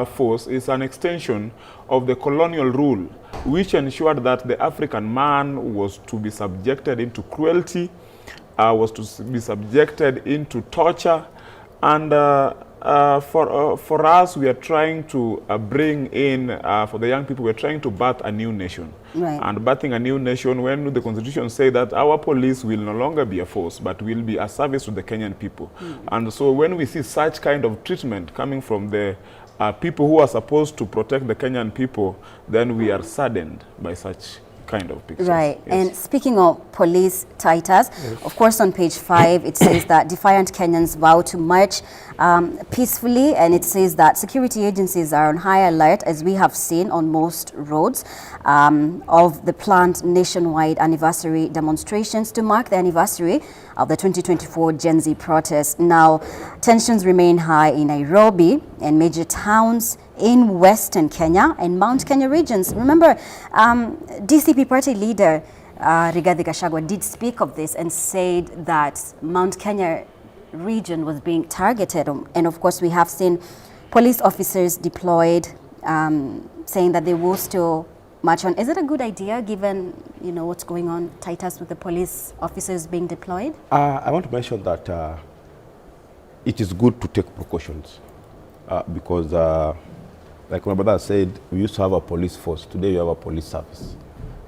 force is an extension of the colonial rule, which ensured that the African man was to be subjected into cruelty, was to be subjected into torture, and for us, we are trying to bring in, for the young people, we are trying to birth a new nation. Right. And birthing a new nation, when the constitution say that our police will no longer be a force, but will be a service to the Kenyan people. And so when we see such kind of treatment coming from the people who are supposed to protect the Kenyan people, then we are saddened by such kind of pictures. Right. Yes. And speaking of police, Titus, yes. Of course, on page 5, it says that defiant Kenyans vow to march peacefully, and it says that security agencies are on high alert, as we have seen on most roads, of the planned nationwide anniversary demonstrations to mark the anniversary of the 2024 GenZ protests. Now, tensions remain high in Nairobi and major towns in Western Kenya and Mount Kenya regions. Remember, DCP party leader Rigathi Gachagua did speak of this and said that Mount Kenya region was being targeted. And of course, we have seen police officers deployed, saying that they will still march on. Is it a good idea, given, you know, what's going on, Titus, with the police officers being deployed? I want to mention that it is good to take precautions because, like my brother said, we used to have a police force. Today we have a police service.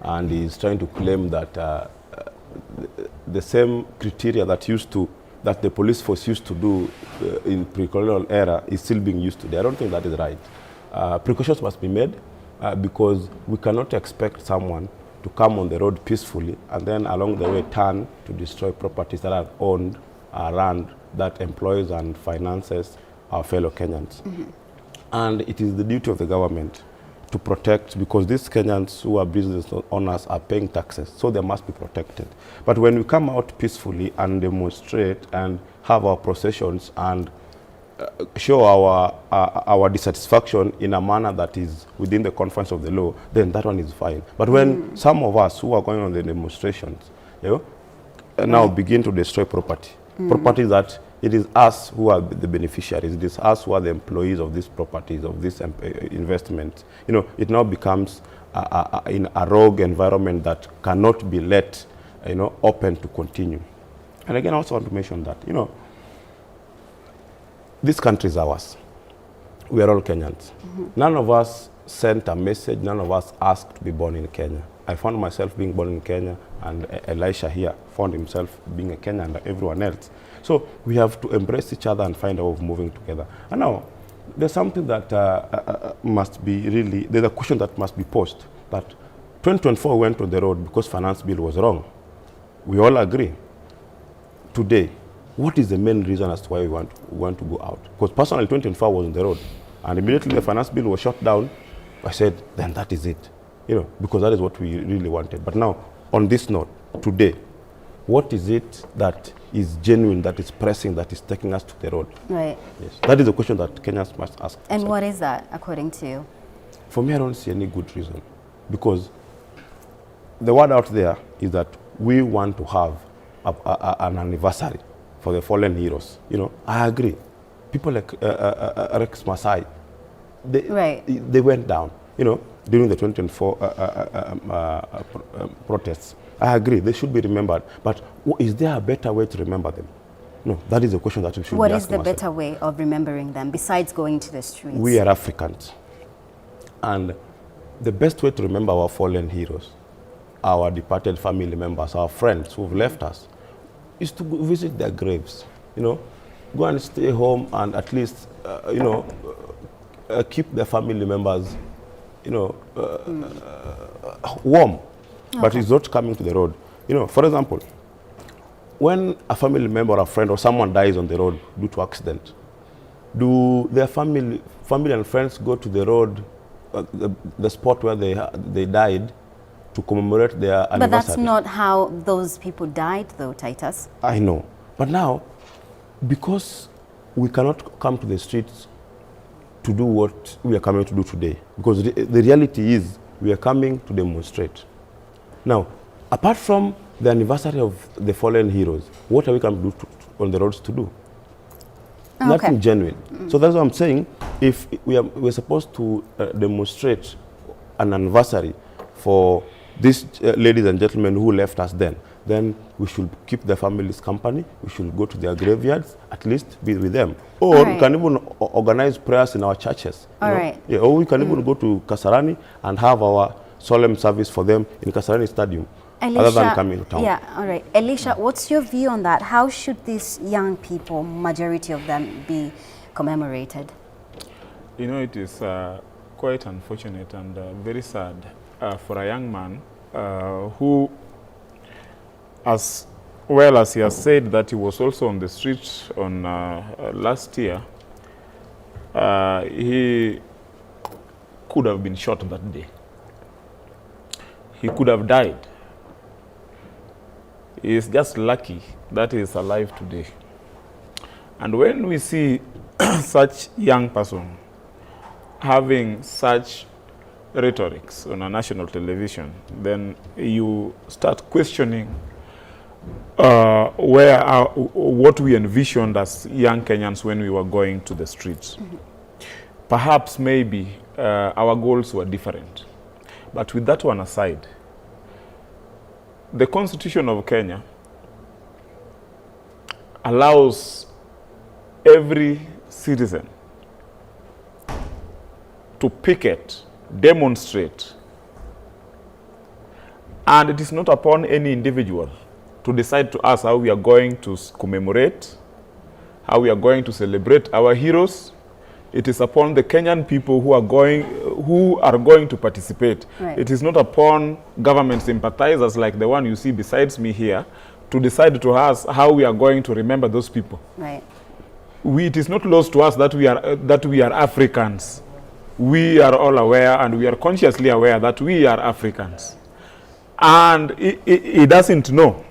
And he's trying to claim that the same criteria that that the police force used to do in pre-colonial era is still being used today. I don't think that is right. Precautions must be made because we cannot expect someone to come on the road peacefully and then along the way turn to destroy properties that are owned, run, that employs and finances our fellow Kenyans. Mm-hmm. And it is the duty of the government to protect, because these Kenyans who are business owners are paying taxes, so they must be protected. But when we come out peacefully and demonstrate and have our processions and show our dissatisfaction in a manner that is within the confines of the law, then that one is fine. But when some of us who are going on the demonstrations, you know, now begin to destroy property, property that it is us who are the beneficiaries, it is us who are the employees of these properties, of this investment. You know, it now becomes in a rogue environment that cannot be let, you know, open to continue. And again, I also want to mention that, you know, this country is ours. We are all Kenyans. Mm-hmm. None of us sent a message, none of us asked to be born in Kenya. I found myself being born in Kenya, and Elisha here found himself being a Kenyan and everyone else. So we have to embrace each other and find a way of moving together. And now, there's something that must be really, there's a question that must be posed, that 2024 went on the road because finance bill was wrong. We all agree. Today, what is the main reason as to why we want to go out? Because personally, 2024 was on the road, and immediately the finance bill was shut down. I said, then that is it, you know, because that is what we really wanted. But now, on this note, today, what is it that is genuine, that is pressing, that is taking us to the road? Right. Yes. That is the question that Kenyans must ask And themselves. what is that, according to you? For me, I don't see any good reason, because the word out there is that we want to have an anniversary for the fallen heroes. You know, I agree. People like Rex Masai, they went down, you know, during the 2024 protests. I agree, they should be remembered. But is there a better way to remember them? No, that is the question that we should What be is the asking ourselves. better way of remembering them besides going to the streets? We are Africans. And the best way to remember our fallen heroes, our departed family members, our friends who've left us, is to go visit their graves, you know, go and stay home and at least, you know, keep their family members, you know, warm. Okay. But it's not coming to the road. You know, for example, when a family member or a friend or someone dies on the road due to accident, do their family and friends go to the road, the spot where they died, to commemorate their anniversary? But that's not how those people died, though, Titus. I know. But now, because we cannot come to the streets to do what we are coming to do today, because the reality is we are coming to demonstrate. Now, apart from the anniversary of the fallen heroes, what are we coming to do on the roads to do? Okay. Nothing genuine. So that's what I'm saying. If we're supposed to demonstrate an anniversary for these ladies and gentlemen who left us then we should keep the families company. We should go to their graveyards, at least be with them. Or we can even organize prayers in our churches. All right. Yeah, or we can even go to Kasarani and have our solemn service for them in Kasarani Stadium, Elisha, other than coming to town. Yeah, all right. Elisha, what's your view on that? How should these young people, majority of them, be commemorated? You know, it is quite unfortunate and very sad for a young man who, as well as he has said that he was also on the street on last year, he could have been shot that day. He could have died. He is just lucky that he is alive today. And when we see such young person having such rhetorics on a national television, then you start questioning what we envisioned as young Kenyans when we were going to the streets. Mm-hmm. Perhaps maybe our goals were different. But with that one aside, the Constitution of Kenya allows every citizen to picket, demonstrate, and it is not upon any individual to decide to us how we are going to commemorate, how we are going to celebrate our heroes. It is upon the Kenyan people who are going to participate. Right. It is not upon government sympathizers like the one you see besides me here to decide to us how we are going to remember those people. Right. It is not lost to us that we are Africans. We are all aware, and we are consciously aware that we are Africans. And he doesn't know.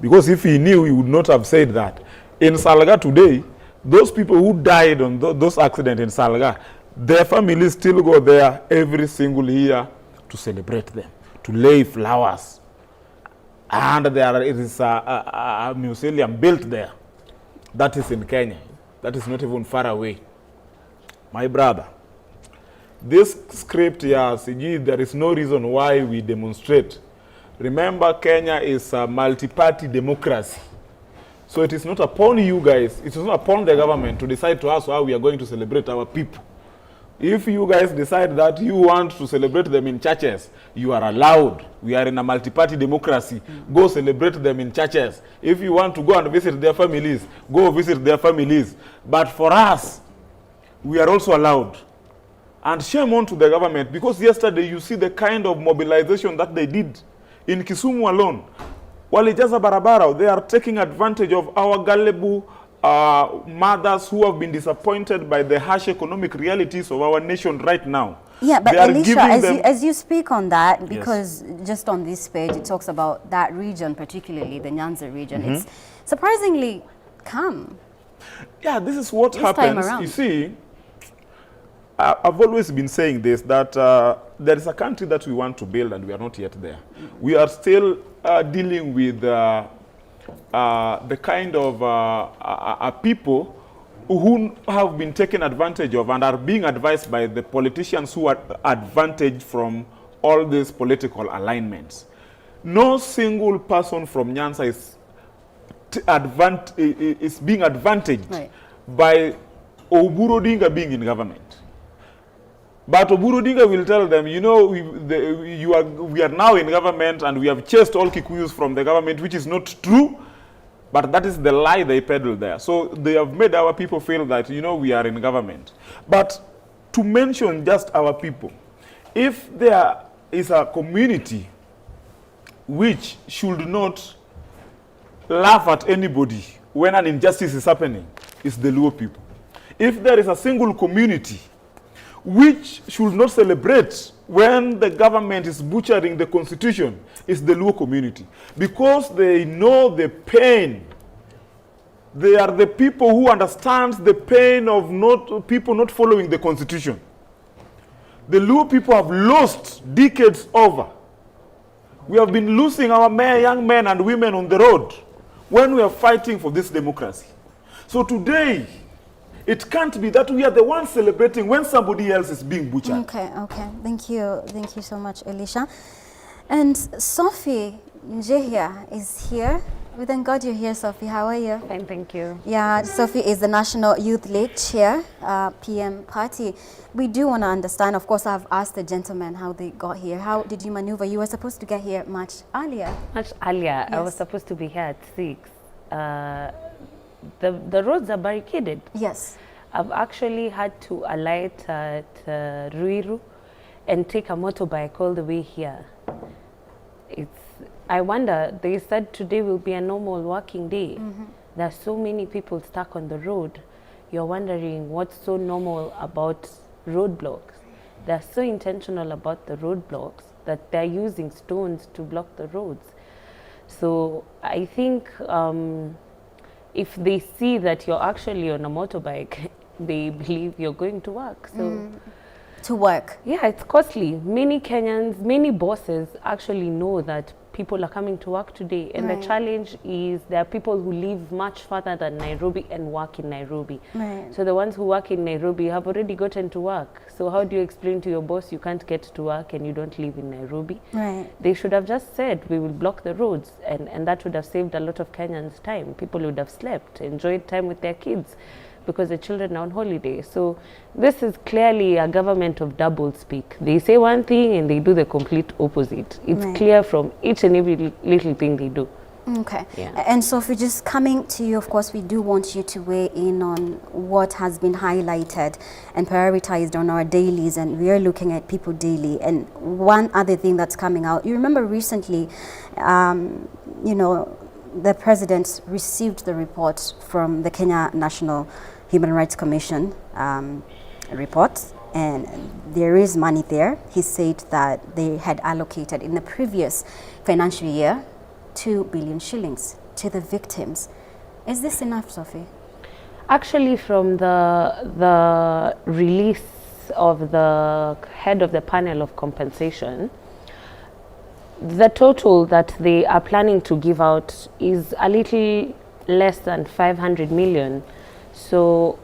Because if he knew, he would not have said that. In Salga today, those people who died on those accidents in Salga, their families still go there every single year to celebrate them, to lay flowers. And there is a museum built there. That is in Kenya. That is not even far away. My brother, this script here, CG, there is no reason why we demonstrate. Remember, Kenya is a multi-party democracy. So it is not upon you guys, it is not upon the government to decide to us how we are going to celebrate our people. If you guys decide that you want to celebrate them in churches, you are allowed. We are in a multi-party democracy. Go celebrate them in churches. If you want to go and visit their families, go visit their families. But for us, we are also allowed. And shame on to the government, because yesterday you see the kind of mobilization that they did in Kisumu alone. Walijaza barabara, they are taking advantage of our gullible mothers who have been disappointed by the harsh economic realities of our nation right now. Yeah, but Elisha, as you speak on that, because yes, just on this page, it talks about that region, particularly the Nyanza region. Mm-hmm. It's surprisingly calm. Yeah, this is what happens. You see, I've always been saying this, that there is a country that we want to build and we are not yet there. We are still dealing with the kind of people who have been taken advantage of and are being advised by the politicians who are advantaged from all these political alignments. No single person from Nyanza is being advantaged, right, by Oburu Odinga being in government. But Oburu Odinga will tell them, you know, we are now in government and we have chased all Kikuyus from the government, which is not true. But that is the lie they peddle there. So they have made our people feel that, you know, we are in government. But to mention just our people, if there is a community which should not laugh at anybody when an injustice is happening, it's the Luo people. If there is a single community which should not celebrate when the government is butchering the constitution, is the Luo community. Because they know the pain. They are the people who understand the pain of not people not following the constitution. The Luo people have lost decades over. We have been losing our young men and women on the road when we are fighting for this democracy. So today, It can't be that we are the ones celebrating when somebody else is being butchered. Okay, okay. Thank you. Thank you so much, Elisha. And Sophie Njehia is here. We thank God you're here, Sophie. How are you? Fine, thank you. Yeah, Sophie is the National Youth League Chair, PM Party. We do want to understand, of course, I've asked the gentlemen how they got here. How did you maneuver? You were supposed to get here much earlier. Much earlier. I was Yes. supposed to be here at 6. The roads are barricaded. Yes. I've actually had to alight at Ruiru and take a motorbike all the way here. I wonder, they said today will be a normal working day. There are so many people stuck on the road. You're wondering what's so normal about roadblocks. They're so intentional about the roadblocks that they're using stones to block the roads. So I think if they see that you're actually on a motorbike, they believe you're going to work. So To work. yeah, it's costly. Many Kenyans, many bosses actually know that people are coming to work today. And Right. the challenge is there are people who live much farther than Nairobi and work in Nairobi. Right. So the ones who work in Nairobi have already gotten to work. So how do you explain to your boss you can't get to work and you don't live in Nairobi? Right. They should have just said, we will block the roads, and that would have saved a lot of Kenyans time. People would have slept, enjoyed time with their kids, because the children are on holiday. So this is clearly a government of double speak. They say one thing and they do the complete opposite. It's Right. clear from each and every little thing they do. Okay. Yeah. And Sophie, just coming to you, of course, we do want you to weigh in on what has been highlighted and prioritized on our dailies, and we are looking at People Daily. And one other thing that's coming out, you remember recently, you know, the president received the report from the Kenya National Human Rights Commission report, and there is money there. He said that they had allocated in the previous financial year 2 billion shillings to the victims. Is this enough, Sophie? Actually, from the release of the head of the panel of compensation, the total that they are planning to give out is a little less than 500 million. So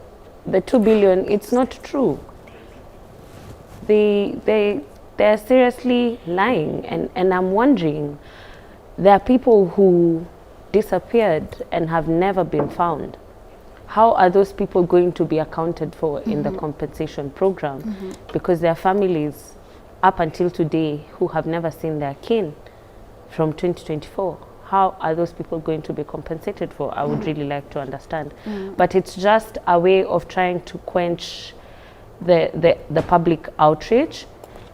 the 2 billion, it's not true. They're seriously lying. And I'm wondering, there are people who disappeared and have never been found. How are those people going to be accounted for in the compensation program? Because their families, up until today, who have never seen their kin from 2024, how are those people going to be compensated for? I would really like to understand. But it's just a way of trying to quench the public outrage.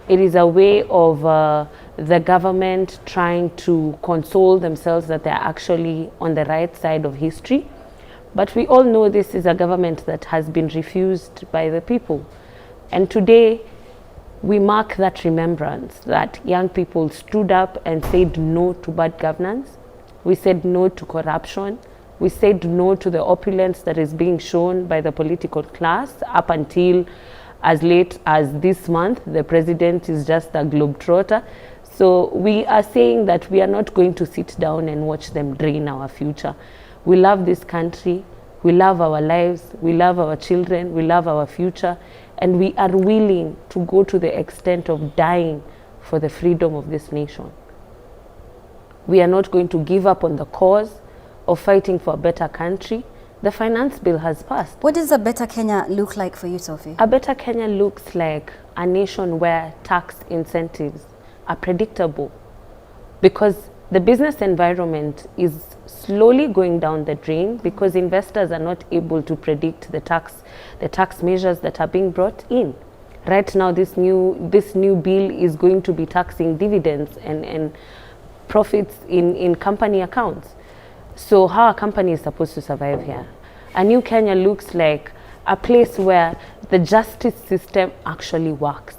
It is a way of the government trying to console themselves that they're actually on the right side of history. But we all know this is a government that has been refused by the people. And today, we mark that remembrance that young people stood up and said no to bad governance. We said no to corruption. We said no to the opulence that is being shown by the political class up until as late as this month. The president is just a globetrotter. So we are saying that we are not going to sit down and watch them drain our future. We love this country. We love our lives. We love our children. We love our future. And we are willing to go to the extent of dying for the freedom of this nation. We are not going to give up on the cause of fighting for a better country. The finance bill has passed. What does a better Kenya look like for you, Sophie? A better Kenya looks like a nation where tax incentives are predictable, because the business environment is slowly going down the drain because investors are not able to predict the tax measures that are being brought in. Right now, this new bill is going to be taxing dividends and profits in company accounts. So how a company is supposed to survive here? A new Kenya looks like a place where the justice system actually works.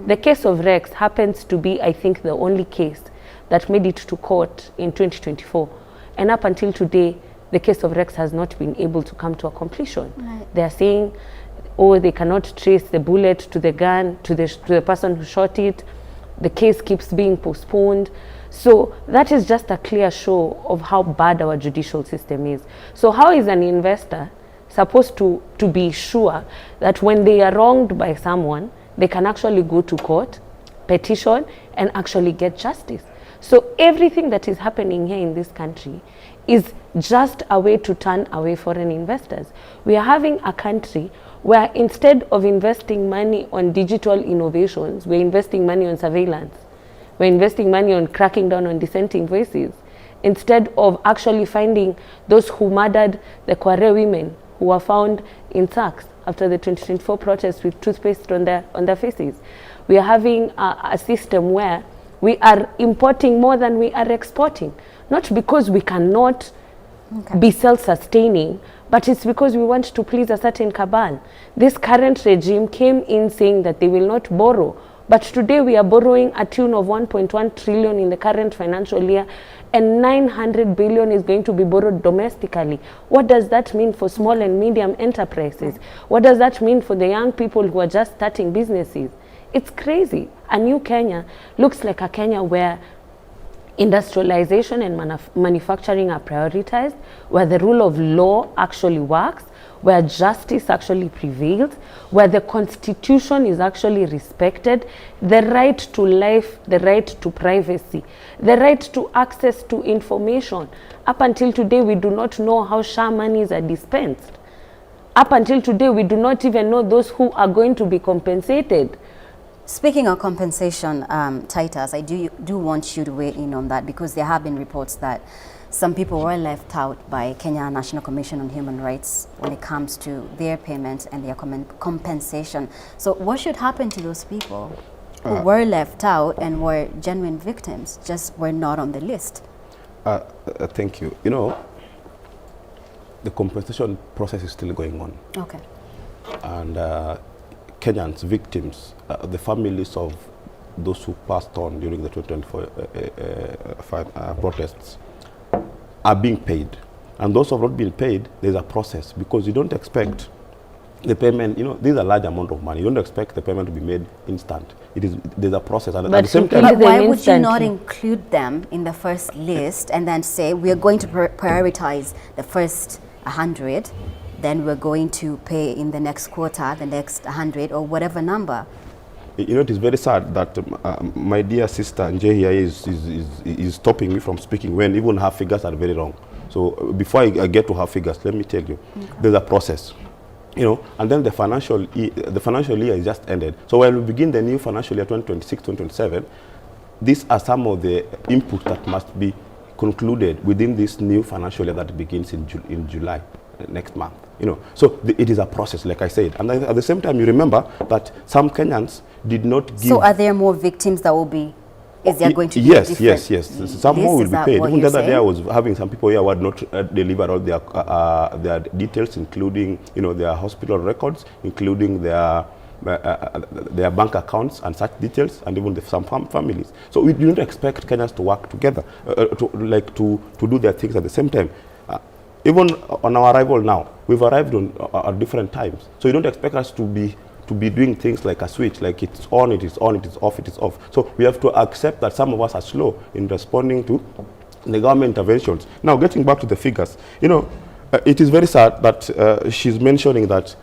The case of Rex happens to be, I think, the only case that made it to court in 2024. And up until today, the case of Rex has not been able to come to a completion. Right. They are saying, oh, they cannot trace the bullet to the gun, to the person who shot it. The case keeps being postponed. So that is just a clear show of how bad our judicial system is. So how is an investor supposed to be sure that when they are wronged by someone, they can actually go to court, petition, and actually get justice. So everything that is happening here in this country is just a way to turn away foreign investors. We are having a country where instead of investing money on digital innovations, we're investing money on surveillance. We're investing money on cracking down on dissenting voices. Instead of actually finding those who murdered the Kware women who were found in sacks after the 2024 protests with toothpaste on their faces. We are having a system where we are importing more than we are exporting. Not because we cannot be self-sustaining, but it's because we want to please a certain cabal. This current regime came in saying that they will not borrow, but today we are borrowing a tune of 1.1 trillion in the current financial year, and 900 billion is going to be borrowed domestically. What does that mean for small and medium enterprises? What does that mean for the young people who are just starting businesses? It's crazy. A new Kenya looks like a Kenya where industrialization and manufacturing are prioritized, where the rule of law actually works, where justice actually prevails, where the constitution is actually respected, the right to life, the right to privacy, the right to access to information. Up until today, we do not know how SHA monies are dispensed. Up until today, we do not even know those who are going to be compensated. Speaking of compensation, Titus, I do want you to weigh in on that, because there have been reports that some people were left out by Kenya National Commission on Human Rights when it comes to their payment and their compensation. So what should happen to those people who were left out and were genuine victims, just were not on the list? Thank you. You know, the compensation process is still going on. Okay. And Kenyans, victims, the families of those who passed on during the 2024 protests are being paid. And those who have not been paid, there's a process, because you don't expect the payment, you know, this is a large amount of money. You don't expect the payment to be made instant. There's a process. And at the same time, but why would you not include them in the first list and then say, we are going to prioritize the first 100, then we're going to pay in the next quarter, the next 100 or whatever number? You know, it is very sad that my dear sister Njehia is stopping me from speaking when even her figures are very wrong. So before I get to her figures, let me tell you, there's a process. You know, and then the financial year is just ended. So when we begin the new financial year 2026, 2027, these are some of the inputs that must be concluded within this new financial year that begins in July next month. You know, so it is a process, like I said. And at the same time, you remember that some Kenyans did not give. So are there more victims that will be? Is there going to be Yes, yes, yes. Some more will be paid. Even the other day, I was having some people here who had not delivered all their details, including, you know, their hospital records, including their bank accounts and such details, and even some families. So we do not expect Kenyans to work together, to do their things at the same time. Even on our arrival now, we've arrived on at different times. So you don't expect us to be doing things like a switch, like it's on, it is on, it is off, it is off. So we have to accept that some of us are slow in responding to the government interventions. Now, getting back to the figures, you know, it is very sad that she's mentioning that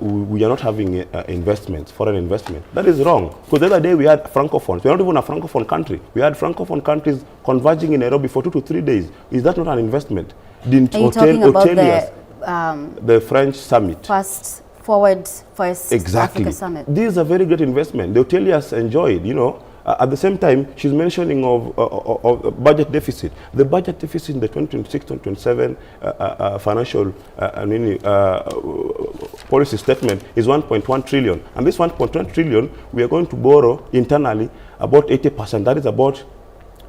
we are not having investments, foreign investment. That is wrong. Because the other day we had francophones. We are not even a francophone country. We had francophone countries converging in Nairobi for 2 to 3 days. Is that not an investment? Didn't Are you talking about the French summit? First Forward First exactly. Africa Summit. This is a very great investment. The hoteliers enjoyed, you know. At the same time, she's mentioning of budget deficit. The budget deficit in the 2026-2027 financial policy statement is 1.1 trillion. And this 1.1 trillion, we are going to borrow internally about 80%. That is about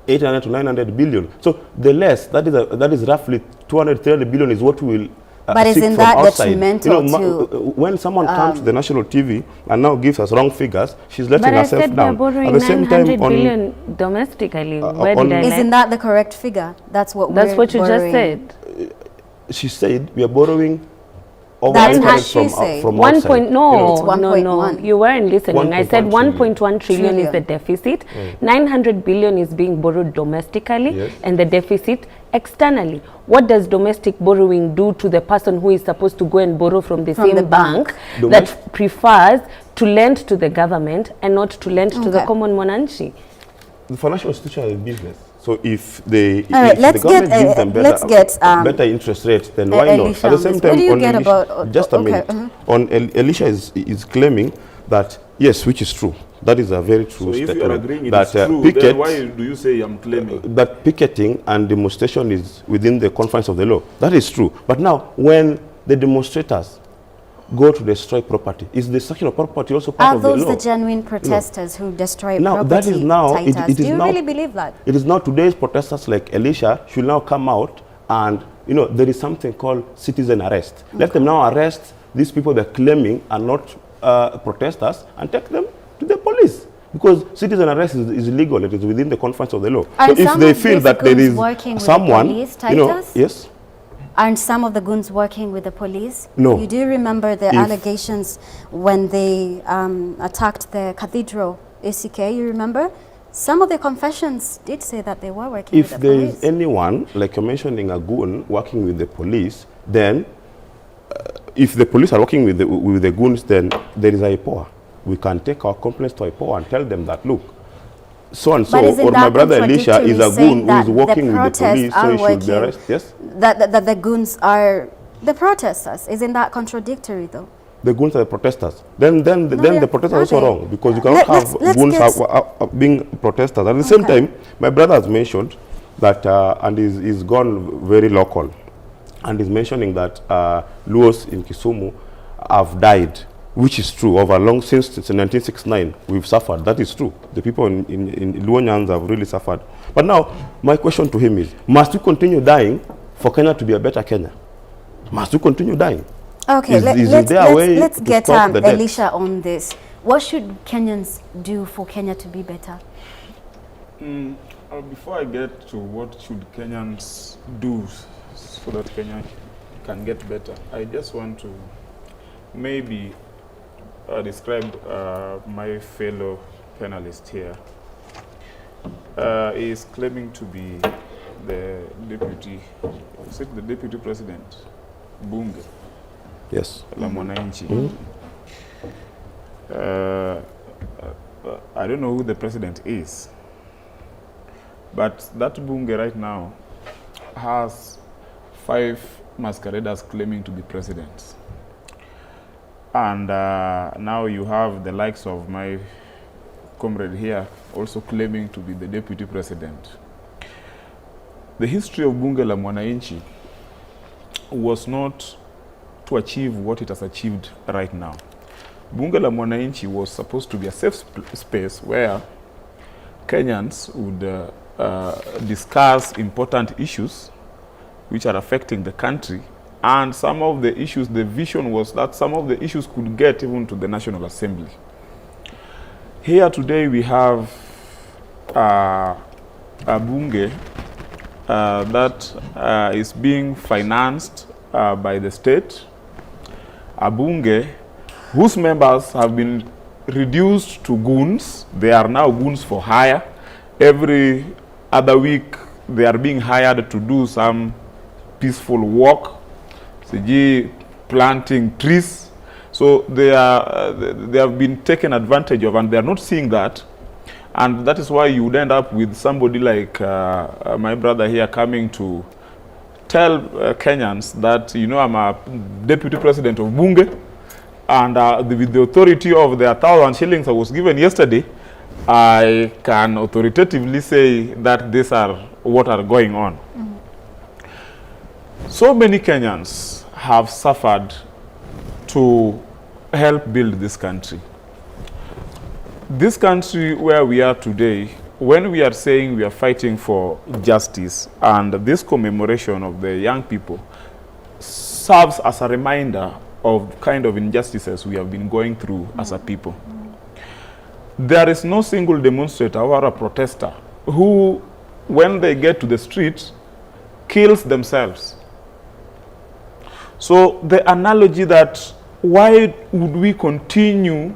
800 to 900 billion. So the less, that is roughly 200, 300 billion is what we will But isn't that detrimental, you know, to... When someone comes to the national TV and now gives us wrong figures, she's letting herself down. But I said we're borrowing At the same time, 900 billion domestically. Where did I Isn't that the correct figure? That's what we're That's what you just said. She said we are borrowing Over That's what interest she said. from One outside. point, no, You know, It's no, no. 1.1. You weren't listening. I said 1.1 1.1 trillion is the deficit. 900 billion is being borrowed domestically, Yes. and the deficit externally. What does domestic borrowing do to the person who is supposed to go and borrow from the From same the bank. bank that prefers to lend to the government and not to lend to the Okay. common mwananchi? The financial institution is a business. So if they, All right, if let's the government get, gives them better, let's get, better interest rate, then why not? Elisha At the on same this. time, What do you on get Elisha, about- just a okay, minute. mhm. On Elisha is claiming that yes, which is true. That is a very true So if statement. you are agreeing it that is true, picket, then why do you say I'm claiming? that picketing and demonstration is within the confines of the law. That is true. But now, when the demonstrators go to destroy property, is destruction of property also part Are of the those law? the genuine protesters who destroy Now, property? that is now, Titus? it Do is you now, really believe that? It is now today's protesters like Elisha should now come out and, you know, there is something called citizen arrest. Let them now arrest these people they're claiming are not protesters and take them to the police. Because citizen arrest is illegal. It is within the confines of the law. Aren't so if some they of feel these that there goons is working with the someone, police, you know, Titus? yes? Aren't some of the goons working with the police? No. You do remember the If- allegations when they attacked the cathedral, ACK, you remember? Some of the confessions did say that they were working If with the there police. is anyone, like you're mentioning, a goon working with the police, then if the police are working with the goons, then there is IPOA. We can take our complaints to IPOA and tell them that, look, so and so, But isn't or my that brother Elisha is a contradictory, saying goon who that is the working with the protests police, so are he should be working- arrested. Yes? That the goons are the protesters. Isn't that contradictory, though? The goons are the protesters. Then, No, then they're- the protesters are are also they? wrong, because you cannot have Let's goons get being protesters. At the same Okay. time, my brother has mentioned that, and is gone very local, and is mentioning that Luos in Kisumu have died, which is true. Over long since 1969, we've suffered. That is true. The people in Luo Nyanza have really suffered. But now, my question to him is, must we continue dying for Kenya to be a better Kenya? Must we continue dying? Okay, Is there a way let's to get stop the deaths? Elisha on this. What should Kenyans do for Kenya to be better? Before I get to what should Kenyans do so that Kenya can get better, I just want to maybe describe my fellow panelist here. He is claiming to be the deputy, is it the deputy president, Bunge Yes. la Mwananchi. I don't know who the president is, but that Bunge right now has 5 masqueraders claiming to be presidents. And now you have the likes of my comrade here also claiming to be the deputy president. The history of Bunge la Mwananchi was not to achieve what it has achieved right now. Bunge la Mwananchi was supposed to be a safe space where Kenyans would discuss important issues which are affecting the country, and some of the issues, the vision was that some of the issues could get even to the National Assembly. Here today we have a Bunge that is being financed by the state, a Bunge whose members have been reduced to goons. They are now goons for hire. Every other week they are being hired to do some peaceful work, siji planting trees. So they have been taken advantage of, and they are not seeing that. And that is why you would end up with somebody like my brother here coming to tell Kenyans that, you know, I'm a deputy president of Bunge, and with the authority of the 1,000 shillings I was given yesterday, I can authoritatively say that these are what are going on. Mm-hmm. So many Kenyans have suffered to help build this country. This country where we are today, when we are saying we are fighting for justice, and this commemoration of the young people serves as a reminder of kind of injustices we have been going through as a people. There is no single demonstrator or a protester who, when they get to the street, kills themselves. So the analogy that why would we continue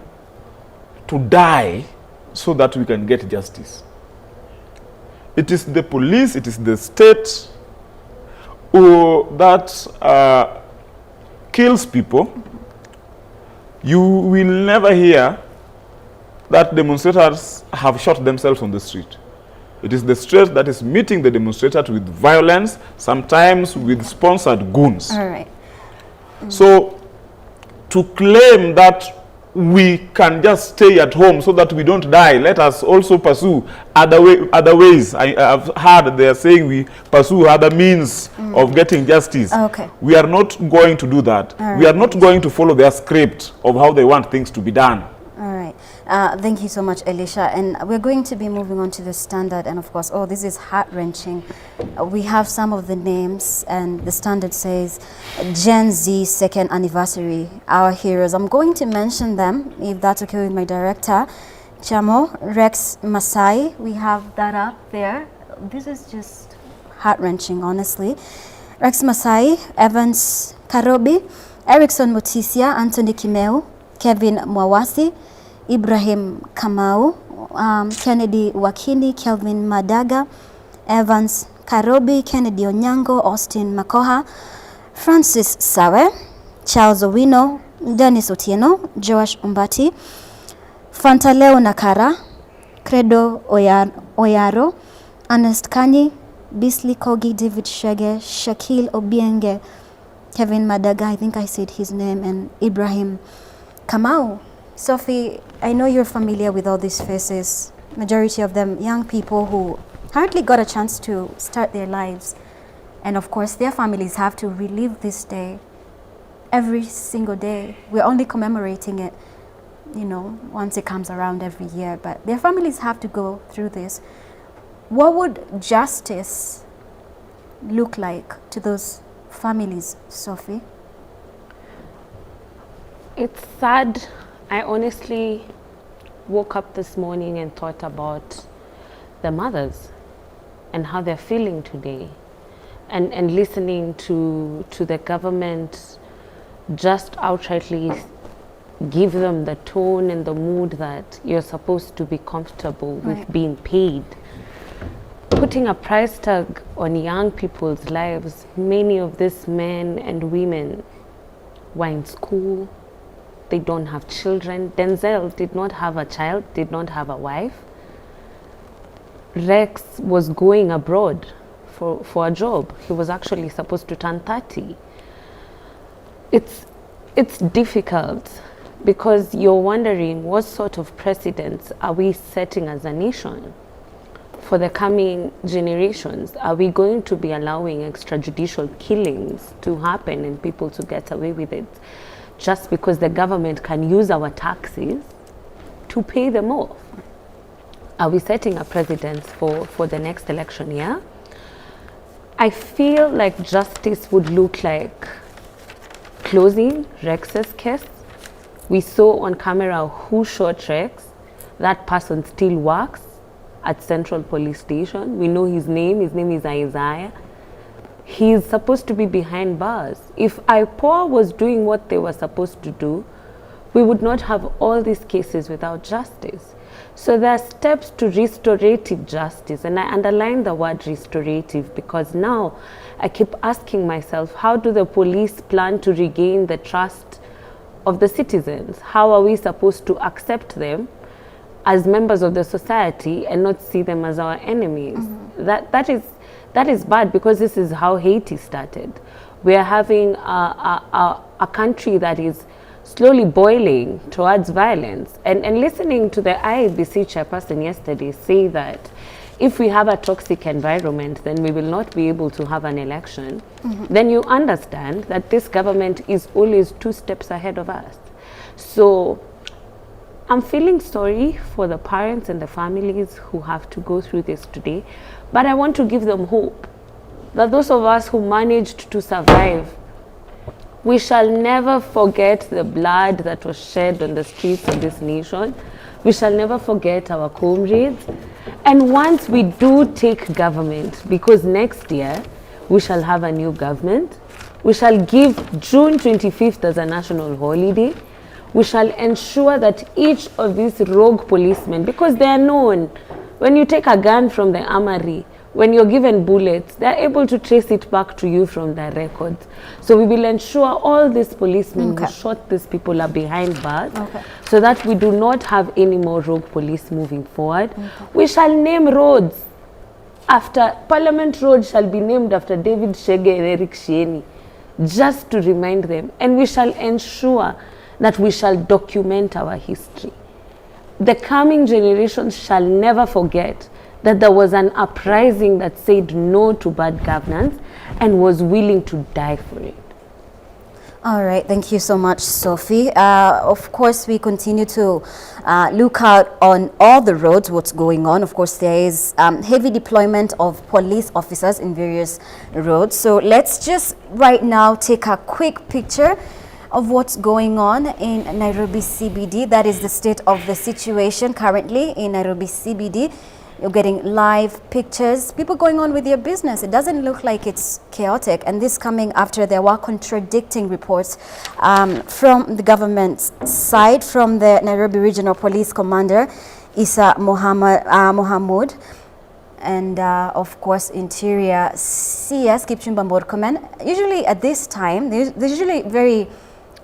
to die so that we can get justice? It is the police, it is the state who that kills people. You will never hear that demonstrators have shot themselves on the street. It is the street that is meeting the demonstrators with violence, sometimes with sponsored goons. All right. So to claim that we can just stay at home so that we don't die, let us also pursue other ways. I've heard they are saying we pursue other means of getting justice. Okay. We are not going to do that. All We are right. not going to follow their script of how they want things to be done. All right. Thank you so much, Elisha. And we're going to be moving on to the Standard. And of course, oh, this is heart-wrenching. We have some of the names, and the Standard says Gen Z second anniversary, our heroes. I'm going to mention them, if that's okay with my director. Chamo, Rex Masai, we have that up there. This is just heart-wrenching, honestly. Rex Masai, Evans Karobi, Erickson Mutisia, Anthony Kimeu, Kevin Mwawasi, Ibrahim Kamau, Kennedy Wakini, Kelvin Madaga, Evans Karobi, Kennedy Onyango, Austin Makoha, Francis Sawe, Charles Owino, Dennis Otieno, Joash Umbati, Fantaleo Nakara, Credo Oyaro, Ernest Kanyi, Bisley Kogi, David Shege, Shakil Obienge, Kevin Madaga, I think I said his name, and Ibrahim Kamau. Sophie, I know you're familiar with all these faces, majority of them young people who hardly got a chance to start their lives. And of course, their families have to relive this day every single day. We're only commemorating it, you know, once it comes around every year, but their families have to go through this. What would justice look like to those families, Sophie? It's sad. I honestly woke up this morning and thought about the mothers and how they're feeling today, and listening to the government just outrightly give them the tone and the mood that you're supposed to be comfortable with Right. being paid. Putting a price tag on young people's lives. Many of these men and women were in school. They don't have children. Denzel did not have a child, did not have a wife. Rex was going abroad for a job. He was actually supposed to turn 30. It's difficult because you're wondering what sort of precedents are we setting as a nation for the coming generations? Are we going to be allowing extrajudicial killings to happen and people to get away with it just because the government can use our taxes to pay them off? Are we setting a precedent for the next election year? I feel like justice would look like closing Rex's case. We saw on camera who shot Rex. That person still works at Central Police Station. We know his name. His name is Isaiah. He's supposed to be behind bars. If IPOA was doing what they were supposed to do, we would not have all these cases without justice. So there are steps to restorative justice, and I underline the word restorative because now I keep asking myself, how do the police plan to regain the trust of the citizens? How are we supposed to accept them as members of the society and not see them as our enemies? Mm-hmm. That is bad, because this is how Haiti started. We are having a country that is slowly boiling towards violence. And listening to the IEBC chairperson yesterday say that if we have a toxic environment, then we will not be able to have an election, mm-hmm. then you understand that this government is always 2 steps ahead of us. So I'm feeling sorry for the parents and the families who have to go through this today, but I want to give them hope that those of us who managed to survive, we shall never forget the blood that was shed on the streets of this nation. We shall never forget our comrades. And once we do take government, because next year we shall have a new government, We shall give June 25th as a national holiday. We shall ensure that each of these rogue policemen, because they are known, when you take a gun from the armory, when you're given bullets, they're able to trace it back to you from their records. So we will ensure all these policemen who shot these people are behind bars, so that we do not have any more rogue police moving forward. We shall name roads after, Parliament Road shall be named after David Chege and Eric Shieni, just to remind them. And we shall ensure that we shall document our history. The coming generations shall never forget that there was an uprising that said no to bad governance and was willing to die for it. All right, thank you so much, Sophy. Of course, we continue to look out on all the roads, what's going on. Of course, there is heavy deployment of police officers in various roads. So let's just right now take a quick picture of what's going on in Nairobi CBD. That is the state of the situation currently in Nairobi CBD. You're getting live pictures, people going on with their business. It doesn't look like it's chaotic. And this coming after there were contradicting reports from the government side, from the Nairobi Regional Police Commander, Issa Mohamud, and of course Interior CS Kipchumba Murkomen. Usually at this time, there's usually very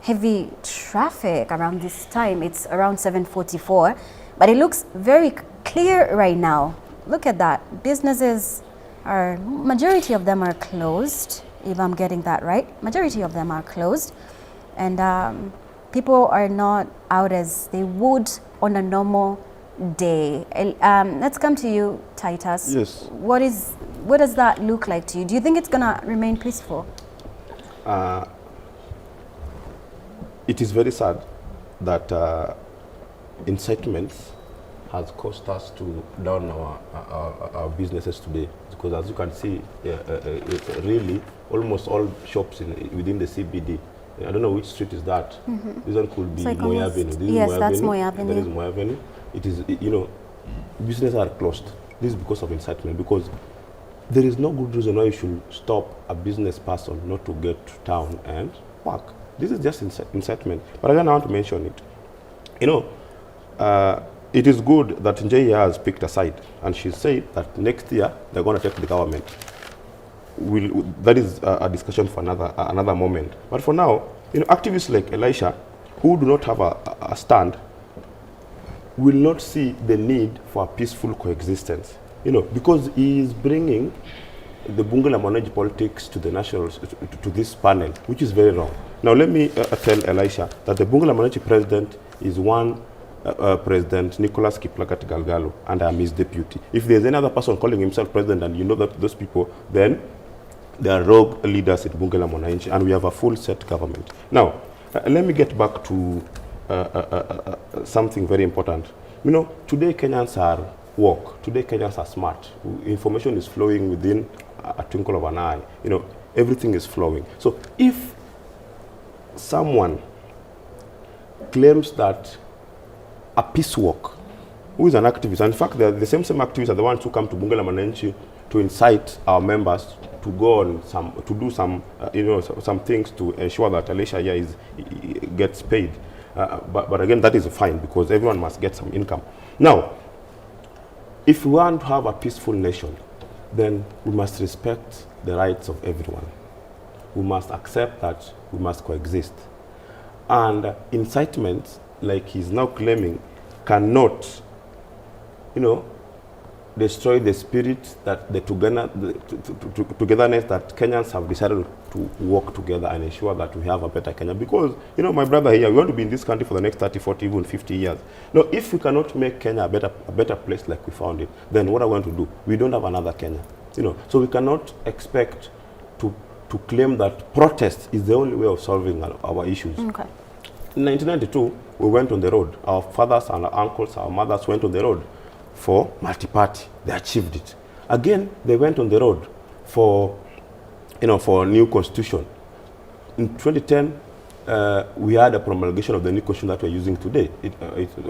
heavy traffic around this time. It's around 7:44, but it looks very clear right now. Look at that. Businesses are, majority of them are closed, if I'm getting that right. Majority of them are closed, and people are not out as they would on a normal day. Let's come to you, Titus. Yes. What does that look like to you? Do you think it's gonna remain peaceful? It is very sad that incitements has caused us to down our businesses today, because as you can see, really almost all shops within the CBD. I don't know which street is that. This one could be like Moi Avenue. This yes, is Moi that's Avenue. Moi Avenue. That is Moi Avenue. It is, you know, businesses are closed. This is because of incitement, because there is no good reason why you should stop a business person not to get to town and work. This is just incitement. But again, I want to mention it. You know, it is good that Njei has picked a side, and she said that next year they're going to take the government. That is a discussion for another moment. But for now, you know, activists like Elisha, who do not have a stand, will not see the need for a peaceful coexistence. You know, because he is bringing the Bunge la Mwananchi politics to the national, to this panel, which is very wrong. Now, let me tell Elisha that the Bunge la Mwananchi president is one President Nicholas Kiplagat Galgalo, and I'm his deputy. If there's any other person calling himself president and you know that those people, then they are rogue leaders at Bunge la Mwananchi, and we have a full set government. Now, let me get back to something very important. You know, today Kenyans are woke. Today Kenyans are smart. Information is flowing within a twinkle of an eye. You know, everything is flowing. So if someone claims that a peace walk, who is an activist, and in fact, the same activists are the ones who come to Bunge la Mwananchi to incite our members to go on some, to do some, you know, some things to ensure that Elisha here gets paid. But again, that is fine, because everyone must get some income. Now, if we want to have a peaceful nation, then we must respect the rights of everyone. We must accept that we must coexist. And incitement, like he's now claiming, cannot, you know, destroy the spirit that the togetherness that Kenyans have decided to work together and ensure that we have a better Kenya. Because, you know, my brother here, we want to be in this country for the next 30, 40, even 50 years. Now, if we cannot make Kenya a better place like we found it, then what are we going to do? We don't have another Kenya, you know. So we cannot expect to claim that protest is the only way of solving our issues. Okay. In 1992, we went on the road. Our fathers and our uncles, our mothers went on the road for multi-party. They achieved it. Again, they went on the road for, you know, for a new constitution. In 2010, we had a promulgation of the new constitution that we're using today.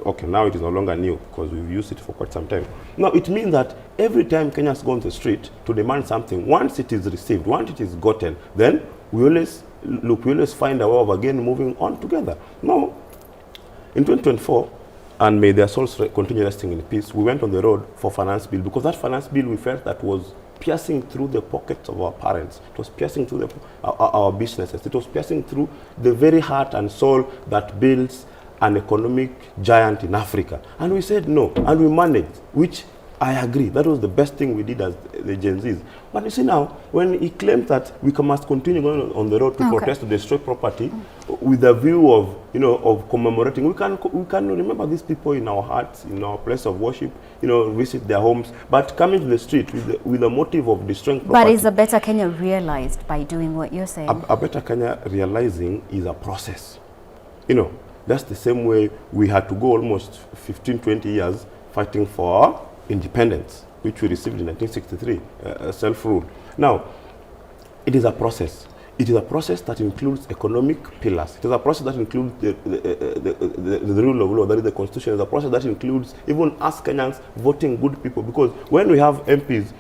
Okay, now it is no longer new because we've used it for quite some time. Now, it means that every time Kenyans go on the street to demand something, once it is received, once it is gotten, then We always, look, we always find a way of again moving on together. No, in 2024, and may their souls continue resting in peace, we went on the road for finance bill, because that finance bill we felt that was piercing through the pockets of our parents. It was piercing through our businesses. It was piercing through the very heart and soul that builds an economic giant in Africa. And we said no, and we managed, which I agree. That was the best thing we did as the Gen Zs. But you see now, when he claimed that we must continue going on the road to protest, to destroy property, with the view of, you know, of commemorating, we can remember these people in our hearts, in our place of worship, you know, visit their homes. But coming to the street with the motive of destroying property. But is a better Kenya realized by doing what you're saying? A better Kenya realizing is a process. You know, that's the same way we had to go almost 15, 20 years fighting for our independence, which we received in 1963, self-rule. Now, it is a process. It is a process that includes economic pillars. It is a process that includes the rule of law, that is the constitution. It is a process that includes even us Kenyans voting good people. Because when we have MPs,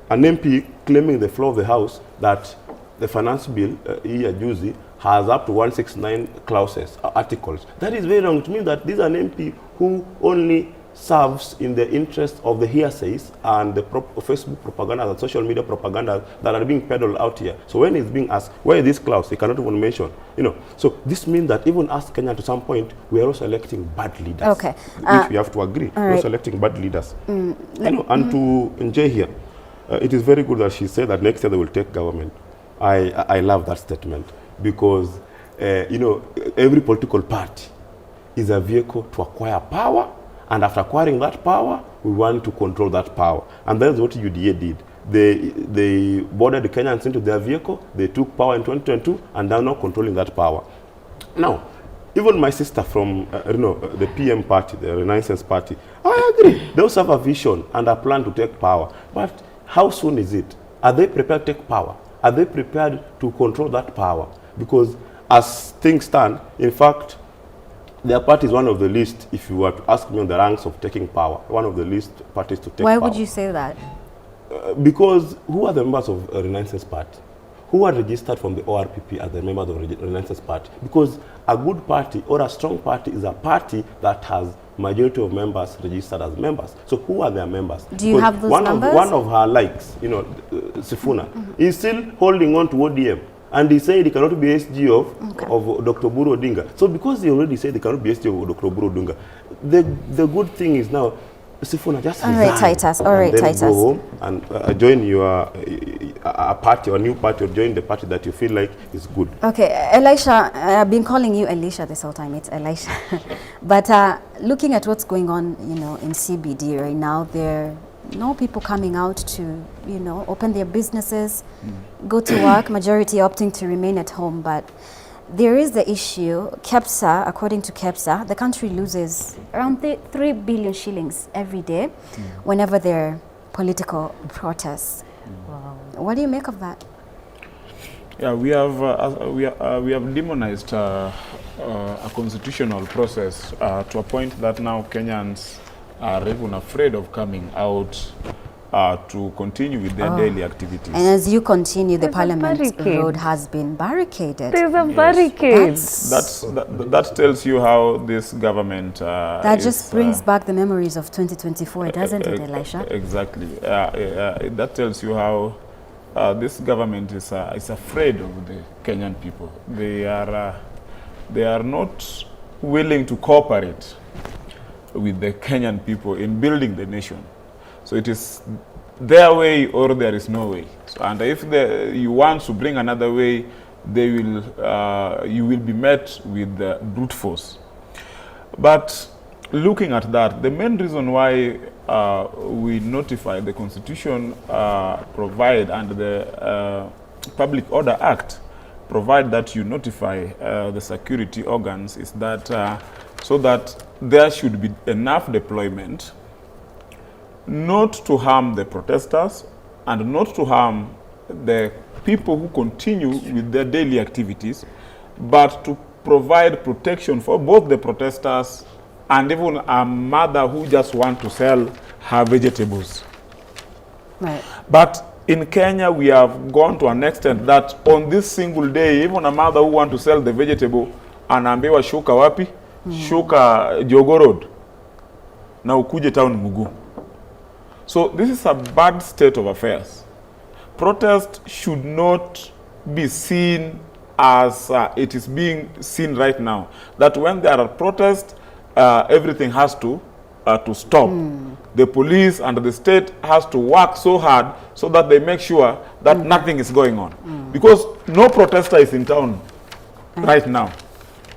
an MP claiming the floor of the house that the finance bill, juzi, has up to 169 clauses, articles. That is very wrong. It means that this is an MP who only serves in the interest of the hearsays and the Facebook propaganda and social media propaganda that are being peddled out here. So when he's being asked, where is this clause? He cannot even mention. You know. So this means that even us Kenya, to some point, we are also electing bad leaders. Okay. Which we have to agree. We're also electing bad leaders. You know, and to Njie here, it is very good that she said that next year they will take government. I love that statement because, you know, every political party is a vehicle to acquire power. And after acquiring that power, we want to control that power. And that's what UDA did. They boarded the Kenyans into their vehicle, they took power in 2022, and they're now controlling that power. Now, even my sister from you know, the PM party, the Renaissance party, I agree. They also have a vision and a plan to take power. But how soon is it? Are they prepared to take power? Are they prepared to control that power? Because as things stand, in fact, their party is one of the least, if you were to ask me on the ranks of taking power, one of the least parties to take power. Why would you say that? Because who are the members of Renaissance Party? Who are registered from the ORPP as the members of Renaissance Party? Because a good party or a strong party is a party that has majority of members registered as members. So who are their members? Do you have those numbers? One of her likes, you know, Sifuna, is still holding on to ODM. And he said he cannot be SG of Dr. Oburu Odinga. So because he already said he cannot be SG of Dr. Oburu Odinga, the good thing is now, Sifuna, just All right, Titus. All right, Titus. Go home and join your a party or new party, or join the party that you feel like is good. Okay, Elisha, I've been calling you Elisha this whole time. It's Elisha. But looking at what's going on, you know, in CBD right now, there are no people coming out to, you know, open their businesses, go to work, majority opting to remain at home. But there is the issue, KEPSA, according to KEPSA, the country loses around 3 billion shillings every day whenever there are political protests. Wow. What do you make of that? Yeah, we have demonized a constitutional process to a point that now Kenyans are even afraid of coming out to continue with their daily activities. And as you continue, the Parliament Road has been barricaded. There's a barricade. Yes. That tells you how this government that just brings back the memories of 2024, doesn't it, Elisha? Exactly. That tells you how this government is afraid of the Kenyan people. They are not willing to cooperate with the Kenyan people in building the nation. So it is their way or there is no way. So, and if you want to bring another way, they will, you will be met with brute force. But looking at that, the main reason why we notify the Constitution provide and the Public Order Act provide that you notify the security organs is that so that there should be enough deployment not to harm the protesters and not to harm the people who continue with their daily activities, but to provide protection for both the protesters and even a mother who just wants to sell her vegetables. Right. But In Kenya, we have gone to an extent that on this single day, even a mother who want to sell the vegetable, anaambiwa shuka wapi? Shuka Jogoo Road na ukuje town mguu. So this is a bad state of affairs. Protest should not be seen as it is being seen right now. That when there are protests, everything has to stop. The police and the state has to work so hard so that they make sure that nothing is going on. Because no protester is in town right now.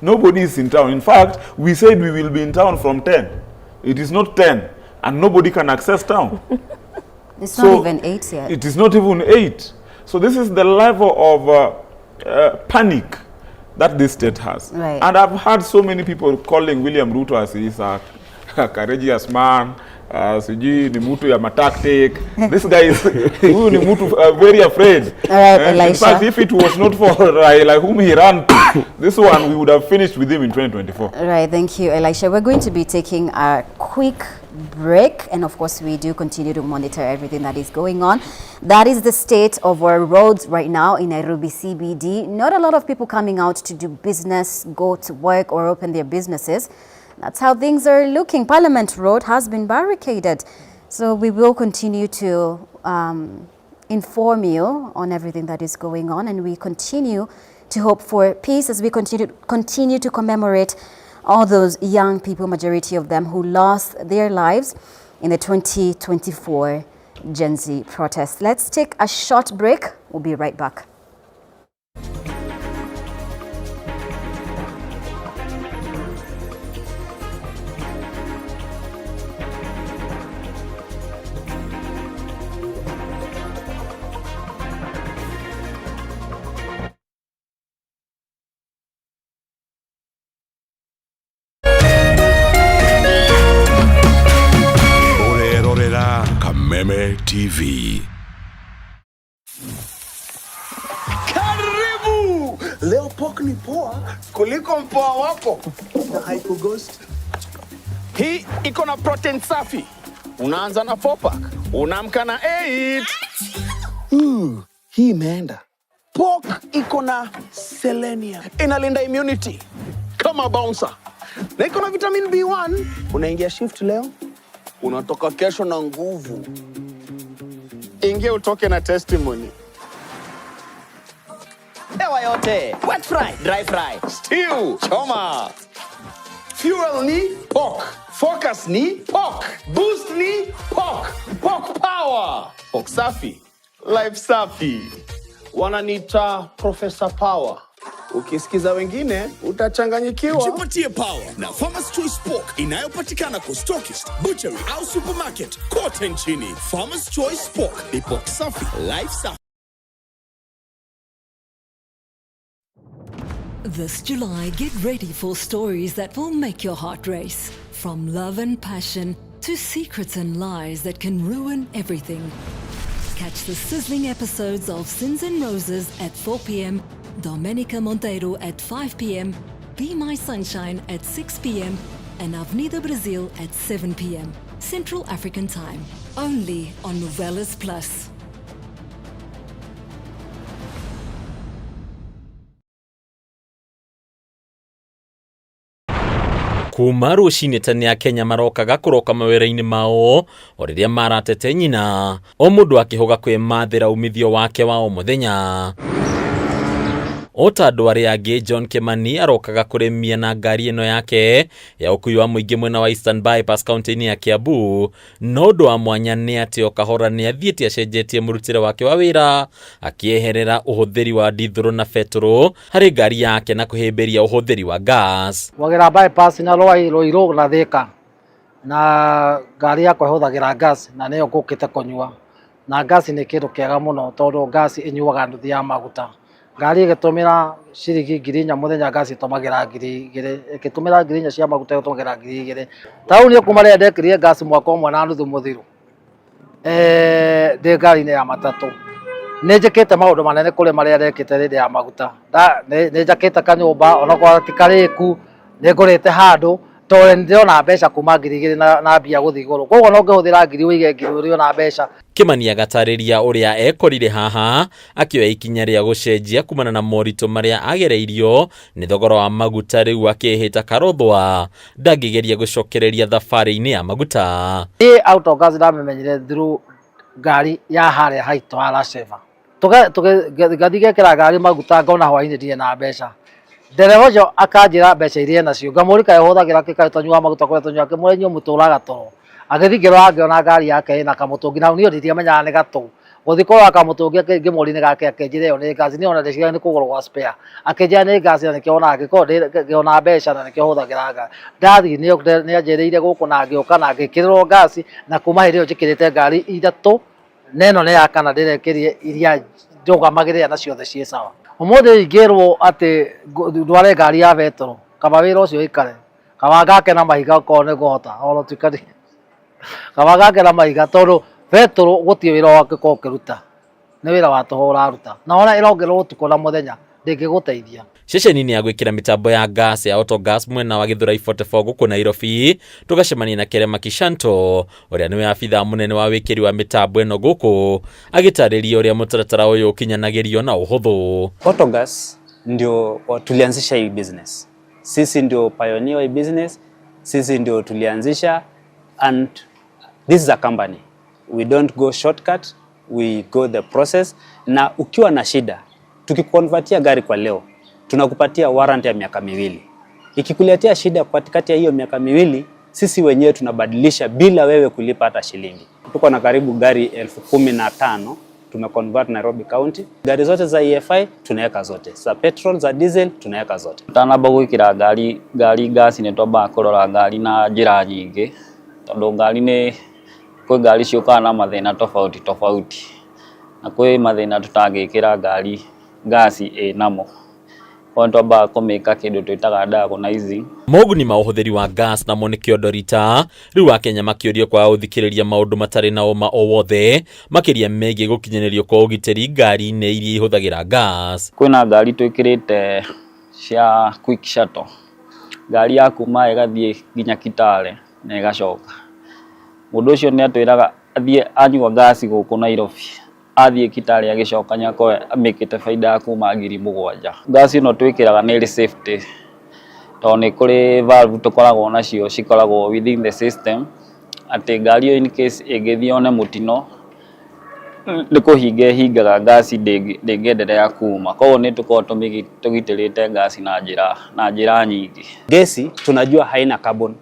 Nobody is in town. In fact, we said we will be in town from 10. It is not 10, and nobody can access town. It's So, not even 8 yet. It is not even 8. So this is the level of panic that this state has. Right. And I've heard so many people calling William Ruto as he's a courageous man, sijui ni mtu ya matactic. This guy is huyu ni mtu very afraid. All right, In Elisha. fact, if it was not for Raila whom he ran to, this one we would have finished with him in 2024. All right, thank you, Elisha. We're going to be taking a quick break, and of course, we do continue to monitor everything that is going on. That is the state of our roads right now in Nairobi CBD. Not a lot of people coming out to do business, go to work, or open their businesses. That's how things are looking. Parliament Road has been barricaded. So we will continue to inform you on everything that is going on, and we continue to hope for peace as we continue to commemorate all those young people, majority of them who lost their lives in the 2024 Gen Z protests. Let's take a short break. We'll be right back. Ũrerorera Kameme TV. Karibu! Leo pork ni poa kuliko mpoa wako na haikughost. Hii iko na protein safi. Unaanza na 4 pack, unaamka na 8. Hii imeenda. Pork iko na selenium, inalinda immunity kama bouncer, na iko na vitamin B1. Unaingia shift leo, unatoka kesho na nguvu. Ingia utoke na testimony. Hewa yote, wet fry, dry fry, stew, choma. Fuel ni pork, focus ni pork, boost ni pork, pork power. Pork safi, life safi. Wananiita Professor Power. Ukisikiza wengine utachanganyikiwa. Jipatie power na Farmers Choice Pork inayopatikana kwa stockist, butchery au supermarket kote nchini. Farmers Choice Pork ni pork safi, life safi. This July, get ready for stories that will make your heart race. From love and passion to secrets and lies that can ruin everything. Catch the sizzling episodes of Sins and Roses at 4 p.m., Domenica Monteiro at 5 p.m., Be My Sunshine at 6 p.m., and Avenida Brasil at 7 p.m. Central African Time. Only on Novelas Plus. Kuma rũcinĩ tene Akenya marokaga kũroka mawĩra-inĩ mao o rĩrĩa maratete nyina o mũndũ akĩhũga kwĩmathĩra umithio wake wa o mũthenya. O ta andũ arĩa angĩ, John Kimani arokaga kũrĩmia na ngari ĩno yake ya ũkui wa mũingĩ mwena wa Eastern Bypass kaunti-inĩ ya Kiambu. No ũndũ wa mwanya nĩ atĩ o kahora nĩ athiĩte acenjetie mũrutĩre wake wa wĩra, akĩeherera ũhũthĩri wa ndithũrũ na betũrũ harĩ ngari yake na kũhĩmbĩria ũhũthĩri wa gas. Wagera bypass na rwai Ruiru na Thika na ngari yakwa ĩhũthagĩra gas na nĩyo ngũkĩte kũnyua, na gas nĩ kĩndũ kĩega mũno tondũ gas ĩnyuaga nuthu ya maguta. Ngari ĩgĩtũmĩra ciringi 4,000 mũthenya, gas ĩtũmagĩra 2,000, ĩgĩtũmĩra 4,000 cia maguta ĩtũmagĩra 2,000. Ta rĩu niĩ kuma rĩrĩa ndekĩrire gas mwaka ũmwe na nuthu mũthiru, ndĩ ngari-inĩ ya matatũ, nĩ njĩkĩte maũndũ manene kũrĩ marĩa ndekĩte hĩndĩ ya maguta. Nĩ njakĩte kanyũmba onakorwo ti karĩku, nĩ ngũrĩte handũ. Tondũ nĩndĩrona mbeca kuma 2000 na mbia gũthiĩ igũrũ, koguo no ngĩhũthĩra 1000 ũige 1000 ũrĩona mbeca. Kimani agatarĩria ũrĩa ekorire haha akĩoya ikinya rĩa gũcenjia kumana na moritũ marĩa agereirio nĩ thogora wa maguta rĩu akĩhĩta karothwa ndangĩgeria gũcokereria thabarĩ-inĩ ya maguta. Niĩ autogas ndamĩmenyire through ngari ya harĩa haitũ ha Lasheva. Ngathiĩ ngekĩra ngari maguta ngona hwainĩ ndirĩ na mbeca. Ndereba ũcio akanjĩra mbeca iria enacio, ngamũria kaĩ ũhũthagĩra kĩ, kaĩ ũtanyuaga maguta kũrĩa tũnyuaga, ngĩmũria inyuĩ mũtũraga toro. Agĩthiĩ ngĩrora ngĩona ngari yake ĩna kamũtũngi, na niĩ ndiamenyaga nĩ gatũ. Gũthiĩ kũrora kamũtũngi ngĩmũria nĩ gake, akĩnjĩra ĩyo nĩ ngasi, niĩ ona ndeciragia nĩ kũgũrũ gwa spare. Akĩnjĩra nĩ ngasi na nĩkĩo onaga ngĩkorwo ngĩona mbeca na nĩkĩo hũthagĩra ngari. Ndathiĩ nĩanjĩrĩire gũkũ na ngĩũka na ngĩkĩrĩrwo ngasi, na kuma hĩndĩ ĩyo njĩkĩrĩte ngari 3 na ĩno nĩ ya kana ndĩrekĩrire iria ndũgamagĩrĩra na ciothe ciĩ sawa. Ũmũthĩ ingĩrwo atĩ ndware ngari ya betũrũ, kaba wĩra ũcio ũikare, kaba ngake na mahiga okorwo nĩ ngũhota, ona ũtuĩka nĩ kaba ngake na mahiga, tondũ betũrũ gũtirĩ wĩra ũngĩkorwo ũkĩruta, nĩ wĩra wa tũhũ ũraruta, na ona ĩrongererwo ũtukũ na mũthenya ndĩngĩgũteithia. Ceceni-inĩ ya gwĩkĩra mĩtambo ya gas ya Autogas mwena wa Githurai 44 gũkũ Nairobi, tũgacemania na Kerema Kishanto ũrĩa nĩwe abithaa mũnene wa wĩkĩri wa mĩtambo ĩno gũkũ, agĩtarĩria ũrĩa mũtaratara ũyũ ũkinyanagĩrio na ũhũthũ. Autogas ndio tulianzisha hii business. Sisi ndio pioneer wa hii business, sisi ndio tulianzisha, and this is a company. We don't go shortcut, we go the process. Na ukiwa na shida, tukikonvertia gari kwa leo, tunakupatia warranty ya miaka 2. Ikikuletea shida katikati ya hiyo miaka 2, sisi wenyewe tunabadilisha bila wewe kulipa hata shilingi. Tuko na karibu gari 15,000 tumeconvert Nairobi County. Gari zote za EFI tunaweka zote, za petrol, za diesel tunaweka zote. Tanamba gwikira ngari ngasi nĩ twambaga kũrora ngari na njĩra nyingĩ, tondũ ngari nĩ kwĩ ngari ciũkaga na mathĩna tofauti tofauti, na kwĩ mathĩna tũtangĩkĩra ngari ngasi ĩnamo. Kwa nĩ twambaga kũmĩka kĩndũ twĩtaga diagnosing. Moguni ma ũhũthĩri wa gas namo nĩ kĩondo rita rĩu Akenya makĩũrio kwaga gũthikĩrĩria maũndũ matarĩ na ũma o wothe makĩria megiĩ gũkinyanĩrio kwa ũgitĩri ngari-inĩ iria ihũthagĩra gas. Kwĩna ngari twĩkĩrĩte cia quick shuttle, ngari ya kuma ĩgathiĩ nginya Kitale na ĩgacoka. Mũndũ ũcio nĩ atwĩraga athiĩ anyua ngasi gũkũ Nairobi, athiĩ Kitale agĩcoka nĩakorwo amĩkĩte baida ya kuma 7,000. Ngasi ĩno twĩkĩraga nĩ ĩrĩ safety, tondũ nĩ kũrĩ valve tũkoragwo nacio cikoragwo within the system, atĩ ngari ĩyo in case ĩngĩthiĩ yone mũtino nĩ kũhinga ĩhingaga ngasi ndĩngĩendelea kuma. Koguo nĩ tũkoragwo tũgitĩrĩte ngasi na njĩra nyingĩ. Gesi tunajua haina carbon,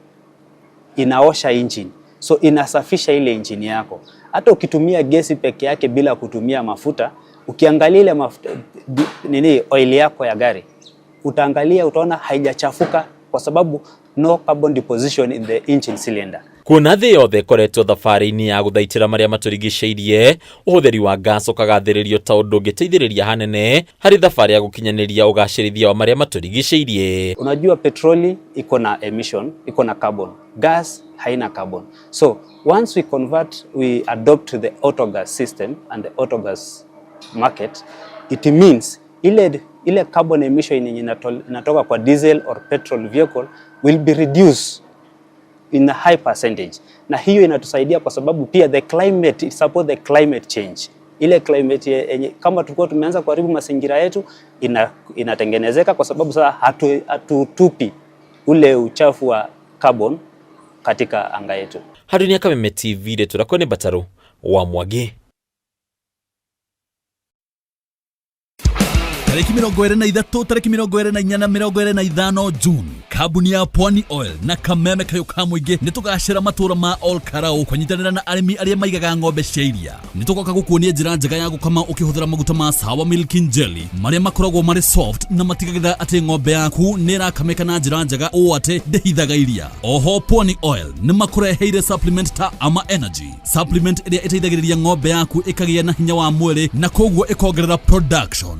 inaosha engine, so inasafisha ile engine yako. Hata ukitumia gesi peke yake bila kutumia mafuta, ukiangalia ile mafuta, nini oil yako ya gari, utaangalia utaona haijachafuka kwa sababu no carbon deposition in the engine cylinder. Kuona thĩ yothe ĩkoretwo thabarĩ-inĩ ya gũthaitĩra marĩa matũrigicĩirie, ũhũthĩri wa gas ũkagathĩrĩrio ta ũndũ ũngĩteithĩrĩria hanene harĩ thabarĩ ya gũkinyanĩria ũgacĩrithia wa marĩa matũrigicĩirie. Unajua petroli iko na emission, iko na carbon. Gas haina carbon. So once we convert, we adopt the autogas system and the autogas market, it means ile carbon emission yenye inatoka kwa diesel or petrol vehicle will be reduced in a high percentage. Na hiyo inatusaidia kwa sababu pia the climate, support the climate change. Ile climate yenye kama tulikuwa tumeanza kuharibu mazingira yetu inatengenezeka kwa sababu sasa hatutupi ule uchafu wa carbon katika anga yetu. Hadunia Kameme TV letu ni Bataru wa Mwagi. Tariki 23, tariki 24 na 25 June, kambuni ya Pwani Oil na Kameme Kayo ka Mũingĩ nĩ tũgacĩra matũra ma Ol Karau kũnyitanĩra na arĩmi arĩa maigaga ng'ombe cia iria. Nĩ tũgoka gũkuonia njĩra njega ya gũkama ũkĩhũthĩra maguta ma Sawa Milking Jelly marĩa makoragwo marĩ soft na matigagĩrĩra atĩ ng'ombe yaku nĩ ĩrakamĩka na njĩra njega ũũ atĩ ndĩhithaga iria. Oho Pwani Oil nĩ makũreheire supplement ta Ama Energy, supplement ĩrĩa ĩteithagĩrĩria ng'ombe yaku ĩkagĩa na hinya wa mwĩrĩ na koguo ĩkongerera production.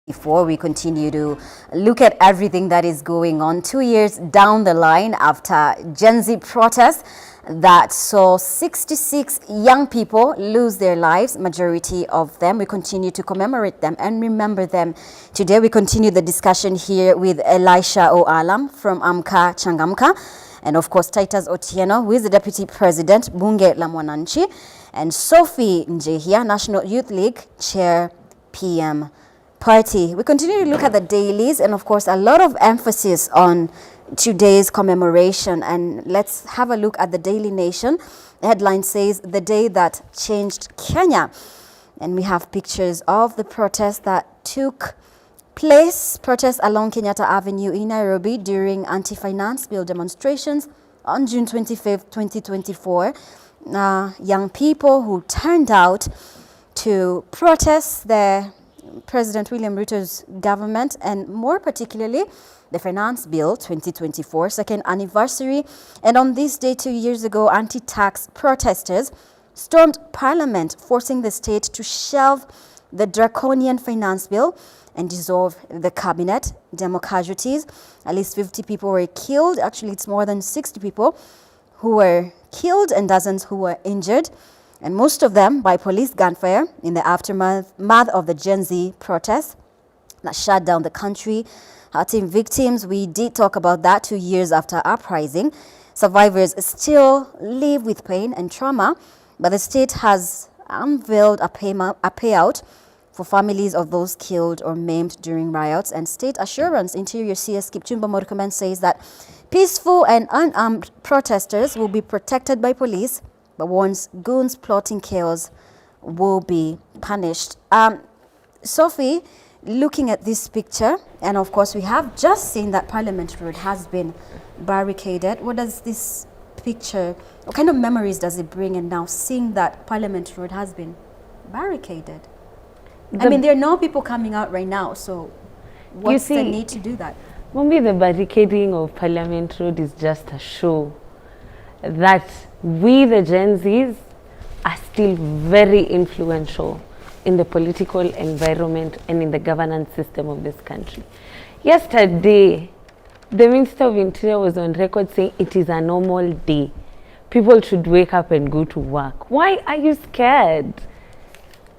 Before we continue to look at everything that is going on 2 years down the line after Gen Z protests that saw 66 young people lose their lives, majority of them. We continue to commemorate them and remember them. Today we continue the discussion here with Elisha Oalam from Amka Changamka, and of course Titus Otieno, who is the Deputy President, Bunge la Mwananchi, and Sophie Njehia, National Youth League Chair, PM Party. We continue to look at the dailies and of course a lot of emphasis on today's commemoration, and let's have a look at the Daily Nation. The headline says, "The day that changed Kenya." And we have pictures of the protest that took place, protests along Kenyatta Avenue in Nairobi during anti-finance bill demonstrations on June 25th, 2024. Young people who turned out to protest the President William Ruto's government, and more particularly the Finance Bill 2024 second anniversary. And on this day 2 years ago, anti-tax protesters stormed Parliament, forcing the state to shelve the draconian finance bill and dissolve the cabinet. Demo casualties, at least 50 people were killed. Actually, it's more than 60 people who were killed and dozens who were injured, and most of them by police gunfire in the aftermath of the Gen Z protests that shut down the country, hurting victims. We did talk about that 2 years after uprising. Survivors still live with pain and trauma, but the state has unveiled a payout for families of those killed or maimed during riots. And state assurance, Interior CS Kipchumba Murkomen says that peaceful and unarmed protesters will be protected by police, but warns goons plotting chaos will be punished. Sophie, looking at this picture, and of course we have just seen that Parliament Road has been barricaded. What does this picture, what kind of memories does it bring? And now seeing that Parliament Road has been barricaded. I mean, there are no people coming out right now, so what's the need to do that? Maybe the barricading of Parliament Road is just a show that we, the Gen Zs, are still very influential in the political environment and in the governance system of this country. Yesterday, the Minister of Interior was on record saying it is a normal day. People should wake up and go to work. Why are you scared?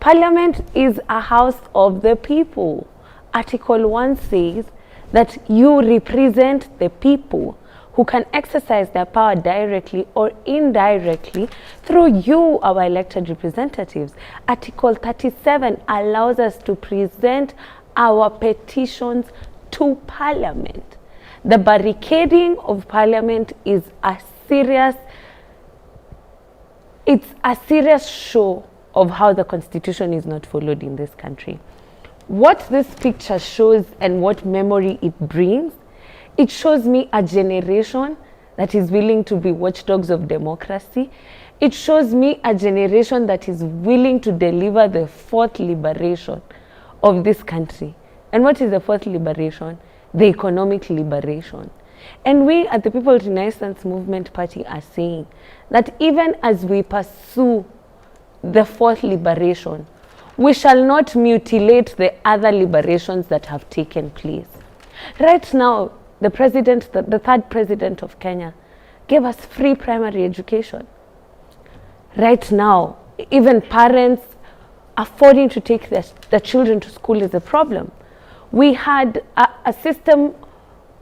Parliament is a house of the people. Article 1 says that you represent the people who can exercise their power directly or indirectly through you, our elected representatives. Article 37 allows us to present our petitions to Parliament. The barricading of Parliament is a serious show of how the Constitution is not followed in this country. What this picture shows and what memory it brings, it shows me a generation that is willing to be watchdogs of democracy. It shows me a generation that is willing to deliver the fourth liberation of this country. And what is the fourth liberation? The economic liberation. And we at the People's Renaissance Movement Party are saying that even as we pursue the fourth liberation, we shall not mutilate the other liberations that have taken place. Right now, the president, the third president of Kenya, gave us free primary education. Right now, even parents affording to take their children to school is a problem. We had a system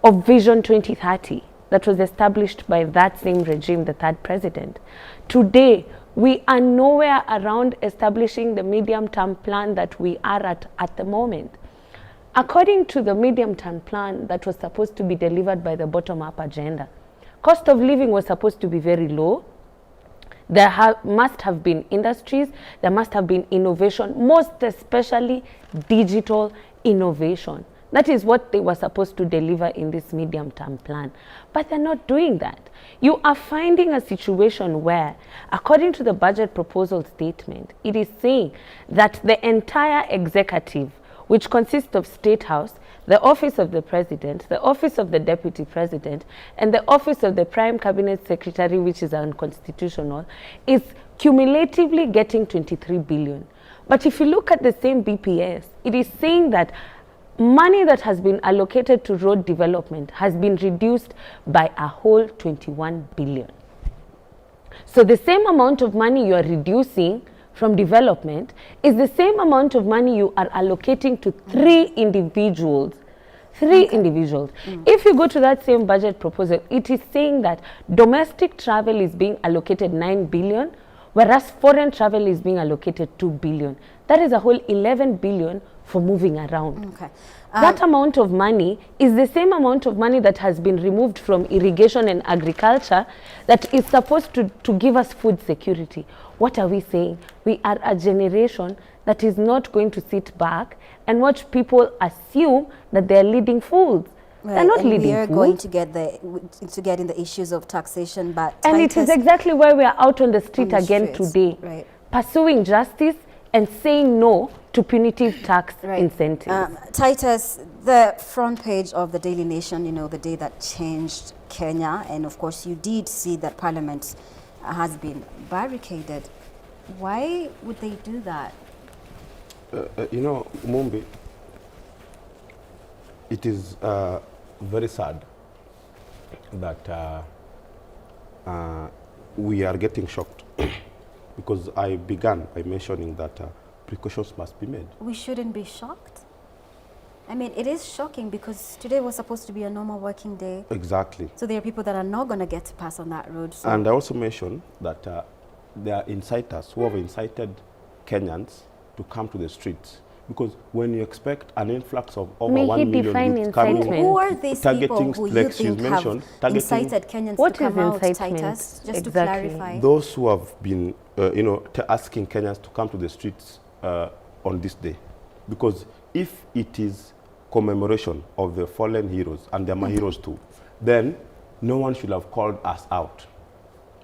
of Vision 2030 that was established by that same regime, the third president. Today, we are nowhere around establishing the medium-term plan that we are at the moment. According to the medium-term plan that was supposed to be delivered by the bottom-up agenda, cost of living was supposed to be very low. There must have been industries, there must have been innovation, most especially digital innovation. That is what they were supposed to deliver in this medium-term plan. But they're not doing that. You are finding a situation where, according to the budget proposal statement, it is saying that the entire executive, which consists of State House, the Office of the President, the Office of the Deputy President, and the Office of the Prime Cabinet Secretary, which is unconstitutional, is cumulatively getting 23 billion. But if you look at the same BPS, it is saying that Money that has been allocated to road development has been reduced by a whole 21 billion. So the same amount of money you are reducing from development is the same amount of money you are allocating to three individuals. Three individuals. If you go to that same budget proposal, it is saying that domestic travel is being allocated 9 billion, whereas foreign travel is being allocated 2 billion. That is a whole 11 billion for moving around. That amount of money is the same amount of money that has been removed from irrigation and agriculture that is supposed to give us food security. What are we saying? We are a generation that is not going to sit back and watch people assume that they are leading fools. Right, They're not and leading we are fools. going to get the to get in the issues of taxation, but And it is Titus- exactly why we are out on the street On the again streets, today, right. pursuing justice and saying no to punitive tax incentives. Titus, the front page of the Daily Nation, you know, the day that changed Kenya, and of course you did see that Parliament has been barricaded. Why would they do that? You know, Mumbi, it is very sad that we are getting shocked because I began by mentioning that precautions must be made. We shouldn't be shocked. I mean, it is shocking because today was supposed to be a normal working day. Exactly. So there are people that are not going to get to pass on that road. So And I also mentioned that there are inciters who have incited Kenyans to come to the streets. Because when you expect an influx of over May 1 he million define youths coming, incitement? Who are these people targeting, who you like she's think have mentioned, targeting incited Kenyans What to come is out, incitement? Titus? Just to Exactly. clarify. Those who have been, you know, asking Kenyans to come to the streets on this day. Because if it is commemoration of the fallen heroes, and they are my heroes too, then no one should have called us out.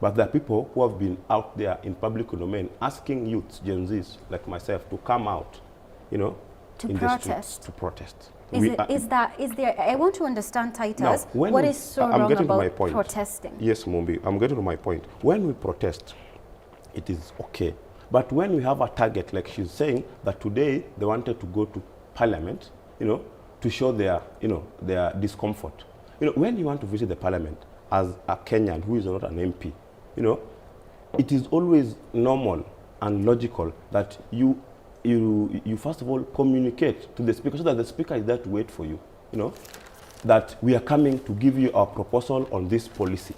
But there are people who have been out there in public domain asking youths, Gen Zs like myself, to come out, you know, To in the streets protest. to protest. Is, We it, are- is that, is there, I want to understand, Titus, Now, when what we- is so I'm wrong getting to my about point. protesting? Yes, Mumbi, I'm getting to my point. When we protest, it is okay. But when we have a target, like she's saying, that today they wanted to go to parliament, you know, to show their, you know, their discomfort. You know, when you want to visit the parliament as a Kenyan who is not an MP, you know, it is always normal and logical that you first of all communicate to the speaker so that the speaker is there to wait for you, you know, that we are coming to give you our proposal on this policy,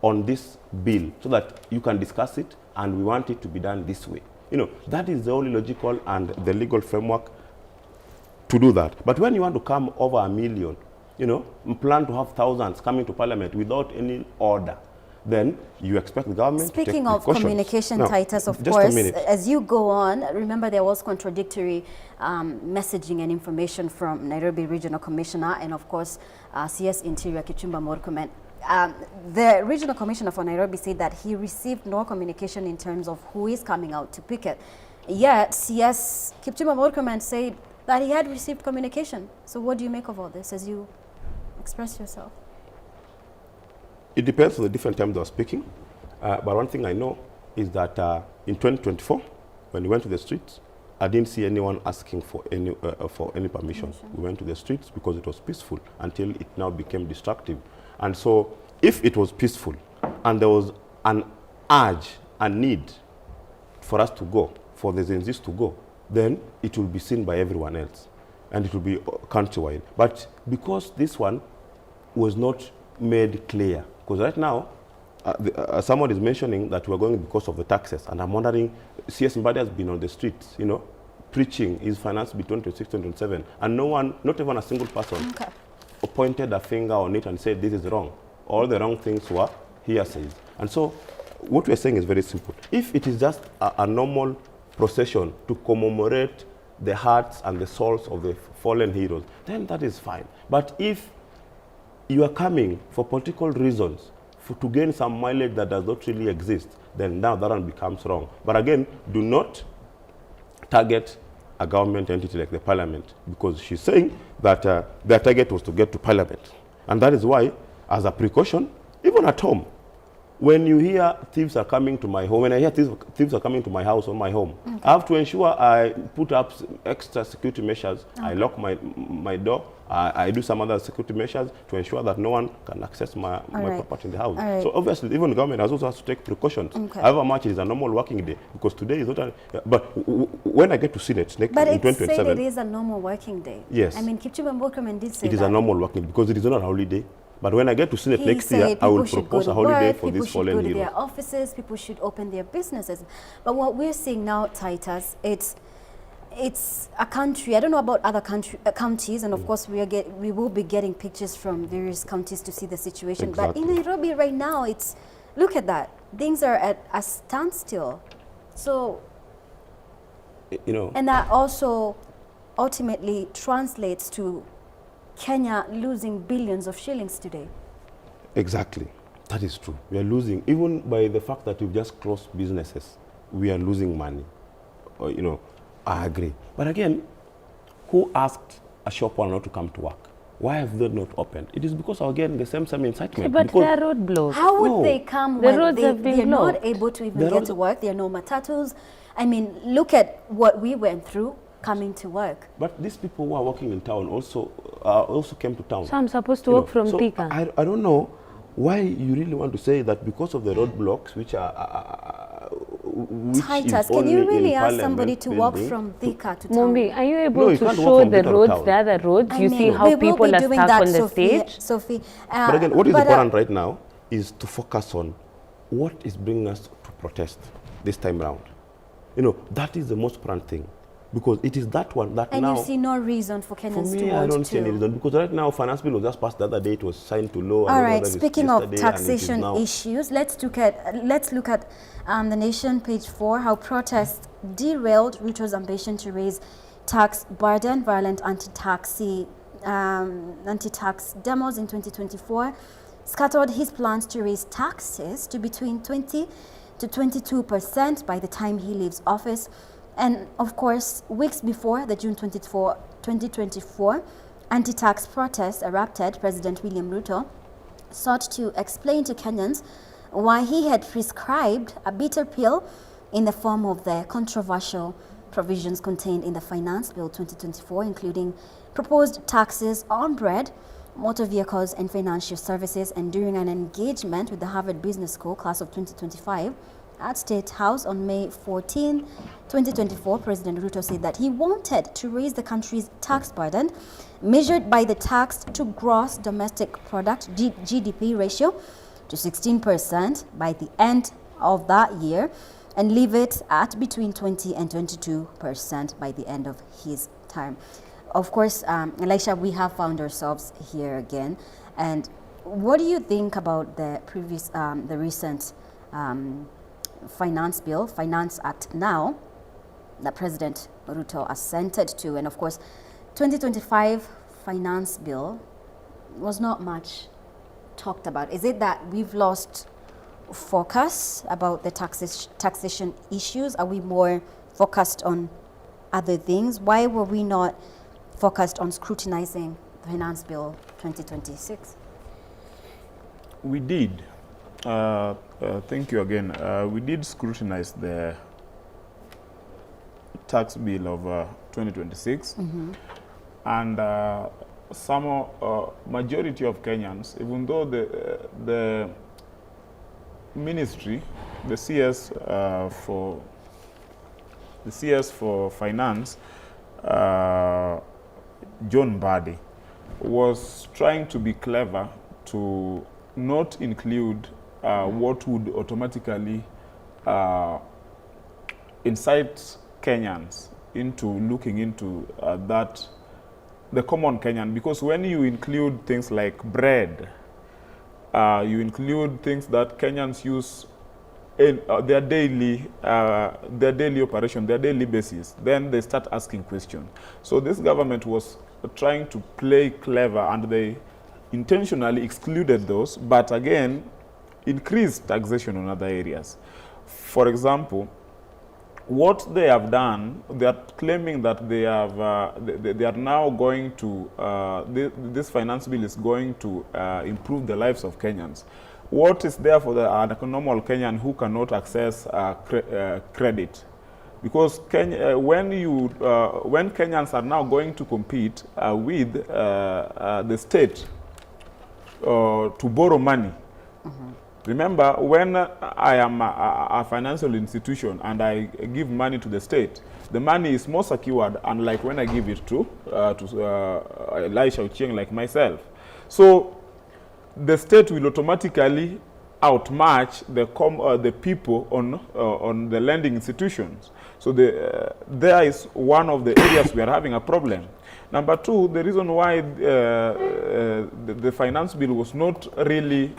on this bill, so that you can discuss it, and we want it to be done this way. You know, that is the only logical and the legal framework to do that. But when you want to come over 1 million, you know, plan to have thousands coming to parliament without any order, then you expect the government to take Speaking of precautions. communication, Now, Titus, of just a course, minute. as you go on, remember there was contradictory messaging and information from Nairobi Regional Commissioner and, of course, CS Interior Kipchumba Murkomen. The Regional Commissioner for Nairobi said that he received no communication in terms of who is coming out to picket. Yet, CS Kipchumba Murkomen said that he had received communication. So what do you make of all this as you express yourself? It depends on the different times they are speaking. But one thing I know is that in 2024, when we went to the streets, I didn't see anyone asking for any permission. We went to the streets because it was peaceful until it now became destructive. And so if it was peaceful and there was an urge, a need for us to go, for the Gen Zs to go, then it will be seen by everyone else and it will be countrywide. But because this one was not made clear, because right now, someone is mentioning that we're going because of the taxes, and I'm wondering, CS Mbadi has been on the streets, you know, preaching his finance between 2026 and 2027, and no one, not even a single person, pointed a finger on it and said this is wrong. All the wrong things were hearsays. And so what we're saying is very simple. If it is just a normal procession to commemorate the hearts and the souls of the fallen heroes, then that is fine. But if you are coming for political reasons, to gain some mileage that does not really exist, then now that one becomes wrong. But again, do not target a government entity like the parliament, because she's saying that their target was to get to parliament. And that is why, as a precaution, even at home, When you hear thieves are coming to my home, when I hear thieves are coming to my house or my home, I have to ensure I put up extra security measures. I lock my door. I do some other security measures to ensure that no one can access my property in the house. So obviously, even the government also has to take precautions. However much it is a normal working day, because today is not a... But when I get to Senate next but in 2027... But it said it is a normal working day. Yes. I mean, Kipchumba Murkomen did say it is that. A normal working day, because it is not a holiday. But when I get to Senate next year, I will propose a holiday for these fallen heroes. People should go to their offices, people should open their businesses. But what we're seeing now, Titus, it's a country. I don't know about other counties, and of course we will be getting pictures from various counties to see the situation. Exactly. But in Nairobi right now, it's, look at that. Things are at a standstill. So, you know, and that also ultimately translates to Kenya losing billions of shillings today. Exactly. That is true. We are losing, even by the fact that we've just closed businesses, we are losing money. You know, I agree. But again, who asked a shop owner not to come to work? Why have they not opened? It is because, again, the same incitement. But there are roadblocks. How would they come the when roads have been they're blocked? Not able to even get to work? There are no matatus. I mean, look at what we went through coming to work. But these people who are working in town also came to town. So I'm supposed to work from Thika. I don't know why you really want to say that because of the roadblocks, which are which Titus, can you really ask somebody to walk from Thika to town? Mumbi, are you able to show the roads, the other roads? You see how people are stuck on the stage? Sophie, but again, what is important right now is to focus on what is bringing us to protest this time round. You know, that is the most important thing. Because it is that one that and now... And you see no reason for Kenyans for me, to want I don't see any reason. Because right now, finance bill was just passed the other day. It was signed to law. All right, speaking of taxation issues, let's look at The Nation, page 4, how protests derailed Ruto's ambition to raise tax burden, violent anti-tax demos in 2024, scattered his plans to raise taxes to between 20 to 22% by the time he leaves office. And of course, weeks before the June 2024 anti-tax protests erupted, President William Ruto sought to explain to Kenyans why he had prescribed a bitter pill in the form of the controversial provisions contained in the Finance Bill 2024, including proposed taxes on bread, motor vehicles and financial services. And during an engagement with the Harvard Business School class of 2025, at State House on May 14, 2024, President Ruto said that he wanted to raise the country's tax burden, measured by the tax to gross domestic product GDP ratio, to 16% by the end of that year and leave it at between 20 and 22% by the end of his term. Of course, Elisha, we have found ourselves here again. And what do you think about the previous, the recent Finance Bill, Finance Act now, that President Ruto assented to? And of course, 2025 Finance Bill was not much talked about. Is it that we've lost focus about the taxation issues? Are we more focused on other things? Why were we not focused on scrutinizing the Finance Bill 2026? We did. Thank you again. We did scrutinize the tax bill of 2026, and some majority of Kenyans, even though the ministry, the CS for Finance, John Mbadi, was trying to be clever to not include what would automatically incite Kenyans into looking into that, the common Kenyan, because when you include things like bread, you include things that Kenyans use in their daily operation, their daily basis, then they start asking questions. So this government was trying to play clever, and they intentionally excluded those, but again, increased taxation on other areas. For example, what they have done, they are claiming that they have, they are now going to, this finance bill is going to improve the lives of Kenyans. What is there for the normal Kenyan who cannot access credit? Because Kenya, when Kenyans are now going to compete with the state to borrow money, remember when I am a financial institution and I give money to the state, the money is more secured, unlike when I give it to Elisha Ochieng like myself. So the state will automatically outmatch the people on the lending institutions. So there is one of the areas we are having a problem. Number two, the reason why the finance bill was not really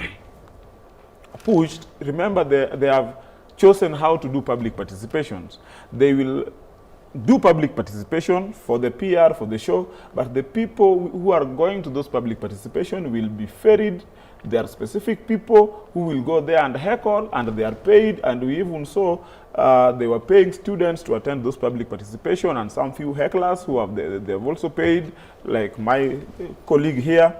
pushed, remember they have chosen how to do public participations. They will do public participation for the PR, for the show, but the people who are going to those public participation will be ferried. There are specific people who will go there and heckle, and they are paid, and we even saw they were paying students to attend those public participation, and some few hecklers who have, they have also paid, like my colleague here.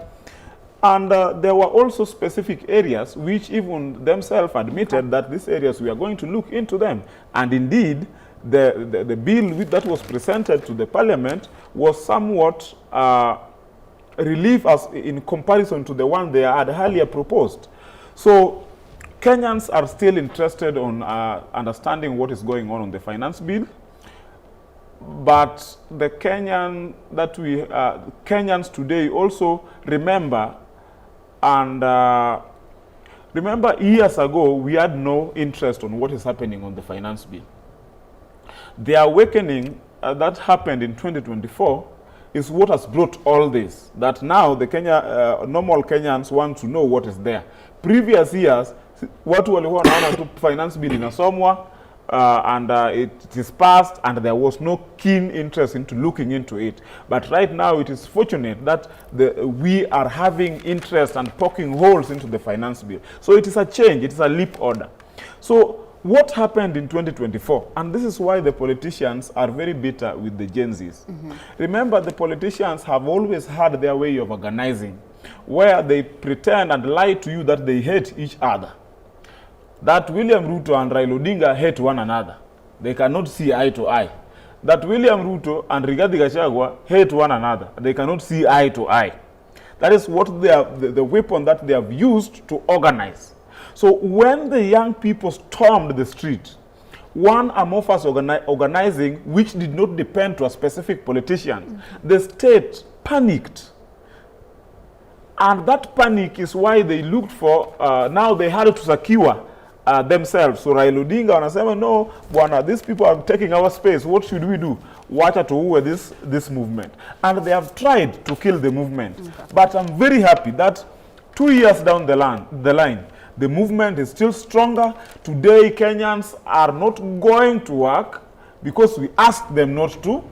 And there were also specific areas which even themselves admitted that these areas we are going to look into them. And indeed, the bill that was presented to the parliament was somewhat relief as in comparison to the one they had earlier proposed. So Kenyans are still interested on understanding what is going on the finance bill. But the Kenyan that we, Kenyans today also remember, and remember years ago, we had no interest on what is happening on the finance bill. The awakening that happened in 2024 is what has brought all this, that now the normal Kenyans want to know what is there. Previous years, watu walikuwa wanaona tu finance bill inasomwa, and it is passed, and there was no keen interest into looking into it. But right now it is fortunate that we are having interest and poking holes into the finance bill. So it is a change, it is a leap order. So what happened in 2024, and this is why the politicians are very bitter with the Gen Zs. Remember, the politicians have always had their way of organizing, where they pretend and lie to you that they hate each other. That William Ruto and Raila Odinga hate one another. They cannot see eye to eye. That William Ruto and Rigathi Gachagua hate one another. They cannot see eye to eye. That is what they are, the weapon that they have used to organize. So when the young people stormed the street, one amorphous organizing, which did not depend to a specific politician, the state panicked. And that panic is why they looked for, now they had to secure themselves. So Raila Odinga wanasema, no, bwana, these people are taking our space. What should we do? Wacha tuue this movement. And they have tried to kill the movement. But I'm very happy that 2 years down the line, the movement is still stronger. Today, Kenyans are not going to work because we asked them not to,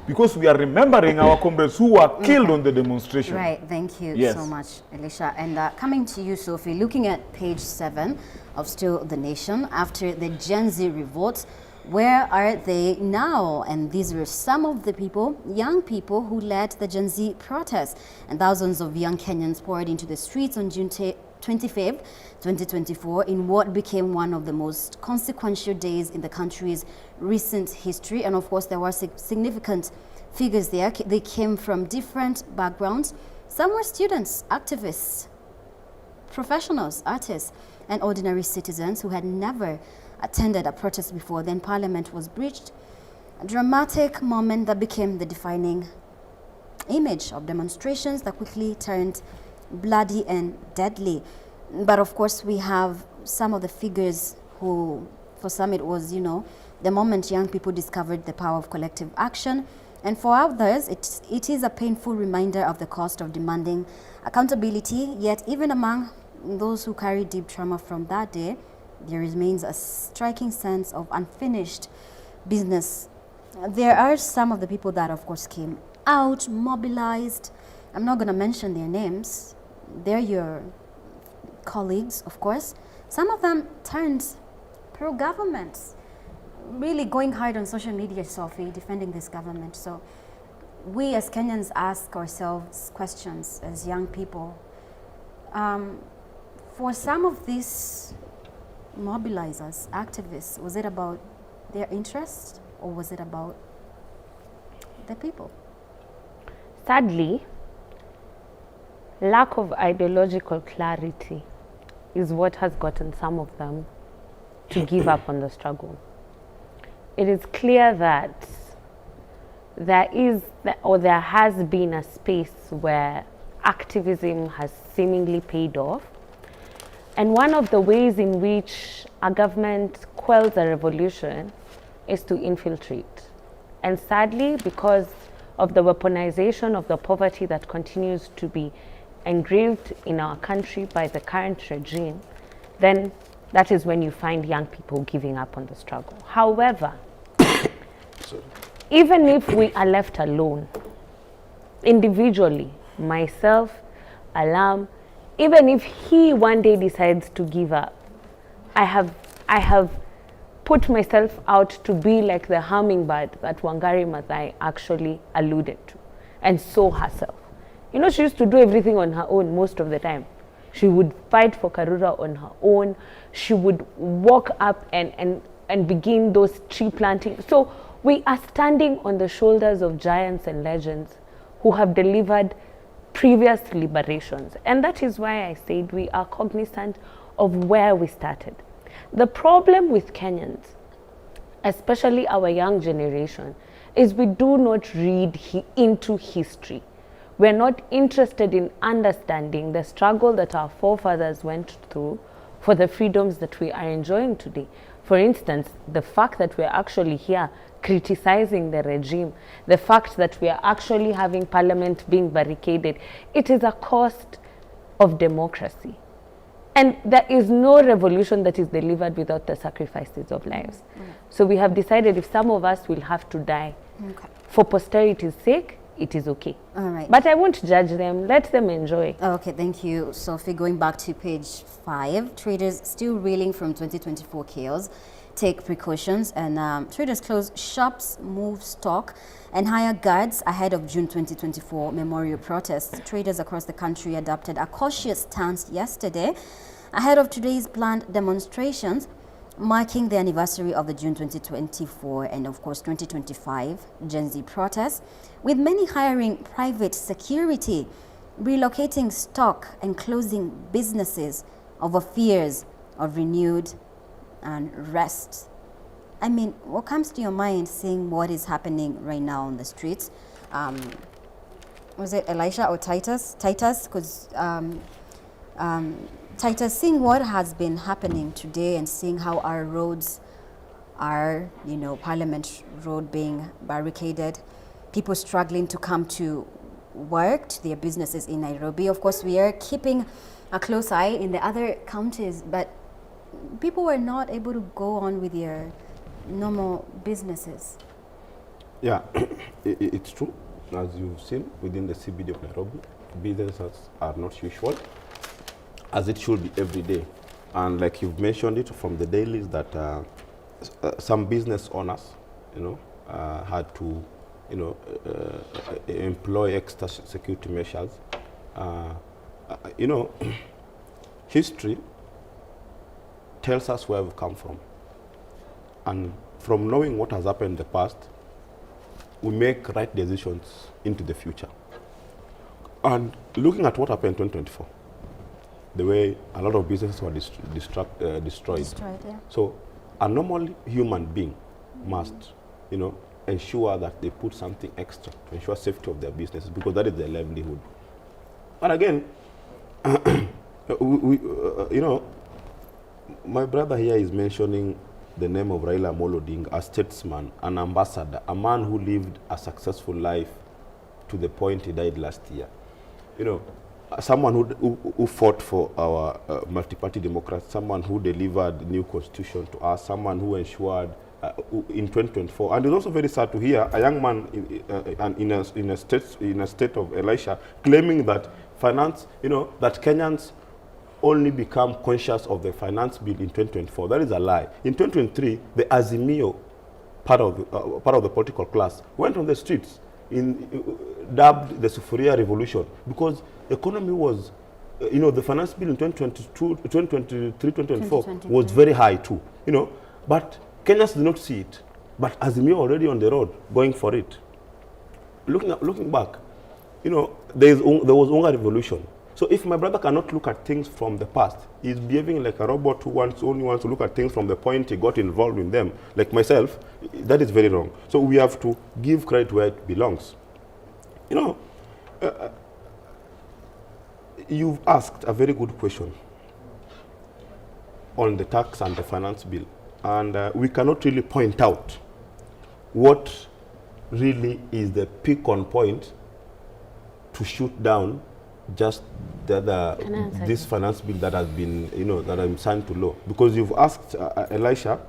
because we are remembering our comrades who were killed on the demonstration. Right, thank you Yes. so much, Elisha. And coming to you, Sophie, looking at page 7 of Still the Nation, after the Gen Z revolt, where are they now? And these were some of the people, young people, who led the Gen Z protest. And thousands of young Kenyans poured into the streets on June 25th, 2024, in what became one of the most consequential days in the country's recent history. And of course, there were significant figures there. They came from different backgrounds. Some were students, activists, professionals, artists, and ordinary citizens who had never attended a protest before. Then Parliament was breached. A dramatic moment that became the defining image of demonstrations that quickly turned bloody and deadly. But of course, we have some of the figures who, for some it was, you know, the moment young people discovered the power of collective action. And for others, it is a painful reminder of the cost of demanding accountability. Yet even among those who carry deep trauma from that day, there remains a striking sense of unfinished business. There are some of the people that, of course, came out, mobilized. I'm not going to mention their names. They're your colleagues, of course. Some of them turned pro-government, really going hard on social media, Sophie, defending this government. So we as Kenyans ask ourselves questions as young people. For some of these mobilizers, activists, was it about their interest or was it about the people? Sadly, lack of ideological clarity is what has gotten some of them to give up on the struggle. It is clear that there is, or there has been, a space where activism has seemingly paid off. And one of the ways in which a government quells a revolution is to infiltrate. And sadly, because of the weaponization of the poverty that continues to be engraved in our country by the current regime, then that is when you find young people giving up on the struggle. However, even if we are left alone, individually, myself, Alam, even if he one day decides to give up, I have put myself out to be like the hummingbird that Wangari Maathai actually alluded to, and so herself. She used to do everything on her own most of the time. She would fight for Karura on her own. She would walk up and begin those tree planting. So we are standing on the shoulders of giants and legends who have delivered previous liberations. And that is why I said we are cognizant of where we started. The problem with Kenyans, especially our young generation, is we do not read into history. We're not interested in understanding the struggle that our forefathers went through for the freedoms that we are enjoying today. For instance, the fact that we're actually here criticizing the regime, the fact that we are actually having parliament being barricaded, it is a cost of democracy. And there is no revolution that is delivered without the sacrifices of lives. So we have decided if some of us will have to die for posterity's sake, it is okay. All right. But I won't judge them. Let them enjoy. Okay, thank you, Sophie. Going back to page 5, traders still reeling from 2024 chaos take precautions, and traders close shops, move stock, and hire guards ahead of June 2024 memorial protests. Traders across the country adopted a cautious stance yesterday ahead of today's planned demonstrations marking the anniversary of the June 2024 and, of course, 2025 Gen Z protests, with many hiring private security, relocating stock, and closing businesses over fears of renewed unrest. I mean, what comes to your mind seeing what is happening right now on the streets? Was it Elisha or Titus? Titus, because Titus, seeing what has been happening today and seeing how our roads are, Parliament Road being barricaded, people struggling to come to work, to their businesses in Nairobi. Of course, we are keeping a close eye in the other counties, but people were not able to go on with their normal businesses. Yeah, it's true. As you've seen within the CBD of Nairobi, businesses are not usual, as it should be every day. And like you've mentioned it from the dailies that some business owners, had to, employ extra security measures. History tells us where we've come from. And from knowing what has happened in the past, we make right decisions into the future. And looking at what happened in 2024, the way a lot of businesses were destroyed. Destroyed, yeah. So a normal human being must, ensure that they put something extra to ensure safety of their businesses, because that is their livelihood. And again, my brother here is mentioning the name of Raila Amolo Odinga, a statesman, an ambassador, a man who lived a successful life to the point he died last year. Someone who fought for our multi-party democracy, someone who delivered new constitution to us, someone who ensured in 2024. And it's also very sad to hear a young man in a state of Elisha claiming that finance, you know, that Kenyans only become conscious of the finance bill in 2024. That is a lie. In 2023, the Azimio part of the political class went on the streets, in dubbed the Sufuria Revolution, because the economy was You know, the finance bill in 2022, 2023, 2024 2023. Was very high too, you know, but Kenyans did not see it. But Azimio already on the road going for it. Looking back, you know, there was Unga revolution. So if my brother cannot look at things from the past, he's behaving like a robot who only wants to look at things from the point he got involved in them, like myself, that is very wrong. So we have to give credit where it belongs. You know, you've asked a very good question on the tax and the finance bill, and we cannot really point out what really is the pick on point to shoot down just the other, Can I answer this finance bill that has been, you know, that I'm signed to law. Because you've asked Elisha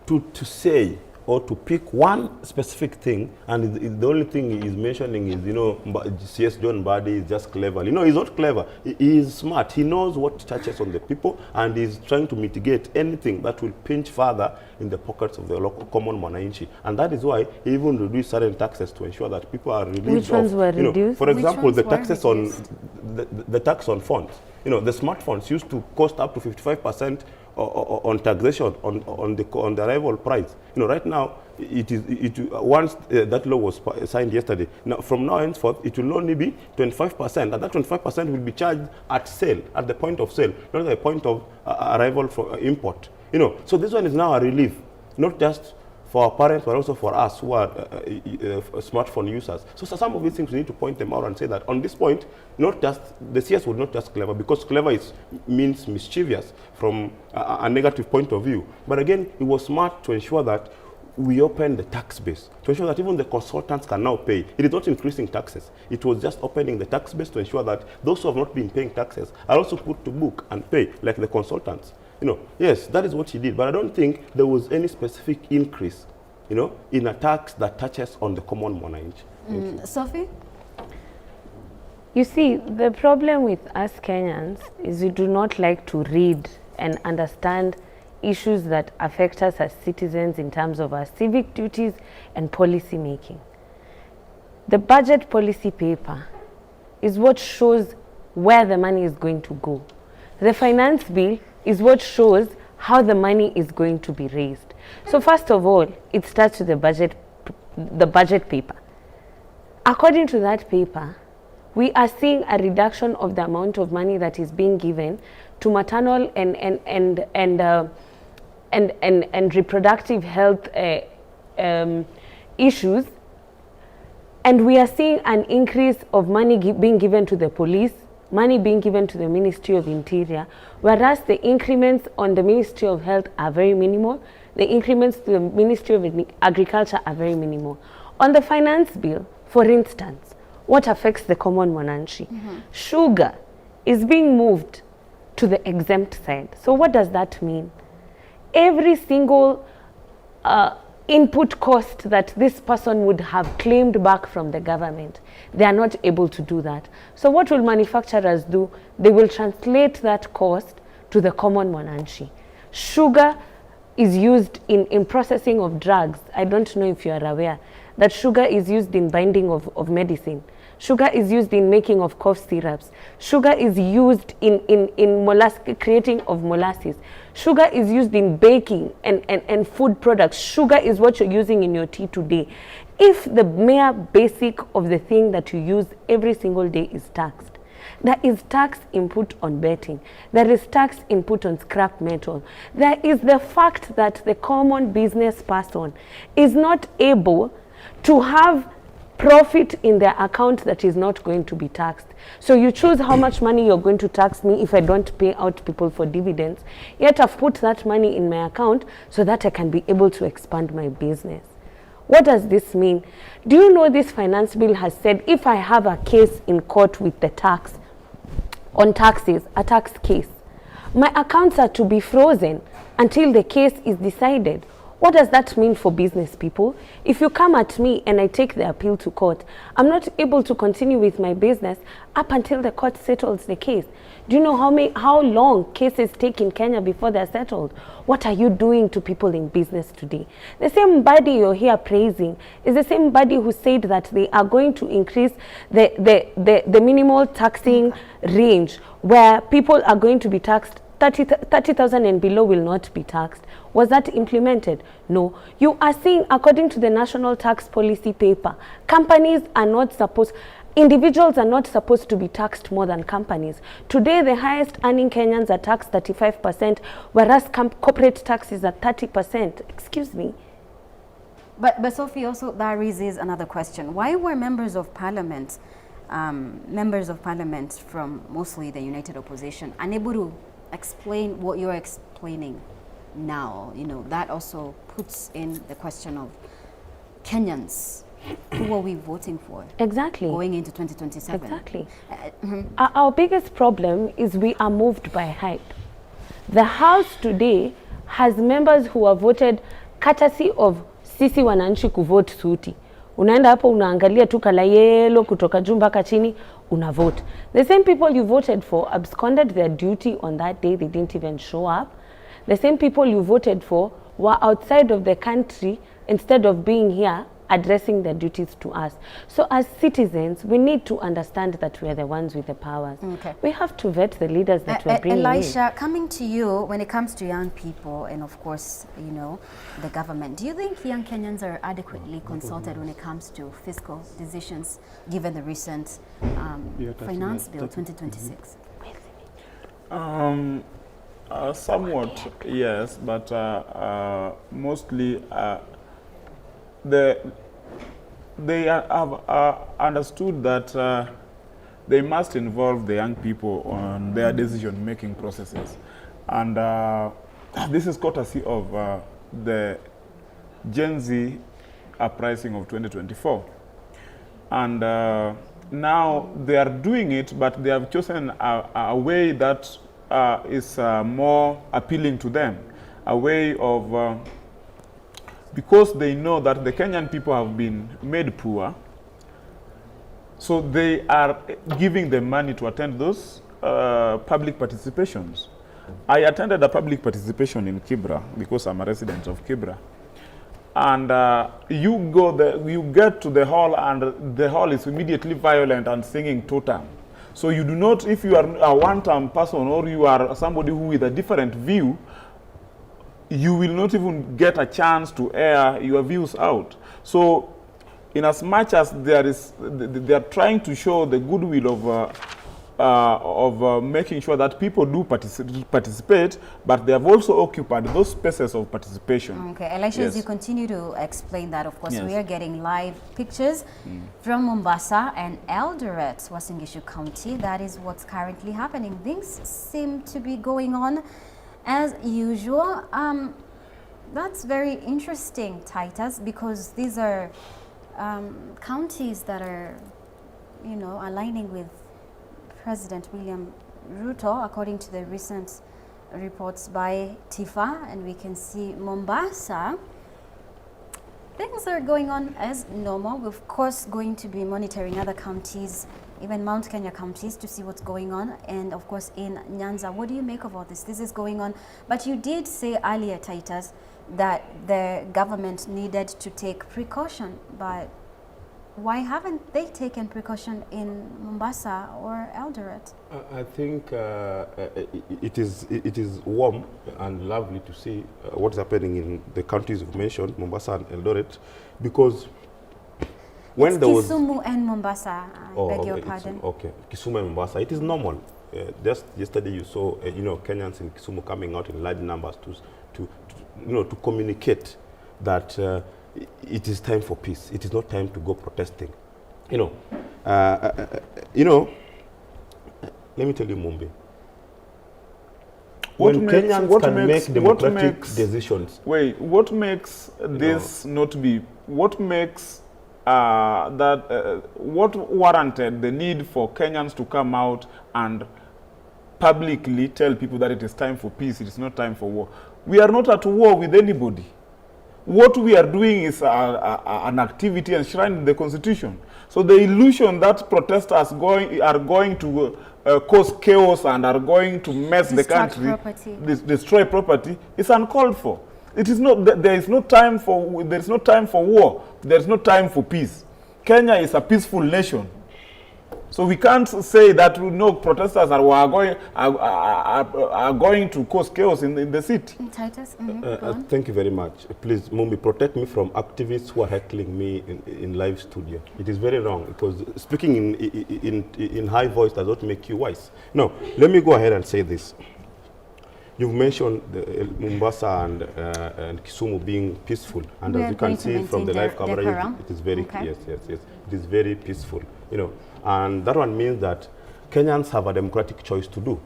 to say or to pick one specific thing, and the only thing he's mentioning is, you know, CS John Mbadi is just clever. You know, he's not clever. He is smart. He knows what touches on the people, and he's trying to mitigate anything that will pinch further in the pockets of the local common mwananchi. And that is why he even reduced certain taxes to ensure that people are relieved Which ones of, were you know, reduced? for Which example, ones the were taxes on reduced? the tax on phones. You know, the smartphones used to cost up to 55% on taxation on the arrival price. You know, right now it is it once that law was signed yesterday. Now, from now henceforth, it will only be 25%, and that 25% will be charged at sale, at the point of sale, not at the point of arrival for import. You know, so this one is now a relief, not just for our parents, but also for us who are smartphone users. So some of these things we need to point them out and say that on this point, not just the CS was not just clever, because clever means mischievous from a negative point of view. But again, it was smart to ensure that we open the tax base, to ensure that even the consultants can now pay. It is not increasing taxes. It was just opening the tax base to ensure that those who have not been paying taxes are also put to book and pay, like the consultants. You know, yes, that is what he did, but I don't think there was any specific increase, you know, in a tax that touches on the common mwananchi. Sophie? You see, the problem with us Kenyans is we do not like to read and understand issues that affect us as citizens in terms of our civic duties and policy making. The budget policy paper is what shows where the money is going to go. The finance bill is what shows how the money is going to be raised. So first of all, it starts with the budget paper. According to that paper, we are seeing a reduction of the amount of money that is being given to maternal and reproductive health issues. And we are seeing an increase of money being given to the police, money being given to the Ministry of Interior, whereas the increments on the Ministry of Health are very minimal. The increments to the Ministry of Agriculture are very minimal. On the finance bill, for instance, what affects the common mwananchi? Sugar is being moved to the exempt side. So what does that mean? Every single input cost that this person would have claimed back from the government, they are not able to do that. So what will manufacturers do? They will translate that cost to the common mwananchi. Sugar is used in processing of drugs. I don't know if you are aware that sugar is used in binding of medicine. Sugar is used in making of cough syrups. Sugar is used in creating of molasses. Sugar is used in baking and food products. Sugar is what you're using in your tea today. If the mere basic of the thing that you use every single day is taxed, there is tax input on betting. There is tax input on scrap metal. There is the fact that the common business person is not able to have profit in their account that is not going to be taxed. So you choose how much money you're going to tax me if I don't pay out people for dividends. Yet I've put that money in my account so that I can be able to expand my business. What does this mean? Do you know this finance bill has said if I have a case in court with the tax, on taxes, a tax case, my accounts are to be frozen until the case is decided. What does that mean for business people? If you come at me and I take the appeal to court, I'm not able to continue with my business up until the court settles the case. Do you know how long cases take in Kenya before they're settled? What are you doing to people in business today? The same body you're here praising is the same body who said that they are going to increase the minimal taxing range, where people are going to be taxed 30,000 and below will not be taxed. Was that implemented? No. You are seeing, according to the National Tax Policy paper, companies are not supposed, individuals are not supposed to be taxed more than companies. Today, the highest earning Kenyans are taxed 35%, whereas corporate tax is at 30%. Excuse me. But Sophie, also that raises another question. Why were members of parliament from mostly the United Opposition unable to explain what you're explaining now? You know, that also puts in the question of Kenyans. Who are we voting for? Exactly. Going into 2027. Exactly. Our biggest problem is we are moved by hype. The House today has members who are voted courtesy of sisi wananchi kuvote suti. Unaenda hapo unaangalia tu colour yellow kutoka juu mpaka chini, una vote. The same people you voted for absconded their duty on that day. They didn't even show up. The same people you voted for were outside of the country instead of being here addressing their duties to us. So as citizens, we need to understand that we are the ones with the powers. Okay. We have to vet the leaders that we're bringing in. Elisha, coming to you, when it comes to young people and of course, you know, the government, do you think young Kenyans are adequately consulted when it comes to fiscal decisions, given the recent Finance Bill 2026? Somewhat, yes, but mostly they have understood that they must involve the young people on their decision-making processes. And this is courtesy of the Gen Z uprising of 2024. And now they are doing it, but they have chosen a way that is more appealing to them, a way of... because they know that the Kenyan people have been made poor, so they are giving them money to attend those public participations. I attended a public participation in Kibra because I'm a resident of Kibra. And you get to the hall and the hall is immediately violent and singing totem. So you do not, if you are a one-term person or you are somebody who with a different view, you will not even get a chance to air your views out. So in as much as they are trying to show the goodwill of making sure that people do participate, but they have also occupied those spaces of participation. Okay, Elisha, yes. As you continue to explain that, of course, yes. We are getting live pictures from Mombasa and Eldoret, Uasin Gishu County. That is what's currently happening. Things seem to be going on as usual. That's very interesting, Titus, because these are counties that are, you know, aligning with President William Ruto, according to the recent reports by TIFA, and we can see Mombasa. Things are going on as normal. We're of course going to be monitoring other counties, even Mount Kenya counties, to see what's going on, and of course in Nyanza. What do you make of all this? This is going on, but you did say earlier, Titus, that the government needed to take precaution, but why haven't they taken precaution in Mombasa or Eldoret? I think it is warm and lovely to see what's happening in the countries you've mentioned, Mombasa and Eldoret, because when it's there was Kisumu and Mombasa, I beg your pardon. Okay, Kisumu and Mombasa, it is normal. Just yesterday you saw you know, Kenyans in Kisumu coming out in large numbers to you know, to communicate that it is time for peace. It is not time to go protesting. You know, you know, let me tell you, Mumbi. When Kenyans can make democratic decisions. Wait, what makes this not be? What makes what warranted the need for Kenyans to come out and publicly tell people that it is time for peace, it is not time for war? We are not at war with anybody. What we are doing is an activity enshrined in the Constitution. So the illusion that protesters are going to cause chaos and are going to mess the country, destroy property, is uncalled for. It is not. There is no time for. There is no time for war. There is no time for peace. Kenya is a peaceful nation. So we can't say that no protesters are going to cause chaos in the city. Titus, thank you very much. Please, Mumbi, protect me from activists who are heckling me in live studio. It is very wrong, because speaking in high voice does not make you wise. No, let me go ahead and say this. You've mentioned the, Mombasa and Kisumu being peaceful, and as you can see from the live coverage, it is very yes, it is very peaceful. You know, and that one means that Kenyans have a democratic choice to do,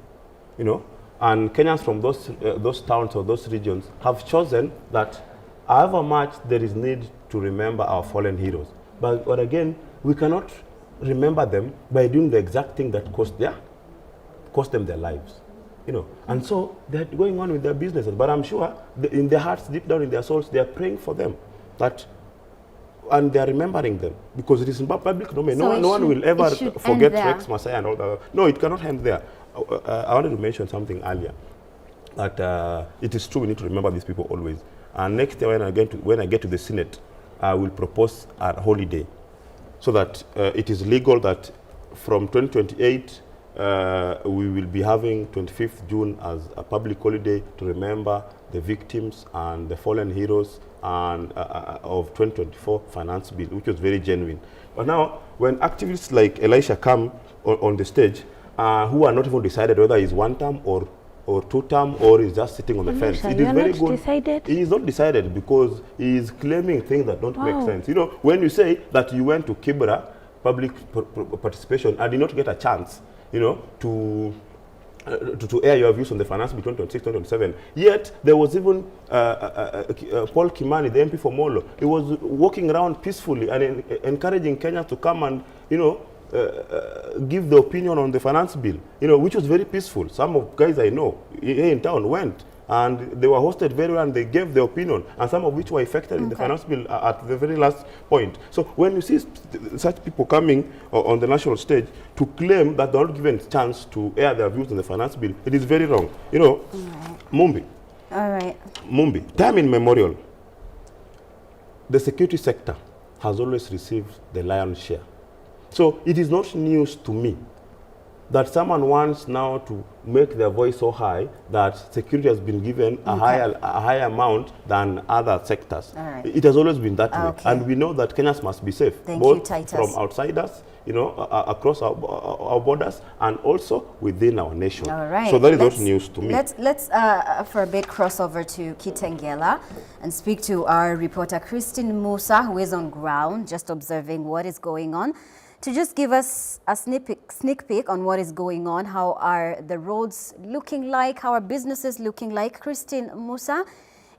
you know, and Kenyans from those towns or those regions have chosen that however much there is need to remember our fallen heroes, but again, we cannot remember them by doing the exact thing that cost them their lives. You know, and so they're going on with their businesses. But I'm sure in their hearts, deep down in their souls, they are praying for them, that, and they are remembering them, because it is in public domain. So no one will ever forget Rex Masai and all that. No, it cannot end there. I wanted to mention something earlier, that it is true we need to remember these people always. And next year when I get to the Senate, I will propose a holiday, so that it is legal that from 2028. We will be having 25th June as a public holiday to remember the victims and the fallen heroes and of 2024 finance bill, which was very genuine. But now, when activists like Elisha come on the stage, who are not even decided whether he's one term or two term, or is just sitting on the fence. It is very good. Decided? He is not decided, because he is claiming things that don't make sense. You know, when you say that you went to Kibra public participation and did not get a chance, you know, to air your views on the finance between 2026 and 2027. Yet, there was even Paul Kimani, the MP for Molo. He was walking around peacefully and encouraging Kenyans to come and, you know, give the opinion on the finance bill, you know, which was very peaceful. Some of guys I know here in town went, and they were hosted very well, and they gave their opinion, and some of which were affected in the finance bill at the very last point. So when you see such people coming on the national stage to claim that they're not given a chance to air their views on the finance bill, it is very wrong. You know, Mumbi. All right. Mumbi, time in memorial, the security sector has always received the lion's share. So it is not news to me that someone wants now to make their voice so high that security has been given a higher amount than other sectors. All right. It has always been that way. And we know that Kenyans must be safe, Thank both you, Titus. From outsiders, you know, across our borders, and also within our nation. All right. So that is not news to me. Let's for a bit cross over to Kitengela and speak to our reporter Christine Musa, who is on ground, just observing what is going on, to just give us a sneak peek on what is going on. How are the roads looking like? How are businesses looking like? Christine Musa,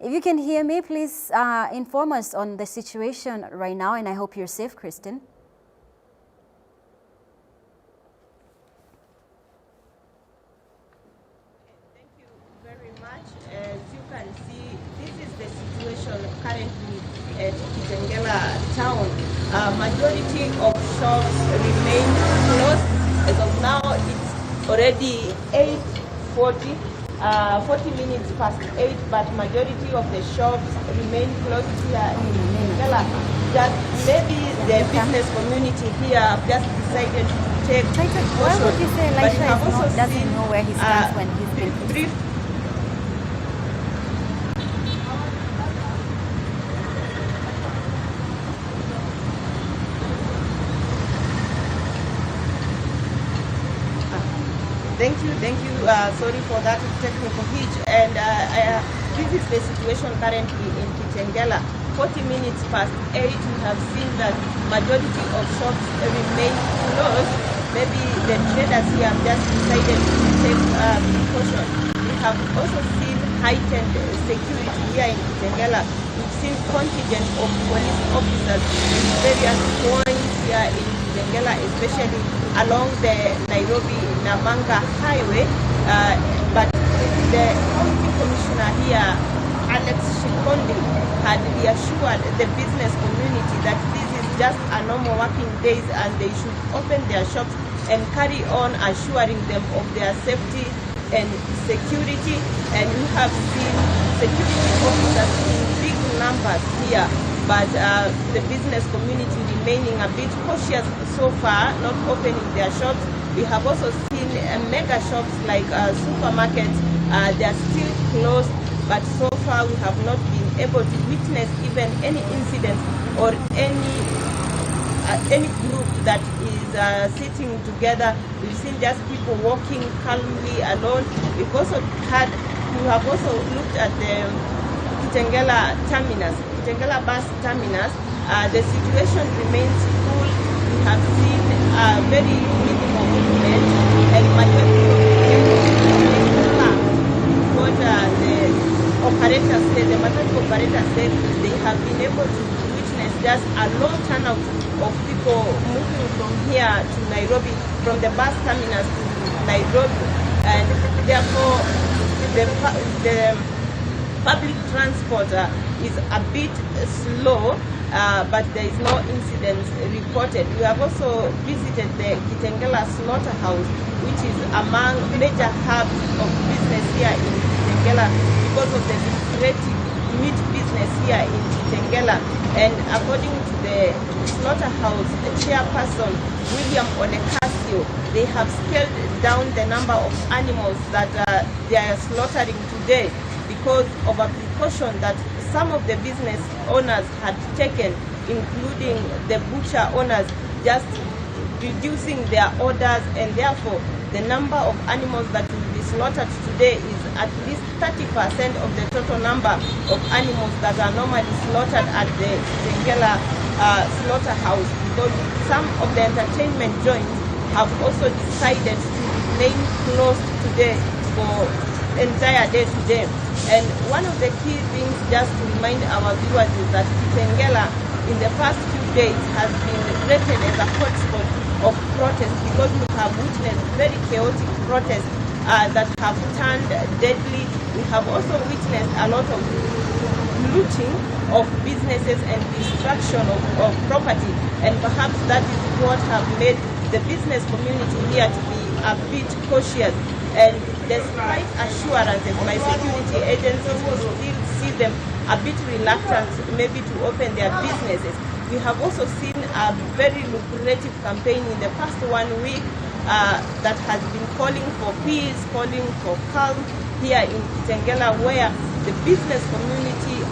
if you can hear me, please inform us on the situation right now, and I hope you're safe, Christine. Thank you very much. As you can see, this is the situation currently at Kitengela town. Majority of shops remain closed. As of now, it's already 8:40, 40 minutes past 8, but majority of the shops remain closed here in Kitengela. Just maybe the business community here have just decided to take precaution. Why would you say Elisha doesn't know where he stands when he's been briefed? Thank you, thank you. Sorry for that technical hitch. And this is the situation currently in Kitengela. 40 minutes past 8, we have seen that majority of shops remain closed. Maybe the traders here have just decided to take precaution. We have also seen heightened security here in Kitengela. We've seen contingent of police officers in various points here in Kitengela, especially along the Nairobi-Namanga highway. But the county commissioner here, Alex Shikondi had reassured the business community that this is just a normal working days and they should open their shops and carry on, assuring them of their safety and security. And we have seen security officers in big numbers here, but the business community remaining a bit cautious so far, not opening their shops. We have also seen mega shops like supermarkets, they are still closed, but so far we have not been able to witness even any incident or any group that is sitting together. We've seen just people walking calmly alone. We have also looked at the Kitengela terminus, Kitengela bus terminus. The situation remains cool. We have seen very minimal movement, and majority of the what the operators say, the matatu operators say, they have been able to witness just a low turnout of people moving from here to Nairobi, from the bus terminus to Nairobi, and therefore the public transport is a bit slow, but there is no incident reported. We have also visited the Kitengela slaughterhouse, which is among major hubs of business here in Kitengela because of the lucrative meat business here in Kitengela. And according to the slaughterhouse chairperson, William Onekasio, they have scaled down the number of animals that they are slaughtering today because of a precaution that some of the business owners had taken, including the butcher owners, just reducing their orders, and therefore the number of animals that will be slaughtered today is at least 30% of the total number of animals that are normally slaughtered at the Kitengela slaughterhouse, because some of the entertainment joints have also decided to remain closed today for entire day today. And one of the key things just to remind our viewers is that Kitengela in the past few days has been rated as a hotspot of protest because we have witnessed very chaotic protests that have turned deadly. We have also witnessed a lot of looting of businesses and destruction of property, and perhaps that is what have made the business community here to be a bit cautious. And despite assurances by security agencies, we still see them a bit reluctant maybe to open their businesses. We have also seen a very lucrative campaign in the past 1 week that has been calling for peace, calling for calm here in Kitengela, where the business community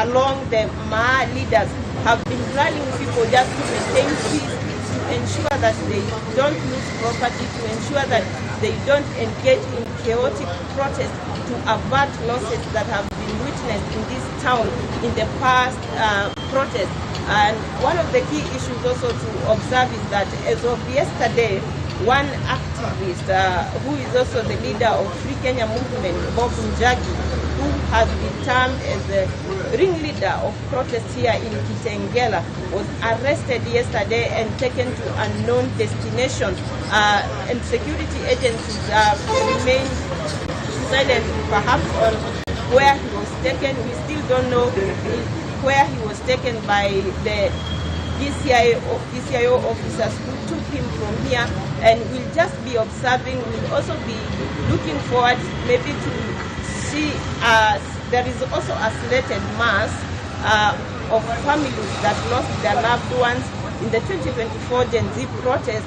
along the Maa leaders have been rallying people just to maintain peace, to ensure that they don't lose property, to ensure that they don't engage in chaotic protests, to avert losses that have been witnessed in this town in the past protests. And one of the key issues also to observe is that as of yesterday, one activist who is also the leader of Free Kenya Movement, Bob Njagi, who has been termed as the ringleader of protests here in Kitengela, was arrested yesterday and taken to unknown destination. And security agencies remain silent perhaps on where he was taken. We still don't know where he was taken by the DCIO officers who took him from here, and we'll just be observing. We'll also be looking forward maybe to see there is also a slated mass of families that lost their loved ones in the 2024 Gen Z protest.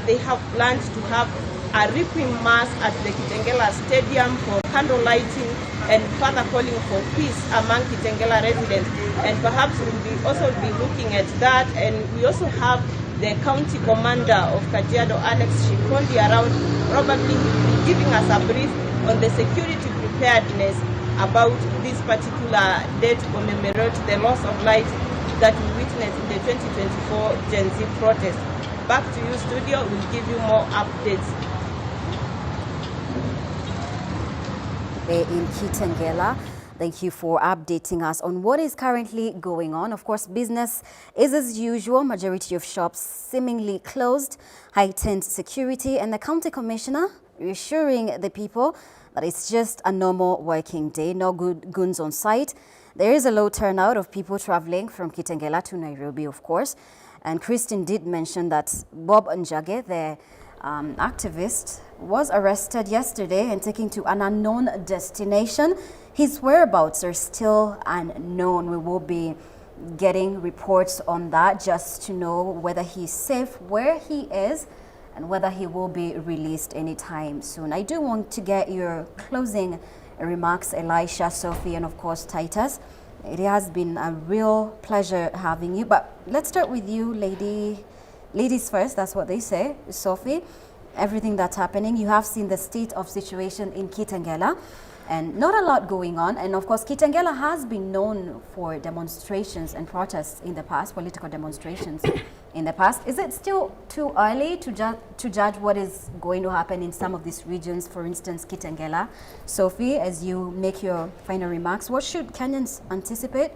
They have planned to have a requiem mass at the Kitengela Stadium for candle lighting and further calling for peace among Kitengela residents. And perhaps we'll be also be looking at that. And we also have the county commander of Kajiado, Alex Shikondi, around. Probably he will be giving us a brief on the security preparedness about this particular day to commemorate the loss of life that we witnessed in the 2024 Gen Z protest. Back to you, studio. We'll give you more updates. In Kitengela. Thank you for updating us on what is currently going on. Of course, business is as usual. Majority of shops seemingly closed, heightened security, and the county commissioner reassuring the people that it's just a normal working day, no good goons on site. There is a low turnout of people traveling from Kitengela to Nairobi, of course. And Christine did mention that Bob Njagi, the activist, was arrested yesterday and taken to an unknown destination. His whereabouts are still unknown. We will be getting reports on that just to know whether he's safe, where he is, and whether he will be released anytime soon. I do want to get your closing remarks, Elisha, Sophie, and of course, Titus. It has been a real pleasure having you. But let's start with you, ladies first, that's what they say. Sophie, everything that's happening, you have seen the state of situation in Kitengela and not a lot going on. And of course, Kitengela has been known for demonstrations and protests in the past, political demonstrations in the past. Is it still too early to judge what is going to happen in some of these regions, for instance, Kitengela? Sophie, as you make your final remarks, what should Kenyans anticipate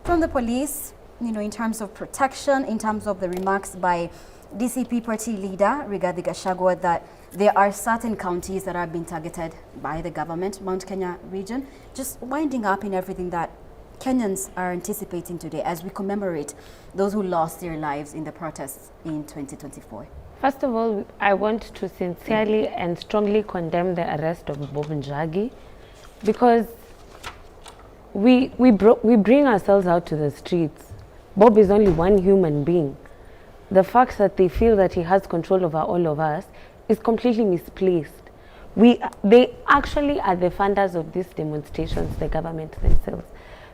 from the police, you know, in terms of protection, in terms of the remarks by DCP party leader Rigathi Gachagua that there are certain counties that are being targeted by the government, Mount Kenya region, just winding up in everything that Kenyans are anticipating today as we commemorate those who lost their lives in the protests in 2024? First of all, I want to sincerely and strongly condemn the arrest of Bob Njagi, because we bring ourselves out to the streets. Bob is only one human being. The fact that they feel that he has control over all of us is completely misplaced. They actually are the funders of these demonstrations, the government themselves.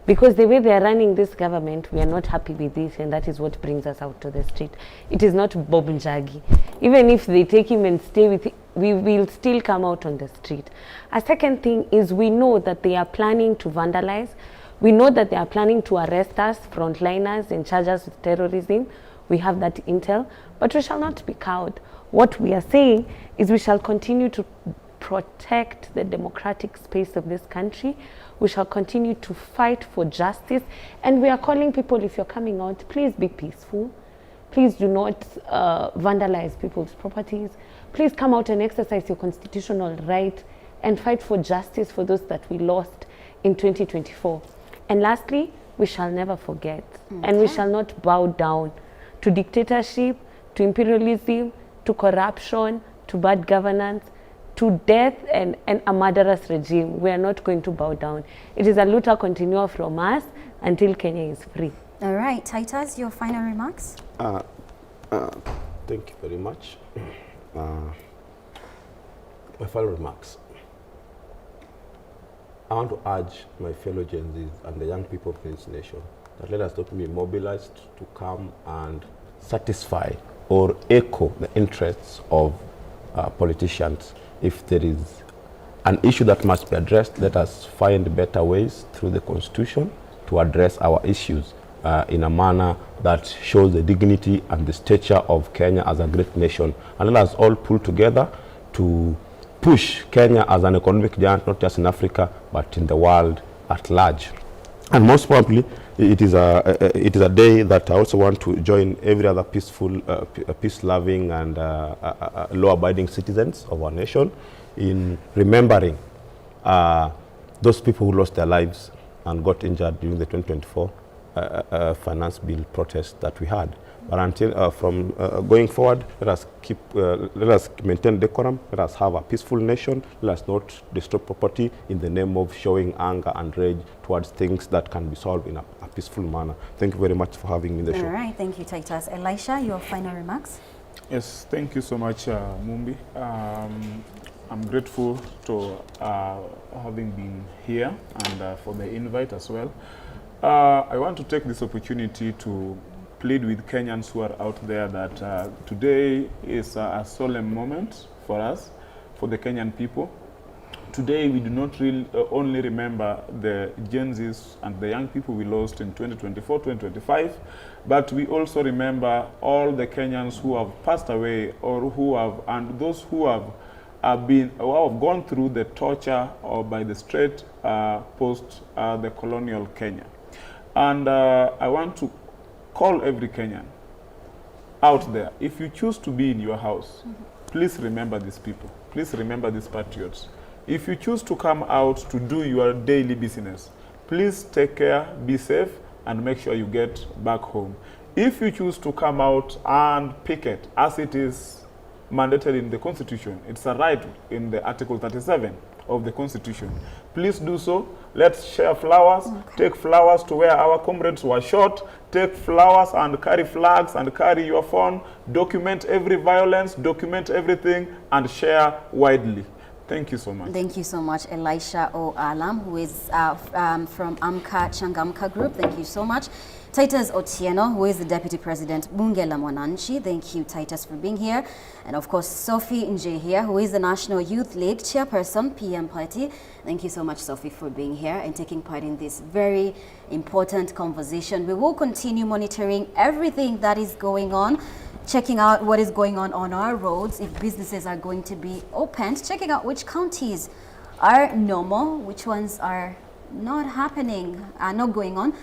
Because the way they are running this government, we are not happy with it, and that is what brings us out to the street. It is not Bob Njagi. Even if they take him and stay with him, we will still come out on the street. A second thing is, we know that they are planning to vandalize. We know that they are planning to arrest us, frontliners, and charge us with terrorism. We have that intel, but we shall not be cowed. What we are saying is we shall continue to protect the democratic space of this country. We shall continue to fight for justice. And we are calling people, if you're coming out, please be peaceful. Please do not vandalize people's properties. Please come out and exercise your constitutional right and fight for justice for those that we lost in 2024. And lastly, we shall never forget. Okay. And we shall not bow down to dictatorship, to imperialism, to corruption, to bad governance, to death and a murderous regime. We are not going to bow down. It is a luta continua from us until Kenya is free. All right, Titus, your final remarks? Thank you very much. My final remarks. I want to urge my fellow Gen Zs and the young people of this nation that let us not be mobilized to come and satisfy or echo the interests of politicians. If there is an issue that must be addressed, let us find better ways through the Constitution to address our issues in a manner that shows the dignity and the stature of Kenya as a great nation. And let us all pull together to push Kenya as an economic giant, not just in Africa, but in the world at large. And most probably, it is a day that I also want to join every other peaceful, peace-loving and law-abiding citizens of our nation in remembering those people who lost their lives and got injured during the 2024 finance bill protest that we had. But until from going forward, let us keep, let us maintain decorum. Let us have a peaceful nation. Let us not destroy property in the name of showing anger and rage towards things that can be solved in a peaceful manner. Thank you very much for having me in the show. All right, thank you, Titus. Elisha, your final remarks? Yes, thank you so much, Mumbi. I'm grateful to having been here and for the invite as well. I want to take this opportunity to plead with Kenyans who are out there that today is a solemn moment for us, for the Kenyan people. Today we do not really, only remember the Gen Zs and the young people we lost in 2024, 2025, but we also remember all the Kenyans who have passed away or who have, and those who have been, who have gone through the torture or by the straight post the colonial Kenya. And I want to call every Kenyan out there. If you choose to be in your house, please remember these people. Please remember these patriots. If you choose to come out to do your daily business, please take care, be safe, and make sure you get back home. If you choose to come out and picket, as it is mandated in the Constitution, it's a right in the Article 37 of the Constitution. Please do so. Let's share flowers, take flowers to where our comrades were shot, take flowers and carry flags and carry your phone, document every violence, document everything, and share widely. Thank you so much. Thank you so much, Elisha O. Alam, who is from Amka Changamka Group. Thank you so much. Titus Otieno, who is the Deputy President, Bunge la Mwananchi. Thank you, Titus, for being here. And of course, Sophie Njehia, who is the National Youth League Chairperson, PM Party. Thank you so much, Sophie, for being here and taking part in this very important conversation. We will continue monitoring everything that is going on, checking out what is going on our roads, if businesses are going to be opened, checking out which counties are normal, which ones are not happening, are not going on.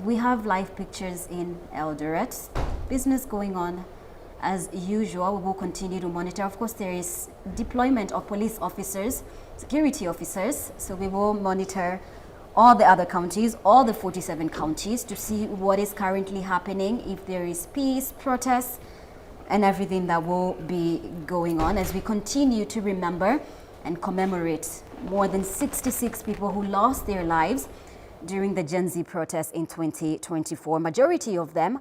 We have live pictures in Eldoret, business going on as usual. We will continue to monitor. Of course, there is deployment of police officers, security officers, so we will monitor all the other counties, all the 47 counties, to see what is currently happening, if there is peace, protests, and everything that will be going on as we continue to remember and commemorate more than 66 people who lost their lives during the Gen Z protests in 2024. Majority of them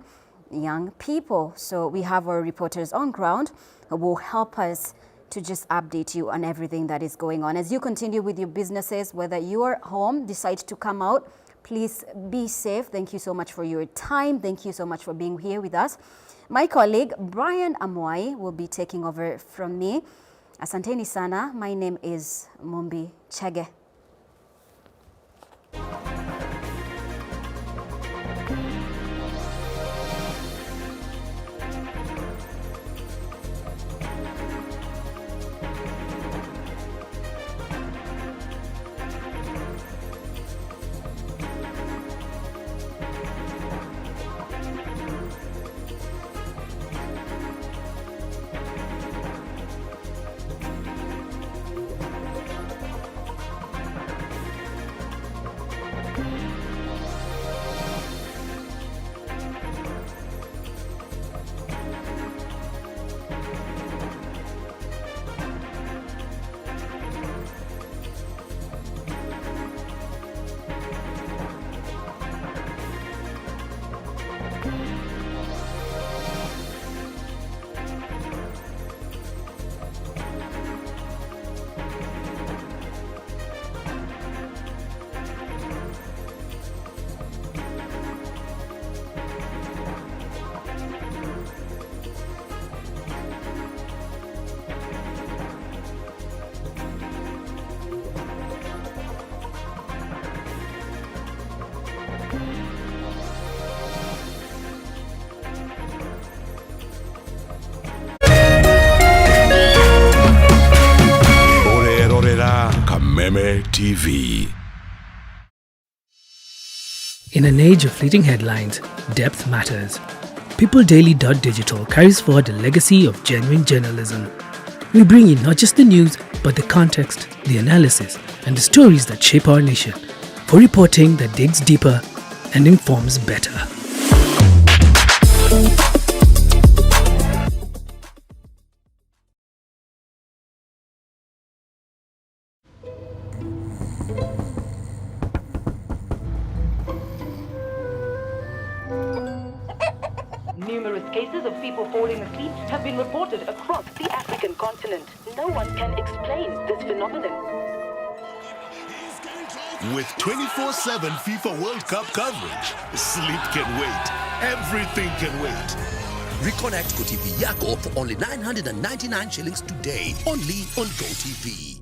young people. So we have our reporters on ground who will help us to just update you on everything that is going on. As you continue with your businesses, whether you are home, decide to come out, please be safe. Thank you so much for your time. Thank you so much for being here with us. My colleague, Brian Amwai, will be taking over from me. Asanteni sana. My name is Mumbi Chege. Orerorera Kameme TV. In an age of fleeting headlines, depth matters. PeopleDaily.digital carries forward the legacy of genuine journalism. We bring you not just the news, but the context, the analysis, and the stories that shape our nation, for reporting that digs deeper and informs better. Numerous cases of people falling asleep have been reported across the African continent. No one can explain this phenomenon. With 24/7 FIFA World Cup coverage, sleep can wait. Everything can wait. Reconnect GoTV yako for only 999 shillings today, only on GoTV.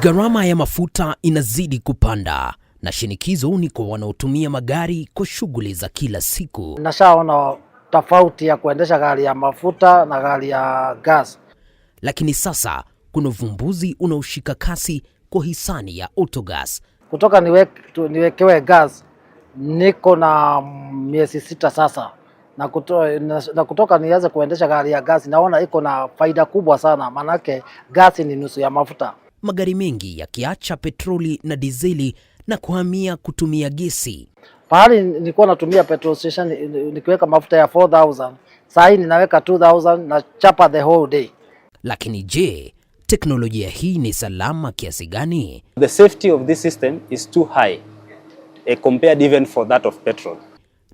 Gharama ya mafuta inazidi kupanda na shinikizo ni kwa wanaotumia magari kwa shughuli za kila siku. Nashaona tofauti ya kuendesha gari ya mafuta na gari ya gas. Lakini sasa kuna uvumbuzi unaoshika kasi kwa hisani ya Autogas. Kutoka niwekewe gas niko na miezi 6 sasa, na kutoka nianze kuendesha gari ya gasi naona iko na faida kubwa sana, manake gasi ni nusu ya mafuta. Magari mengi yakiacha petroli na dizeli na kuhamia kutumia gesi. Pahali nilikuwa natumia petrol station nikiweka mafuta ya 4,000, saa hii ninaweka 2,000 na chapa the whole day. Lakini je, teknolojia hii ni salama kiasi gani? The safety of this system is too high compared even for that of petrol.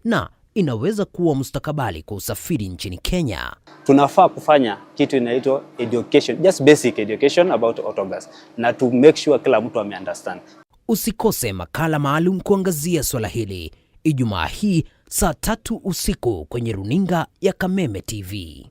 Na inaweza kuwa mustakabali kwa usafiri nchini Kenya. Tunafaa kufanya kitu inaitwa education, just basic education about autogas, na to make sure kila mtu ameunderstand. Usikose makala maalum kuangazia swala hili Ijumaa hii saa 3 usiku kwenye runinga ya Kameme TV.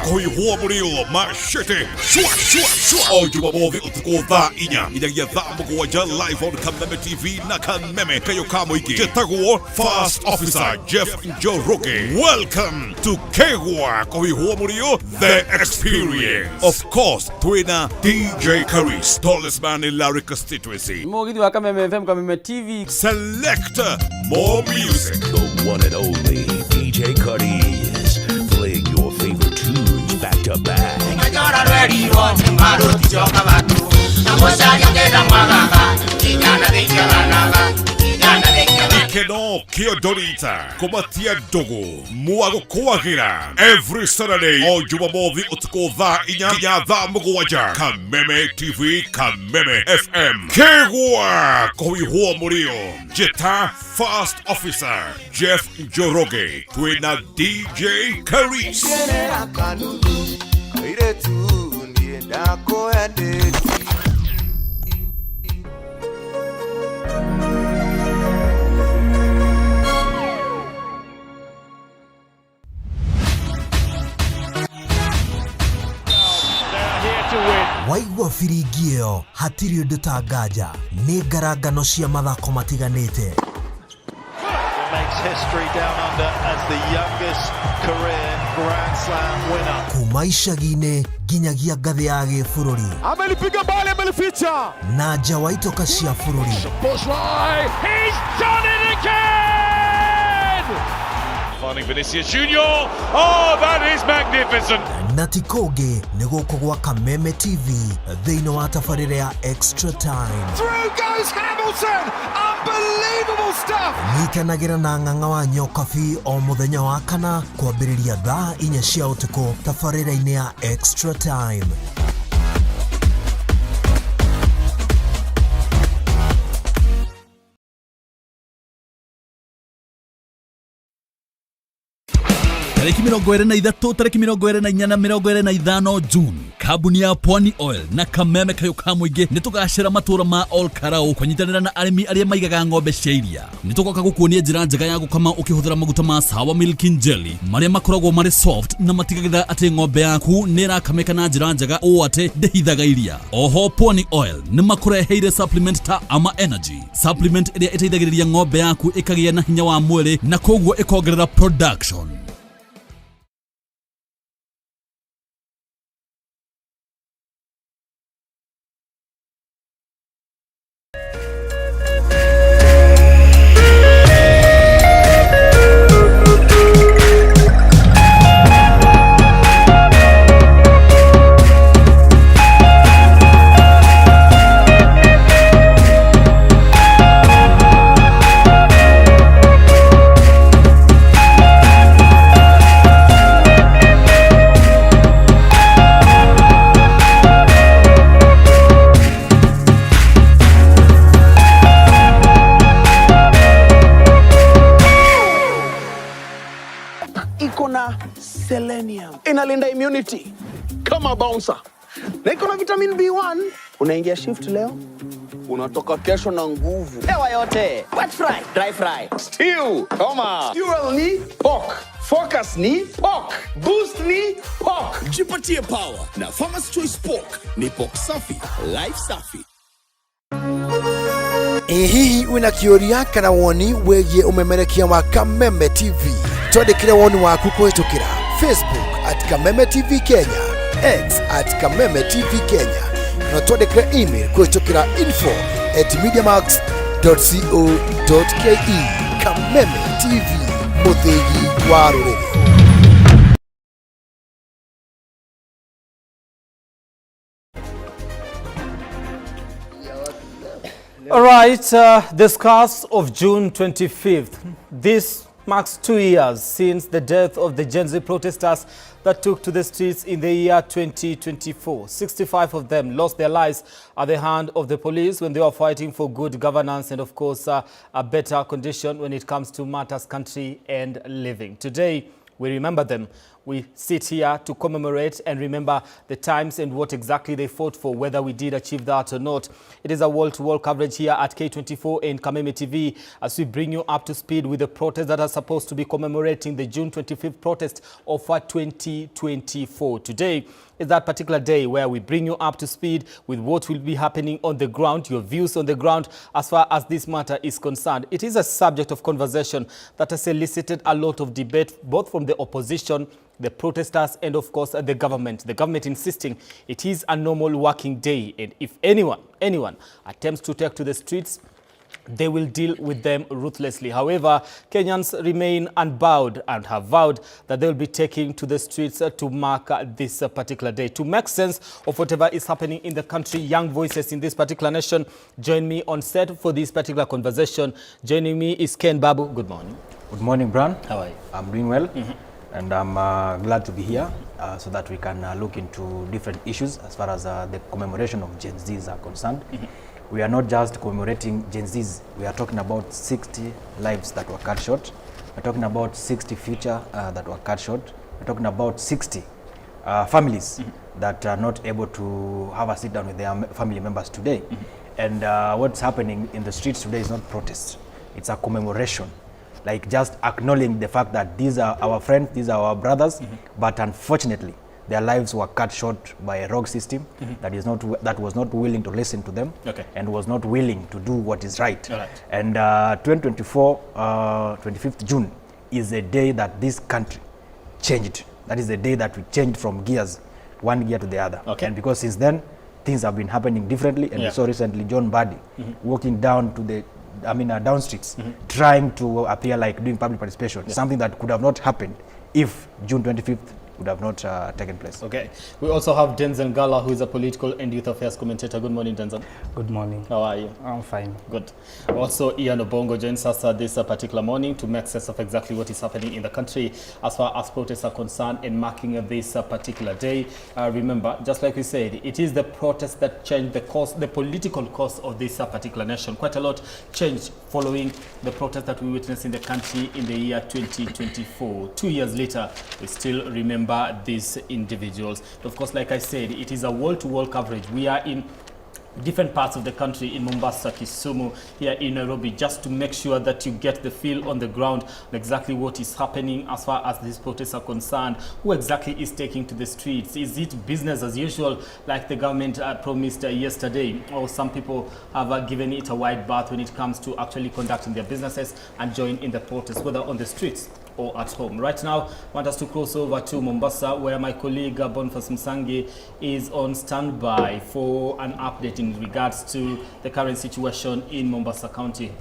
Kuihua mũrĩo machete shwa shwa shwa o Jumamothi ũtukũ thaa 4 nginyagia thaa 7 live on Kameme TV na Kameme Kayo ka mũingĩ. Njĩtagwo First Officer Jeff Njoroge. Welcome to Kegwa Kuihua Mũrĩo The Experience. Of course twina DJ Karis, tallest man in Larry constituency. Mũgithi wa Kameme FM, Kameme TV. Select more music. The one and only DJ Karis, playing your favorite tunes back to back. Keno Kiodorita Komatia Dogo Mwago Kwagira every Saturday o Jumamothi utuko thaa 4 nginya thaa 7 Kameme TV, Kameme FM. Kegwa Kuihua Mũrĩo Jeta First Officer Jeff Njoroge twina DJ Karis. Waigua biringi ĩyo hatirĩ ũndũ ta nganja nĩ ngarangano cia mathako matiganĩte. Kuma icagi-inĩ nginyagia ngathĩ ya gĩbũrũri. Amelipiga mbali, amelificha. Na nja wa itoka cia bũrũri. He's done it again! Finding Vinicius Junior. Oh, that is magnificent. Na ti kũngĩ nĩ gũkũ gwa Kameme TV thĩinĩ wa tabarĩra ya Extra Time. Through goes Hamilton. Unbelievable stuff. Nyitanagĩra na Ng'ang'a wa Nyokabi o mũthenya wa kana kwambĩrĩria thaa 4 cia ũtukũ tabarĩra-inĩ ya Extra Time. Tarĩki 23 tarĩki 24 na 25 June, kambuni ya Pwani Oil na Kameme Kayo ka mũingĩ nĩ tũgacĩra matũra ma Ol Karau kũnyitanĩra na arĩmi arĩa maigaga ng'ombe cia iria. Nĩ tũgoka gũkuonia njĩra njega ya gũkama ũkĩhũthĩra maguta ma Sawa Milking Jelly marĩa makoragwo marĩ soft na matigagĩrĩra atĩ ng'ombe yaku nĩ ĩrakamĩka na njĩra njega ũũ atĩ ndĩhithaga iria. Oho Pwani Oil nĩ makũreheire supplement ta Ama Energy, supplement ĩrĩa ĩteithagĩrĩria ng'ombe yaku ĩkagĩa na hinya wa mwĩrĩ na koguo ĩkongerera production. Selenium inalinda immunity kama bouncer, na iko na vitamin B1. Unaingia shift leo, unatoka kesho na nguvu. Hewa yote, wet fry, dry fry, stew, choma. Fuel ni pork, focus ni pork, boost ni pork. Jipatie power na Farmer's Choice Pork. Ni pork safi, life safi. Ĩ hihi wĩna kĩũria kana woni wĩgiĩ ũmemerekia wa Kameme TV? Twandĩkĩre woni waku kũhĩtũkĩra Facebook at Kameme TV Kenya, X at Kameme TV Kenya, kana twandĩkĩre email kũhĩtũkĩra info@mediamax.co.ke. Kameme TV, mũthĩgi wa rũrĩrĩ. All right, the scars of June 25th. This marks 2 years since the death of the Gen Z protesters that took to the streets in the year 2024. 65 of them lost their lives at the hand of the police when they were fighting for good governance and, of course, a better condition when it comes to matters country and living. Today, we remember them. We sit here to commemorate and remember the times and what exactly they fought for, whether we did achieve that or not. It is a wall-to-wall coverage here at K24 and Kameme TV as we bring you up to speed with the protests that are supposed to be commemorating the June 25th protest of 2024. Today is that particular day where we bring you up to speed with what will be happening on the ground, your views on the ground as far as this matter is concerned. It is a subject of conversation that has elicited a lot of debate, both from the opposition, the protesters, and of course the government. The government insisting it is a normal working day, and if anyone attempts to take to the streets, they will deal with them ruthlessly. However, Kenyans remain unbowed and have vowed that they will be taking to the streets to mark this particular day. To make sense of whatever is happening in the country, young voices in this particular nation join me on set for this particular conversation. Joining me is Ken Babu. Good morning. Good morning, Bran. How are you? I'm doing well. And I'm glad to be here so that we can look into different issues as far as the commemoration of Gen Zs are concerned. We are not just commemorating Gen Zs, we are talking about 60 lives that were cut short. We're talking about 60 future that were cut short. We're talking about 60 families that are not able to have a sit down with their family members today. And what's happening in the streets today is not protest, it's a commemoration. Like just acknowledging the fact that these are our friends, these are our brothers, but unfortunately, their lives were cut short by a rogue system that is not that was not willing to listen to them and was not willing to do what is right. All right. And 2024, 25th June is a day that this country changed. That is the day that we changed from gears, one gear to the other. And because since then, things have been happening differently. And we saw recently John Mbadi walking down to the down streets, trying to appear like doing public participation, something that could have not happened if June 25th would have not taken place. Okay. We also have Denzel Ngala, who is a political and youth affairs commentator. Good morning, Denzel. Good morning. How are you? I'm fine. Good. Also, Ian Obongo joins us this particular morning to make sense of exactly what is happening in the country as far as protests are concerned and marking this particular day. Remember, just like we said, it is the protest that changed the course, the political course of this particular nation. Quite a lot changed following the protest that we witnessed in the country in the year 2024. 2 years later, we still remember these individuals. Of course, like I said, it is a wall-to-wall coverage. We are in different parts of the country, in Mombasa, Kisumu, here in Nairobi, just to make sure that you get the feel on the ground on exactly what is happening as far as these protests are concerned. Who exactly is taking to the streets? Is it business as usual, like the government promised yesterday? Or some people have given it a wide berth when it comes to actually conducting their businesses and join in the protests, whether on the streets or at home. Right now, I want us to cross over to Mombasa, where my colleague Boniface Msangi is on standby for an update in regards to the current situation in Mombasa County.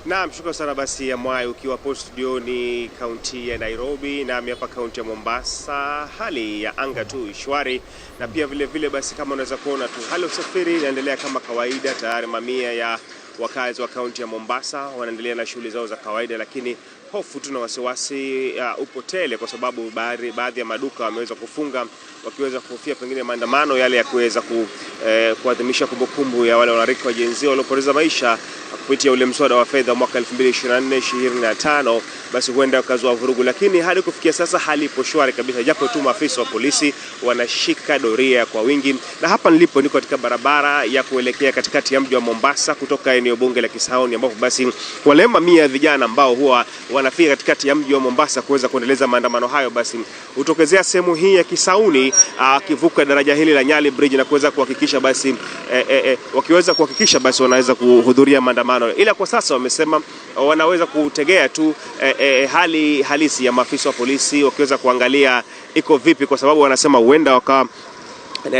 Naam, shukrani sana basi ya Mwai ukiwa hapo studioni kaunti ya Nairobi, nami hapa kaunti ya Mombasa. Hali ya anga tu shwari, na pia vile vile basi kama unaweza kuona tu hali ya usafiri inaendelea kama kawaida. Tayari mamia ya wakazi wa kaunti ya Mombasa wanaendelea na shughuli zao za kawaida, lakini hofu tu na wasiwasi upo tele, kwa sababu baadhi ya maduka wameweza kufunga wakiweza kuhofia pengine maandamano yale ya kuweza kuadhimisha kumbukumbu ya wale wanarika wa Gen Z waliopoteza maisha kupitia ule mswada wa fedha mwaka 2024-2025, basi huenda ukazua vurugu. Lakini hadi kufikia sasa hali ipo shwari kabisa, japo tu maafisa wa polisi wanashika doria kwa wingi. Na hapa nilipo niko katika barabara ya kuelekea katikati ya mji wa Mombasa kutoka eneo bunge la Kisauni, ambapo basi wale mamia ya vijana ambao huwa wanafika katikati ya mji wa Mombasa kuweza kuendeleza maandamano hayo, basi hutokezea sehemu hii ya Kisauni, akivuka daraja hili la Nyali Bridge na kuweza kuhakikisha basi wakiweza kuhakikisha basi wanaweza kuhudhuria maandamano. Ila kwa sasa wamesema wanaweza kutegea tu hali halisi ya maafisa wa polisi wakiweza kuangalia iko vipi, kwa sababu wanasema huenda waka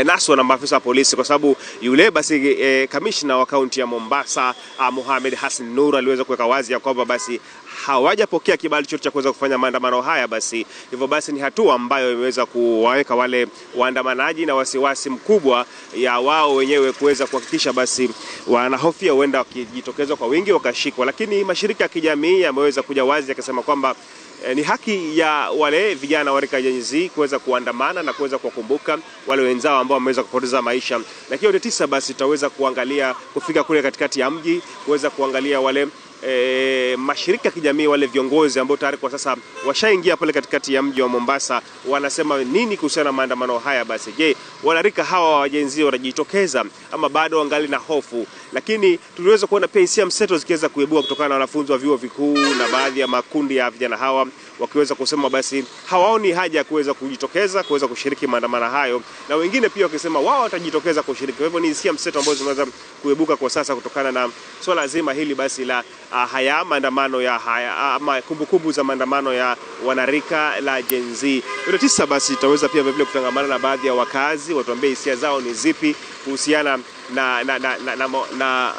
naswa na maafisa wa polisi, kwa sababu yule basi kamishna wa kaunti ya Mombasa Mohamed Hassan Nur aliweza kuweka wazi ya kwamba basi hawajapokea kibali chochote cha kuweza kufanya maandamano haya. Basi hivyo basi ni hatua ambayo imeweza kuwaweka wale waandamanaji na wasiwasi mkubwa ya wao wenyewe kuweza kuhakikisha basi wanahofia huenda wakijitokeza kwa wingi wakashikwa. Lakini mashirika ya kijamii yameweza kuja wazi yakasema kwamba ni haki ya wale vijana wa rika Gen Z kuweza kuandamana na kuweza kuwakumbuka wale wenzao ambao wameweza kupoteza maisha. Lakini yote tisa basi tutaweza kuangalia kufika kule katikati ya mji kuweza kuangalia wale mashirika ya kijamii, wale viongozi ambao tayari kwa sasa washaingia pale katikati ya mji wa Mombasa, wanasema nini kuhusiana na maandamano haya. Basi je, wanarika hawa wa Gen Z watajitokeza ama bado wangali na hofu? Lakini tuliweza kuona pia hisia mseto zikiweza kuibua kutokana na wanafunzi wa vyuo vikuu na baadhi ya makundi ya vijana hawa wakiweza kusema basi hawaoni haja ya kuweza kujitokeza kuweza kushiriki maandamano hayo, na wengine pia wakisema wao watajitokeza kushiriki. Kwa hivyo ni hisia mseto ambazo zimeweza kuibuka kwa sasa kutokana na swala zima hili basi la haya maandamano ya haya ama kumbukumbu za maandamano ya wanarika la Gen Z. Yote tisa basi tutaweza pia vile kutangamana na baadhi ya wakazi watuambie hisia zao ni zipi kuhusiana na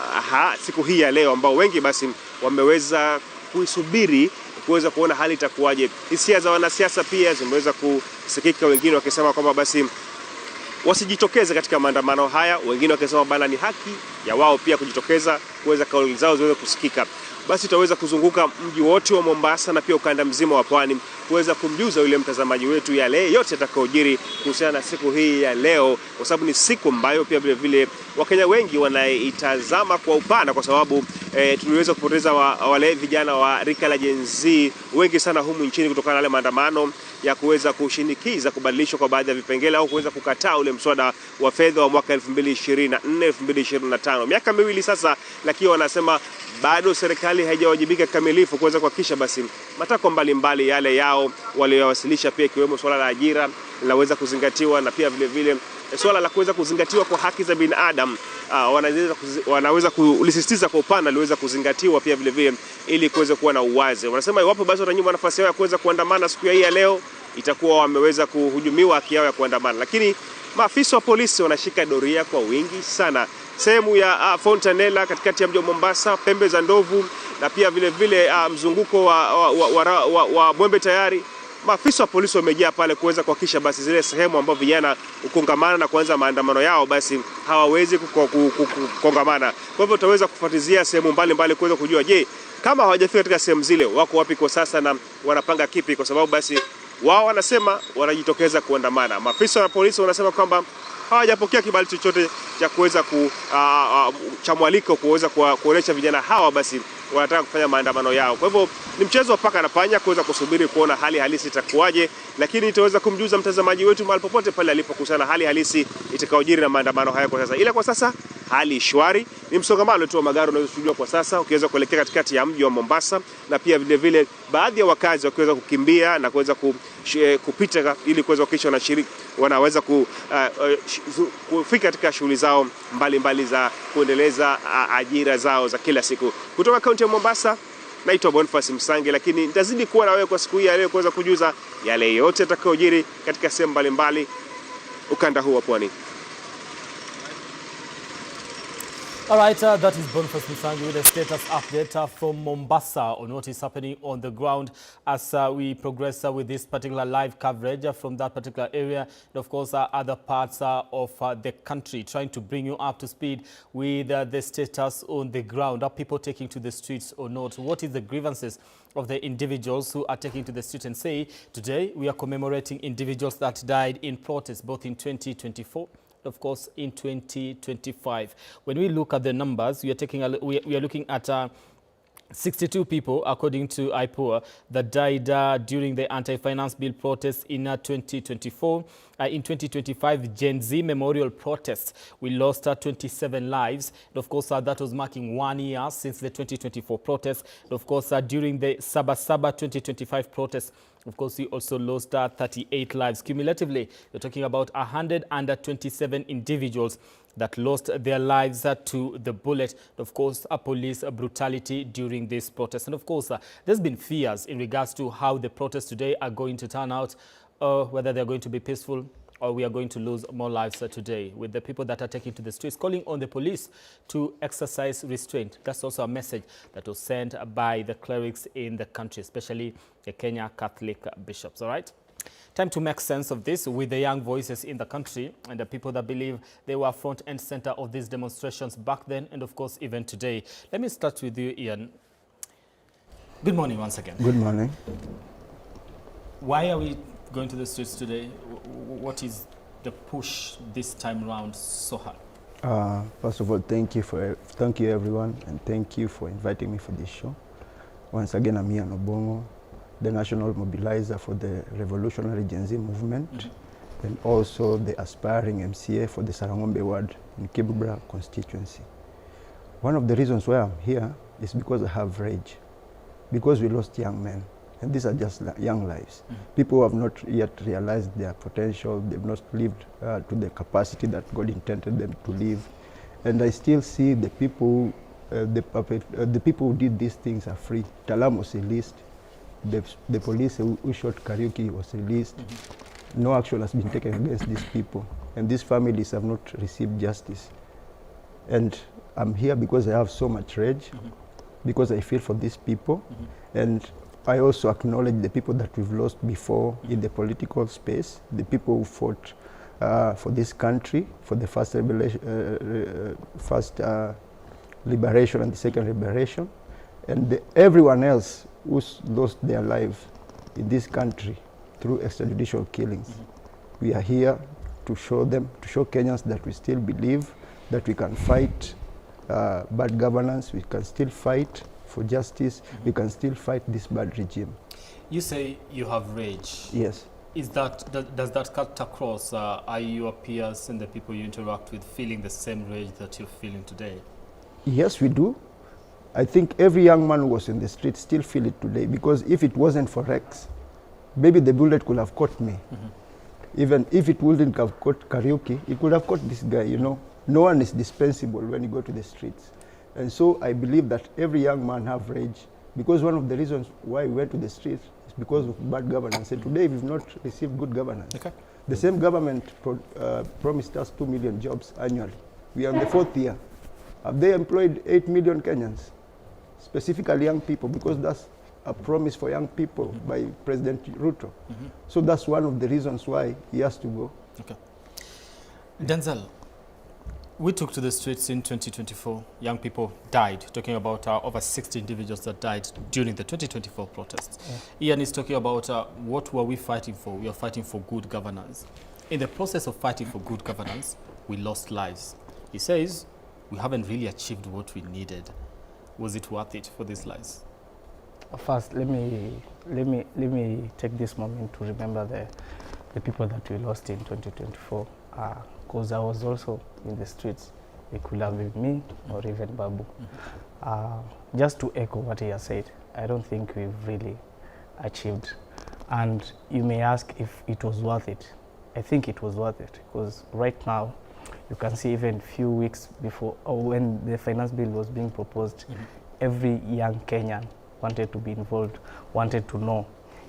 siku hii ya leo, ambao wengi basi wameweza kuisubiri kuweza kuona hali itakuwaje. Hisia za wanasiasa pia zimeweza kusikika, wengine wakisema kwamba basi wasijitokeze katika maandamano haya, wengine wakisema bana ni haki ya wao pia kujitokeza kuweza kauli zao ziweze kusikika. Basi tutaweza kuzunguka mji wote wa Mombasa na pia ukanda mzima wa pwani kuweza kumjuza yule mtazamaji wetu yale yote yatakayojiri kuhusiana na siku hii ya leo, kwa sababu ni siku ambayo pia vile vile Wakenya wengi wanaitazama kwa upana, kwa sababu tuliweza kupoteza wale vijana wa rika la Gen Z wengi sana humu nchini kutokana na yale maandamano ya kuweza kushinikiza kubadilishwa kwa baadhi ya vipengele au kuweza kukataa ule mswada wa fedha wa mwaka 2024-2025. Miaka miwili sasa, lakini wanasema bado serikali haijawajibika kikamilifu kuweza kuhakikisha basi matakwa mbalimbali yale yao waliyowasilisha, pia ikiwemo swala la ajira linaweza kuzingatiwa na pia vile vile swala la kuweza kuzingatiwa kwa haki za binadamu wanaweza kulisisitiza kwa upana liweza kuzingatiwa pia vile vile ili kuweza kuwa na uwazi. Wanasema iwapo basi watanyimwa nafasi yao ya kuweza kuandamana siku hii ya leo, itakuwa wameweza kuhujumiwa haki yao ya kuandamana. Lakini maafisa wa polisi wanashika doria kwa wingi sana sehemu ya Fontanella katikati ya mji wa Mombasa, pembe za ndovu na pia vile vile mzunguko wa Mwembe Tayari. Maafisa wa polisi wamejaa pale kuweza kuhakikisha basi zile sehemu ambapo vijana hukongamana na kuanza maandamano yao basi hawawezi kukongamana. Kwa hivyo tutaweza kufuatilia sehemu mbalimbali kuweza kujua je, kama hawajafika katika sehemu zile wako wapi kwa sasa na wanapanga kipi, kwa sababu basi wao wanasema wanajitokeza kuandamana. Maafisa wa polisi wanasema kwamba hawajapokea kibali chochote cha kuweza cha mwaliko kuweza kuonesha vijana hawa basi wanataka kufanya maandamano yao. Kwa hivyo ni mchezo wa paka na panya kuweza kusubiri kuona hali halisi itakuwaje, lakini itaweza kumjuza mtazamaji wetu mahali popote pale alipo kuhusiana na hali halisi itakayojiri na maandamano haya kwa sasa. Ila kwa sasa hali shwari, ni msongamano tu wa magari unayoshuhudiwa kwa sasa ukiweza kuelekea katikati ya mji wa Mombasa, na pia vile vile baadhi ya wakazi wakiweza kukimbia na kuweza kupita ili kuweza kuhakikisha wanaweza kufika katika shughuli zao mbalimbali za kuendeleza ajira zao za kila siku. Kutoka kaunti ya Mombasa, naitwa Boniface Msangi, lakini nitazidi kuwa na wewe kwa siku hii ya leo kuweza kujuza yale yote yatakayojiri katika sehemu mbalimbali ukanda huu wa pwani. All right, that is Boniface Musangi with a status update from Mombasa on what is happening on the ground as we progress with this particular live coverage from that particular area and, of course, other parts of the country, trying to bring you up to speed with the status on the ground. Are people taking to the streets or not? What is the grievances of the individuals who are taking to the street and say, today we are commemorating individuals that died in protest both in 2024, of course, in 2025. When we look at the numbers, we are taking a, we are looking at 62 people, according to IPOA, that died during the anti-finance bill protests in 2024. In 2025, Gen Z memorial protests, we lost 27 lives. And of course, that was marking 1 year since the 2024 protests. And of course, during the Saba Saba 2025 protests, of course, we also lost 38 lives. Cumulatively, we're talking about 127 individuals that lost their lives to the bullet. Of course, police brutality during this protest. And of course, there's been fears in regards to how the protests today are going to turn out, whether they're going to be peaceful or we are going to lose more lives today, with the people that are taking to the streets, calling on the police to exercise restraint. That's also a message that was sent by the clerics in the country, especially the Kenya Catholic bishops. All right? Time to make sense of this with the young voices in the country and the people that believe they were front and center of these demonstrations back then and, of course, even today. Let me start with you, Ian. Good morning once again. Good morning. Why are we going to the streets today? What is the push this time round so hard? First of all, thank you everyone, and thank you for inviting me for this show. Once again, I'm Ian Obongo, the national mobilizer for the Revolutionary Gen Z movement, and also the aspiring MCA for the Sarangombe ward in Kibra constituency. One of the reasons why I'm here is because I have rage, because we lost young men. And these are just young lives. People who have not yet realized their potential, they've not lived to the capacity that God intended them to live. And I still see the people, the people who did these things are free. Talam was released. The police who shot Kariuki was released. No action has been taken against these people. And these families have not received justice. And I'm here because I have so much rage, because I feel for these people. And I also acknowledge the people that we've lost before in the political space, the people who fought for this country, for the first, first liberation and the second liberation, and everyone else who's lost their life in this country through extrajudicial killings. We are here to show them, to show Kenyans that we still believe that we can fight bad governance, we can still fight for justice, we can still fight this bad regime. You say you have rage. Yes. Does that cut across? Are your peers and the people you interact with feeling the same rage that you're feeling today? Yes, we do. I think every young man who was in the street still feel it today, because if it wasn't for Rex, maybe the bullet could have caught me. Even if it wouldn't have caught Kariuki, it could have caught this guy. No one is dispensable when you go to the streets. And so I believe that every young man have rage, because one of the reasons why we went to the streets is because of bad governance. And today we've not received good governance. The same government promised us 2 million jobs annually. We are in the fourth year. Have they employed 8 million Kenyans? Specifically young people, because that's a promise for young people by President Ruto. So that's one of the reasons why he has to go. Denzel, we took to the streets in 2024. Young people died, talking about over 60 individuals that died during the 2024 protests. Ian is talking about what were we fighting for? We are fighting for good governance. In the process of fighting for good governance, we lost lives. He says we haven't really achieved what we needed. Was it worth it for these lives? First, let me take this moment to remember the people that we lost in 2024, because I was also in the streets. It could have been me or even Babu. Just to echo what he has said, I don't think we've really achieved. And you may ask if it was worth it. I think it was worth it, because right now, you can see even few weeks before, or when the finance bill was being proposed, every young Kenyan wanted to be involved, wanted to know,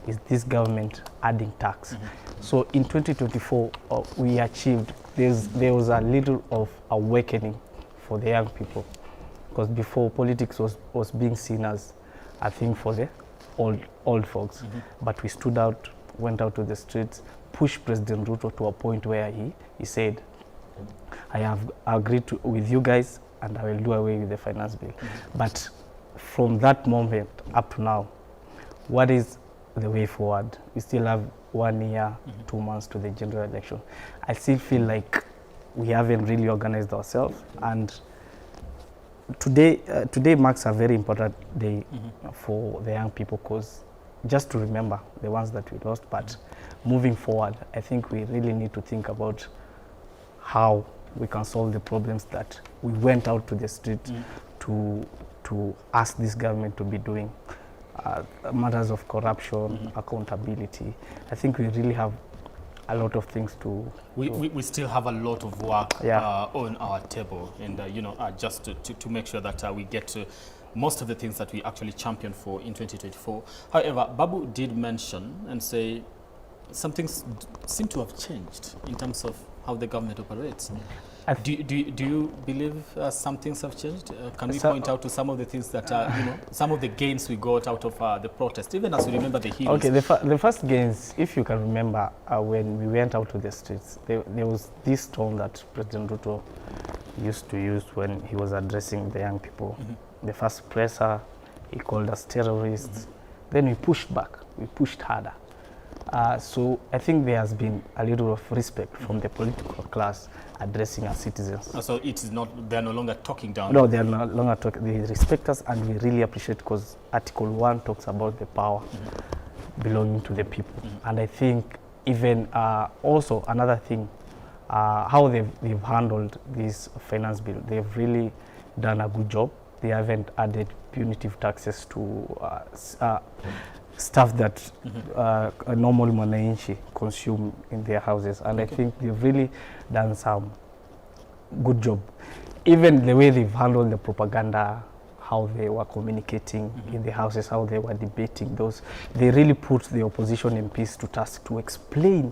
is this government adding tax? So in 2024, we achieved, there was a little of awakening for the young people, because before politics was being seen as a thing for the old folks. But we stood out, went out to the streets, pushed President Ruto to a point where he said, I have agreed with you guys and I will do away with the finance bill. But from that moment up to now, what is the way forward? We still have 1 year, 2 months to the general election. I still feel like we haven't really organized ourselves. And today marks a very important day for the young people, because just to remember the ones that we lost, but moving forward, I think we really need to think about how we can solve the problems that we went out to the street to ask this government to be doing. Matters of corruption, accountability. I think we really have a lot of things to... We still have a lot of work on our table, and you know, just to make sure that we get to most of the things that we actually championed for in 2024. However, Babu did mention and say some things seem to have changed in terms of how the government operates. Do you believe some things have changed? Can we point out to some of the things that, you know, some of the gains we got out of the protest, even as we remember the heroes? Okay, the first gains, if you can remember, when we went out to the streets, there was this tone that President Ruto used to use when he was addressing the young people. The first presser, he called us terrorists. Then we pushed back, we pushed harder. So I think there has been a little of respect from the political class addressing our citizens. So it is not, they are no longer talking down. No, they are no longer talking. They respect us, and we really appreciate, because Article 1 talks about the power belonging to the people. And I think even also another thing, how they've handled this finance bill, they've really done a good job. They haven't added punitive taxes to stuff that a normal mwananchi consume in their houses. And I think they've really done some good job. Even the way they've handled the propaganda, how they were communicating in the houses, how they were debating those, they really put the opposition MPs to task to explain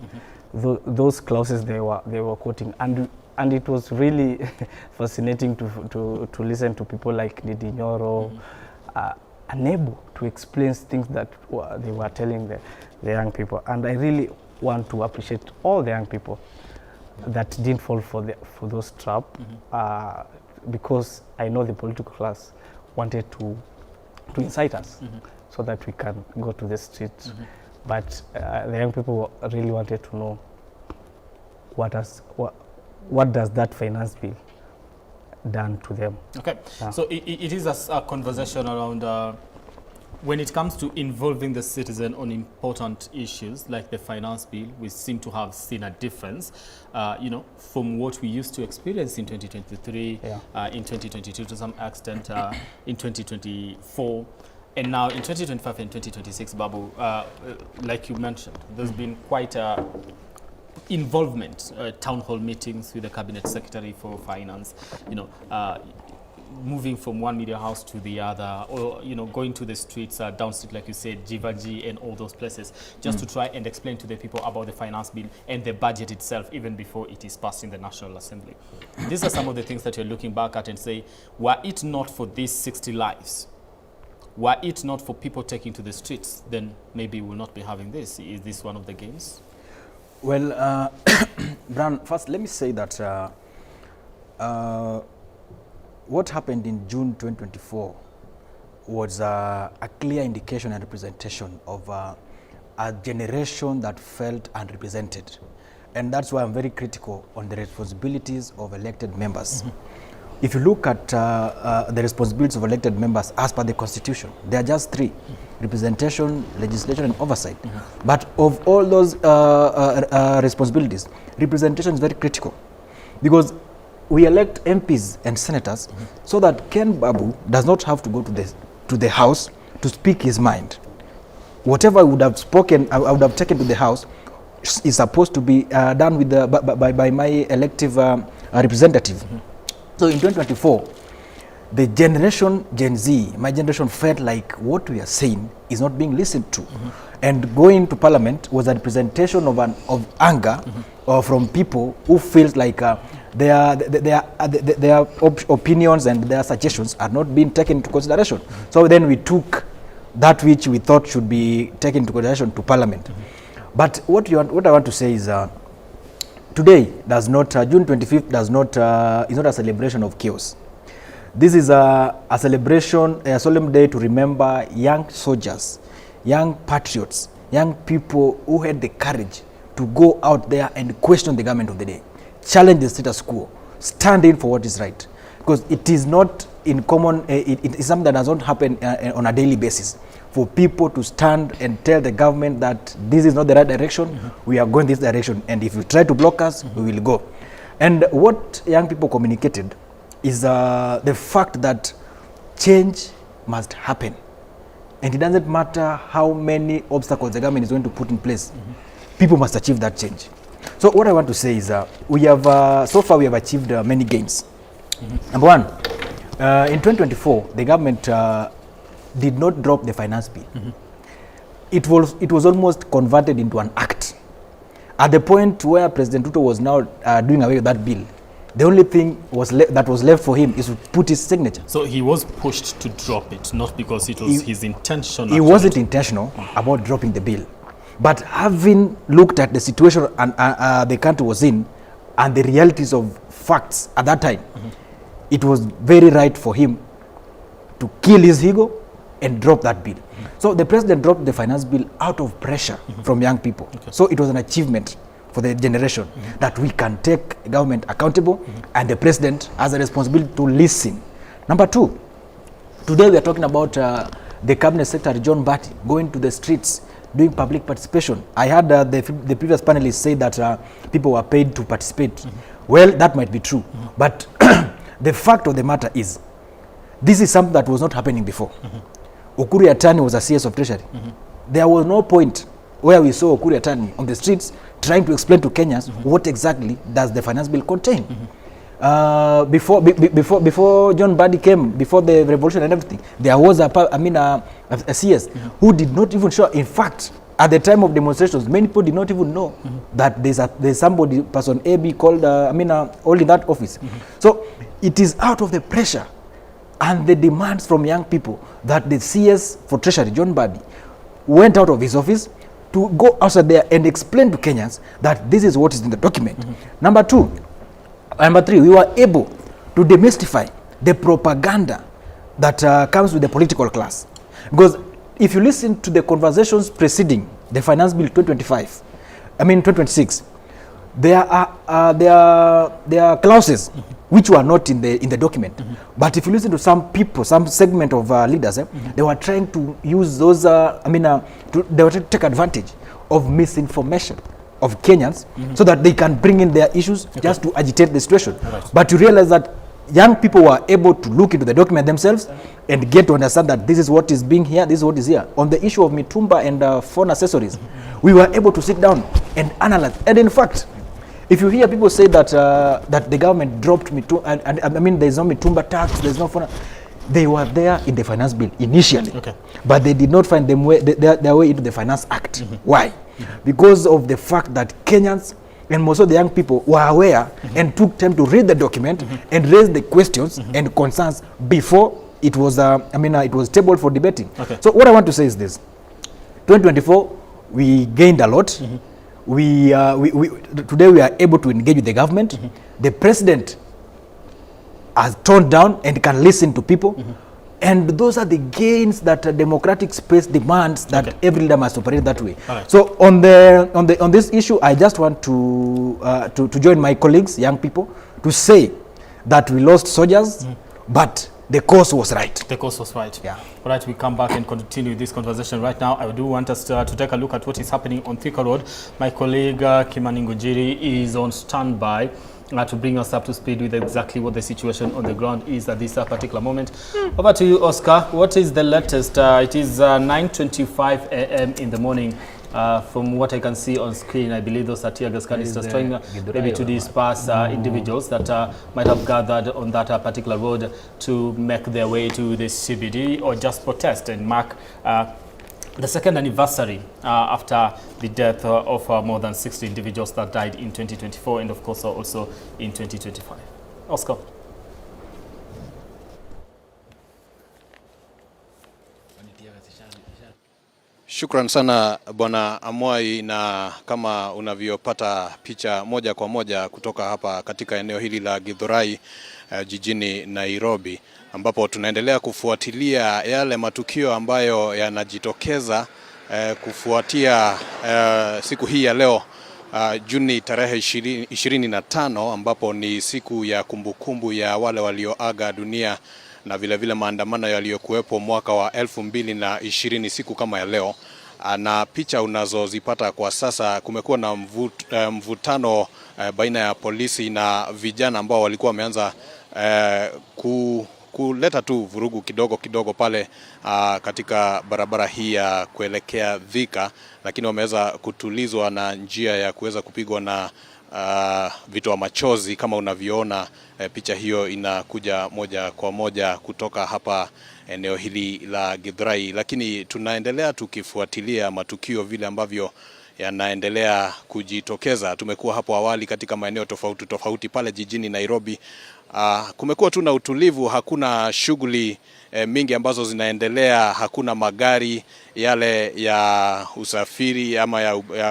those clauses they were quoting. And it was really fascinating to listen to people like Ndindi Nyoro, unable to explain things that they were telling the young people. And I really want to appreciate all the young people that didn't fall for those traps, because I know the political class wanted to incite us so that we can go to the streets. But the young people really wanted to know what does that finance bill done to them. Okay, so it is a conversation around when it comes to involving the citizen on important issues like the finance bill, we seem to have seen a difference, you know, from what we used to experience in 2023, in 2022 to some extent, in 2024, and now in 2025 and 2026, Babu, like you mentioned, there's been quite a involvement, town hall meetings with the Cabinet Secretary for Finance, you know, moving from one media house to the other, or, you know, going to the streets, down street, like you said, Jivaji and all those places, just to try and explain to the people about the finance bill and the budget itself, even before it is passed in the National Assembly. These are some of the things that you're looking back at and say, were it not for these 60 lives, were it not for people taking to the streets, then maybe we'll not be having this. Is this one of the gains? Well, Brian, first let me say that what happened in June 2024 was a clear indication and representation of a generation that felt unrepresented. And that's why I'm very critical on the responsibilities of elected members. If you look at the responsibilities of elected members as per the Constitution, there are just three: representation, legislation, and oversight. But of all those responsibilities, representation is very critical, because we elect MPs and senators so that Ken Babu does not have to go to the House to speak his mind. Whatever I would have spoken, I would have taken to the House is supposed to be done with the, by my elective representative. So in 2024, the generation Gen Z, my generation, felt like what we are saying is not being listened to. And going to parliament was a representation of anger from people who felt like Their opinions and their suggestions are not being taken into consideration. So then we took that which we thought should be taken into consideration to Parliament. But what I want to say is today does not, June 25th does not, is not a celebration of chaos. This is a celebration, a solemn day to remember young soldiers, young patriots, young people who had the courage to go out there and question the government of the day, challenge the status quo, stand in for what is right. Because it is not in common, it is something that does not happen on a daily basis. For people to stand and tell the government that this is not the right direction, we are going this direction, and if you try to block us, we will go. And what young people communicated is the fact that change must happen. And it doesn't matter how many obstacles the government is going to put in place, people must achieve that change. So what I want to say is so far we have achieved many gains. Number one, in 2024, the government did not drop the finance bill. It was almost converted into an act. At the point where President Ruto was now doing away with that bill, the only thing that was left for him is to put his signature. So he was pushed to drop it, not because it was his intention. He actually. Wasn't intentional about dropping the bill. But having looked at the situation and the country was in and the realities of facts at that time, it was very right for him to kill his ego and drop that bill. So the president dropped the finance bill out of pressure from young people. So it was an achievement for the generation that we can take government accountable and the president has a responsibility to listen. Number two, today we are talking about the cabinet secretary John Mbadi going to the streets doing public participation. I heard the previous panelists say that people were paid to participate. Well, that might be true. But the fact of the matter is, this is something that was not happening before. Ukur Yatani was a CS of Treasury. There was no point where we saw Ukur Yatani on the streets trying to explain to Kenyans what exactly does the finance bill contain. Before John Mbadi came, before the revolution and everything, there was a, I mean, a CS who did not even show. In fact, at the time of demonstrations, many people did not even know that there's somebody, person A, B called, I mean, holding that office. So it is out of the pressure and the demands from young people that the CS for Treasury, John Mbadi, went out of his office to go outside there and explain to Kenyans that this is what is in the document. Number two, number three, we were able to demystify the propaganda that comes with the political class. Because if you listen to the conversations preceding the Finance Bill 2025, I mean 2026, there are clauses which were not in the document. But if you listen to some people, some segment of leaders, they were trying to use those, I mean, they were trying to take advantage of misinformation of Kenyans so that they can bring in their issues just to agitate the situation. But you realize that young people were able to look into the document themselves and get to understand that this is what is being here, this is what is here. On the issue of mitumba and phone accessories, we were able to sit down and analyze. And in fact, if you hear people say that the government dropped mitumba, and I mean there's no mitumba tax, there's no phone, they were there in the finance bill initially, but they did not find their way into the Finance Act. Why? Because of the fact that Kenyans and most of the young people were aware and took time to read the document and raise the questions and concerns before it was, I mean, it was tabled for debating. So what I want to say is this: 2024, we gained a lot. We today we are able to engage with the government. The president has toned down and can listen to people. And those are the gains that a democratic space demands, that every leader must operate that way. So on this issue, I just want to join my colleagues, young people, to say that we lost soldiers, but the cause was right. The cause was right. Yeah. All right, we come back and continue this conversation right now. I do want us to take a look at what is happening on Thika Road. My colleague Kimani Ngunjiri is on standby to bring us up to speed with exactly what the situation on the ground is at this particular moment. Over to you, Oscar. What is the latest? It is 9:25 a.m. in the morning. From what I can see on screen, I believe those are tear gas canisters the trying maybe to disperse individuals that might have gathered on that particular road to make their way to the CBD or just protest and mark the second anniversary after the death of more than 60 individuals that died in 2024 and of course also in 2025. Oscar. Shukran sana Bwana Amwai, na kama unavyopata picha moja kwa moja kutoka hapa katika eneo hili la Githurai jijini Nairobi, ambapo tunaendelea kufuatilia yale matukio ambayo yanajitokeza kufuatia siku hii ya leo Juni tarehe 25, ambapo ni siku ya kumbukumbu ya wale walioaga dunia na vile vile maandamano yaliyokuwepo mwaka wa 2020 siku kama ya leo. Na picha unazozipata kwa sasa, kumekuwa na mvutano baina ya polisi na vijana ambao walikuwa wameanza kuleta tu vurugu kidogo kidogo pale katika barabara hii ya kuelekea Thika, lakini wameweza kutulizwa na njia ya kuweza kupigwa na vitoa machozi kama unavyoona. Picha hiyo inakuja moja kwa moja kutoka hapa eneo hili la Githurai, lakini tunaendelea tukifuatilia matukio vile ambavyo yanaendelea kujitokeza. Tumekuwa hapo awali katika maeneo tofauti tofauti pale jijini Nairobi. Kumekuwa tu na utulivu, hakuna shughuli mingi ambazo zinaendelea, hakuna magari yale ya usafiri ama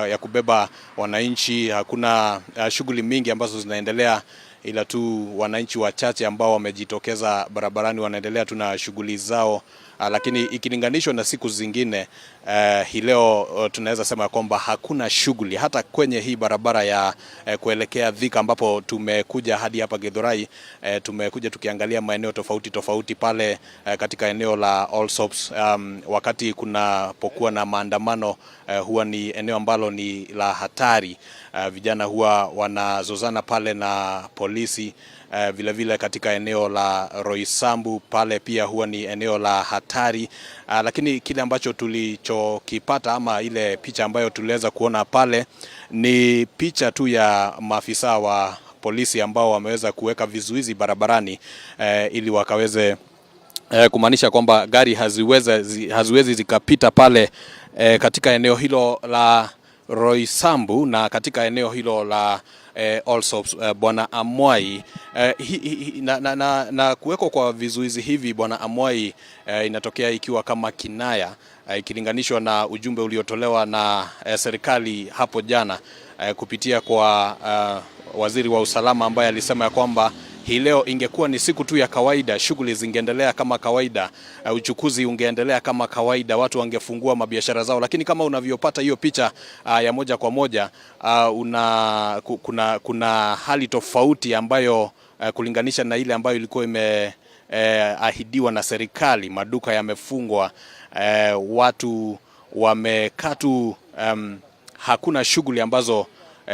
ya kubeba wananchi, hakuna shughuli mingi ambazo zinaendelea, ila tu wananchi wachache ambao wamejitokeza barabarani wanaendelea tu na shughuli zao. Lakini ikilinganishwa na siku zingine, hii leo tunaweza sema kwamba hakuna shughuli hata kwenye hii barabara ya kuelekea Thika ambapo tumekuja hadi hapa Githurai. Tumekuja tukiangalia maeneo tofauti tofauti pale katika eneo la Allsops. Wakati kunapokuwa na maandamano huwa ni eneo ambalo ni la hatari. Vijana huwa wanazozana pale na polisi. Vile vile katika eneo la Roysambu pale pia huwa ni eneo la hatari. Lakini kile ambacho tulichokipata ama ile picha ambayo tuliweza kuona pale ni picha tu ya maafisa wa polisi ambao wameweza kuweka vizuizi barabarani ili wakaweze kumaanisha kwamba gari haziwezi zikapita pale katika eneo hilo la Roysambu na katika eneo hilo la Allsops. Bwana Amwai, na kuwekwa kwa vizuizi hivi Bwana Amwai inatokea ikiwa kama kinaya ikilinganishwa na ujumbe uliotolewa na serikali hapo jana kupitia kwa waziri wa usalama ambaye alisema ya kwamba hii leo ingekuwa ni siku tu ya kawaida, shughuli zingeendelea kama kawaida, uchukuzi ungeendelea kama kawaida, watu wangefungua mabiashara zao. Lakini kama unavyopata hiyo picha ya moja kwa moja, kuna hali tofauti ambayo kulinganisha na ile ambayo ilikuwa imeahidiwa na serikali. Maduka yamefungwa, watu wamekaa tu, hakuna shughuli ambazo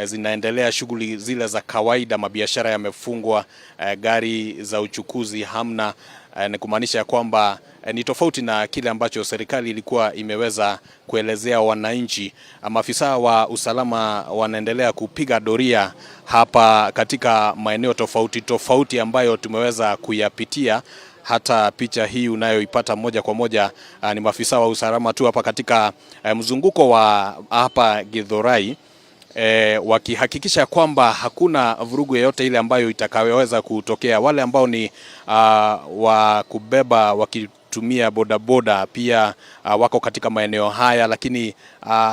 zinaendelea, shughuli zile za kawaida, mabiashara yamefungwa, gari za uchukuzi hamna. Ni kumaanisha kwamba ni tofauti na kile ambacho serikali ilikuwa imeweza kuelezea wananchi. Maafisa wa usalama wanaendelea kupiga doria hapa katika maeneo tofauti tofauti ambayo tumeweza kuyapitia. Hata picha hii unayoipata moja kwa moja ni maafisa wa usalama tu hapa katika mzunguko wa hapa Githurai, wakihakikisha kwamba hakuna vurugu yoyote ile ambayo itakayoweza kutokea. Wale ambao ni wa kubeba wakitumia bodaboda pia wako katika maeneo haya, lakini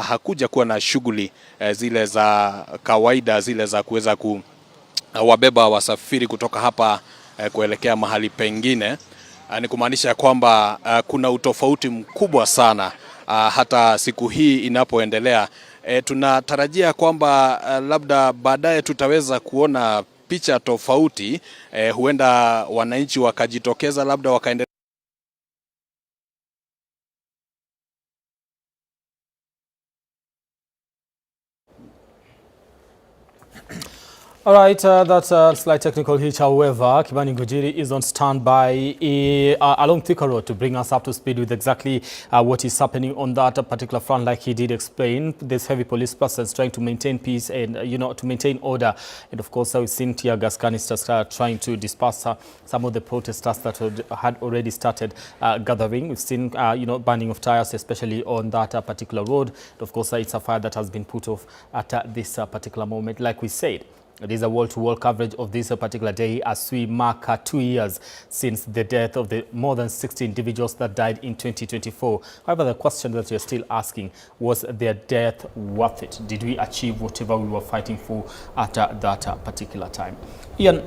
hakuja kuwa na shughuli zile za kawaida zile za kuweza kuwabeba wasafiri kutoka hapa kuelekea mahali pengine. Ni kumaanisha kwamba kuna utofauti mkubwa sana hata siku hii inapoendelea. Tunatarajia kwamba labda baadaye tutaweza kuona picha tofauti. Huenda wananchi wakajitokeza labda wakaendelea. All right, that's a slight technical hitch. However, Kimani Ngunjiri is on standby along Thika Road to bring us up to speed with exactly what is happening on that particular front. Like he did explain, there's heavy police presence trying to maintain peace and, to maintain order. And of course, we've seen tear gas canisters trying to disperse some of the protesters that had already started gathering. We've seen, burning of tires, especially on that particular road. And of course, it's a fire that has been put off at this particular moment. Like we said, it is a wall-to-wall coverage of this particular day as we mark 2 years since the death of the more than 60 individuals that died in 2024. However, the question that you're still asking, was their death worth it? Did we achieve whatever we were fighting for at that particular time? Ian,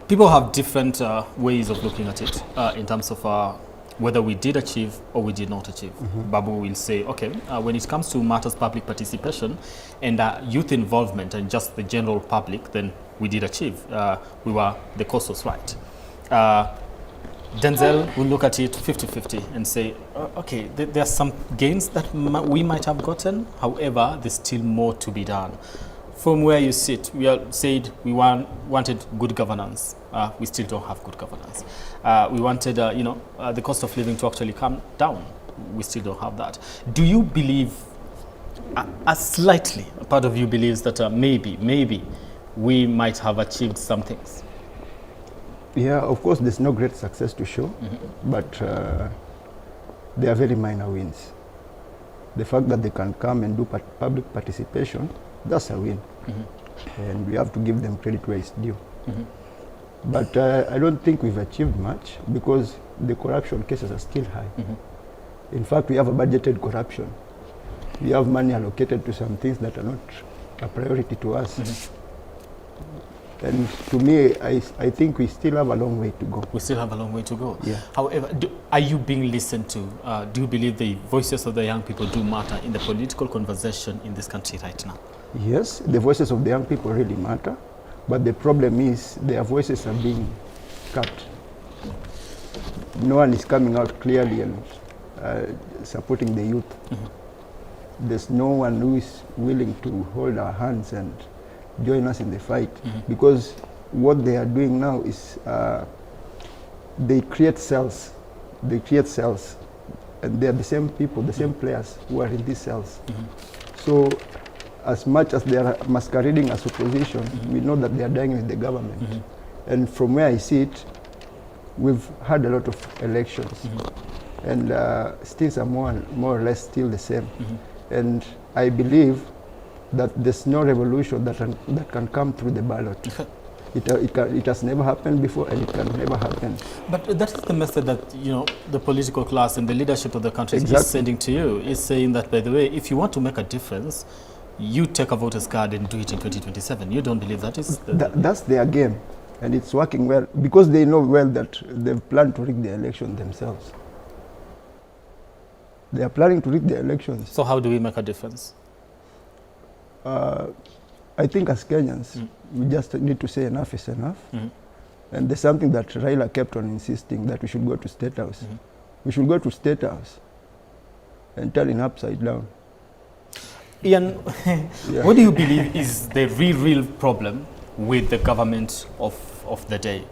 people have different ways of looking at it in terms of whether we did achieve or we did not achieve. Babu will say, okay, when it comes to matters public participation and youth involvement and just the general public, then we did achieve. The course was right. Denzel will look at it 50-50 and say, okay, there are some gains that we might have gotten. However, there's still more to be done. From where you sit, we are said we wanted good governance. We still don't have good governance. We wanted, the cost of living to actually come down. We still don't have that. Do you believe, slightly, a part of you believes that maybe we might have achieved some things? Yeah, of course, there's no great success to show, but they are very minor wins. The fact that they can come and do public participation, that's a win. And we have to give them credit where it's due. But I don't think we've achieved much because the corruption cases are still high. In fact, we have a budgeted corruption. We have money allocated to some things that are not a priority to us. And to me, I think we still have a long way to go. We still have a long way to go. Yeah. However, are you being listened to? Do you believe the voices of the young people do matter in the political conversation in this country right now? Yes, the voices of the young people really matter. But the problem is their voices are being cut. No one is coming out clearly and supporting the youth. There's no one who is willing to hold our hands and join us in the fight, because what they are doing now is they create cells. They create cells, and they are the same people, the same players who are in these cells. So as much as they are masquerading as opposition, we know that they are dying with the government. And from where I see it, we've had a lot of elections, and things are more or less still the same. And I believe that there's no revolution that can come through the ballot. It has never happened before, and it can never happen. But that is the message that, the political class and the leadership of the country is sending to you, is saying that, by the way, if you want to make a difference, you take a voter's card and do it in 2027. You don't believe that is... That's their game, and it's working well, because they know well that they've planned to rig the election themselves. They are planning to rig the elections. So how do we make a difference? I think as Kenyans, we just need to say enough is enough. And there's something that Raila kept on insisting, that we should go to State House. We should go to State House and turn it upside down. Ian, what do you believe is the real problem with the government of the day?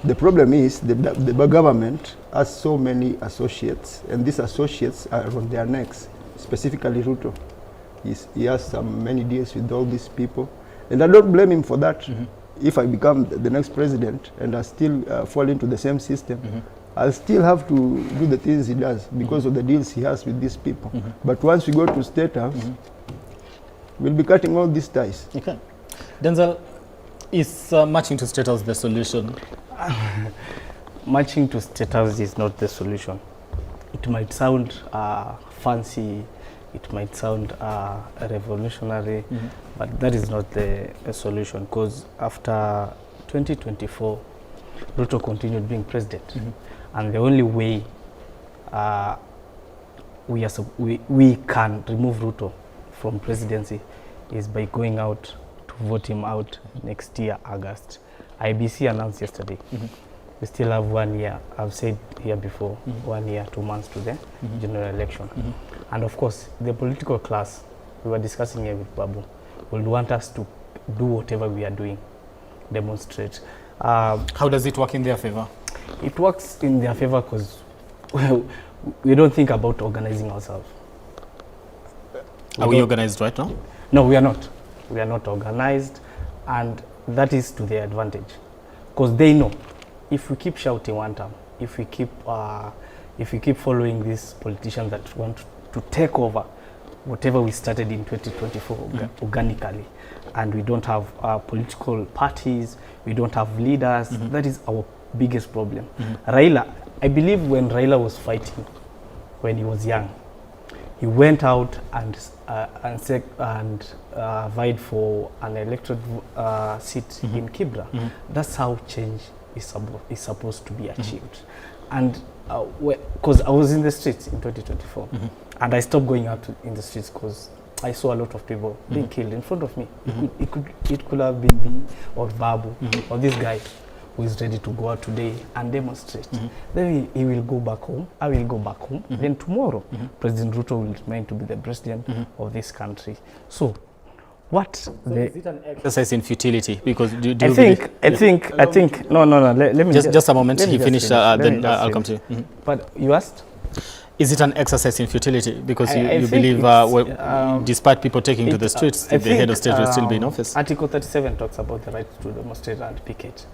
The problem is the government has so many associates, and these associates are on their necks, specifically Ruto. He has many deals with all these people, and I don't blame him for that. If I become the next president and I still fall into the same system, I'll still have to do the things he does because of the deals he has with these people. But once we go to State House, we'll be cutting all these ties. Okay. Denzel, is marching to State House the solution? Marching to State House is not the solution. It might sound fancy, it might sound revolutionary, but that is not the solution, because after 2024, Ruto continued being president. And the only way we can remove Ruto from presidency is by going out to vote him out next year, August. IBC announced yesterday. We still have 1 year. I've said here before, 1 year, 2 months to the general election. And of course, the political class We were discussing here with Babu, will want us to do whatever we are doing, demonstrate. How does it work in their favor? It works in their favor because we don't think about organizing ourselves. Are we organized right now? No, we are not. We are not organized, and that is to their advantage, because they know if we keep shouting one term, if we keep following these politicians that want to take over whatever we started in 2024 organically, and we don't have political parties, we don't have leaders. That is our biggest problem. Raila, I believe when Raila was fighting, when he was young, he went out and vied for an elected seat in Kibra. That's how change is supposed to be achieved. And because I was in the streets in 2024, and I stopped going out in the streets because I saw a lot of people being killed in front of me. It could have been me or Babu or this guy who is ready to go out today and demonstrate. Then he will go back home. I will go back home. Then tomorrow, President Ruto will remain to be the president of this country. So, what So the is it an exercise in futility? Because do I you think, believe- I think, I think, no. Let me Just a moment. Let me He just finish, finish. Let me then just I'll come to finish. you. But you asked? Is it an exercise in futility? Because I you think believe, it's, well, despite people taking to the streets, I the head of think, state will still be in office. Article 37 talks about the right to demonstrate and picket.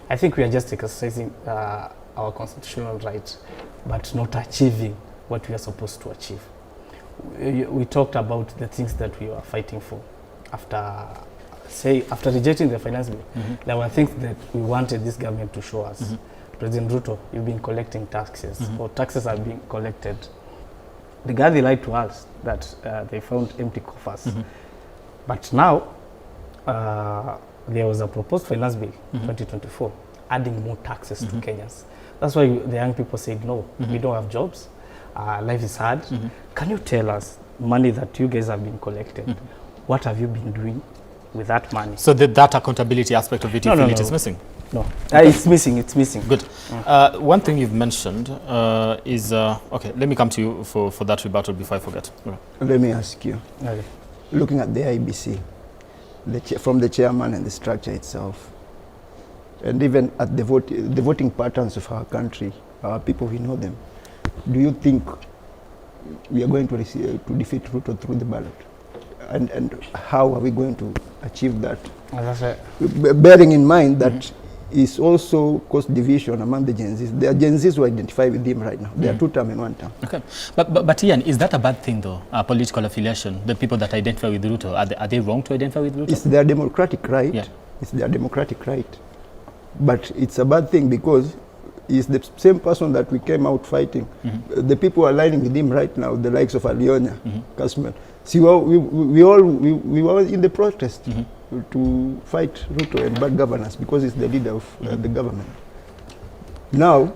I think we are just exercising our constitutional right, but not achieving what we are supposed to achieve. We talked about the things that we were fighting for after, say, after rejecting the finance bill. There were things that we wanted this government to show us. President Ruto, you've been collecting taxes, or taxes are being collected. The guy lied to us that they found empty coffers. But now, there was a proposed finance bill, 2024, adding more taxes to Kenyans. That's why the young people said, no, we don't have jobs, life is hard. Can you tell us money that you guys have been collected? What have you been doing with that money? So that accountability aspect of it, you No, feel no, it no. is missing? No, it's missing, it's missing. Good. One thing you've mentioned is, okay, let me come to you for that rebuttal before I forget. Okay. Let me ask you. Okay. Looking at the IEBC, from the chairman and the structure itself, and even at the voting patterns of our country, our people, we know them. Do you think we are going to defeat Ruto through the ballot? And how are we going to achieve that? That's right. Bearing in mind that it's also caused division among the Gen Zs. There are Gen Zs who identify with him right now. They are two term and one term. Okay. But Ian, is that a bad thing though, political affiliation? The people that identify with Ruto, are they wrong to identify with Ruto? It's their democratic right. It's their democratic right. But it's a bad thing because he's the same person that we came out fighting. The people who are aligning with him right now, the likes of Alionya, Kasmuel. See, well, we all we were in the protest to fight Ruto and bad governance because he's the leader of the government. Now,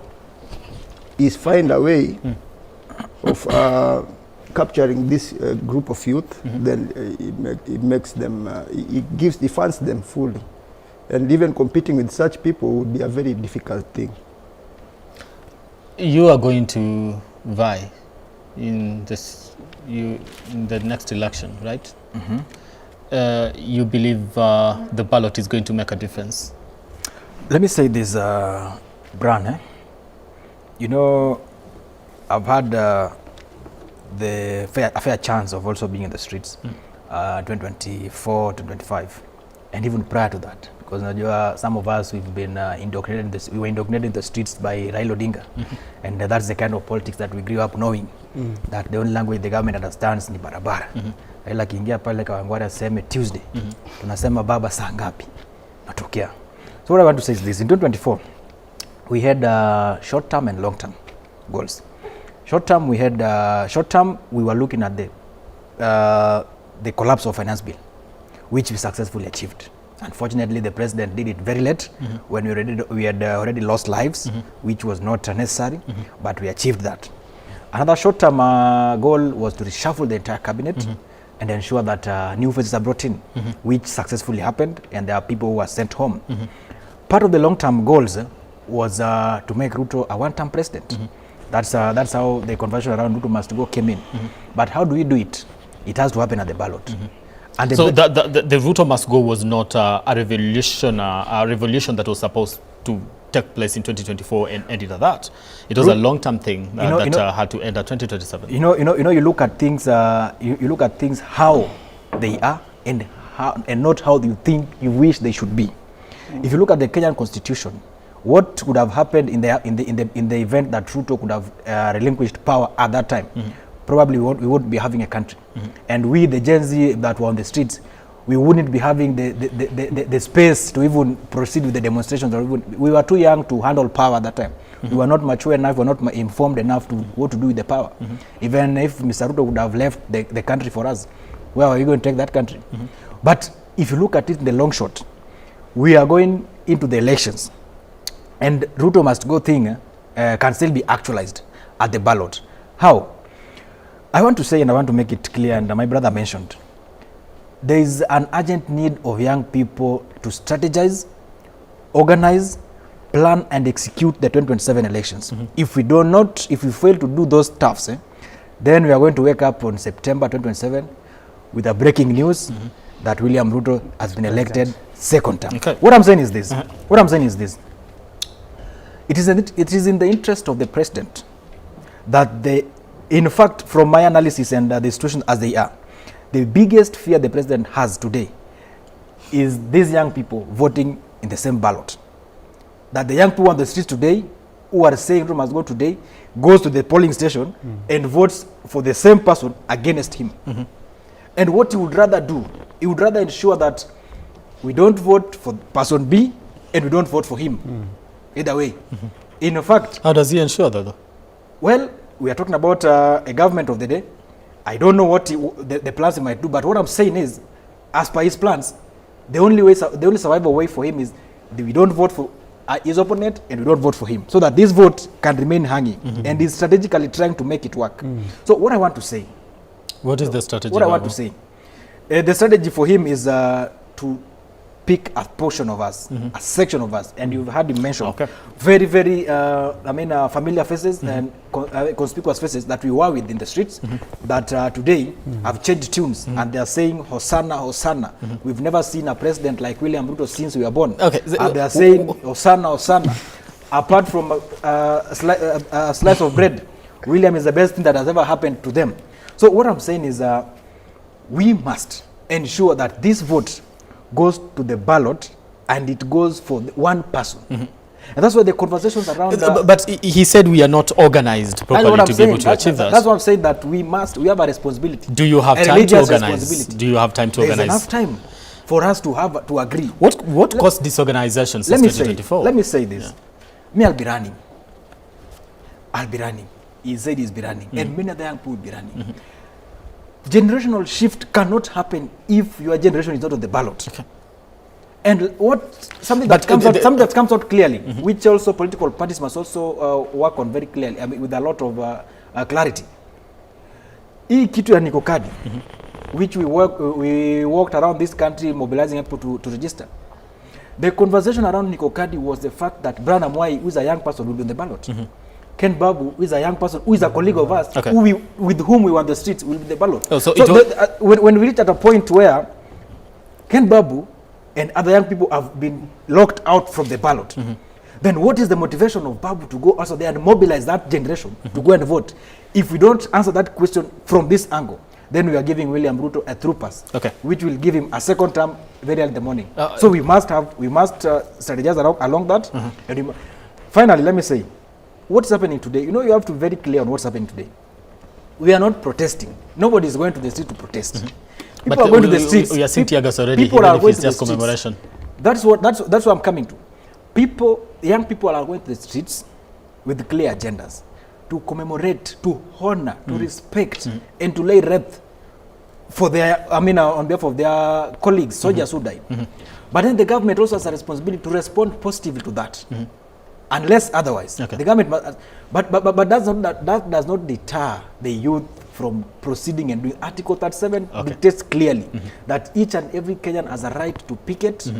he's find a way of capturing this group of youth. Then it makes them, it gives, he funds them fully. And even competing with such people would be a very difficult thing. You are going to vie in the next election, right? Mhm. You believe the ballot is going to make a difference? Let me say this, Bran. Eh? I've had a fair chance of also being in the streets, 2024 to 25, and even prior to that, because unajua some of us, we've been indoctrinated in this, we were indoctrinated in the streets by Raila Odinga, and that's the kind of politics that we grew up knowing, that the only language the government understands ni barabara. Raila akiingia pale Kawangware aseme Tuesday, tunasema baba saa ngapi? Natokea. So what I want to say is this: in 2024, we had short term and long term goals. Short term, we had short term, we were looking at the collapse of finance bill, which we successfully achieved. Unfortunately, the president did it very late when we had already lost lives, which was not necessary, but we achieved that. Another short-term goal was to reshuffle the entire cabinet and ensure that new faces are brought in, which successfully happened, and there are people who were sent home. Part of the long-term goals was to make Ruto a one-term president. That's how the conversation around Ruto must go came in. But how do we do it? It has to happen at the ballot. And the So the Ruto must go was not a revolution that was supposed to take place in 2024 and ended at that. It was a long-term thing that had to end at 2027. You look at things. You look at things how they are and not how you think you wish they should be. If you look at the Kenyan constitution, what would have happened in the event that Ruto could have relinquished power at that time? Probably we won't be having a country, and we, the Gen Z that were on the streets, we wouldn't be having the space to even proceed with the demonstrations. Or even, we were too young to handle power at that time. We were not mature enough, we were not informed enough to what to do with the power. Even if Mr. Ruto would have left the country for us, where are we going to take that country? But if you look at it in the long shot, we are going into the elections, and Ruto must go thing can still be actualized at the ballot. How? I want to say, and I want to make it clear, and my brother mentioned, there is an urgent need of young people to strategize, organize, plan, and execute the 2027 elections. If we do not, if we fail to do those stuffs, then we are going to wake up on September 2027 with a breaking news that William Ruto has been elected second term. What I'm saying is this. What I'm saying is this. It is in the interest of the president that they, in fact, from my analysis and the situation as they are, the biggest fear the president has today is these young people voting in the same ballot. That the young people on the streets today who are saying Ruto must go today goes to the polling station and votes for the same person against him. And what he would rather do, he would rather ensure that we don't vote for person B and we don't vote for him. Either way. In fact, How does he ensure that, though? Well, we are talking about a government of the day. I don't know what the plans he might do, but what I'm saying is, as per his plans, the only survival way for him is that we don't vote for his opponent and we don't vote for him, so that this vote can remain hanging. And he's strategically trying to make it work. So what I want to say, What is the strategy? What I want to Babu? say, the strategy for him is to pick a portion of us, a section of us, and you've heard him mention very, very, I mean, familiar faces and conspicuous faces that we were with in the streets that today have changed tunes and they are saying, "Hosanna, Hosanna. We've never seen a president like William Ruto since we were born." And they are saying, "Hosanna, Hosanna. Apart from a slice of bread, William is the best thing that has ever happened to them." So what I'm saying is we must ensure that this vote goes to the ballot and it goes for the one person. And that's why the conversations around But he said we are not organized That's properly what I'm to be saying. able to achieve that. That's what I'm saying, that we have a responsibility. Do you have A time to religious organize? responsibility. Do you have time to There's organize? enough time for us to have to agree. What caused disorganization since Let me say, 2024? let me say this. Me, I'll be running. I'll be running. He said he's be running. And many other young people will be running. Generational shift cannot happen if your generation is not on the ballot. And what something that But comes out, something that comes out clearly, which also political parties must also work on very clearly, I mean, with a lot of clarity. Hii kitu ya Niko Kadi, which we walked around this country mobilizing people to register. The conversation around Niko Kadi was the fact that Brian Amwai, who is a young person, will be on the ballot. Ken Babu, who is a young person, who is a colleague of us, with whom we were on the streets, will be the ballot. Oh, so So it was when we reach at a point where Ken Babu and other young people have been locked out from the ballot, then what is the motivation of Babu to go also there and mobilize that generation to go and vote? If we don't answer that question from this angle, then we are giving William Ruto a through pass, which will give him a second term very early in the morning. So we must strategize along that. And finally, let me say, what's happening today? You have to be very clear on what's happening today. We are not protesting. Nobody is going to the street to protest. People But are going to the streets. we are seeing tear gas already, People even are if going it's to the just streets. commemoration. That's what I'm coming to. People, young people are going to the streets with clear agendas to commemorate, to honor, to respect, and to lay wreath for their, I mean, on behalf of their colleagues, soldiers who died. But then the government also has a responsibility to respond positively to that, unless otherwise. The government must, but that does not deter the youth from proceeding and doing. Article 37 dictates clearly that each and every Kenyan has a right to picket,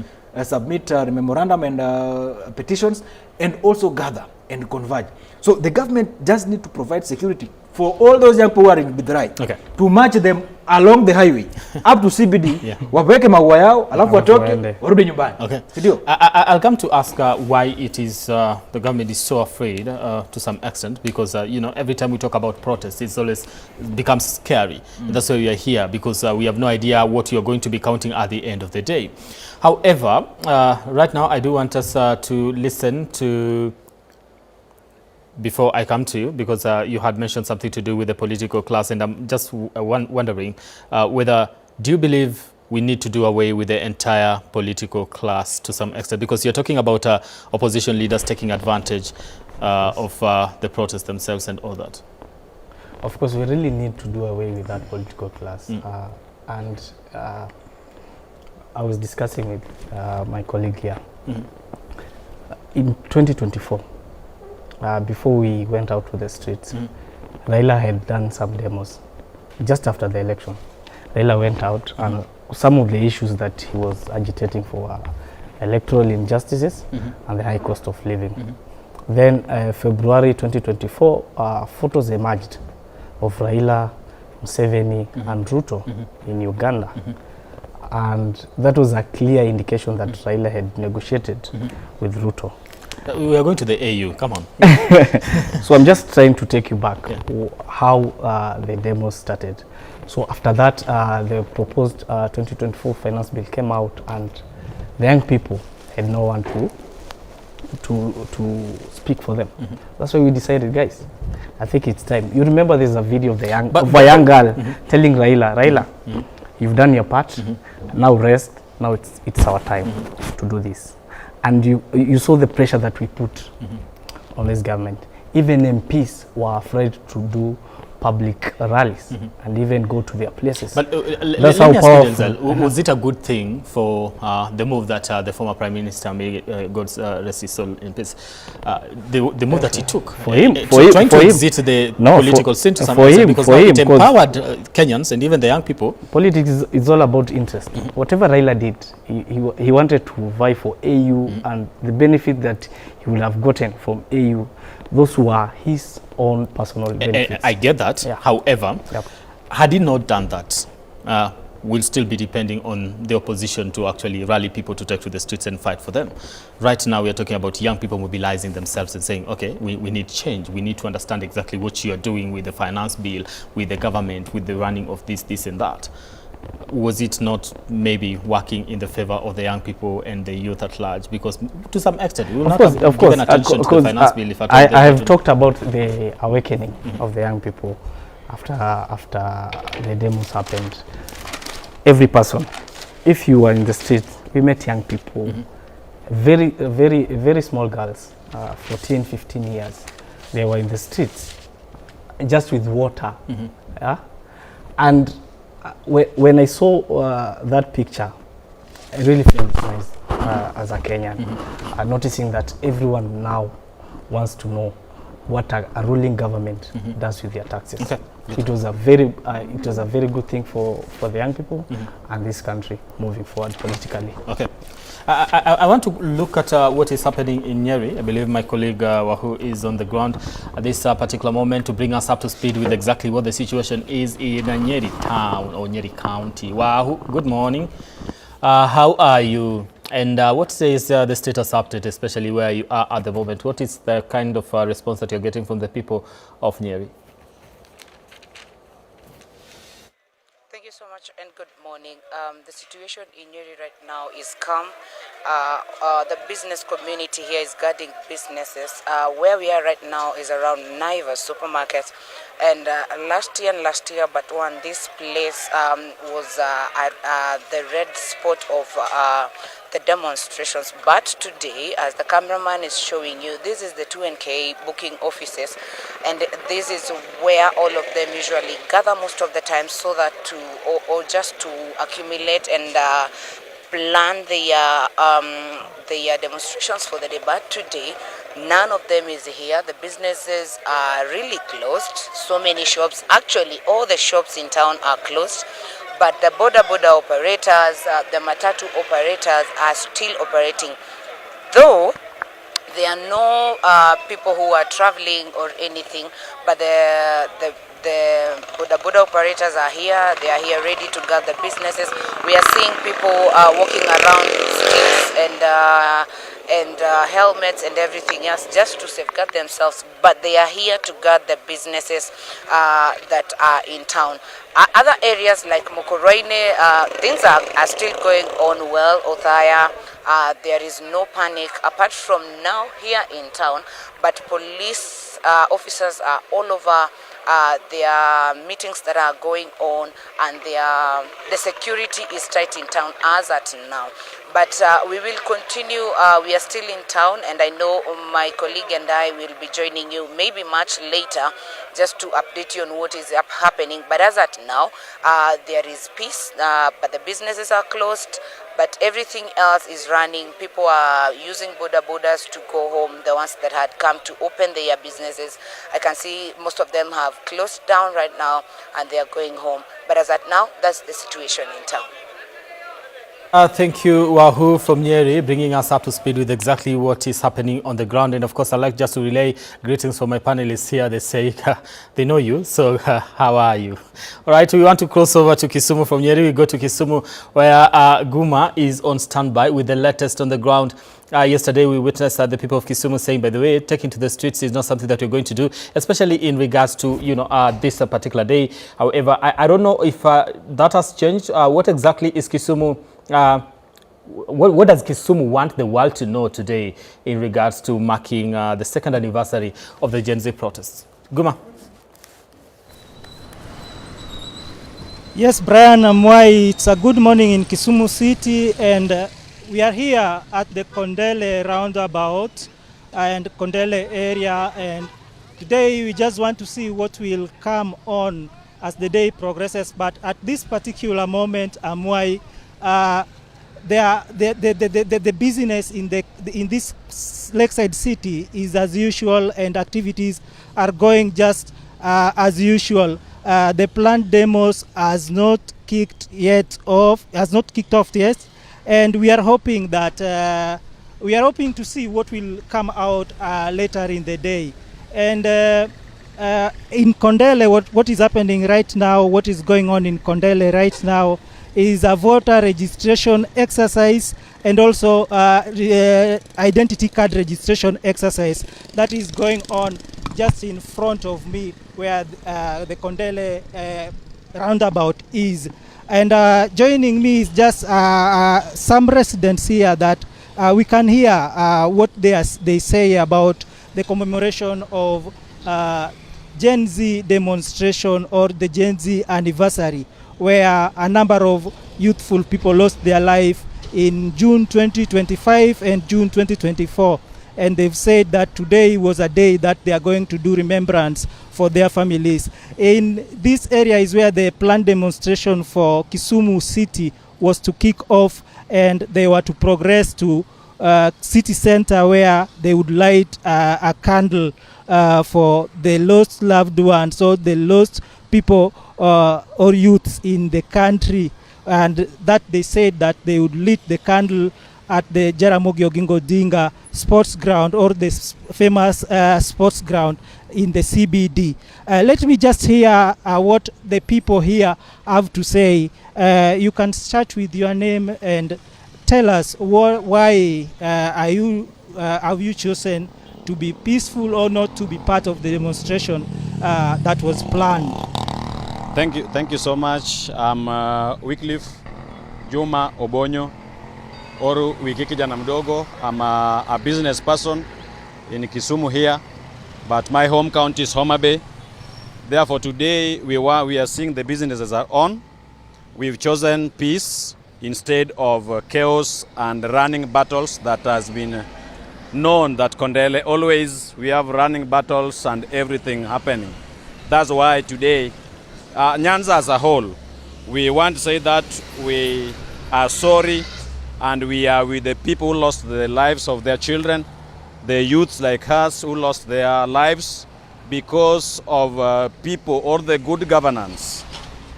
submit a memorandum and petitions, and also gather and converge. So the government just need to provide security. For all those young people who are in Githurai, to march them along the highway up to CBD, waweke maua yao, alafu Alafu watoke waende. Warudi nyumbani. Okay. Sindio? I'll come to ask why it is the government is so afraid to some extent, because every time we talk about protests, it's always becomes scary. That's why we are here, because we have no idea what you're going to be counting at the end of the day. However, right now I do want us to listen to, before I come to you, because you had mentioned something to do with the political class, and I'm just wondering whether, do you believe we need to do away with the entire political class to some extent? Because you're talking about opposition leaders taking advantage of the protests themselves and all that. Of course, we really need to do away with that political class. And I was discussing with my colleague here. In 2024, before we went out to the streets, Raila had done some demos just after the election. Raila went out and some of the issues that he was agitating for were electoral injustices and the high cost of living. Then February 2024, photos emerged of Raila, Museveni and Ruto in Uganda. And that was a clear indication that Raila had negotiated with Ruto. We are going to the AU, come on. So I'm just trying to take you back how the demos started. So after that, the proposed 2024 finance bill came out, and the young people had no one to speak for them. That's why we decided, guys, I think it's time. You remember there's a video of the young, of a young girl telling Raila, Raila, you've done your part, now rest, now it's our time to do this. And you saw the pressure that we put on this government. Even MPs were afraid to do public rallies and even go to their places. But that's let how me ask you, powerful. Denzel, was it a good thing for the move that the former Prime Minister, may God rest his soul in peace, the move that he took? For him, for him, trying for to him. exit the No, political scene to some for extent, him, because for now him, it 'cause empowered Kenyans and even the young people. Politics is all about interest. Whatever Raila did, he wanted to vie for AU and the benefit that he would have gotten from AU, those were his own personal benefits. I get that. However, had he not done that, we'll still be depending on the opposition to actually rally people to take to the streets and fight for them. Right now, we are talking about young people mobilizing themselves and saying, okay, we need change. We need to understand exactly what you are doing with the finance bill, with the government, with the running of this, this and that. Was it not maybe working in the favor of the young people and the youth at large? Because to some extent, we will Of not course, have of course, given attention to the 'cause, finance bill if at all I they have continue. talked about the awakening of the young people after the demos happened. Every person, if you were in the street, we met young people, very, very, very small girls, 14, 15 years. They were in the streets, just with water. Yeah? And when I saw that picture, I really felt nice as a Kenyan, noticing that everyone now wants to know what a ruling government does with their taxes. Okay. It was a very, it was a very good thing for the young people and this country moving forward politically. Okay. I want to look at what is happening in Nyeri. I believe my colleague Wahu is on the ground at this particular moment to bring us up to speed with exactly what the situation is in Nyeri town or Nyeri County. Wahu, good morning. How are you? And what is the status update, especially where you are at the moment? What is the kind of response that you're getting from the people of Nyeri? Thank you so much and good morning. The situation in Nyeri right now is calm. The business community here is guarding businesses. Where we are right now is around Naivas supermarket. And last year but one, this place was at the red spot of the demonstrations. But today, as the cameraman is showing you, this is the 2NK booking offices, and this is where all of them usually gather most of the time, so that to or just to accumulate and plan the demonstrations for the day. But today, none of them is here. The businesses are really closed. So many shops, actually all the shops in town are closed. But the boda boda operators, the matatu operators are still operating. Though There are no people who are traveling or anything, but the boda boda operators are here. They are here ready to guard the businesses. We are seeing people walking around with sticks and helmets and everything else just to safeguard themselves. But they are here to guard the businesses that are in town. Other areas like Mukurweini, things are still going on well. Othaya, there is no panic apart from now here in town, but police officers are all over. There are meetings that are going on, and the security is tight in town as at now. But we will continue. We are still in town, and I know my colleague and I will be joining you maybe much later just to update you on what is up happening. But as at now, there is peace, but the businesses are closed, but everything else is running. People are using boda bodas to go home, the ones that had come to open their businesses. I can see most of them have closed down right now and they are going home. But as at now, that's the situation in town. Thank you, Wahu from Nyeri, bringing us up to speed with exactly what is happening on the ground. And of course, I'd like just to relay greetings from my panelists here. They say they know you, so how are you? All right, we want to cross over to Kisumu from Nyeri. We go to Kisumu, where Guma is on standby with the latest on the ground. Yesterday, we witnessed the people of Kisumu saying, by the way, taking to the streets is not something that we're going to do, especially in regards to, this particular day. However, I don't know if that has changed. What exactly is Kisumu? What does Kisumu want the world to know today in regards to marking the second anniversary of the Gen Z protests? Guma. Yes, Brian Amwai, it's a good morning in Kisumu City, and we are here at the Kondele roundabout and Kondele area, and today we just want to see what will come on as the day progresses. But at this particular moment, Amwai, the business in this lakeside city is as usual, and activities are going just as usual. The planned demos has not kicked yet off, has not kicked off yet, and we are hoping that we are hoping to see what will come out later in the day. And in Kondele, what is happening right now, what is going on in Kondele right now is a voter registration exercise and also identity card registration exercise that is going on just in front of me where the Kondele roundabout is. And joining me is just some residents here that we can hear what they say about the commemoration of Gen Z demonstration or the Gen Z anniversary, where a number of youthful people lost their life in June 2025 and June 2024. And they've said that today was a day that they are going to do remembrance for their families. In this area is where the planned demonstration for Kisumu City was to kick off, and they were to progress to city center where they would light a candle for the lost loved ones or the lost people or youths in the country. And that they said that they would lit the candle at the Jaramogi Oginga Odinga sports ground, or the famous sports ground in the CBD. Let me just hear what the people here have to say. You can start with your name and tell us why have you chosen to be peaceful or not to be part of the demonstration that was planned. Thank you so much. I'm Wycliffe Juma Obonyo, or Wiki Kijana Mdogo. I'm a business person in Kisumu here, but my home county is Homa Bay. Therefore, today we are seeing the businesses are on. We've chosen peace instead of chaos and running battles that has been known that Kondele always we have running battles and everything happening. That's why today, Nyanza as a whole, we want to say that we are sorry and we are with the people who lost the lives of their children, the youths like us who lost their lives because of people or the good governance.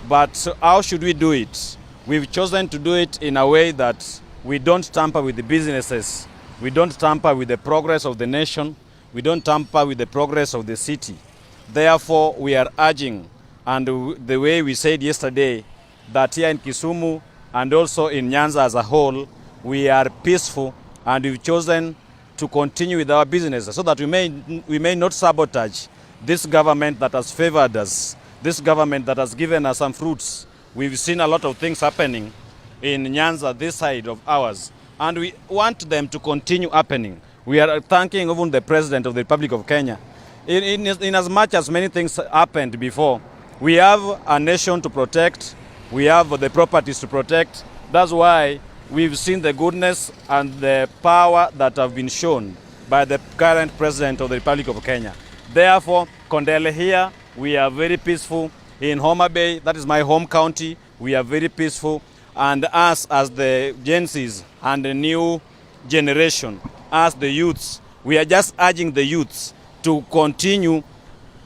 But how should we do it? We've chosen to do it in a way that we don't tamper with the businesses. We don't tamper with the progress of the nation. We don't tamper with the progress of the city. Therefore, we are urging, and the way we said yesterday, that here in Kisumu and also in Nyanza as a whole, we are peaceful and we've chosen to continue with our business so that we may not sabotage this government that has favored us, this government that has given us some fruits. We've seen a lot of things happening in Nyanza, this side of ours, and we want them to continue happening. We are thanking even the President of the Republic of Kenya. In as much as many things happened before, we have a nation to protect, we have the properties to protect. That's why we've seen the goodness and the power that have been shown by the current President of the Republic of Kenya. Therefore, Kondele here, we are very peaceful. In Homa Bay, that is my home county, we are very peaceful. And us as the Gen Zs and the new generation, as the youths, we are just urging the youths to continue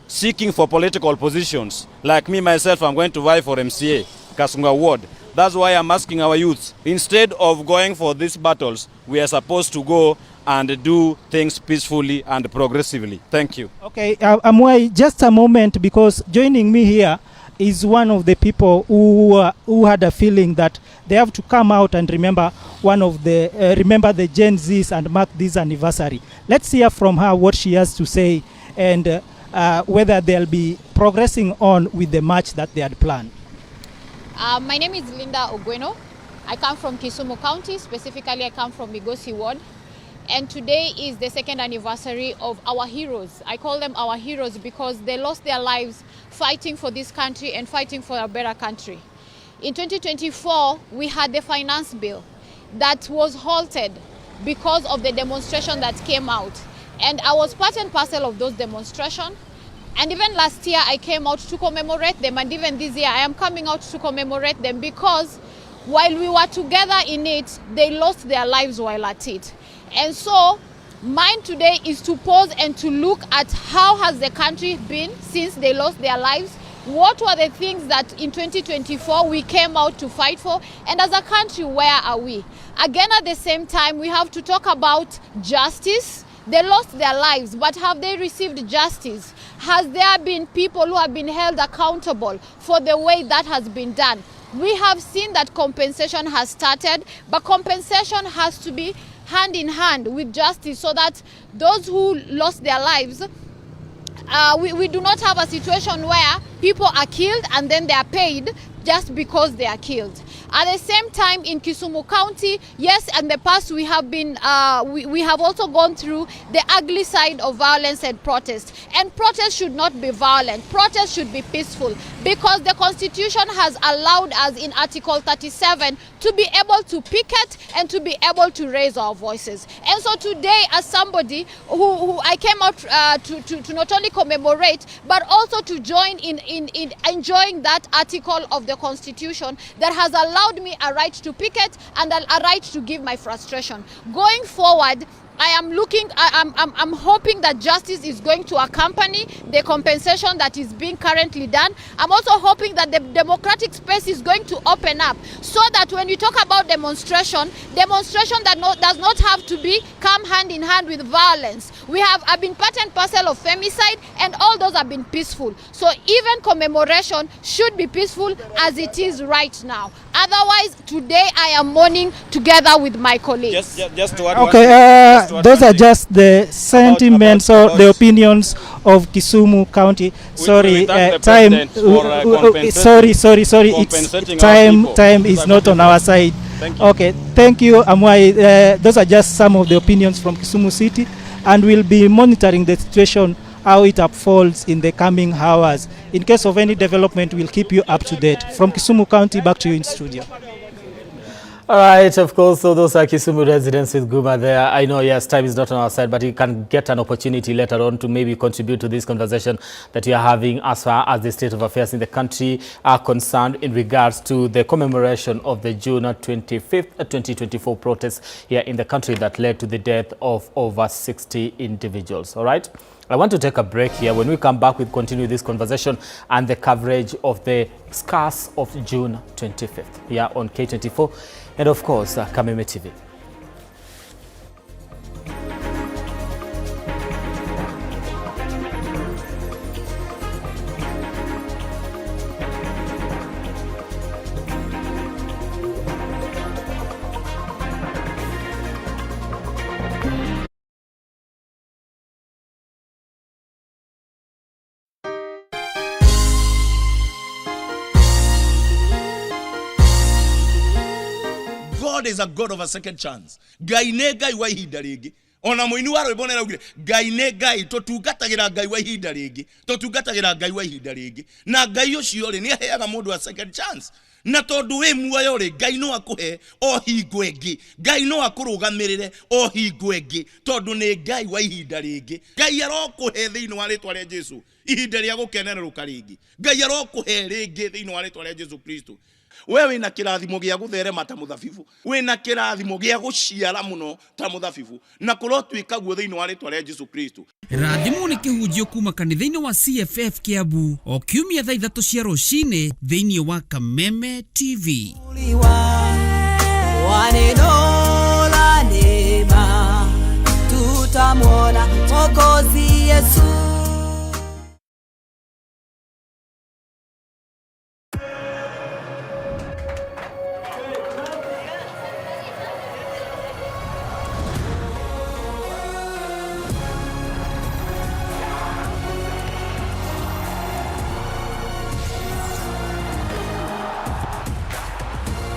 seeking for political positions. Like me, myself, I'm going to vie for MCA, Kasunga Ward. That's why I'm asking our youths, instead of going for these battles, we are supposed to go and do things peacefully and progressively. Thank you. Okay, Amwai, just a moment, because joining me here is one of the people who had a feeling that they have to come out and remember the Gen Zs and mark this anniversary. Let's hear from her what she has to say and whether they'll be progressing on with the march that they had planned. My name is Linda Ogweno. I come from Kisumu County. Specifically, I come from Migosi Ward. And today is the second anniversary of our heroes. I call them our heroes because they lost their lives fighting for this country and fighting for a better country. In 2024, we had the finance bill that was halted because of the demonstration that came out. And I was part and parcel of those demonstrations. And even last year, I came out to commemorate them. And even this year, I am coming out to commemorate them because while we were together in it, they lost their lives while at it. And so mine today is to pause and to look at how has the country been since they lost their lives. What were the things that in 2024 we came out to fight for? And as a country, where are we? Again, at the same time, we have to talk about justice. They lost their lives, but have they received justice? Has there been people who have been held accountable for the way that has been done? We have seen that compensation has started, but compensation has to be hand in hand with justice so that those who lost their lives, we do not have a situation where people are killed and then they are paid just because they are killed. At the same time, in Kisumu County, yes, in the past we have also gone through the ugly side of violence and protest. And protest should not be violent. Protest should be peaceful, because the Constitution has allowed us in Article 37 to be able to picket and to be able to raise our voices. And so today, as somebody who I came out to not only commemorate, but also to join in enjoying that article of the Constitution that has allowed me a right to picket and a right to give my frustration. Going forward, I am looking, I, I'm hoping that justice is going to accompany the compensation that is being currently done. I'm also hoping that the democratic space is going to open up so that when you talk about demonstration, demonstration that no, does not have to be come hand in hand with violence. We have I've been part and parcel of femicide, and all those have been peaceful. So even commemoration should be peaceful as it is right now. Otherwise, today I am mourning together with my colleagues. Just to add one Okay, thing, just to add those one are thing. Just the sentiments or the opinions of Kisumu County. Sorry, We thank the time. president for Sorry, sorry, sorry. It's compensating our time. people. Time is not on our side. Thank you. Okay, thank you, Amwai. Those are just some of the opinions from Kisumu City, and we'll be monitoring the situation, how it unfolds in the coming hours. In case of any development, we'll keep you up to date. From Kisumu County, back to you in studio. All right, of course, so those are Kisumu residents with Guma there. I know, yes, time is not on our side, but you can get an opportunity later on to maybe contribute to this conversation that we are having as far as the state of affairs in the country are concerned in regards to the commemoration of the June 25th, 2024 protests here in the country that led to the death of over 60 individuals. All right. I want to take a break here. When we come back, we'll continue this conversation and the coverage of the scars of June 25th here on K24 and, of course, Kameme TV. God is a God of a second chance. Ngai nĩ Ngai wa ihinda rĩngĩ. Ona mũini wa rwĩmbo nĩaraugire Ngai nĩ Ngai, tũtungatagĩra Ngai wa ihinda rĩngĩ, tũtungatagĩra Ngai wa ihinda rĩngĩ. Na Ngai ũcio rĩ, nĩ aheaga mũndũ a second chance. Na tondũ wĩ muoyo rĩ, Ngai no akũhe o hingo ĩngĩ, Ngai no akũrũgamĩrĩre o hingo ĩngĩ, tondũ nĩ Ngai wa ihinda rĩngĩ. Ngai arokũhe thĩinĩ wa rĩtwa rĩa Jesu ihinda rĩa gũkenerũka rĩngĩ. Ngai arokũhe rĩngĩ thĩinĩ wa rĩtwa rĩa Jesu Kristo. We wĩna kĩrathimo gĩa gũtherema ta mũthabibu, wĩna kĩrathimo gĩa gũciara mũno ta mũthabibu, na kũrotuĩka guo thĩinĩ wa rĩtwa rĩa Jesu Kristo. Rathimwo nĩ kĩhunjio kuma kanitha-inĩ wa CFF Kiambu o kiumia thaa ithatũ cia rũcinĩ thĩinĩ wa Kameme TV. Wa neno la neema tutamwona Mwokozi Yesu.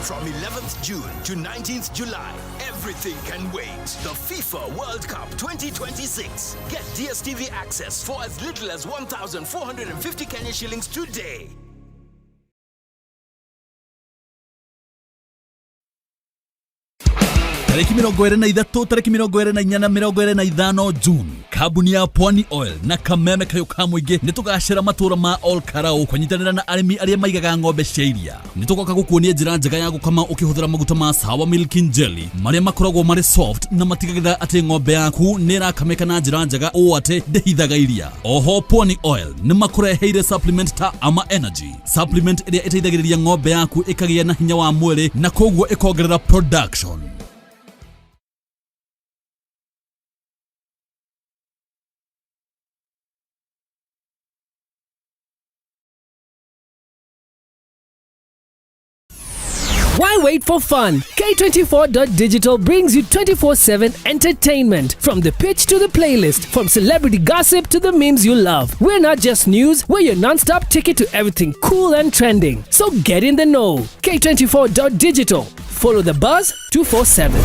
From 11th June to 19th July, everything can wait. The FIFA World Cup 2026. Get DSTV access for as little as 1,450 Kenya shillings today. Tarĩki 23, tarĩki 24 na 25 June, kambuni ya Pwani Oil na Kameme Kayũ ka Mũingĩ nĩ tũgacĩra matũra ma Ol Karau kũnyitanĩra na arĩmi arĩa maigaga ng'ombe cia iria. Nĩ tũgoka gũkuonia njĩra njega ya gũkama ũkĩhũthĩra maguta ma Sawa Milking Jelly marĩa makoragwo marĩ soft na matigagĩrĩra atĩ ng'ombe yaku nĩ ĩrakamĩka na njĩra njega ũũ atĩ ndĩhithaga iria. Oho Pwani Oil nĩ makũreheire supplement ta Ama Energy, supplement ĩrĩa ĩteithagĩrĩria ng'ombe yaku ĩkagĩa na hinya wa mwĩrĩ na koguo ĩkongerera production. Why wait for fun? K24.digital brings you 24/7 entertainment. From the pitch to the playlist, from celebrity gossip to the memes you love. We're not just news, we're your non-stop ticket to everything cool and trending. So get in the know. K24.digital. Follow the buzz 247.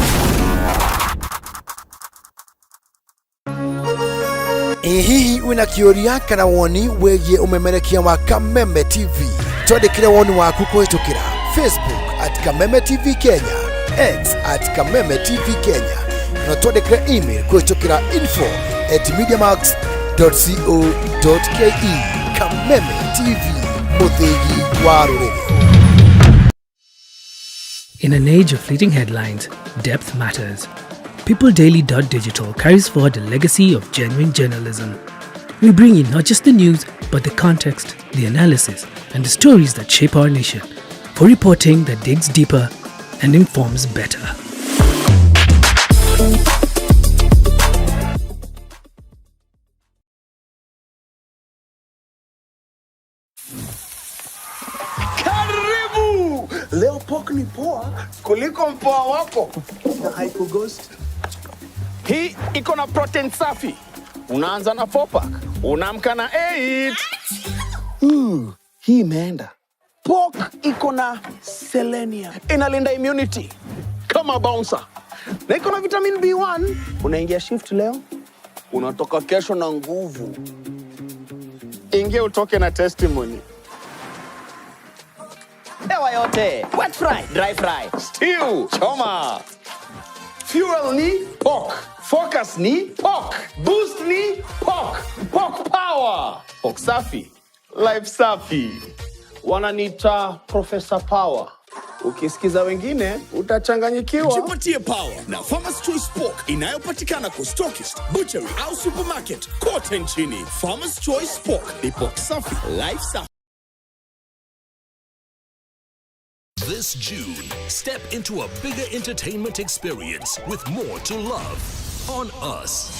Ĩ hihi wĩna kĩũria kana woni wĩgiĩ ũmemerekia wa Kameme TV? Twandĩkĩre woni waku kũhĩtũkĩra Facebook at Kameme TV Kenya, X at Kameme TV Kenya, na twandĩkĩre email kũhĩtũkĩra info at mediamax.co.ke. Kameme TV, mũthĩgi wa rũrĩrĩ. In an age of fleeting headlines, depth matters. PeopleDaily.digital carries forward a legacy of genuine journalism. We bring you not just the news, but the context, the analysis, and the stories that shape our nation. For reporting that digs deeper and informs better. Karibu! Leo pork ni poa kuliko mpoa wako na haikughost. Hii iko na protein safi. Unaanza na 4 pack, unaamka na 8. Hii imeenda. Pork iko na selenium, inalinda immunity kama bouncer, na iko na vitamin B1. Unaingia shift leo, unatoka kesho na nguvu. Ingia utoke na testimony. Hewa yote, wet fry, dry fry, stew, choma. Fuel ni pork, focus ni pork, boost ni pork, pork power. Pork safi, life safi. Wananiita Professor Power. Ukisikiza wengine utachanganyikiwa. Jipatie power na Farmers Choice Pork inayopatikana kwa stockist, butchery au supermarket kote nchini. Farmers Choice Pork ni pork safi, life safi. This June, step into a bigger entertainment experience with more to love on us.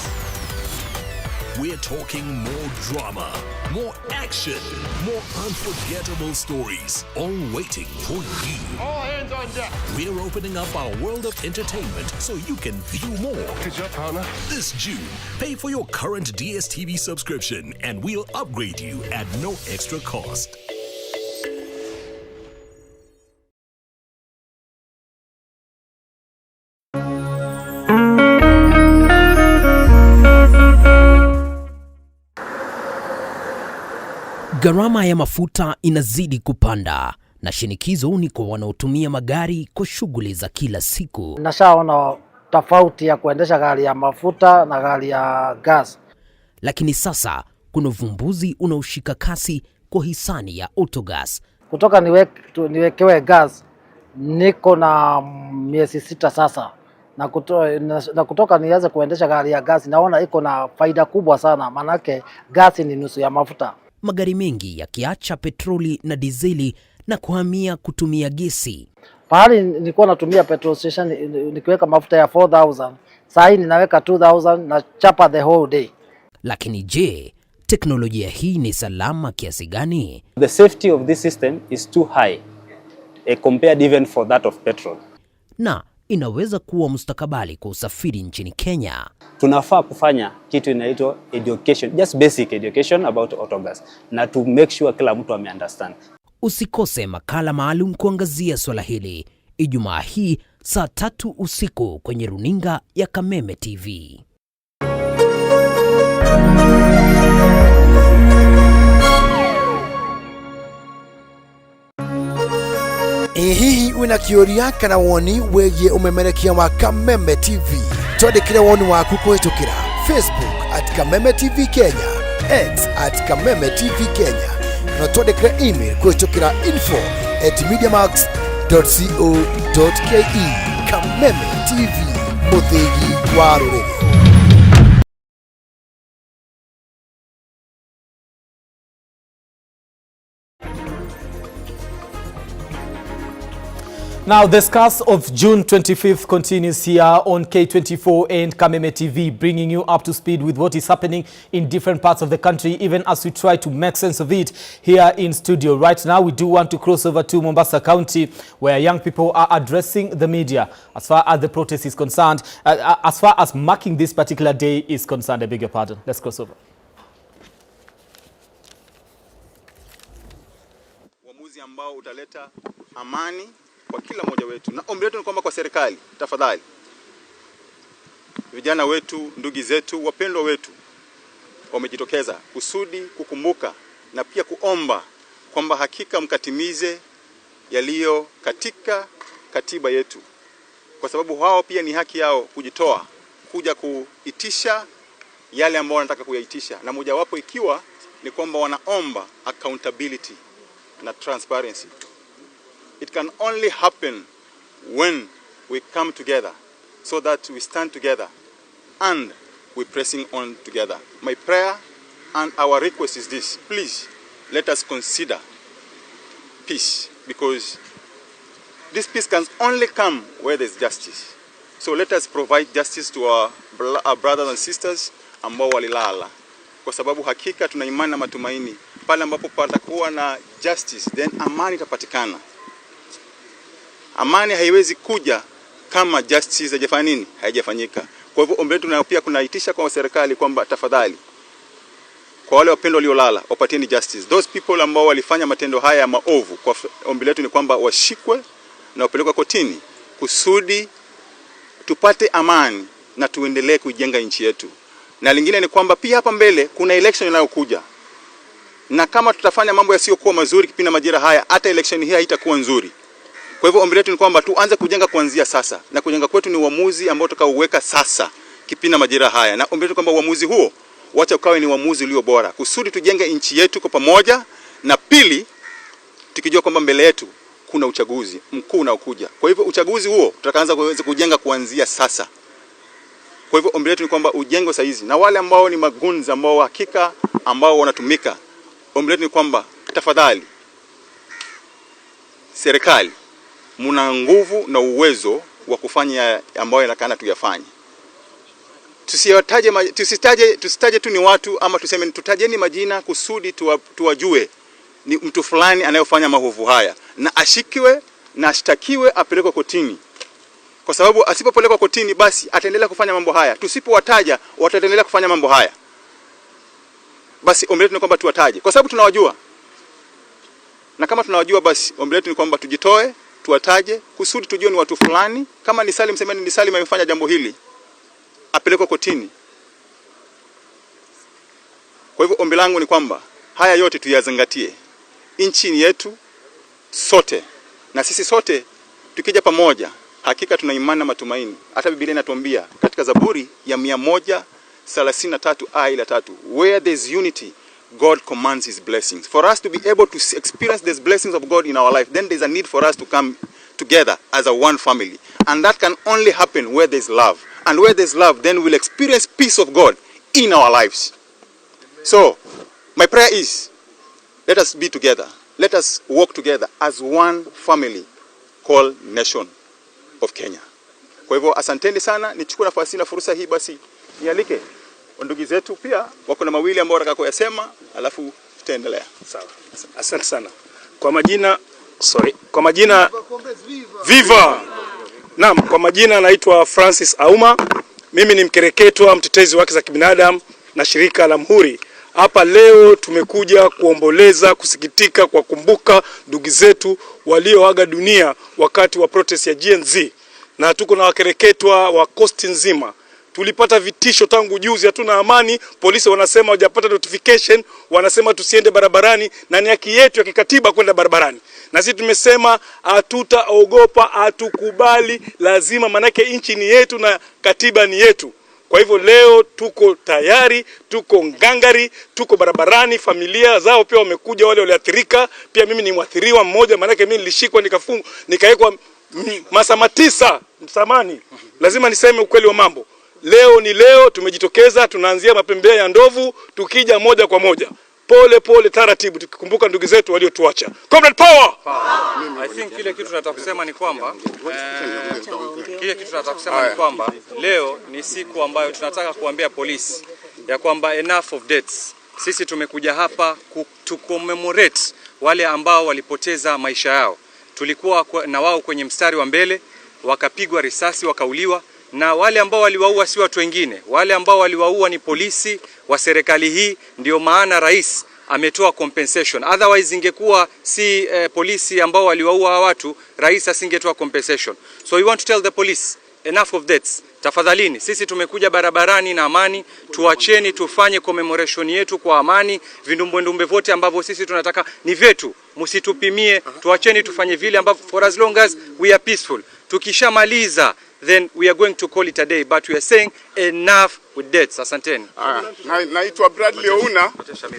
We're talking more drama, more action, more unforgettable stories, all waiting for you. All hands on deck. We're opening up our world of entertainment so you can view more. Good job, partner. This June, pay for your current DSTV subscription and we'll upgrade you at no extra cost. Gharama ya mafuta inazidi kupanda na shinikizo ni kwa wanaotumia magari kwa shughuli za kila siku. Nashaona tofauti ya kuendesha gari ya mafuta na gari ya gas. Lakini sasa kuna uvumbuzi unaoshika kasi kwa hisani ya Autogas. Kutoka niwekewe gas niko na miezi 6 sasa, na kutoka nianze kuendesha gari ya gas naona iko na faida kubwa sana, manake gas ni nusu ya mafuta. Magari mengi yakiacha petroli na dizeli na kuhamia kutumia gesi. Pahali nilikuwa natumia petrol station nikiweka mafuta ya 4,000, saa hii ninaweka 2,000 na chapa the whole day. Lakini je, teknolojia hii ni salama kiasi gani? The safety of this system is too high compared even for that of petrol. Na inaweza kuwa mustakabali kwa usafiri nchini Kenya. Tunafaa kufanya kitu inaitwa education, just basic education about autogas, na to make sure kila mtu ameunderstand. Usikose makala maalum kuangazia swala hili Ijumaa hii saa 3 usiku kwenye runinga ya Kameme TV. Hihi wina kĩũria kana woni wĩgiĩ ũmemerekia wa Kameme TV, twandĩkĩre woni waku kũhĩtũkĩra Facebook at Kameme TV Kenya, X at Kameme TV Kenya, na twandĩkĩre email kũhĩtũkĩra info@mediamax.co.ke. Kameme TV, mũthĩgi wa rũrĩrĩ. Now, the curse of June 25th continues here on K24 and Kameme TV, bringing you up to speed with what is happening in different parts of the country, even as we try to make sense of it here in studio. Right now, we do want to cross over to Mombasa County, where young people are addressing the media as far as the protest is concerned, as far as marking this particular day is concerned. I beg your pardon. Let's cross over. Uamuzi ambao utaleta amani kwa kila mmoja wetu. Na ombi letu ni kwamba kwa serikali, tafadhali, vijana wetu, ndugu zetu, wapendwa wetu wamejitokeza kusudi kukumbuka na pia kuomba kwamba hakika mkatimize yaliyo katika katiba yetu, kwa sababu wao pia ni haki yao kujitoa kuja kuitisha yale ambayo wanataka kuyaitisha, na mojawapo ikiwa ni kwamba wanaomba accountability na transparency. It can only happen when we come together so that we stand together and we're pressing on together. My prayer and our request is this: please let us consider peace, because this peace can only come where there's justice. So let us provide justice to our brothers and sisters ambao walilala, kwa sababu hakika tuna imani na matumaini pale ambapo patakuwa na justice, then amani itapatikana. Amani haiwezi kuja kama justice haijafanya nini? Haijafanyika. Kwa hivyo ombi letu na pia kunaitisha kwa serikali kwamba tafadhali, kwa wale wapendwa waliolala, wapatieni justice. Those people ambao walifanya matendo haya ya maovu, kwa ombi letu ni kwamba washikwe na wapelekwe kotini kusudi tupate amani na tuendelee kuijenga nchi yetu. Na lingine ni kwamba pia hapa mbele kuna election inayokuja, na kama tutafanya mambo yasiyokuwa mazuri kipindi majira haya, hata election hii haitakuwa nzuri. Kwa hivyo ombi letu ni kwamba tuanze kujenga kuanzia sasa, na kujenga kwetu ni uamuzi ambao tutakaouweka sasa kipindi majira haya, na ombi letu kwamba uamuzi huo wacha ukawe ni uamuzi ulio bora kusudi tujenge nchi yetu kwa pamoja, na pili tukijua kwamba mbele yetu kuna uchaguzi mkuu unaokuja. Kwa hivyo uchaguzi huo tutakaanza kujenga kuanzia sasa. Kwa hivyo ombi letu ni kwamba ujengwe saa hizi, na wale ambao ni magunzi ambao hakika ambao wanatumika, ombi letu ni kwamba tafadhali serikali, mna nguvu na uwezo wa kufanya ambayo inakana tuyafanye. Tusitaje tu ni watu, ama tuseme tutajeni majina kusudi tuwajue ni mtu fulani anayofanya maovu haya, na ashikiwe na ashtakiwe, apelekwe kotini, kwa sababu asipopelekwa kotini basi ataendelea kufanya mambo haya. Tusipowataja wataendelea kufanya mambo haya. Basi ombi letu ni kwamba tuwataje, kwa sababu tunawajua, na kama tunawajua basi ombi letu ni kwamba tujitoe, tuwataje kusudi tujue ni watu fulani. Kama ni Salim, semeni ni Salim amefanya jambo hili, apelekwe kotini. Kwa hivyo ombi langu ni kwamba Haya yote tuyazingatie. Nchi ni yetu sote, na sisi sote tukija pamoja, hakika tuna imani na matumaini. Hata Biblia inatuambia katika Zaburi ya 133 aya ya 3, where there's unity God commands his blessings. For us to be able to experience these blessings of God in our life, then there's a need for us to come together as a one family. And that can only happen where there's love. And where there's love, then we'll experience peace of God in our lives. So, my prayer is, let us be together. Let us work together as one family called Nation of Kenya. Kwa hivyo asanteni sana, nichukue nafasi na fursa hii basi nialike ndugu zetu pia wako na mawili ambao wataka kuyasema, alafu tutaendelea. Sawa. Asante sana. Kwa majina, sorry. Kwa majina, Viva. Naam, kwa majina naitwa Francis Auma. Mimi ni mkereketwa, mtetezi wa haki za kibinadamu na shirika la Mhuri. Hapa leo tumekuja kuomboleza, kusikitika, kwa kumbuka ndugu zetu walioaga dunia wakati wa protest ya Gen Z, na tuko na wakereketwa wa coast nzima. Tulipata vitisho tangu juzi, hatuna amani. Polisi wanasema hawajapata notification, wanasema tusiende barabarani, na ni haki yetu ya kikatiba kwenda barabarani. Na sisi tumesema hatutaogopa, hatukubali, lazima, manake nchi ni yetu na katiba ni yetu. Kwa hivyo leo tuko tayari, tuko ngangari, tuko barabarani. Familia zao pia wamekuja, wale waliathirika. Pia mimi ni mwathiriwa mmoja, manake mimi nilishikwa nikafungwa, nikawekwa masaa 9 msamani. Lazima niseme ukweli wa mambo. Leo ni leo, tumejitokeza, tunaanzia mapembea ya ndovu, tukija moja kwa moja, pole pole, taratibu, tukikumbuka ndugu zetu waliotuacha. Comrade power! I think kile kitu tunataka kusema ni kwamba leo ni siku ambayo tunataka kuambia polisi ya kwamba enough of deaths. Sisi tumekuja hapa to commemorate wale ambao walipoteza maisha yao. Tulikuwa na wao kwenye mstari wa mbele, wakapigwa risasi, wakauliwa, na wale ambao waliwaua si watu wengine. Wale ambao waliwaua ni polisi wa serikali hii. Ndio maana rais ametoa compensation. Otherwise ingekuwa si polisi ambao waliwaua watu, rais asingetoa compensation. So we want to tell the police, enough of deaths. Tafadhalini, sisi tumekuja barabarani na amani, tuacheni tufanye commemoration yetu kwa amani. Vindumbwendumbe vote ambavyo sisi tunataka ni vyetu, msitupimie, tuacheni tufanye vile ambavyo, for as long as we are peaceful. Tukishamaliza, then we are going to call it a day, but we are saying enough with deaths. Asanteni. Naitwa Bradley Ouna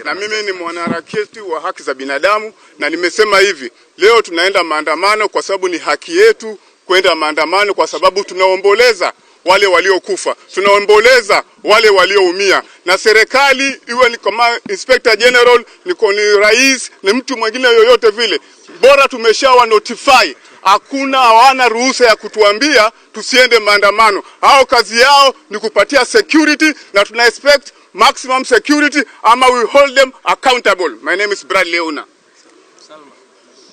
na mimi ni mwanaharakati wa haki za binadamu, na nimesema hivi, leo tunaenda maandamano kwa sababu ni haki yetu kwenda maandamano, kwa sababu tunaomboleza wale waliokufa, tunaomboleza wale walioumia, na serikali iwe ni kama Inspector General, ni rais, ni mtu mwingine yoyote vile, bora tumeshawa notify, hakuna, hawana ruhusa ya kutuambia tusiende maandamano. Hao kazi yao ni kupatia security, na tuna expect maximum security ama we hold them accountable. My name is Bradley Ouna.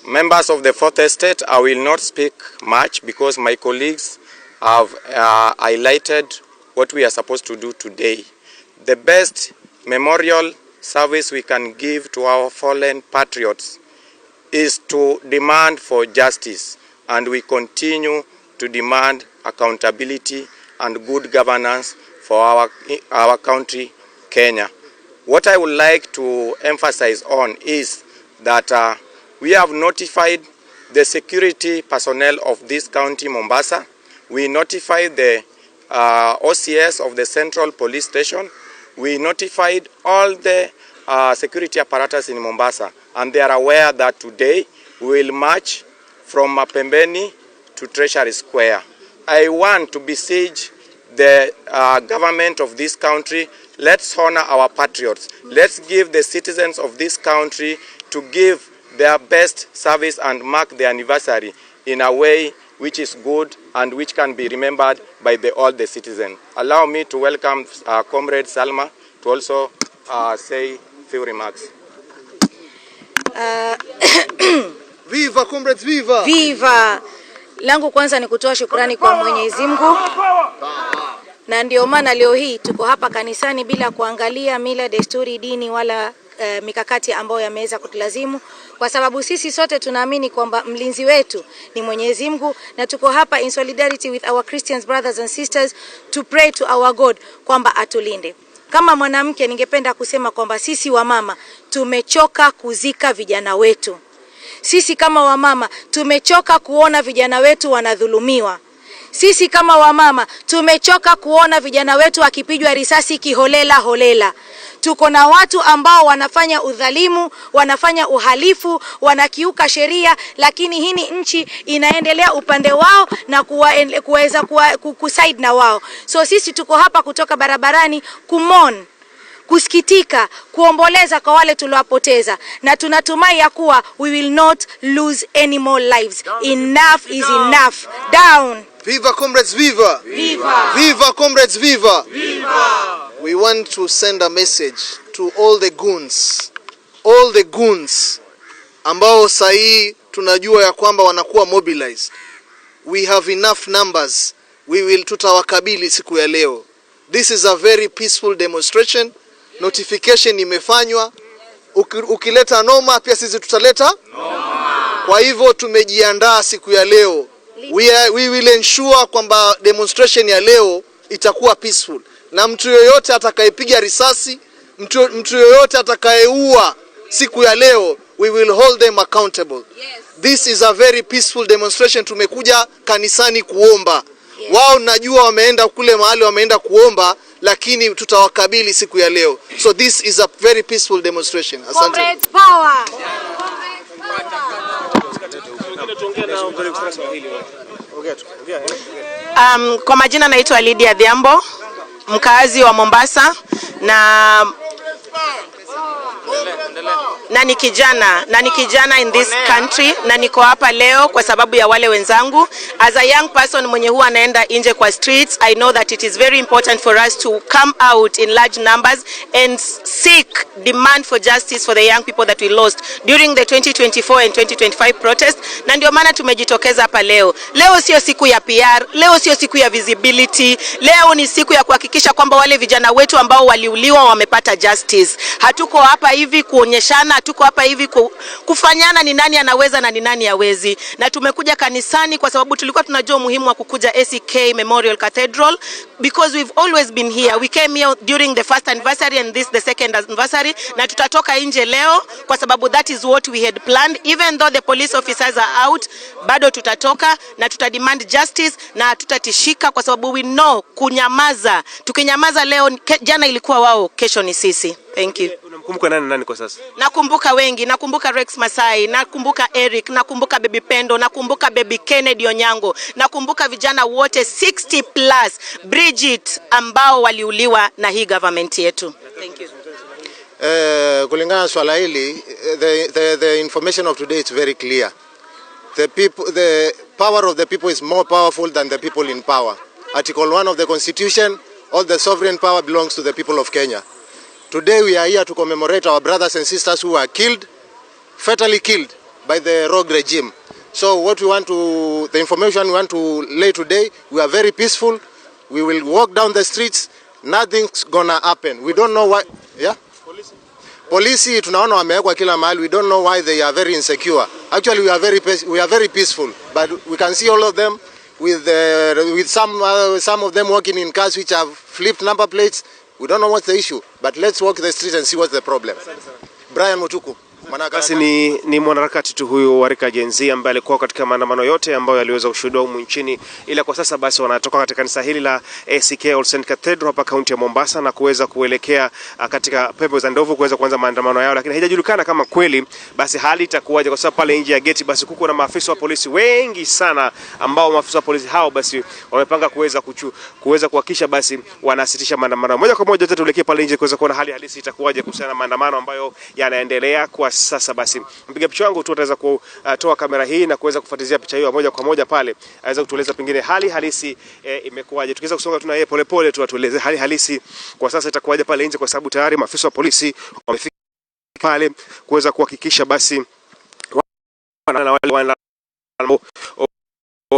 Members of the Fourth Estate, I will not speak much because my colleagues have highlighted what we are supposed to do today. The best memorial service we can give to our fallen patriots is to demand for justice, and we continue to demand accountability and good governance for our country, Kenya. What I would like to emphasize on is that we have notified the security personnel of this county, Mombasa. We notified the OCS of the Central Police Station. We notified all the security apparatus in Mombasa, and they are aware that today we will march from Mapembeni to Treasury Square. I want to beseech the government of this country, let's honor our patriots. Let's give the citizens of this country to give their best service and mark the anniversary in a way which is good and which can be remembered by all the citizens. Allow me to welcome Comrade Salma to also say few remarks. Viva comrades, viva! Viva! Langu kwanza ni kutoa shukrani kwa Mwenyezi Mungu, na ndio maana leo hii tuko hapa kanisani bila kuangalia mila, desturi, dini wala mikakati ambayo yameweza kutulazimu, kwa sababu sisi sote tunaamini kwamba mlinzi wetu ni Mwenyezi Mungu, na tuko hapa in solidarity with our Christian brothers and sisters to pray to our God kwamba atulinde. Kama mwanamke, ningependa kusema kwamba sisi wamama tumechoka kuzika vijana wetu. Sisi kama wamama tumechoka kuona vijana wetu wanadhulumiwa. Sisi kama wamama tumechoka kuona vijana wetu wakipigwa risasi kiholela holela. Tuko na watu ambao wanafanya udhalimu, wanafanya uhalifu, wanakiuka sheria, lakini hii ni nchi inaendelea upande wao na kuweza kuside na wao. So sisi tuko hapa kutoka barabarani kumourn, kusikitika, kuomboleza kwa wale tuliowapoteza, na tunatumai ya kuwa we will not lose any more lives. Enough is enough. Down. Viva comrades, viva! Viva! Viva comrades, viva! Viva! We want to send a message to all the goons, all the goons ambao sahii tunajua ya kwamba wanakuwa mobilized. We have enough numbers. We will tutawakabili siku ya leo. This is a very peaceful demonstration. Notification imefanywa. Ukileta noma pia sisi tutaleta noma. Kwa hivyo tumejiandaa siku ya leo. We will ensure kwamba demonstration ya leo itakuwa peaceful, na mtu yoyote atakayepiga risasi, mtu yoyote atakayeua siku ya leo, we will hold them accountable. This is a very peaceful demonstration. Tumekuja kanisani kuomba. Wao najua wameenda kule mahali wameenda kuomba, lakini tutawakabili siku ya leo. So this is a very peaceful demonstration. Asante. Comrades power. Kwa majina naitwa Lydia Dhiambo, mkazi wa Mombasa na ni kijana in this country, na niko hapa leo kwa sababu ya wale wenzangu. As a young person mwenye huwa anaenda nje kwa streets, I know that it is very important for us to come out in large numbers and seek demand for justice for the young people that we lost during the 2024 and 2025 protest, na ndio maana tumejitokeza hapa leo. Leo sio siku ya PR, leo sio siku ya visibility, leo ni siku ya kuhakikisha kwamba wale vijana wetu ambao waliuliwa wamepata justice. Hatuko hapa hivi kuonyeshana, hatuko hapa hivi kufanyana ni nani anaweza na ni nani hawezi. Na tumekuja kanisani kwa sababu tulikuwa tunajua umuhimu wa kukuja ACK Memorial Cathedral because we've always been here. We came here during the first anniversary and this the second anniversary, na tutatoka nje leo kwa sababu that is what we had planned. Even though the police officers are out, bado tutatoka na tuta demand justice na hatutatishika kwa sababu we know kunyamaza. Tukinyamaza leo, jana ilikuwa wao, kesho ni sisi. Thank you. Unamkumbuka nani nani kwa sasa? Nakumbuka wengi, nakumbuka Rex Masai, nakumbuka Eric, nakumbuka Baby Pendo, nakumbuka Baby Kennedy Onyango, nakumbuka vijana wote 60 plus Bridget ambao waliuliwa na hii government yetu. Thank you. Kulingana na swala hili, the information of today is very clear. The people, the power of the people is more powerful than the people in power. Article 1 of the Constitution, all the sovereign power belongs to the people of Kenya. Today we are here to commemorate our brothers and sisters who were killed, fatally killed by the rogue regime. So what we want to, the information we want to lay today, we are very peaceful. We will walk down the streets. Nothing's gonna happen. We don't know why. Yeah? Polisi tunaona wamewekwa kila mahali. We don't know why they are very insecure. Actually, we are very peaceful, but we can see all of them with some of them working in cars which have flipped number plates. We don't know what's the issue, but let's walk the streets and see what's the problem. Brian Mutuku. Basi ni mwanaharakati tu huyu wa rika Gen Z ambaye alikuwa katika maandamano yote ambayo yaliweza kushuhudiwa humu nchini, ila kwa sasa basi wanatoka katika kanisa hili la ACK All Saints Cathedral hapa kaunti ya Mombasa na kuweza kuelekea katika pembe za ndovu kuweza kuanza maandamano yao, lakini haijajulikana kama kweli basi hali itakuwaje, kwa sababu pale nje ya geti basi kuko na maafisa wa polisi wengi sana, ambao maafisa wa polisi hao basi wamepanga kuweza kuhakikisha basi wanasitisha maandamano. Moja kwa moja tuelekee pale nje kuweza kuona hali halisi itakuwaje kuhusiana na maandamano ambayo yanaendelea kwa sasa. Basi mpiga picha wangu tu ataweza kutoa kamera hii na kuweza kufuatilia picha hiyo moja kwa moja pale, aweza kutueleza pengine hali halisi imekuwaje. Tukiweza kusonga tu na yeye polepole tu atueleze hali halisi kwa sasa itakuwaje pale nje, kwa sababu tayari maafisa wa polisi wamefika pale kuweza kuhakikisha basi na wale wana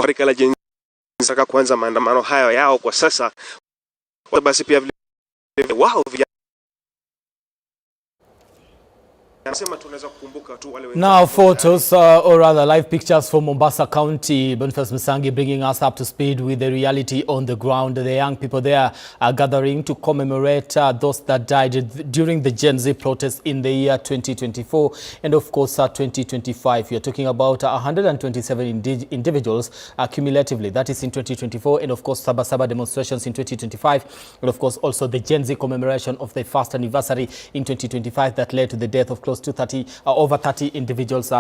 rika la Gen Z kuanza maandamano hayo yao kwa sasa, basi pia vile wao vijana. Anasema tunaweza kukumbuka tu wale Now photos, or rather live pictures from Mombasa County. Boniface Musangi bringing us up to speed with the reality on the ground. The young people there are gathering to commemorate those that died during the Gen Z protests in the year 2024 and of course 2025. You're talking about 127 individuals cumulatively. That is in 2024 and of course Saba Saba demonstrations in 2025 and of course also the Gen Z commemoration of the first anniversary in 2025 that led to the death of close to 30, over 30 individuals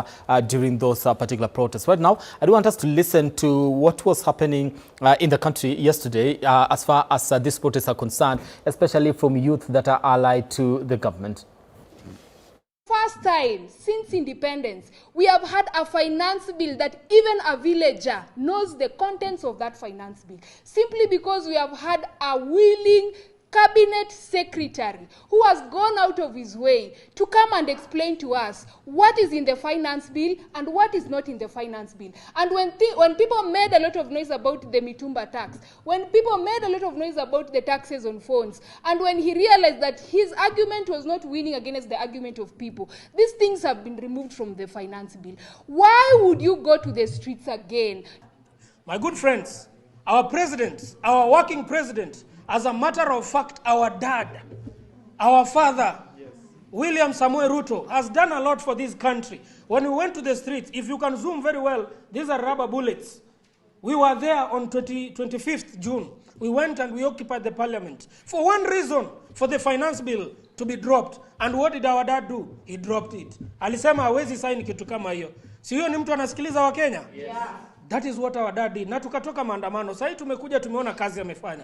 during those particular protests. Right now, I do want us to listen to what was happening in the country yesterday as far as these protests are concerned, especially from youth that are allied to the government. First time since independence, we have had a finance bill that even a villager knows the contents of that finance bill, simply because we have had a willing cabinet secretary who has gone out of his way to come and explain to us what is in the finance bill and what is not in the finance bill. And when people made a lot of noise about the Mitumba tax, when people made a lot of noise about the taxes on phones, and when he realized that his argument was not winning against the argument of people, these things have been removed from the finance bill. Why would you go to the streets again? My good friends, our president, our working president, as a matter of fact, our dad, our father, yes, William Samoei Ruto, has done a lot for this country. When we went to the streets, if you can zoom very well, these are rubber bullets. We were there on 25th June. We went and we occupied the parliament. For one reason, for the finance bill to be dropped. And what did our dad do? He dropped it. Alisema hawezi sign kitu kama hiyo. Si huyo ni mtu anasikiliza wa Kenya? Yes. That is what our dad did. Na tukatoka maandamano. Sasa tumekuja tumeona kazi amefanya.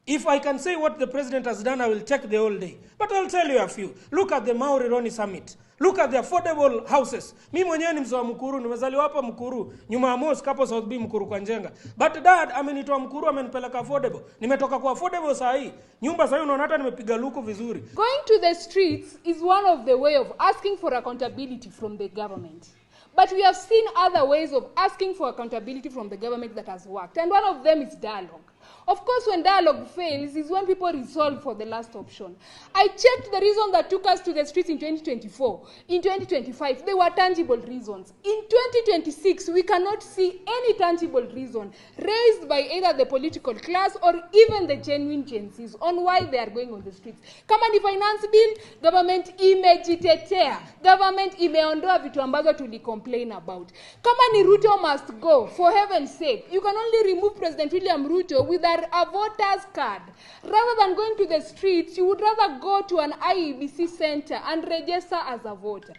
If I can say what the president has done, I will take the whole day. But I'll tell you a few. Look at the Mauri Roni Summit. Look at the affordable houses. Mi mwenyewe ni mzee Mkuru, nimezaliwa hapa Mkuru, nyuma ya mosque hapo South B Mkuru kwa Njenga. But dad amenitoa Mkuru, amenipeleka affordable. Nimetoka kwa affordable saa hii. Nyumba saa hii unaona hata nimepiga luku vizuri. Going to the streets is one of the way of asking for accountability from the government. But we have seen other ways of asking for accountability from the government that has worked. And one of them is dialogue. Of course, when dialogue fails is when people resolve for the last option. I checked the reason that took us to the streets in 2024. In 2025, they were tangible reasons. In 2026, we cannot see any tangible reason raised by either the political class or even the genuine Gen Zs on why they are going on the streets. Kama ni finance bill, government imejitetea. Government imeondoa vitu ambazo tulicomplain about. Kama ni Ruto must go, for heaven's sake, you can only remove President William Ruto with a voter's card. Rather than going to the streets, you would rather go to an IEBC center and register as a voter.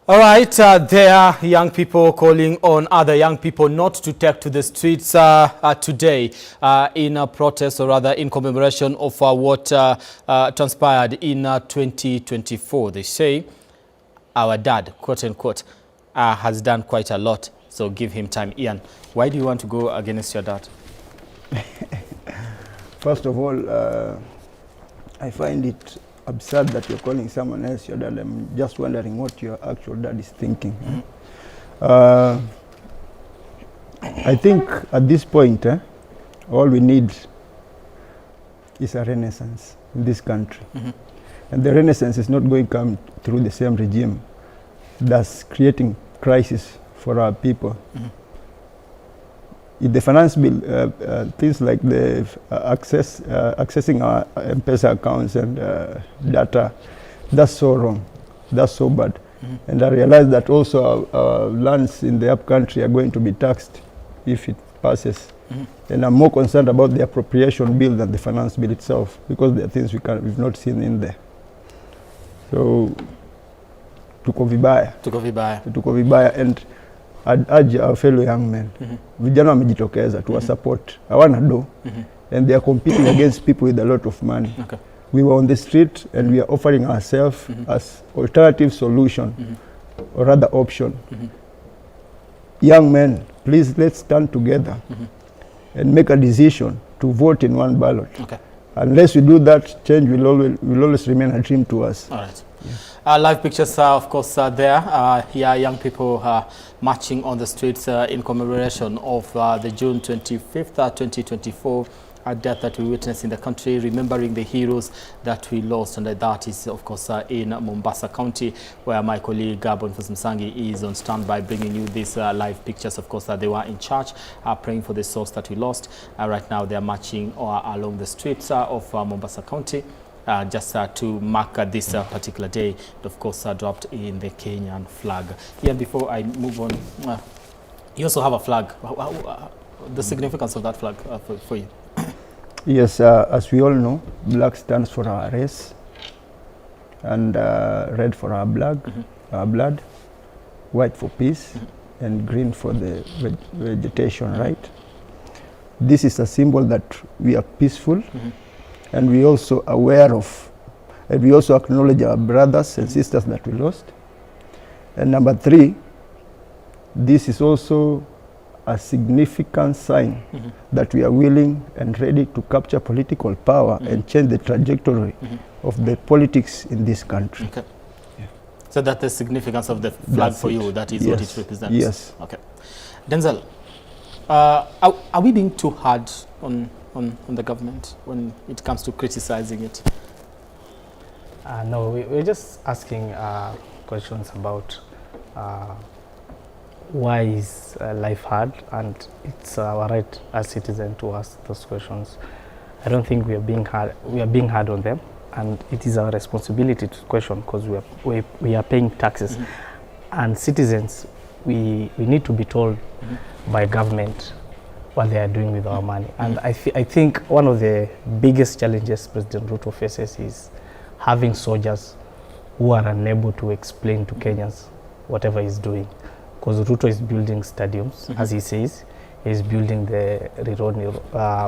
All right, there are young people calling on other young people not to take to the streets today in a protest, or rather in commemoration of what transpired in 2024. They say our dad, quote unquote, has done quite a lot, so give him time. Ian, why do you want to go against your dad? First of all, I find it absurd that you're calling someone else your dad. I'm just wondering what your actual dad is thinking. I think at this point, all we need is a renaissance in this country. And the renaissance is not going to come through the same regime that's creating crisis for our people. In the finance bill, things like the accessing our M-Pesa accounts and data, that's so wrong. That's so bad. And I realize that also our lands in the upcountry are going to be taxed if it passes. And I'm more concerned about the appropriation bill than the finance bill itself, because there are things we've not seen in there. So, tuko vibaya. Tuko vibaya. Tuko vibaya. And I'd urge our fellow young men, vijana wamejitokeza to support, hawana do, and they are competing against people with a lot of money. We were on the street and we are offering ourselves as alternative solution, or rather option. Young men, please, let's stand together and make a decision to vote in one ballot. Unless we do that, change will always remain a dream to us. All right. Yeah. Live pictures are, of course, there. Here, young people marching on the streets in commemoration of the June 25th, 2024 death that we witnessed in the country, remembering the heroes that we lost, and that is, of course, in Mombasa County, where my colleague Boniface Msangi is on standby, bringing you these live pictures. Of course, they were in church praying for the souls that we lost. Right now, they are marching along the streets of Mombasa County, just to mark this particular day, and of course, dropped in the Kenyan flag. Yeah, before I move on, you also have a flag. The significance of that flag for you? Yes, as we all know, black stands for our race, and red for our blood, our blood, white for peace, and green for the vegetation, right? This is a symbol that we are peaceful, and we also aware of, and we also acknowledge our brothers and sisters that we lost. And number three, this is also a significant sign that we are willing and ready to capture political power and change the trajectory of the politics in this country. Okay. Yeah. So that's the significance of the flag. That's for you, that is what it represents. Yes. Okay. Denzel, are we being too hard on the government when it comes to criticizing it? No, we're just asking questions about why is life hard, and it's our right as citizens to ask those questions. I don't think we are being hard. We are being hard on them, and it is our responsibility to question, because we are paying taxes, and citizens, we need to be told by government what they are doing with our money. And I think one of the biggest challenges President Ruto faces is having soldiers who are unable to explain to Kenyans whatever he's doing. Because Ruto is building stadiums, as he says. He's building the Rironi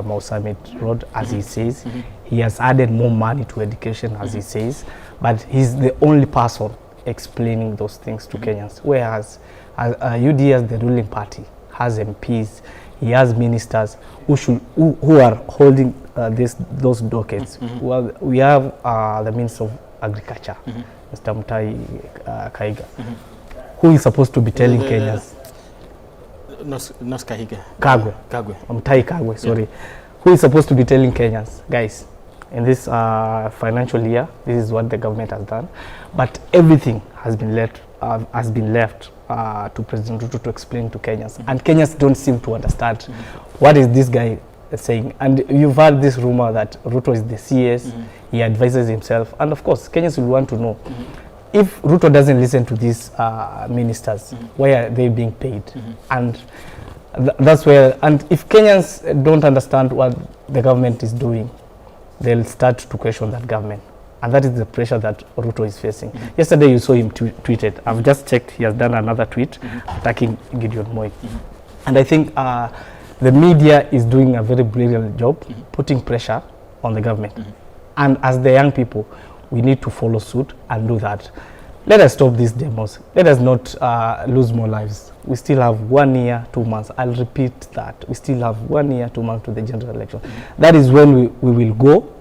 Mau Summit Road, as he says. He has added more money to education, as he says. But he's the only person explaining those things to Kenyans. Whereas UD, as the ruling party, has MPs, he has ministers who are holding those dockets. Well, we have the Minister of Agriculture, Mr. Mutahi Kahiga, who is supposed to be telling Kenyans. Not Kahiga. Kagwe. Kagwe. Mutahi Kagwe, sorry. Yeah. Who is supposed to be telling Kenyans, guys, in this financial year, this is what the government has done. But everything has been left to President Ruto to explain to Kenyans. And Kenyans don't seem to understand what is this guy saying. And you've heard this rumor that Ruto is the CS, he advises himself. And of course, Kenyans will want to know, if Ruto doesn't listen to these ministers, why are they being paid? And that's where, and if Kenyans don't understand what the government is doing, they'll start to question that government. And that is the pressure that Ruto is facing. Yesterday you saw him tweeted. I've just checked, he has done another tweet attacking Gideon Moi. And I think the media is doing a very brilliant job putting pressure on the government. And as the young people, we need to follow suit and do that. Let us stop these demos. Let us not lose more lives. We still have 1 year, 2 months. I'll repeat that. We still have 1 year, 2 months to the general election. That is when we will go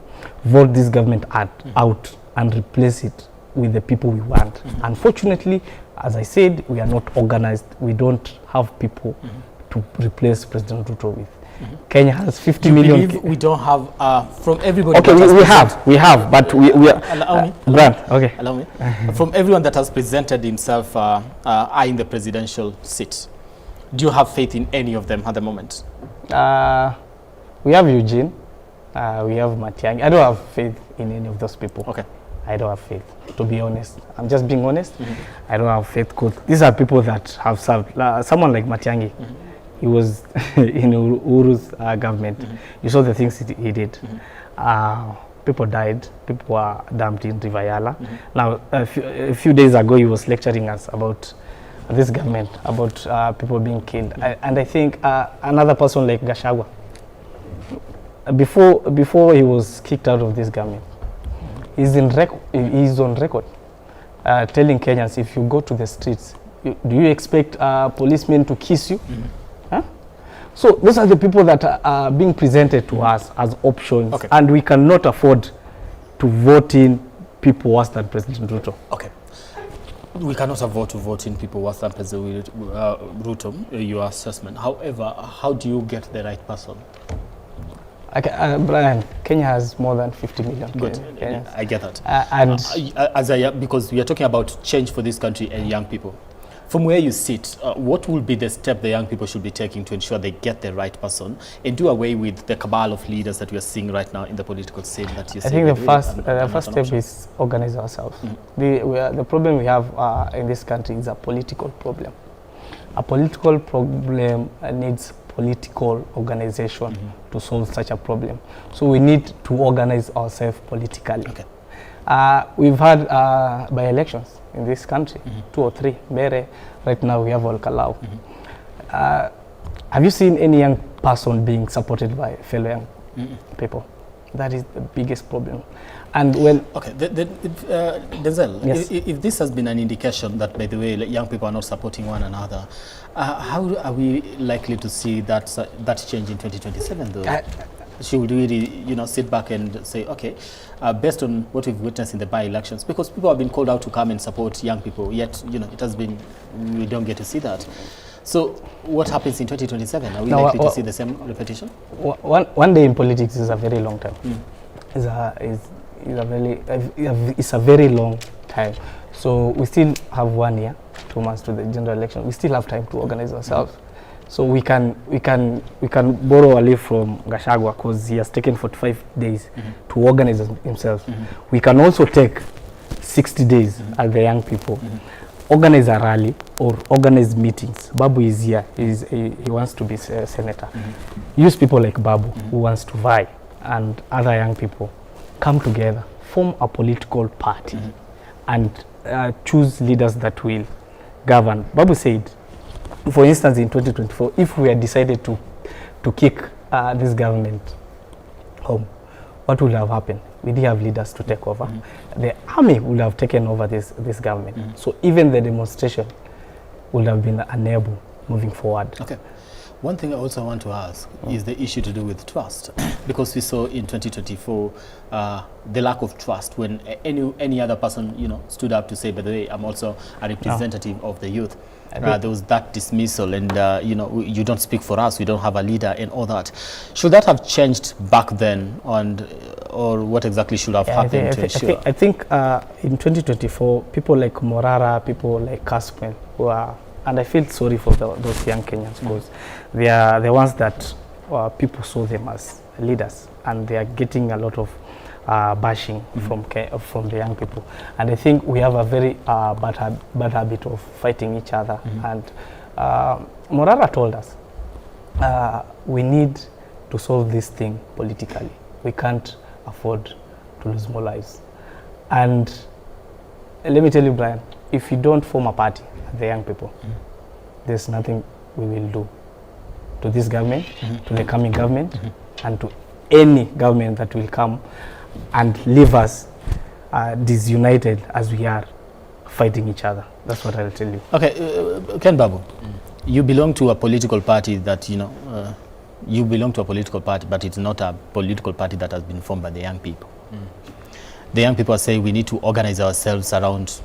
vote this government out and replace it with the people we want. Unfortunately, as I said, we are not organized. We don't have people to replace President Ruto with. Kenya has 50 million. We don't have from everybody. Okay, we have, but we are. Allow me. Okay. Allow me. From everyone that has presented himself eyeing the presidential seat, do you have faith in any of them at the moment? We have Eugene. We have Matiang'i. I don't have faith in any of those people. Okay. I don't have faith, to be honest. I'm just being honest. I don't have faith, because these are people that have served. Someone like Matiang'i, he was in Uhuru's government. You saw the things he did. People died. People were dumped in River Yala. Now, a few days ago, he was lecturing us about this government, about people being killed. And I think another person like Gachagua, before he was kicked out of this government, he's on record telling Kenyans, if you go to the streets, do you expect policemen to kiss you? Huh? So those are the people that are being presented to us as options, and we cannot afford to vote in people worse than President Ruto. Okay. We cannot afford to vote in people worse than President Ruto, your assessment. However, how do you get the right person? Okay, Brian, Kenya has more than 50 million Good. Kenyans. I get that. And As I, because we are talking about change for this country and young people. From where you sit, what will be the step the young people should be taking to ensure they get the right person and do away with the cabal of leaders that we are seeing right now in the political scene that you I say think the that really first, are the not first an step option? is organize ourselves. The problem we have in this country is a political problem. A political problem needs political organization to solve such a problem. So we need to organize ourselves politically. Okay. We've had by-elections in this country, 2 or 3. Mbere, right now we have Olkalou. Have you seen any young person being supported by fellow young people? That is the biggest problem. And when Okay, Denzel, Yes. if this has been an indication that, by the way, like, young people are not supporting one another, how are we likely to see that that change in 2027, though? Should we really, you know, sit back and say, okay, based on what we've witnessed in the by-elections, because people have been called out to come and support young people, yet, you know, it has been, we don't get to see that. So what happens in 2027? Are we No, likely to see the same repetition? One day in politics is a very long time. It's a very long time. So we still have 1 year, 2 months to the general election. We still have time to organize ourselves. So we can borrow a leaf from Gachagua, because he has taken 45 days to organize himself. We can also take 60 days as the young people, organize a rally or organize meetings. Babu is here. He wants to be a senator. Use people like Babu who wants to vie and other young people. Come together, form a political party and choose leaders that will govern. Babu said, for instance, in 2024, if we had decided to kick this government home, what would have happened? We didn't have leaders to take over. The army would have taken over this government. So even the demonstration would have been unable moving forward. Okay. One thing I also want to ask is the issue to do with trust, because we saw in 2024 the lack of trust when any other person, you know, stood up to say, by the way, I'm also a representative of the youth. There was that dismissal and, you know, you don't speak for us, we don't have a leader and all that. Should that have changed back then, and, or what exactly should have happened to ensure? I think in 2024, people like Morara, people like Kasmuel, who are, and I feel sorry for those young Kenyans, because they are the ones that people saw them as leaders, and they are getting a lot of bashing from the young people. And I think we have a very bad habit of fighting each other. And Morara told us, we need to solve this thing politically. We can't afford to lose more lives. And let me tell you, Brian, if you don't form a party, the young people, there's nothing we will do to this government, to the coming government, and to any government that will come and leave us disunited as we are fighting each other. That's what I'll tell you. Okay, Ken Babu, you belong to a political party that, you know, you belong to a political party, but it's not a political party that has been formed by the young people. The young people say we need to organize ourselves around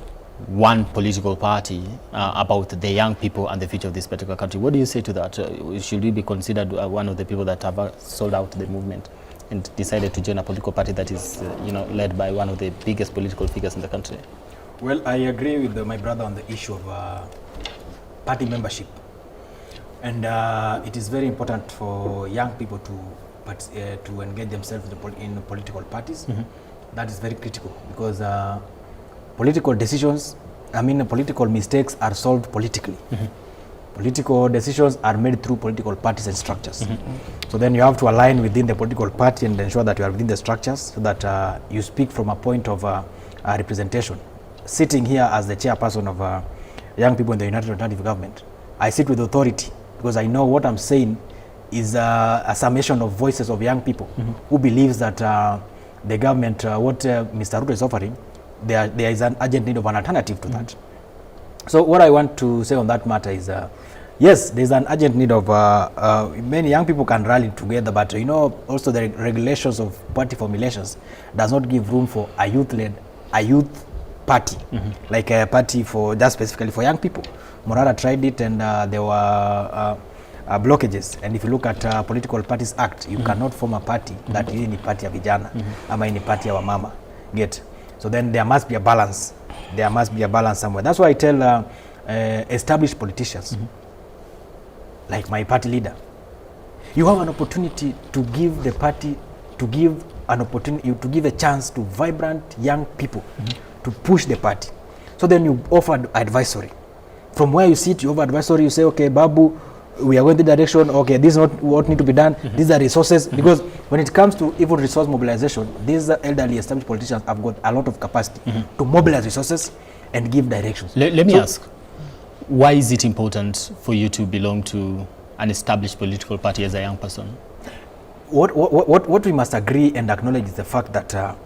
one political party about the young people and the future of this particular country. What do you say to that? Should we be considered one of the people that have sold out the movement and decided to join a political party that is, you know, led by one of the biggest political figures in the country? Well, I agree with my brother on the issue of party membership. And it is very important for young people to engage themselves in political parties. That is very critical because political decisions, I mean political mistakes are solved politically. Political decisions are made through political parties and structures. So then you have to align within the political party and ensure that you are within the structures so that you speak from a point of representation. Sitting here as the chairperson of young people in the United Alternative Government, I sit with authority because I know what I'm saying is a summation of voices of young people who believes that the government, what Mr. Ruto is offering, there is an urgent need of an alternative to that. So what I want to say on that matter is, yes, there's an urgent need of many young people can rally together, but you know, also the regulations of party formulations does not give room for a youth-led, a youth party, like a party for just specifically for young people. Morara tried it, and there were Blockages. And if you look at Political Parties Act, you cannot form a party that hii ni party ya vijana ama hii ni party ya wamama, get? So then there must be a balance. There must be a balance somewhere. That's why I tell established politicians like my party leader, you have an opportunity to give the party, to give an opportunity, to give a chance to vibrant young people to push the party. So then you offer advisory from where you sit. You offer advisory. You say, "Okay, Babu, we are going the direction. Okay, this is not what need to be done. These are resources." Because when it comes to even resource mobilization, these elderly established politicians have got a lot of capacity to mobilize resources and give directions. Let me So- ask, why is it important for you to belong to an established political party as a young person? What we must agree and acknowledge is the fact that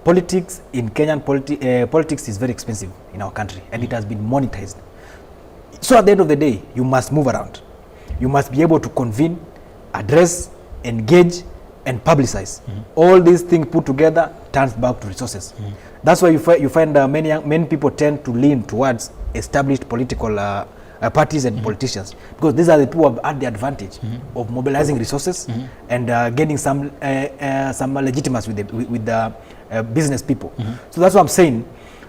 politics in Kenyan politics is very expensive in our country, and it has been monetized. So at the end of the day, you must move around. You must be able to convene, address, engage, and publicize. All these things put together turns back to resources. That's why you find many people tend to lean towards established political parties and politicians, because these are the people who have had the advantage of mobilizing resources and gaining some legitimacy with the business people. So that's what I'm saying.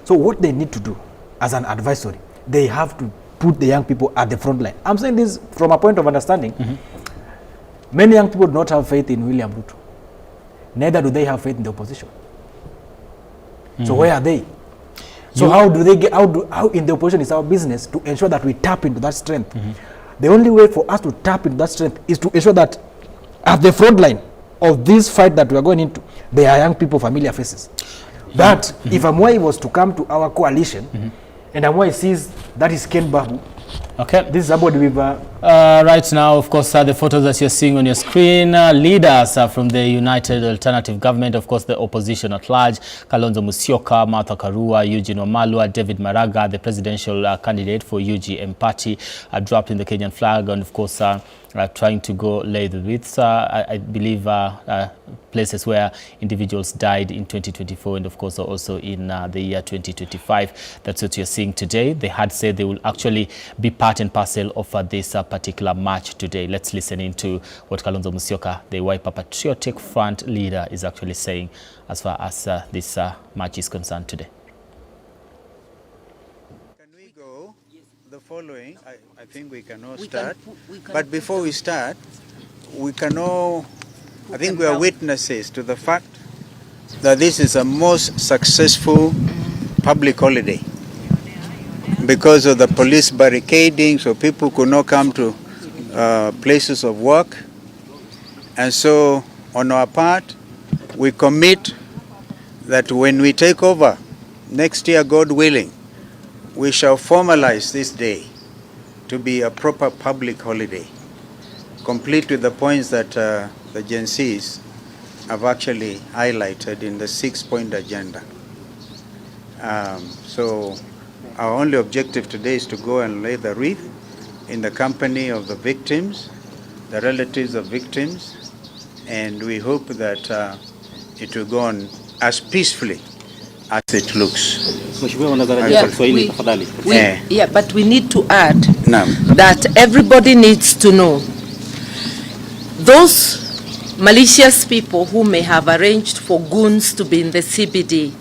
So what they need to do as an advisory, they have to put the young people at the front line. I'm saying this from a point of understanding. Many young people do not have faith in William Ruto. Neither do they have faith in the opposition. So where are they? So how do they get, how do, how in the opposition is our business to ensure that we tap into that strength. The only way for us to tap into that strength is to ensure that at the front line of this fight that we are going into, there are young people, familiar faces. That if Amwai was to come to our coalition and Amwai sees that is Ken Babu, this is somebody with Right now, of course, the photos that you're seeing on your screen, leaders from the United Alternative Government, of course, the opposition at large, Kalonzo Musyoka, Martha Karua, Eugene Wamalwa, David Maraga, the presidential candidate for UGM party, dropped in the Kenyan flag, and of course, trying to go lay the wreaths, I believe, places where individuals died in 2024 and, of course, also in the year 2025. That's what you're seeing today. They had said they will actually be part and parcel of this particular march today. Let's listen into what Kalonzo Musyoka, the Wiper Patriotic Front leader, is actually saying as far as this march is concerned today. The following, I think we can all We can start. We can But put before we start, we can all, I Put think them we are down. Witnesses to the fact that this is a most successful public holiday because of the police barricading, so people could not come to places of work. And so, on our part, we commit that when we take over next year, God willing, we shall formalize this day to be a proper public holiday, complete with the points that the Gen Zs have actually highlighted in the 6-point agenda. So our only objective today is to go and lay the wreath in the company of the victims, the relatives of victims, and we hope that it will go on as peacefully as it looks. Mheshimiwa, unaweza Kiswahili tafadhali. Eh. Yeah, but we need to add Naam. That everybody needs to know those malicious people who may have arranged for goons to be in the CBD.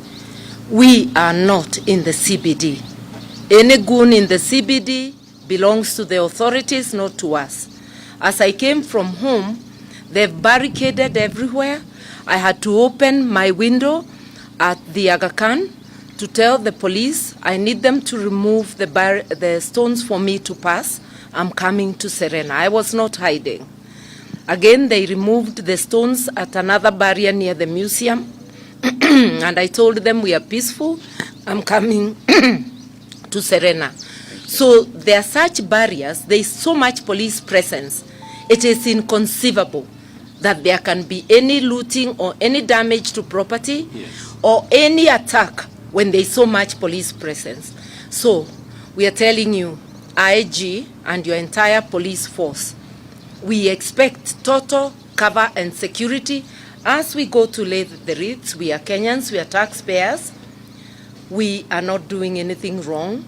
We are not in the CBD. Any goon in the CBD belongs to the authorities, not to us. As I came from home, they've barricaded everywhere. I had to open my window at the Aga Khan to tell the police I need them to remove the stones for me to pass. I'm coming to Serena. I was not hiding. Again, they removed the stones at another barrier near the museum. And I told them we are peaceful. I'm coming to Serena. So there are such barriers. There is so much police presence. It is inconceivable that there can be any looting or any damage to property or any attack when there is so much police presence. So we are telling you, IG and your entire police force, we expect total cover and security as we go to lay the wreaths. We are Kenyans, we are taxpayers. We are not doing anything wrong.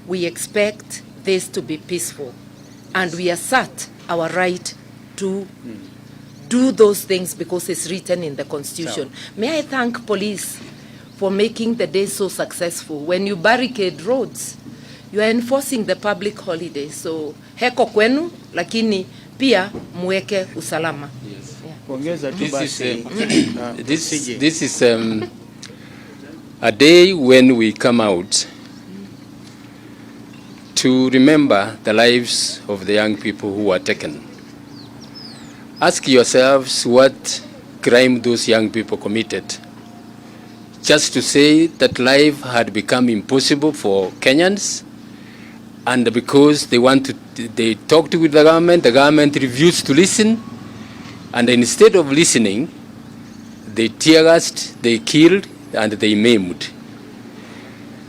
We expect this to be peaceful. And we assert our right to do those things because it's written in the constitution. May I thank police for making the day so successful. When you barricade roads, you are enforcing the public holiday. So heko kwenu, lakini pia muweke usalama. Kuongeza tu This is, basi this is a day when we come out to remember the lives of the young people who were taken. Ask yourselves what crime those young people committed. Just to say that life had become impossible for Kenyans, and because they want to, they talked with the government refused to listen, and instead of listening, they tear gassed, they killed, and they maimed.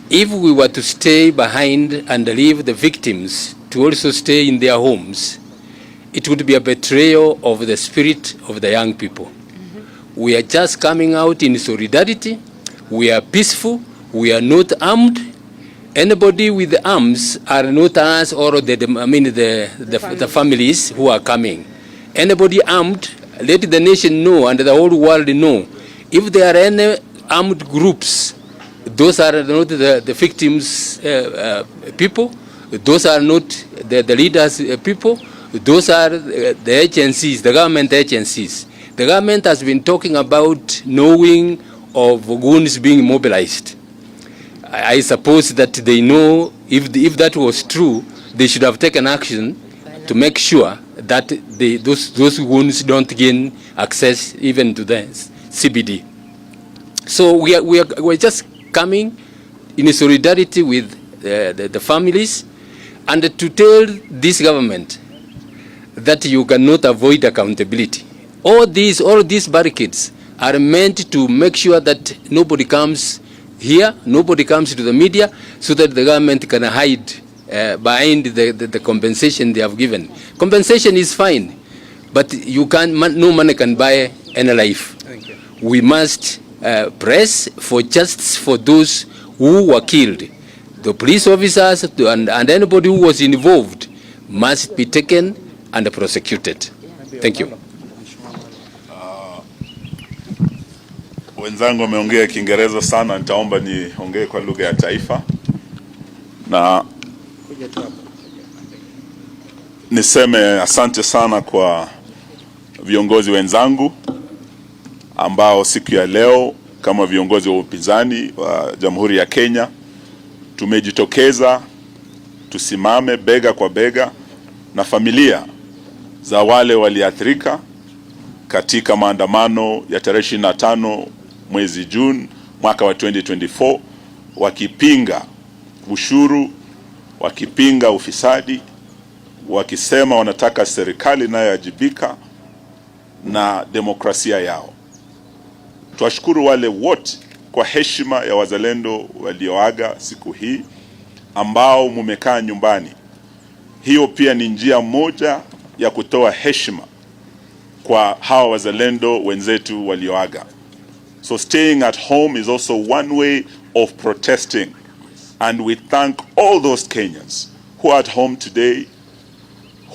If we were to stay behind and leave the victims to also stay in their homes, it would be a betrayal of the spirit of the young people. We are just coming out in solidarity. We are peaceful. We are not armed. Anybody with arms are not us or the I mean the families who are coming. Anybody armed, let the nation know and the whole world know. If there are any armed groups, those are not the victims' people. Those are not the leaders' people. Those are the agencies, the government agencies. The government has been talking about knowing of goons being mobilized. I suppose that they know if that was true, they should have taken action to make sure that those goons don't gain access even to the CBD. So we're just coming in solidarity with the families and to tell this government that you cannot avoid accountability. All these barricades are meant to make sure that nobody comes here, nobody comes to the media, so that the government can hide behind the compensation they have given. Compensation is fine, but you can no money can buy any life. Thank you. We must press for justice for those who were killed. The police officers and anybody who was involved must be taken and prosecuted. Thank you. Wenzangu wameongea Kiingereza sana, nitaomba niongee kwa lugha ya taifa na niseme asante sana kwa viongozi wenzangu ambao siku ya leo kama viongozi wa upinzani wa Jamhuri ya Kenya tumejitokeza tusimame bega kwa bega na familia za wale waliathirika katika maandamano ya tarehe 25 mwezi Juni mwaka wa 2024 wakipinga ushuru, wakipinga ufisadi, wakisema wanataka serikali inayowajibika na demokrasia yao. Tuwashukuru wale wote kwa heshima ya wazalendo walioaga siku hii ambao mumekaa nyumbani. Hiyo pia ni njia moja ya kutoa heshima kwa hawa wazalendo wenzetu walioaga. So staying at home is also one way of protesting. And we thank all those Kenyans who are at home today,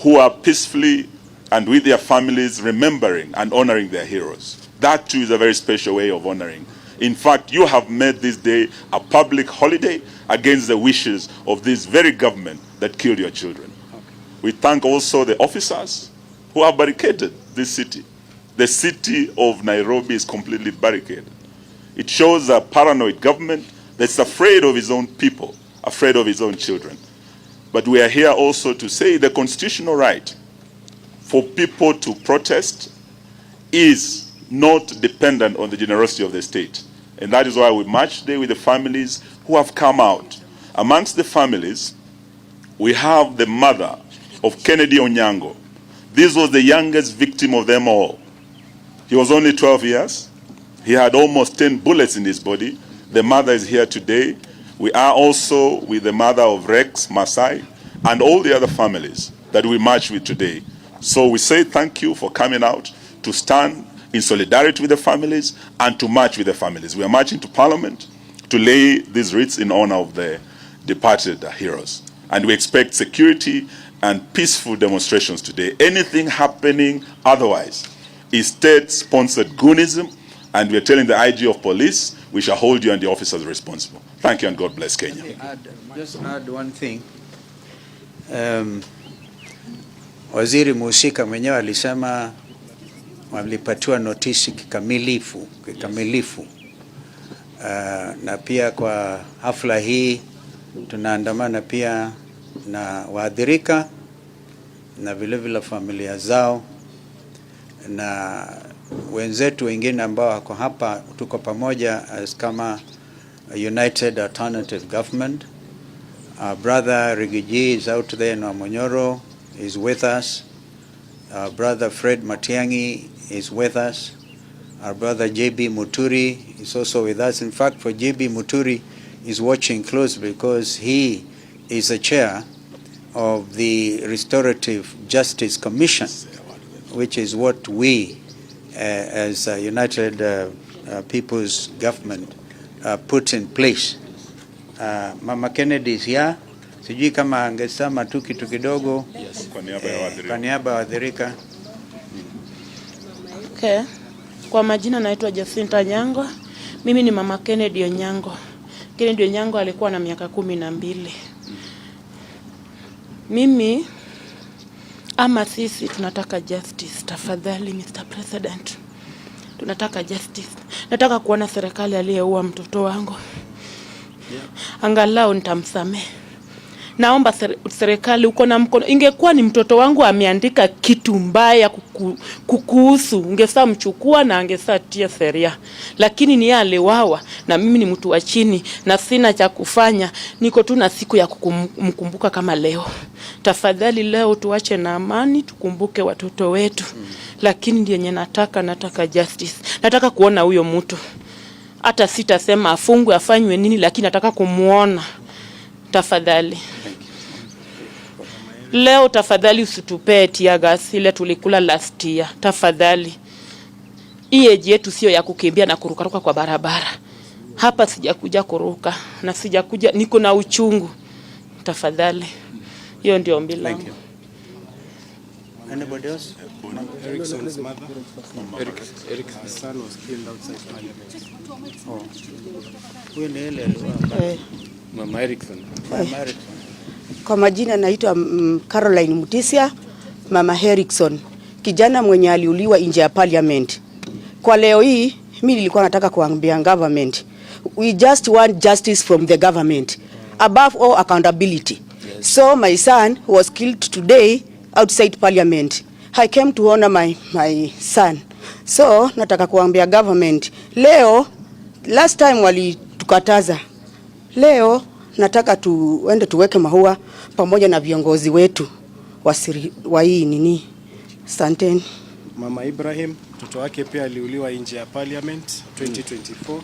who are peacefully and with their families remembering and honoring their heroes. That too is a very special way of honoring. In fact, you have made this day a public holiday against the wishes of this very government that killed your children. We thank also the officers who have barricaded this city. The city of Nairobi is completely barricaded. It shows a paranoid government that's afraid of its own people, afraid of its own children. But we are here also to say the constitutional right for people to protest is not dependent on the generosity of the state. And that is why we march today with the families who have come out. Amongst the families, we have the mother of Kennedy Onyango. This was the youngest victim of them all. He was only 12 years. He had almost 10 bullets in his body. The mother is here today. We are also with the mother of Rex Masai and all the other families that we march with today. So we say thank you for coming out to stand in solidarity with the families and to march with the families. We are marching to Parliament to lay these wreaths in honor of the departed heroes. And we expect security and peaceful demonstrations today. Anything happening otherwise is state-sponsored goonism, and we are telling the IG of police, we shall hold you and the officers responsible. Thank you, and God bless Kenya. Just add one thing. Waziri muhusika mwenyewe alisema walipatiwa notisi kikamilifu. Na pia kwa hafla hii tunaandamana pia na waathirika na vile vile familia zao na wenzetu wengine ambao wako hapa, tuko pamoja as kama United Alternative Government. Our brother Riggy G is out there in Wamunyoro, is with us. Our brother Fred Matiang'i is with us. Our brother JB Muturi is also with us. In fact, for JB Muturi is watching close because he is the chair of the Restorative Justice Commission, which is what we as a United People's Government put in place. Mama Kennedy is here. Sijui kama angesema tu kitu kidogo. Yes. Kwa niaba ya waathirika. Kwa niaba ya waathirika. Okay. Kwa majina naitwa Jacinta Nyango. Mimi ni Mama Kennedy Onyango. Kennedy Onyango alikuwa na miaka 12. Mimi ama sisi tunataka justice. Tafadhali Mr. President. Tunataka justice. Nataka kuona serikali aliyeua mtoto wangu. Angalau nitamsamehe. Naomba serikali uko na mkono. Ingekuwa ni mtoto wangu ameandika kitu mbaya kukuhusu, ungesaa mchukua na angesaa tia sheria. Lakini ni yeye aliuawa na mimi ni mtu wa chini na sina cha kufanya. Niko tu na siku ya kumkumbuka kama leo. Tafadhali leo tuache na amani, tukumbuke watoto wetu. Lakini ndiye yenye nataka justice. Nataka kuona huyo mtu. Hata sitasema afungwe afanywe nini, lakini nataka kumuona. Tafadhali. Leo tafadhali usitupee tear gas ile tulikula last year. Tafadhali. Hii age yetu sio ya kukimbia na kurukaruka kwa barabara. Hapa sijakuja kuruka na sijakuja, niko na uchungu. Tafadhali. Hiyo ndio ombi langu. Anybody else? Erickson's mother. Eric. Her son was killed outside parliament. Oh. Huyu ni ile aliuawa. Mama Erickson. Mama Erickson. Kwa majina naitwa Caroline Mutisia, Mama Erickson, kijana mwenye aliuliwa nje ya parliament. Kwa leo hii mimi nilikuwa nataka kuambia government, we just want justice from the government. Above all, accountability. Yes. So my son was killed today outside parliament. I came to honor my son. So nataka kuambia government, leo, last time walitukataza. Leo nataka tuende tuweke maua pamoja na viongozi wetu wa hii nini. Asanteni. Mama Ibrahim, mtoto wake pia aliuliwa nje ya parliament 2024.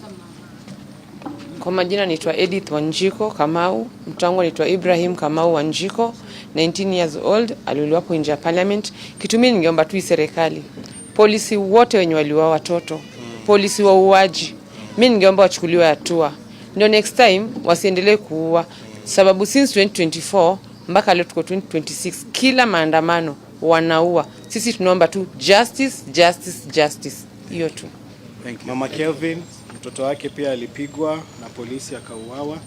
Kwa majina naitwa Edith Wanjiko Kamau, mtoto wangu anaitwa Ibrahim Kamau Wanjiko, 19 years old, aliuliwa hapo nje ya parliament. Kitu mimi ningeomba tu serikali, polisi wote wenye waliua watoto, polisi wauaji, mimi ningeomba wachukuliwe hatua, ndio next time wasiendelee kuua, sababu since 2024 mpaka leo tuko 2026, kila maandamano wanaua. Sisi tunaomba tu justice, justice, justice, hiyo tu. Thank you. Mama Kelvin, mtoto wake pia alipigwa na polisi akauawa.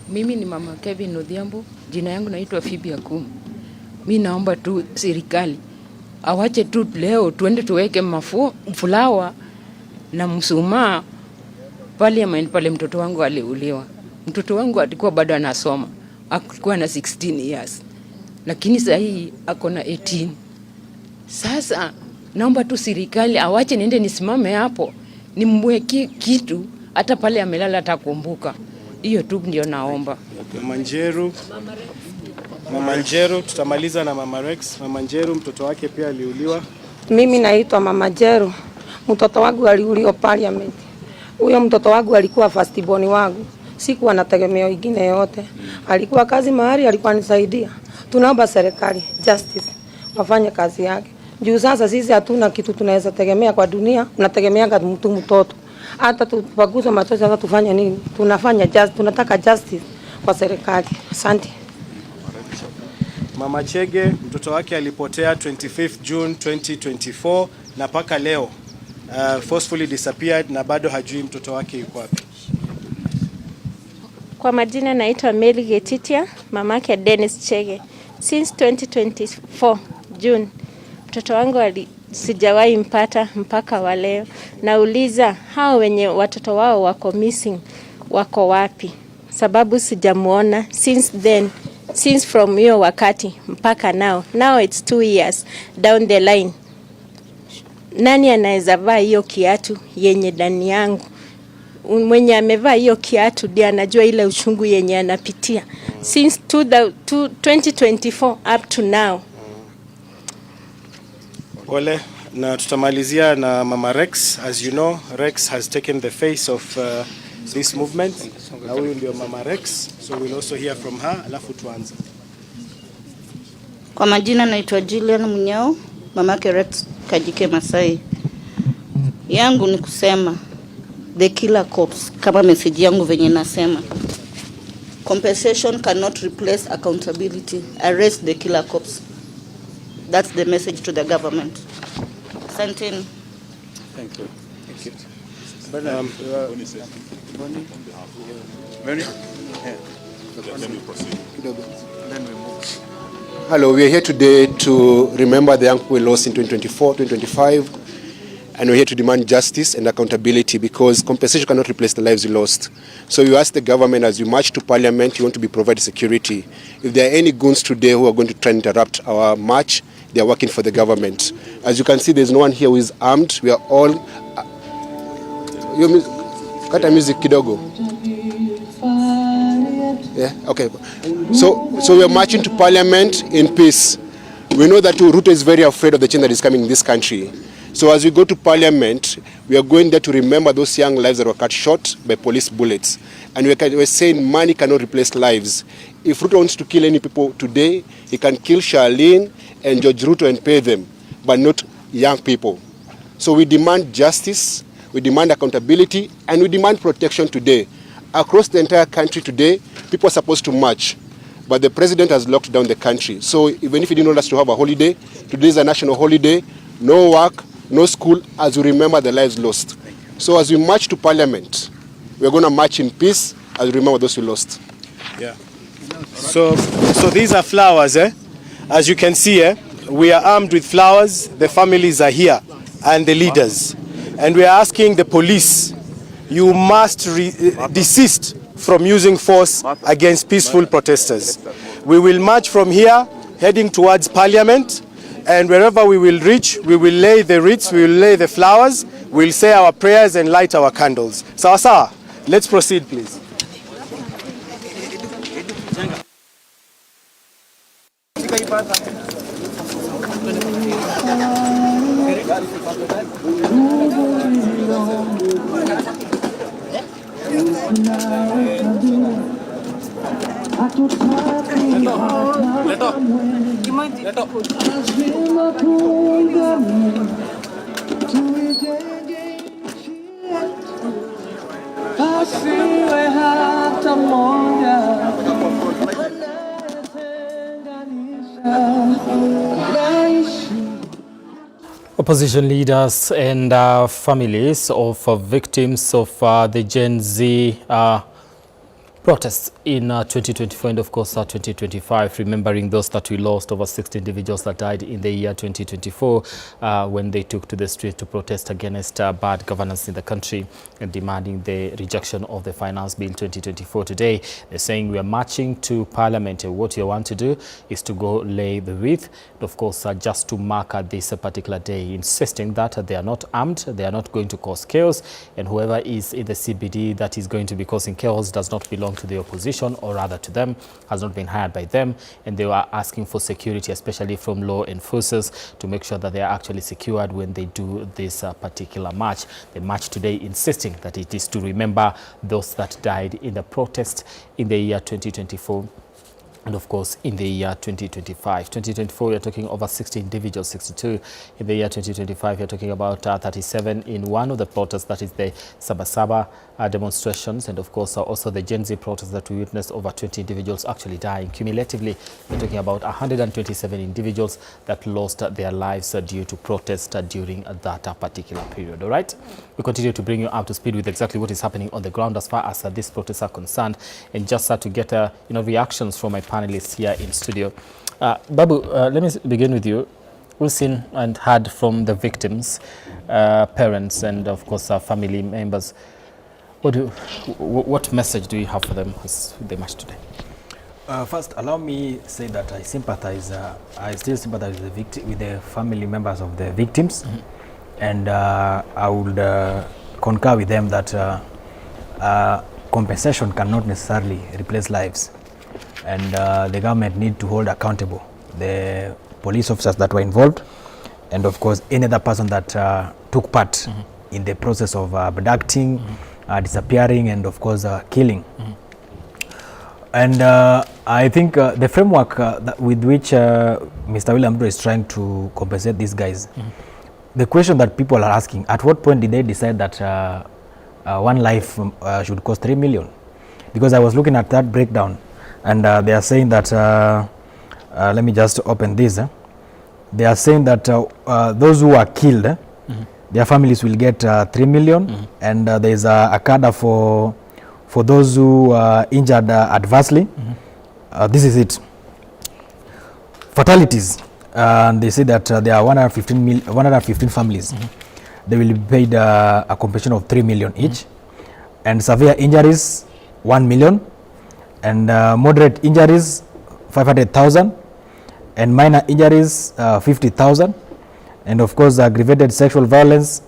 Mimi ni Mama Kevin Odhiambo, jina yangu naitwa Phoebe Akumu. Mi naomba tu serikali awache tu leo tuende tuweke fulawa na msumaa parliament pale mtoto wangu aliuliwa. Mtoto wangu alikuwa bado anasoma, alikuwa na 16 years, lakini sasa hii ako na 18. Sasa naomba tu serikali awache niende nisimame hapo nimwekee kitu, hata pale amelala atakumbuka. Hiyo tu ndio naomba. Mama Njeru, Mama Njeru, tutamaliza na Mama Rex. Mama Njeru, mtoto wake pia aliuliwa. Mimi naitwa Mama Njeru, mtoto wangu aliuliwa parliament. Huyo mtoto wangu alikuwa first born wangu, sikuwa na tegemeo ingine yote. Alikuwa kazi mahali, alikuwa anisaidia. Tunaomba serikali justice wafanye kazi yake. Juu sasa sisi hatuna kitu tunaweza tegemea kwa dunia, tunategemeanga mtu mtoto. Hata tupaguze machozi, hata tufanye nini? Tunafanya just, tunataka justice kwa serikali. Asante. Mama Chege mtoto wake alipotea 25th June 2024 na mpaka leo forcefully disappeared na bado hajui mtoto wake yuko wapi. Kwa majina naitwa Mary Getitia, mamake Dennis Chege. Since 2024 June, mtoto wangu sijawahi mpata mpaka wa leo. Nauliza hao wenye watoto wao wako missing wako wapi? Sababu sijamuona since then, since from hiyo wakati mpaka now. Now it's 2 years down the line. Nani anaweza vaa hiyo kiatu yenye ndani yangu? Mwenye amevaa hiyo kiatu ndiye anajua ile uchungu yenye anapitia since 2024 up to now. Pole, na tutamalizia na Mama Rex. As you know, Rex has taken the face of this movement. Na huyu ndio Mama Rex, so we'll also hear from her, alafu tuanze. Kwa majina naitwa Julian Munyao, mamake Rex Kajike Masai. Yangu ni kusema the killer cops, kama message yangu venye nasema. Compensation cannot replace accountability. Arrest the killer cops. That's the message to the government. Asanteni. Thank you. Thank you. Bernie? Then we proceed. Then we move. Hello, we are here today to remember the young people we lost in 2024, 2025, and we're here to demand justice and accountability because compensation cannot replace the lives we lost. So we ask the government, as we march to parliament, you want to be provided security. If there are any goons today who are going to try and interrupt our march, they are working for the government. As you can see, there's no one here who is armed. We are all. Kata music kidogo. Yeah, okay. So we are marching to parliament in peace. We know that Ruto is very afraid of the change that is coming in this country. So as we go to parliament, we are going there to remember those young lives that were cut short by police bullets. And we're saying money cannot replace lives. If Ruto wants to kill any people today, he can kill Charlene and George Ruto and pay them, but not young people. So we demand justice, we demand accountability, and we demand protection today. Across the entire country today, people are supposed to march, but the president has locked down the country. So even if he didn't want us to have a holiday, today is a national holiday, no work, no school, as we remember the lives lost. So as we march to parliament, we're going to march in peace as we remember those we lost. Yeah. So these are flowers, eh? As you can see, eh? We are armed with flowers. The families are here and the leaders. And we are asking the police, you must desist from using force against peaceful protesters. We will march from here heading towards parliament, and wherever we will reach, we will lay the wreaths, we will lay the flowers, we'll say our prayers and light our candles. Sawa sawa. Let's proceed, please. Lazima tuungane, tuijenge nchi yetu, pasiwe hata mmoja anayetenganisha wananchi. Opposition leaders and families of victims of the Gen Z protests in 2024 and of course 2025, remembering those that we lost, over 60 individuals that died in the year 2024 when they took to the street to protest against bad governance in the country and demanding the rejection of the Finance Bill 2024. Today, they're saying we are marching to Parliament, and what you want to do is to go lay the wreath, and of course just to mark this particular day, insisting that they are not armed, they are not going to cause chaos, and whoever is in the CBD that is going to be causing chaos does not belong to the opposition, or rather to them, has not been hired by them, and they were asking for security, especially from law enforcers, to make sure that they are actually secured when they do this particular march. The march today insisting that it is to remember those that died in the protest in the year 2024 And of course, in the year 2025. 2024, we are talking over 60 individuals, 62. In the year 2025, we are talking about 37 in one of the protests, that is the Sabasaba demonstrations. And of course, also the Gen Z protests that we witnessed, over 20 individuals actually dying. Cumulatively, we're talking about 127 individuals that lost their lives due to protest during that particular period. All right? We continue to bring you up to speed with exactly what is happening on the ground as far as these protests are concerned, and just to get reactions from my panelists here in studio. Babu, let me begin with you. We've seen and heard from the victims, parents, and of course our family members. What message do you have for them as they march today? First, allow me say that I sympathize. I still sympathize with the with the family members of the victims, and I would concur with them that compensation cannot necessarily replace lives, and the government need to hold accountable the police officers that were involved, and of course any other person that took part in the process of abducting, disappearing, and of course killing. And I think the framework that with which Mr. William Ruto is trying to compensate these guys, the question that people are asking, at what point did they decide that one life should cost 3 million? Because I was looking at that breakdown, and they are saying that, let me just open this. They are saying that those who are killed, their families will get 3 million, and there is a cadre for those who are injured adversely. This is it. Fatalities. They say that there are 115 families. They will be paid a compensation of 3 million each. And severe injuries, 1 million. And moderate injuries, 500,000. And minor injuries, 50,000. And of course, aggravated sexual violence,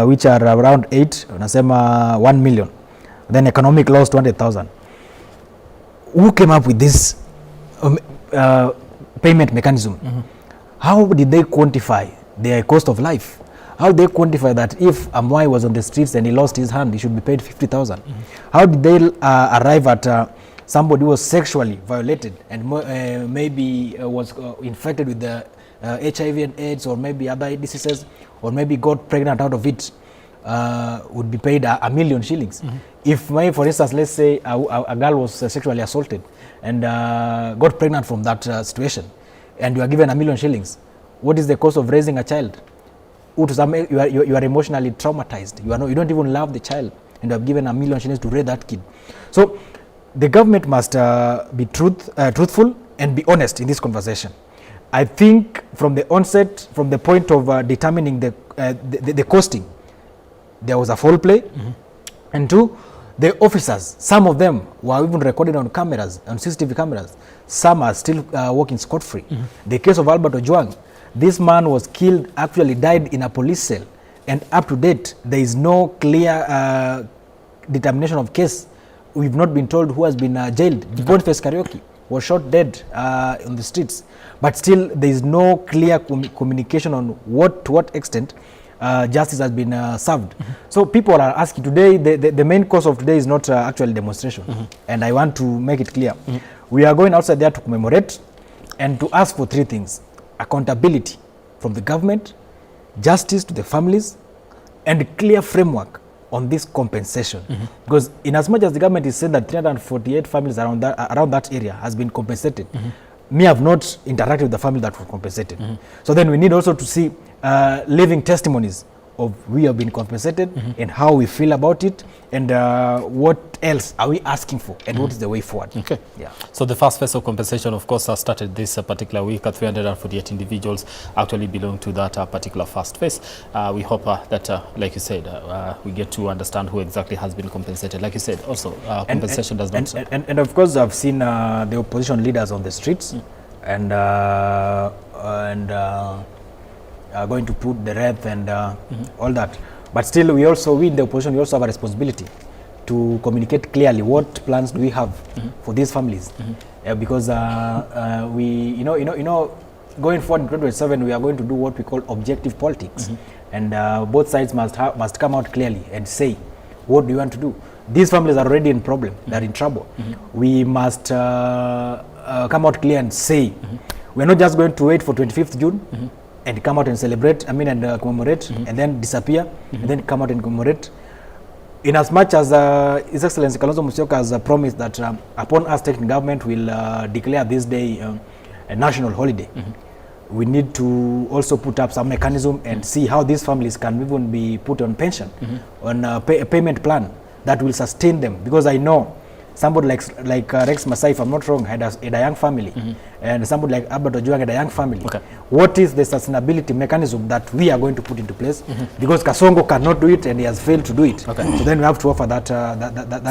which are around 8, unasema 1 million. Then economic loss, 200,000. Who came up with this payment mechanism? How did they quantify their cost of life? How they quantify that if Amwai was on the streets and he lost his hand, he should be paid 50,000? How did they arrive at somebody who was sexually violated and maybe was infected with the HIV and AIDS, or maybe other diseases, or maybe got pregnant out of it, would be paid a million shillings? If, for instance, let's say a girl was sexually assaulted and got pregnant from that situation, and you are given 1 million shillings, what is the cost of raising a child? Who to some, you are emotionally traumatized. You are not, you don't even love the child, and you have given 1 million shillings to raise that kid. So the government must be truthful and be honest in this conversation. I think from the onset, from the point of determining the costing, there was a foul play. And two, the officers, some of them were even recorded on cameras, on CCTV cameras. Some are still walking scot-free. The case of Albert Ojwang, this man was killed, actually died in a police cell. And up to date, there is no clear determination of case. We've not been told who has been jailed. Boniface Kariuki was shot dead on the streets. But still, there is no clear communication on to what extent justice has been served. So people are asking today, the main cause of today is not actually demonstration. And I want to make it clear. We are going outside there to commemorate and to ask for three things: accountability from the government, justice to the families, and clear framework on this compensation. Because in as much as the government is saying that 348 families around that area has been compensated, me have not interacted with the family that were compensated. So then we need also to see living testimonies of we have been compensated and how we feel about it, and what else are we asking for, and what is the way forward. Okay. Yeah. So the first phase of compensation, of course, started this particular week. 348 individuals actually belong to that particular first phase. We hope that, like you said, we get to understand who exactly has been compensated. Like you said, also, compensation does not... And of course, I've seen the opposition leaders on the streets and are going to put the wreath and all that. But still, we in the opposition, we also have a responsibility to communicate clearly what plans do we have for these families. Because we, you know, going forward in 2027, we are going to do what we call objective politics. And both sides must come out clearly and say, what do you want to do? These families are already in problem. They are in trouble. We must come out clear and say, we are not just going to wait for 25th June and come out and celebrate, I mean, and commemorate, and then disappear, and then come out and commemorate. In as much as His Excellency Kalonzo Musyoka has promised that upon us taking government, we'll declare this day a national holiday. We need to also put up some mechanism and see how these families can even be put on pension, on a payment plan that will sustain them. Because I know somebody like Rex Masai, if I'm not wrong, had a young family, and somebody like Albert Ojwang had a young family. What is the sustainability mechanism that we are going to put into place? Because Kasongo cannot do it, and he has failed to do it. So then we have to offer that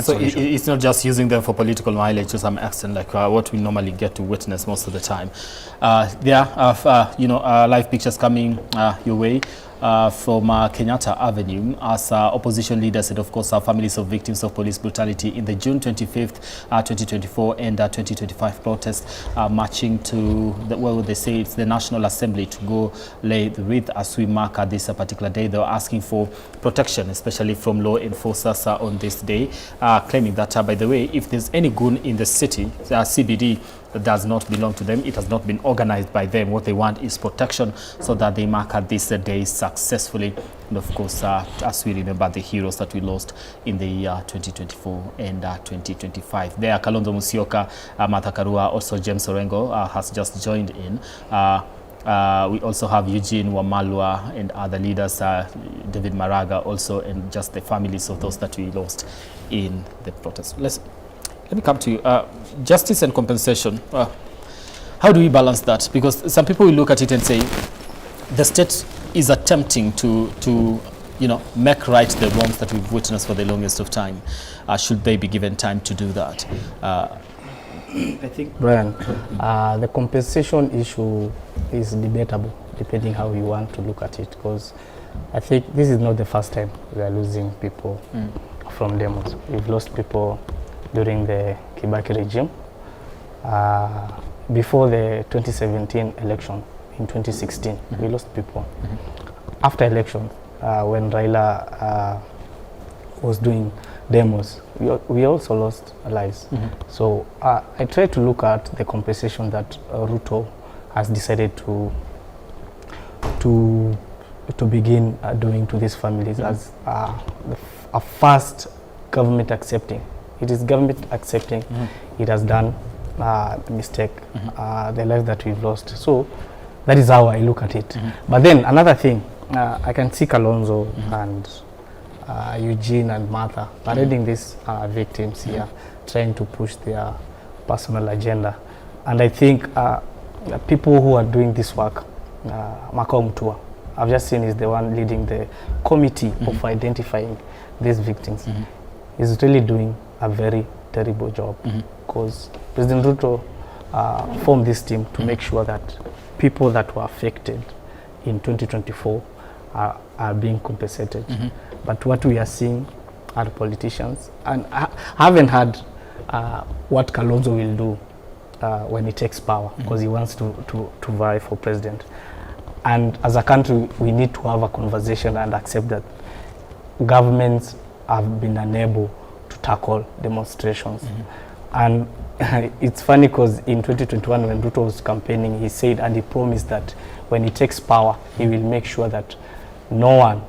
So solution. it's not just using them for political mileage to some extent, like what we normally get to witness most of the time. There are live pictures coming your way from Kenyatta Avenue as opposition leaders and, of course, our families of victims of police brutality in the June 25th, 2024 and 2025 protests marching to, the, well, they say it's the National Assembly to go lay the wreath as we mark this particular day. They were asking for protection, especially from law enforcers on this day, claiming that, by the way, if there's any goon in the city, CBD, that does not belong to them, it has not been organized by them. What they want is protection so that they mark this day successfully. And of course, as we remember the heroes that we lost in the year 2024 and 2025. There, Kalonzo Musyoka, Martha Karua, also James Orengo has just joined in. We also have Eugene Wamalwa and other leaders, David Maraga also, and just the families of those that we lost in the protest. Let me come to you. Justice and compensation. How do we balance that? Because some people will look at it and say the state is attempting to make right the wrongs that we've witnessed for the longest of time. Should they be given time to do that? I think, Brian, the compensation issue is debatable depending how you want to look at it, because I think this is not the first time we are losing people from demos. We've lost people during the Kibaki regime. Before the 2017 election in 2016, we lost people. After election, when Raila was doing demos, we also lost lives. So I try to look at the compensation that Ruto has decided to begin doing to these families as a first government accepting. It is government accepting it has done a mistake, the life that we've lost. So that is how I look at it. But then another thing, I can see Kalonzo and Eugene and Martha parading these victims here, trying to push their personal agenda. And I think people who are doing this work, Makau Mutua, I've just seen is the one leading the committee of identifying these victims, is really doing a very terrible job, because President Ruto formed this team to make sure that people that were affected in 2024 are being compensated. But what we are seeing are politicians, and I haven't heard what Kalonzo will do when he takes power, because he wants to vie for president. And as a country, we need to have a conversation and accept that governments have been unable to tackle demonstrations. And it's funny because in 2021, when Ruto was campaigning, he said and he promised that when he takes power, he will make sure that no one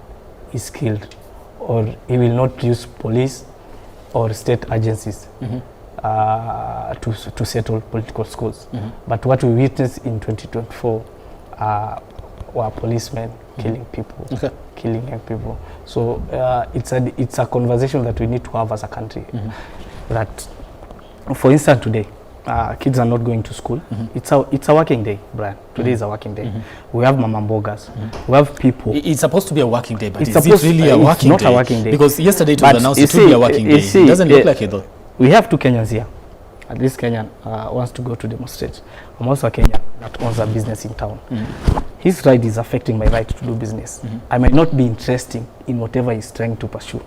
is killed, or he will not use police or state agencies to settle political scores. But what we witnessed in 2024 were policemen killing people, killing young people. So it's a conversation that we need to have as a country. That, for instance, today, kids are not going to school. It's a working day, Brian. Today is a working day. We have mama mbogas. We have people. It's supposed to be a working day, but It's is it supposed really a it's working not day? a working day. Because yesterday it was But announced you it would be a see, working you day. see, It doesn't look like it though. We have two Kenyans here. At least Kenyan wants to go to demonstrate. I'm also a Kenyan that owns a business in town. His right is affecting my right to do business. I might not be interested in whatever he's trying to pursue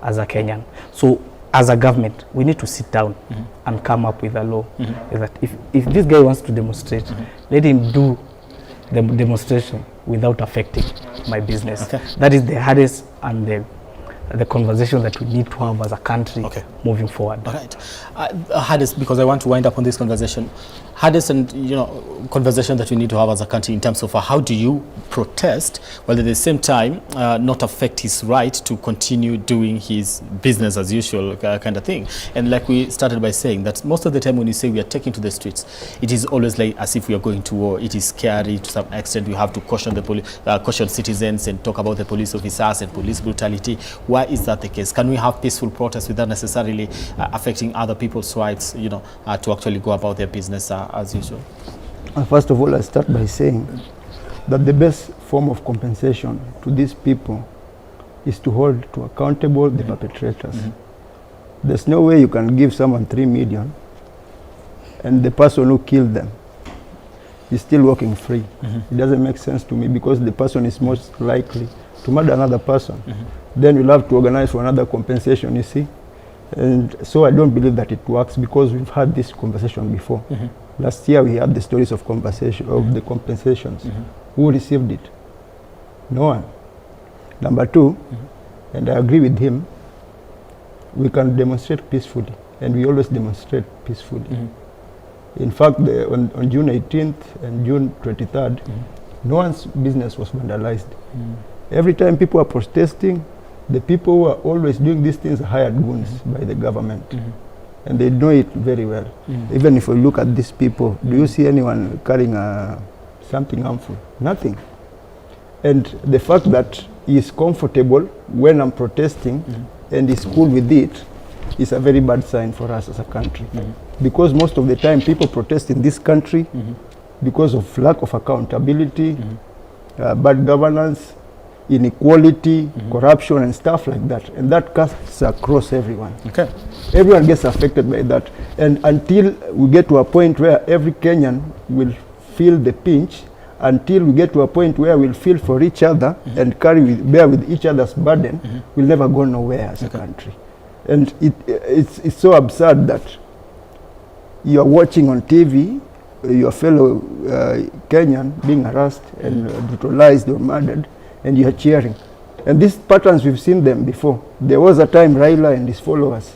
as a Kenyan. So as a government, we need to sit down and come up with a law that if this guy wants to demonstrate, let him do the demonstration without affecting my business. That is the hardest and the conversation that we need to have as a country moving forward. All right. Hardest, because I want to wind up on this conversation. Hardest and, you know, conversation that we need to have as a country in terms of how do you protest while at the same time not affect his right to continue doing his business as usual kind of thing. And like we started by saying that most of the time when you say we are taking to the streets, it is always like as if we are going to war. It is scary to some extent. We have to caution the police, caution citizens and talk about the police officers and police brutality. Why is that the case? Can we have peaceful protests without necessarily affecting other people's rights, you know, to actually go about their business as usual? First of all, I start by saying that the best form of compensation to these people is to hold to accountable the perpetrators. There's no way you can give someone 3 million and the person who killed them is still walking free. It doesn't make sense to me, because the person is most likely to murder another person. Then you'll have to organize for another compensation, you see. And so I don't believe that it works, because we've had this conversation before. Last year we had the stories of conversation of the compensations. Who received it? No one. Number two, and I agree with him, we can demonstrate peacefully, and we always demonstrate peacefully. In fact, on June 18th and June 23rd, no one's business was vandalized. Every time people are protesting, the people who are always doing these things are hired goons by the government. And they know it very well. Even if we look at these people, do you see anyone carrying something harmful? Nothing. And the fact that he is comfortable when I'm protesting and is cool with it is a very bad sign for us as a country. Because most of the time people protest in this country because of lack of accountability, bad governance, inequality, corruption, and stuff like that. And that casts across everyone. Okay. Everyone gets affected by that. And until we get to a point where every Kenyan will feel the pinch, until we get to a point where we'll feel for each other and bear with each other's burden, we'll never go nowhere as a country. And it's so absurd that you're watching on TV your fellow Kenyan being harassed and brutalized or murdered, and you're cheering. And these patterns, we've seen them before. There was a time Raila and his followers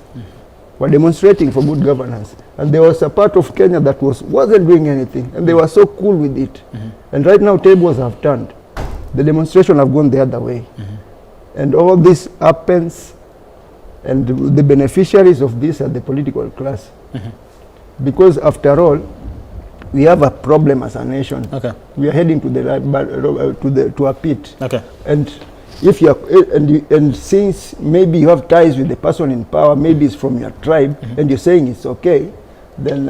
were demonstrating for good governance. And there was a part of Kenya that wasn't doing anything, and they were so cool with it. And right now, tables have turned. The demonstration have gone the other way. And all this happens, and the beneficiaries of this are the political class. Because after all, we have a problem as a nation. Okay. We are heading to the to a pit. Okay. And if you are, and since maybe you have ties with the person in power, maybe it's from your tribe, and you're saying it's okay, then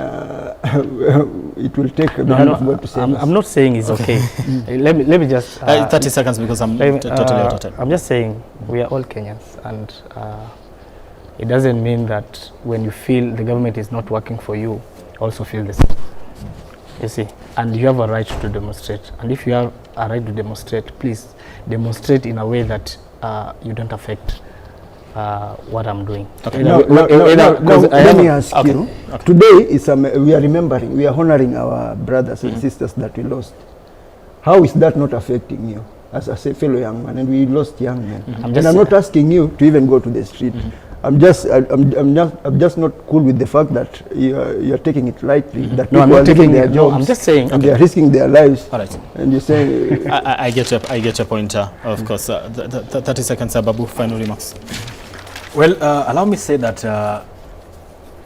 it will take the hand of God to save us. I'm not saying it's okay. Let me just 30 seconds, because I'm totally out of time. I'm just saying we are all Kenyans, and it doesn't mean that when you feel the government is not working for you, also feel the same. You see, and you have a right to demonstrate. And if you have a right to demonstrate, please demonstrate in a way that you don't affect what I'm doing. Okay. No, let me ask you. Okay. Today is we are remembering, we are honoring our brothers and sisters that we lost. How is that not affecting you as a fellow young man? And we lost young men. And I'm not asking you to even go to the street. I'm just not cool with the fact that you're taking it lightly. That no, people I'm not are leaving taking their jobs. No, I'm just saying, and they're risking their lives. All right. And you say, I get your point. Of course, 30 seconds, Babu. Final remarks. Well, allow me to say that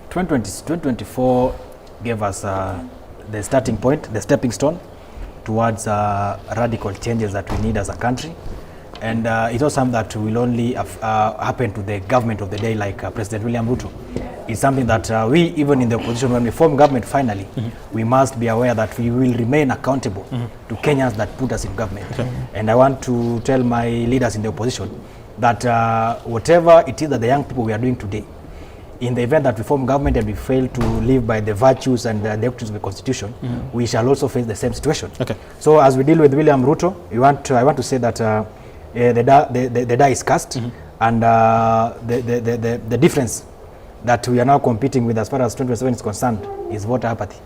2024 gave us the starting point, the stepping stone towards radical changes that we need as a country. And it's not something that will only happen to the government of the day, like President William Ruto. It's something that we, even in the opposition, when we form government finally, we must be aware that we will remain accountable to Kenyans that put us in government. Okay. And I want to tell my leaders in the opposition that whatever it is that the young people we are doing today, in the event that we form government and we fail to live by the virtues and the doctrines of the Constitution, we shall also face the same situation. Okay. So as we deal with William Ruto, I want to say that the die is cast, and the difference that we are now competing with as far as 2027 is concerned is voter apathy.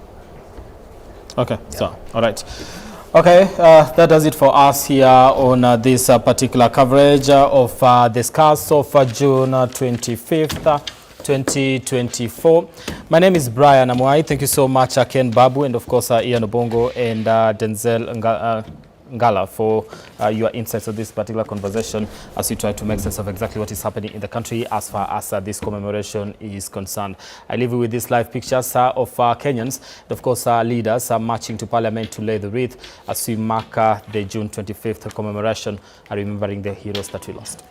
Okay, yeah. So, all right. Okay, that does it for us here on this particular coverage of this cast of June 25th, 2024. My name is Brian Amwai. Thank you so much, Ken Babu, and of course, Ian Obongo and Denzel Ngala for your insights of this particular conversation as you try to make sense of exactly what is happening in the country as far as this commemoration is concerned. I leave you with these live pictures of Kenyans and of course leaders marching to Parliament to lay the wreath as we mark the June 25th commemoration, remembering the heroes that we lost.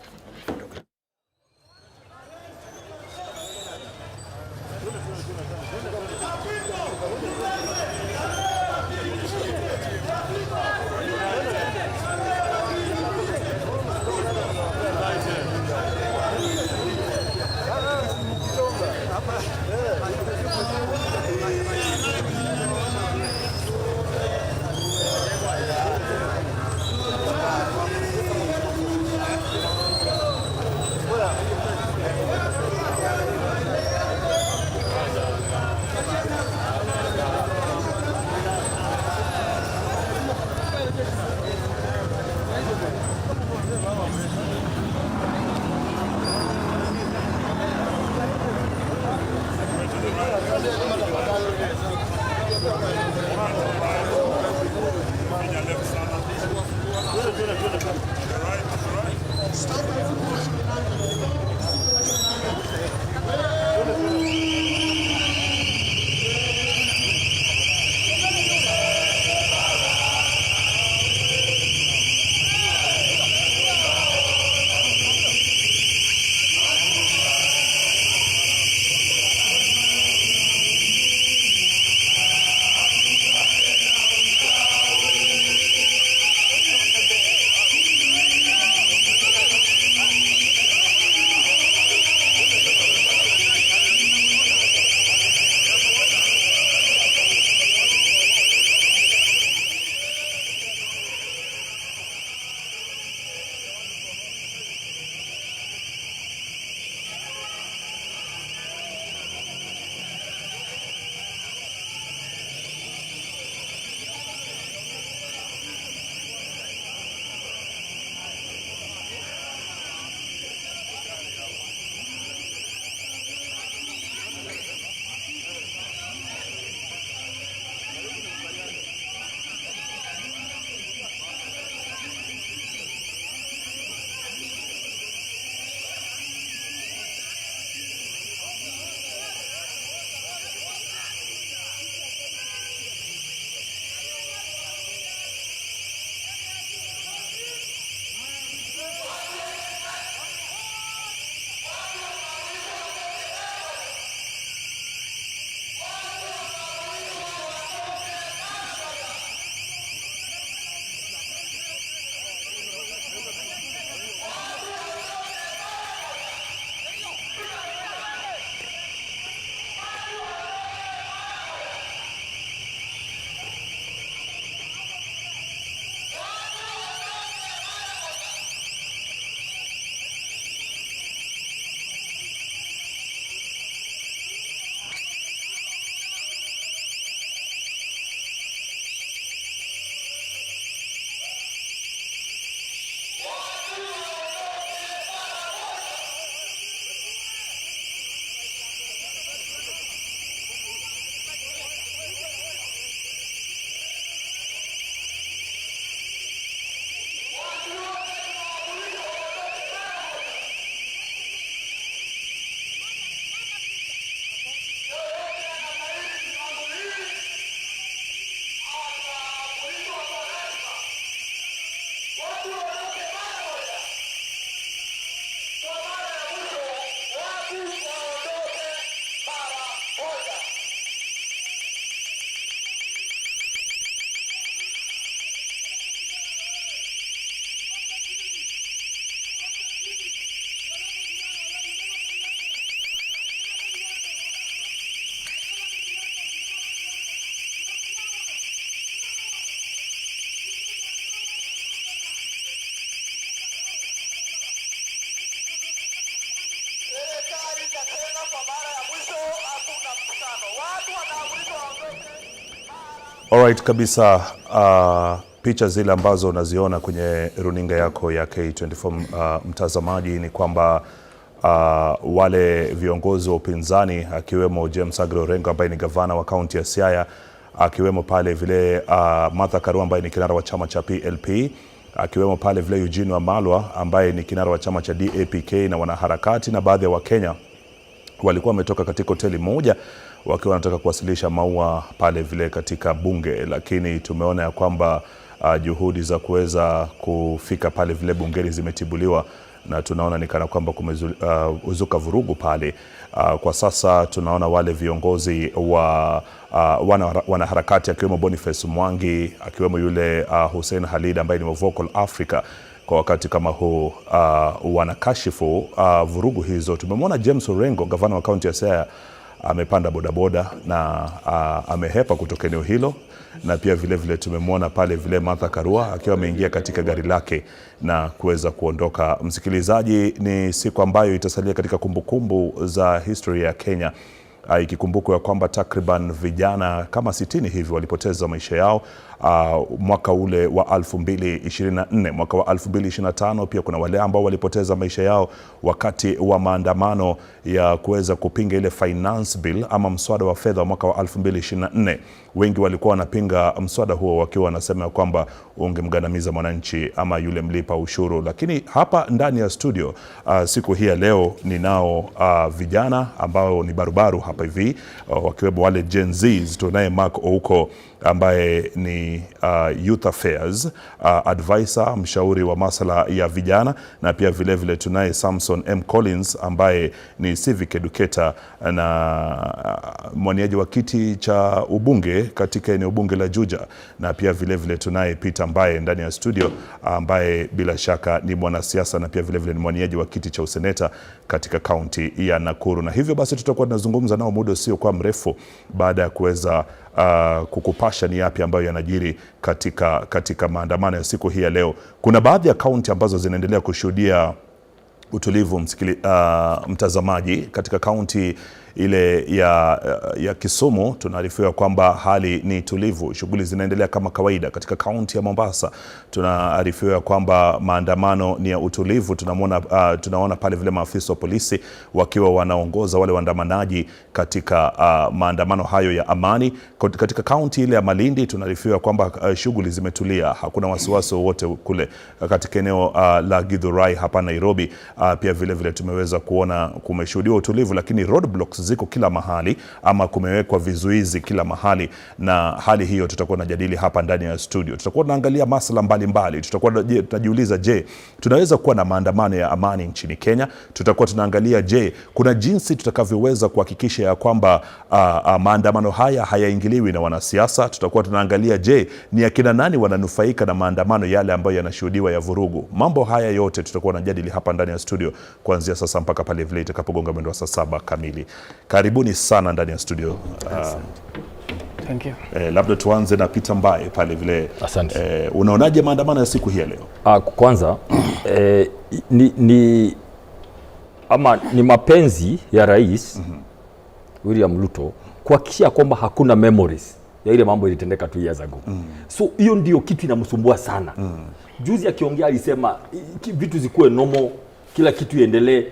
Alright kabisa. Picha zile ambazo unaziona kwenye runinga yako ya K24, mtazamaji, ni kwamba wale viongozi wa upinzani akiwemo James Aggrey Orengo ambaye ni gavana wa kaunti ya Siaya, akiwemo pale vile Martha Karua ambaye ni kinara wa chama cha PLP, akiwemo pale vile Eugene Wamalwa ambaye ni kinara wa chama cha DAPK na wanaharakati na baadhi ya Wakenya walikuwa wametoka katika hoteli moja wakiwa wanataka kuwasilisha maua pale vile katika bunge, lakini tumeona ya kwamba juhudi za kuweza kufika pale vile bungeni zimetibuliwa na tunaona ni kana kwamba kumezuka vurugu pale. Kwa sasa tunaona wale viongozi wa wanaharakati akiwemo Boniface Mwangi, akiwemo yule Hussein Khalid ambaye ni wa Vocal Africa kwa wakati kama huu wanakashifu vurugu hizo. Tumemwona James Orengo, gavana wa kaunti ya Siaya, amepanda bodaboda na amehepa kutoka eneo hilo, na pia vile vile tumemwona pale vile Martha Karua akiwa ameingia katika gari lake na kuweza kuondoka. Msikilizaji, ni siku ambayo itasalia katika kumbukumbu za historia ya Kenya, ikikumbukwa ya kwamba takriban vijana kama 60 hivi walipoteza maisha yao mwaka ule wa 2024. Mwaka wa 2025 pia kuna wale ambao walipoteza maisha yao wakati wa maandamano ya kuweza kupinga ile finance bill ama mswada wa fedha wa mwaka wa 2024. Wengi walikuwa wanapinga mswada huo wakiwa wanasema kwamba ungemgandamiza mwananchi ama yule mlipa ushuru. Lakini hapa ndani ya studio siku hii ya leo ninao vijana ambao ni barubaru hapa hivi, wakiwemo wale Gen Zs. Tunaye Mark Ouko ambaye ni Youth Affairs advisor, mshauri wa masala ya vijana, na pia vile vile tunaye Samson M Collins ambaye ni civic educator na mwaniaji wa kiti cha ubunge katika eneo bunge la Juja, na pia vile vile tunaye Peter Mbae ndani ya studio ambaye bila shaka ni mwanasiasa na pia vile vile ni mwaniaji wa kiti cha useneta katika kaunti ya Nakuru. Na hivyo basi tutakuwa tunazungumza nao muda usio kwa mrefu baada ya kuweza kukupasha ni yapi ambayo yanajiri katika maandamano ya siku hii ya leo. Kuna baadhi ya kaunti ambazo zinaendelea kushuhudia utulivu, mtazamaji. Katika kaunti ile ya Kisumu tunaarifiwa kwamba hali ni tulivu, shughuli zinaendelea kama kawaida. Katika kaunti ya Mombasa tunaarifiwa kwamba maandamano ni ya utulivu. Tunaona pale vile maafisa wa polisi wakiwa wanaongoza wale waandamanaji katika maandamano hayo ya amani. Katika kaunti ile ya Malindi tunaarifiwa kwamba shughuli zimetulia, hakuna wasiwasi wowote kule. Katika eneo la Githurai hapa Nairobi pia vile vile tumeweza kuona kumeshuhudiwa utulivu, lakini roadblocks ziko kila mahali ama kumewekwa vizuizi kila mahali, na hali hiyo tutakuwa tunajadili hapa ndani ya studio. Tutakuwa tunaangalia masuala mbalimbali, tutakuwa tunajiuliza, je, tunaweza kuwa na maandamano ya amani nchini Kenya? Tutakuwa tunaangalia, je, kuna jinsi tutakavyoweza kuhakikisha ya kwamba maandamano haya hayaingiliwi na wanasiasa? Tutakuwa tunaangalia, je, ni akina nani wananufaika na maandamano yale ambayo yanashuhudiwa ya vurugu? Mambo haya yote tutakuwa tunajadili hapa ndani ya studio kuanzia sasa mpaka pale vile itakapogonga mwendo wa saa 7 kamili. Karibuni sana ndani ya studio. Thank you. Labda tuanze na Peter Mbae pale vile. Asante. Unaonaje maandamano ya siku hii ya leo? Kwanza ni mapenzi ya Rais William Ruto kuhakikisha kwamba hakuna memories ya ile mambo ilitendeka 2 years ago. So hiyo ndio kitu inamsumbua sana. Juzi akiongea alisema vitu zikuwe normal, kila kitu iendelee.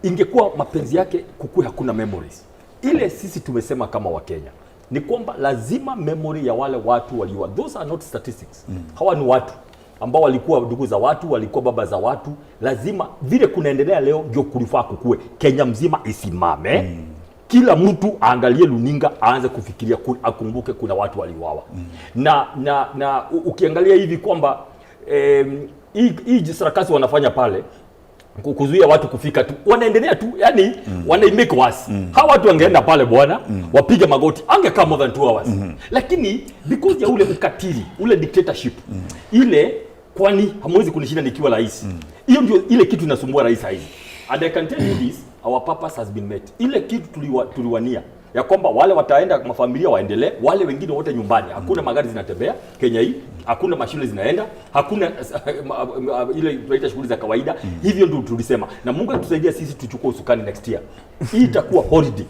Ingekuwa mapenzi yake kukuwe hakuna memories. Ile sisi tumesema kama Wakenya ni kwamba lazima memory ya wale watu waliwa. Those are not statistics. Hawa ni watu ambao walikuwa ndugu za watu, walikuwa baba za watu. Lazima vile kunaendelea leo ndio kulifaa kukue. Kenya mzima isimame. Kila mtu aangalie luninga, aanze kufikiria, akumbuke kuna watu waliuawa. Na ukiangalia hivi kwamba hii sarakasi wanafanya pale kuzuia watu kufika tu, wanaendelea tu, yani wanaimake worse. Hawa watu wangeenda pale bwana, wapige magoti, angekaa more than 2 hours. Lakini because ya ule ukatili, ule dictatorship, ile kwani hamwezi kunishinda nikiwa rais. Hiyo ndio ile kitu inasumbua rais hizi. And I can tell you this, our purpose has been met. Ile kitu tuliwania Ya kwamba wale wataenda mafamilia waendelee, wale wengine wote nyumbani. Hakuna magari zinatembea Kenya hii, hakuna mashule zinaenda, hakuna ile tunaita shughuli za kawaida. Hivyo ndio tulisema, na Mungu atusaidia sisi tuchukue usukani next year. Hii itakuwa holiday.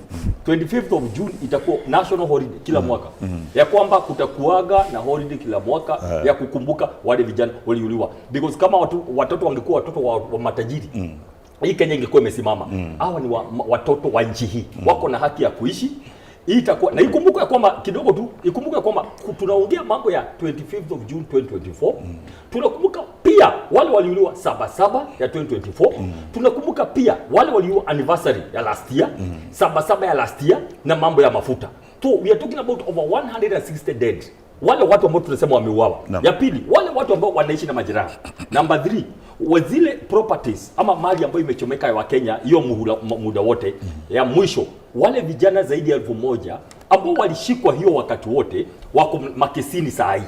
25th of June itakuwa national holiday kila mwaka. Ya kwamba kutakuaga na holiday kila mwaka ya kukumbuka wale vijana waliuliwa. Because kama watoto wangekuwa watoto wa matajiri, hii Kenya ingekuwa imesimama. Hawa ni watoto wa nchi hii, wako na haki ya kuishi. Hii itakuwa na ikumbuke kwamba kidogo tu, ikumbuke kwamba tunaongea mambo ya 25th of June 2024. Tunakumbuka pia wale waliuliwa 7/7 ya 2024. Tunakumbuka pia wale waliuliwa anniversary ya last year, 7/7 ya last year na mambo ya mafuta. So we are talking about over 160 dead. Wale watu ambao tunasema wameuawa. Ya pili, wale watu ambao wanaishi na majeraha. Number 3, zile properties ama mali ambayo imechomeka ya Wakenya hiyo muda wote. Ya mwisho, wale vijana zaidi ya 1000 ambao walishikwa hiyo wakati wote wako makesini saa hii.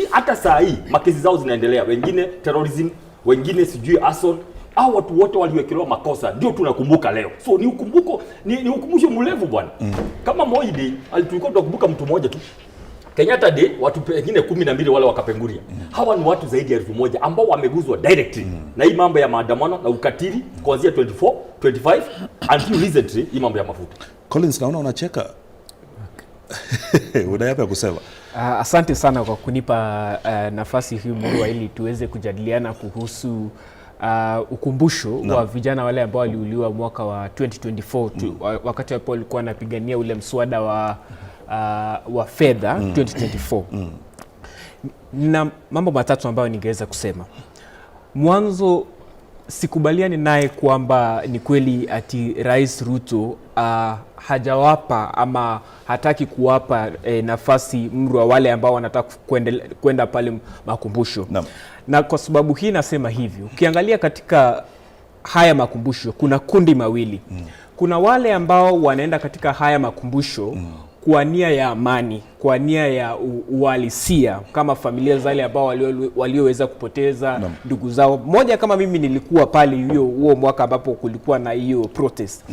Hata saa hii makesi zao zinaendelea, wengine terrorism, wengine sijui arson. Hao watu wote waliwekelewa makosa ndio tunakumbuka leo. So ni ukumbuko, ni ukumbusho mrefu bwana. Kama Moi Day tulikuwa tunakumbuka mtu mmoja tu. Kenyatta Day watu pengine 12 wale wakapenguria. Hawa ni watu zaidi ya 1000 ambao wameguzwa directly na hii mambo ya maandamano na ukatili kuanzia 24, 25 until recently hii mambo ya mafuta. Collins, naona unacheka. Una yapi ya kusema? Asante sana kwa kunipa nafasi hii Murua ili tuweze kujadiliana kuhusu ukumbusho wa vijana wale ambao waliuliwa mwaka wa 2024 wakati ambapo walikuwa wanapigania ule mswada wa fedha 2024. Na mambo matatu ambayo ningeweza kusema. Mwanzo, sikubaliani naye kwamba ni kweli ati Rais Ruto hajawapa ama hataki kuwapa nafasi Mrwa wale ambao wanataka kwenda pale makumbusho. Na kwa sababu hii nasema hivi, ukiangalia katika haya makumbusho kuna kundi mawili. Kuna wale ambao wanaenda katika haya makumbusho kwa nia ya amani, kwa nia ya uhalisia, kama familia zale ambao walioweza kupoteza ndugu zao. Moja kama mimi nilikuwa pale huo mwaka ambapo kulikuwa na hiyo protest.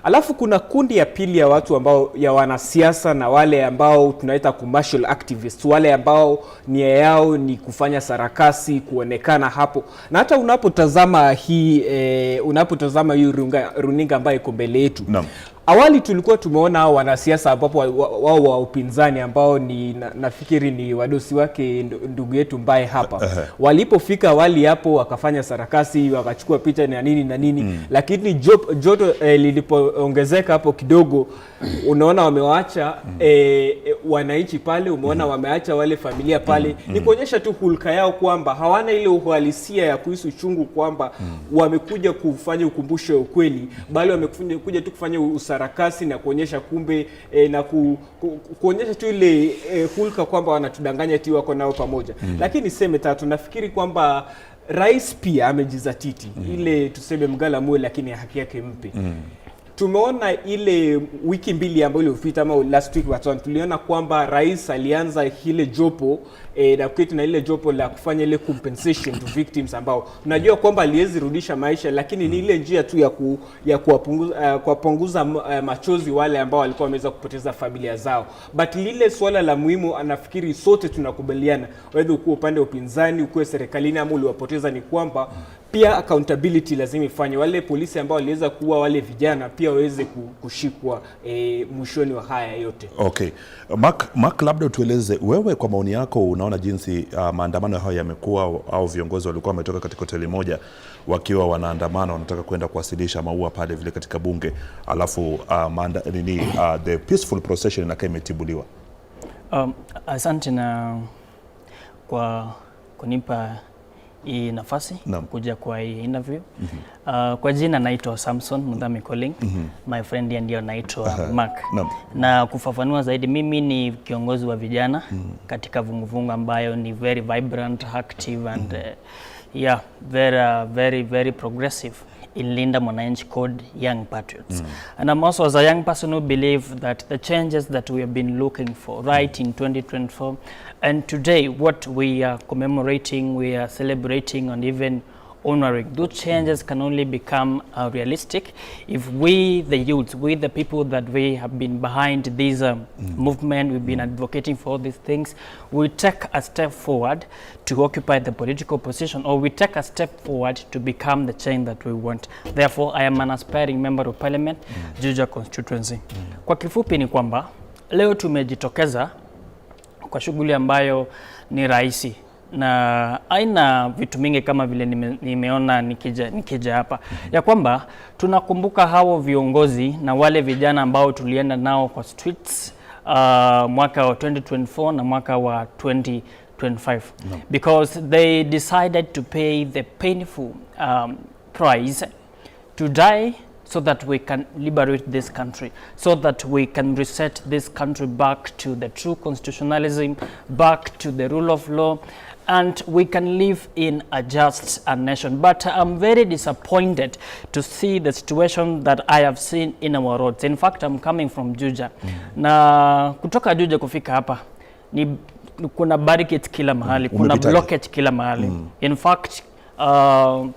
Alafu kuna kundi ya pili ya watu ambao ya wanasiasa na wale ambao tunaita commercial activists, wale ambao nia yao ni kufanya sarakasi, kuonekana hapo. Na hata unapotazama hii unapotazama hii runinga ambayo iko mbele yetu. Awali tulikuwa tumeona wanasiasa ambapo wao wa upinzani ambao ni nafikiri ni wadosi wake ndugu yetu Mbae hapa. Walipofika awali hapo wakafanya sarakasi, wakachukua picha na nini na nini. Lakini joto lilipoongezeka hapo kidogo, unaona wamewaacha wananchi pale, umeona wameacha wale familia pale. Ni kuonyesha tu hulka yao kwamba hawana ile uhalisia ya kuhisi uchungu kwamba wamekuja kufanya ukumbusho wa ukweli, bali wamekuja tu kufanya sarakasi na kuonyesha kumbe na kuonyesha tu ile hulka kwamba wanatudanganya ti wako nao pamoja. Lakini seme tatu, nafikiri kwamba rais pia amejizatiti ile tuseme mgala muwe lakini haki yake mpe. Tumeona ile wiki mbili ambayo iliyopita ama last week watu tuliona kwamba rais alianza ile jopo na kuketi na ile jopo la kufanya ile compensation to victims ambao unajua kwamba aliwezi rudisha maisha, lakini ni ile njia tu ya kuwapunguza machozi wale ambao walikuwa wameweza kupoteza familia zao. But lile swala la muhimu anafikiri sote tunakubaliana, whether uko upande wa upinzani, uko serikalini ama uliwapoteza, ni kwamba pia accountability lazima ifanywe. Wale polisi ambao waliweza kuua wale vijana pia waweze kushikwa mwishoni wa haya yote. Okay. Mark, labda tueleze wewe kwa maoni yako unaona jinsi maandamano hayo yamekuwa au viongozi walikuwa wametoka katika hoteli moja wakiwa wanaandamana wanataka kwenda kuwasilisha maua pale vile katika bunge, alafu the peaceful procession inakaa imetibuliwa. Asante na kwa kunipa hii nafasi kuja kwa hii interview. Kwa jina naitwa Samson Mudhami Koling. My friend ndiyo naitwa Mark. Na kufafanua zaidi, mimi ni kiongozi wa vijana katika vunguvungu ambayo ni very vibrant, active and very, very, very progressive in Linda Mwananchi called Young Patriots. And I'm also as a young person who believe that the changes that we have been looking for right in 2024 and today what we are commemorating, we are celebrating and even honoring. Those changes can only become realistic if we, the youths, we, the people that we have been behind this movement, we've been advocating for all these things, we take a step forward to occupy the political position, or we take a step forward to become the change that we want. Therefore, I am an aspiring member of parliament, Juja constituency. Kwa kifupi ni kwamba leo tumejitokeza kwa shughuli ambayo ni rahisi na haina vitu mingi kama vile nimeona nikija hapa, ya kwamba tunakumbuka hao viongozi na wale vijana ambao tulienda nao kwa streets mwaka wa 2024 na mwaka wa 2025 because they decided to pay the painful price to die so that we can liberate this country, so that we can reset this country back to the true constitutionalism, back to the rule of law, and we can live in a just a nation. But I'm very disappointed to see the situation that I have seen in our roads. In fact, I'm coming from Juja. Na kutoka Juja kufika hapa ni kuna barricades kila mahali, kuna Umepitaje? Blockage kila mahali. In fact,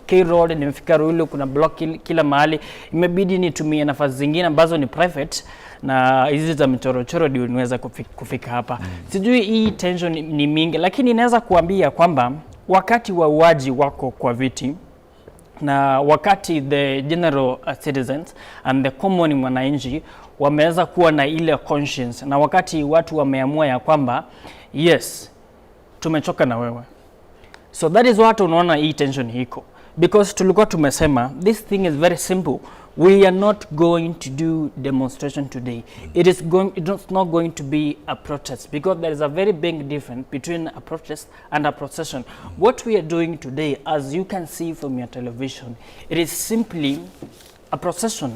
K Road nimefika Ruiru, kuna block kila mahali. Imebidi nitumie nafasi zingine ambazo ni private na hizi za michorochoro ndio niweza kufika hapa. Sijui hii tension ni mingi, lakini naweza kuambia kwamba wakati wauaji wako kwa viti na wakati the general citizens and the common mwananchi wameweza kuwa na ile conscience, na wakati watu wameamua ya kwamba yes, tumechoka na wewe, so that is what unaona hii tension iko, because tulikuwa tumesema this thing is very simple. We are not going to do demonstration today. It's not going to be a protest, because there is a very big difference between a protest and a procession. What we are doing today, as you can see from your television, it is simply a procession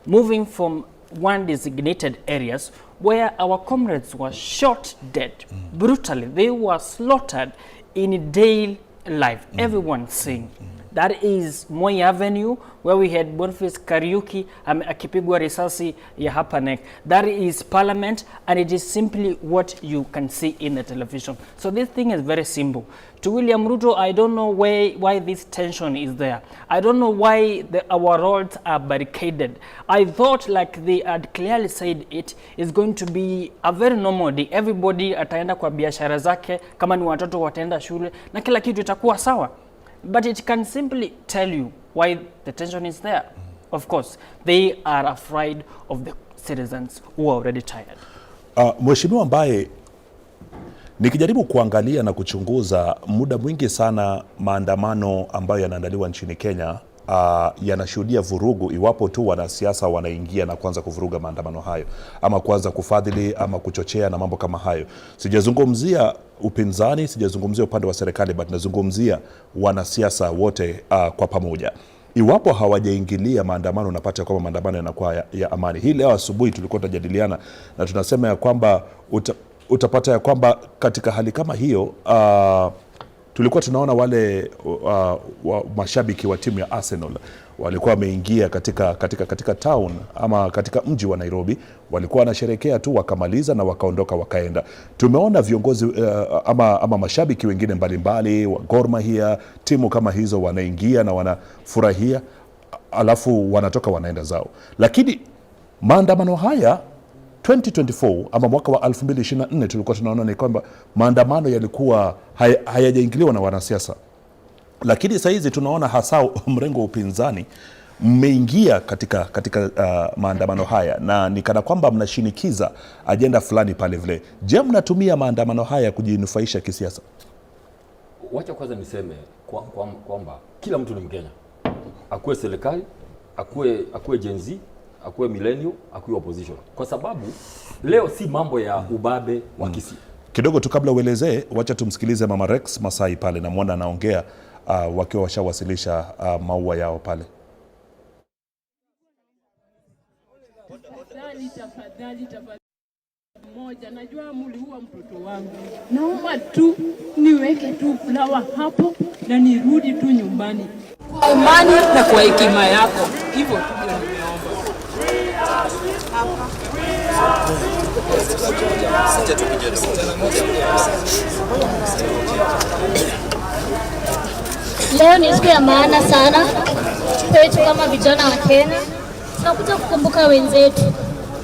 moving from one designated areas where our comrades were shot dead brutally. They were slaughtered in day life, everyone seeing. That is Moi Avenue, where we had Boniface Kariuki akipigwa risasi ya hapa neck. That is Parliament, and it is simply what you can see in the television. So this thing is very simple. To William Ruto, I don't know why this tension is there. I don't know why our roads are barricaded. I thought, like they had clearly said, it is going to be a very normal day. Everybody ataenda kwa biashara zake, kama ni watoto wataenda shule na kila kitu itakuwa sawa. But it can simply tell you why the tension is there. Of course, they are afraid of the citizens who are already tired. Mheshimiwa ambaye nikijaribu kuangalia na kuchunguza muda mwingi sana maandamano ambayo yanaandaliwa nchini Kenya yanashuhudia vurugu iwapo tu wanasiasa wanaingia na kuanza kuvuruga maandamano hayo ama kuanza kufadhili ama kuchochea na mambo kama hayo. Sijazungumzia upinzani, sijazungumzia upande wa serikali, but nazungumzia wanasiasa wote kwa pamoja. Iwapo hawajaingilia maandamano, unapata kwamba maandamano yanakuwa ya amani. Hii leo asubuhi tulikuwa tunajadiliana na tunasema ya kwamba utapata ya kwamba katika hali kama hiyo tulikuwa tunaona wale mashabiki wa timu ya Arsenal walikuwa wameingia katika town ama katika mji wa Nairobi, walikuwa wanasherekea tu wakamaliza na wakaondoka wakaenda. Tumeona viongozi ama mashabiki wengine mbalimbali wa Gor Mahia, timu kama hizo wanaingia na wanafurahia, alafu wanatoka wanaenda zao, lakini maandamano haya 2024 ama mwaka wa 2024 tulikuwa tunaona ni kwamba maandamano yalikuwa hayajaingiliwa na wanasiasa, lakini saa hizi tunaona hasa mrengo wa upinzani mmeingia katika maandamano haya na ni kana kwamba mnashinikiza ajenda fulani pale vile. Je, mnatumia maandamano haya kujinufaisha kisiasa? Wacha kwanza niseme kwamba kila mtu ni Mkenya, akuwe serikali, akuwe Gen Z, akuwe millennial, akuwe opposition, kwa sababu leo si mambo ya ubabe wa kisi. Kidogo tu kabla uelezee, wacha tumsikilize Mama Rex Masai pale, namwona anaongea wakiwa washawasilisha maua yao pale. Tafadhali, tafadhali, tafadhali moja, najua mliua mtoto wangu, naomba tu niweke tu flower hapo na nirudi tu nyumbani kwa imani na kwa hekima yako. Hivyo tu ndio nimeomba. Leo ni siku ya maana sana kwetu kama vijana wa Kenya. Tunakuja kukumbuka wenzetu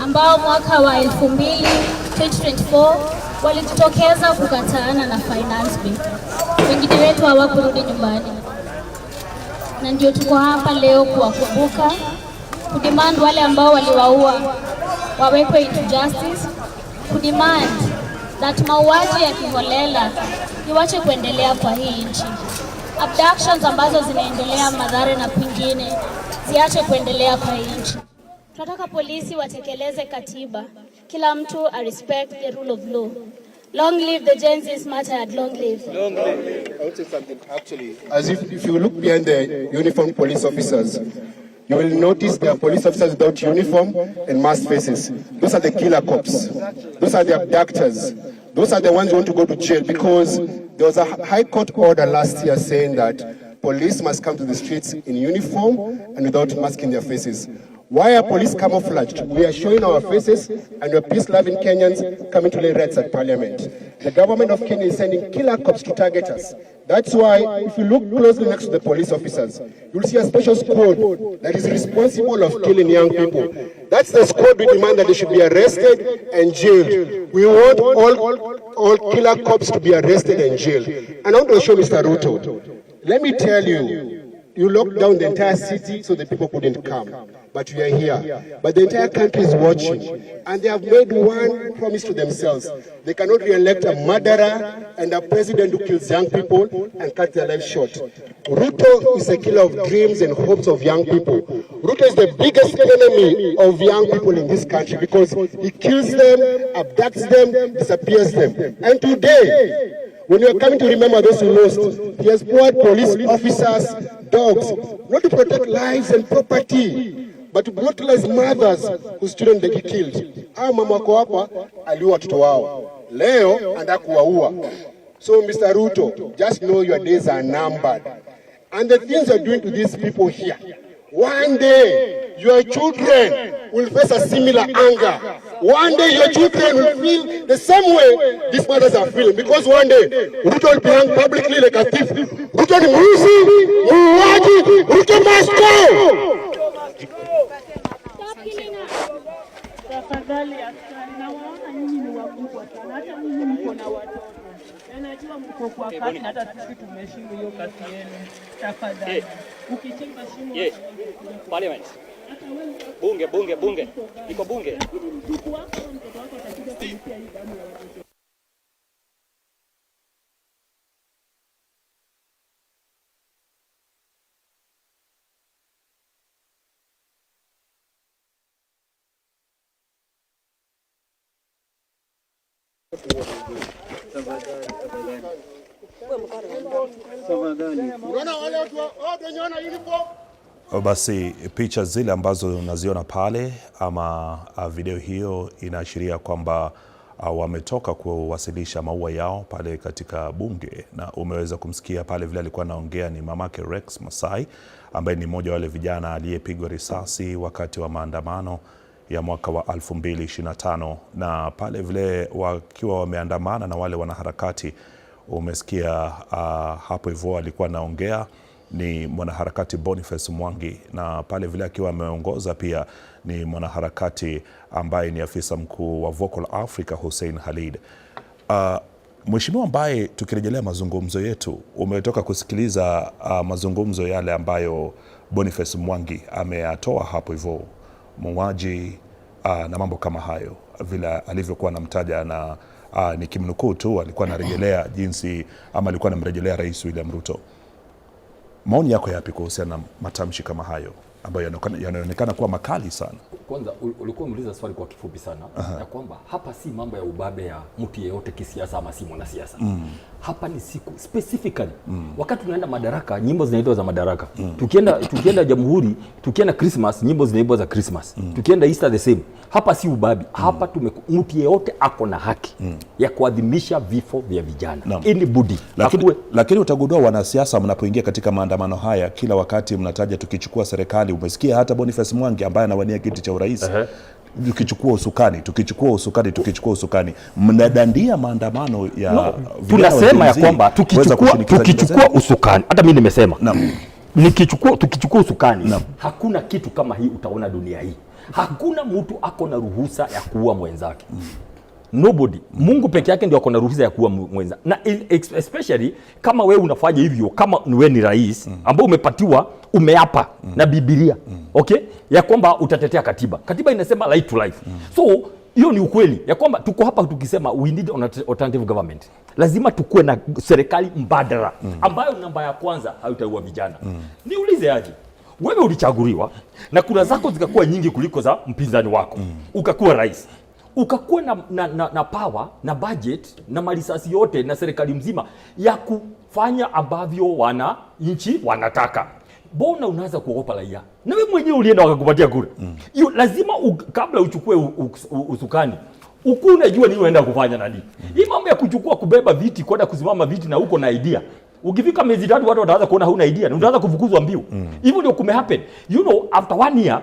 ambao mwaka wa 2024 walijitokeza kukataana na finance bill. Wengine wetu hawakurudi nyumbani, na ndio tuko hapa leo kuwakumbuka, kudemand wale ambao waliwaua wawekwe into justice, kudemand that mauaji ya kiholela iwache kuendelea kwa hii nchi. Abductions ambazo zinaendelea Mathare na kwingine ziache kuendelea kwa hii nchi. Tunataka polisi watekeleze katiba, kila mtu a respect the rule of law. Long live the Gen Z's martyred, long live. Long live. I would say something actually. As if you look behind the uniformed police officers, you will notice there are police officers without uniform and masked faces. Those are the killer cops. Those are the abductors. Those are the ones who want to go to jail, because there was a high court order last year saying that police must come to the streets in uniform and without masking their faces. Why are police camouflaged? We are showing our faces, and we are peace-loving Kenyans coming to lay rights at parliament. The government of Kenya is sending killer cops to target us. That's why, if you look closely next to the police officers, you'll see a special squad that is responsible of killing young people. That's the squad we demand that they should be arrested and jailed. We want all killer cops to be arrested and jailed. And I want to show Mr. Ruto, let me tell you, you locked down the entire city so the people couldn't come. But we are here. But the entire country is watching. And they have made one promise to themselves. They cannot re-elect a murderer and a president who kills young people and cuts their lives short. Ruto is a killer of dreams and hopes of young people. Ruto is the biggest enemy of young people in this country, because he kills them, abducts them, disappears them. And today, when you are coming to remember those who lost, he has poured police officers, dogs, not to protect lives and property, but to brutalize mothers whose children they killed. Hao mama wako hapa aliua watoto wao. Leo anataka kuwaua. So Mr. Ruto, just know your days are numbered. And the things you're doing to these people here, one day your children will face a similar anger. One day your children will feel the same way these mothers are feeling. Because one day, Ruto will be hung publicly like a thief. Ruto ni mwizi, muuaji, Ruto must go! Tafadhali askari, nawaona nyinyi ni wakubwa sana, hata nyinyi mko na watoto na najua mko kwa kazi, na hata sisi tumeheshimu hiyo kazi yenu. Tafadhali, ukichimba shimo Parliament. Bunge, bunge, bunge. Iko bunge. Lakini mjukuu wako au mtoto wako atakuja kulipia hii damu ya watoto. Basi picha zile ambazo unaziona pale ama video hiyo inaashiria kwamba wametoka kuwasilisha maua yao pale katika bunge, na umeweza kumsikia pale vile alikuwa anaongea ni mamake Rex Masai ambaye ni mmoja wa wale vijana aliyepigwa risasi wakati wa maandamano ya mwaka wa 2025, na pale vile wakiwa wameandamana na wale wanaharakati umesikia hapo hivyo alikuwa anaongea ni mwanaharakati Boniface Mwangi, na pale vile akiwa ameongoza pia ni mwanaharakati ambaye ni afisa mkuu wa Vocal Africa Hussein Khalid. Mheshimiwa ambaye tukirejelea mazungumzo yetu, umetoka kusikiliza mazungumzo yale ambayo Boniface Mwangi ameyatoa hapo hivyo, muuaji na mambo kama hayo vile alivyokuwa anamtaja, na nikimnukuu tu alikuwa anarejelea jinsi ama alikuwa anamrejelea Rais William Ruto. Maoni yako yapi kuhusiana na matamshi kama hayo ambayo yanaonekana kuwa makali sana? Kwanza ulikuwa umeuliza swali kwa kifupi sana ya kwamba hapa si mambo ya ubabe ya mtu yeyote kisiasa ama si mwanasiasa. Hapa ni siku specifically wakati tunaenda Madaraka nyimbo zinaitwa za Madaraka. Tukienda Jamhuri, tukienda Christmas nyimbo zinaitwa za Christmas. Tukienda Easter the same. Hapa si ubabi. Hapa mtu yeyote ako na haki ya kuadhimisha vifo vya vijana. Anybody. Lakini utagundua wanasiasa mnapoingia katika maandamano haya kila wakati mnataja tukichukua serikali. Umesikia hata Boniface Mwangi ambaye anawania kiti cha urais. Tukichukua usukani, tukichukua usukani, tukichukua usukani, mnadandia maandamano ya No, vijana wa tunasema ya Gen Z kwamba kuweza kushinikiza tukichukua ajenda zenu. usukani, hata mimi nimesema tukichukua usukani, hakuna kitu kama hii utaona dunia hii. Hakuna mtu ako na ruhusa ya kuua mwenzake. Nobody. Mungu peke yake ndio ako na ruhusa ya kuua mwenza. Na especially kama wewe unafanya hivyo, kama wewe ni rais ambao umepatiwa, umeapa na Biblia, okay, ya kwamba utatetea katiba. Katiba inasema right to life. So hiyo ni ukweli ya kwamba tuko hapa tukisema we need an alternative government. Lazima tukue na serikali mbadala ambayo namba ya kwanza haitaua vijana. Niulize aje, wewe ulichaguliwa na kura zako zikakuwa nyingi kuliko za mpinzani wako, ukakuwa rais, ukakuwa na power na budget na marisasi yote na serikali mzima ya kufanya ambavyo wananchi wanataka. Mbona unaanza kuogopa raia? Na wewe mwenyewe ulienda wakakupatia kura. Hiyo lazima kabla uchukue usukani uku unajua nini unaenda kufanya nani. Hii mambo ya kuchukua kubeba viti kwenda kusimama viti na uko na idea. Ukifika miezi 3 watu wataanza kuona huna idea na utaanza kufukuzwa mbio. Hivyo ndio kume happen. You know, after 1 year,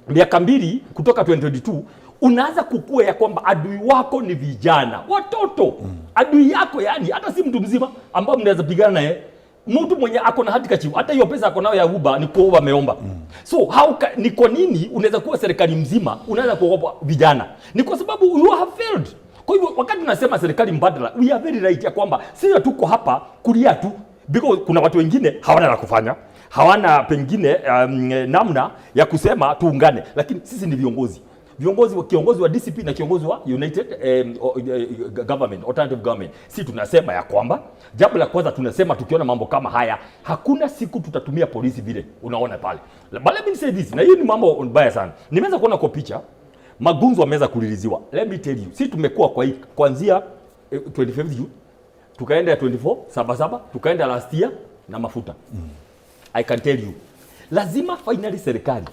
miaka 2 kutoka 2022, unaanza kukua ya kwamba adui wako ni vijana, watoto. Adui yako yani hata si mtu mzima ambao mnaweza pigana naye. Mtu mwenye ako na handkerchief, hata hiyo pesa ako nayo ya Uber ni kuomba ameomba. So ni kwa nini unaweza kuwa serikali mzima unaweza kuogopa vijana? Ni kwa sababu you have failed. Kwa hivyo wakati tunasema serikali mbadala, we are very right ya kwamba sisi tuko hapa kulia tu because kuna watu wengine hawana la kufanya, hawana pengine namna ya kusema tuungane, lakini sisi ni viongozi. Viongozi wa kiongozi wa DCP na kiongozi wa United Government, Alternative Government. Si tunasema ya kwamba jambo la kwanza tunasema tukiona mambo kama haya, hakuna siku tutatumia polisi vile unaona pale. But let me say this, na hiyo ni mambo mbaya sana. Nimeweza kuona kwa picha magunzo wameweza kuliliziwa. Let me tell you, si tumekuwa kwa hii kuanzia 25th June tukaenda 24 77 tukaenda last year na mafuta. I can tell you, lazima finally serikali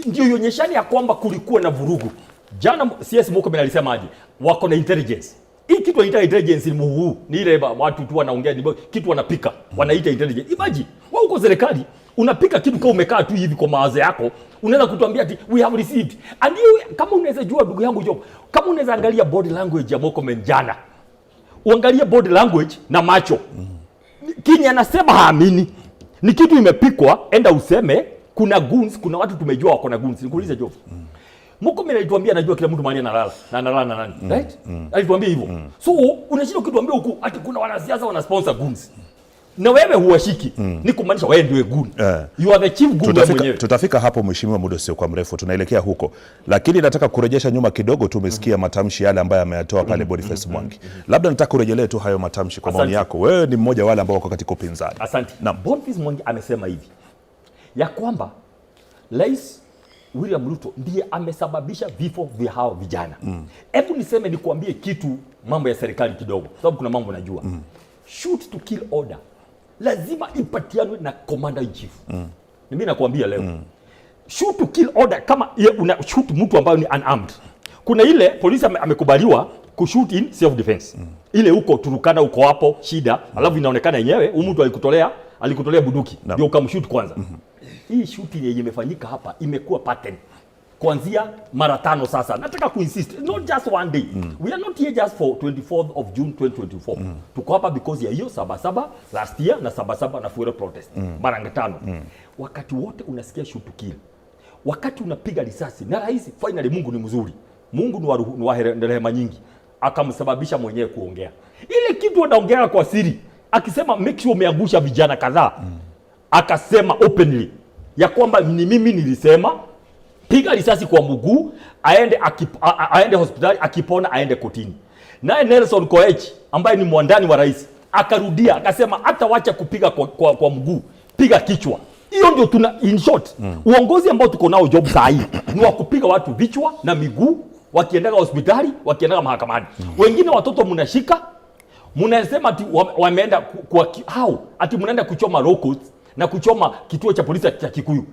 ndio ionyeshane ya kwamba kulikuwa na vurugu. Jana CS Murkomen alisema aje? Wako na intelligence. Hii kitu wanaita intelligence ni muhuu. Ni ile watu tu wanaongea, ni kitu wanapika, wanaita intelligence. Imagine, wewe uko serikali, unapika kitu kama umekaa tu hivi kwa mawazo yako, unaweza kutuambia ati we have received. And you, kama unaweza jua ndugu yangu Job, kama unaweza angalia body language ya Murkomen jana, uangalie body language na macho. Kinya anasema haamini. Ni kitu imepikwa, enda useme kuna goons, kuna watu tumejua wako na goons. Nikuulize Job. Murkomen alituambia anajua kila mtu mahali analala na analala na nani, right? Alituambia hivyo. So unashinda ukituambia huku ati kuna wanasiasa wana sponsor goons. Na wewe huwashiki. Ni kumaanisha wewe ndiwe goon. You are the chief goon wewe mwenyewe. Tutafika hapo mheshimiwa, muda sio kwa mrefu, tunaelekea huko. Lakini nataka kurejesha nyuma kidogo tu, umesikia matamshi yale ambayo ameyatoa pale Boniface Mwangi. Labda nataka kurejelea tu hayo matamshi kwa maoni yako. Wewe ni mmoja wale ambao wako katika upinzani. Asante. Boniface Mwangi amesema hivi ya kwamba Rais William Ruto ndiye amesababisha vifo vya hao vijana. Hebu niseme nikuambie kitu mambo ya serikali kidogo, kwa sababu kuna mambo najua. Shoot to kill order lazima ipatianwe na commander in chief. Ni mimi nakuambia leo. Shoot to kill order kama ye una shoot mtu ambaye ni unarmed. Kuna ile polisi amekubaliwa kushoot in self defense. Ile huko Turukana uko hapo shida, alafu inaonekana yenyewe huyu mtu alikutolea bunduki ndio ukamshoot kwanza. Hii shooting yenye imefanyika hapa imekuwa pattern kuanzia mara 5 sasa. Nataka kuinsist, not just one day. We are not here just for 24th of June 2024. Tuko hapa because ya hiyo 77 last year na 77 na fuel protest. Mara 5. Wakati wote unasikia shoot to kill. Wakati unapiga risasi na rais, finally Mungu ni mzuri. Mungu ni wa rehema nyingi. Akamsababisha mwenyewe kuongea. Ile kitu anaongea kwa siri, akisema make sure umeangusha vijana kadhaa. Akasema openly ya kwamba ni mimi nilisema piga risasi kwa mguu, aende hospitali, akipona aende kotini. Naye Nelson Koech ambaye ni mwandani wa rais akarudia akasema hata wacha kupiga kwa mguu, piga kichwa. Hiyo ndio tuna, in short, uongozi ambao tuko nao Job saa hii ni wa kupiga watu vichwa na miguu, wakienda hospitali, wakienda mahakamani. Wengine watoto mnashika, mnasema ati wameenda kwa how ati mnaenda kuchoma locals na kuchoma kituo cha polisi cha Kikuyu.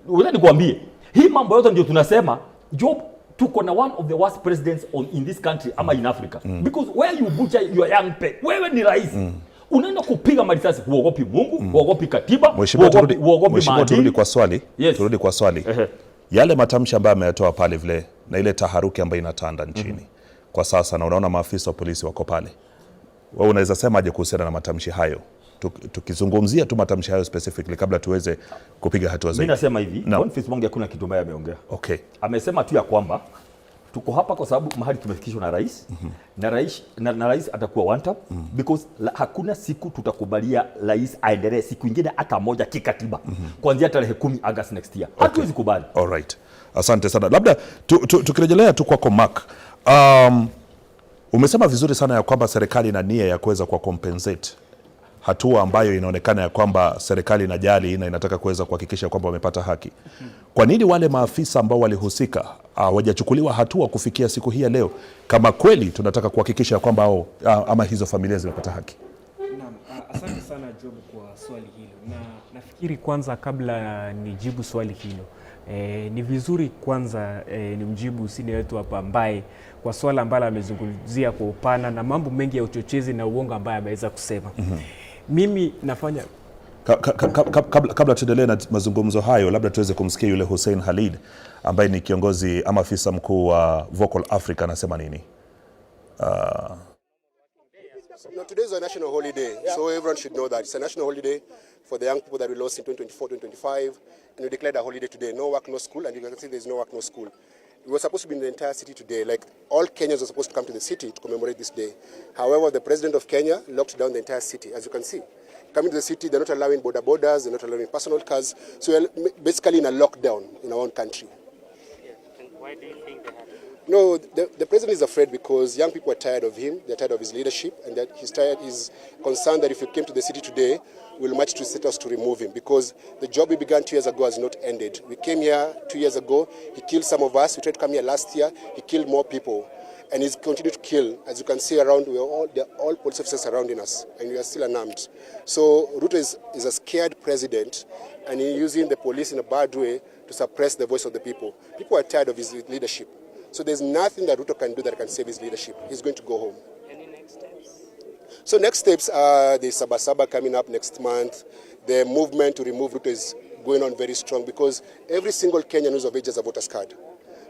Unataka nikwambie, hii mambo yote ndio tunasema Job, tuko na one of the worst presidents in this country ama in Africa. Because where you butcher your young pe, wewe ni rais. Unaenda kupiga marisasi, huogopi Mungu, huogopi katiba, Mheshimiwa, huogopi Mheshimiwa, maadili. turudi kwa swali. Turudi kwa swali. Yale matamshi ambayo ameyatoa pale vile na ile taharuki ambayo inatanda nchini kwa sasa, na unaona maafisa wa polisi wako pale. Wewe unaweza semaje kuhusiana na matamshi hayo? Tukizungumzia tu matamshi hayo specifically kabla tuweze kupiga hatua zaidi. Mimi nasema hivi, No. Boniface Mwangi hakuna kitu ambaye ameongea. Okay. Amesema tu ya kwamba tuko hapa kwa sababu mahali tumefikishwa na rais na rais atakuwa one term because hakuna siku tutakubalia rais aendelee siku ingine hata moja kikatiba kuanzia tarehe 10 August next year. Hatuwezi kubali. All right. Asante sana. Labda tukirejelea tu kwako Mark. Umesema vizuri sana ya kwamba serikali ina nia ya kuweza kwa compensate, hatua ambayo inaonekana ya kwamba serikali inajali na inataka kuweza kuhakikisha kwamba wamepata haki. Kwa nini wale maafisa ambao walihusika hawajachukuliwa hatua kufikia siku hii ya leo, kama kweli tunataka kuhakikisha kwamba hao ama hizo familia zimepata haki? Naam, asante sana Job kwa swali hilo, na nafikiri kwanza kabla nijibu swali hilo ni vizuri kwanza nimjibu senior wetu hapa ambaye kwa swala ambalo amezungumzia kwa upana na mambo mengi ya uchochezi na uongo ambaye ameweza kusema. Mimi nafanya Kabla tuendelee na mazungumzo hayo, labda tuweze kumsikia yule Hussein Khalid ambaye ni kiongozi ama afisa mkuu wa Vocal Africa anasema nini. No, today is a national holiday, so everyone should know that. It's a national holiday for the young people that we lost in 2024, 2025, and we declared a holiday today. No work, no school, and you can see there's no work, no school. We were supposed to be in the entire city today, like all Kenyans were supposed to come to the city to commemorate this day. However, the president of Kenya locked down the entire city, as you can see. Coming to the city, they're not allowing border borders, they're not allowing personal cars, so we're basically in a lockdown in our own country. And why do you think they have? No, the president is afraid because young people are tired of him, they're tired of his leadership, and that he's tired, he's concerned that if we came to the city today, we'll march to State House to remove him, because the job we began 2 years ago has not ended. We came here 2 years ago, he killed some of us, we tried to come here last year, he killed more people, and he's continued to kill. As you can see around, they're all police officers surrounding us, and we are still unarmed. So Ruto is a scared president, and he's using the police in a bad way to suppress the voice of the people. People are tired of his leadership. So there's nothing that Ruto can do that can save his leadership. He's going to go home. Any next steps? So next steps are the Sabasaba coming up next month. The movement to remove Ruto is going on very strong because every single Kenyan who's of age has a voter's card.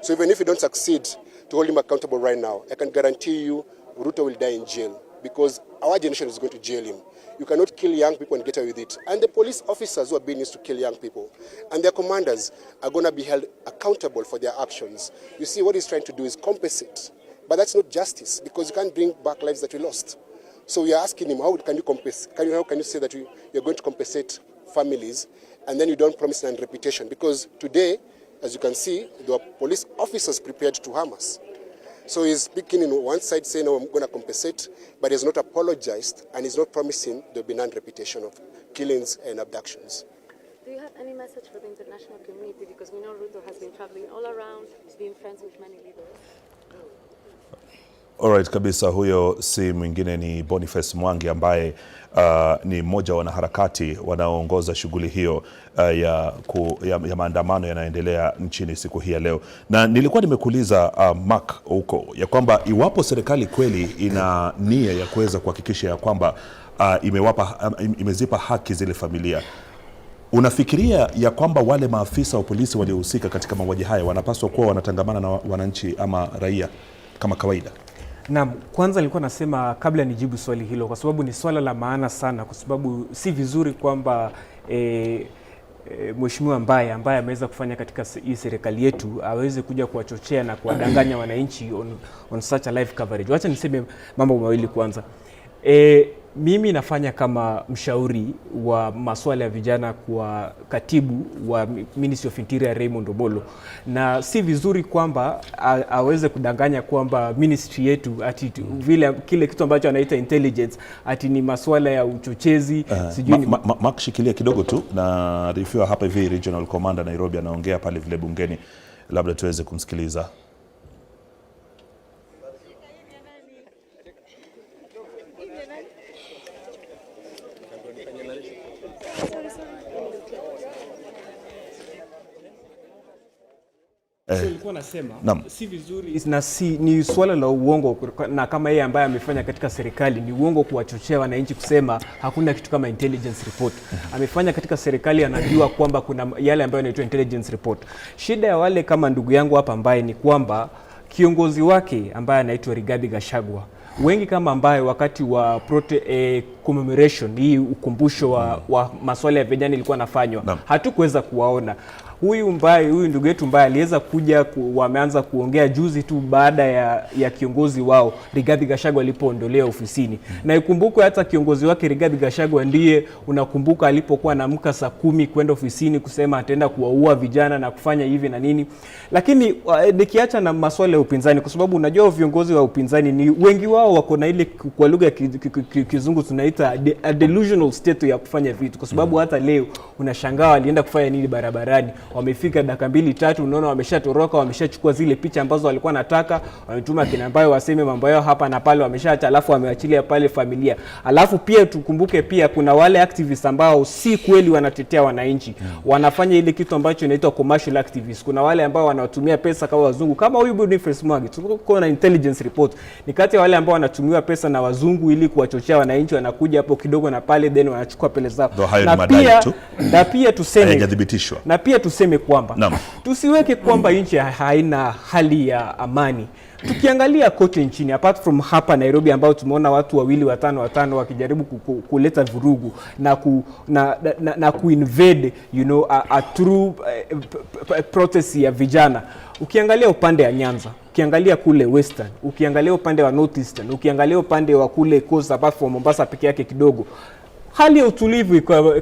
So even if you don't succeed to hold him accountable right now, I can guarantee you Ruto will die in jail because our generation is going to jail him. You cannot kill young people and get away with it. And the police officers who are being used to kill young people and their commanders are going to be held accountable for their actions. You see, what he's trying to do is compensate. But that's not justice because you can't bring back lives that we lost. So we are asking him, how can you compensate? How can you say that you're going to compensate families and then you don't promise an reputation? Because today, as you can see, there were police officers prepared to harm us. So he's speaking in one side saying, oh, I'm going to compensate, but he's not apologized and he's not promising there'll be non-repetition of killings and abductions. Do you have any message for the international community? Because we know Ruto has been traveling all around, he's been friends with many leaders. Alright, kabisa, huyo si mwingine ni Boniface Mwangi ambaye ni mmoja wa wanaharakati wanaoongoza shughuli hiyo ya maandamano yanayoendelea nchini siku hii ya leo. Na nilikuwa nimekuuliza Mark huko ya kwamba iwapo serikali kweli ina nia ya kuweza kuhakikisha ya kwamba imezipa haki zile familia, unafikiria ya kwamba wale maafisa wa polisi waliohusika katika mauaji haya wanapaswa kuwa wanatangamana na wananchi ama raia kama kawaida? Naam, kwanza nilikuwa nasema kabla nijibu swali hilo, kwa sababu ni swala la maana sana, kwa sababu si vizuri kwamba mheshimiwa ambaye ameweza kufanya katika hii serikali yetu aweze kuja kuwachochea na kuwadanganya wananchi on such a live coverage. Wacha niseme mambo mawili kwanza. Mimi nafanya kama mshauri wa masuala ya vijana kwa katibu wa Ministry of Interior Raymond Obolo, na si vizuri kwamba aweze kudanganya kwamba ministry yetu ati vile kile kitu ambacho anaita intelligence ati ni masuala ya uchochezi. Sijui ni Mark, shikilia kidogo tu, na rifiwa hapa hivi Regional Commander Nairobi anaongea pale vile bungeni, labda tuweze kumsikiliza. So nilikuwa nasema Naam. si vizuri na si, ni swala la uongo, na kama yeye ambaye amefanya katika serikali ni uongo kuwachochea wananchi kusema hakuna kitu kama intelligence report. Amefanya katika serikali, anajua kwamba kuna yale ambayo yanaitwa intelligence report. Shida ya wale kama ndugu yangu hapa ambaye ni kwamba kiongozi wake ambaye anaitwa Rigathi Gachagua, wengi kama ambaye wakati wa commemoration hii, ukumbusho wa masuala ya vijana ilikuwa nafanywa, hatukuweza kuwaona. Huyu ndugu yetu mbaye aliweza kuja wameanza kuongea juzi tu baada ya kiongozi wao Rigathi Gachagua alipoondolewa ofisini. Na ikumbukwe hata kiongozi wake Rigathi Gachagua ndiye unakumbuka alipokuwa anaamka saa 10 kwenda ofisini kusema ataenda kuwaua vijana na kufanya hivi na nini. Lakini nikiacha na masuala ya upinzani, kwa sababu unajua viongozi wa upinzani ni wengi wao wako na ile, kwa lugha ya Kizungu tunaita a delusional state ya kufanya vitu, kwa sababu hata leo unashangaa walienda kufanya nini barabarani. Wamefika dakika 2-3, unaona wameshatoroka, wameshachukua zile picha ambazo walikuwa wanataka, wametuma kina ambayo waseme mambo yao hapa na pale, wameshaacha, alafu wameachilia pale familia. Alafu pia tukumbuke pia kuna wale activists ambao si kweli wanatetea wananchi, wanafanya ile kitu ambacho inaitwa commercial activists. Kuna wale ambao wanatumia pesa kama wazungu, kama huyu Boniface Mwangi, tuko na intelligence report, ni kati ya wale ambao wanatumiwa pesa na wazungu ili kuwachochea wananchi, wanakuja hapo kidogo na pale, then wanachukua pesa zao. Na pia tuseme, hayajathibitishwa. Na pia tuseme kwamba tusiweke kwamba nchi haina hali ya amani. Tukiangalia kote nchini, apart from hapa Nairobi ambao tumeona watu 2, 5, 5 wakijaribu kuleta vurugu na kuinvade, you know, a true protest ya vijana. Ukiangalia upande ya Nyanza, ukiangalia kule Western, ukiangalia upande wa Northeastern, ukiangalia upande wa kule Coast, apart from Mombasa peke yake kidogo, hali ya utulivu iko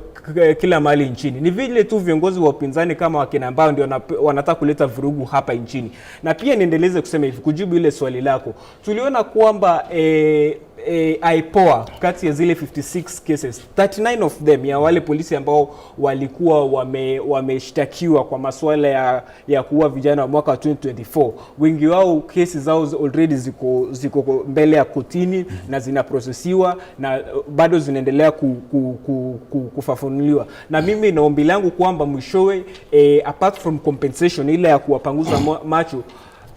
kila mahali nchini. Ni vile tu viongozi wa upinzani kama wakina ambao ndio wanataka kuleta vurugu hapa nchini. Na pia niendeleze kusema hivi, kujibu ile swali lako, tuliona kwamba IPOA kati ya zile 56 cases, 39 of them ya wale polisi ambao walikuwa wameshtakiwa kwa masuala ya kuua vijana wa mwaka 2024, wengi wao kesi zao already ziko mbele ya kotini na zinaprocessiwa na bado zinaendelea kufafanuliwa. Na mimi na ombi langu kwamba mwishowe, apart from compensation ile ya kuwapanguza macho,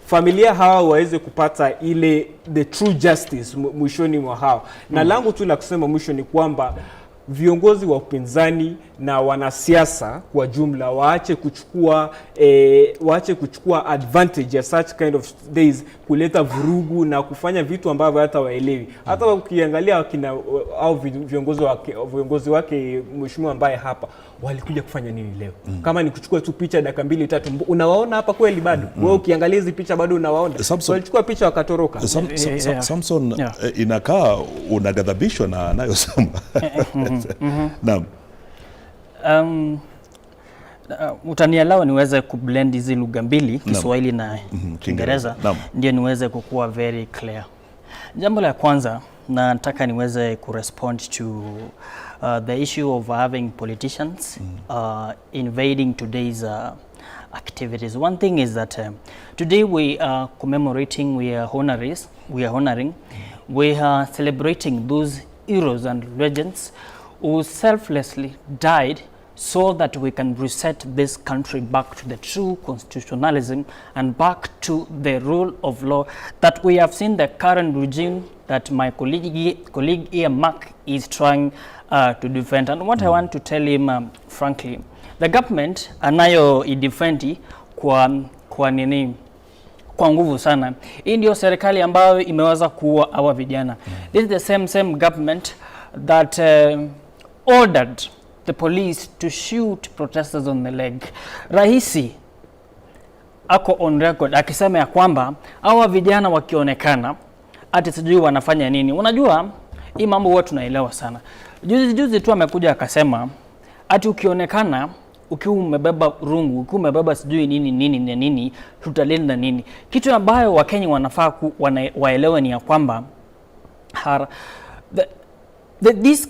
familia hawa waweze kupata ile the true justice mwishoni mwa hao. Na langu tu la kusema mwisho ni kwamba viongozi wa upinzani na wanasiasa kwa jumla waache kuchukua advantage ya such kind of days kuleta vurugu na kufanya vitu ambavyo hata waelewi. Hata ukiangalia wakina au viongozi wake mheshimiwa ambaye hapa walikuja kufanya nini leo? Kama ni kuchukua tu picha dakika 2-3, unawaona hapa kweli bado? Wewe ukiangalia hizi picha bado unawaona. Walichukua picha wakatoroka. Samson, inakaa unaghadhabishwa na anayosema. Naam. Utanielewa niweze kublend hizi lugha mbili, Kiswahili na Kiingereza, ndio niweze kukua very clear. Jambo la kwanza nataka niweze kurespond to the issue of having politicians invading today's activities. One thing is that today we are commemorating, we are honoring, we are celebrating those heroes and legends who selflessly died so that we can reset this country back to the true constitutionalism and back to the rule of law that we have seen the current regime that my colleague here, Mark, is trying to defend. And what I want to tell him, frankly, the government anayo idefendi kwa nini? Kwa nguvu sana. Hii ndio serikali ambayo imeweza kuua hawa vijana. This is the same government that ordered the police to shoot protesters on the leg. Raisi ako on record akisema ya kwamba hawa vijana wakionekana ati sijui wanafanya nini. Unajua hii mambo huwa tunaelewa sana. Juzi tu amekuja akasema ati ukionekana ukiwa umebeba rungu, ukiwa umebeba sijui nini nini na nini, tutalinda nini. Kitu ambayo Wakenya wanafaa waelewe ni ya kwamba these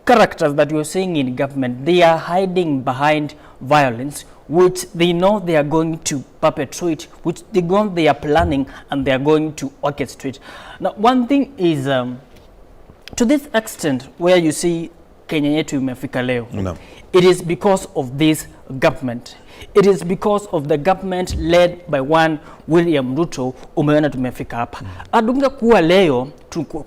characters that you're seeing in government, they are hiding behind violence, which they know they are going to perpetrate, which they know they are planning and they are going to orchestrate. Now, one thing is, to this extent where you see Kenya yetu imefika leo, it is because of these government. It is because of the government led by one William Ruto umeona tumefika hapa. Hatungekuwa leo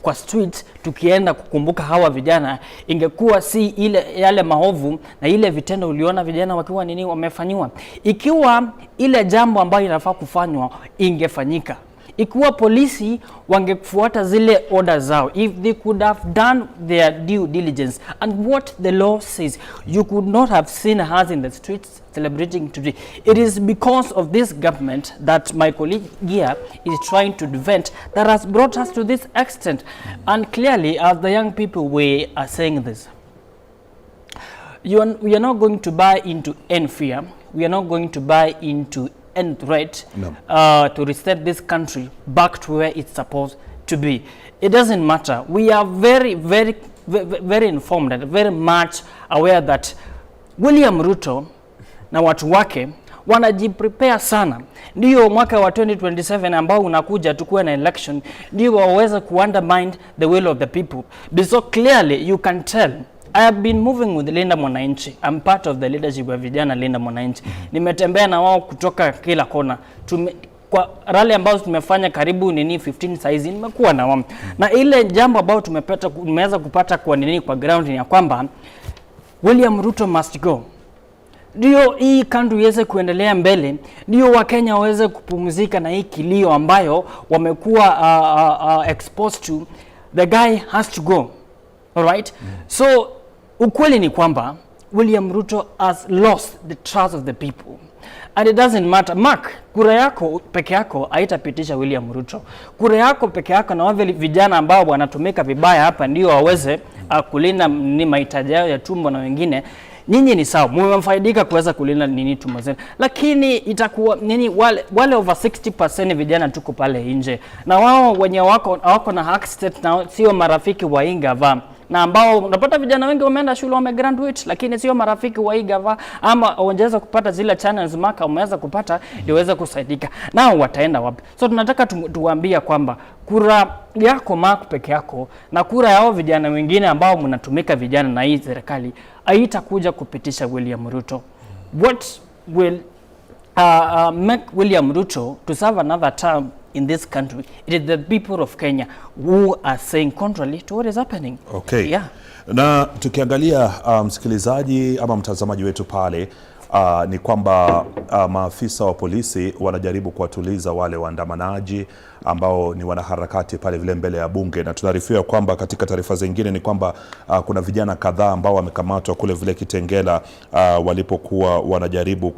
kwa street tukienda kukumbuka hawa vijana, ingekuwa si ile yale maovu na ile vitendo uliona vijana wakiwa nini wamefanyiwa. Ikiwa ile jambo ambayo inafaa kufanywa ingefanyika, ikiwa polisi wangefuata zile order zao, if they could have done their due diligence and what the law says, you could not have seen us in the streets celebrating today. It is because of this government that my colleague here is trying to defend that has brought us to this extent. And clearly, as the young people, we are saying this, we are not going to buy into any fear. We are not going to buy into any threat No. To reset this country back to where it's supposed to be. It doesn't matter. We are very, very, very informed and very much aware that William Ruto na watu wake wanajiprepare sana, ndio mwaka wa 2027 ambao unakuja tukuwe na election, ndio waweze kuundermine the will of the people. So clearly you can tell I have been moving with Linda Mwananchi. I'm part of the leadership wa vijana Linda Mwananchi. Nimetembea na wao kutoka kila kona. Kwa rally ambazo tumefanya karibu nini 15 saizi nimekuwa na wao. Na ile jambo ambayo tumeweza kupata kwa nini kwa ground ni ya kwamba William Ruto must go. Ndio hii country iweze kuendelea mbele, ndio Wakenya waweze kupumzika na hii kilio ambayo wamekuwa exposed to. The guy has to go. Alright? So ukweli ni kwamba William Ruto has lost the trust of the people. And it doesn't matter. Mark, kura yako peke yako haitapitisha William Ruto. Kura yako peke yako na wale vijana ambao wanatumika vibaya hapa ndio waweze kulinda ni mahitaji yao ya tumbo na wengine. Nyinyi ni sawa, mmefaidika kuweza kulinda nini tumbo zenu, lakini itakuwa nini wale over 60% vijana tuko pale nje, na wao wenye wako na access na sio marafiki wa hii gava, na ambao unapata vijana wengi wameenda shule wamegraduate, lakini sio marafiki wa hii gava, ama hawajaweza kupata zile channels maka umeweza kupata ndio waweze kusaidika, nao wataenda wapi? So tunataka tuwaambia kwamba kura yako Mark peke yako na kura yao vijana wengine ambao mnatumika vijana na hii serikali haitakuja kupitisha William Ruto. What will make William Ruto to serve another term in this country? It is the people of Kenya who are saying contrary to what is happening. Okay. Yeah. Na tukiangalia msikilizaji ama mtazamaji wetu pale ni kwamba maafisa wa polisi wanajaribu kuwatuliza wale waandamanaji ambao ni wanaharakati pale vile mbele ya bunge, na tunaarifiwa kwamba katika taarifa zingine ni kwamba kuna vijana kadhaa ambao wamekamatwa kule vile Kitengela walipokuwa wanajaribu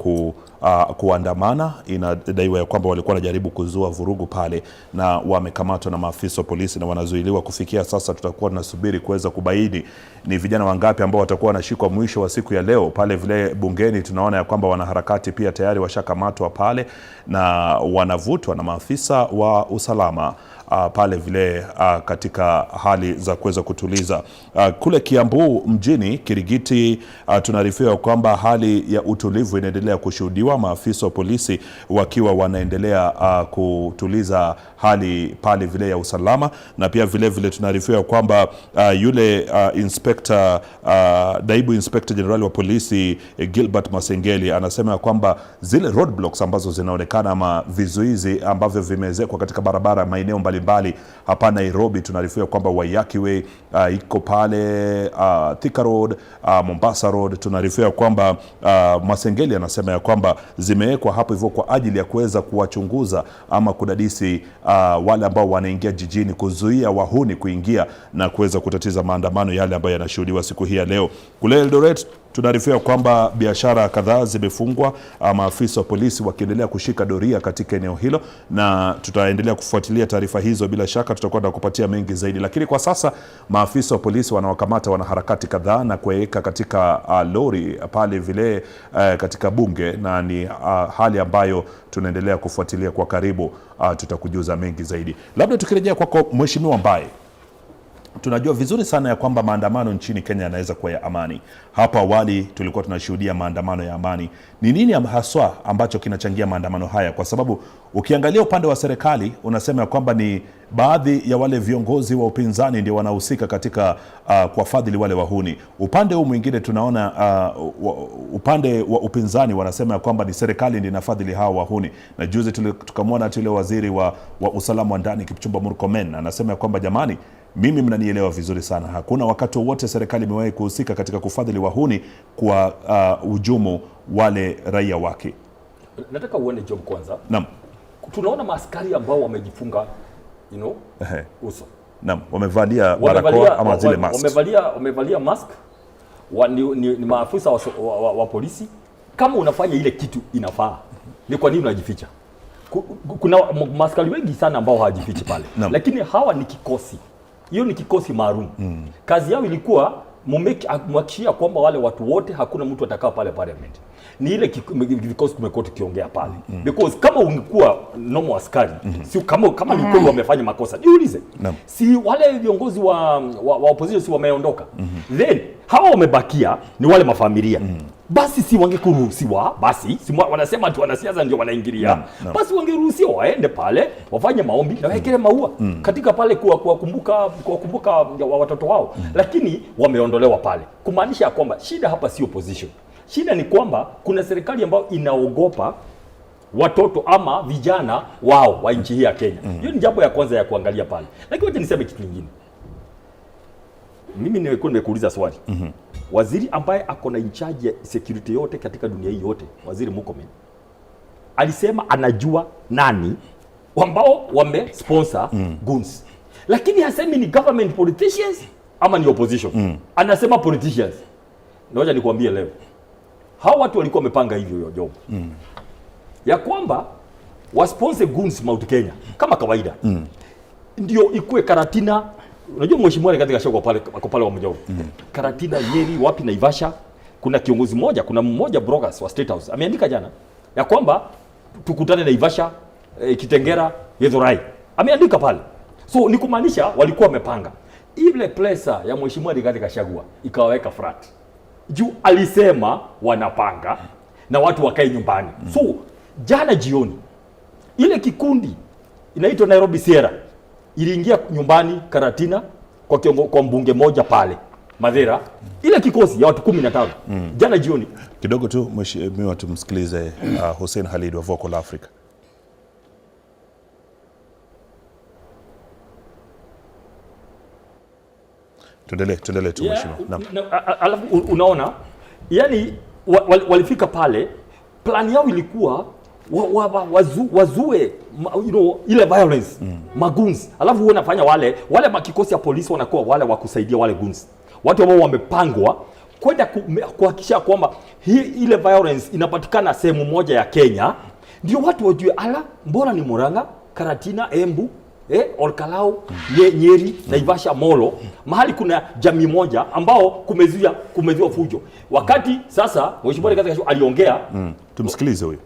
kuandamana. Inadaiwa ya kwamba walikuwa wanajaribu kuzua vurugu pale na wamekamatwa na maafisa wa polisi na wanazuiliwa. Kufikia sasa tutakuwa tunasubiri kuweza kubaini ni vijana wangapi ambao watakuwa wanashikwa mwisho wa siku ya leo pale vile bungeni. Tunaona ya kwamba wanaharakati pia tayari washakamatwa pale na wanavutwa na maafisa wa usalama pale vile katika hali za kuweza kutuliza. Kule Kiambu mjini Kirigiti, tunaarifiwa kwamba hali ya utulivu inaendelea kushuhudiwa, maafisa wa polisi wakiwa wanaendelea kutuliza hali pale vile ya usalama, na pia vile vile tunaarifiwa kwamba yule inspector naibu inspector general wa polisi Gilbert Masengeli anasema kwamba zile roadblocks ambazo zinaonekana ama vizuizi ambavyo vimewekwa katika barabara maeneo mbalimbali hapa Nairobi, tunaarifiwa kwamba Waiyaki Way iko pale, Thika Road, Mombasa Road, tunaarifiwa kwamba Masengeli anasema ya kwamba zimewekwa hapo hivyo kwa ajili ya kuweza kuwachunguza ama kudadisi wale ambao wanaingia jijini, kuzuia wahuni kuingia na kuweza kutatiza maandamano yale ambayo yanashuhudiwa siku hii ya leo. Kule Eldoret tunaarifiwa kwamba biashara kadhaa zimefungwa, maafisa wa polisi wakiendelea kushika doria katika eneo hilo, na tutaendelea kufuatilia taarifa hizo. Bila shaka tutakuwa tunakupatia mengi zaidi, lakini kwa sasa maafisa wa polisi wanawakamata wanaharakati kadhaa na kuweka katika lori pale vile katika bunge, na ni hali ambayo tunaendelea kufuatilia kwa karibu. Tutakujuza mengi zaidi. Labda tukirejea kwako Mheshimiwa Mbae, Tunajua vizuri sana ya kwamba maandamano nchini Kenya yanaweza kuwa ya amani. Hapo awali tulikuwa tunashuhudia maandamano ya amani. Ni nini haswa ambacho kinachangia maandamano haya? Kwa sababu ukiangalia upande wa serikali unasema ya kwamba ni baadhi ya wale viongozi wa upinzani ndio wanahusika katika kuwafadhili wale wahuni. Upande huu mwingine tunaona upande wa upinzani wanasema ya kwamba ni serikali ndio inafadhili hawa wahuni. Na juzi tukamwona hata yule waziri wa usalama wa ndani Kipchumba Murkomen anasema ya kwamba jamani, mimi mnanielewa vizuri sana, hakuna wakati wowote serikali imewahi kuhusika katika kufadhili wahuni kwa hujumu wale raia wake. Nataka uone Job kwanza. Naam. Tunaona maaskari ambao wamejifunga uso. Naam, wamevalia barakoa ama zile mask. Wamevalia mask. Ni maafisa wa polisi. Kama unafanya ile kitu inafaa, ni kwa nini unajificha? Kuna maaskari wengi sana ambao hawajifichi pale. Lakini hawa ni kikosi. Hiyo ni kikosi maalum. Kazi yao ilikuwa muhakikishia kwamba wale watu wote hakuna mtu atakaa pale parliament. Ni ile vikosi tumekuwa tukiongea pale. Because kama ungekuwa normal askari, si kama ni kweli wamefanya makosa, jiulize. Si wale viongozi wa opposition si wameondoka. Then hawa wamebakia ni wale mafamilia. Basi si wangekuruhusiwa, basi si wanasema tu wanasiasa ndio wanaingilia. Basi wangeruhusiwa waende pale wafanye maombi na waekele maua katika pale kuwakumbuka watoto wao. Lakini wameondolewa pale. Kumaanisha kwamba shida hapa si opposition. Shida ni kwamba kuna serikali ambayo inaogopa watoto ama vijana wao wa nchi hii ya Kenya. Hiyo ni jambo ya kwanza ya kuangalia pale. Lakini wacha niseme kitu kingine. Mimi nimekuwa nimekuuliza swali. Waziri ambaye ako na in charge ya security yote katika dunia hii yote, Waziri Murkomen, alisema anajua nani ambao wame sponsor goons. Lakini hasemi ni government politicians ama ni opposition. Anasema politicians. Ngoja nikwambie leo. Hao watu walikuwa wamepanga hivyo hiyo job. Ya kwamba wa sponsor goons Mount Kenya kama kawaida. Ndio ikue Karatina. Unajua mheshimiwa katika shoko pale ako pale wa Mjovu. Karatina, Nyeri, wapi Naivasha, kuna kiongozi mmoja, kuna mmoja bloggers wa State House ameandika jana ya kwamba tukutane Naivasha, Kitengera, Githurai. Ameandika pale. So ni kumaanisha walikuwa wamepanga. Ile plesa ya mheshimiwa Rigathi Gachagua ikawaweka frat. Juu alisema wanapanga na watu wakae nyumbani. So jana jioni ile kikundi inaitwa Nairobi Sierra iliingia nyumbani Karatina kwa mbunge moja pale Madhera, ile kikosi ya watu 15 jana jioni. Kidogo tu mheshimiwa, tumsikilize Hussein Khalid wa Vocal Africa. Tuendelee tu mheshimiwa. Naam. Alafu unaona yani walifika pale, plan yao ilikuwa wazue ile violence, magoons. Alafu wanafanya wale makikosi ya polisi wanakuwa wale wa kusaidia wale goons, watu ambao wamepangwa kwenda kuhakikisha kwamba hii ile violence inapatikana sehemu moja ya Kenya, ndio watu wajue ala mbona ni Murang'a, Karatina, Embu, Olkalau, Nyeri, Naivasha, Molo, mahali kuna jamii moja ambao kumezua fujo. Wakati sasa mheshimiwa Rigathi Gachagua aliongea, tumsikilize huyo.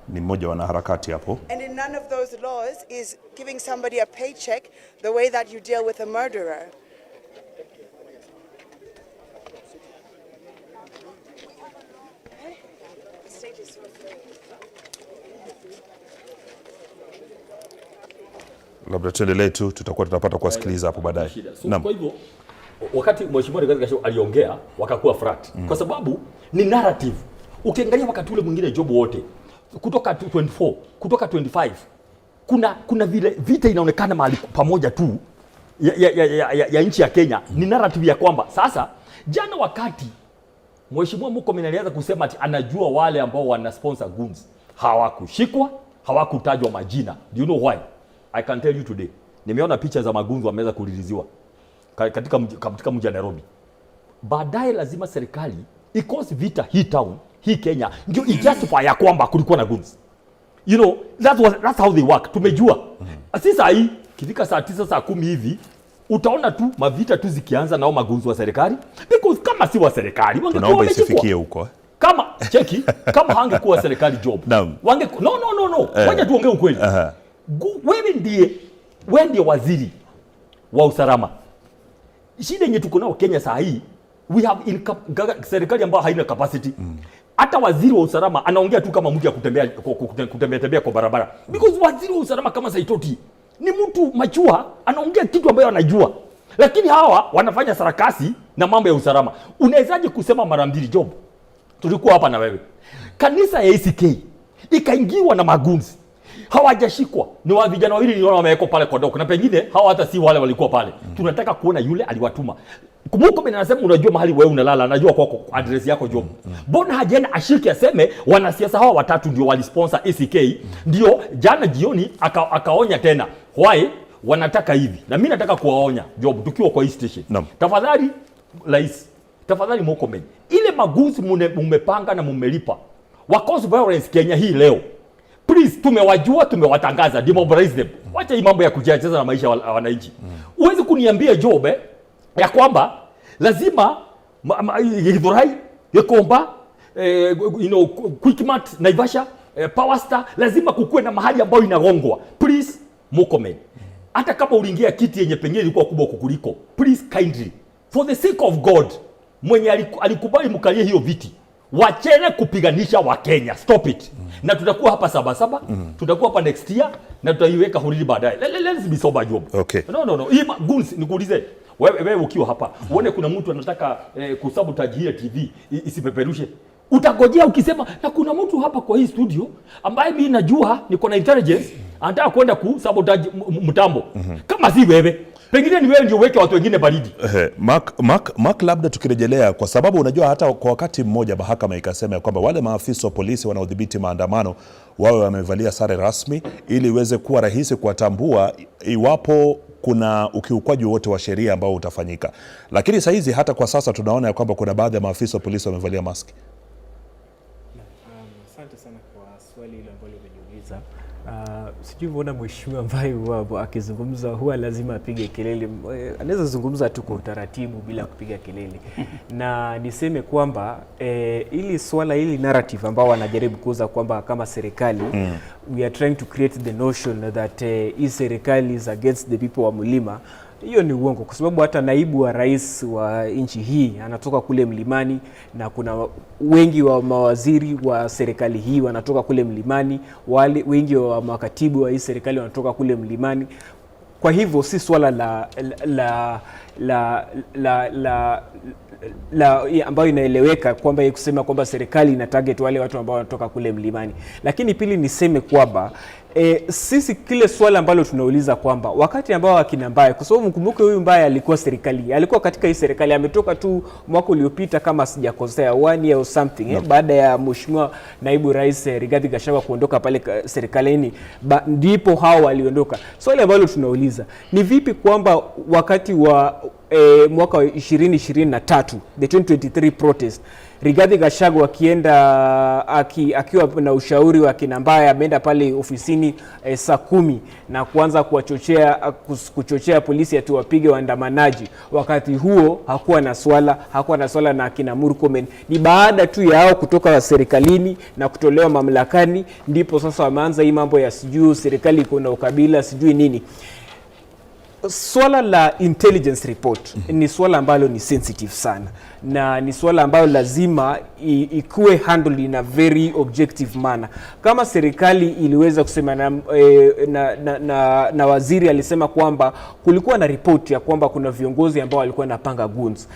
Ni mmoja wanaharakati hapo. And in none of those laws is giving somebody a paycheck the way that you deal with a murderer. Labda tuendelee tu, tutakuwa tunapata kuwasikiliza hapo baadaye. So, kwa hivyo wakati mheshimiwa Rigathi Gachagua aliongea wakakuwa frat. Kwa sababu ni narrative. Ukiangalia wakati ule mwingine Job wote kutoka 24, kutoka 25, kuna vile vita inaonekana mahali pamoja tu ya nchi ya Kenya. Ni narrative ya kwamba sasa jana wakati mheshimiwa Murkomen alianza kusema ati anajua wale ambao wana sponsor goons, hawakushikwa, hawakutajwa majina. Do you know why? I can tell you today. Nimeona picha za magunzi wameweza kuliliziwa katika mji wa Nairobi. Baadaye lazima serikali ikosi vita hii town, hii Kenya, ndio ijustify ya kwamba kulikuwa na guns. You know, that's how they work. Tumejua. Sasa hii kifika saa 9 saa 10 hivi utaona tu mavita tu zikianza nao magunzi wa serikali, because kama si wa serikali wangekuwa wameshikwa. Isifikie huko. Kama cheki, kama hangekuwa serikali job. No. Wacha tuongee ukweli. Wewe ndiye Wewe ndio waziri wa usalama. Shida yenye tuko nao Kenya saa hii, we have serikali ambayo haina capacity. Hata waziri wa usalama anaongea tu kama mtu ya kutembea kutembea tembea kwa barabara. Because waziri wa usalama kama Saitoti ni mtu machua, anaongea kitu ambayo anajua. Lakini hawa wanafanya sarakasi na mambo ya usalama. Unawezaje kusema mara mbili, Job? Tulikuwa hapa na wewe. Kanisa ya ACK ikaingiwa na magunzi. Hawajashikwa. Ni wa vijana wawili niliona wamewekwa pale kwa doko, na pengine hawa hata si wale walikuwa pale. Tunataka kuona yule aliwatuma. Kumbuka mimi nasema, unajua mahali wewe unalala, anajua kwako address yako, Job. Mbona hajaenda ashike aseme wanasiasa hawa watatu ndio walisponsor ACK? Ndio jana jioni akaonya tena. Why wanataka hivi? Na mimi nataka kuwaonya, Job, tukiwa kwa hii station. Tafadhali Rais, tafadhali Murkomen, ile maguzi mumepanga na mumelipa wa cause violence Kenya hii leo, please, tumewajua, tumewatangaza, demobilize them. Wacha hii mambo ya kucheza na maisha ya wananchi. Huwezi kuniambia, Job, ya kwamba lazima Githurai, Gikomba, Quickmart, Naivasha, Power Star, lazima kukuwe na mahali ambayo inagongwa. Please Murkomen, hata kama uliingia kiti yenye pengine ilikuwa kubwa kukuliko, please kindly, for the sake of God, mwenye alikubali mkalie hiyo viti, wachene kupiganisha Wakenya. Stop it. Na tutakuwa hapa Sabasaba, tutakuwa hapa next year na tutaiweka hurili baadaye. Let's be sober, Job. No, no, no. Hii goons, nikuulize. Wewe ukiwa hapa, uone kuna mtu anataka kusabotage hii TV isipeperushe. Utagojea ukisema na kuna mtu hapa kwa hii studio ambaye mimi najua niko na intelligence anataka kwenda kusabotage mtambo. Kama si wewe, pengine ni wewe ndio uweke watu wengine baridi. Ehe, Mark, labda tukirejelea, kwa sababu unajua hata kwa wakati mmoja mahakama ikasema ya kwamba wale maafisa wa polisi wanaodhibiti maandamano wawe wamevalia sare rasmi ili iweze kuwa rahisi kuwatambua iwapo kuna ukiukwaji wote wa sheria ambao utafanyika. Lakini saa hizi hata kwa sasa tunaona ya kwamba kuna baadhi ya maafisa wa polisi wamevalia maski. Asante sana kwa swali hilo ambalo umeniuliza. Sijui mbona mheshimiwa ambaye huwa akizungumza huwa lazima apige kelele. Anaweza zungumza tu kwa utaratibu bila kupiga kelele. Na niseme kwamba ili swala hili narrative ambao wanajaribu kuuza kwamba kama serikali we are trying to create the notion that hii serikali is against the people wa mlima. Hiyo ni uongo, kwa sababu hata naibu wa rais wa nchi hii anatoka kule mlimani, na kuna wengi wa mawaziri wa serikali hii wanatoka kule mlimani, wale wengi wa makatibu wa hii serikali wanatoka kule mlimani. Kwa hivyo si swala la la la la la la ambayo inaeleweka kwamba yeye kusema kwamba serikali ina target wale watu ambao wanatoka kule mlimani. Lakini pili niseme kwamba sisi kile swala ambalo tunauliza kwamba wakati ambao akina Mbae, kwa sababu mkumbuke huyu Mbae alikuwa serikali, alikuwa katika hii serikali, ametoka tu mwaka uliopita kama sijakosea, 1 year or something, baada ya mheshimiwa naibu rais Rigathi Gachagua kuondoka pale serikalini, ndipo hao waliondoka. Swali ambalo tunauliza ni vipi kwamba wakati wa mwaka wa 2023, the 2023 protest, Rigathi Gachagua akiwa na ushauri wa kina Mbae ameenda pale ofisini saa 10 na kuanza kuchochea polisi ati wapige waandamanaji. Wakati huo hakuwa na swala na akina Murkomen. Ni baada tu ya hao kutoka serikalini na kutolewa mamlakani ndipo sasa wameanza hii mambo ya sijui serikali iko na ukabila sijui nini. Swala la intelligence report ni swala ambalo ni sensitive sana, na ni swala ambalo lazima ikuwe handled in a very objective manner. Kama serikali iliweza kusema na waziri alisema kwamba kulikuwa na report ya kwamba kuna viongozi ambao walikuwa wanapanga goons,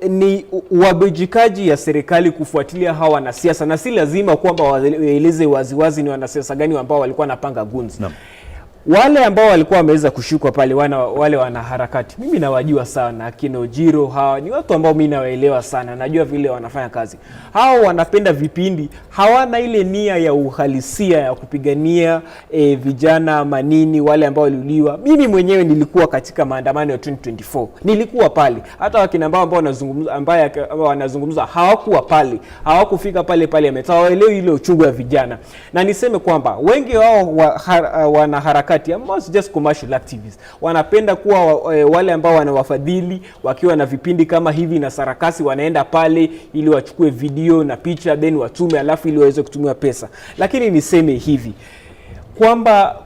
ni uwajibikaji ya serikali kufuatilia hawa wanasiasa, na si lazima kwamba waeleze waziwazi ni wanasiasa gani ambao walikuwa wanapanga goons. Wale ambao walikuwa wameweza kushikwa pale, wale wanaharakati, mimi nawajua sana, akina Ojiro, hawa ni watu ambao mimi nawaelewa sana, najua vile wanafanya kazi. Hao wanapenda vipindi, hawana ile nia ya uhalisia ya kupigania vijana manini wale ambao waliuliwa. Mimi mwenyewe nilikuwa katika maandamano ya 2024, nilikuwa pale. Hata wakina ambao wanazungumza, ambaye ambao wanazungumza hawakuwa pale, hawakufika pale parliament, hawaelewi ile uchungu ya vijana. Na niseme kwamba wengi wao wanaharakati, I'm just commercial activists, wanapenda kuwa wale ambao wanawafadhili wakiwa na vipindi kama hivi na sarakasi, wanaenda pale ili wachukue video na picha then watume, alafu ili waweze kutumia pesa. Lakini niseme hivi kwamba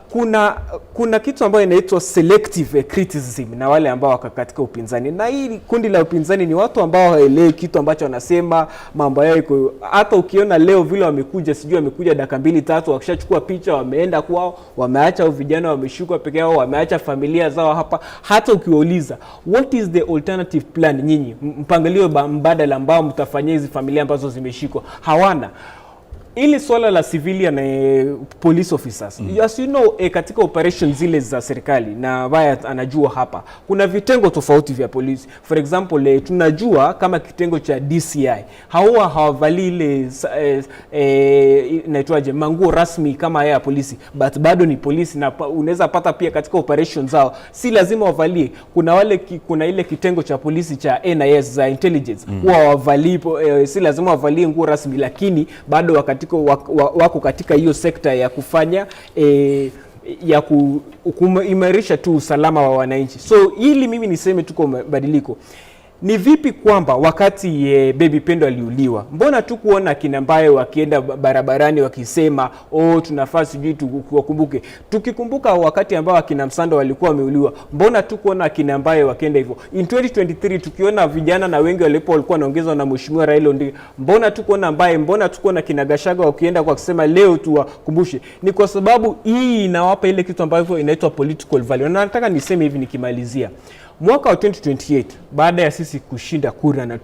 Kuna kitu ambayo inaitwa selective criticism na wale ambao wako katika upinzani, na hii kundi la upinzani ni watu ambao hawaelewi kitu ambacho wanasema, mambo yao iko. Hata ukiona leo vile wamekuja, sijui wamekuja dakika mbili tatu, wakishachukua picha wameenda kwao, wameacha hao vijana wameshikwa peke yao, wameacha familia zao hapa. Hata ukiwauliza, "What is the alternative plan?" Nyinyi mpangilio mbadala ambao mtafanyia hizi familia ambazo zimeshikwa, hawana. Ili swala la civilian police officers, as you know, katika operation zile za serikali, na ambaye anajua hapa, kuna vitengo tofauti vya polisi. For example, tunajua kama kitengo cha DCI hawa hawavalii ile inaitwaje, manguo rasmi kama haya ya polisi, but bado ni polisi, na unaweza pata pia katika operation zao si lazima wavalie. Kuna ile kitengo cha polisi cha NIS za intelligence, huwa hawavalii si lazima wavalie nguo rasmi, lakini bado wako katika hiyo sekta ya kufanya ya kuimarisha tu usalama wa wananchi. So ili mimi niseme tuko mabadiliko ni vipi kwamba wakati Baby Pendo aliuliwa, mbona tu kuona kina Mbaye wakienda barabarani wakisema, "Oh, tunafaa sijui tuwakumbuke"? Tukikumbuka wakati ambao akina Msando walikuwa wameuliwa, mbona tu kuona akina Mbaye wakienda hivyo? In 2023 tukiona vijana na wengi walipo walikuwa wanaongezwa na Mheshimiwa Raila Odinga, mbona tu kuona Mbaye, mbona tu kuona kina Gachagua wakienda kwa kusema leo tuwakumbushe? Ni kwa sababu hii inawapa ile kitu ambavyo inaitwa political value. Na nataka niseme hivi nikimalizia, mwaka wa 2028 baada ya sisi kushinda kura na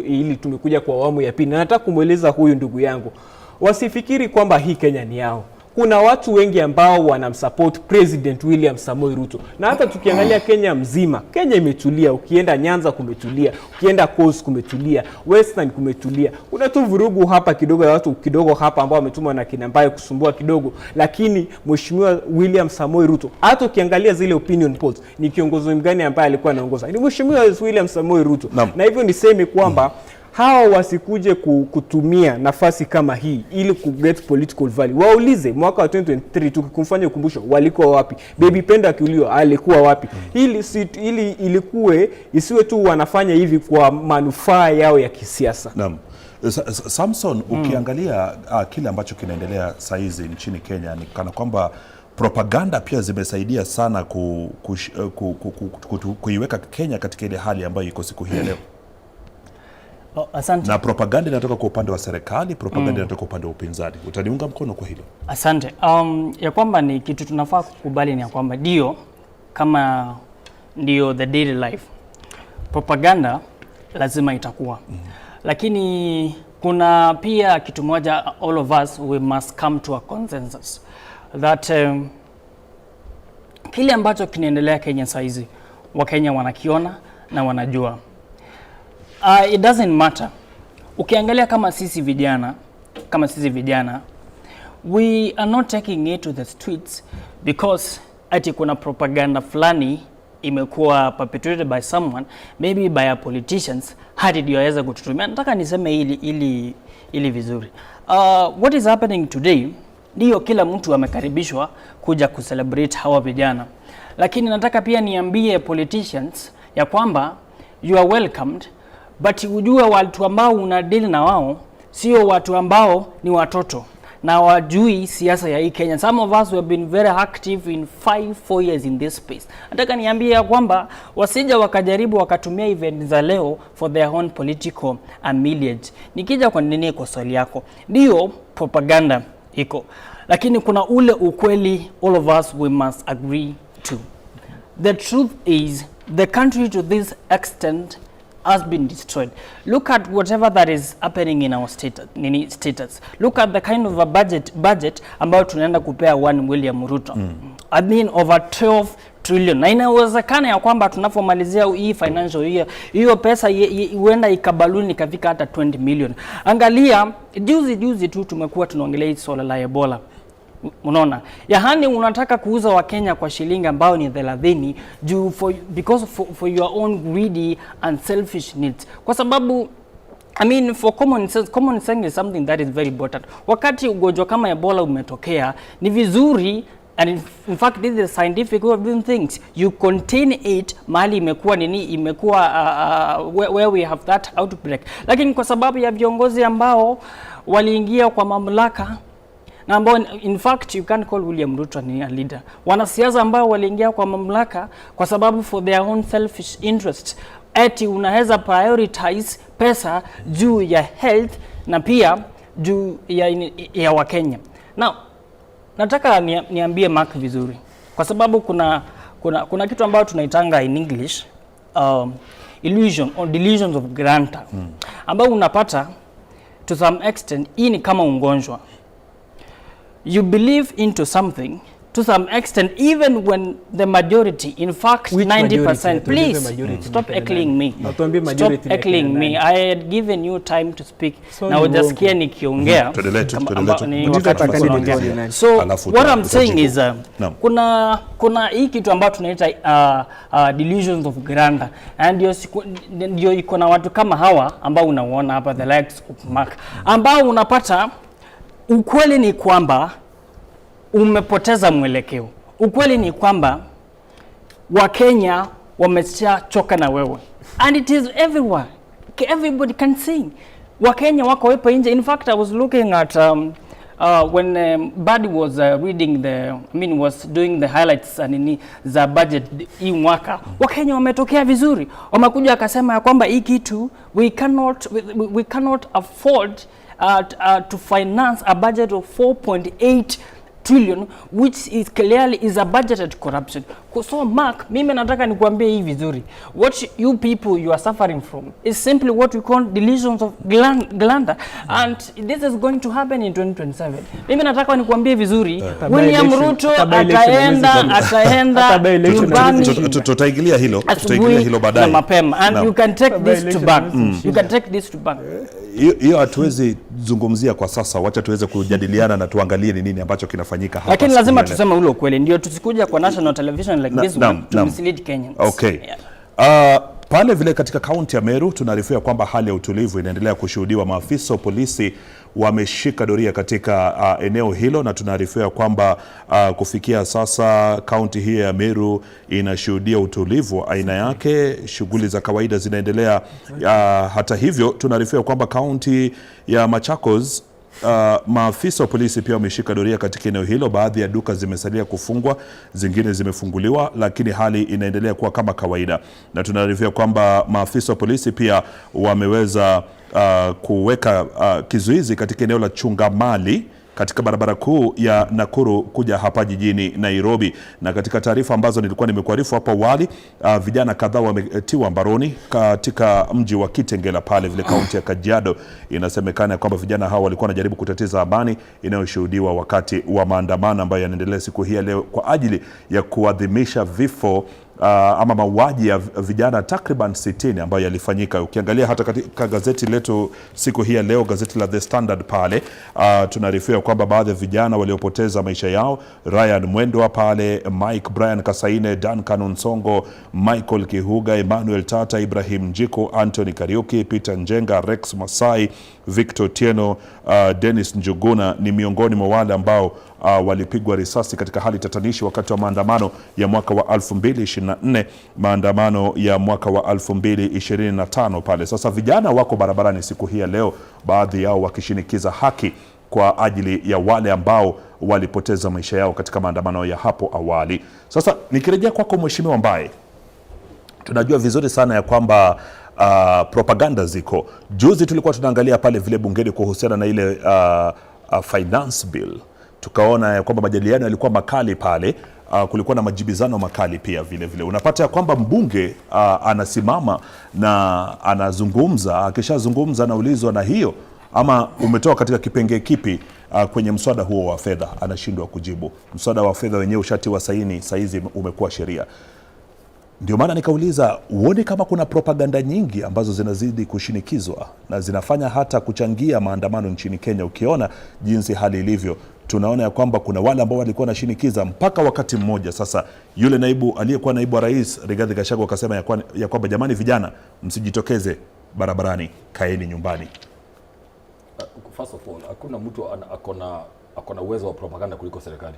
ili tumekuja kwa awamu ya pili, na nataka kumweleza huyu ndugu yangu wasifikiri kwamba hii Kenya ni yao. Kuna watu wengi ambao wanamsupport President William Samoei Ruto, na hata tukiangalia Kenya mzima, Kenya imetulia. Ukienda Nyanza kumetulia, ukienda Coast kumetulia, Western kumetulia. Kuna tu vurugu hapa kidogo ya watu kidogo hapa ambao wametumwa na kina Mbaye kusumbua kidogo, lakini Mheshimiwa William Samoei Ruto, hata ukiangalia zile opinion polls, ni kiongozi mgani ambaye alikuwa anaongoza? Ni Mheshimiwa William Samoei Ruto. Na hivyo niseme kwamba hawa wasikuje kutumia nafasi kama hii ili ku get political value. Waulize mwaka wa 2023 tukikumfanya ukumbusho walikuwa wapi? Baby Pendo akiuliwa alikuwa wapi? Ili si, ili ilikuwe isiwe tu wanafanya hivi kwa manufaa yao ya kisiasa. Naam. Samson, ukiangalia kile ambacho kinaendelea saizi nchini Kenya ni kana kwamba propaganda pia zimesaidia sana kuiweka Kenya katika ile hali ambayo iko siku hii ya leo. Oh, asante. Na propaganda inatoka kwa upande wa serikali, propaganda inatoka upande wa upinzani. Utaniunga mkono kwa hilo? Asante. Ya kwamba ni kitu tunafaa kukubali ni ya kwamba ndio kama ndio the daily life, propaganda lazima itakuwa, lakini kuna pia kitu moja, all of us we must come to a consensus that kile ambacho kinaendelea Kenya saizi Wakenya wanakiona na wanajua. It doesn't matter. Ukiangalia kama sisi vijana we are not taking it to the streets because ati kuna propaganda fulani imekuwa perpetrated by someone, maybe by a politicians, hadi ndio aweze kututumia. Nataka niseme ili vizuri. What is happening today, ndio kila mtu amekaribishwa kuja kucelebrate hawa vijana, lakini nataka pia niambie politicians ya kwamba you are welcomed, but ujue watu ambao una deal na wao sio watu ambao ni watoto na wajui siasa ya hii Kenya. Some of us we have been very active in 5, 4 years in this space. Nataka niambie ya kwamba wasija wakajaribu wakatumia event za leo for their own political mileage. Nikija kwa nini, kwa swali yako, ndio propaganda iko, lakini kuna ule ukweli all of us we must agree to. The truth is the country to this extent has been destroyed. Look at whatever that is happening in our status, nini status. Look at the kind of a budget ambayo tunaenda kupea one William Ruto. I mean, over 12 trillion. Na inawezekana ya kwamba tunapomalizia hii financial year hiyo pesa huenda ikabaluni ikafika hata 20 million. Angalia juzi juzi tu tumekuwa tunaongelea hii swala la Ebola. Unaona, yaani unataka kuuza Wakenya kwa shilingi ambao ni 30 juu because for your own greedy and selfish needs, kwa sababu, I mean, for common sense, common sense is something that is very important. Wakati ugonjwa kama Ebola umetokea, ni vizuri, and in fact this is a scientific way of doing things, you contain it mahali imekuwa nini, imekuwa where we have that outbreak, lakini kwa sababu ya viongozi ambao waliingia kwa mamlaka na ambao in fact you can't call William Ruto ni a leader. Wanasiasa ambao waliingia kwa mamlaka kwa sababu for their own selfish interest, eti unaweza prioritize pesa juu ya health na pia juu ya Wakenya. Now, nataka niambie Mark vizuri, kwa sababu kuna kitu ambayo tunaitanga in English illusion or delusions of grandeur, ambao unapata to some extent hii ni kama ugonjwa. You believe into something to some extent even when the majority, in fact Which 90%, majority? Please Majority stop ni heckling me. Atuambie Stop majority ni heckling akina me. nani? I had given you time to speak. So Na ni hujasikia uongo. nikiongea. Tuendelee tu, tuendelee tu. Ni Tuendelee wakati tu. tunaongea. Tuendelee. So Alafu what I'm saying utajibu. is Naam. kuna hii kitu ambayo tunaita delusions of grandeur, and ndio iko na watu kama hawa ambao unaona hapa, the likes of Mark, ambao unapata ukweli ni kwamba umepoteza mwelekeo. Ukweli ni kwamba Wakenya wameshachoka na wewe, and it is everywhere. Everybody can see. Wakenya wako hapo nje. In fact, I was looking at when Badi was reading the, I mean, was doing the highlights nini za budget hii mwaka. Wakenya wametokea vizuri, wamekuja akasema ya kwamba hii kitu we cannot afford to finance a budget of 4.8 trillion, which is clearly is a budgeted corruption. So Mark, mimi nataka nikuambie hii vizuri. What you people you are suffering from is simply what we call delusions of grandeur, and this is going to happen in 2027. Mimi nataka nikuambie vizuri, William Ruto ataenda nyumbani. Tutaingilia hilo, tutaingilia hilo baadaye. Na mapema, and you can take this to bank. You can take this to bank. Hiyo hatuwezi zungumzia kwa sasa, wacha tuweze kujadiliana na tuangalie ni nini ambacho kinafanyika hapa. Lakini lazima tuseme ule ukweli, ndio tusikuja kwa national television like this one to mislead Kenyans. Okay. Pale vile katika kaunti ya Meru tunaarifiwa kwamba hali ya utulivu inaendelea kushuhudiwa. Maafisa wa polisi wameshika doria katika eneo hilo, na tunaarifiwa kwamba kufikia sasa kaunti hii ya Meru inashuhudia utulivu wa aina yake, shughuli za kawaida zinaendelea. Hata hivyo tunaarifiwa kwamba kaunti ya Machakos maafisa wa polisi pia wameshika doria katika eneo hilo. Baadhi ya duka zimesalia kufungwa, zingine zimefunguliwa, lakini hali inaendelea kuwa kama kawaida. Na tunaarifiwa kwamba maafisa wa polisi pia wameweza kuweka kizuizi katika eneo la Chungamali katika barabara kuu ya Nakuru kuja hapa jijini Nairobi. Na katika taarifa ambazo nilikuwa nimekuarifu hapo awali, vijana kadhaa wametiwa mbaroni katika mji wa Kitengela pale vile kaunti ya Kajiado. Inasemekana kwamba vijana hao walikuwa wanajaribu kutatiza amani inayoshuhudiwa wakati wa maandamano ambayo yanaendelea siku hii leo kwa ajili ya kuadhimisha vifo ama mauaji ya vijana takriban 60 ambayo yalifanyika. Ukiangalia hata katika gazeti letu siku hii ya leo, gazeti la The Standard pale, tunaarifiwa kwamba baadhi ya vijana waliopoteza maisha yao, Ryan Mwendwa pale, Mike Brian Kasaine, Duncan Onsongo, Michael Kihuga, Emmanuel Tata, Ibrahim Njiko, Anthony Kariuki, Peter Njenga, Rex Masai, Victor Tieno, Dennis Njuguna ni miongoni mwa wale ambao walipigwa risasi katika hali tatanishi wakati wa maandamano ya mwaka wa 2024, maandamano ya mwaka wa 2025 pale. Sasa vijana wako barabarani siku hii ya leo, baadhi yao wakishinikiza haki kwa ajili ya wale ambao walipoteza maisha yao katika maandamano ya hapo awali. Sasa nikirejea kwako Mheshimiwa Mbae, tunajua vizuri sana ya kwamba propaganda ziko. Juzi tulikuwa tunaangalia pale vile bungeni kuhusiana na ile finance bill, tukaona ya kwamba majadiliano yalikuwa makali pale. Kulikuwa na majibizano makali pia vile vile. Unapata ya kwamba mbunge anasimama na anazungumza, akishazungumza anaulizwa na hiyo ama umetoka katika kipengee kipi kwenye mswada huo wa fedha, anashindwa kujibu. Mswada wa fedha wenyewe ushatiwa saini, saizi umekuwa sheria. Ndio maana nikauliza, uone kama kuna propaganda nyingi ambazo zinazidi kushinikizwa na zinafanya hata kuchangia maandamano nchini Kenya. Ukiona jinsi hali ilivyo, tunaona ya kwamba kuna wale ambao walikuwa wanashinikiza mpaka wakati mmoja sasa yule naibu aliyekuwa naibu wa rais Rigathi Gachagua akasema ya kwamba jamani, vijana msijitokeze barabarani, kaeni nyumbani. First of all, hakuna mtu akona uwezo wa propaganda kuliko serikali.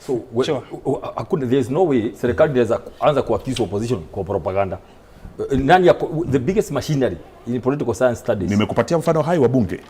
So sure. Hakuna, there is no way serikali inaweza anza kuaccuse opposition kwa propaganda. Nani the biggest machinery in political science studies. Nimekupatia mfano hai wa bunge.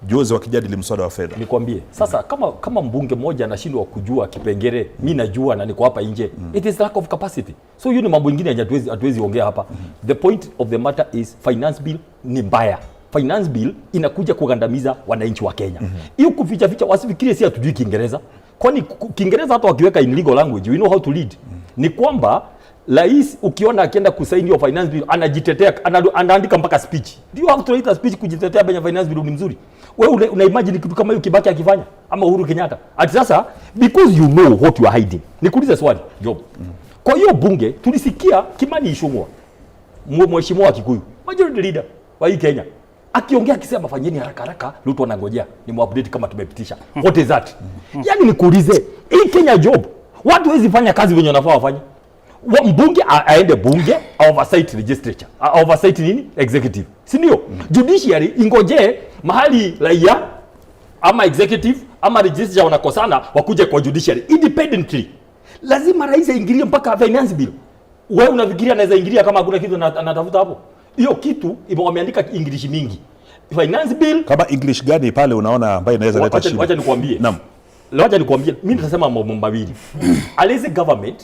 Juzi wakijadili mswada wa fedha. Nikwambie sasa, kama mbunge mmoja anashindwa kujua kipengele, mi najua na niko hapa nje. It is lack of capacity. So hiyo ni mambo ingine yenye hatuwezi ongea hapa. The point of the matter is finance bill ni mbaya. Finance bill inakuja kugandamiza wananchi wa Kenya. Hiyo kuficha ficha, wasifikirie si hatujui Kiingereza. Kwani Kiingereza hata wakiweka in legal language, we know how to read. Ni kwamba rais ukiona akienda kusaini hiyo finance bill anajitetea, anaandika mpaka speech. Do you have to write a speech kujitetea penye finance bill ni mzuri? Wewe una imagine kitu kama hiyo Kibaki akifanya ama Uhuru Kenyatta? Ati sasa because you know what you are hiding. Nikuulize swali, Job. Kwa hiyo bunge tulisikia Kimani Ichung'wah, mheshimiwa wa Kikuyu, majority leader wa hii Kenya, akiongea akisema fanyeni haraka haraka, Ruto anangojea ni update kama tumepitisha. What is that? Yaani nikuulize, hii Kenya, Job, watu hawezi fanya kazi wenye wanafaa wafanye. Mbunge aende bunge oversight legislature, oversight nini, executive, si ndio? Judiciary ingojee mahali raia ama executive ama legislature wanakosana, wakuje kwa judiciary independently. Lazima rais aingilie mpaka finance bill? Wewe unafikiria anaweza ingilia kama hakuna kitu anatafuta hapo? Hiyo kitu wameandika English mingi, finance bill. Kama English gani pale unaona ambayo inaweza leta shida? Wacha nikwambie. Naam. Wacha nikwambie, mimi nitasema mambo mawili. A lazy government,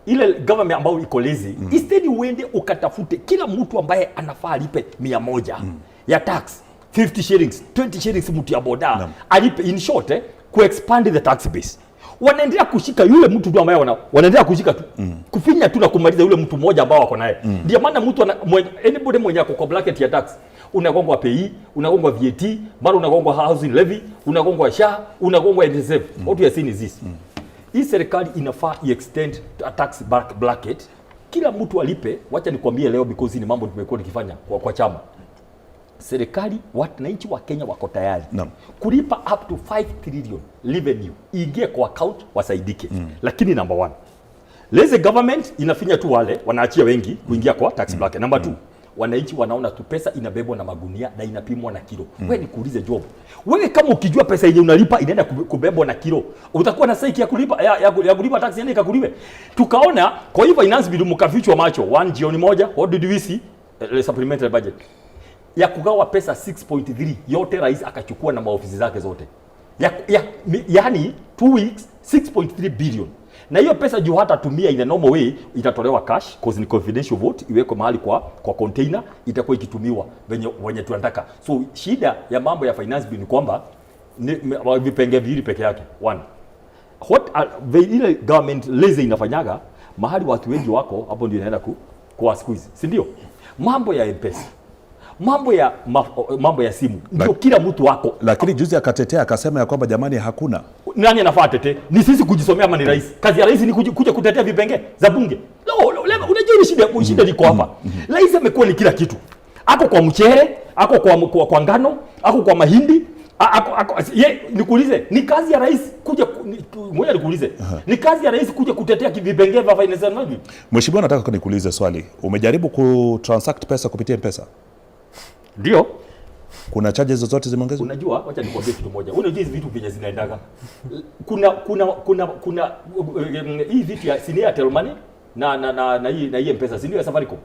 ile government ambayo iko lazy, instead uende ukatafute kila mtu ambaye anafaa alipe 100 ya tax, 50 shillings, 20 shillings, mtu ya boda alipe, in short, kuexpand the tax base. Wanaendelea kushika yule mtu tu ambaye wanaendelea kushika tu, kufinya tu na kumaliza yule mtu mmoja ambao wako naye. Ndio maana mtu anybody mwenye ako kwa bracket ya tax, unagongwa PAYE, unagongwa VAT, mara unagongwa housing levy, unagongwa SHA, unagongwa NSSF. What we are seeing is this. Hii serikali inafaa i-extend a tax bracket, kila mtu alipe. Wacha nikwambie leo, because hii ni mambo tumekuwa tukifanya kwa chama. Serikali, wananchi wa Kenya wako tayari kulipa up to 5 trillion revenue iingie kwa account wasaidike. Lakini number one, lazy government inafinya tu wale, wanaachia wengi kuingia kwa tax bracket. Number two, wananchi wanaona tu pesa inabebwa na magunia na inapimwa na kilo. Wewe nikuulize, Job, wewe kama ukijua pesa yenye unalipa inaenda kubebwa na kilo, utakuwa na saiki ya kulipa ya kulipa tax inaenda ikakuliwe? Tukaona kwa hiyo finance bill mkafichwa macho one jioni moja, what did we see? Supplementary budget ya kugawa pesa 6.3 yote rais akachukua na maofisi zake zote yani 2 weeks, 6.3 billion. Na hiyo pesa juu hata tumia in a normal way, itatolewa cash cause ni confidential vote, iwekwe mahali kwa container, itakuwa ikitumiwa venye wenye tunataka. So shida ya mambo ya finance bill ni kwamba ni vipenge viwili peke yake. One, what ile government lazy inafanyaga, mahali watu wengi wako, hapo ndio inaenda kwa squeeze, si ndio? Mambo ya M-Pesa, mambo ya simu, ndio kila mtu wako. Lakini juzi akatetea akasema ya kwamba jamani, hakuna Nani anafaa tetee? Ni sisi kujisomea ama ni rais? Kazi ya rais ni kuja kutetea vipengee za bunge? No, no, unajua ile shida liko hapa. Rais amekuwa ni kila kitu. Ako kwa mchere, ako kwa ngano, ako kwa mahindi, ako ye, nikuulize, ni kazi ya rais kuja ngoja nikuulize. Ni kazi ya rais kuja kutetea vipengee vya finance bill? Mheshimiwa, nataka nikuulize swali. Umejaribu kutransact pesa kupitia M-Pesa? Ndio. Kuna charges zozote zimeongezwa? Unajua, wacha nikwambie kitu moja. Unajua hizi vitu vyenye zinaendaga. Kuna hii vitu ya si ni Airtel Money na hii M-Pesa, si ndio ya Safaricom?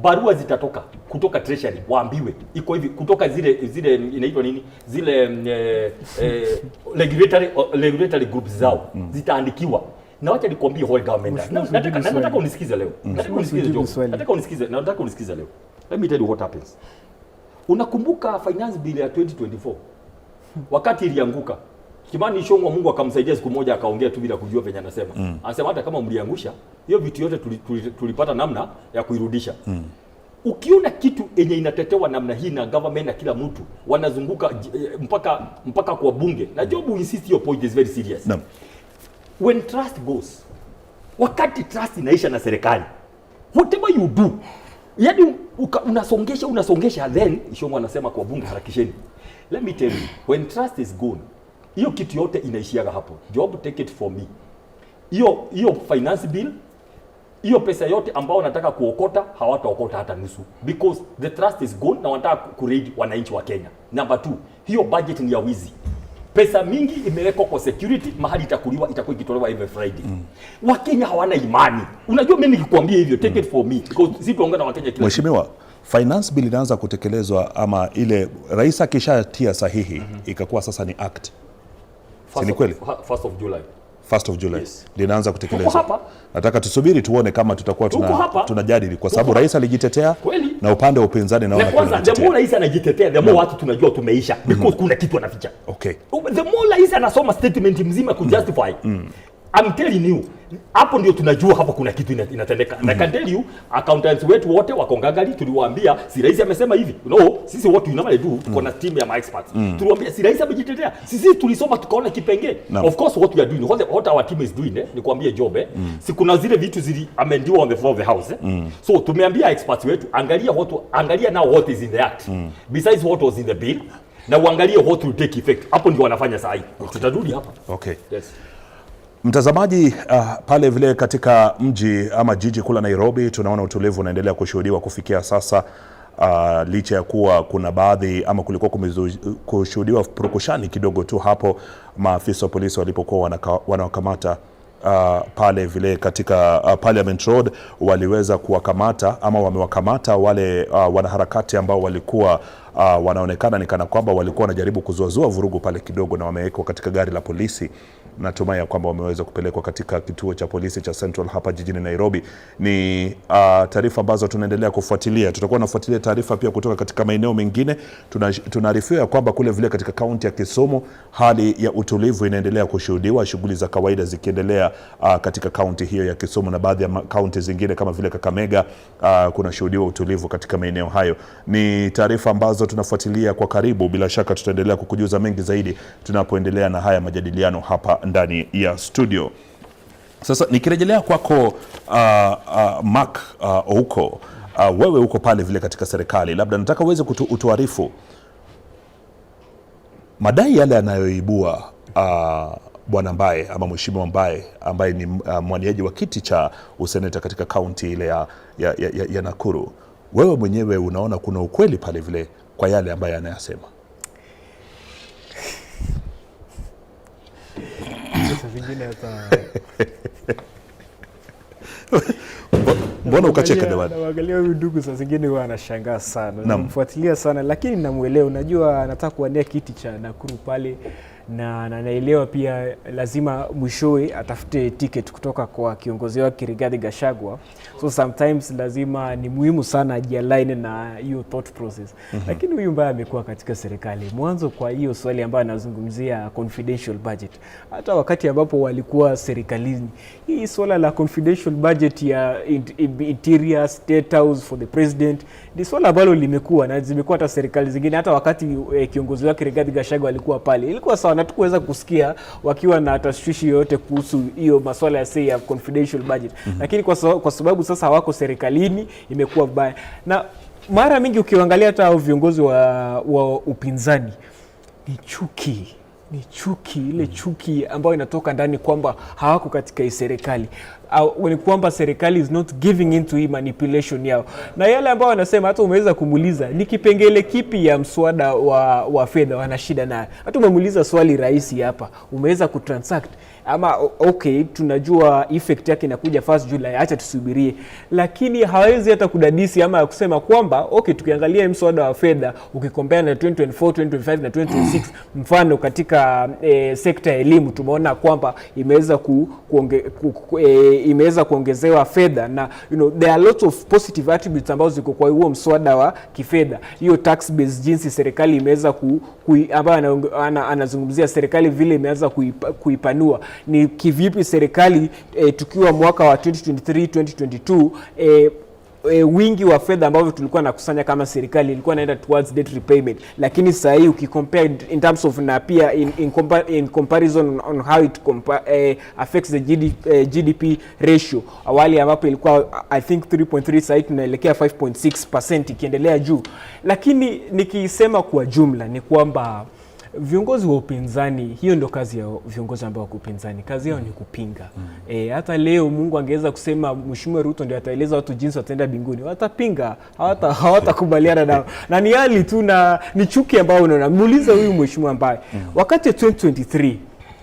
Barua zitatoka kutoka Treasury, waambiwe iko hivi, kutoka zile inaitwa nini, zile regulatory groups zao zitaandikiwa. Na wacha nikwambie, whole government. Mheshimiwa, Nataka usijibu nataka swali. unisikize leo. Nataka Mheshimiwa, unisikize, usijibu Joe. swali. Nataka unisikize leo. Let me tell you what happens. Unakumbuka finance bill ya 2024 wakati ilianguka, Kimani Ichung'wah, Mungu akamsaidia, siku moja akaongea tu bila kujua venye anasema. Anasema hata kama mliangusha hiyo vitu yote, tulipata namna ya kuirudisha. Ukiona kitu yenye inatetewa namna hii na government na kila mtu wanazunguka mpaka kwa bunge, na Job insist your point is very serious. When trust goes, wakati trust inaisha na serikali, whatever you do, yani unasongesha unasongesha, then Ichung'wah anasema kwa bunge, harakisheni. Let me tell you, when trust is gone, hiyo kitu yote inaishiaga hapo. Job, take it from me, hiyo finance bill, hiyo pesa yote ambao wanataka kuokota, hawataokota hata nusu because the trust is gone na wanataka kuraid wananchi wa Kenya. Number two, hiyo budget ni ya wizi. Pesa mingi imewekwa kwa security, mahali itakuliwa, itakuwa ikitolewa every Friday. Wakenya hawana imani. Unajua mimi nikikwambia hivyo, take it for me because si tuongea na Wakenya kila siku. Mheshimiwa, Finance bill inaanza kutekelezwa ama ile rais akishatia sahihi ikakuwa sasa ni act. Si ni kweli? 1st of July. 1st of July linaanza Tuko kutekelezwa. hapa. Nataka tusubiri tuone kama tutakuwa Tuko hapa. tunajadili kwa Tuko sababu hapa. rais alijitetea Kweli. na upande wa upinzani naona Na kwanza kuna the more jitetea. rais anajitetea, the more watu tunajua tumeisha because kuna kitu anaficha. Okay. The more rais anasoma statement mzima kujustify. I'm telling you, hapo ndio tunajua hapo kuna kitu inatendeka. And I can tell you, accountants wetu wote wako ngangari, tuliwaambia si rais amesema hivi. No, sisi what we normally do, tuko na team ya ma experts. Tuliwaambia si rais amejitetea. Sisi tulisoma tukaona kipengee. Naam. Of course what we are doing, what our team is doing, nikwambie job Si kuna zile vitu zili amendiwa on the floor of the house. So tumeambia experts wetu angalia now what is in the act. Besides what was in the bill, na uangalie what will take effect. Hapo ndio wanafanya saa hii. Tutarudi hapa. Okay. Yes. Mtazamaji, pale vile katika mji ama jiji kuu la Nairobi tunaona utulivu unaendelea kushuhudiwa kufikia sasa, licha ya kuwa kuna baadhi ama kulikuwa kushuhudiwa purukushani kidogo tu hapo maafisa wa polisi walipokuwa wanawakamata pale vile katika Parliament Road waliweza kuwakamata ama wamewakamata wale wanaharakati ambao walikuwa wanaonekana ni kana kwamba walikuwa wanajaribu kuzuazua vurugu pale kidogo, na wamewekwa katika gari la polisi. Natumai ya kwamba wameweza kupelekwa katika kituo cha polisi cha Central hapa jijini Nairobi. Ni taarifa ambazo tunaendelea kufuatilia. Tutakuwa tunafuatilia taarifa pia kutoka katika maeneo mengine. Tunaarifiwa ya kwamba kule vile katika kaunti ya Kisumu hali ya utulivu inaendelea kushuhudiwa, shughuli za kawaida zikiendelea katika kaunti hiyo ya Kisumu na baadhi ya kaunti zingine kama vile Kakamega, kunashuhudiwa utulivu katika maeneo hayo. Ni taarifa ambazo tunafuatilia kwa karibu. Bila shaka tutaendelea kukujuza mengi zaidi tunapoendelea na haya majadiliano hapa ndani ya studio. Sasa nikirejelea kwako Mark Ouko, wewe uko pale vile katika serikali, labda nataka uweze utuarifu madai yale yanayoibua Bwana Mbae ama Mheshimiwa Mbae ambaye ni mwaniaji wa kiti cha useneta katika kaunti ile ya Nakuru. Wewe mwenyewe unaona kuna ukweli pale vile kwa yale ambayo anayasema? Sasa zingine hata Mbona ukacheka jamani? Naangalia huyu ndugu saa zingine huwa anashangaa sana. Naam. Namfuatilia sana lakini namuelewa. Unajua anataka kuwania kiti cha Nakuru pale na naelewa pia lazima mwishowe atafute ticket kutoka kwa kiongozi wake Rigathi Gachagua. So sometimes lazima ni muhimu sana ajialign na hiyo thought process. Lakini huyu ambaye amekuwa katika serikali mwanzo, kwa hiyo swali ambayo anazungumzia confidential budget, hata wakati ambapo walikuwa serikalini, hii swala la confidential budget ya interior state house for the president ni swala ambalo limekuwa na zimekuwa hata serikali zingine, hata wakati kiongozi wake Rigathi Gachagua alikuwa pale ilikuwa sawa, na tukuweza kusikia wakiwa na tashwishi yoyote kuhusu hiyo masuala ya say ya confidential budget. Lakini kwa sababu sasa hawako serikalini imekuwa vibaya, na mara mingi ukiangalia hata hao viongozi wa upinzani ni chuki, ni chuki ile chuki ambayo inatoka ndani kwamba hawako katika hii serikali au ni kwamba serikali is not giving into hii manipulation yao, na yale ambayo wanasema, hata umeweza kumuuliza ni kipengele kipi ya mswada wa fedha wana shida nayo. Hata umemuuliza swali rahisi hapa, umeweza kutransact ama okay, tunajua effect yake inakuja 1st July, acha tusubirie, lakini hawezi hata kudadisi ama kusema kwamba okay, tukiangalia mswada wa fedha ukikombea na 2024, 2025 na 2026, mfano katika sekta ya elimu tumeona kwamba imeweza imeweza kuongezewa fedha na there are lots of positive attributes ambazo ziko kwa huo mswada wa kifedha. Hiyo tax base, jinsi serikali imeweza ambayo anazungumzia serikali vile imeanza kuipanua, ni kivipi serikali tukiwa mwaka wa 2023 2022 wingi wa fedha ambavyo tulikuwa nakusanya kama serikali ilikuwa naenda towards debt repayment, lakini sasa hii ukicompare in terms of na pia in comparison on how it affects the GDP ratio, awali ambapo ilikuwa I think 3.3, sasa hii tunaelekea 5.6% ikiendelea juu. Lakini nikisema kwa jumla ni kwamba viongozi wa upinzani, hiyo ndio kazi ya viongozi ambao wako upinzani, kazi yao ni kupinga. Hata leo Mungu angeweza kusema Mheshimiwa Ruto ndio ataeleza watu jinsi wataenda mbinguni, watapinga, hawatakubaliana nao. Na ni hali tu na ni chuki ambayo unaona. Muulize huyu mheshimiwa ambaye wakati wa 2023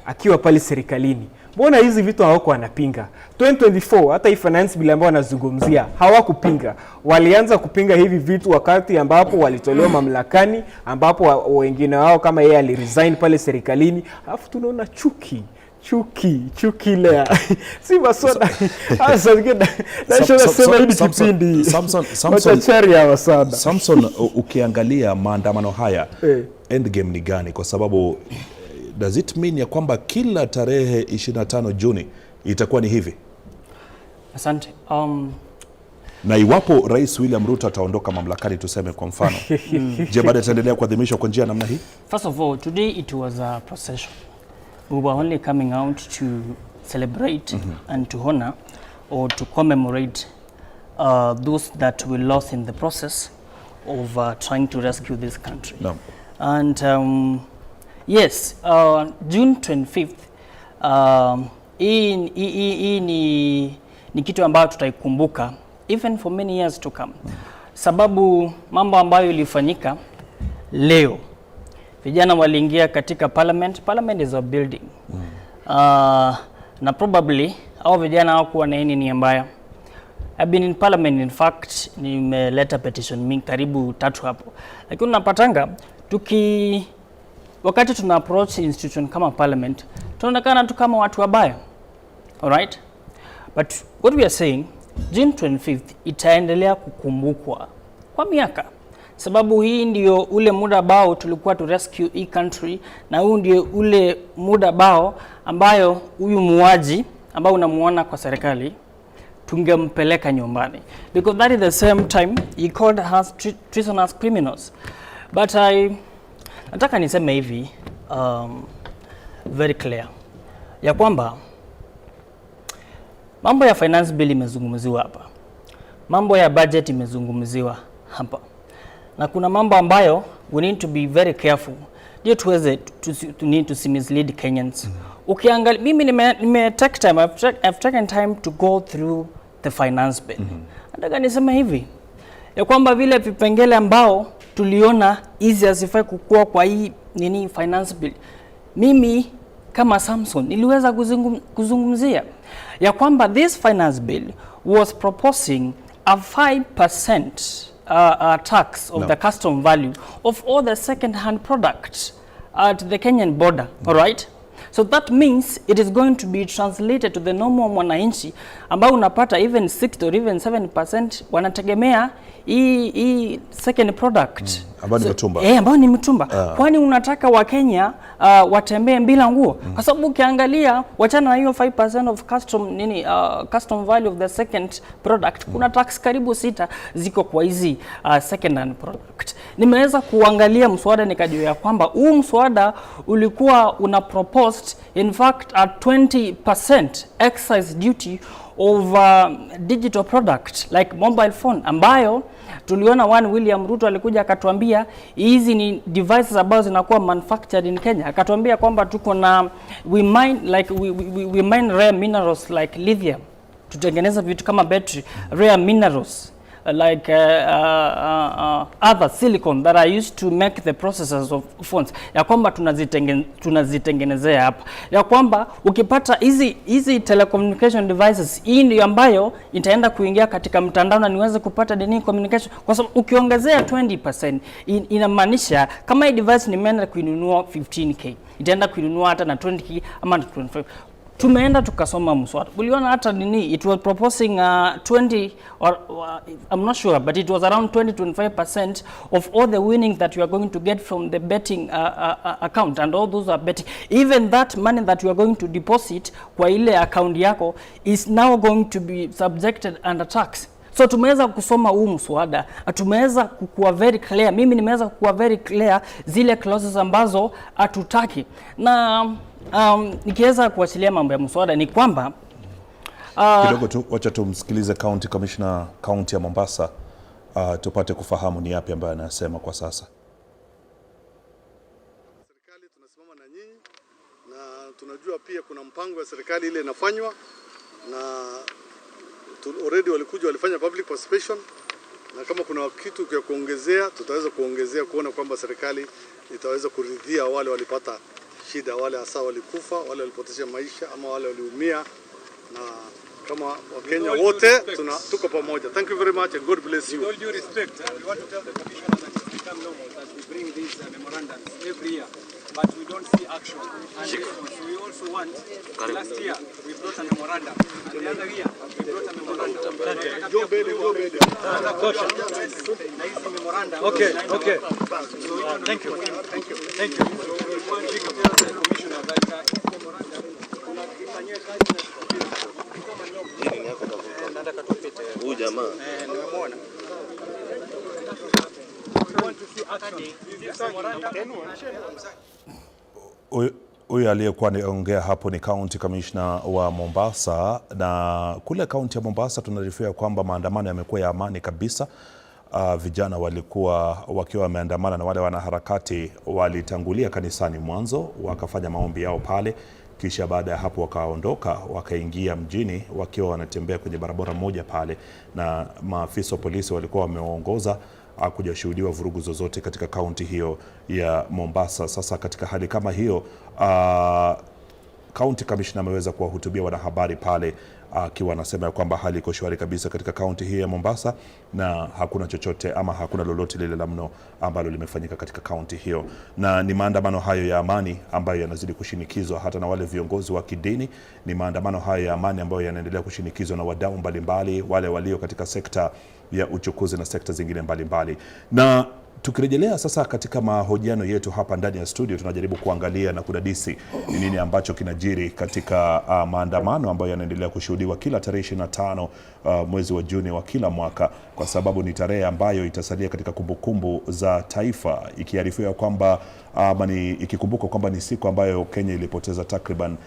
akiwa pale serikalini Mbona hizi vitu hawako wanapinga? 2024 hata hii finance bill ambayo wanazungumzia hawakupinga. Walianza kupinga hivi vitu wakati ambapo walitolewa mamlakani, ambapo wengine wao kama yeye aliresign pale serikalini. Alafu tunaona chuki chuki chuki ile si maswala hasa sema hili kipindi Samson hawa sana. Samson, ukiangalia maandamano haya endgame ni gani? Kwa sababu does it mean ya kwamba kila tarehe 25 Juni itakuwa ni hivi? Asante. Na iwapo Rais William Ruto ataondoka mamlakani, tuseme kwa mfano, je, bado ataendelea kuadhimishwa kwa njia namna hii? First of all, today it was a procession. We were only coming out to celebrate and to honor or to commemorate those that we lost in the process of trying to rescue this country. No. And yes, June 25th, hii ni kitu ambayo tutaikumbuka even for many years to come. Sababu mambo ambayo ilifanyika leo, vijana waliingia katika parliament. Parliament is a building. Na probably hao vijana hawakuwa na nia mbaya. I've been in parliament, in fact nimeleta petition mingi karibu 3 hapo. Lakini unapatanga wakati tuna approach institution kama parliament, tunaonekana tu kama watu wabaya. All right? But what we are saying, June 25th itaendelea kukumbukwa kwa miaka. Sababu hii ndio ule muda ambao tulikuwa to rescue hii country, na huu ndio ule muda ambao ambayo huyu muuaji ambao unamuona kwa serikali tungempeleka nyumbani. Because that is the same time he called us treasonous criminals. But nataka niseme hivi very clear ya kwamba mambo ya finance bill imezungumziwa hapa, mambo ya budget imezungumziwa hapa, na kuna mambo ambayo we need to be very careful ndio tuweze to need to mislead Kenyans. Ukiangalia mimi nime take time, I've taken time to go through the finance bill. Nataka niseme hivi ya kwamba vile vipengele ambao tuliona hizi hazifai kukua kwa hii nini finance bill, mimi kama Samson niliweza kuzungumzia ya kwamba this finance bill was proposing a 5% tax of the custom value of all the second hand products at the Kenyan border. All right? So that means it is going to be translated to the normal mwananchi ambao unapata even 6 or even 7% wanategemea hii second product ambao ni mtumba. Ambao ni mtumba. Kwani unataka wa Kenya watembee bila nguo? Kwa sababu ukiangalia wachana na hiyo 5% of custom nini custom value of the second product, kuna tax karibu 6 ziko kwa hizi second hand product. Nimeweza kuangalia mswada nikajua ya kwamba huu mswada ulikuwa una proposed in fact a 20% excise duty over digital product like mobile phone, ambayo tuliona one William Ruto alikuja akatuambia hizi ni devices ambazo zinakuwa manufactured in Kenya. Akatuambia kwamba tuko na we mine like we mine rare minerals like lithium, tutengeneza vitu kama battery, rare minerals like other silicon that are used to make the processors of phones, ya kwamba tunazitengenezea hapa, ya kwamba ukipata hizi telecommunication devices, hii ndio ambayo itaenda kuingia katika mtandao na niweze kupata the communication. Kwa sababu ukiongezea 20% inamaanisha kama hii device nimeenda kuinunua 15k, itaenda kuinunua hata na 20k ama 25. Tumeenda tukasoma mswada. Uliona hata nini, it was proposing 20 or I'm not sure, but it was around 20-25% of all the winnings that you are going to get from the betting account, and all those are betting. Even that money that you are going to deposit kwa ile account yako is now going to be subjected under tax. So tumeweza kusoma huu mswada, tumeweza kukuwa very clear. Mimi nimeweza kukuwa very clear zile clauses ambazo hatutaki. Na nikiweza kuachilia mambo ya mswada ni kwamba kidogo tu, wacha tumsikilize County Commissioner County ya Mombasa, tupate kufahamu ni yapi ambayo anasema kwa sasa. Serikali tunasimama na nyinyi na tunajua pia kuna mpango wa serikali ile inafanywa na already walikuja walifanya public participation, na kama kuna kitu cha kuongezea tutaweza kuongezea kuona kwamba serikali itaweza kuridhia wale walipata shida, wale hasa walikufa, wale walipoteza maisha ama wale waliumia, na kama Wakenya wote tuko pamoja. Thank you very much and God bless you. With all due respect, we want to tell the commissioner that it's become normal that we bring these memorandums every year, but we don't see action and response. We also want, last year we brought a memorandum, and the other year we brought a memorandum. Na hizi memorandum. Okay, okay. Thank you. Thank you. Thank you. So we want to tell the commissioner that his memorandum ifanyiwe kazi na Huyu jamaa nimemwona. Huyu aliyekuwa anaongea hapo ni County Commissioner wa Mombasa, na kule kaunti ya Mombasa tunaarifiwa kwamba maandamano yamekuwa ya amani kabisa. Vijana walikuwa wakiwa wameandamana na wale wanaharakati walitangulia kanisani mwanzo wakafanya maombi yao pale, kisha baada ya hapo wakaondoka wakaingia mjini wakiwa wanatembea kwenye barabara moja pale, na maafisa wa polisi walikuwa wameongoza. Hakujashuhudiwa vurugu zozote katika kaunti hiyo ya Mombasa. Sasa katika hali kama hiyo, County Commissioner ameweza kuwahutubia wanahabari pale akiwa anasema ya kwamba hali iko shwari kabisa katika kaunti hii ya Mombasa na hakuna chochote ama hakuna lolote lile la mno ambalo limefanyika katika kaunti hiyo, na ni maandamano hayo ya amani ambayo yanazidi kushinikizwa hata na wale viongozi wa kidini. Ni maandamano hayo ya amani ambayo yanaendelea kushinikizwa na wadau mbalimbali, wale walio katika sekta ya uchukuzi na sekta zingine mbalimbali. Na tukirejelea sasa katika mahojiano yetu hapa ndani ya studio, tunajaribu kuangalia na kudadisi ni nini ambacho kinajiri katika maandamano ambayo yanaendelea kushuhudiwa kila tarehe 25 mwezi wa Juni wa kila mwaka, kwa sababu ni tarehe ambayo itasalia katika kumbukumbu za taifa, ikiarifiwa kwamba ama ni ikikumbukwa kwamba ni siku ambayo Kenya ilipoteza takriban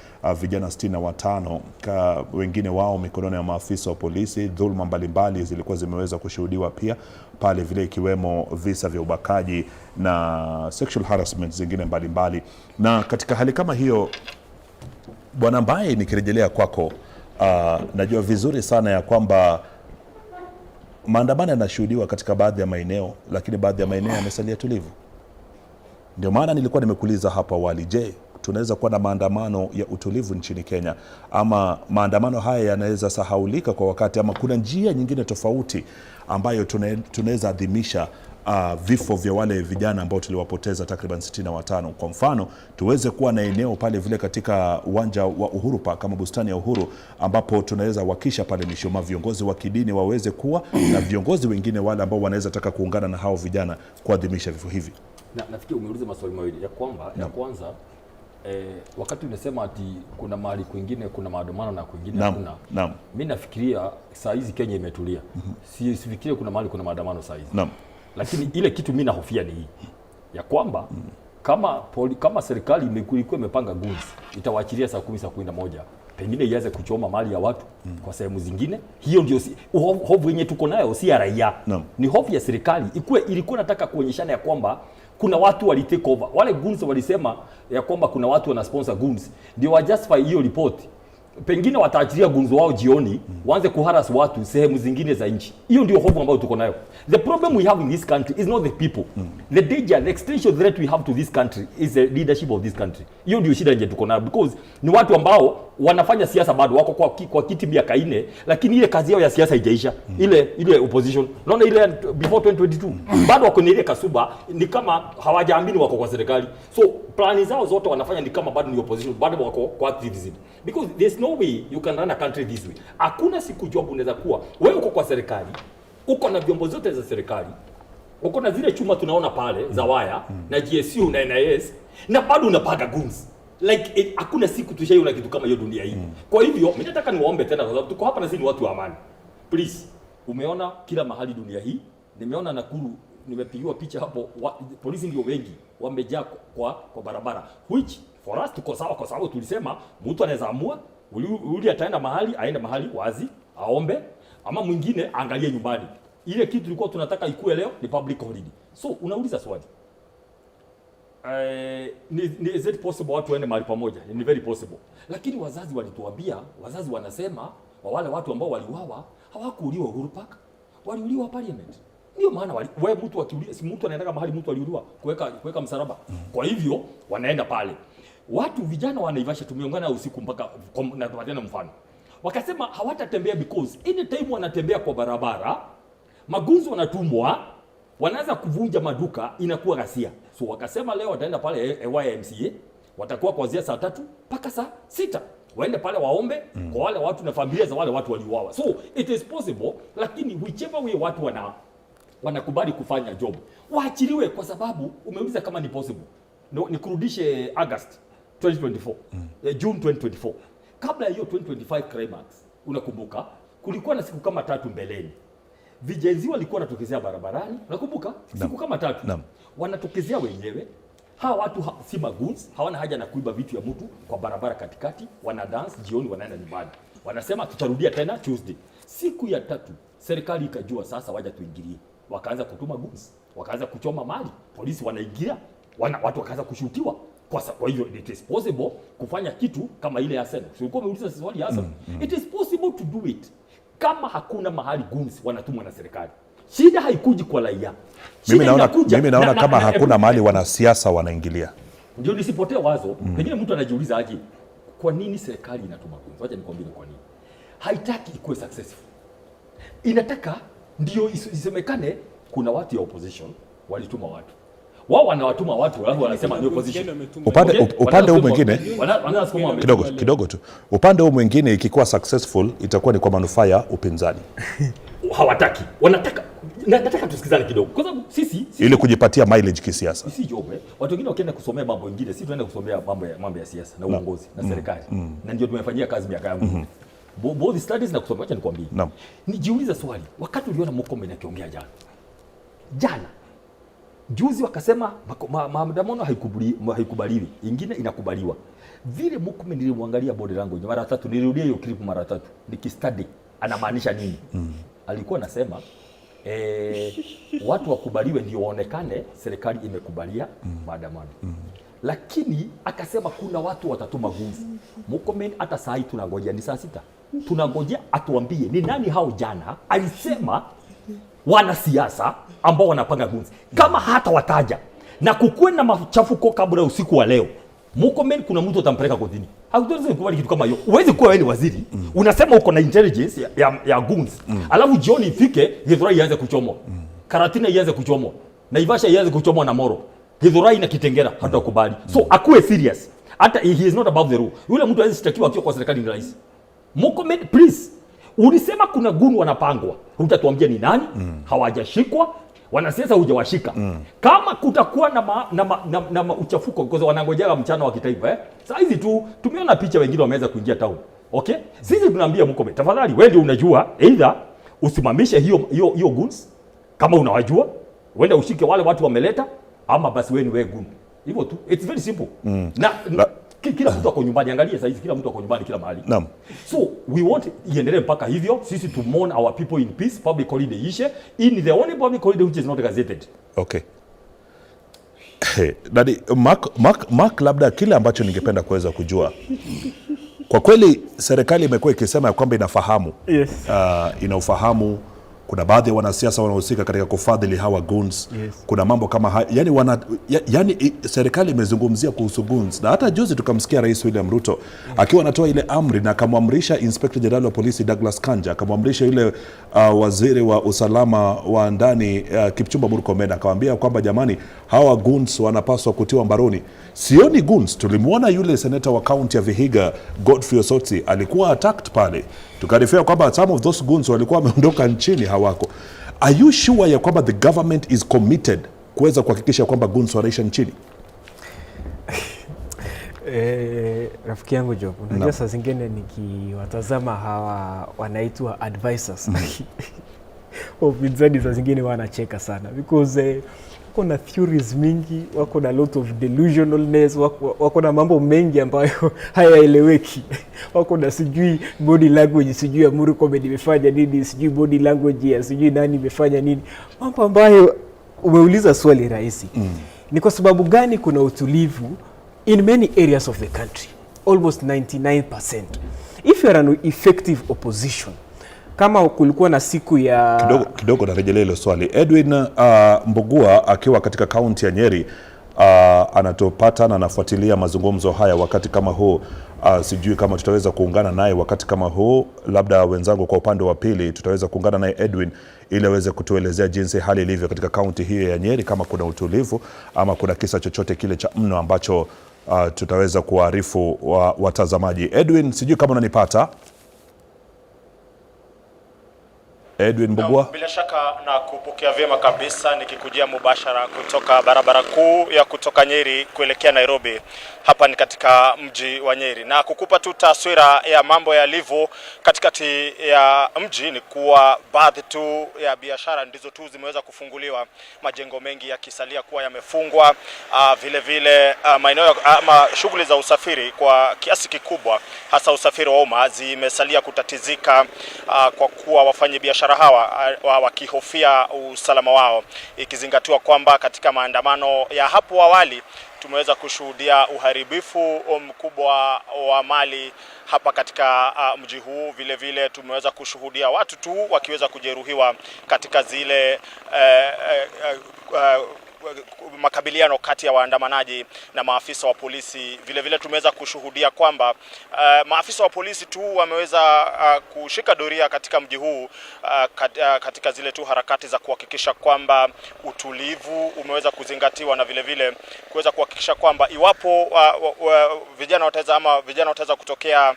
vijana 65, wengine wao mikononi ya maafisa wa polisi. Dhuluma mbalimbali zilikuwa zimeweza kushuhudiwa pia pale vile, ikiwemo visa vya ubakaji na sexual harassment zingine mbalimbali. Na katika hali kama hiyo, Bwana Mbae, nikirejelea kwako, najua vizuri sana ya kwamba maandamano yanashuhudiwa katika baadhi ya maeneo, lakini baadhi ya maeneo yamesalia tulivu. Ndio maana nilikuwa nimekuuliza hapo awali, je, tunaweza kuwa na maandamano ya utulivu nchini Kenya ama maandamano haya yanaweza sahaulika kwa wakati, ama kuna njia nyingine tofauti ambayo tunaweza adhimisha vifo vya wale vijana ambao tuliwapoteza takriban 65? Kwa mfano, tuweze kuwa na eneo pale vile katika uwanja wa Uhuru Park kama bustani ya Uhuru, ambapo tunaweza wakisha pale mishumaa, viongozi wa kidini waweze kuwa na viongozi wengine wale ambao wanaweza taka kuungana na hao vijana kuadhimisha vifo hivi. Na nafikiri umeuliza maswali mawili ya kwamba ya kwanza, wakati unasema ati kuna mahali kwingine kuna maandamano na kwingine hakuna. Mimi nafikiria saa hizi Kenya imetulia. Sifikirie kuna mahali kuna maandamano saa hizi. Lakini ile kitu mimi nahofia ni hii ya kwamba kama serikali ilikuwa imepanga goons itawaachilia saa 10 saa 11, pengine ianze kuchoma mali ya watu kwa sehemu zingine. Hiyo ndio hofu yenye tuko nayo, si ya raia. Ni hofu ya serikali. Ilikuwa nataka kuonyeshana ya kwamba kuna watu wali take over. Wale goons walisema ya kwamba kuna watu wana sponsor goons, ndio wa justify hiyo report. Pengine wataachilia goons wao jioni, waanze kuharass watu sehemu zingine za nchi. Hiyo ndio hofu ambayo tuko nayo. The problem we have in this country is not the people. The danger, the existential threat we have to this country is the leadership of this country. Hiyo ndio shida yenye tuko nayo, because ni watu ambao wanafanya siasa bado wako kwa kiti miaka 4, lakini ile kazi yao ya siasa haijaisha. Ile opposition. Unaona ile before 2022 bado wako na ile kasuba, ni kama hawajaamini wako kwa serikali. So plani zao zote wanafanya ni kama bado ni opposition, bado wako kwa activism. Because there's no way you can run a country this way. Hakuna siku job unaweza kuwa wewe uko kwa serikali, uko na vyombo zote za serikali, uko na zile chuma tunaona pale za waya na GSU na NIS, na bado unapanga goons. Like hakuna siku tushaiona kitu kama hiyo dunia hii. Kwa hivyo mimi nataka niwaombe tena, kwa sababu tuko hapa na sisi ni watu wa amani. Please, umeona kila mahali dunia hii, nimeona Nakuru, nimepigiwa picha hapo, polisi ndio wengi wamejaa kwa barabara, which for us tuko sawa, kwa sababu tulisema mtu anaweza amua uli ataenda mahali, aende mahali wazi aombe, ama mwingine angalie nyumbani. Ile kitu tulikuwa tunataka ikue leo ni public holiday. So unauliza swali, is it possible watu waende mahali pamoja? Ni very possible. Lakini wazazi walituambia, wazazi wanasema wale watu ambao waliuawa hawakuuliwa Uhuru Park, waliuliwa Parliament. Ndio maana wewe mtu akiuliwa, si mtu anaenda mahali mtu aliuliwa kuweka msalaba. Kwa hivyo wanaenda pale. Watu vijana wa Naivasha tumeungana usiku mpaka na tupatiane mfano. Wakasema hawatatembea because anytime wanatembea kwa barabara magunzi wanatumwa, wanaanza kuvunja maduka, inakuwa ghasia. So wakasema leo wataenda pale YMCA, watakuwa kuanzia saa 3 mpaka saa 6. Waende pale waombe kwa wale watu na familia za wale watu waliuawa. So it is possible, lakini whichever way watu wanakubali kufanya job, waachiliwe, kwa sababu umeuliza kama ni possible. No, nikurudishe August 2024, June 2024. Kabla hiyo 2025 climax, unakumbuka kulikuwa na siku kama 3 mbeleni. Vijenzi walikuwa wanatokezea barabarani, unakumbuka? Siku kama 3. Wanatokezea wenyewe. Hawa watu si magoons, hawana haja na kuiba vitu ya mtu kwa barabara katikati, wana dance jioni wanaenda nyumbani. Wanasema tutarudia tena Tuesday. Siku ya 3 serikali ikajua sasa waja tuingilie. Wakaanza kutuma goons, wakaanza kuchoma mali, polisi wanaingia, watu wakaanza kushutiwa. Kwa hivyo it is possible kufanya kitu kama ile ya Arsenal. So ulikuwa umeuliza swali ya Arsenal. It is possible to do it. Kama hakuna mahali goons wanatumwa na serikali. Shida haikuji kwa raia. Mimi naona kama hakuna mahali wanasiasa wanaingilia. Ndio nisipotee wazo. Pengine mtu anajiuliza aje, kwa nini serikali inatuma goons? Wacha nikwambie kwa nini. Haitaki ikuwe successful. Inataka ndio isemekane kuna watu ya opposition walituma watu. Wao wanawatuma watu alafu wanasema ni opposition. Upande huu mwingine kidogo tu. Upande huu mwingine ikikuwa successful itakuwa ni kwa manufaa ya upinzani. Hawataki. Wanataka, nataka tusikizane kidogo. Kwa sababu sisi ili kujipatia mileage kisiasa. Sisi job, watu wengine wakienda kusomea mambo mengine, sisi tunaenda kusomea mambo ya siasa na uongozi na serikali. Na ndio tumefanyia kazi miaka yangu. Both studies na kusomea, acha nikwambie. Nijiulize swali, wakati uliona Murkomen akiongea jana. Juzi wakasema maandamano haikubaliwi, ingine inakubaliwa. Vile Murkomen nilimwangalia body language mara 3, nilirudia hiyo clip mara 3, nikistudy anamaanisha nini. Alikuwa anasema watu wakubaliwe ndio waonekane serikali imekubalia maandamano. Lakini akasema kuna watu watatuma goons. Murkomen hata saa hii tunangojea ni saa 6. Tunangojea atuambie ni nani hao jana alisema wanasiasa ambao wanapanga goons. Kama hata wataja na kukuwe na machafuko kabla usiku wa leo, Murkomen kuna mtu atampeleka kotini. Hauwezi kukubali kitu kama hiyo. Huwezi kuwa wewe ni waziri, unasema uko na intelligence ya goons. Alafu jioni ifike Githurai ianze kuchomwa. Karatina ianze kuchomwa. Naivasha ianze kuchomwa na Moro. Githurai na Kitengera hatakubali. So akuwe serious. Hata he is not above the rule. Yule mtu hawezi shtakiwa akiwa kwa serikali ni rais. Murkomen please. Ulisema kuna gun wanapangwa. Hutatuambia ni nani? Hawajashikwa. Wanasiasa hujawashika. Kama kutakuwa na uchafuko kwa sababu wanangojea mchana wa kitaifa Saa hizi tu tumeona picha wengine wameweza kuingia town. Okay? Sisi tunaambia Murkomen, tafadhali wewe ndio unajua, either usimamishe hiyo goons kama unawajua, uende ushike wale watu wameleta, ama basi wewe ni wewe gun. Hivyo tu. It's very simple. Na kila mtu ako nyumbani, angalia saizi kila mtu ako nyumbani kila mahali. Naam. So we want iendelee mpaka hivyo, sisi to mourn our people in peace, public holiday ishe. In the only public holiday which is not gazetted. Okay. Hey, Daddy, Mark, labda kile ambacho ningependa kuweza kujua. Kwa kweli serikali imekuwa ikisema ya kwamba inafahamu. Yes. Inaufahamu kuna baadhi ya wanasiasa wanahusika katika kufadhili hawa goons. Yes. Kuna mambo kama haya. Yani serikali imezungumzia kuhusu goons. Na hata juzi tukamsikia Rais William Ruto akiwa anatoa ile amri na akamwamrisha Inspector General wa Polisi Douglas Kanja, akamwamrisha yule waziri wa usalama wa ndani Kipchumba Murkomen, akamwambia kwamba jamani, hawa goons wanapaswa kutiwa mbaroni. Sioni goons. Tulimuona yule seneta wa kaunti ya Vihiga Godfrey Osotsi alikuwa attacked pale. Tukaarifiwa kwamba some of those goons walikuwa wameondoka nchini, hawako. Are you sure ya kwamba the government is committed kuweza kuhakikisha kwamba goons wanaisha nchini? Rafiki yangu Job, unajua saa zingine nikiwatazama hawa wanaitwa advisors wapinzani saa zingine wanacheka sana because wako na theories mingi, wako na lot of delusionalness, wako na mambo mengi ambayo hayaeleweki. Wako na sijui body language, sijui Murkomen imefanya nini, sijui body language ya sijui nani imefanya nini, mambo ambayo umeuliza swali rahisi. Ni kwa sababu gani kuna utulivu in many areas of the country, almost 99%? If you are an effective opposition, kama kulikuwa na siku ya kidogo narejelea hilo swali. Edwin Mbugua akiwa katika kaunti ya Nyeri anatupata na anafuatilia mazungumzo haya wakati kama huu. Sijui kama tutaweza kuungana naye wakati kama huu, labda wenzangu kwa upande wa pili tutaweza kuungana naye Edwin ili aweze kutuelezea jinsi hali ilivyo katika kaunti hiyo ya Nyeri, kama kuna utulivu ama kuna kisa chochote kile cha mno ambacho tutaweza kuwaarifu watazamaji. Edwin, sijui kama unanipata. Edwin Mbugua. Bila shaka na kupokea vyema kabisa nikikujia mubashara kutoka barabara kuu ya kutoka Nyeri kuelekea Nairobi. Hapa ni katika mji wa Nyeri, na kukupa tu taswira ya mambo yalivyo katikati ya mji ni kuwa baadhi tu ya biashara ndizo tu zimeweza kufunguliwa, majengo mengi yakisalia kuwa yamefungwa. Vile vile maeneo ama shughuli za usafiri kwa kiasi kikubwa, hasa usafiri wa umma, zimesalia kutatizika kwa kuwa wafanyabiashara hawa wakihofia usalama wao, ikizingatiwa kwamba katika maandamano ya hapo awali tumeweza kushuhudia uharibifu mkubwa wa mali hapa katika mji huu. Vile vile tumeweza kushuhudia watu tu wakiweza kujeruhiwa katika zile makabiliano kati ya waandamanaji na maafisa wa polisi. Vile vile tumeweza kushuhudia kwamba maafisa wa polisi tu wameweza kushika doria katika mji huu katika zile tu harakati za kuhakikisha kwamba utulivu umeweza kuzingatiwa, na vile vile kuweza kuhakikisha kwamba iwapo vijana wataweza ama vijana wataweza kutokea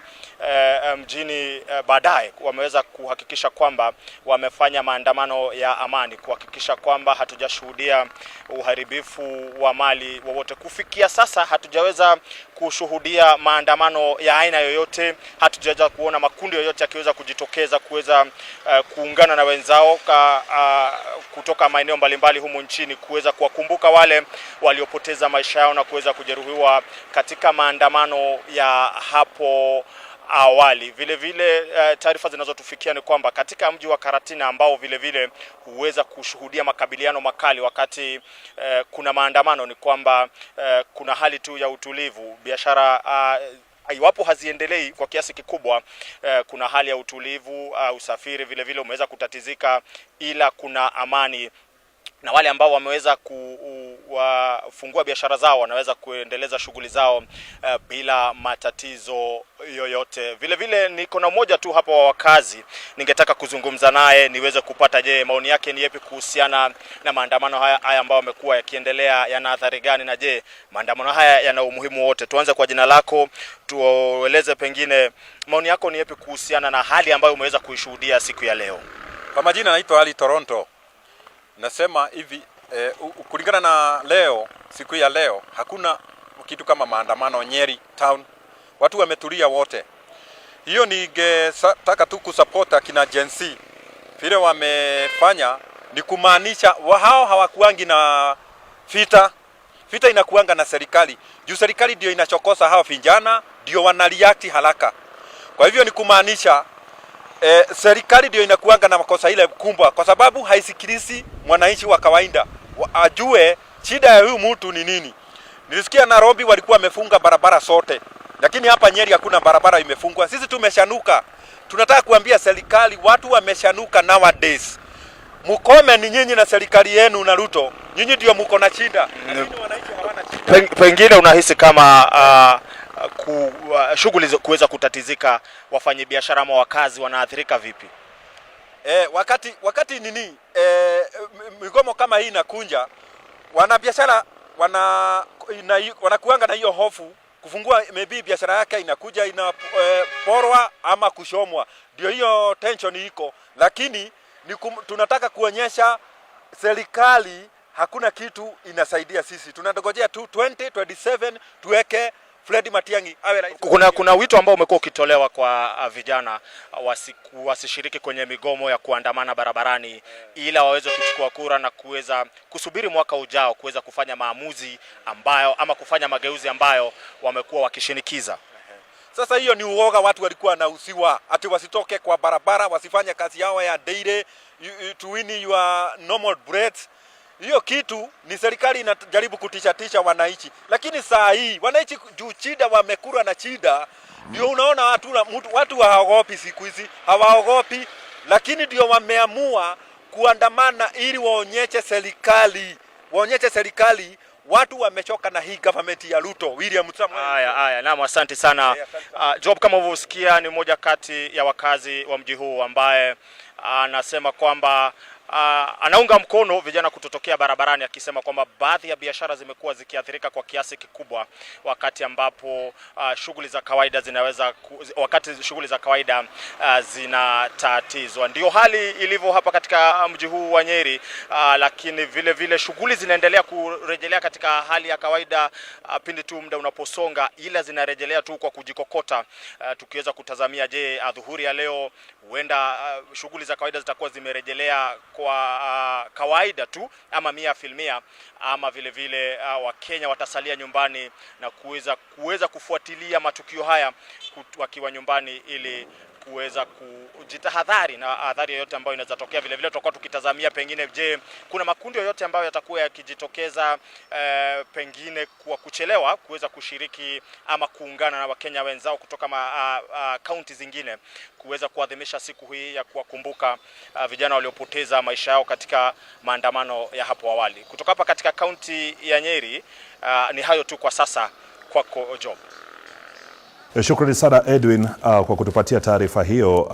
mjini baadaye, wameweza kuhakikisha kwamba wamefanya maandamano ya amani, kuhakikisha kwamba hatujashuhudia uharibifu wa mali wowote. Kufikia sasa hatujaweza kushuhudia maandamano ya aina yoyote, hatujaweza kuona makundi yoyote yakiweza kujitokeza kuweza kuungana na wenzao kutoka maeneo mbalimbali humu nchini kuweza kuwakumbuka wale waliopoteza maisha yao na kuweza kujeruhiwa katika maandamano ya hapo awali. Vile vile taarifa zinazotufikia ni kwamba katika mji wa Karatina ambao vile vile huweza kushuhudia makabiliano makali wakati kuna maandamano, ni kwamba kuna hali tu ya utulivu. Biashara iwapo haziendelei kwa kiasi kikubwa, kuna hali ya utulivu. Usafiri vile vile umeweza kutatizika, ila kuna amani, na wale ambao wameweza kufungua biashara zao wanaweza kuendeleza shughuli zao bila matatizo yoyote. Vile vile niko na mmoja tu hapa wa wakazi, ningetaka kuzungumza naye niweze kupata, je, maoni yake ni yapi kuhusiana na maandamano haya ambayo yamekuwa yakiendelea, yana athari gani, na je, maandamano haya yana umuhimu wote? Tuanze kwa jina lako, tueleze pengine maoni yako ni yapi kuhusiana na hali ambayo umeweza kuishuhudia siku ya leo. Kwa majina naitwa Ali Toronto. Nasema hivi kulingana na leo, siku ya leo hakuna kitu kama maandamano Nyeri town. Watu wametulia wote. Hiyo ningetaka tu kusupport akina Gen Z. Vile wamefanya ni kumaanisha hao hawakuangi na vita. Vita inakuanga na serikali. Juu serikali ndio inachokosa hao vijana, ndio wanareact haraka. Kwa hivyo ni kumaanisha serikali ndio inakuanga na makosa ile kubwa, kwa sababu haisikilizi mwananchi wa kawaida ajue shida ya huyu mtu ni nini. Nilisikia Nairobi walikuwa wamefunga barabara sote, lakini hapa Nyeri hakuna barabara imefungwa. Sisi tumeshanuka. Tunataka kuambia serikali watu wameshanuka nowadays. Mukome ni nyinyi na serikali yenu na Ruto. Nyinyi ndio mko na shida. Lakini wananchi hawana shida. Pengine unahisi kama shughuli kuweza kutatizika, wafanyabiashara ama wakazi wanaathirika vipi? Wakati nini migomo kama hii inakunja, wanabiashara wanakuanga na hiyo hofu kufungua, maybe biashara yake inakuja inaporwa ama kushomwa. Ndio hiyo tension iko, lakini tunataka kuonyesha serikali hakuna kitu inasaidia sisi. Tunangojea tu 2027 tuweke Fred Matiang'i awe rais. Kuna wito ambao umekuwa ukitolewa kwa vijana wasishiriki kwenye migomo ya kuandamana barabarani, ila waweze kuchukua kura na kuweza kusubiri mwaka ujao kuweza kufanya maamuzi ambayo ama kufanya mageuzi ambayo wamekuwa wakishinikiza. Sasa hiyo ni uoga, watu walikuwa wanahusiwa ati wasitoke kwa barabara, wasifanye kazi yao ya daily to win your normal bread. Hiyo kitu ni serikali inajaribu kutishatisha wananchi, lakini saa hii wananchi juu shida wamekura na shida, ndio unaona watu hawaogopi siku hizi, hawaogopi, lakini ndio wameamua kuandamana ili waonyeshe serikali Watu wamechoka na hii government ya Ruto, William Samoei. Haya, haya, naam, asante sana. Job, kama ulivyosikia ni mmoja kati ya wakazi wa mji huu ambaye anasema kwamba anaunga mkono vijana kutotokea barabarani, akisema kwamba baadhi ya biashara zimekuwa zikiathirika kwa kiasi kikubwa wakati ambapo shughuli za kawaida wakati shughuli za kawaida zinatatizwa. Ndio hali ilivyo hapa katika mji huu wa Nyeri, lakini vile vile shughuli zinaendelea kurejelea katika hali ya kawaida pindi tu muda unaposonga, ila zinarejelea tu kwa kujikokota. Tukiweza kutazamia, je, adhuhuri ya leo huenda shughuli za kawaida zitakuwa zimerejelea kwa kawaida tu ama 100%, ama vile vile Wakenya watasalia nyumbani na kuweza kufuatilia matukio haya wakiwa nyumbani ili kuweza kujitahadhari na adhari yoyote ambayo inaweza tokea. Vile vile tutakuwa tukitazamia pengine, je, kuna makundi yoyote ambayo yatakuwa yakijitokeza pengine kwa kuchelewa kuweza kushiriki ama kuungana na Wakenya wenzao kutoka kaunti zingine kuweza kuadhimisha siku hii ya kuwakumbuka vijana waliopoteza maisha yao katika maandamano ya hapo awali. Kutoka hapa katika kaunti ya Nyeri, ni hayo tu kwa sasa. Kwako Job. Shukrani sana Edwin kwa kutupatia taarifa hiyo.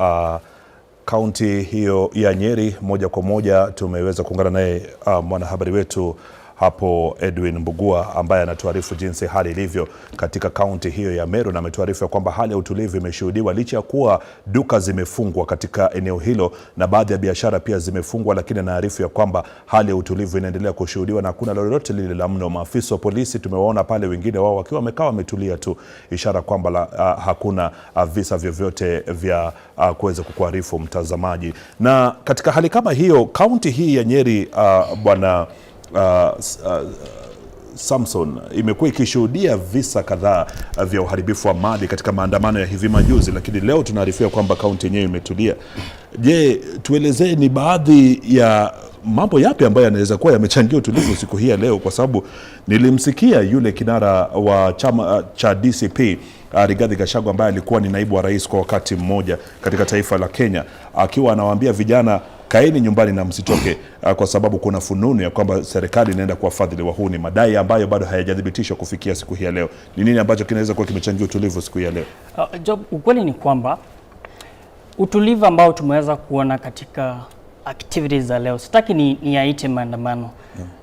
Kaunti hiyo ya Nyeri moja kwa moja tumeweza kuungana naye mwanahabari wetu hapo Edwin Mbugua ambaye anatuarifu jinsi hali ilivyo katika kaunti hiyo ya Meru, na ametuarifu kwamba hali ya utulivu imeshuhudiwa licha ya kuwa duka zimefungwa katika eneo hilo na baadhi ya biashara pia zimefungwa, lakini anaarifu ya kwamba hali ya utulivu inaendelea kushuhudiwa na hakuna lolote lile la mno. Maafisa wa polisi tumewaona pale, wengine wao wakiwa wamekaa wametulia tu, ishara kwamba hakuna visa vyovyote vya kuweza kukuarifu mtazamaji. Na katika hali kama hiyo, kaunti hii ya Nyeri, bwana Samson, imekuwa ikishuhudia visa kadhaa vya uharibifu wa mali katika maandamano ya hivi majuzi, lakini leo tunaarifiwa kwamba kaunti yenyewe imetulia. Je, tuelezee ni baadhi ya mambo yapi ambayo yanaweza kuwa yamechangia utulivu siku hii ya leo? Kwa sababu nilimsikia yule kinara wa chama cha DCP Rigathi Gachagua ambaye alikuwa ni naibu wa rais kwa wakati mmoja katika taifa la Kenya akiwa anawaambia vijana kaeni nyumbani na msitoke, kwa sababu kuna fununu ya kwamba serikali inaenda kuwafadhili wahuni, madai ambayo bado hayajathibitishwa kufikia siku hii ya leo. Ni nini ambacho kinaweza kuwa kimechangia utulivu siku hii ya leo? Job, ukweli ni kwamba utulivu ambao tumeweza kuona katika activities za leo, sitaki niyaite maandamano,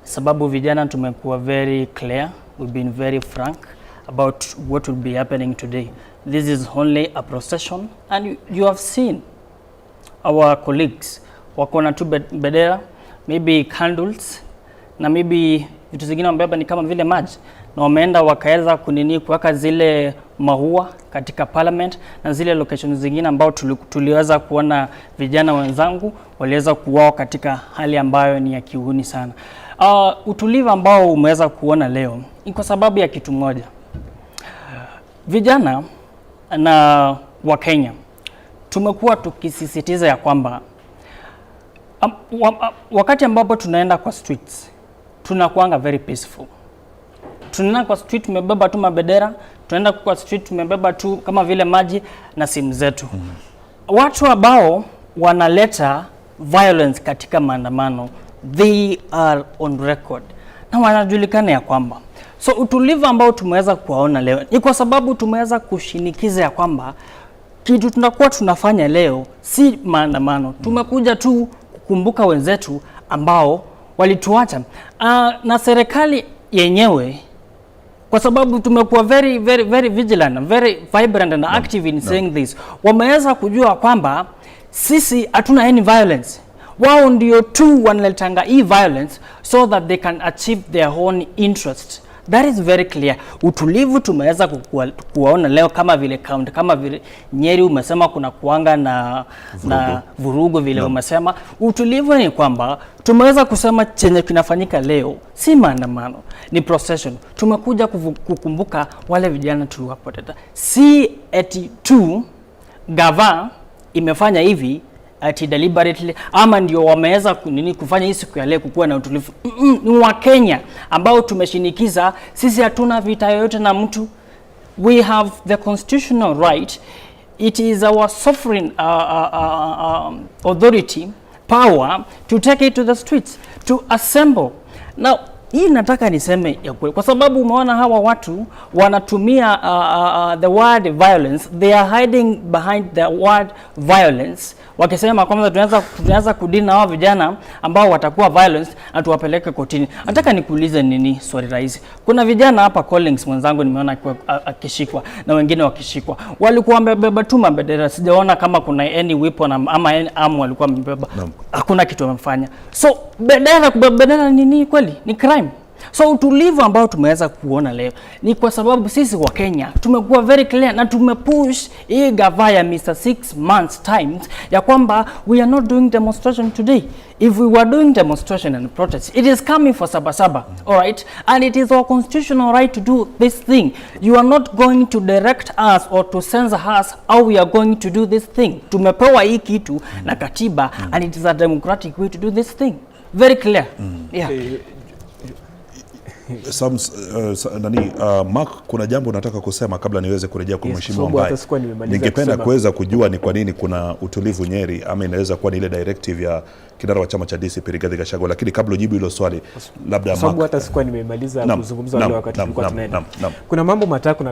sababu vijana tumekuwa very clear, we've been very frank about what will be happening today. This is only a procession and you have seen our colleagues wako na tu bendera, maybe candles na maybe vitu zingine wamebeba ni kama vile maji, na wameenda wakaweza kunini kuweka zile maua katika parliament na zile locations zingine ambao tuliweza kuona vijana wenzangu waliweza kuwao katika hali ambayo ni ya kiuni sana. Utulivu ambao umeweza kuona leo ni kwa sababu ya kitu moja. Vijana na Wakenya tumekuwa tukisisitiza ya kwamba wakati ambapo tunaenda kwa streets tunakuanga very peaceful. Tunaenda kwa street tumebeba tu mabendera, tunaenda kwa street tumebeba tu kama vile maji na simu zetu. Watu ambao wanaleta violence katika maandamano, they are on record na wanajulikana ya kwamba. So utulivu ambao tumeweza kuwaona leo ni kwa sababu tumeweza kushinikiza ya kwamba kitu tunakuwa tunafanya leo si maandamano. Tumekuja tu kukumbuka wenzetu ambao walituacha. Na serikali yenyewe, kwa sababu tumekuwa very, very, very vigilant, very vibrant and active in saying this, wameweza kujua kwamba sisi hatuna any violence. Wao ndio tu wanaletanga hii violence so that they can achieve their own interest. That is very clear. Utulivu tumeweza kuwaona leo kama vile county, kama vile Nyeri umesema kuna kuanga na vurugu vile umesema. Utulivu ni kwamba tumeweza kusema chenye kinafanyika leo si maandamano, ni procession. Tumekuja kukumbuka wale vijana tuliwapoteza. Si eti tu gava imefanya hivi ati deliberately ama ndio wameweza kufanya hii siku ya leo kukuwa na utulivu. Ni Wakenya ambao tumeshinikiza. Sisi hatuna vita yoyote na mtu. We have the constitutional right. It is our sovereign authority, power to take it to the streets, to assemble. Now, Hii nataka niseme ya kweli, kwa sababu umeona hawa watu wanatumia the word violence, they are hiding behind the word violence, wakisema kwamba tunaweza kudili na hawa vijana ambao watakuwa violence na tuwapeleke kotini. Nataka nikuulize nini swali rahisi. Kuna vijana hapa, Collins mwenzangu nimeona akishikwa na wengine wakishikwa, walikuwa wamebeba tu mabendera, sijaona kama kuna any weapon ama any arm walikuwa wamebeba. Hakuna kitu wamefanya. So bendera, kubeba bendera nini kweli? Ni crime. So utulivu ambao tumeweza kuona leo ni kwa sababu sisi wa Kenya tumekuwa very clear na tumepush hii gava ya Mr. 6 months times ya kwamba we are not doing demonstration today. If we were doing demonstration and protest, it is coming for Sabasaba, all right? And it is our constitutional right to do this thing. You are not going to direct us or to censor us how we are going to do this thing. Tumepewa hii kitu na katiba and it is a democratic way to do this thing. Very clear. Yeah. Mark, kuna jambo nataka kusema kabla niweze kurejea kwa mheshimiwa sababu ambaye hata sikuwa nimemaliza ningependa kusema. Kuweza kujua ni kwa nini kuna utulivu Nyeri, ama inaweza kuwa ni ile directive ya kinara wa chama cha DCP Rigathi Gachagua. Lakini kabla ujibu hilo swali, labda Kwa sababu Mark, hata sikuwa nimemaliza kuzungumza wale wakati tulikuwa tunaenda. Kuna mambo matatu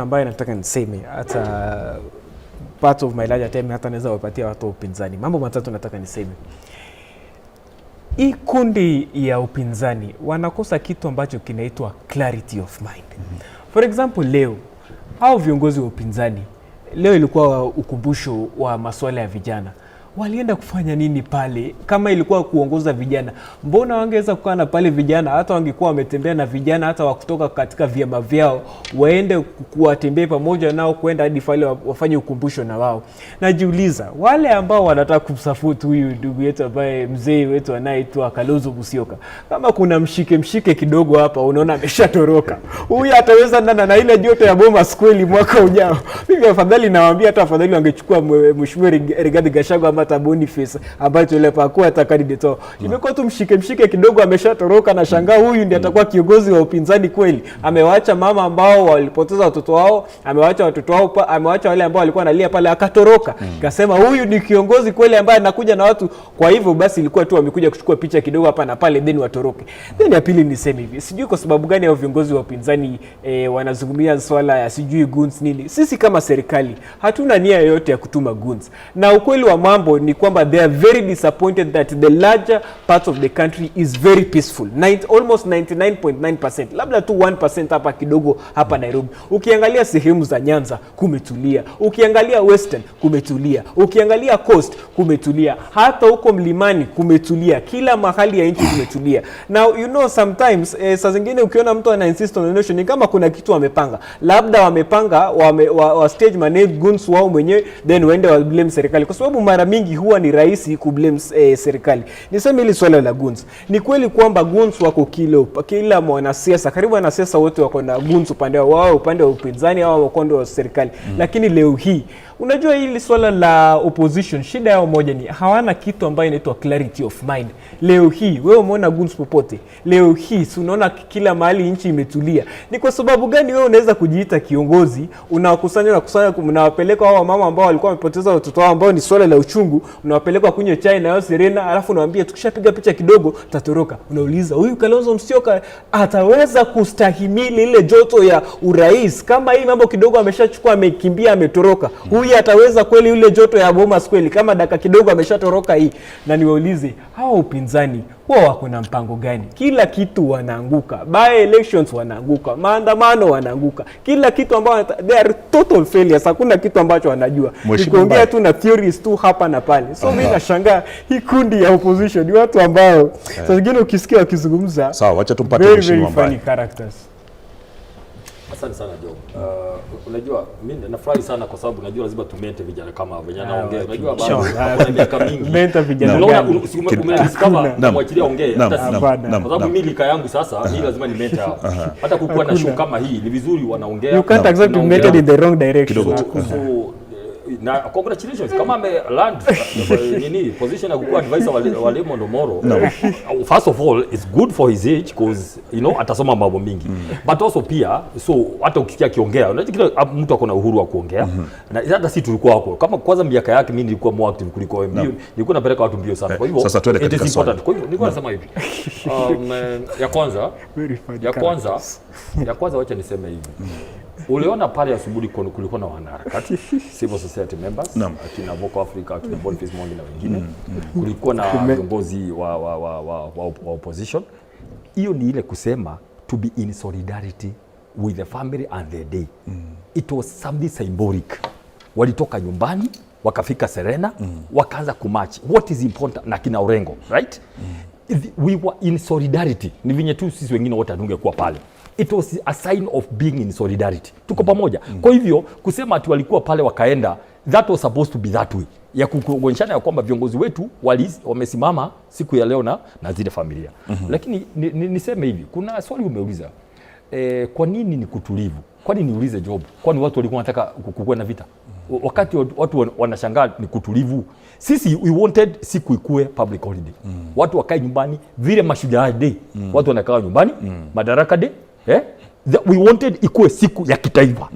ambayo nataka niseme, hata part of my larger time hata naweza wapatia watu wa upinzani. Mambo matatu nataka niseme. Hii kundi ya upinzani wanakosa kitu ambacho kinaitwa clarity of mind. For example, leo hao viongozi wa upinzani, leo ilikuwa ukumbusho wa masuala ya vijana, walienda kufanya nini pale? Kama ilikuwa kuongoza vijana, mbona wangeweza kukaa na pale vijana, hata wangekuwa wametembea na vijana hata wa kutoka katika vyama vyao, waende kuwatembee pamoja nao kwenda hadi pale wafanye ukumbusho na wao. Najiuliza, wale ambao wanataka kumsupport huyu ndugu yetu ambaye mzee wetu anayeitwa Kalonzo Musyoka, kama kuna mshike mshike kidogo hapa, unaona ameshatoroka huyu, ataweza nana na ile joto ya Bomas kweli mwaka ujao? Mimi afadhali nawaambia, hata afadhali wangechukua mheshimiwa Rigathi Gachagua ama hata Boniface ambaye tulipakuwa hata candidate wao. Imekuwa tu mshike mshike kidogo ameshatoroka, na shangaa huyu ndiye atakuwa kiongozi wa upinzani kweli? Amewaacha mama ambao walipoteza watoto wao, amewaacha watoto wao, amewaacha wale ambao walikuwa wanalia pale, akatoroka. Kasema huyu ni kiongozi kweli ambaye anakuja na watu. Kwa hivyo basi ilikuwa tu wamekuja kuchukua picha kidogo hapa na pale, then watoroke. Then ya pili niseme hivi, sijui kwa sababu gani hao viongozi wa upinzani wanazungumzia swala ya sijui goons nini. Sisi kama serikali hatuna nia yoyote ya kutuma goons, na ukweli wa mambo ni kwamba they are very disappointed that the larger part of the country is very peaceful. Almost 99.9%, labda tu 1% hapa kidogo hapa Nairobi. Ukiangalia sehemu za Nyanza kumetulia, ukiangalia Western kumetulia, ukiangalia Coast kumetulia, hata huko mlimani kumetulia, kila mahali ya nchi kumetulia. Now you know sometimes saa zingine ukiona mtu ana insist on a notion ni kama kuna kitu wamepanga, labda wamepanga wa stage manage goons wao mwenyewe, then waende wa blame serikali, kwa sababu mara mingi huwa ni rahisi ku blame serikali. Niseme hili swala la goons, ni kweli kwamba goons wako kila mwanasiasa, karibu wanasiasa wote wako na goons upande wao, upande wa upinzani au upande wa serikali. Lakini leo hii unajua hili swala la opposition, shida yao moja ni hawana kitu ambayo inaitwa clarity of mind. Leo hii wewe umeona goons popote? Leo hii si unaona kila mahali nchi imetulia? Ni kwa sababu gani wewe unaweza kujiita kiongozi, unawakusanya unakusanya, unawapeleka hao wamama ambao walikuwa wamepoteza watoto wao, ambao ni swala la uchungu, unawapeleka kunywa chai na wao Serena, alafu unawaambia tukishapiga picha kidogo tatoroka. Unauliza, huyu Kalonzo Musyoka ataweza kustahimili ile joto ya urais? Kama hii mambo kidogo ameshachukua, amekimbia, ametoroka, huyu ataweza kweli ile joto ya Bomas kweli, kama dakika kidogo ameshatoroka hii? Na niwaulize hawa upinzani huwa wako na mpango gani? Kila kitu wanaanguka, by elections wanaanguka, maandamano wanaanguka, kila kitu ambao they are total failures. Hakuna kitu ambacho wanajua, ni Mheshimiwa kuongea Mbaye. tu na theories tu hapa na pale. So mimi nashangaa hii kundi ya opposition ni watu ambao saa zingine ukisikia wakizungumza, Sawa, wacha tumpate very, Mheshimiwa very funny Mbaye. characters. Asante sana Job. Unajua mimi nafurahi sana kwa sababu unajua lazima tumentor vijana kama vijana ongea. Unajua bado kuna miaka mingi. Mentor vijana Unaona gani? umediscover Naam. kumwachilia ongee hata si. Kwa sababu mimi lika yangu sasa mimi lazima ni mentor hao. Hata kukuwa na show kama hii ni vizuri wanaongea. You can't accept to Tunaongea. mentor in the wrong direction. So, Na congratulations kama ame land nini position ya kukuwa advisor wa Raymond Omolo. No. First of all, it's good for his age because atasoma mambo mingi. But also pia, so hata ukisikia akiongea, unajua kila mtu ako na uhuru wa kuongea. Na hata si tulikuwa hapo. Kama kwanza miaka yake mimi nilikuwa more active kuliko yeye. No. Nilikuwa napeleka watu mbio sana. Kwa hivyo Sasa tuende it katika is swali. important. Kwa hivyo nilikuwa nasema hivi. Ya kwanza, Very funny ya kwanza, characters. Ya kwanza wacha niseme hivi. Uliona pale asubuhi kulikuwa na wanaharakati, civil society members, akina Vocal Africa, akina Boniface Mwangi na wengine. Kulikuwa na viongozi wa opposition. Hiyo ni ile kusema to be in solidarity with the family and their day. It was something symbolic. Walitoka nyumbani, wakafika Serena, wakaanza kumarch. What is important na kina Orengo, right? We were in solidarity. Ni vinye tu sisi wengine wote hatungekuwa pale. It was a sign of being in solidarity. Tuko pamoja. Kwa hivyo kusema ati walikuwa pale wakaenda, that was supposed to be that way. Ya kuonyeshana ya kwamba viongozi wetu wamesimama siku ya leo na zile familia. Lakini niseme hivi, kuna swali umeuliza. Kwa nini ni kutulivu? Kwani niulize Job? Kwani watu walikuwa wanataka kukuwa na vita? Wakati watu wanashangaa ni kutulivu. Sisi we wanted siku ikue public holiday. Watu wakae nyumbani vile Mashujaa Day. Watu wanakaa nyumbani, Madaraka Day, We wanted ikue siku ya kitaifa.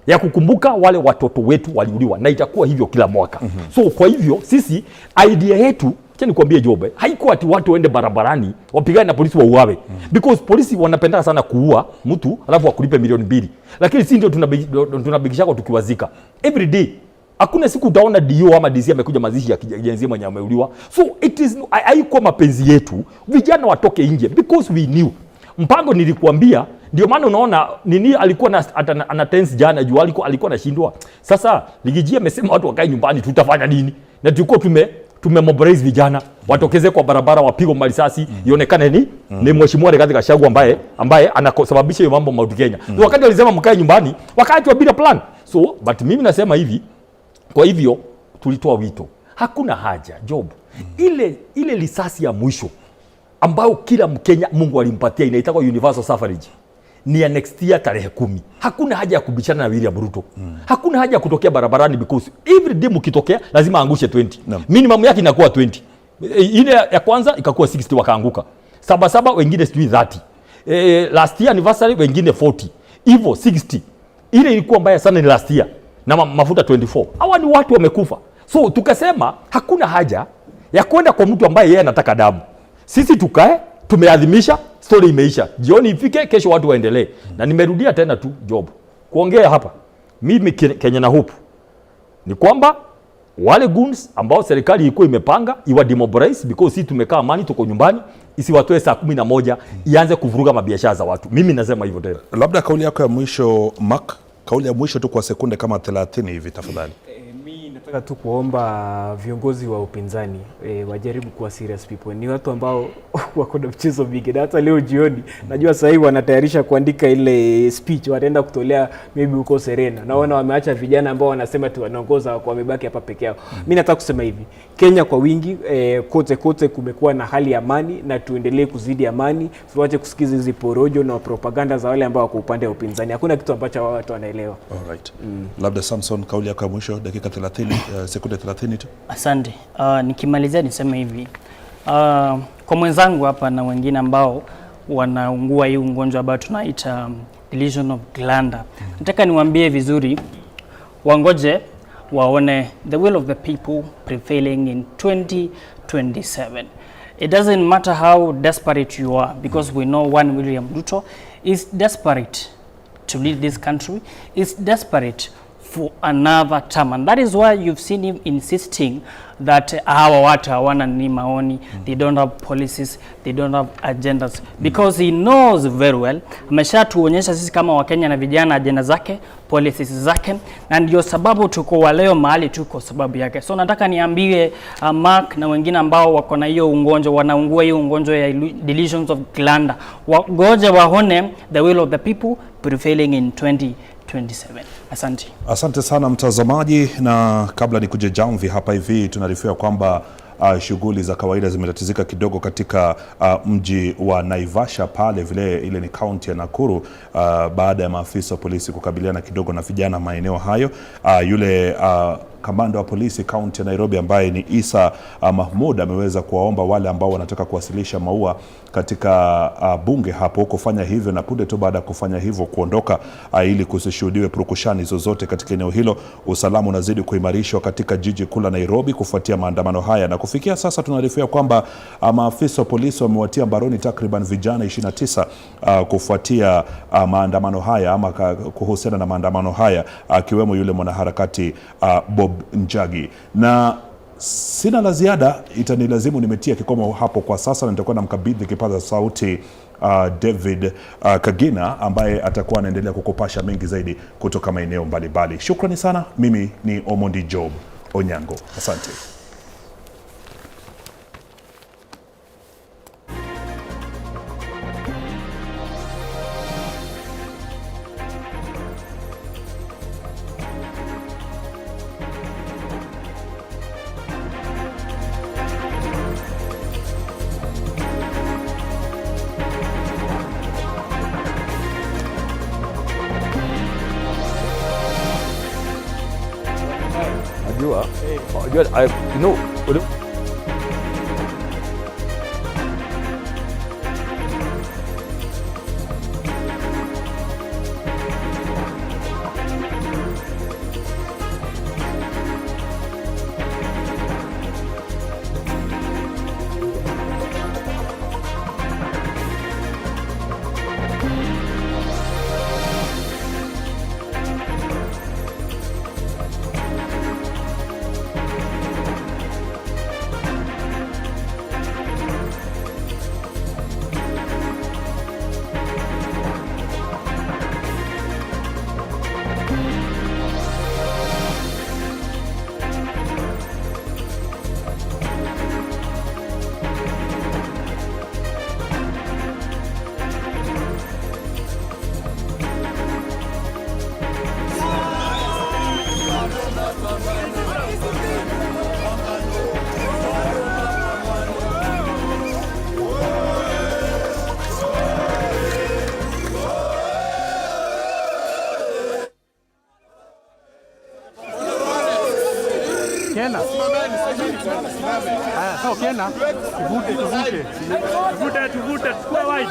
Ya kukumbuka wale watoto wetu waliuliwa, na itakuwa hivyo kila mwaka. So kwa hivyo sisi idea yetu, acha nikwambie Job, haikuwa ati watu waende barabarani wapigane na polisi wauawe. Because polisi wanapenda sana kuua mtu alafu wakulipe 2 milioni. Lakini sisi ndio tunabikisha kwa tukiwazika. Every day. Hakuna siku utaona DO ama DC amekuja mazishi ya Gen Z mwenye ameuliwa. So it is haikuwa mapenzi yetu vijana watoke nje because we knew. Mpango nilikuambia, ndio maana unaona nini alikuwa ana tense jana juu alikuwa anashindwa. Sasa Riggy G amesema watu wakae nyumbani, tutafanya nini? Na tulikuwa tume mobilize vijana watokeze kwa barabara wapigwe marisasi, ionekane ni Mheshimiwa Rigathi Gachagua ambaye anasababisha hiyo mambo Mount Kenya. Wakati walisema mkae nyumbani, wakaachwa bila plan. So but mimi nasema hivi, kwa hivyo tulitoa wito. Hakuna haja Job. Ile risasi ya mwisho ambayo kila Mkenya Mungu alimpatia inaitwa universal suffrage ni ya next year tarehe 10. Hakuna haja ya kubishana na William Ruto. Hakuna haja ya kutokea barabarani because every day mkitokea lazima angushe 20. Minimum yake inakuwa 20. Ile ya kwanza ikakuwa 60 wakaanguka. 7 wengine sijui 30. Last year anniversary wengine 40. Hivyo 60. Ile ilikuwa mbaya sana ni last year na mafuta 24. Hawa ni watu wamekufa. So tukasema hakuna haja ya kwenda kwa mtu ambaye yeye anataka damu. Sisi tukae, tumeadhimisha, story imeisha. Jioni ifike, kesho watu waendelee. Na nimerudia tena tu Job. Kuongea hapa. Mimi Kenya na hope ni kwamba wale goons ambao serikali ilikuwa imepanga iwa demobilize because sisi tumekaa amani, tuko nyumbani, isiwatoe saa 11 ianze kuvuruga mabiashara za watu. Mimi nasema hivyo tena. Labda kauli yako ya mwisho Mark, kauli ya mwisho tu kwa sekunde kama 30 hivi tafadhali. Mi nataka tu kuomba viongozi wa upinzani wajaribu kuwa serious people. Ni watu ambao wako na mchezo mingi, na hata leo jioni najua sasa hivi wanatayarisha kuandika ile speech wataenda kutolea maybe huko Serena. Naona wameacha vijana ambao wanasema tu wanaongoza wako wamebaki hapa peke yao. Mi nataka kusema hivi, Kenya kwa wingi kote kote kumekuwa na hali ya amani, na tuendelee kuzidi amani, tuache kusikiza hizi porojo na propaganda za wale ambao wako upande wa upinzani. Hakuna kitu ambacho hawa watu wanaelewa. Alright. Labda Samson, kauli yako ya mwisho dakika 30, sekunde 30 tu. Asante. Nikimalizia niseme hivi, kwa mwenzangu hapa na wengine ambao wanaugua hii ugonjwa ambao tunaita delusion of grandeur, nataka niwaambie vizuri, wangoje waone the will of the people prevailing in 2027. It doesn't matter how desperate you are, because we know one William Ruto is desperate to lead this country, is desperate for another term. And that is why you've seen him insisting that hawa watu hawana ni maoni, they don't have policies, they don't have agendas, because he knows very well, ameshatuonyesha sisi kama Wakenya na vijana agenda zake, policies zake, na ndio sababu tuko wa leo mahali tuko sababu yake. So nataka niambie Mark na wengine ambao wako na hiyo ugonjwa, wanaugua hiyo ugonjwa ya delusions of grandeur, wagoje waone the will of the people prevailing in 2027. Asante. Asante sana mtazamaji, na kabla ni kuje jamvi hapa hivi tunaarifiwa kwamba shughuli za kawaida zimetatizika kidogo katika mji wa Naivasha pale vile, ile ni kaunti ya Nakuru, baada ya maafisa wa polisi kukabiliana kidogo na vijana maeneo hayo. Yule Kamanda wa polisi kaunti ya Nairobi ambaye ni Isa Mahmud ameweza kuwaomba wale ambao wanataka kuwasilisha maua katika bunge hapo kufanya hivyo, na punde tu baada ya kufanya hivyo kuondoka, ili kusishuhudiwe purukushani zozote katika eneo hilo. Usalama unazidi kuimarishwa katika jiji kuu la Nairobi kufuatia maandamano haya, na kufikia sasa tunaarifiwa kwamba maafisa wa polisi wamewatia mbaroni takriban vijana 29 kufuatia maandamano haya ama kuhusiana na maandamano haya, akiwemo yule mwanaharakati Bob Njagi. Na sina la ziada, itanilazimu nimetia kikomo hapo kwa sasa, na nitakuwa namkabidhi kipaza sauti David Kagina ambaye atakuwa anaendelea kukupasha mengi zaidi kutoka maeneo mbalimbali. Shukrani sana. Mimi ni Omondi Job Onyango, asante. Unajua, you know, Kena. Haya, sawa Kena. Tuvute, tuvute. Tuvute, tuvute, chukua wide.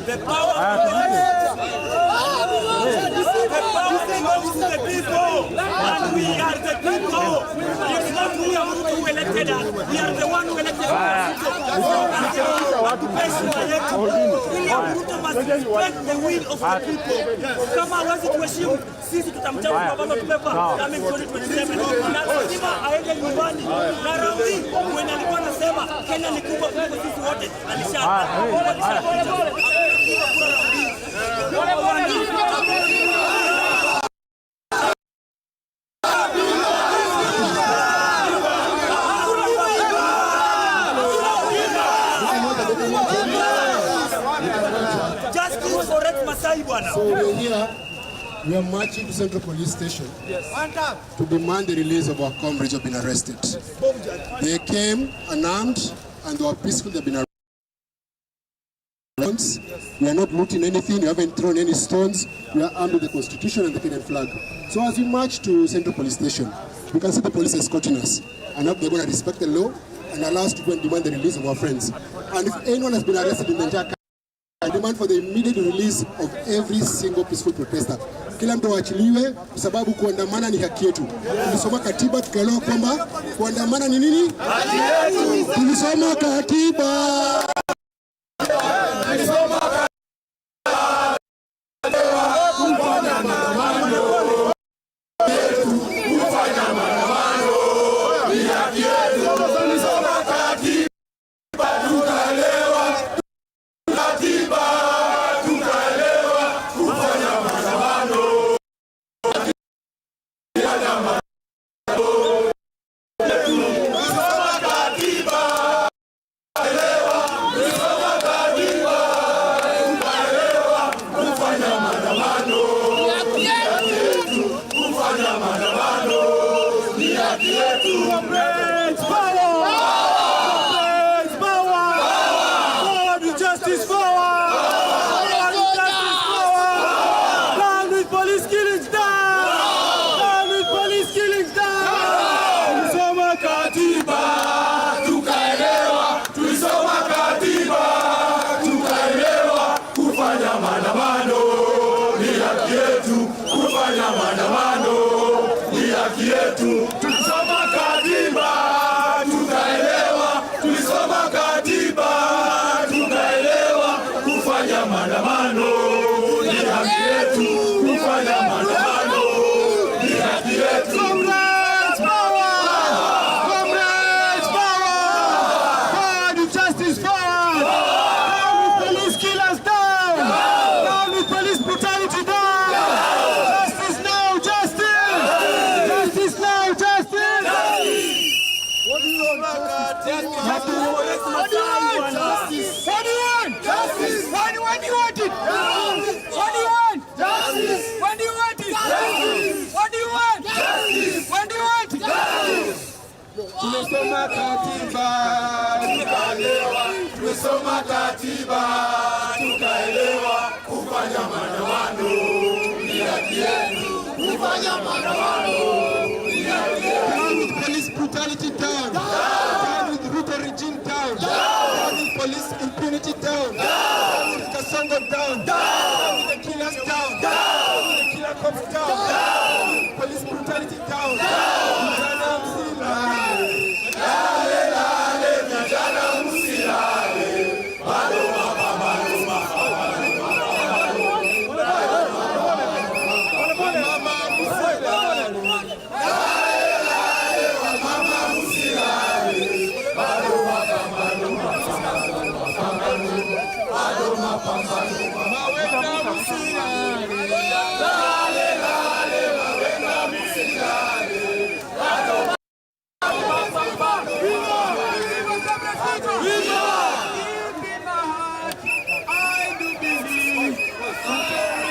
The power belongs to the people, and we are the people. It's not William Ruto who elected us. We are the one who elected us. William Ruto must respect the will of the people. Kama hawezi kuheshimu, sisi tutamchagua kwa ballot paper coming 2027. Na lazima aende nyumbani. Na raundi mwenye alikuwa anasema Kenya ni kubwa kuliko sisi wote, alisha. Justice for Rex Masai bwana. So we are here, we are marching to Central Police Station to demand the release of our comrades who have been arrested. They came unarmed and they were peaceful. They've been arrested. We are not looting anything, we haven't thrown any stones. We are armed with the Constitution and the Kenyan flag. So as we march to Central Police Station, we can see the police escorting us. And hope they're going to respect the law and allow us to go and demand the release of our friends. And if anyone has been arrested in the entire country, I demand for the immediate release of every single peaceful protester. Kila mtu aachiliwe kwa sababu kuandamana ni haki yetu. Tulisoma katiba tukaelewa kwamba kuandamana ni nini? Haki yetu. Tulisoma katiba. Tumesoma katiba tukaelewa, tumesoma katiba tukaelewa, kufanya maandamano ni haki yetu, kufanya maandamano ni haki yetu. Down with police brutality down. Down with Ruto regime down. Down with police impunity down. Down with Kasongo down. Down with the killers down. Down with the killer cops down. Down with police brutality down. Vijana msilale. Lale lale, vijana msilale, bado mapambano, mapambano, Mama msilale. Lale lale, wamama msilale, bado mapambano, mapambano, mapambano, bado mapambano. Mawenda msilale. Lale lale, mawenda msilale, bado mapambano. I do believe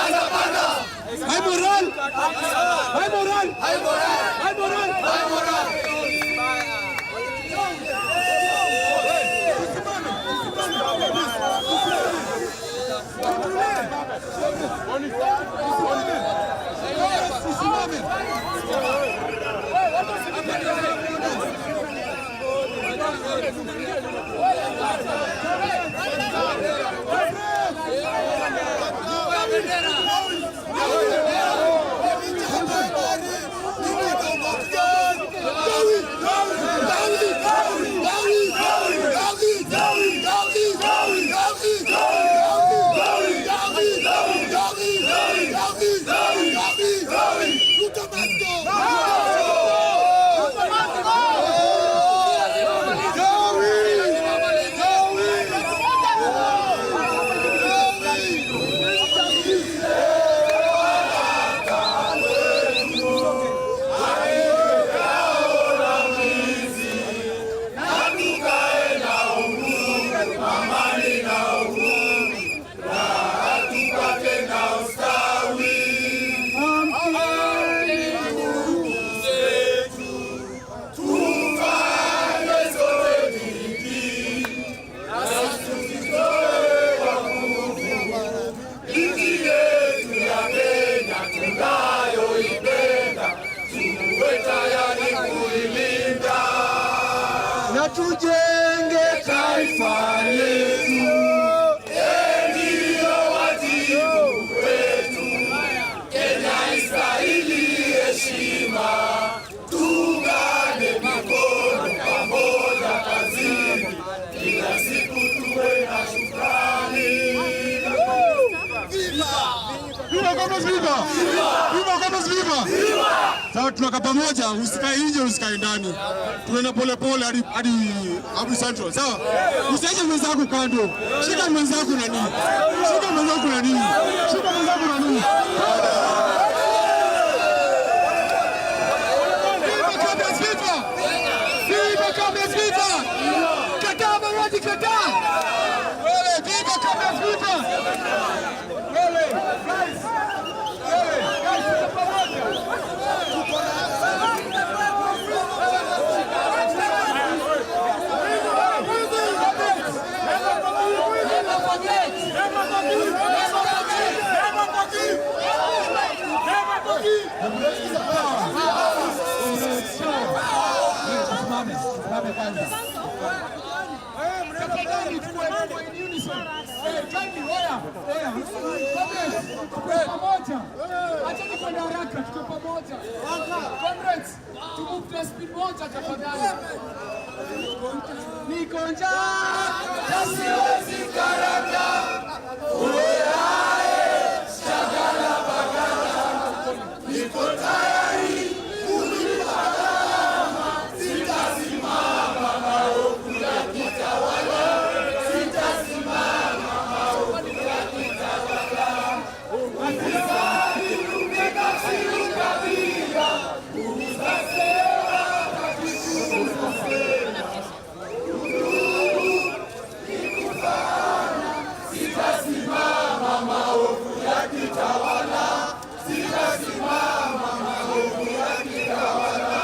High moral! High moral! High moral! High moral! High moral! Na tujenge taifa letu. Ndiyo wajibu wetu, Kenya istahili heshima. Tuungane mikono pamoja kazini, kila siku tuwe na shukrani. Viva! Viva Gomez, viva! Viva Gomez, viva! Tunakaa tunakaa pamoja, usikae nje, usikae ndani. Tunaenda pole pole hadi hadi hadi Central, sawa? Usiache mwenzako kando. Shika mwenzako nani? Shika mwenzako nani? Shika mwenzako nani? Viva! Viva Comrades, viva! Kataa mauaji, kataa! Wewe, viva Comrades, viva! Wewe, guys! Wewe, guys, tuko pamoja. Tuko na Simame kwanza. Tafadhali tukue in unison. Kindly, oya, oya. Comrades, tukue pamoja. Acheni kwenda haraka, tukue pamoja. Comrades, tumove to speed moja tafadhali. Niko njaa, siwezi karanga. Oyae, shagala bagala. Niko tayari kulipa gharama. Sitasimama maovu yakitawala. Sitasimama maovu yakitawala. Ufisadi umekafiri ukabila. Kuuza sera kakikuuza sera. Ndugu ni kufana. Sitasimama maovu yakitawala. Sitasimama maovu yakitawala.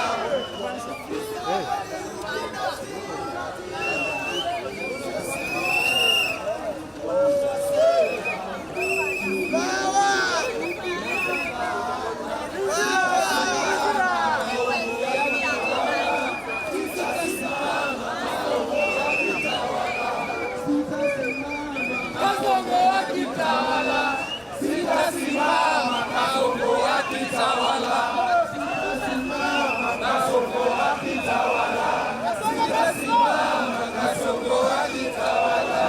Kasongo akitawala, sitasimama. Kasongo akitawala, sitasimama. Kasongo akitawala, sitasimama. Kasongo akitawala.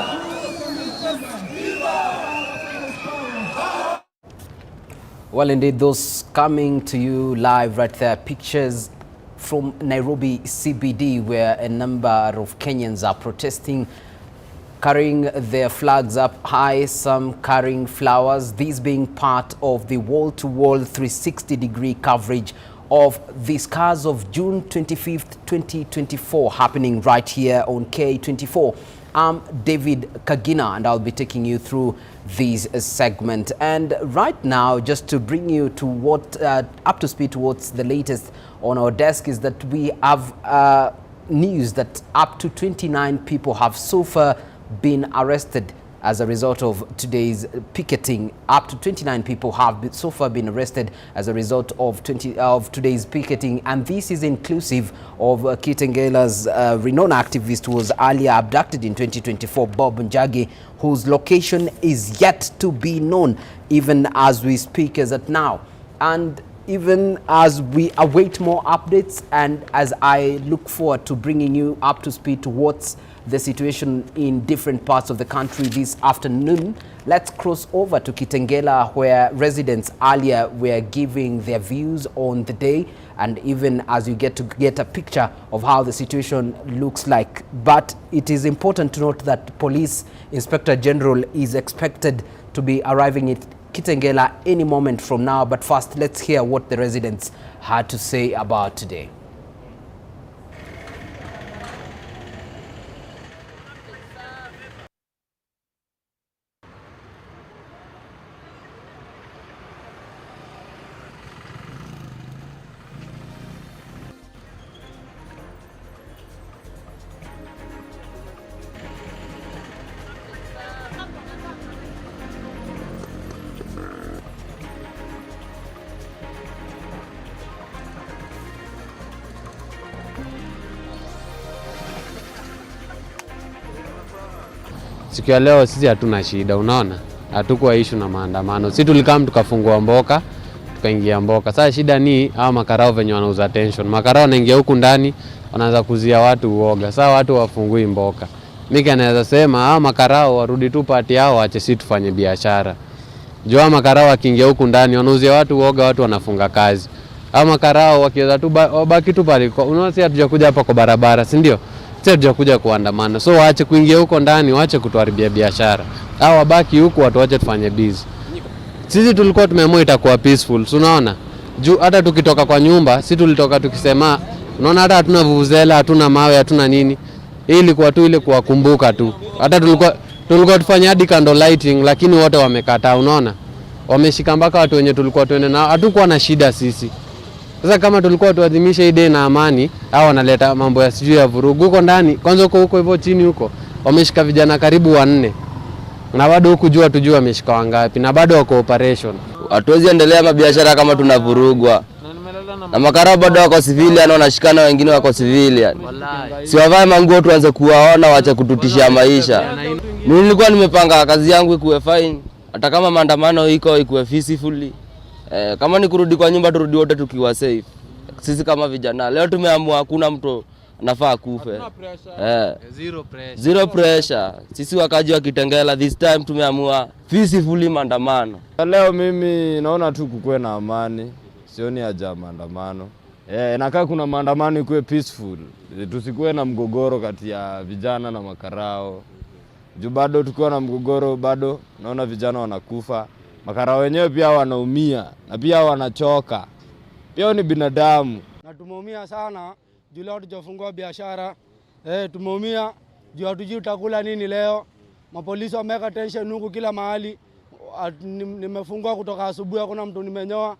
Well, indeed, those coming to you live right there, pictures from Nairobi CBD, where a number of Kenyans are protesting, carrying their flags up high, some carrying flowers, these being part of the wall-to-wall 360-degree coverage of the scars of June 25th, 2024, happening right here on K24. I'm David Kagina, and I'll be taking you through this segment. And right now, just to bring you to what up to speed towards the latest on our desk is that we have news that up to 29 people have so far been arrested as a result of today's picketing. Up to 29 people have so far been arrested as a result of today's picketing, and this is inclusive of Kitengela's renowned activist who was earlier abducted in 2024, Bob Njagi, whose location is yet to be known even as we speak as at now. And even as we await more updates and as I look forward to bringing you up to speed to what's the situation in different parts of the country this afternoon, let's cross over to Kitengela, where residents earlier were giving their views on the day, and even as you get to get a picture of how the situation looks like. But it is important to note that Police Inspector General is expected to be arriving at Kitengela any moment from now. But first, let's hear what the residents had to say about today. Siku ya leo sisi hatuna shida, unaona, hatukuwa issue na maandamano. Sisi tulikaa tukafungua mboka, tukaingia mboka. Sasa shida ni hawa makarao venye wanauza tension. Makarao wanaingia huku ndani, wanaanza kuzia watu uoga. Sasa watu wafungui mboka. Mimi naweza sema hawa makarao warudi tu party yao, waache sisi tufanye biashara. Juu hawa makarao wakiingia huku ndani wanauzia watu uoga, watu wanafunga kazi. Ama karao wakiweza tu wabaki tu pale. Unaona si hatujakuja hapa kwa barabara, si ndio? Si hatujakuja kuandamana. So waache kuingia huko ndani, waache kutuharibia biashara. Hao wabaki huku, watu waache tufanye busy. Sisi tulikuwa tumeamua itakuwa peaceful, si unaona? Juu hata tukitoka kwa nyumba, si tulitoka tukisema, unaona hata hatuna vuvuzela, hatuna mawe, hatuna nini. Hii ilikuwa tu ile kuwakumbuka tu. Hata tulikuwa tufanye hadi candle lighting, lakini wote wamekataa, unaona? Wameshika mpaka watu wenye tulikuwa tuende nao, hatukuwa na shida sisi. Sasa kama tulikuwa tuadhimishe hii day na amani, hao wanaleta mambo ya sijui ya vurugu huko ndani. Kwanza huko hivyo chini huko wameshika vijana karibu 4. Na bado huku jua tujue wameshika wangapi na bado wako operation. Hatuwezi endelea mabiashara kama tunavurugwa. Na makarao bado wako civilian, wanashikana wengine wako civilian. Si wavae manguo tuanze kuwaona, waache kututishia maisha. Mimi nilikuwa nimepanga kazi yangu ikuwe fine, hata kama maandamano iko ikuwe peacefully. Kama ni kurudi kwa nyumba turudi wote tukiwa safe. Sisi kama vijana leo tumeamua hakuna mtu anafaa kufe. Zero pressure. Zero pressure. Sisi wakaji wa Kitengela this time tumeamua peacefully maandamano. Leo mimi naona tu kukuwe na amani, sioni haja ya maandamano. Inakaa kuna maandamano ikuwe peaceful. Tusikuwe na mgogoro kati ya vijana na makarao. Juu bado tukiwa na mgogoro bado naona vijana wanakufa. Makarao wenyewe pia wanaumia na pia wanachoka. Pia ni binadamu. Na tumeumia sana juu leo hatujafungua biashara. Tumeumia juu hatujui tutakula nini leo. Mapolisi wameweka tension huku kila mahali. Nimefungua kutoka asubuhi hakuna mtu nimenyoa.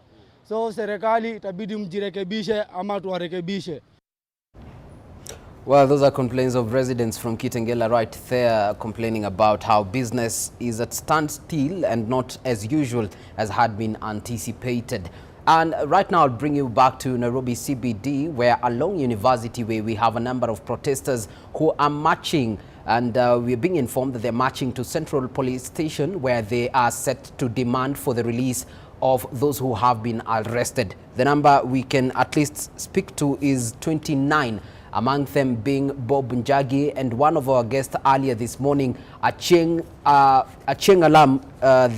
So serikali itabidi mjirekebishe ama tuwarekebishe. Well, those are complaints of residents from Kitengela right there, complaining about how business is at standstill and not as usual as had been anticipated. And right now, I'll bring you back to Nairobi CBD, where along University Way, we have a number of protesters who are marching. And we're being informed that they're marching to Central Police Station, where they are set to demand for the release of those who have been arrested. The number we can at least speak to is 29, among them being Bob Njagi and one of our guests earlier this morning, Achieng Alam,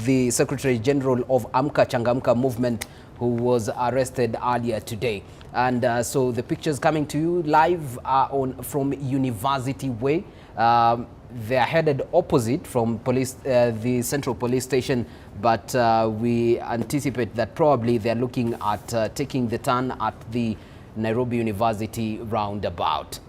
the Secretary General of Amka Changamka movement, who was arrested earlier today. And so the pictures coming to you live are from University Way. They are headed opposite from the Central Police Station, but we anticipate that probably they are looking at taking the turn at the Nairobi University roundabout.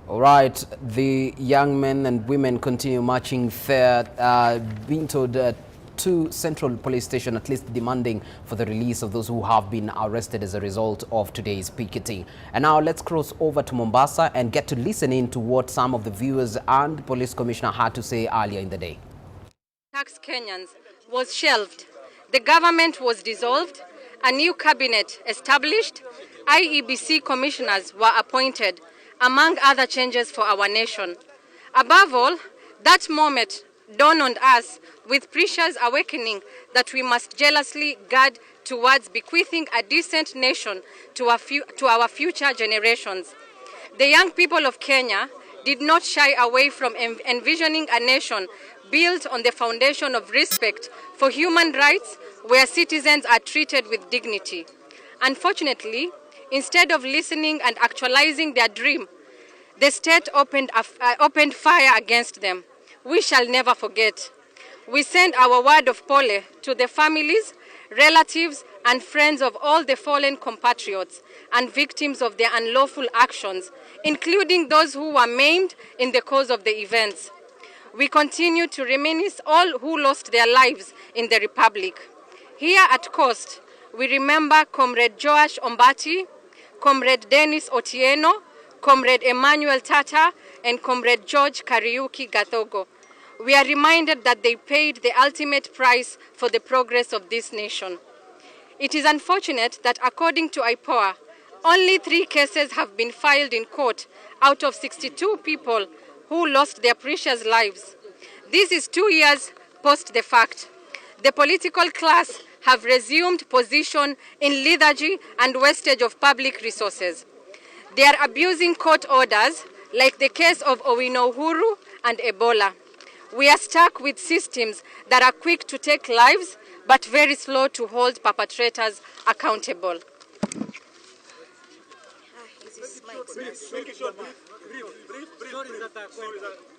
All right, the young men and women continue marching there, being told to Central Police Station, at least demanding for the release of those who have been arrested as a result of today's picketing. And now let's cross over to Mombasa and get to listen in to what some of the viewers and police commissioner had to say earlier in the day. Tax Kenyans was shelved. The government was dissolved, a new cabinet established, IEBC commissioners were appointed, among other changes for our nation. Above all, that moment dawned on us with precious awakening that we must jealously guard towards bequeathing a decent nation to our future generations. The young people of Kenya did not shy away from envisioning a nation built on the foundation of respect for human rights, where citizens are treated with dignity. Unfortunately, Instead of listening and actualizing their dream, the state opened fire against them. We shall never forget. We send our word of pole to the families, relatives, and friends of all the fallen compatriots and victims of their unlawful actions, including those who were maimed in the course of the events. We continue to reminisce all who lost their lives in the Republic. Here at Coast, we remember Comrade Joash Ombati, Comrade Dennis Otieno, Comrade Emmanuel Tata, and Comrade George Kariuki Gathogo. We are reminded that they paid the ultimate price for the progress of this nation. It is unfortunate that according to IPOA, only 3 cases have been filed in court out of 62 people who lost their precious lives. This is 2 years post the fact. The political class have resumed position in lethargy and wastage of public resources. They are abusing court orders like the case of Owino Uhuru and Ebola. We are stuck with systems that are quick to take lives but very slow to hold perpetrators accountable.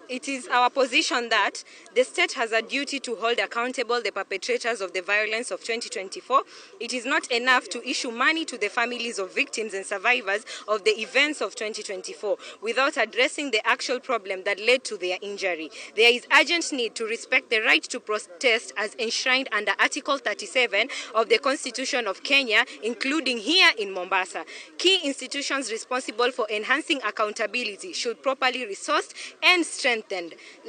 It is our position that the state has a duty to hold accountable the perpetrators of the violence of 2024. It is not enough to issue money to the families of victims and survivors of the events of 2024 without addressing the actual problem that led to their injury. There is urgent need to respect the right to protest as enshrined under Article 37 of the Constitution of Kenya, including here in Mombasa. Key institutions responsible for enhancing accountability should properly resourced and strengthened,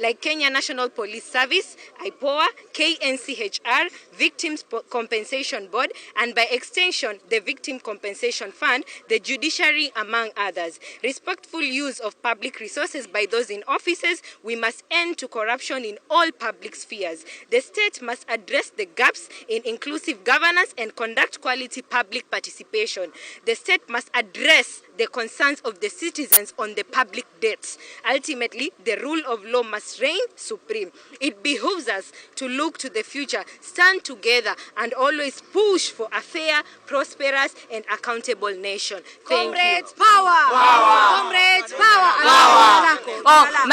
like Kenya National Police Service, IPOA, KNCHR, Victims Compensation Board, and by extension, the Victim Compensation Fund, the judiciary, among others. Respectful use of public resources by those in offices, we must end to corruption in all public spheres. The state must address the gaps in inclusive governance and conduct quality public participation. The state must address the concerns of the citizens on the public debts. Ultimately, the rule of law must reign supreme. It behooves us to look to the future, stand together, and always push for a fair, prosperous, and accountable nation. Thank Comrades, you. Power! Power! Comrades, power! Power! Oh,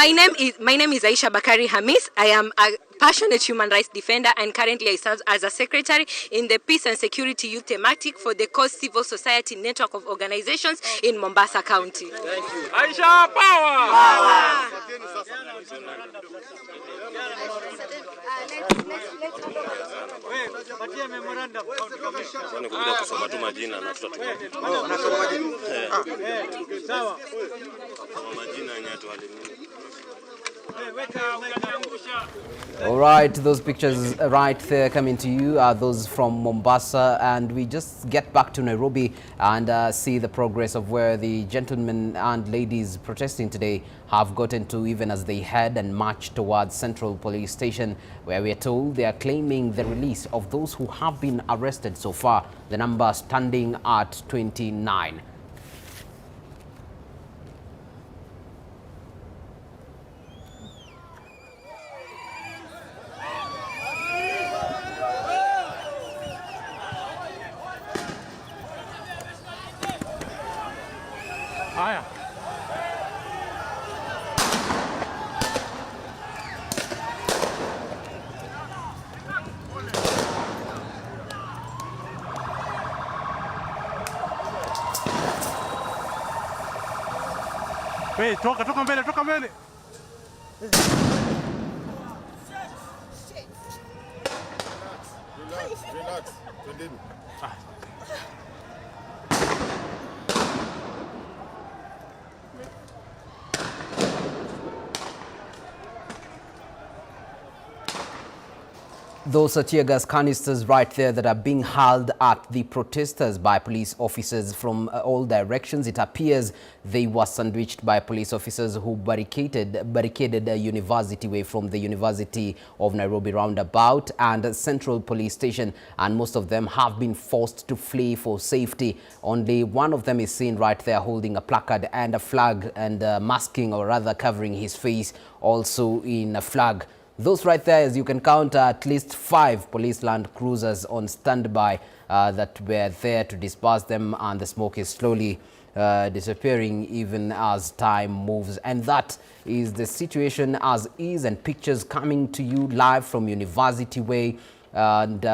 my name is Aisha Bakari Hamis. I am a passionate human rights defender, and currently I serve as a secretary in the Peace and Security Youth Thematic for the Coast Civil Society Network of Organizations in Mombasa County. Thank you. Aisha, power! Power! All right, those pictures right there coming to you are those from Mombasa, and we just get back to Nairobi and see the progress of where the gentlemen and ladies protesting today have gotten to, even as they head and march towards Central Police Station, where we are told they are claiming the release of those who have been arrested so far, the number standing at 29. Haya. Hey, toka toka mbele, toka mbele. Relax, relax. Twendeni. Those are tear gas canisters right there that are being hurled at the protesters by police officers from all directions. It appears they were sandwiched by police officers who barricaded a University Way from the University of Nairobi roundabout and Central Police Station, and most of them have been forced to flee for safety. Only one of them is seen right there holding a placard and a flag and masking, or rather covering his face also in a flag. Those right there, as you can count, at least 5 police land cruisers on standby that were there to disperse them, and the smoke is slowly disappearing even as time moves. And that is the situation as is, and pictures coming to you live from University Way and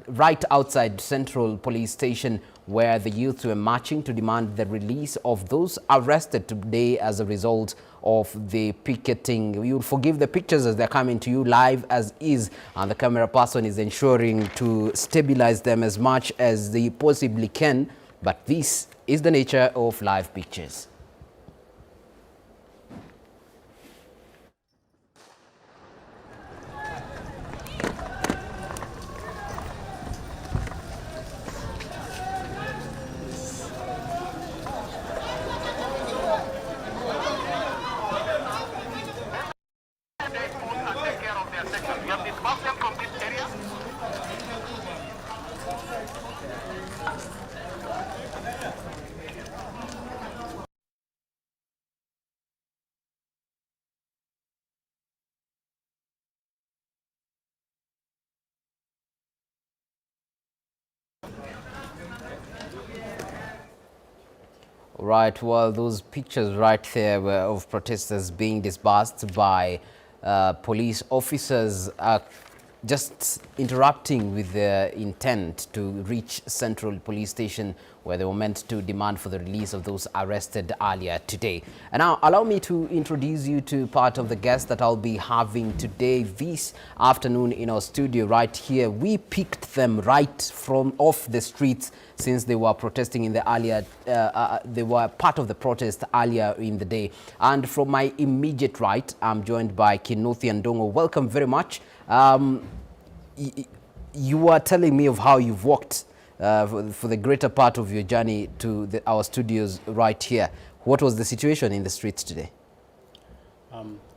right outside Central Police Station, where the youths were marching to demand the release of those arrested today as a result of the picketing. You'll forgive the pictures as they're coming to you live as is, and the camera person is ensuring to stabilize them as much as they possibly can. But this is the nature of live pictures. Right, well, those pictures right there were of protesters being dispersed by police officers, just interrupting with their intent to reach Central Police Station, where they were meant to demand for the release of those arrested earlier today. And now allow me to introduce you to part of the guests that I'll be having today this afternoon in our studio right here. We picked them right from off the streets since they were protesting in the earlier, they were part of the protest earlier in the day. And from my immediate right, I'm joined by Kinuthia Ndungu. Welcome very much. You are telling me of how you've walked for the greater part of your journey to our studios right here. What was the situation in the streets today?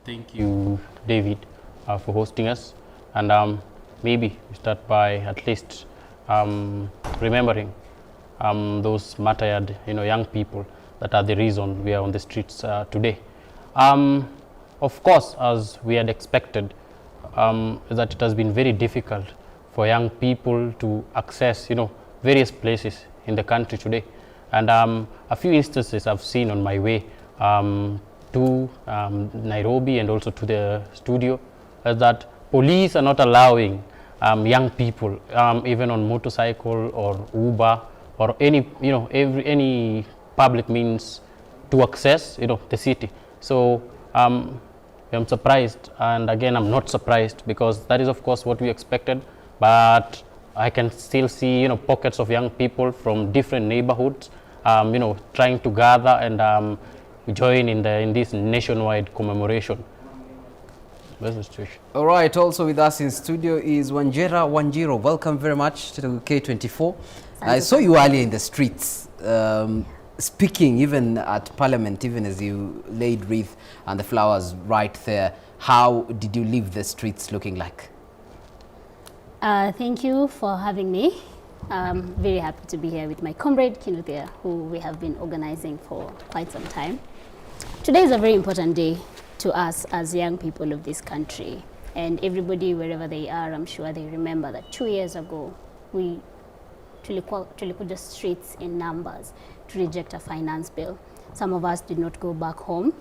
Thank you, David, for hosting us. And maybe we start by at least remembering those martyred, young people that are the reason we are on the streets today. Of course, as we had expected, that it has been very difficult for young people to access, various places in the country today. And a few instances I've seen on my way to Nairobi and also to the studio, is that police are not allowing young people, even on motorcycle or Uber or any, any public means to access, the city. So I'm surprised, and again, I'm not surprised, because that is, of course, what we expected. But I can still see, pockets of young people from different neighborhoods, trying to gather and join in this nationwide commemoration. That's the situation. All right. Also with us in studio is Wanjira Wanjiru. Welcome very much to K24. I saw you earlier in the streets, speaking even at Parliament, even as you laid wreath and the flowers right there. How did you leave the streets looking like? Thank you for having me. I'm very happy to be here with my comrade Kinuthia, who we have been organizing for quite some time. Today is a very important day to us as young people of this country. And everybody, wherever they are, I'm sure they remember that 2 years ago, we tulikuja streets in numbers to reject a finance bill. Some of us did not go back home,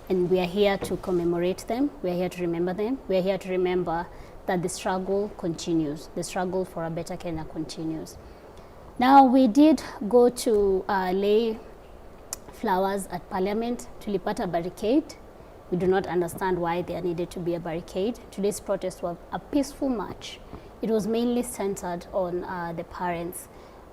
and we are here to commemorate them. We are here to remember them. We are here to remember that the struggle continues. The struggle for a better Kenya continues. Now, we did go to lay flowers at Parliament. Tulipata barricade. We do not understand why there needed to be a barricade. Today's protest was a peaceful march. It was mainly centered on the parents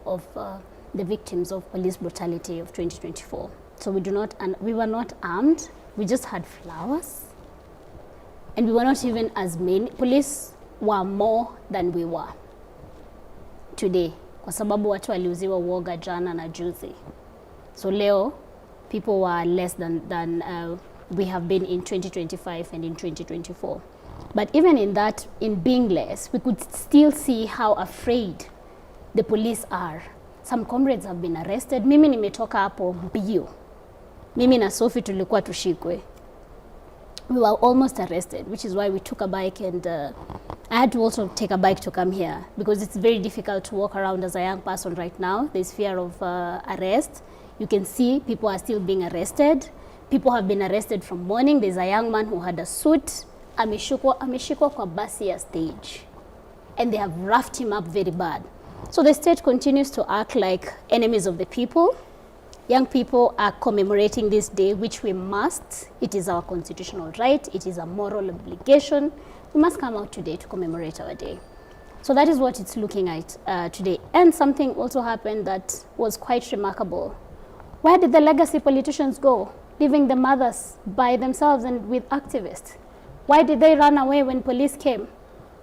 of the victims of police brutality of 2024. So we do not, and we were not armed. We just had flowers. And we were not even as many. Police were more than we were today. Kwa sababu watu waliuziwa uoga jana na juzi. So leo, people were less than we have been in 2025 and in 2024. But even in that, in being less, we could still see how afraid the police are. Some comrades have been arrested. Mimi nimetoka hapo mbio. Mimi na Sophie tulikuwa tushikwe. We were almost arrested, which is why we took a bike, and I had to also take a bike to come here because it's very difficult to walk around as a young person right now. There's fear of arrest. You can see people are still being arrested. People have been arrested from morning. There's a young man who had a suit. Ameshikwa kwa basi ya stage. And they have roughed him up very bad. So the state continues to act like enemies of the people. Young people are commemorating this day, which we must. It is our constitutional right. It is a moral obligation. We must come out today to commemorate our day. So that is what it's looking at today. And something also happened that was quite remarkable. Where did the legacy politicians go, leaving the mothers by themselves and with activists? Why did they run away when police came?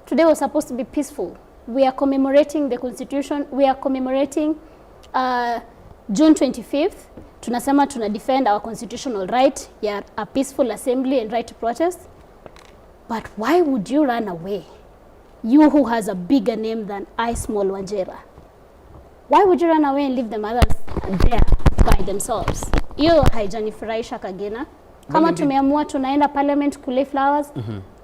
Today was supposed to be peaceful. We are commemorating the Constitution. We are commemorating June 25th. Tunasema tuna defend our constitutional right, ya a peaceful assembly and right to protest. But why would you run away? You who has a bigger name than I, small Wanjira. Why would you run away and leave the mothers there by themselves? Hiyo haijanifurahisha Kagina. Kama tumeamua tunaenda parliament kulay flowers,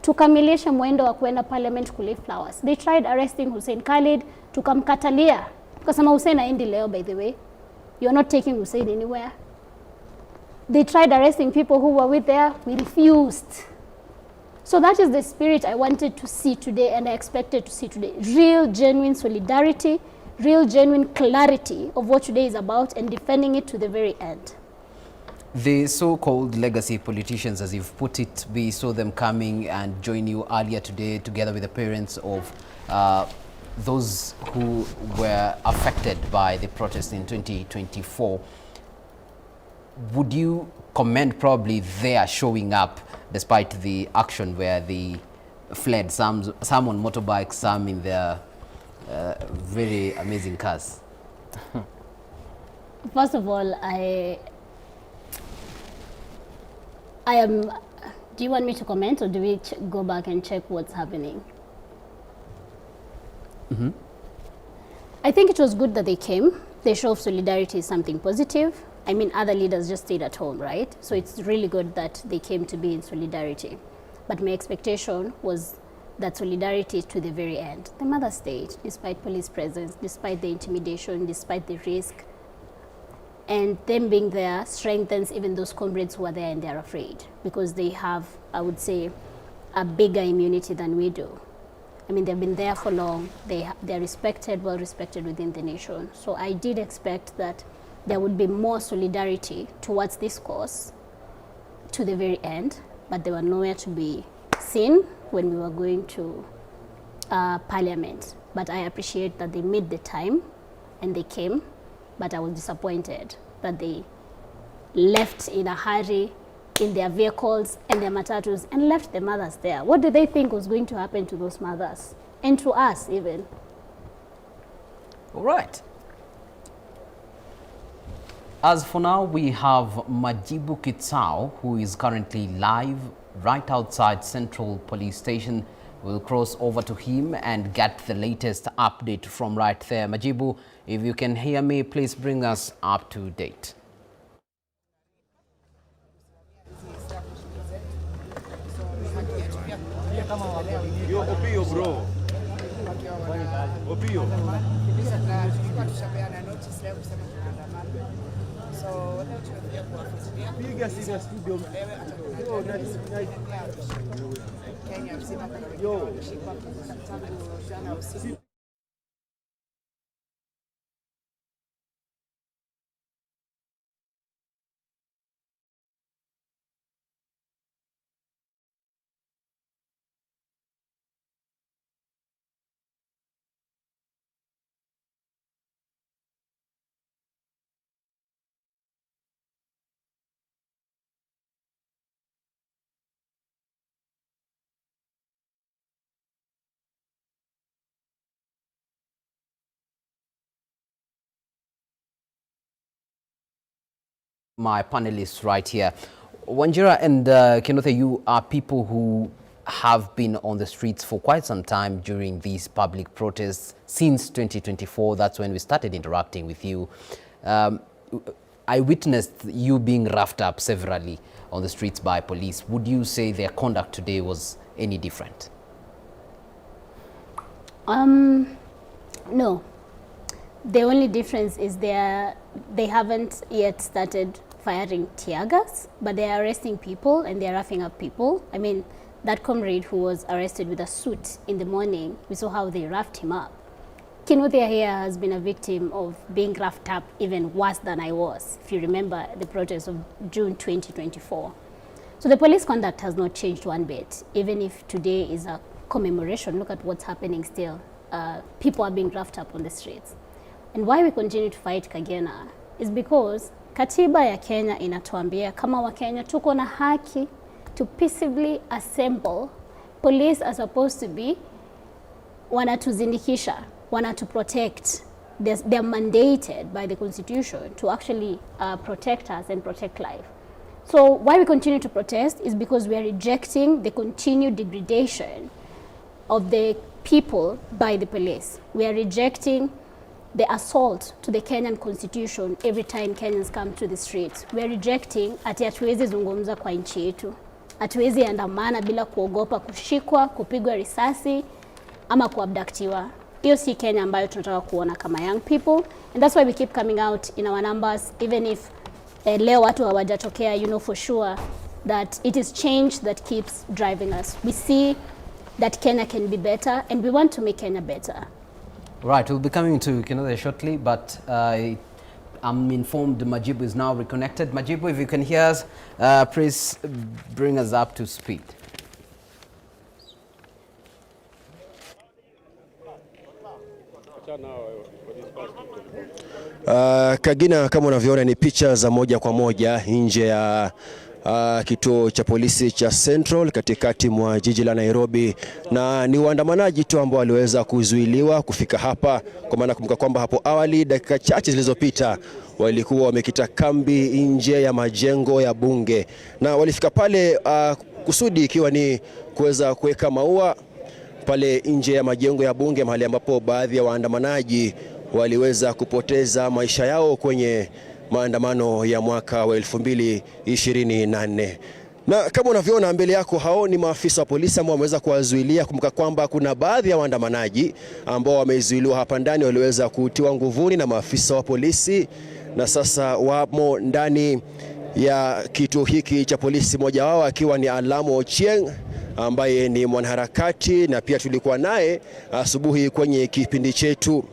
tukamilishe mwendo wa kuenda parliament kulay flowers. They tried arresting Hussein Khalid, tukamkatalia. Tukasema Hussein haendi leo, by the way. You're not taking Hussein anywhere. They tried arresting people who were with there. We refused. So that is the spirit I wanted to see today and I expected to see today. Real, genuine solidarity, real, genuine clarity of what today is about and defending it to the very end. The so-called legacy politicians, as you've put it, we saw them coming and join you earlier today together with the parents of those who were affected by the protest in 2024. Would you commend probably their showing up despite the action where they fled, some on motorbikes, some in their very amazing cars? First of all, I am. Do you want me to comment, or do we go back and check what's happening? Mm-hmm. I think it was good that they came. The show of solidarity is something positive. I mean, other leaders just stayed at home, right? So it's really good that they came to be in solidarity. But my expectation was that solidarity to the very end. The mother stayed, despite police presence, despite the intimidation, despite the risk. And them being there strengthens even those comrades who are there and they're afraid, because they have, I would say, a bigger immunity than we do. I mean, they've been there for long. They're respected, well respected within the nation. So I did expect that there would be more solidarity towards this cause to the very end, but they were nowhere to be seen when we were going to parliament. But I appreciate that they made the time and they came, but I was disappointed that they left in a hurry in their vehicles and their matatus and left the mothers there. What did they think was going to happen to those mothers and to us even? All right. As for now, we have Majibu Kitsao, who is currently live right outside Central Police Station. We'll cross over to him and get the latest update from right there. Majibu, if you can hear me, please bring us up to date. Yo, Opio, bro. Opio. Yo. My panelists right here. Wanjira and Kinuthia, you are people who have been on the streets for quite some time during these public protests since 2024. That's when we started interacting with you. I witnessed you being roughed up severally on the streets by police. Would you say their conduct today was any different? No. The only difference is they haven't yet started firing tear gas, but they are arresting people and they are roughing up people. I mean, that comrade who was arrested with a suit in the morning, we saw how they roughed him up. Kinuthia here has been a victim of being roughed up even worse than I was, if you remember the protests of June 2024. So the police conduct has not changed one bit. Even if today is a commemoration, look at what's happening still. People are being roughed up on the streets. And why we continue to fight, Kagena, is because katiba ya Kenya inatuambia kama Wakenya tuko na haki to peaceably assemble. Police are supposed to be wanatuzindikisha, wanatu protect. They're mandated by the constitution to actually protect us and protect life. So why we continue to protest is because we are rejecting the continued degradation of the people by the police. We are rejecting the assault to the Kenyan constitution every time Kenyans come to the streets. We are rejecting ati hatuwezi zungumza kwa nchi yetu, hatuwezi andamana bila kuogopa kushikwa, kupigwa risasi ama kuabductiwa. Hiyo si Kenya ambayo tunataka kuona kama young people, and that's why we keep coming out in our numbers, even if leo watu hawajatokea, you know for sure that it is change that keeps driving us. We see that Kenya can be better and we want to make Kenya better. Right, we'll be coming to Kinuthia shortly, but I'm informed Majibu is now reconnected. Majibu, if you can hear us, please bring us up to speed. Kagina, kama unavyoona ni picha za moja kwa moja nje ya kituo cha polisi cha Central katikati mwa jiji la Nairobi, na ni waandamanaji tu ambao waliweza kuzuiliwa kufika hapa, kwa maana kumbuka kwamba hapo awali dakika chache zilizopita walikuwa wamekita kambi nje ya majengo ya bunge, na walifika pale kusudi ikiwa ni kuweza kuweka maua pale nje ya majengo ya bunge, mahali ambapo baadhi ya waandamanaji waliweza kupoteza maisha yao kwenye maandamano ya mwaka wa 2024. Na kama unavyoona mbele yako, hao ni maafisa wa polisi ambao wameweza kuwazuilia. Kumbuka kwamba kuna baadhi ya waandamanaji ambao wamezuiliwa hapa ndani, waliweza kutiwa nguvuni na maafisa wa polisi na sasa wamo ndani ya kituo hiki cha polisi, mmoja wao akiwa ni Alamo Ochieng ambaye ni mwanaharakati na pia tulikuwa naye asubuhi kwenye kipindi chetu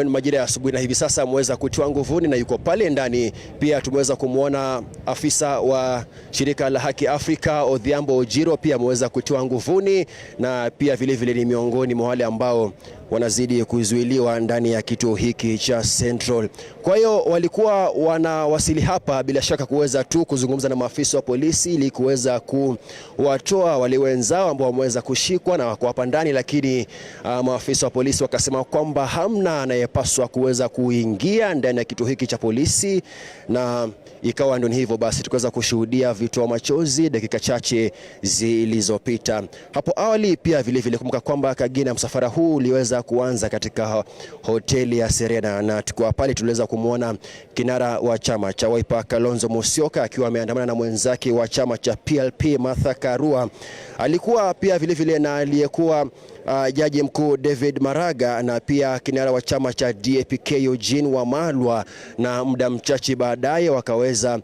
majira ya asubuhi, na hivi sasa ameweza kutiwa nguvuni na yuko pale ndani. Pia tumeweza kumwona afisa wa shirika la Haki Afrika Odhiambo Ojiro pia ameweza kutiwa nguvuni, na pia vile vile ni miongoni mwa wale ambao wanazidi kuzuiliwa ndani ya kituo hiki cha Central. Kwa hiyo walikuwa wanawasili hapa bila shaka kuweza tu kuzungumza na maafisa wa polisi ili kuweza kuwatoa wale wenzao ambao wameweza kushikwa na wako hapa ndani, lakini maafisa wa polisi wakasema kwamba hamna anayepaswa kuweza kuingia ndani ya kituo hiki cha polisi, na ikawa ndio hivyo basi tukaweza kushuhudia vitoa machozi dakika chache zilizopita. Hapo awali pia vile vile kumbuka kwamba Kagina, msafara huu uliweza kuanza katika hoteli ya Serena, na tukiwa pale tuliweza kumuona kinara wa chama cha Wiper Kalonzo Musyoka akiwa ameandamana na mwenzake wa chama cha PLP Martha Karua. Alikuwa pia vile vile na aliyekuwa jaji mkuu David Maraga na pia kinara wa chama cha DAP-K Eugene Wamalwa, na muda mchache baadaye wakaweza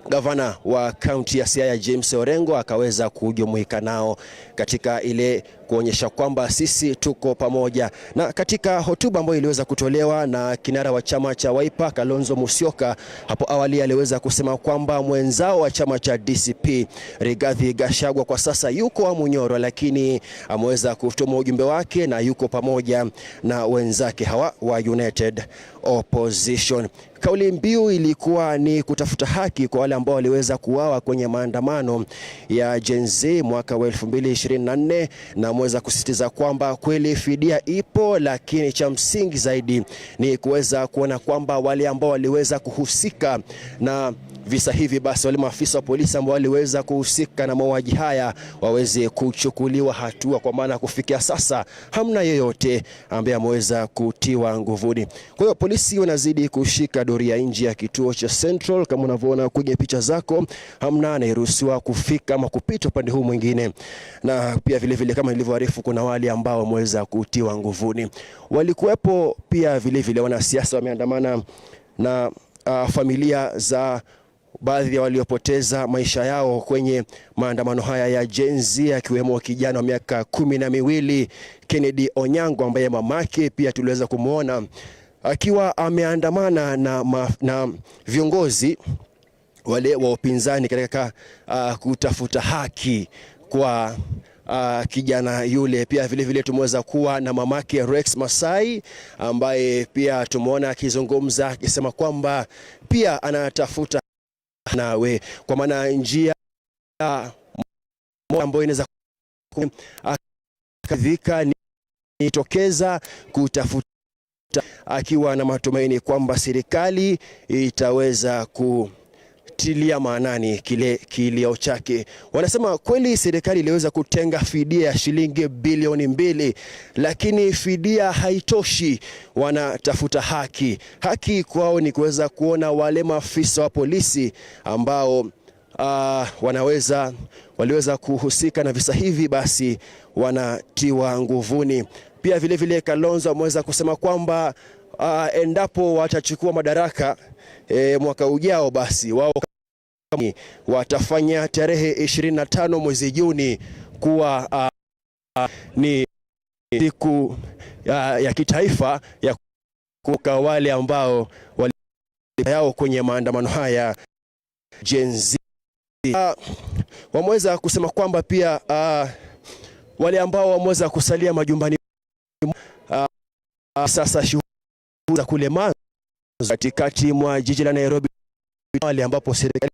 gavana wa kaunti ya Siaya James Orengo akaweza kujumuika nao katika ile kuonyesha kwamba sisi tuko pamoja. Na katika hotuba ambayo iliweza kutolewa na kinara wa chama cha Wiper Kalonzo Musyoka hapo awali, aliweza kusema kwamba mwenzao wa chama cha DCP Rigathi Gachagua kwa sasa yuko Wamunyoro, lakini ameweza kutuma ujumbe wake na yuko pamoja na wenzake hawa wa United Opposition. Kauli mbiu ilikuwa ni kutafuta haki kwa wale ambao waliweza kuuawa kwenye maandamano ya Gen Z mwaka wa 2024, na ameweza kusisitiza kwamba kweli fidia ipo, lakini cha msingi zaidi ni kuweza kuona kwamba wale ambao waliweza kuhusika na visa hivi, basi wale maafisa wa polisi ambao waliweza kuhusika na mauaji haya waweze kuchukuliwa hatua, kwa maana kufikia sasa hamna yeyote ambaye ameweza kutiwa nguvuni. Kwa hiyo polisi wanazidi kushika doria nje ya kituo cha Central. Kama unavyoona kwenye picha zako, hamna anayeruhusiwa kufika ama kupita upande huu mwingine, na pia vile vile kama nilivyoarifu, kuna wale ambao wameweza kutiwa nguvuni. Walikuwepo pia vile vile wanasiasa wameandamana na familia za baadhi ya waliopoteza maisha yao kwenye maandamano haya ya Gen Z, akiwemo kijana wa miaka 12 Kennedy Onyango ambaye mamake pia tuliweza kumwona akiwa ameandamana na viongozi wale wa upinzani katika kutafuta haki kwa kijana yule. Pia vile vile tumeweza kuwa na mamake Rex Masai ambaye pia tumeona akizungumza akisema kwamba pia anatafuta nawe, kwa maana njia ambayo inaweza kadhika ni tokeza kutafuta, akiwa na matumaini kwamba serikali itaweza kutilia maanani kile kilio chake. Wanasema kweli serikali iliweza kutenga fidia ya shilingi bilioni 2, lakini fidia haitoshi. Wanatafuta haki. Haki kwao ni kuweza kuona wale maafisa wa polisi ambao waliweza kuhusika na visa hivi basi wanatiwa nguvuni. Pia vile vile Kalonzo ameweza kusema kwamba endapo watachukua madaraka mwaka ujao, basi wao watafanya tarehe 25 mwezi Juni kuwa ni siku ya kitaifa ya kukumbuka wale ambao wali yao kwenye maandamano haya Gen Z. Wameweza kusema kwamba pia wale ambao wameweza kusalia majumbani sasa shughuli za kule Manzo katikati mwa jiji la Nairobi, wale ambapo serikali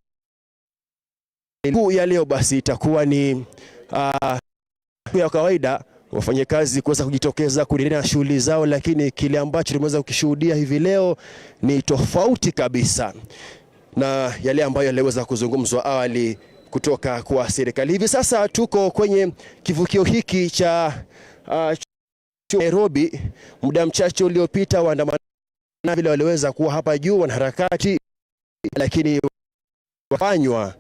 kuu ya leo basi itakuwa ni ya kawaida wafanyakazi kuweza kujitokeza kuendelea na shughuli zao, lakini kile ambacho tumeweza kukishuhudia hivi leo ni tofauti kabisa na yale ambayo yaliweza kuzungumzwa awali kutoka kwa serikali. Hivi sasa tuko kwenye kivukio hiki cha Nairobi. Muda mchache uliopita waandamanaji vile waliweza kuwa hapa juu wanaharakati, lakini wafanywa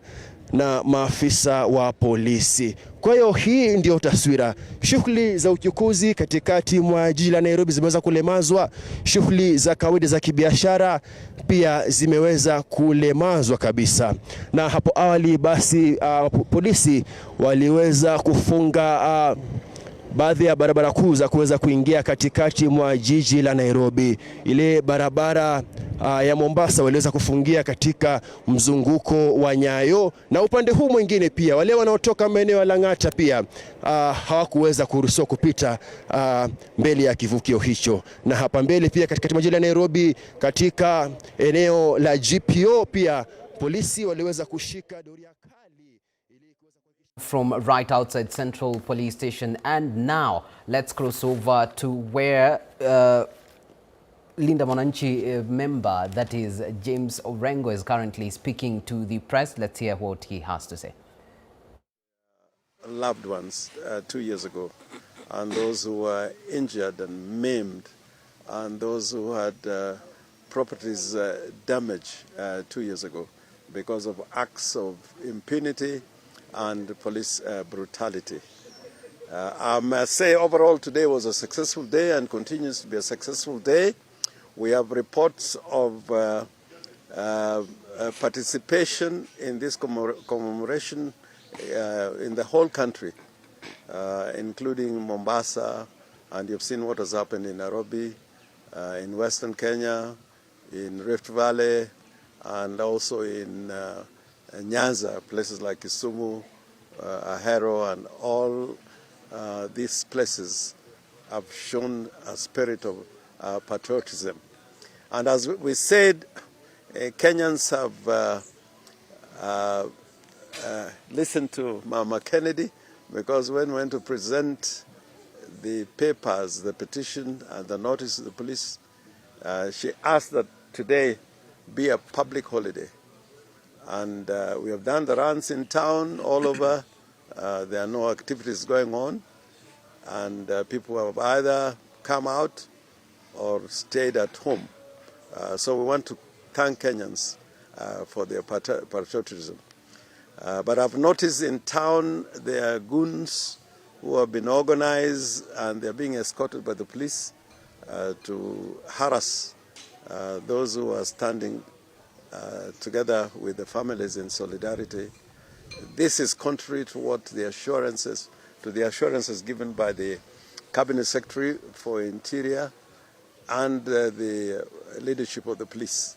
na maafisa wa polisi. Kwa hiyo hii ndio taswira. Shughuli za uchukuzi katikati mwa jiji la Nairobi zimeweza kulemazwa, shughuli za kawaida za kibiashara pia zimeweza kulemazwa kabisa. Na hapo awali basi polisi waliweza kufunga baadhi ya barabara kuu za kuweza kuingia katikati mwa jiji la Nairobi. Ile barabara ya Mombasa waliweza kufungia katika mzunguko wa Nyayo, na upande huu mwingine pia wale wanaotoka maeneo ya Lang'ata pia hawakuweza kuruhusiwa kupita mbele ya kivukio hicho. Na hapa mbele pia katikati mwa jiji la Nairobi katika eneo la GPO pia polisi waliweza kushika doria from right outside Central Police Station. And now let's cross over to where Linda Mwananchi member, that is James Orengo, is currently speaking to the press. Let's hear what he has to say. Loved ones 2 years ago, and those who were injured and maimed, and those who had properties damaged 2 years ago because of acts of impunity and police brutality. I must say overall today was a successful day and continues to be a successful day. We have reports of participation in this commemoration in the whole country, including Mombasa, and you've seen what has happened in Nairobi, in Western Kenya, in Rift Valley, and also in Nyanza, places like Kisumu, Ahero, and all these places have shown a spirit of patriotism. And as we said, Kenyans have listened to Mama Kennedy, because when we went to present the papers, the petition and the notice to the police, she asked that today be a public holiday. And we have done the runs in town all over. There are no activities going on. And people have either come out or stayed at home. So we want to thank Kenyans for their patriotism. But I've noticed in town there are goons who have been organized and they're being escorted by the police to harass those who are standing together with the families in solidarity. This is contrary to what the assurances, to the assurances given by the Cabinet Secretary for Interior and the leadership of the police.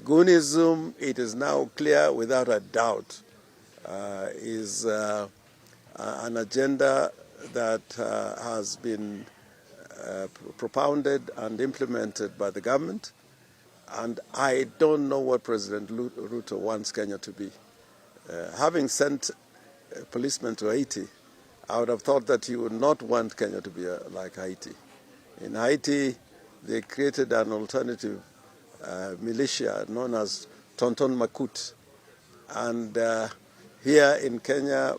Goonism, it is now clear without a doubt, is an agenda that has been propounded and implemented by the government. And I don't know what President Ruto wants Kenya to be. Having sent policemen to Haiti, I would have thought that he would not want Kenya to be like Haiti. In Haiti, they created an alternative militia known as Tonton Macoute. And here in Kenya,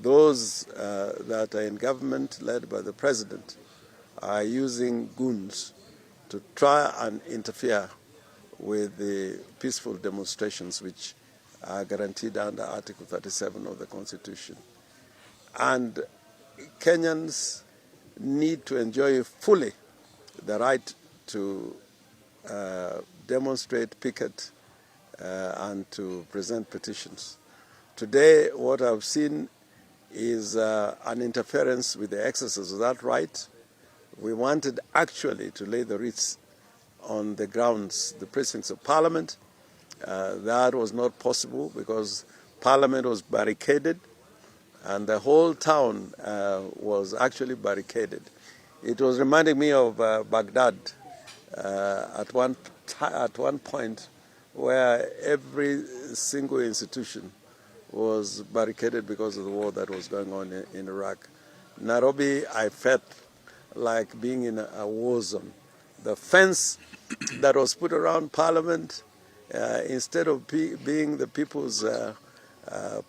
those that are in government, led by the president, are using goons to try and interfere with the peaceful demonstrations which are guaranteed under Article 37 of the Constitution. And Kenyans need to enjoy fully the right to demonstrate, picket, and to present petitions. Today, what I've seen is an interference with the exercise of that right. We wanted actually to lay the wreaths on the grounds, the precincts of Parliament. That was not possible because Parliament was barricaded and the whole town was actually barricaded. It was reminding me of Baghdad at one point where every single institution was barricaded because of the war that was going on in Iraq. Nairobi, I felt like being in a war zone. The fence that was put around Parliament, instead of being the people's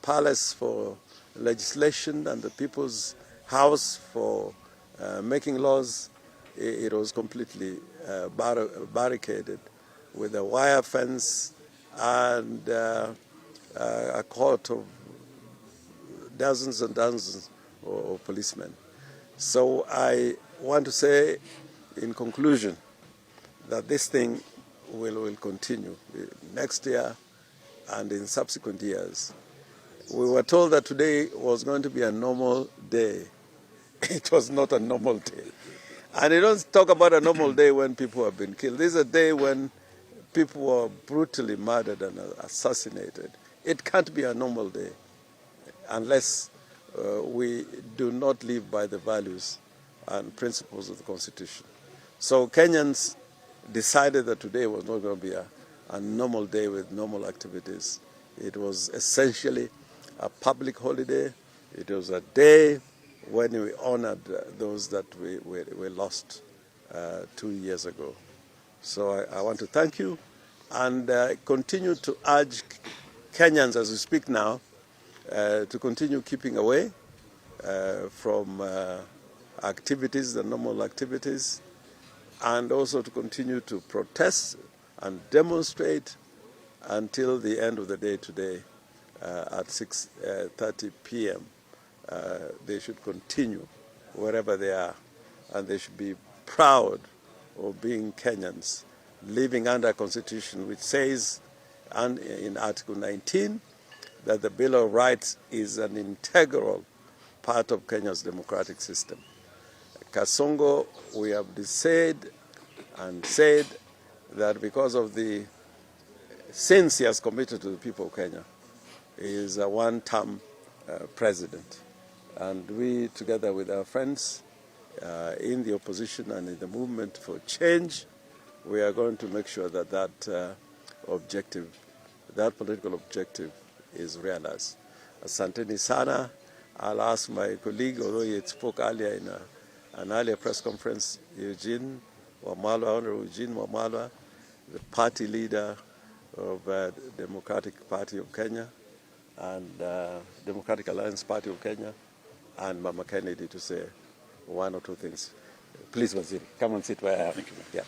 palace for legislation and the people's house for making laws, it was completely barricaded with a wire fence and a court of dozens and dozens of policemen. So I want to say in conclusion that this thing will continue next year and in subsequent years. We were told that today was going to be a normal day. It was not a normal day. And you don't talk about a normal day when people have been killed. This is a day when people were brutally murdered and assassinated. It can't be a normal day unless we do not live by the values and principles of the Constitution. So Kenyans decided that today was not going to be a normal day with normal activities. It was essentially a public holiday. It was a day when we honored those that we lost 2 years ago. So I want to thank you and continue to urge Kenyans as we speak now to continue keeping away from activities, the normal activities, and also to continue to protest and demonstrate until the end of the day today at 6:30 p.m. They should continue wherever they are, and they should be proud of being Kenyans, living under a constitution which says, and in Article 19, that the Bill of Rights is an integral part of Kenya's democratic system. Kasongo, we have said and said that because of the sins he has committed to the people of Kenya, he is a one-term president. And we, together with our friends in the opposition and in the movement for change, we are going to make sure that that objective, that political objective is realized. Asanteni sana. I'll ask my colleague, although he had spoke earlier in an earlier press conference, Eugene Wamalwa, Honorable Eugene Wamalwa, the party leader of Democratic Party of Kenya and Democratic Alliance Party of Kenya and Mama Kennedy to say one or two things. Please, Waziri, come and sit where I am. Thank you. Yeah.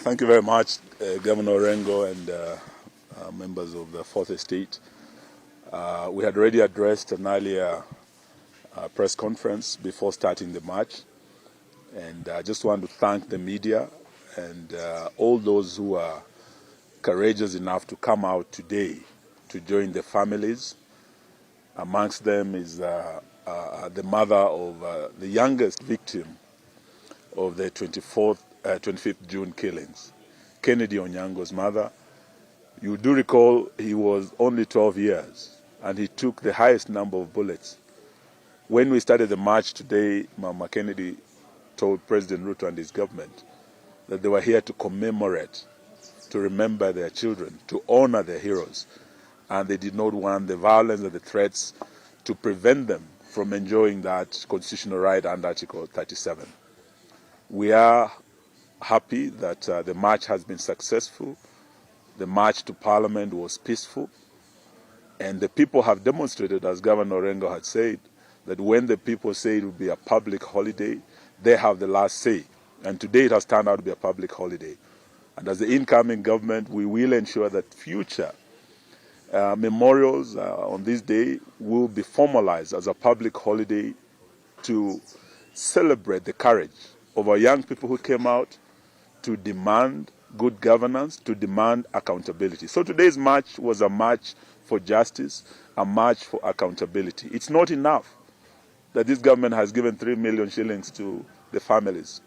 Thank you very much, Governor Orengo and members of the Fourth Estate. We had already addressed an earlier press conference before starting the march, and I just want to thank the media and all those who are courageous enough to come out today to join the families. Amongst them is the mother of the youngest victim of the 25th June killings, Kennedy Onyango's mother. You do recall he was only 12 years and he took the highest number of bullets. When we started the march today, Mama Kennedy told President Ruto and his government that they were here to commemorate, to remember their children, to honor their heroes. And they did not want the violence and the threats to prevent them from enjoying that constitutional right under Article 37. We are happy that the march has been successful. The march to Parliament was peaceful. And the people have demonstrated, as Governor Orengo had said, that when the people say it will be a public holiday, they have the last say. And today it has turned out to be a public holiday. And as the incoming government, we will ensure that future memorials on this day will be formalized as a public holiday to celebrate the courage of our young people who came out to demand good governance, to demand accountability. So today's march was a march for justice, a march for accountability. It's not enough that this government has given 3 million shillings to the families.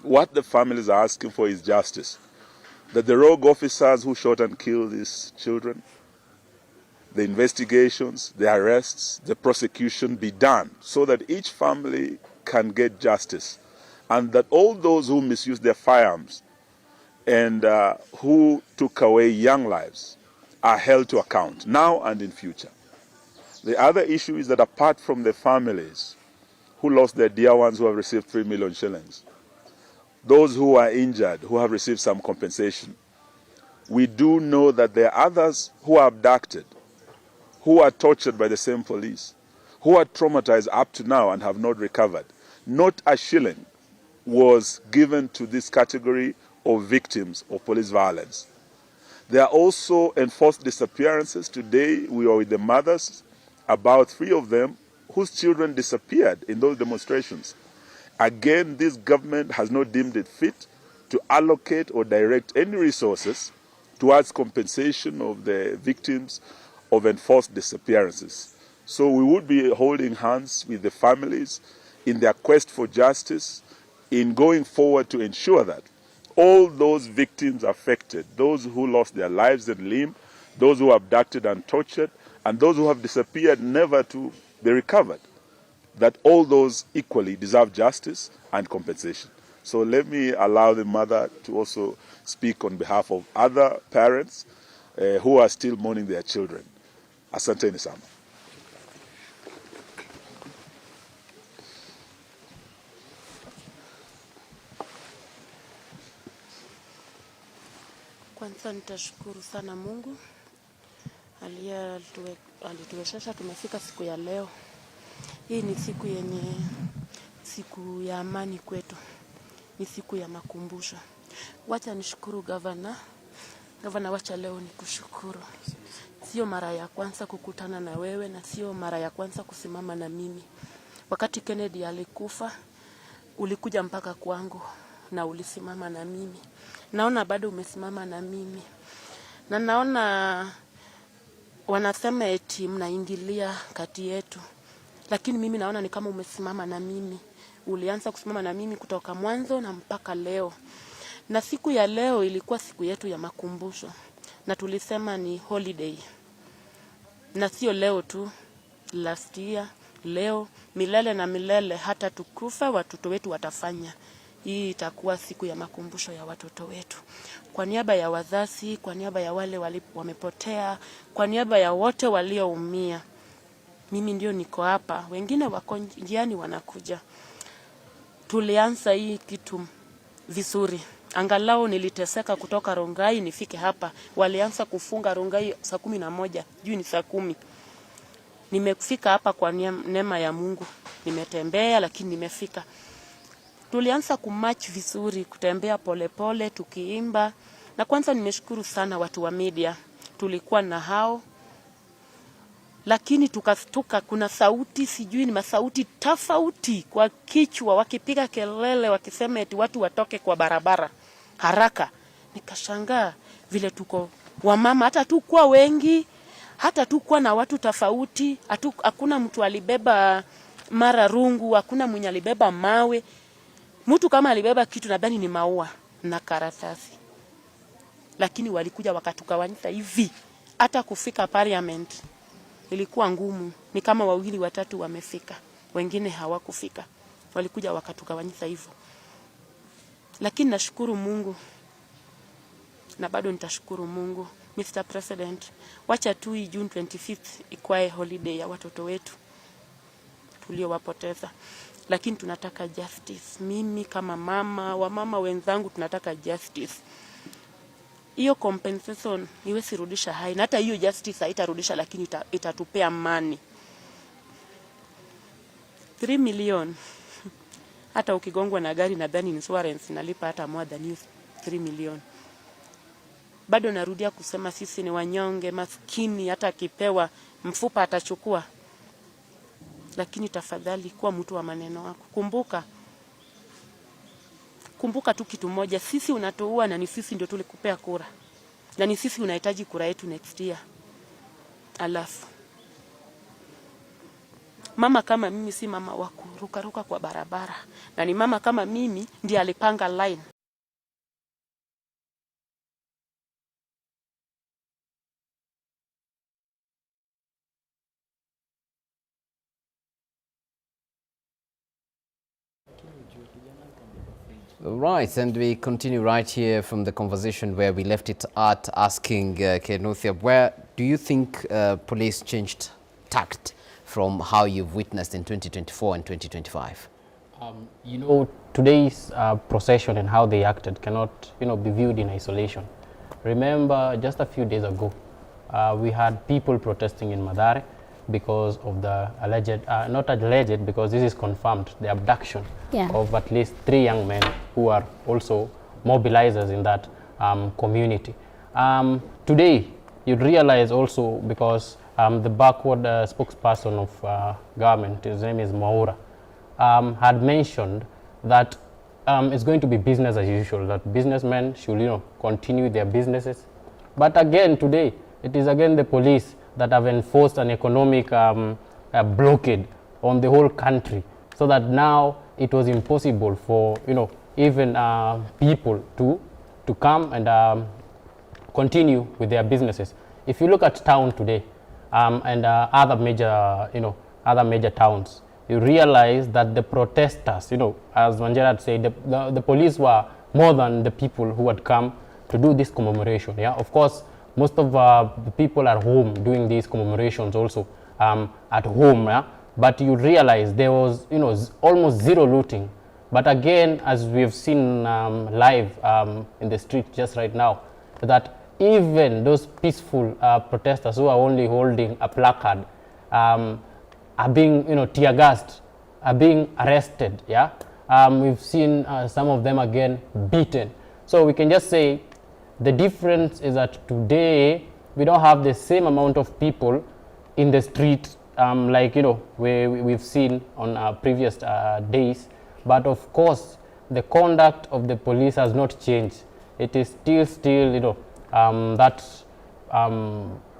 What the families are asking for is justice. That the rogue officers who shot and killed these children, the investigations, the arrests, the prosecution be done so that each family can get justice, and that all those who misuse their firearms and who took away young lives are held to account now and in future. The other issue is that apart from the families who lost their dear ones who have received 3 million shillings, those who are injured, who have received some compensation, we do know that there are others who are abducted, who are tortured by the same police, who are traumatized up to now and have not recovered. Not a shilling was given to this category of victims of police violence. There are also enforced disappearances. Today we are with the mothers, about 3 of them, whose children disappeared in those demonstrations. Again, this government has not deemed it fit to allocate or direct any resources towards compensation of the victims of enforced disappearances. So we would be holding hands with the families in their quest for justice, in going forward to ensure that all those victims affected, those who lost their lives and limb, those who were abducted and tortured, and those who have disappeared never to be recovered, that all those equally deserve justice and compensation. So let me allow the mother to also speak on behalf of other parents who are still mourning their children. Asanteni sana. Kwanza nitashukuru sana Mungu alituwezesha tumefika siku ya leo. Hii ni siku yenye siku ya amani kwetu. Ni siku ya makumbusho. Wacha nishukuru gavana. Gavana, wacha leo nikushukuru. Sio mara ya kwanza kukutana na wewe na sio mara ya kwanza kusimama na mimi. Wakati Kennedy alikufa, ulikuja mpaka kwangu na ulisimama na mimi. Naona bado umesimama na mimi. Na naona wanasema eti mnaingilia kati yetu. Lakini mimi naona ni kama umesimama na mimi. Ulianza kusimama na mimi kutoka mwanzo na mpaka leo. Na siku ya leo ilikuwa siku yetu ya makumbusho. Na tulisema ni holiday. Na sio leo tu, last year, leo, milele na milele, hata tukufa watoto wetu watafanya. Hii itakuwa siku ya makumbusho ya watoto wetu. Kwa niaba ya wazazi, kwa niaba ya wale wamepotea, kwa niaba ya wote walioumia, Mimi ndio niko hapa, wengine wako njiani wanakuja. Tulianza hii kitu vizuri, angalau niliteseka kutoka Rongai nifike hapa. Walianza kufunga Rongai saa 11, juu ni saa 10. Nimefika hapa kwa neema ya Mungu, nimetembea lakini nimefika. Tulianza kumarch vizuri, kutembea polepole pole, tukiimba. Na kwanza nimeshukuru sana watu wa media, tulikuwa na hao lakini tukastuka, kuna sauti sijui ni masauti tofauti kwa kichwa, wakipiga kelele wakisema eti watu watoke kwa barabara haraka. Nikashangaa vile tuko wamama, hata tukuwa wengi, hata tukuwa na watu tofauti, hakuna mtu alibeba mara rungu, hakuna mwenye alibeba mawe. Mtu kama alibeba kitu nadhani ni maua na karatasi, lakini walikuja wakatukawanisha hivi, hata kufika parliament ilikuwa ngumu. Ni kama wawili watatu wamefika, wengine hawakufika, walikuja wakatugawanyisha hivyo. Lakini nashukuru Mungu na bado nitashukuru Mungu. Mr. President, wacha tu hii June 25th ikwae holiday ya watoto wetu tuliowapoteza, lakini tunataka justice. Mimi kama mama, wamama wenzangu tunataka justice. Hiyo compensation iwezi rudisha hai, na hata hiyo justice haitarudisha, lakini itatupea amani. 3 million hata ukigongwa na gari nadhani insurance inalipa hata more than hiyo 3 million. Bado narudia kusema sisi ni wanyonge maskini, hata akipewa mfupa atachukua. Lakini tafadhali kuwa mtu wa maneno wako. Kumbuka, kumbuka tu kitu moja, sisi unatuua na ni sisi ndio tulikupea kura, na ni sisi unahitaji kura yetu next year. Alafu mama kama mimi si mama wa kurukaruka kwa barabara, na ni mama kama mimi ndiye alipanga line. Right, and we continue right here from the conversation where we left it at, asking Kinuthia, where do you think police changed tact from how you've witnessed in 2024 and 2025? You know, today's procession and how they acted cannot, you know, be viewed in isolation. Remember, just a few days ago, we had people protesting in Mathare because of the alleged, not alleged, because this is confirmed, the abduction of at least 3 young men who are also mobilizers in that community. Today, you'd realize also, because the backward spokesperson of government, his name is Mwaura, had mentioned that it's going to be business as usual, that businessmen should, you know, continue their businesses. But again, today, it is again the police that have enforced an economic blockade on the whole country, so that now it was impossible for, you know, even people to come and continue with their businesses. If you look at town today and other major, you know, other major towns, you realize that the protesters, you know, as Wanjira had said, the police were more than the people who had come to do this commemoration. Yeah, of course, most of the people are home doing these commemorations also at home. Yeah? But you realize there was, you know, almost zero looting. But again, as we've seen live in the street just right now, that even those peaceful protesters who are only holding a placard are being, you know, tear gassed, are being arrested. Yeah, we've seen some of them again beaten. So we can just say the difference is that today we don't have the same amount of people in the street like, you know, we've seen on previous days. But of course, the conduct of the police has not changed. It is still, you know, that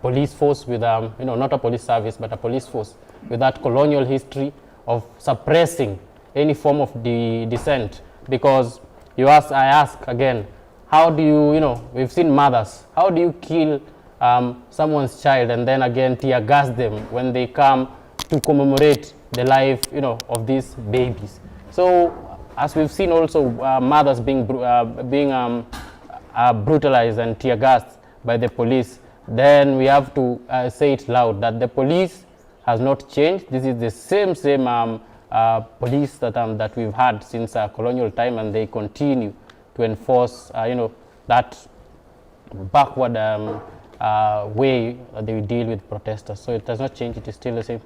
police force with, you know, not a police service, but a police force with that colonial history of suppressing any form of dissent. Because you ask, I ask again, how do you, you know, we've seen mothers, how do you kill someone's child and then again tear gas them when they come to commemorate the life, you know, of these babies? So as we've seen also mothers being brutalized and tear gassed by the police, then we have to say it loud that the police has not changed. This is the same police that we've had since colonial time, and they continue to enforce, you know, that backward way that they deal with protesters. So it does not change, it is still the same.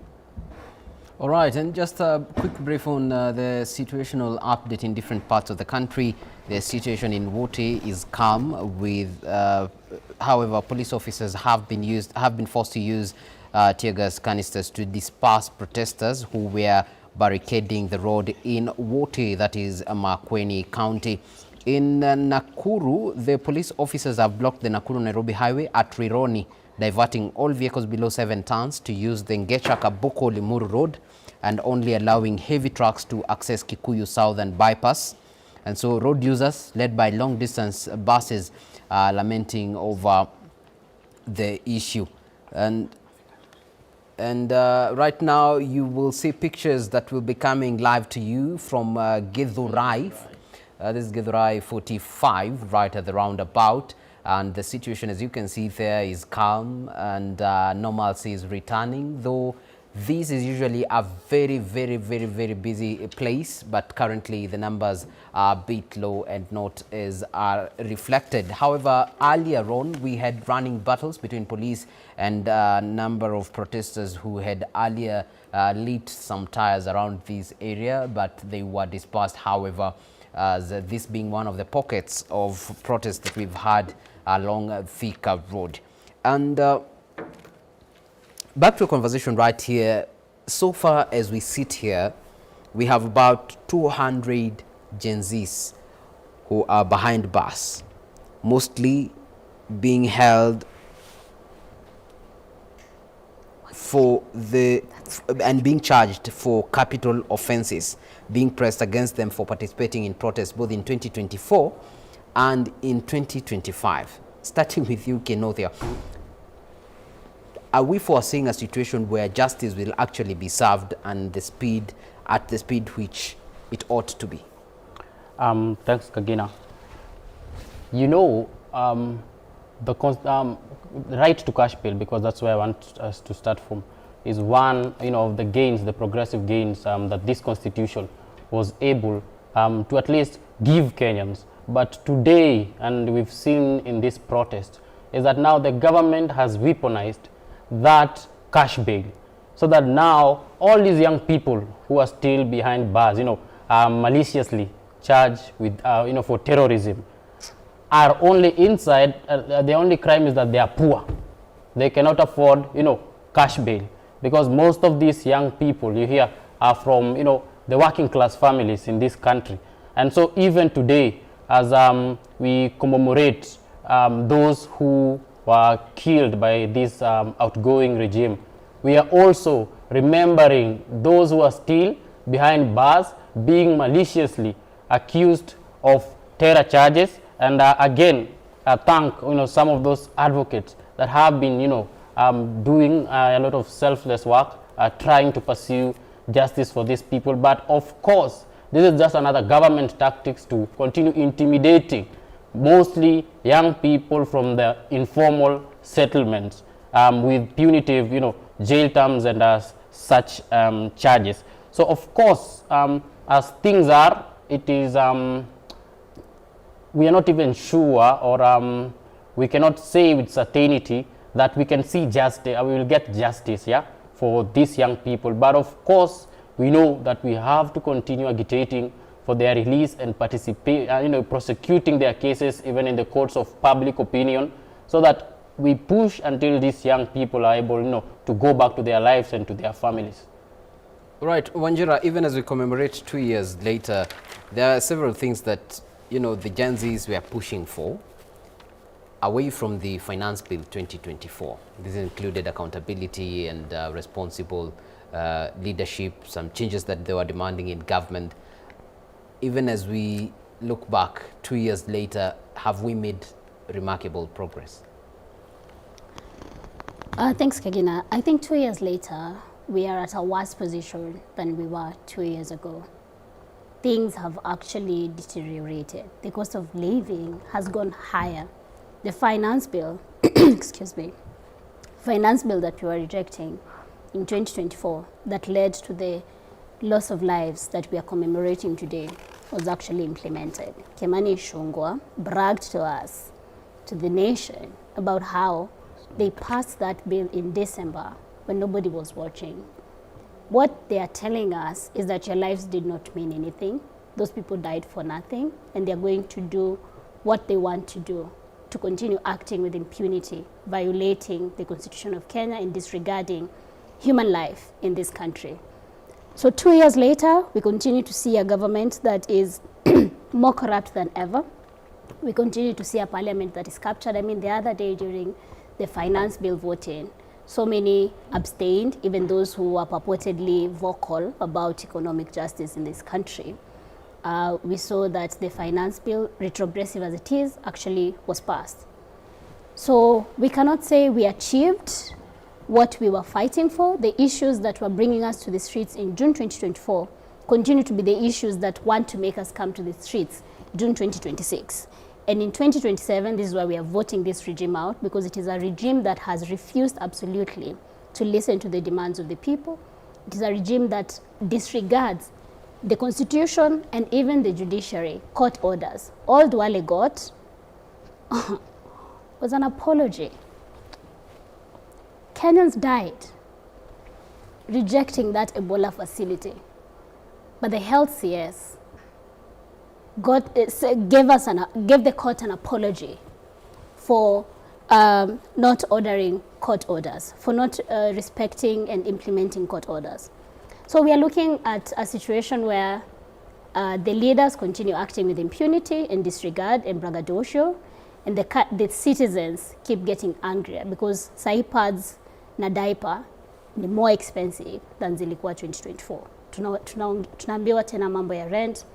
All right, and just a quick brief on the situational update in different parts of the country. The situation in Wote is calm, with, however, police officers have been forced to use tear gas canisters to disperse protesters who were barricading the road in Wote, that is Makueni County. In Nakuru, the police officers have blocked the Nakuru-Nairobi highway at Rironi, diverting all vehicles below 7 tons to use the Ngecha Kaboko Limuru Road and only allowing heavy trucks to access Kikuyu Southern Bypass. And so road users, led by long-distance buses, are lamenting over the issue. And right now you will see pictures that will be coming live to you from Githurai. This is Githurai 45, right at the roundabout. And the situation, as you can see there, is calm and normalcy is returning, though this is usually a very, very, very, very busy place, but currently the numbers are a bit low and not as are reflected. However, earlier on, we had running battles between police and a number of protesters who had earlier lit some tires around this area, but they were dispersed, however, as this being one of the pockets of protest that we've had along Thika Road. And back to a conversation right here. So far as we sit here, we have about 200 Gen Zs who are behind bars, mostly being held for the and being charged for capital offenses, being pressed against them for participating in protests both in 2024 and in 2025. Starting with you, Kinuthia, are we foreseeing a situation where justice will actually be served and the speed at the speed which it ought to be? Thanks, Kagina. You know, the right to cash bail, because that's where I want us to start from, is one, you know, of the gains, the progressive gains that this constitution was able to at least give Kenyans. But today, and we've seen in this protest, is that now the government has weaponized that cash bail, so that now all these young people who are still behind bars, you know, are maliciously charged with, you know, for terrorism, are only inside. The only crime is that they are poor. They cannot afford, you know, cash bail, because most of these young people you hear are from, you know, the working class families in this country. And so even today, as we commemorate those who were killed by this outgoing regime, we are also remembering those who are still behind bars, being maliciously accused of terror charges. And again, thank, you know, some of those advocates that have been, you know, doing a lot of selfless work, trying to pursue justice for these people. But of course, this is just another government tactics to continue intimidating mostly young people from the informal settlements with punitive, you know, jail terms and such charges. So of course, as things are, it is we are not even sure, or we cannot say with certainty that we can see justice, we will get justice, yeah, for these young people. But of course, we know that we have to continue agitating for their release and participate, you know, prosecuting their cases even in the courts of public opinion, so that we push until these young people are able, you know, to go back to their lives and to their families. Right, Wanjira, even as we commemorate 2 years later, there are several things that, you know, the Gen Zs were pushing for away from the Finance Bill 2024. This included accountability and responsible leadership, some changes that they were demanding in government. Even as we look back 2 years later, have we made remarkable progress? Thanks, Kagina. I think 2 years later, we are at a worse position than we were 2 years ago. Things have actually deteriorated. The cost of living has gone higher. The finance bill, excuse me, finance bill that we were rejecting in 2024 that led to the loss of lives that we are commemorating today was actually implemented. Kimani Ichung'wah bragged to us, to the nation, about how they passed that bill in December when nobody was watching. What they are telling us is that your lives did not mean anything. Those people died for nothing, and they're going to do what they want to do to continue acting with impunity, violating the Constitution of Kenya and disregarding human life in this country. So 2 years later, we continue to see a government that is more corrupt than ever. We continue to see a parliament that is captured. I mean, the other day during the finance bill voting, so many abstained, even those who were purportedly vocal about economic justice in this country. We saw that the finance bill, retrogressive as it is, actually was passed. So we cannot say we achieved what we were fighting for. The issues that were bringing us to the streets in June 2024 continue to be the issues that want to make us come to the streets June 2026. And in 2027, this is why we are voting this regime out, because it is a regime that has refused absolutely to listen to the demands of the people. It is a regime that disregards the constitution and even the judiciary, court orders. All Duale got was an apology. Kenyans died rejecting that Ebola facility. But the health CS got, gave, us an, gave the court an apology for not ordering court orders, for not respecting and implementing court orders. So we are looking at a situation where the leaders continue acting with impunity and disregard and braggadocio, and the citizens keep getting angrier because sahi pads na diaper ni more expensive than zilikuwa 2024. Tunaambiwa tena mambo ya rent,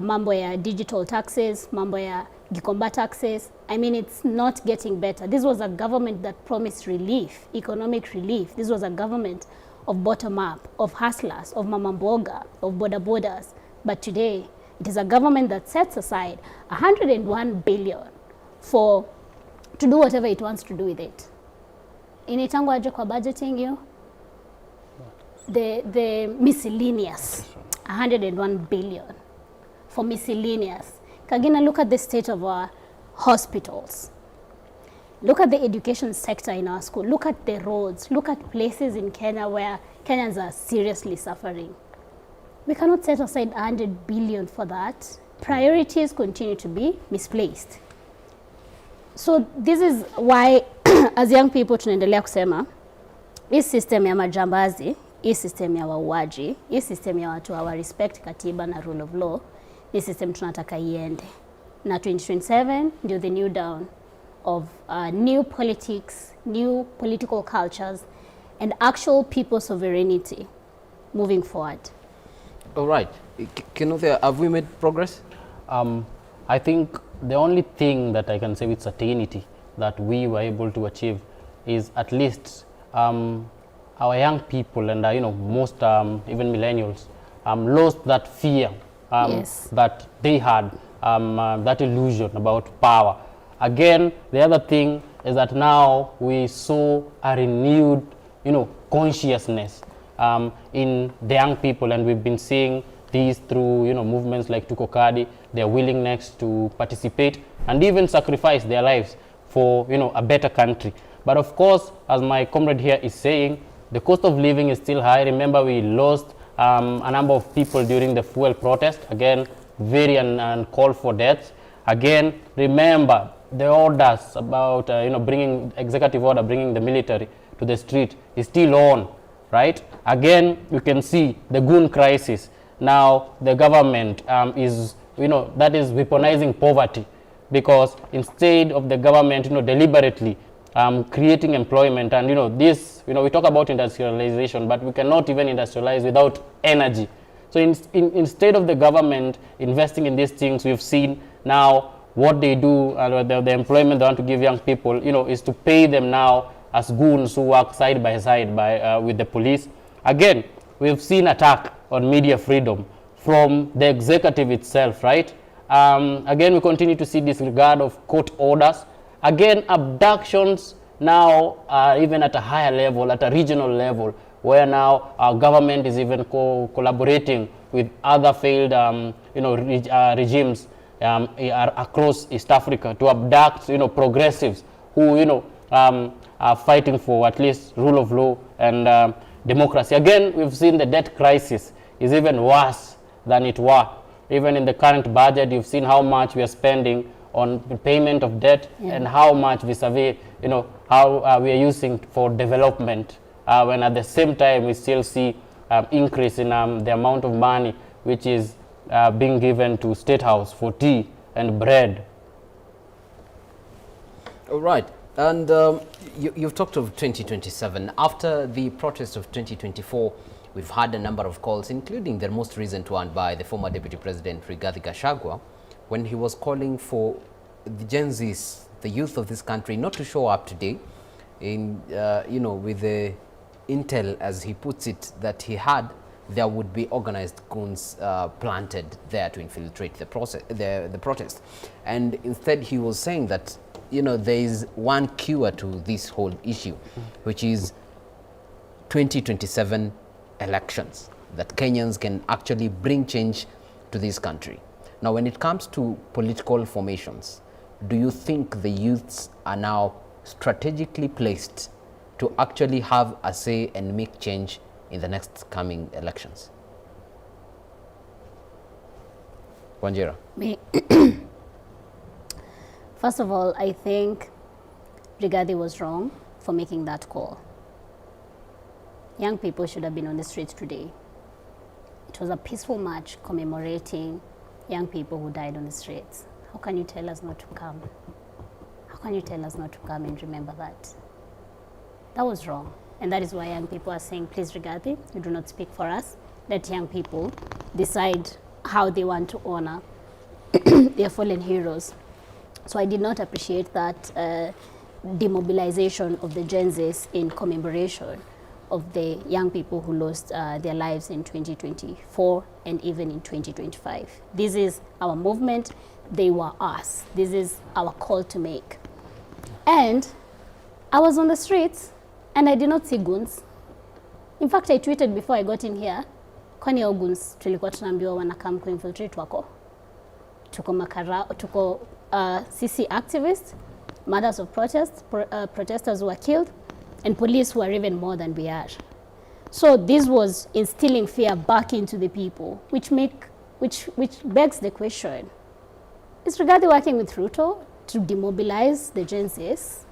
mambo ya digital taxes, mambo ya Gikomba taxes. I mean, it's not getting better. This was a government that promised relief, economic relief. This was a government of bottom up, of hustlers, of mama mboga, of boda bodas. But today, it is a government that sets aside 101 billion for to do whatever it wants to do with it. Inaitangwa aje kwa budgeting hiyo? The miscellaneous, 101 billion for miscellaneous. Kagina, look at the state of our hospitals. Look at the education sector in our school. Look at the roads. Look at places in Kenya where Kenyans are seriously suffering. We cannot set aside 100 billion for that. Priorities continue to be misplaced. So this is why as young people tunaendelea kusema hii system ya majambazi, hii system ya wauaji, hii system ya watu hawa respect katiba na rule of law, ni system tunataka iende. Na 2027 ndio the new dawn of new politics, new political cultures and actual people sovereignty moving forward. All right. Kinuthia, have we made progress? I think the only thing that I can say with certainty that we were able to achieve is at least our young people and most even millennials lost that fear that they had, that illusion about power. Again, the other thing is that now we saw a renewed consciousness in the young people, and we've been seeing these through movements like Tuko Kadi, their willingness to participate and even sacrifice their lives for a better country. But of course, as my comrade here is saying, the cost of living is still high. Remember, we lost a number of people during the fuel protest. Again, very uncalled for deaths. Again, remember the orders about bringing executive order, bringing the military to the street is still on, right? Again, you can see the goon crisis. Now the government is, that is weaponizing poverty, because instead of the government deliberately creating employment and this, we talk about industrialization, but we cannot even industrialize without energy. So instead of the government investing in these things, we've seen now what they do, the employment they want to give young people is to pay them now as goons who work side by side with the police. Again, we've seen attack on media freedom from the executive itself, right? Again, we continue to see disregard of court orders. Again, abductions Now, even at a higher level, at a regional level, where now our government is even collaborating with other failed, regimes across East Africa to abduct, progressives who, are fighting for at least rule of law and democracy. Again, we've seen the debt crisis is even worse than it were. Even in the current budget, you've seen how much we are spending on payment of debt and how much vis-a-vis, how we are using for development, when at the same time we still see increase in the amount of money which is being given to State House for tea and bread. All right. And you've talked of 2027. After the protest of 2024, we've had a number of calls, including the most recent one by the former Deputy President Rigathi Gachagua, when he was calling for the Gen Zs, the youth of this country, not to show up today in, with the intel, as he puts it, that he had, there would be organized goons planted there to infiltrate the process, the protest. And instead he was saying that, there is one cure to this whole issue, which is 2027 elections, that Kenyans can actually bring change to this country. Now, when it comes to political formations, do you think the youths are now strategically placed to actually have a say and make change in the next coming elections? Wanjira. Me. First of all, I think Rigathi was wrong for making that call. Young people should have been on the streets today. It was a peaceful march commemorating young people who died on the streets. How can you tell us not to come? How can you tell us not to come and remember that? That was wrong. And that is why young people are saying, please, Rigathi, you do not speak for us. Let young people decide how they want to honor their fallen heroes. So I did not appreciate that demobilization of the Gen Zs in commemoration of the young people who lost their lives in 2024 and even in 2025. This is our movement. They were us. This is our call to make. And I was on the streets and I did not see goons. In fact, I tweeted before I got in here, kwani hao goons tulikuwa tunaambiwa wanakam kuinfiltrate wako? Tuko makara, tuko CC activists, mothers of protest, protesters who were killed, and police who are even more than we are. So this was instilling fear back into the people, which begs the question, is Rigathi working with Ruto to demobilize the Gen Zs?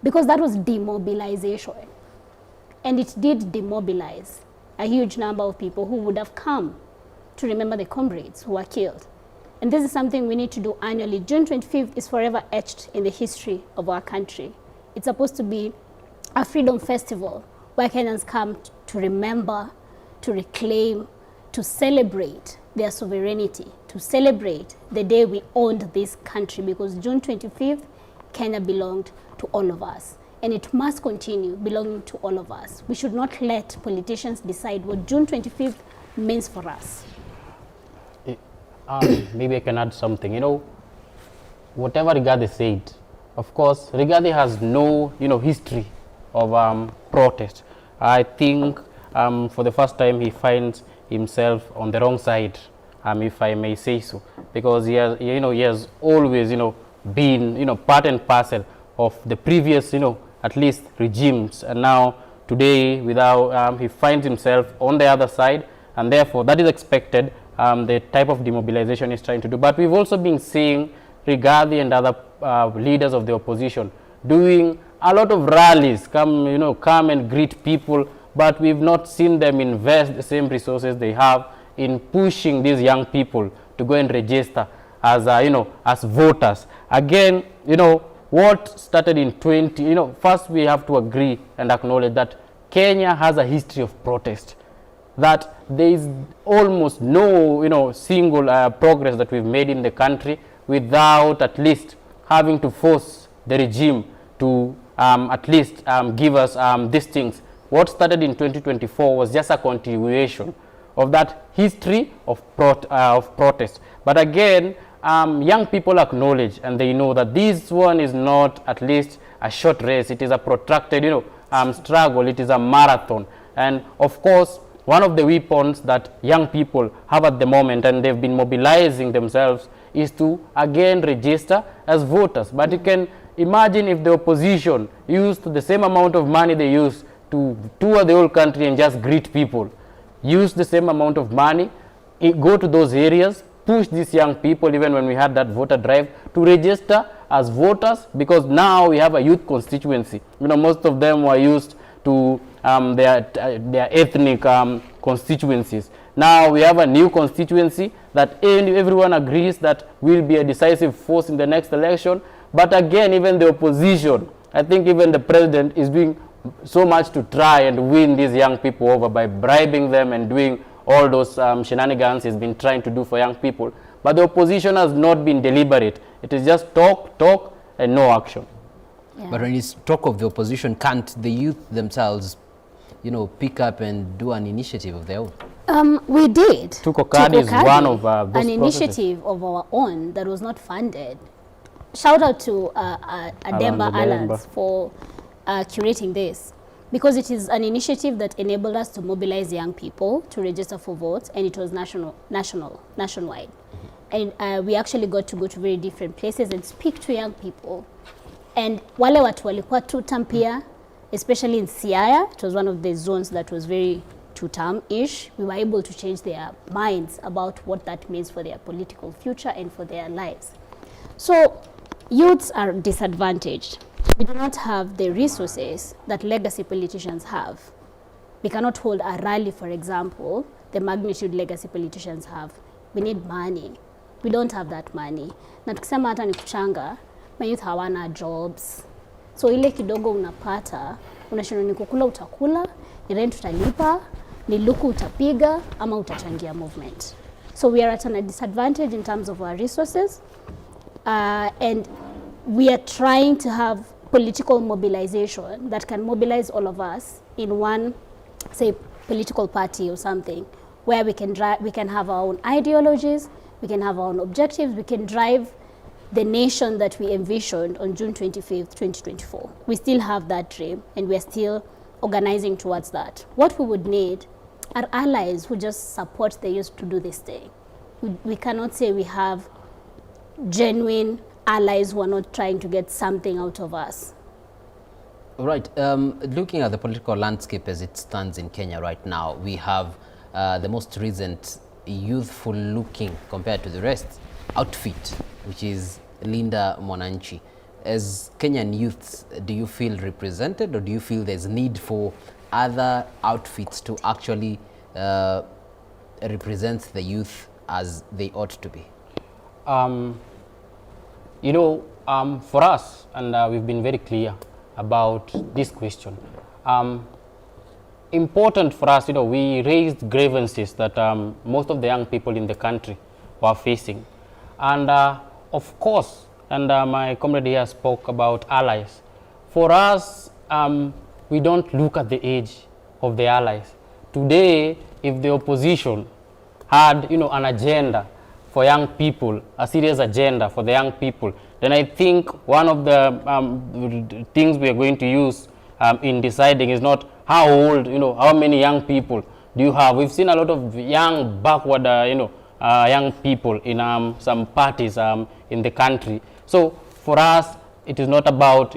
Because that was demobilization. And it did demobilize a huge number of people who would have come to remember the comrades who were killed. And this is something we need to do annually. June 25th is forever etched in the history of our country. It's supposed to be a freedom festival where Kenyans come to remember, to reclaim, to celebrate their sovereignty, to celebrate the day we owned this country, because June 25th, Kenya belonged to all of us. And it must continue belonging to all of us. We should not let politicians decide what June 25th means for us. Maybe I can add something. You know, whatever Rigathi said, of course, Rigathi has no, history of protest. I think for the first time he finds himself on the wrong side, if I may say so, because he has, he has always, been, part and parcel of the previous, at least regimes, and now today, without he finds himself on the other side, and therefore that is expected. The type of demobilization he's trying to do. But we've also been seeing Rigathi and other leaders of the opposition doing a lot of rallies, come and greet people, but we've not seen them invest the same resources they have in pushing these young people to go and register as, as voters. Again, what started in first we have to agree and acknowledge that Kenya has a history of protest, that there is almost no, single progress that we've made in the country without at least having to force the regime to at least give us these things. What started in 2024 was just a continuation of that history of protest. But again, Young people acknowledge and they know that this one is not at least a short race. It is a protracted, struggle. It is a marathon. And of course, one of the weapons that young people have at the moment, and they've been mobilizing themselves, is to again register as voters. But you can imagine if the opposition used the same amount of money they used to tour the whole country and just greet people, use the same amount of money, go to those areas, push these young people, even when we had that voter drive, to register as voters, because now we have a youth constituency. Most of them were used to their ethnic constituencies. Now we have a new constituency that everyone agrees that will be a decisive force in the next election. But again, even the opposition, I think even the president is doing so much to try and win these young people over by bribing them and doing all those shenanigans he's been trying to do for young people. But the opposition has not been deliberate. It is just talk, talk, and no action. Yeah. But when you talk of the opposition, can't the youth themselves, pick up and do an initiative of their own? We did. Tuko Kadi is one of those an initiative of our own that was not funded. Shout out to Ademba Alliance for curating this, because it is an initiative that enabled us to mobilize young people to register for votes, and it was nationwide. And we actually got to go to very different places and speak to young people. And wale watu walikuwa two-term pia, especially in Siaya, it was one of the zones that was very two-term-ish. We were able to change their minds about what that means for their political future and for their lives. So youths are disadvantaged. We do not have the resources that legacy politicians have. We cannot hold a rally, for example, the magnitude legacy politicians have. We need money. We don't have that money. Na tukisema hata ni kuchanga, mayouth hawana jobs. So ile kidogo unapata, unashindwa ni kukula utakula, ni rent utalipa, ni luku utapiga, ama utachangia movement. So we are at a disadvantage in terms of our resources. And we are trying to have political mobilization that can mobilize all of us in one, say, political party or something, where we can drive, we can have our own ideologies, we can have our own objectives, we can drive the nation that we envisioned on June 25th, 2024. We still have that dream, and we are still organizing towards that. What we would need are allies who just support the youth to do this thing. We cannot say we have genuine allies who are not trying to get something out of us. All right. Looking at the political landscape as it stands in Kenya right now, we have the most recent youthful looking, compared to the rest, outfit, which is Linda Mwananchi. As Kenyan youths, do you feel represented, or do you feel there's need for other outfits to actually represent the youth as they ought to be? For us, and we've been very clear about this question. Important for us, we raised grievances that most of the young people in the country were facing. And of course, and my comrade here spoke about allies. For us, we don't look at the age of the allies. Today, if the opposition had, an agenda for young people, a serious agenda for the young people, then I think one of the things we are going to use in deciding is not how old, how many young people do you have. We've seen a lot of young, backward, young people in some parties in the country. So for us, it is not about,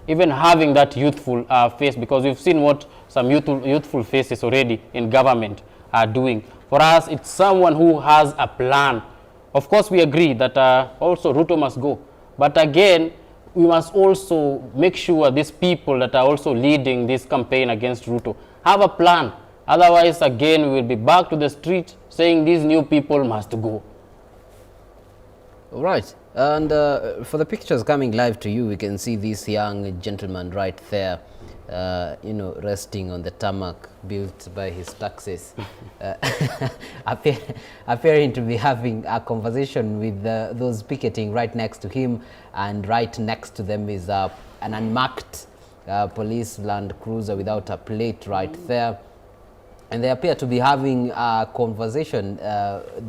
even having that youthful face, because we've seen what some youthful faces already in government are doing. For us, it's someone who has a plan. Of course, we agree that also Ruto must go. But again, we must also make sure these people that are also leading this campaign against Ruto have a plan. Otherwise, again, we will be back to the street saying these new people must go. All right. And for the pictures coming live to you, we can see this young gentleman right there, resting on the tarmac built by his taxes, appearing to be having a conversation with those picketing right next to him, and right next to them is an unmarked police Land Cruiser without a plate right there. And they appear to be having a conversation,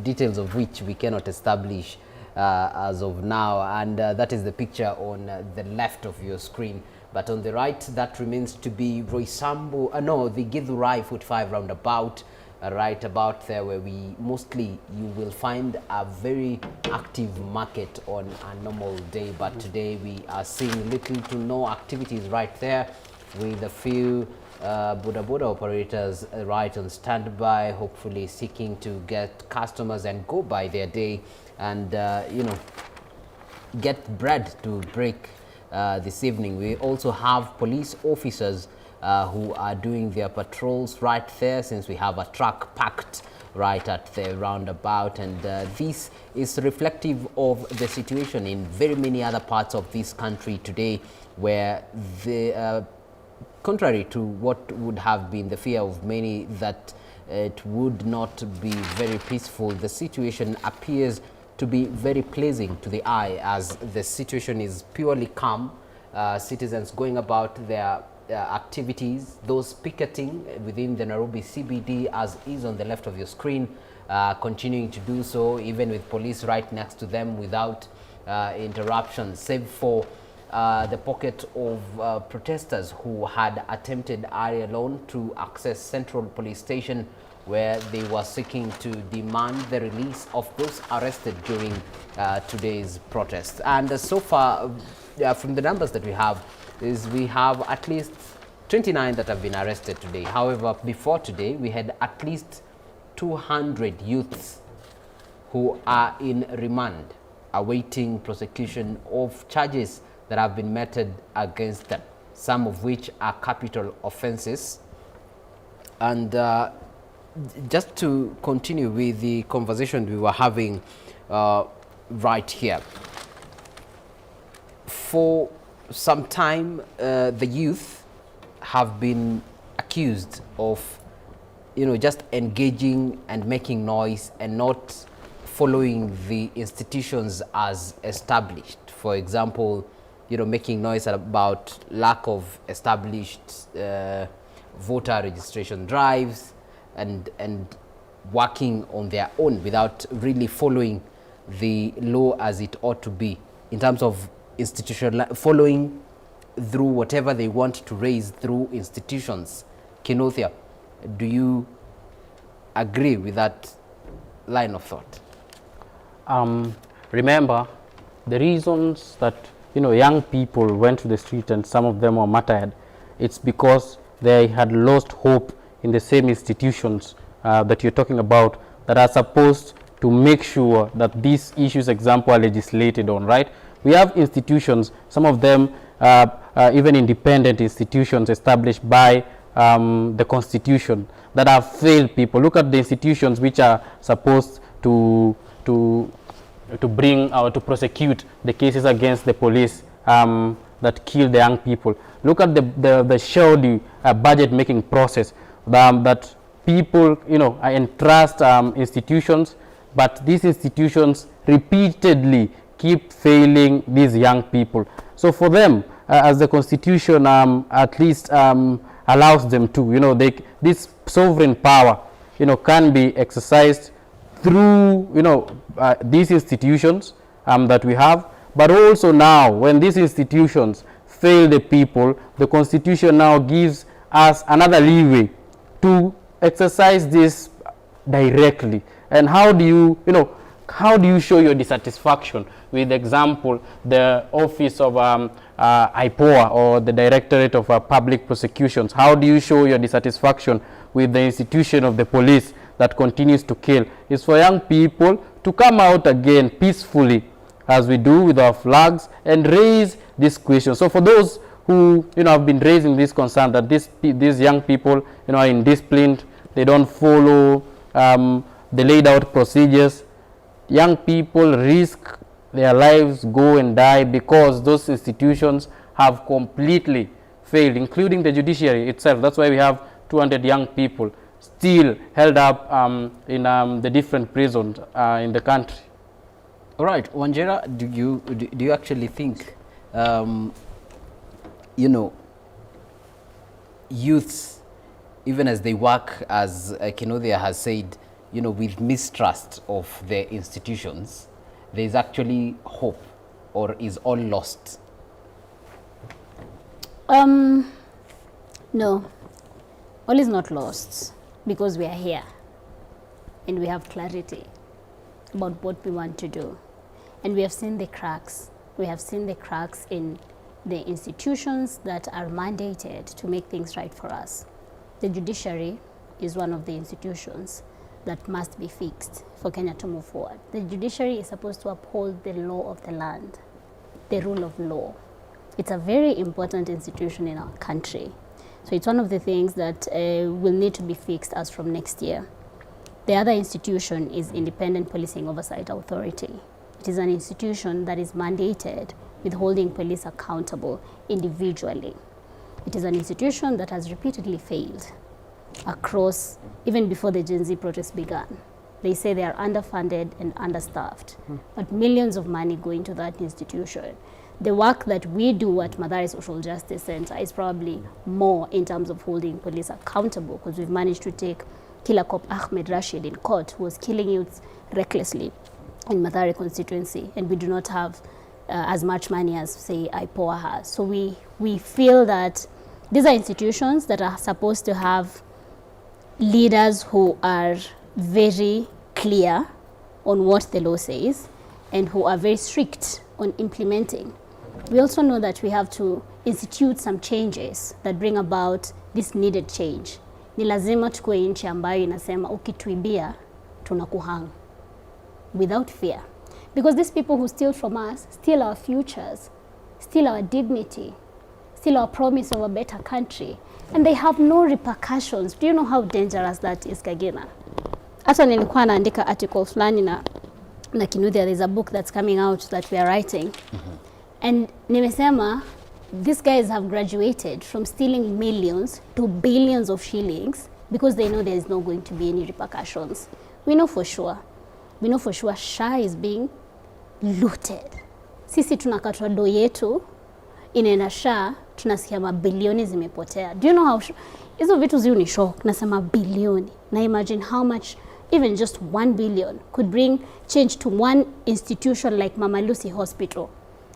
details of which we cannot establish as of now, and that is the picture on the left of your screen. But on the right, that remains to be Roysambu, no, the Githurai 45 roundabout, right about there, where we mostly, you will find a very active market on a normal day. But today we are seeing little to no activities right there, with a few boda boda operators right on standby, hopefully seeking to get customers and go by their day and, you know, get bread to break this evening. We also have police officers who are doing their patrols right there, since we have a truck parked right at the roundabout, and this is reflective of the situation in very many other parts of this country today, where the contrary to what would have been the fear of many that it would not be very peaceful, the situation appears to be very pleasing to the eye, as the situation is purely calm. Citizens going about their activities, those picketing within the Nairobi CBD, as is on the left of your screen, continuing to do so, even with police right next to them without interruption, save for the pocket of protesters who had attempted earlier on to access Central Police Station, where they were seeking to demand the release of those arrested during today's protest. And so far, from the numbers that we have, is we have at least 29 that have been arrested today. However, before today, we had at least 200 youths who are in remand, awaiting prosecution of charges that have been meted against them, some of which are capital offenses. And just to continue with the conversation we were having right here, for some time, the youth have been accused of, you know, just engaging and making noise and not following the institutions as established. For example, you know, making noise about lack of established voter registration drives and working on their own without really following the law as it ought to be, in terms of institutional following through whatever they want to raise through institutions. Kinuthia, do you agree with that line of thought? Remember, the reasons that, you know, young people went to the street and some of them were martyred, it's because they had lost hope in the same institutions that you're talking about, that are supposed to make sure that these issues, example, are legislated on, right? We have institutions, some of them even independent institutions established by the Constitution, that have failed people. Look at the institutions which are supposed to bring or to prosecute the cases against the police that killed the young people. Look at the shoddy budget making process that people, you know, entrust institutions, but these institutions repeatedly keep failing these young people. So for them, as the Constitution at least allows them to, you know, this sovereign power, you know, can be exercised through, you know, these institutions that we have, but also now when these institutions fail the people, the Constitution now gives us another leeway to exercise this directly. And how do you, you know, how do you show your dissatisfaction with, example, the office of IPOA or the Directorate of Public Prosecutions? How do you show your dissatisfaction with the institution of the police that continues to kill? It's for young people to come out again peacefully, as we do with our flags, and raise this question. So for those who, you know, have been raising this concern that these young people, you know, are indisciplined, they don't follow the laid out procedures, young people risk their lives, go and die, because those institutions have completely failed, including the judiciary itself. That's why we have 200 young people still held up in the different prisons in the country. All right, Wanjira, do you actually think, you know, youths, even as they work, as Kinuthia has said, you know, with mistrust of the institutions, there is actually hope, or is all lost? No, all is not lost, because we are here and we have clarity about what we want to do. And we have seen the cracks. We have seen the cracks in the institutions that are mandated to make things right for us. The judiciary is one of the institutions that must be fixed for Kenya to move forward. The judiciary is supposed to uphold the law of the land, the rule of law. It's a very important institution in our country. So it's one of the things that will need to be fixed as from next year. The other institution is Independent Policing Oversight Authority. It is an institution that is mandated with holding police accountable individually. It is an institution that has repeatedly failed across, even before the Gen Z protests began. They say they are underfunded and understaffed, but millions of money go into that institution. The work that we do at Mathare Social Justice Center is probably more in terms of holding police accountable, because we've managed to take killer cop Ahmed Rashid in court, who was killing youths recklessly in Mathare constituency, and we do not have as much money as, say, IPOA has. So we feel that these are institutions that are supposed to have leaders who are very clear on what the law says and who are very strict on implementing. We also know that we have to institute some changes that bring about this needed change. Ni lazima tukue nchi ambayo inasema ukituibia tunakuhang without fear. Because these people who steal from us steal our futures, steal our dignity, steal our promise of a better country, and they have no repercussions. Do you know how dangerous that is, Kagina? Hata nilikuwa naandika article fulani na Kinuthia, there's a book that's coming out that we are writing. And nimesema these guys have graduated from stealing millions to billions of shillings because they know there is not going to be any repercussions. We know for sure. We know for sure SHA is being looted. Sisi tunakatwa do yetu inaenda SHA, tunasikia mabilioni zimepotea. Do you know how hizo vitu ziu ni shock? Nasema bilioni. Na imagine how much even just 1 billion could bring change to one institution like Mama Lucy Hospital.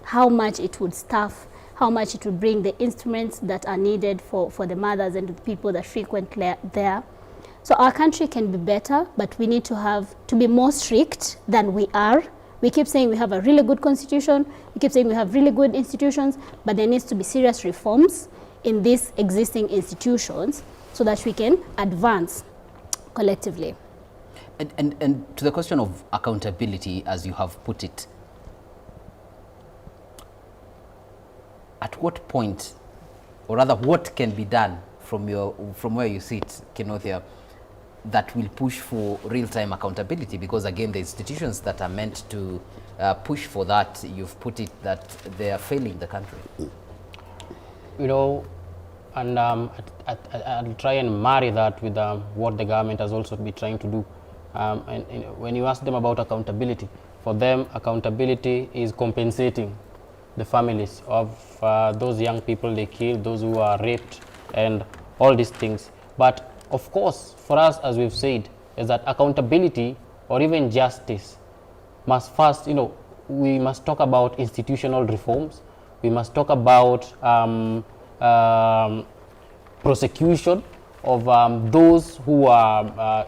How much it would staff, how much it would bring the instruments that are needed for the mothers and the people that frequent there. So our country can be better, but we need to have to be more strict than we are. We keep saying we have a really good constitution, we keep saying we have really good institutions, but there needs to be serious reforms in these existing institutions so that we can advance collectively. And to the question of accountability, as you have put it, at what point, or rather what can be done from where you sit, Kinuthia, that will push for real-time accountability? Because again, the institutions that are meant to push for that, you've put it that they are failing the country. You know, and I'll try and marry that with what the government has also been trying to do. And when you ask them about accountability, for them, accountability is compensating the families of those young people they killed, those who are raped, and all these things. But of course, for us, as we've said, is that accountability or even justice must first, you know, we must talk about institutional reforms. We must talk about prosecution of those who are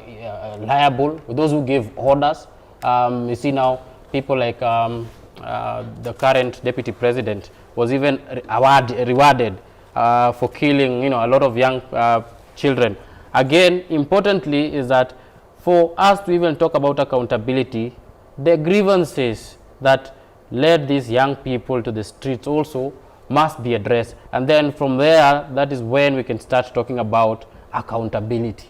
liable, those who give orders. You see now, people like the current deputy president was even rewarded for killing, you know, a lot of young children. Again, importantly is that for us to even talk about accountability, the grievances that led these young people to the streets also must be addressed. And then from there, that is when we can start talking about accountability.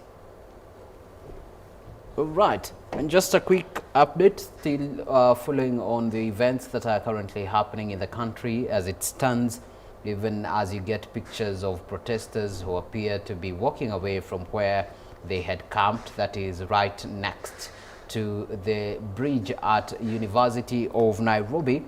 Right. And just a quick update, still following on the events that are currently happening in the country as it stands, even as you get pictures of protesters who appear to be walking away from where they had camped, that is right next to the bridge at University of Nairobi,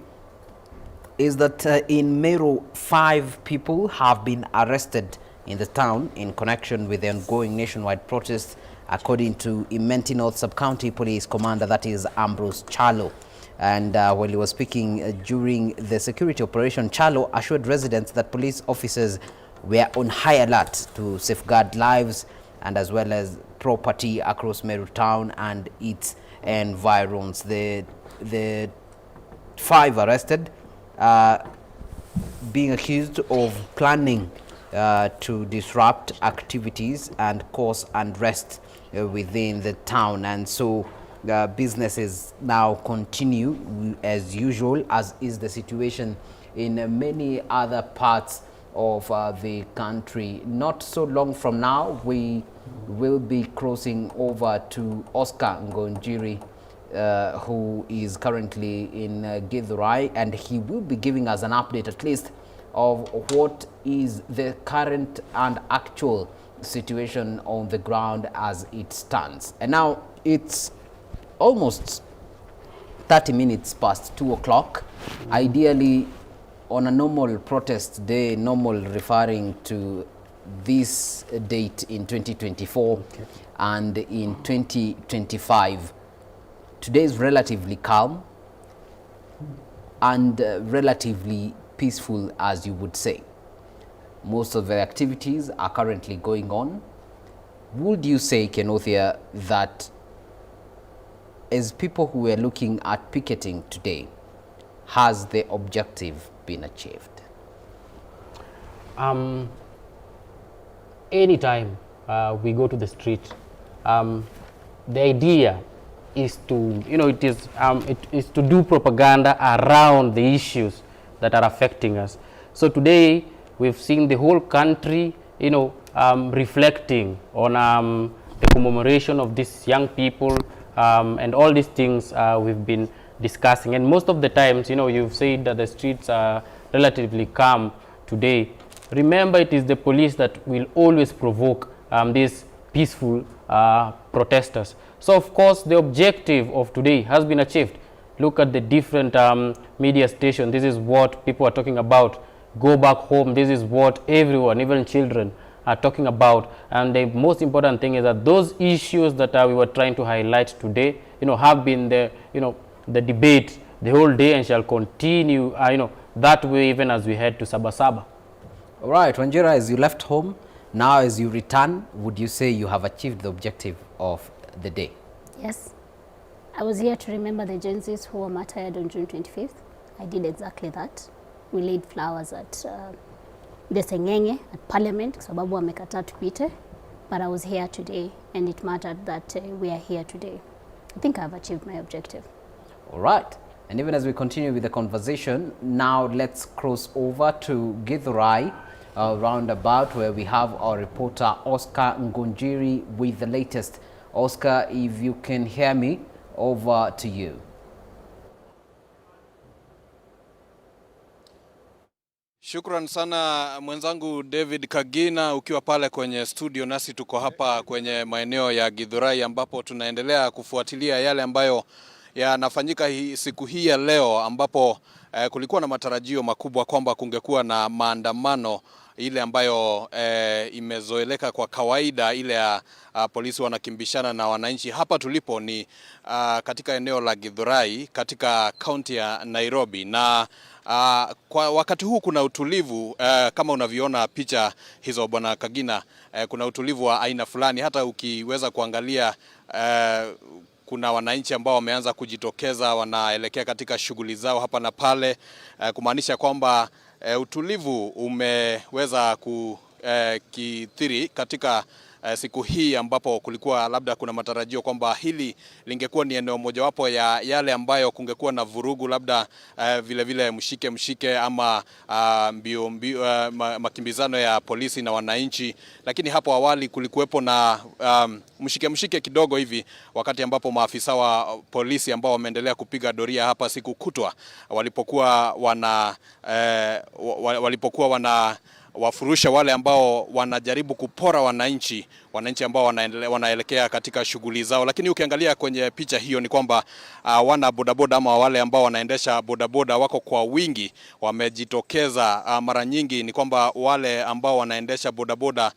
is that in Meru, 5 people have been arrested in the town in connection with the ongoing nationwide protests, according to Imenti North Sub-County Police Commander, that is Ambrose Chalo. And while he was speaking during the security operation, Kyalo assured residents that police officers were on high alert to safeguard lives and as well as property across Meru town and its environs. The 5 arrested being accused of planning to disrupt activities and cause unrest within the town. And so businesses now continue as usual, as is the situation in many other parts of the country. Not so long from now, we will be crossing over to Oscar Ngunjiri, who is currently in Githurai, and he will be giving us an update at least of what is the current and actual situation on the ground as it stands. And now it's almost 30 minutes past 2 o'clock. Ideally, on a normal protest day, normal referring to this date in 2024 and in 2025, today is relatively calm and relatively peaceful, as you would say. Most of the activities are currently going on. Would you say, Kinuthia, that as people who were looking at picketing today, has the objective been achieved? Anytime we go to the street, the idea is to, you know, it is to do propaganda around the issues that are affecting us. So today we've seen the whole country, you know, reflecting on the commemoration of these young people and all these things we've been discussing. And most of the times, you know, you've said that the streets are relatively calm today. Remember, it is the police that will always provoke these peaceful protesters. So, of course, the objective of today has been achieved. Look at the different media stations. This is what people are talking about. Go back home. This is what everyone, even children, are talking about. And the most important thing is that those issues that we were trying to highlight today, you know, have been the, you know, the debate the whole day and shall continue, you know, that way even as we head to Sabasaba. All right, Wanjira, as you left home, now as you return, would you say you have achieved the objective of the day? Yes. I was here to remember the Gen Zs who were martyred on June 25th. I did exactly that. We laid flowers at the Sengenge at Parliament, kwa sababu wamekataa tupite. But I was here today, and it mattered that we are here today. I think I've achieved my objective. All right. And even as we continue with the conversation, now let's cross over to Githurai roundabout, where we have our reporter Oscar Ngunjiri with the latest. Oscar, if you can hear me, over to you. Shukran sana mwenzangu David Kagina ukiwa pale kwenye studio, nasi tuko hapa kwenye maeneo ya Githurai ambapo tunaendelea kufuatilia yale ambayo yanafanyika siku hii ya leo, ambapo kulikuwa na matarajio makubwa kwamba kungekuwa na maandamano ile ambayo imezoeleka kwa kawaida, ile ya polisi wanakimbishana na wananchi. Hapa tulipo ni katika eneo la Githurai katika kaunti ya Nairobi, na kwa wakati huu kuna utulivu kama unavyoona picha hizo bwana Kagina, kuna utulivu wa aina fulani. Hata ukiweza kuangalia kuna wananchi ambao wameanza kujitokeza, wanaelekea katika shughuli zao hapa na pale, kumaanisha kwamba utulivu umeweza kukithiri katika siku hii ambapo kulikuwa labda kuna matarajio kwamba hili lingekuwa ni eneo mojawapo ya yale ambayo kungekuwa na vurugu, labda vile vile mshike mshike ama mbio mbio, makimbizano ya polisi na wananchi. Lakini hapo awali kulikuwepo na mshike mshike kidogo hivi, wakati ambapo maafisa wa polisi ambao wameendelea kupiga doria hapa siku kutwa walipokuwa wana wafurusha wale ambao wanajaribu kupora wananchi, wananchi ambao wanaelekea katika shughuli zao. Lakini ukiangalia kwenye picha hiyo ni kwamba wana bodaboda ama wale ambao wanaendesha bodaboda wako kwa wingi, wamejitokeza. Mara nyingi ni kwamba wale ambao wanaendesha bodaboda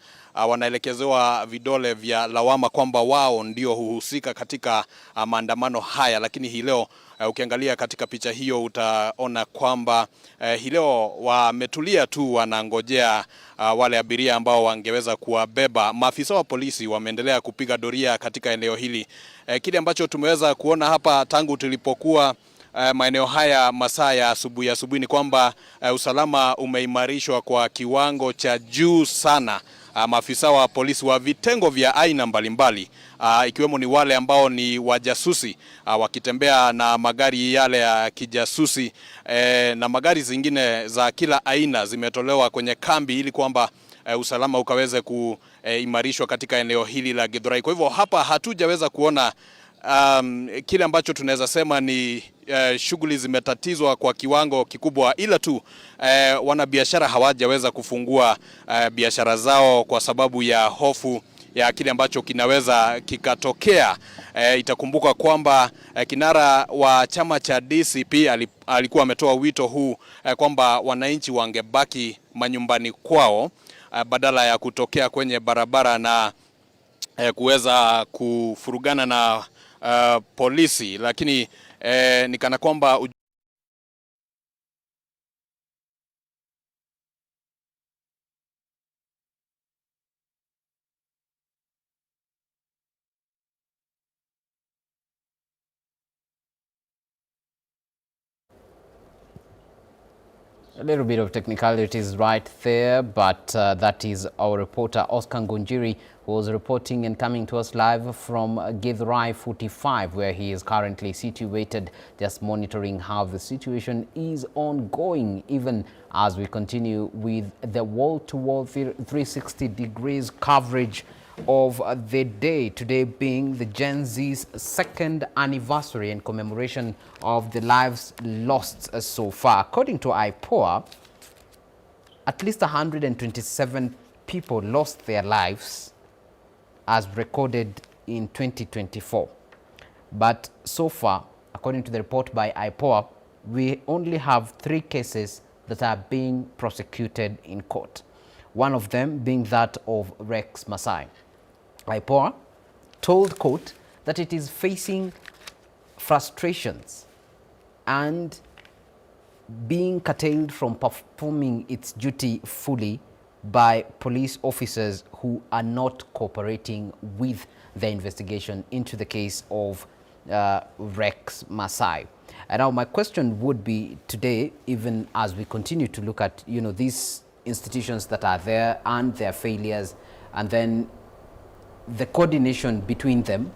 wanaelekezewa vidole vya lawama kwamba wao ndio huhusika katika maandamano haya, lakini hii leo ukiangalia katika picha hiyo utaona kwamba hii leo wametulia tu, wanangojea wale abiria ambao wangeweza kuwabeba. Maafisa wa polisi wameendelea kupiga doria katika eneo hili. Kile ambacho tumeweza kuona hapa tangu tulipokuwa maeneo haya masaa ya asubuhi asubuhi ni kwamba usalama umeimarishwa kwa kiwango cha juu sana. Maafisa wa polisi wa vitengo vya aina mbalimbali ikiwemo ni wale ambao ni wajasusi wakitembea na magari yale ya kijasusi na magari zingine za kila aina zimetolewa kwenye kambi ili kwamba usalama ukaweze kuimarishwa katika eneo hili la Githurai. Kwa hivyo hapa hatujaweza kuona kile ambacho tunaweza sema ni shughuli zimetatizwa kwa kiwango kikubwa, ila tu wanabiashara hawajaweza kufungua biashara zao kwa sababu ya hofu ya kile ambacho kinaweza kikatokea. Itakumbuka kwamba kinara wa chama cha DCP alikuwa ametoa wito huu kwamba wananchi wangebaki manyumbani kwao badala ya kutokea kwenye barabara na kuweza kufurugana na polisi, lakini ni kana kwamba A little bit of technicalities right there, but that is our reporter Oscar Ngunjiri, who was reporting and coming to us live from Githurai 45, where he is currently situated, just monitoring how the situation is ongoing, even as we continue with the wall-to-wall 360 degrees coverage of the day, today being the Gen Z's second anniversary and commemoration of the lives lost so far. According to IPOA, at least 127 people lost their lives as recorded in 2024. But so far, according to the report by IPOA, we only have 3 cases that are being prosecuted in court. One of them being that of Rex Masai. IPOA told court that it is facing frustrations and being curtailed from performing its duty fully by police officers who are not cooperating with the investigation into the case of Rex Masai. And now my question would be today, even as we continue to look at, you know, these institutions that are there and their failures, and then the coordination between them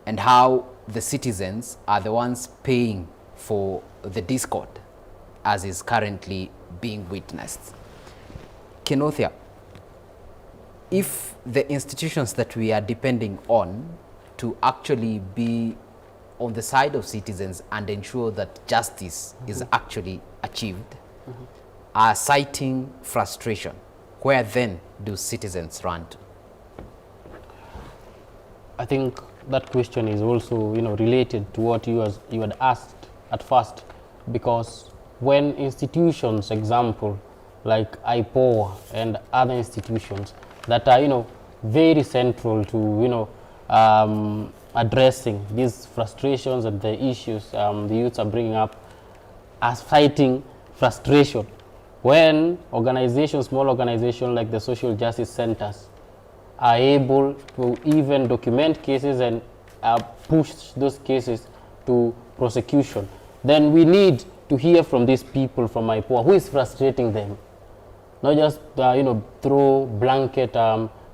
and how the citizens are the ones paying for the discord as is currently being witnessed. Kinuthia, if the institutions that we are depending on to actually be on the side of citizens and ensure that justice is actually achieved are citing frustration, where then do citizens run to? I think that question is also, you know, related to what you had asked at first, because when institutions, example, like IPOA and other institutions that are, you know, very central to, you know, addressing these frustrations and the issues the youths are bringing up, are fighting frustration. When organizations, small organizations like the social justice centers are able to even document cases and push those cases to prosecution, then we need to hear from these people from IPOA who is frustrating them. Not just you know, throw blanket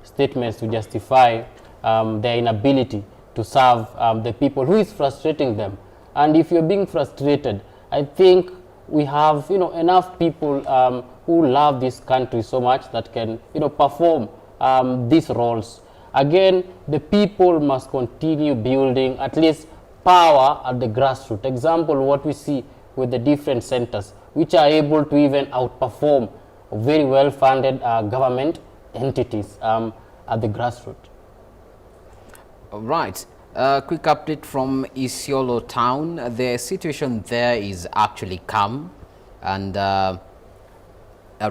statements to justify their inability to serve the people who is frustrating them. And if you're being frustrated, I think we have, you know, enough people who love this country so much that can, you know, perform these roles. Again, the people must continue building at least power at the grassroots. Example, what we see with the different centers, which are able to even outperform very well-funded government entities. at the grassroots. All right. Quick update from Isiolo town. The situation there is actually calm, and a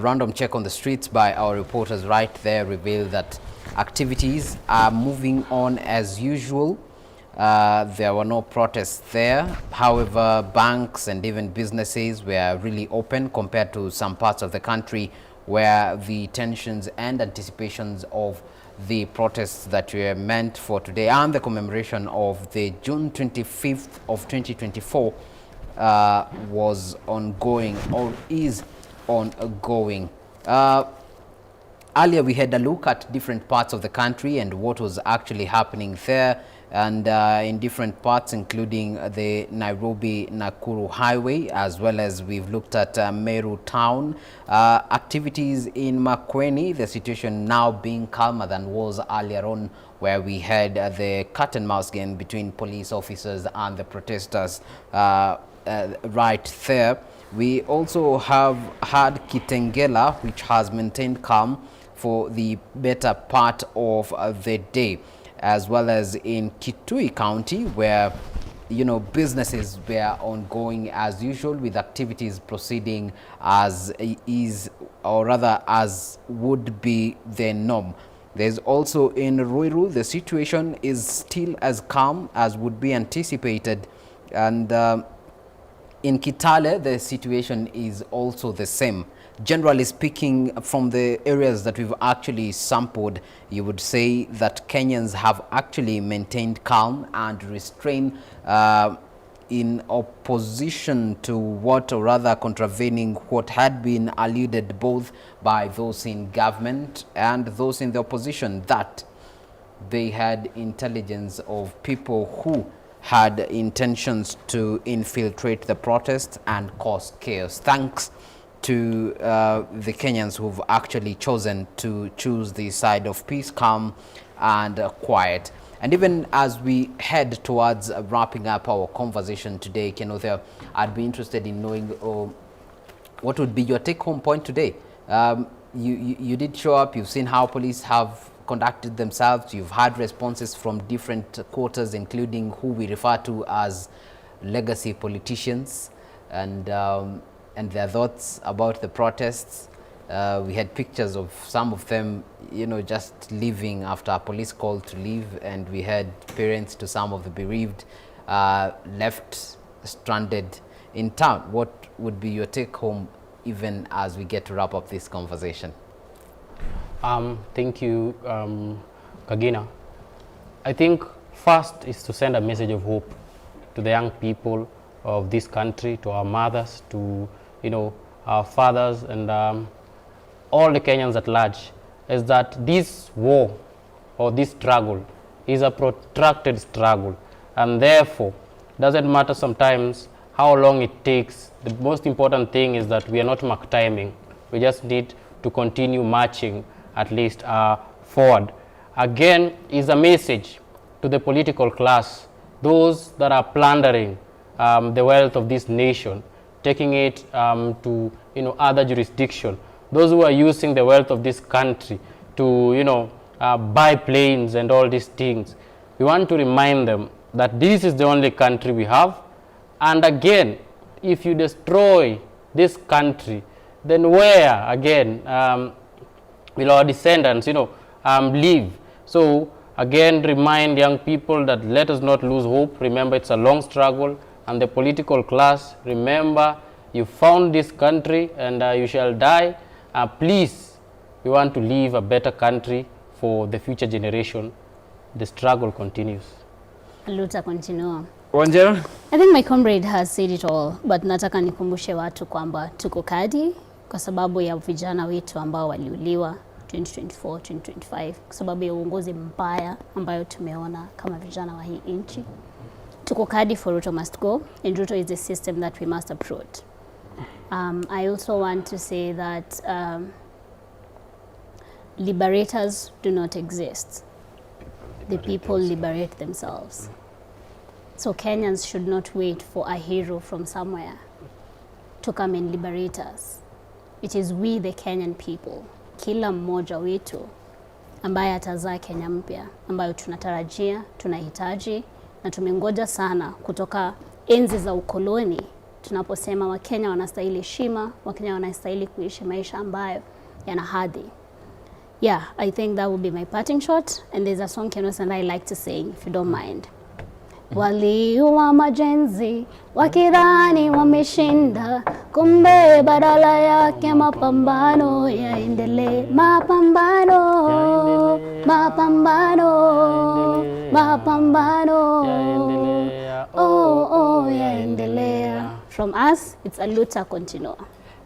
random check on the streets by our reporters right there revealed that activities are moving on as usual. There were no protests there. However, banks and even businesses were really open compared to some parts of the country where the tensions and anticipations of the protests that were meant for today and the commemoration of the June 25th of 2024 was ongoing or is ongoing. Earlier we had a look at different parts of the country and what was actually happening there, and in different parts, including the Nairobi-Nakuru highway, as well as we've looked at Meru town. Activities in Makueni, the situation now being calmer than was earlier on, where we had the cat and mouse game between police officers and the protesters right there. We also have had Kitengela, which has maintained calm for the better part of the day, as well as in Kitui County, where, you know, businesses were ongoing as usual, with activities proceeding as is, or rather as would be the norm. There's also in Ruiru, the situation is still as calm as would be anticipated, and in Kitale, the situation is also the same. Generally speaking, from the areas that we've actually sampled, you would say that Kenyans have actually maintained calm and restraint in opposition to what, or rather contravening what had been alluded both by those in government and those in the opposition, that they had intelligence of people who had intentions to infiltrate the protest and cause chaos. Thanks to the Kenyans who've actually chosen to choose the side of peace, calm and quiet. And even as we head towards wrapping up our conversation today, Kinuthia, I'd be interested in knowing what would be your take-home point today. You did show up, you've seen how police have conducted themselves, you've had responses from different quarters, including who we refer to as legacy politicians, and their thoughts about the protests. We had pictures of some of them, you know, just leaving after a police call to leave, and we had parents to some of the bereaved left stranded in town. What would be your take home even as we get to wrap up this conversation? Thank you, Kagina. I think first is to send a message of hope to the young people of this country, to our mothers, to, you know, our fathers, and all the Kenyans at large, is that this war or this struggle is a protracted struggle, and therefore doesn't matter sometimes how long it takes. The most important thing is that we are not mark timing. We just need to continue marching at least forward. Again, is a message to the political class, those that are plundering the wealth of this nation, taking it to, you know, other jurisdiction, those who are using the wealth of this country to, you know, buy planes and all these things. We want to remind them that this is the only country we have, and again, if you destroy this country, then where again will our descendants, you know, live? So again, remind young people that let us not lose hope. Remember, it's a long struggle, and the political class, remember, you found this country and you shall die. Please, we want to leave a better country for the future generation. The struggle continues. Luta continua. Wanjera? I think my comrade has said it all, but nataka nikumbushe watu kwamba tuko kadi kwa sababu ya vijana wetu ambao waliuliwa 2024, 2025, kwa sababu ya uongozi mbaya ambayo tumeona kama vijana wa hii nchi. Tuko kadi for Ruto must go, and Ruto is the system that we must uproot. I also want to say that liberators do not exist. The people liberate themselves. So Kenyans should not wait for a hero from somewhere to come and liberate us. It is we, the Kenyan people, kila mmoja wetu ambaye atazaa Kenya mpya ambayo tunatarajia, tunahitaji na tumengoja sana kutoka enzi za ukoloni, tunaposema Wakenya wanastahili heshima, Wakenya wanastahili kuishi maisha ambayo yana hadhi. Yeah, I think that would be my parting shot. And there's a song Kenos and I like to sing, if you don't mind. Waliua majenzi wakidhani wameshinda, kumbe badala yake mapambano yaendelee. Mapambano, mapambano, mapambano, oh, oh, yaendelea. From us, it's a luta continua.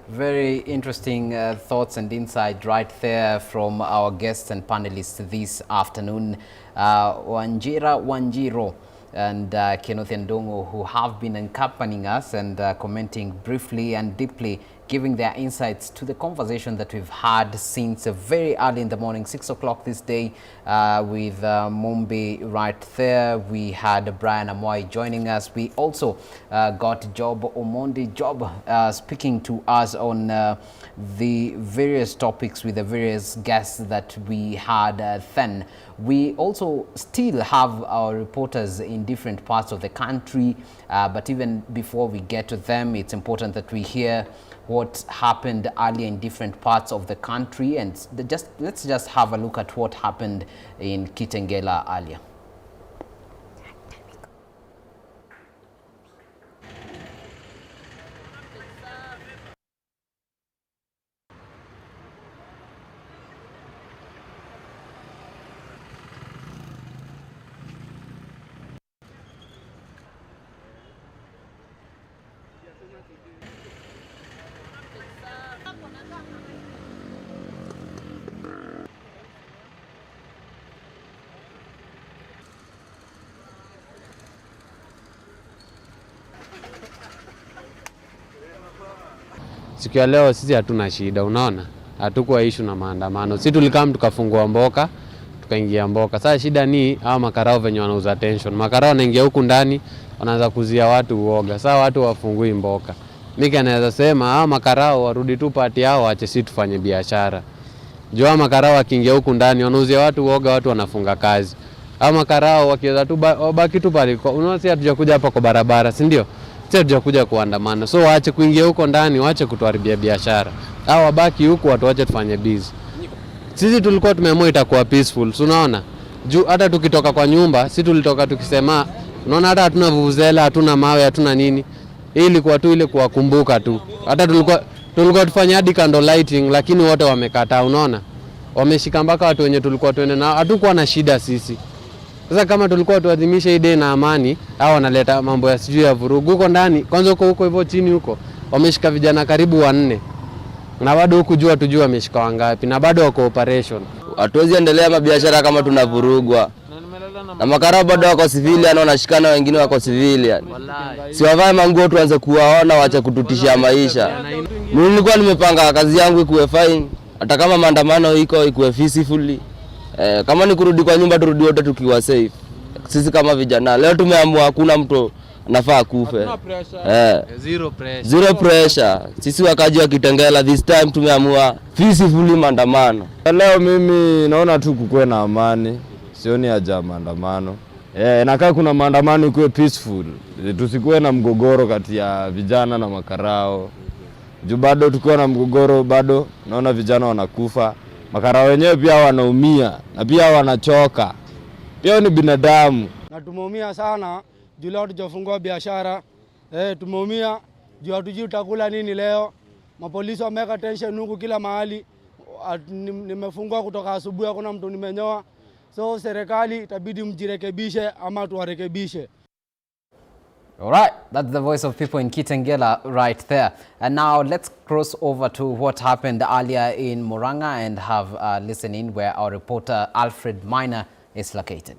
Very interesting thoughts and insight right there from our guests and panelists this afternoon. Wanjira Wanjiru and Kinuthia Ndung'u, who have been accompanying us and commenting briefly and deeply, giving their insights to the conversation that we've had since very early in the morning, 6 o'clock this day, with Mumbi right there. We had Brian Amwai joining us. We also got Job Omondi. Job speaking to us on the various topics with the various guests that we had then. We also still have our reporters in different parts of the country, but even before we get to them, it's important that we hear what happened earlier in different parts of the country, and let's just have a look at what happened in Kitengela earlier. Siku ya leo sisi hatuna shida, unaona? Hatukuwa issue na maandamano. Sisi tulikam tukafungua mboka, tukaingia mboka. Sasa shida ni hawa makarao venye wanauza tension. Makarao wanaingia huku ndani, wanaanza kuzia watu uoga. Sasa watu wafungui mboka. Mimi naweza sema hawa makarao warudi tu party yao, waache sisi tufanye biashara. Juu hawa makarao wakiingia huku ndani wanauzia watu uoga, watu wanafunga kazi. Hawa makarao wakiweza tu wabaki tu pale. Unaona sisi hatujakuja hapa kwa barabara, si ndio? Sisi hatujakuja kuandamana. So waache kuingia huko ndani, waache kutuharibia biashara. Hao wabaki huku, watu waache tufanye busy. Sisi tulikuwa tumeamua itakuwa peaceful, si unaona? Juu hata tukitoka kwa nyumba, sisi tulitoka tukisema, unaona hata hatuna vuvuzela, hatuna mawe, hatuna nini. Hii ilikuwa tu ile kuwakumbuka tu. Hata tulikuwa tufanye hadi candle lighting, lakini wote wamekataa, unaona? Wameshika mpaka watu wenye tulikuwa tuende nao, hatukuwa na shida sisi. Sasa kama tulikuwa tuadhimishe hii day na amani, hao wanaleta mambo ya sijui ya vurugu huko ndani. Kwanza huko hivyo chini huko wameshika vijana karibu 4. Na bado huku jua tujue wameshika wangapi na bado wako operation. Hatuwezi endelea mabiashara kama tunavurugwa. Na makarao bado wako civilian, wanashikana wengine wako civilian. Si wavae manguo tuanze kuwaona, waache kututishia maisha. Mimi nilikuwa nimepanga kazi yangu ikuwe fine, hata kama maandamano iko ikuwe peacefully. Kama ni kurudi kwa nyumba turudi wote tukiwa safe. Sisi kama vijana leo tumeamua hakuna mtu anafaa kufe. Zero pressure. Zero pressure. Sisi wakaji wa Kitengela this time tumeamua peacefully maandamano. Leo mimi naona tu kukuwe na amani, sioni haja ya maandamano. Na kama kuna maandamano ikuwe peaceful, tusikuwe na mgogoro kati ya vijana na makarao. Juu bado tukiwa na mgogoro bado naona vijana wanakufa. Makarao wenyewe pia wanaumia na pia wanachoka. Pia ni binadamu. Na tumeumia sana juu leo hatujafungua biashara. Tumeumia juu hatujui tutakula nini leo. Mapolisi wameweka tension huku kila mahali. Nimefungua kutoka asubuhi, hakuna mtu nimenyoa. So serikali itabidi mjirekebishe ama tuwarekebishe. All right, that's the voice of people in Kitengela right there. And now let's cross over to what happened earlier in Murang'a and have a listen in where our reporter Alfred Maina is located.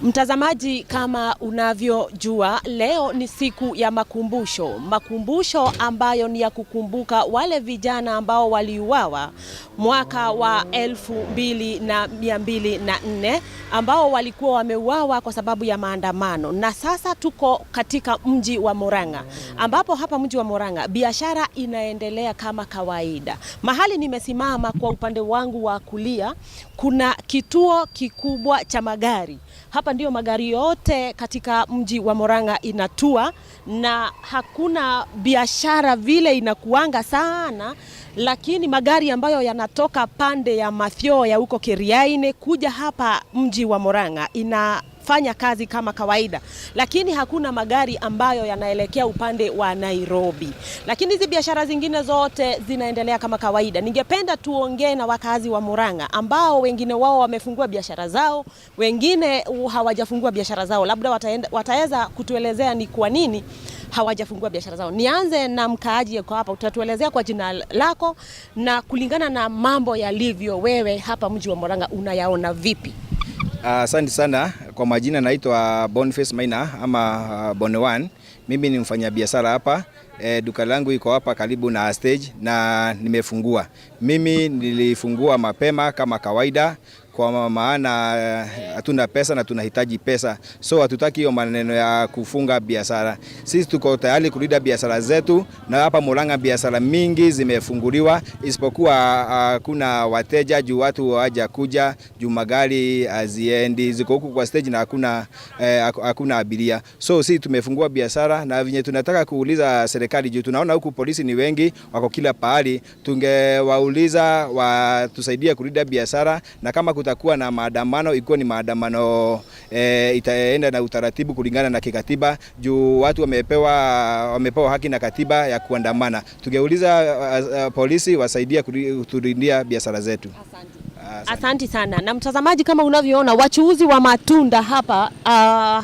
Mtazamaji, kama unavyojua, leo ni siku ya makumbusho, makumbusho ambayo ni ya kukumbuka wale vijana ambao waliuawa mwaka wa 2204 ambao walikuwa wameuawa kwa sababu ya maandamano. Na sasa tuko katika mji wa Murang'a, ambapo hapa mji wa Murang'a biashara inaendelea kama kawaida. Mahali nimesimama kwa upande wangu wa kulia kuna kituo kikubwa cha magari. Hapa ndio magari yote katika mji wa Murang'a inatua, na hakuna biashara vile inakuanga sana, lakini magari ambayo yanatoka pande ya Mathioya huko Kiriaini kuja hapa mji wa Murang'a inafanya kazi kama kawaida, lakini hakuna magari ambayo yanaelekea upande wa Nairobi. Lakini hizi biashara zingine zote zinaendelea kama kawaida. Ningependa tuongee na wakazi wa Murang'a ambao wengine wao wamefungua biashara zao, wengine hawajafungua biashara zao, labda wataweza kutuelezea ni kwa nini hawajafungua biashara zao. Nianze na mkaaji yuko hapa, utatuelezea kwa jina lako na kulingana na mambo yalivyo, wewe hapa mji wa Murang'a unayaona vipi? Asante sana. Kwa majina naitwa Boniface Maina ama Bonewan. Mimi ni mfanyabiashara hapa. Duka langu iko hapa karibu na stage na nimefungua. Mimi nilifungua mapema kama kawaida kwa maana hatuna pesa na tunahitaji pesa, so hatutaki hiyo maneno ya kufunga biashara. Sisi tuko tayari kulinda biashara zetu, na hapa Murang'a biashara mingi zimefunguliwa, isipokuwa kuna wateja juu watu hawajakuja, juu magari haziendi, ziko huku kwa stage na hakuna abiria. So sisi tumefungua biashara, na venye tunataka kuuliza serikali juu tunaona huku polisi ni wengi, wako kila pahali, tungewauliza watusaidie kulinda biashara, na kama kutakuwa na maandamano ikuwe ni maandamano itaenda na utaratibu kulingana na kikatiba, juu watu wamepewa haki na katiba ya kuandamana. Tungeuliza polisi wasaidie kutulindia biashara zetu. Asante sana. Na mtazamaji, kama unavyoona wachuuzi wa matunda hapa,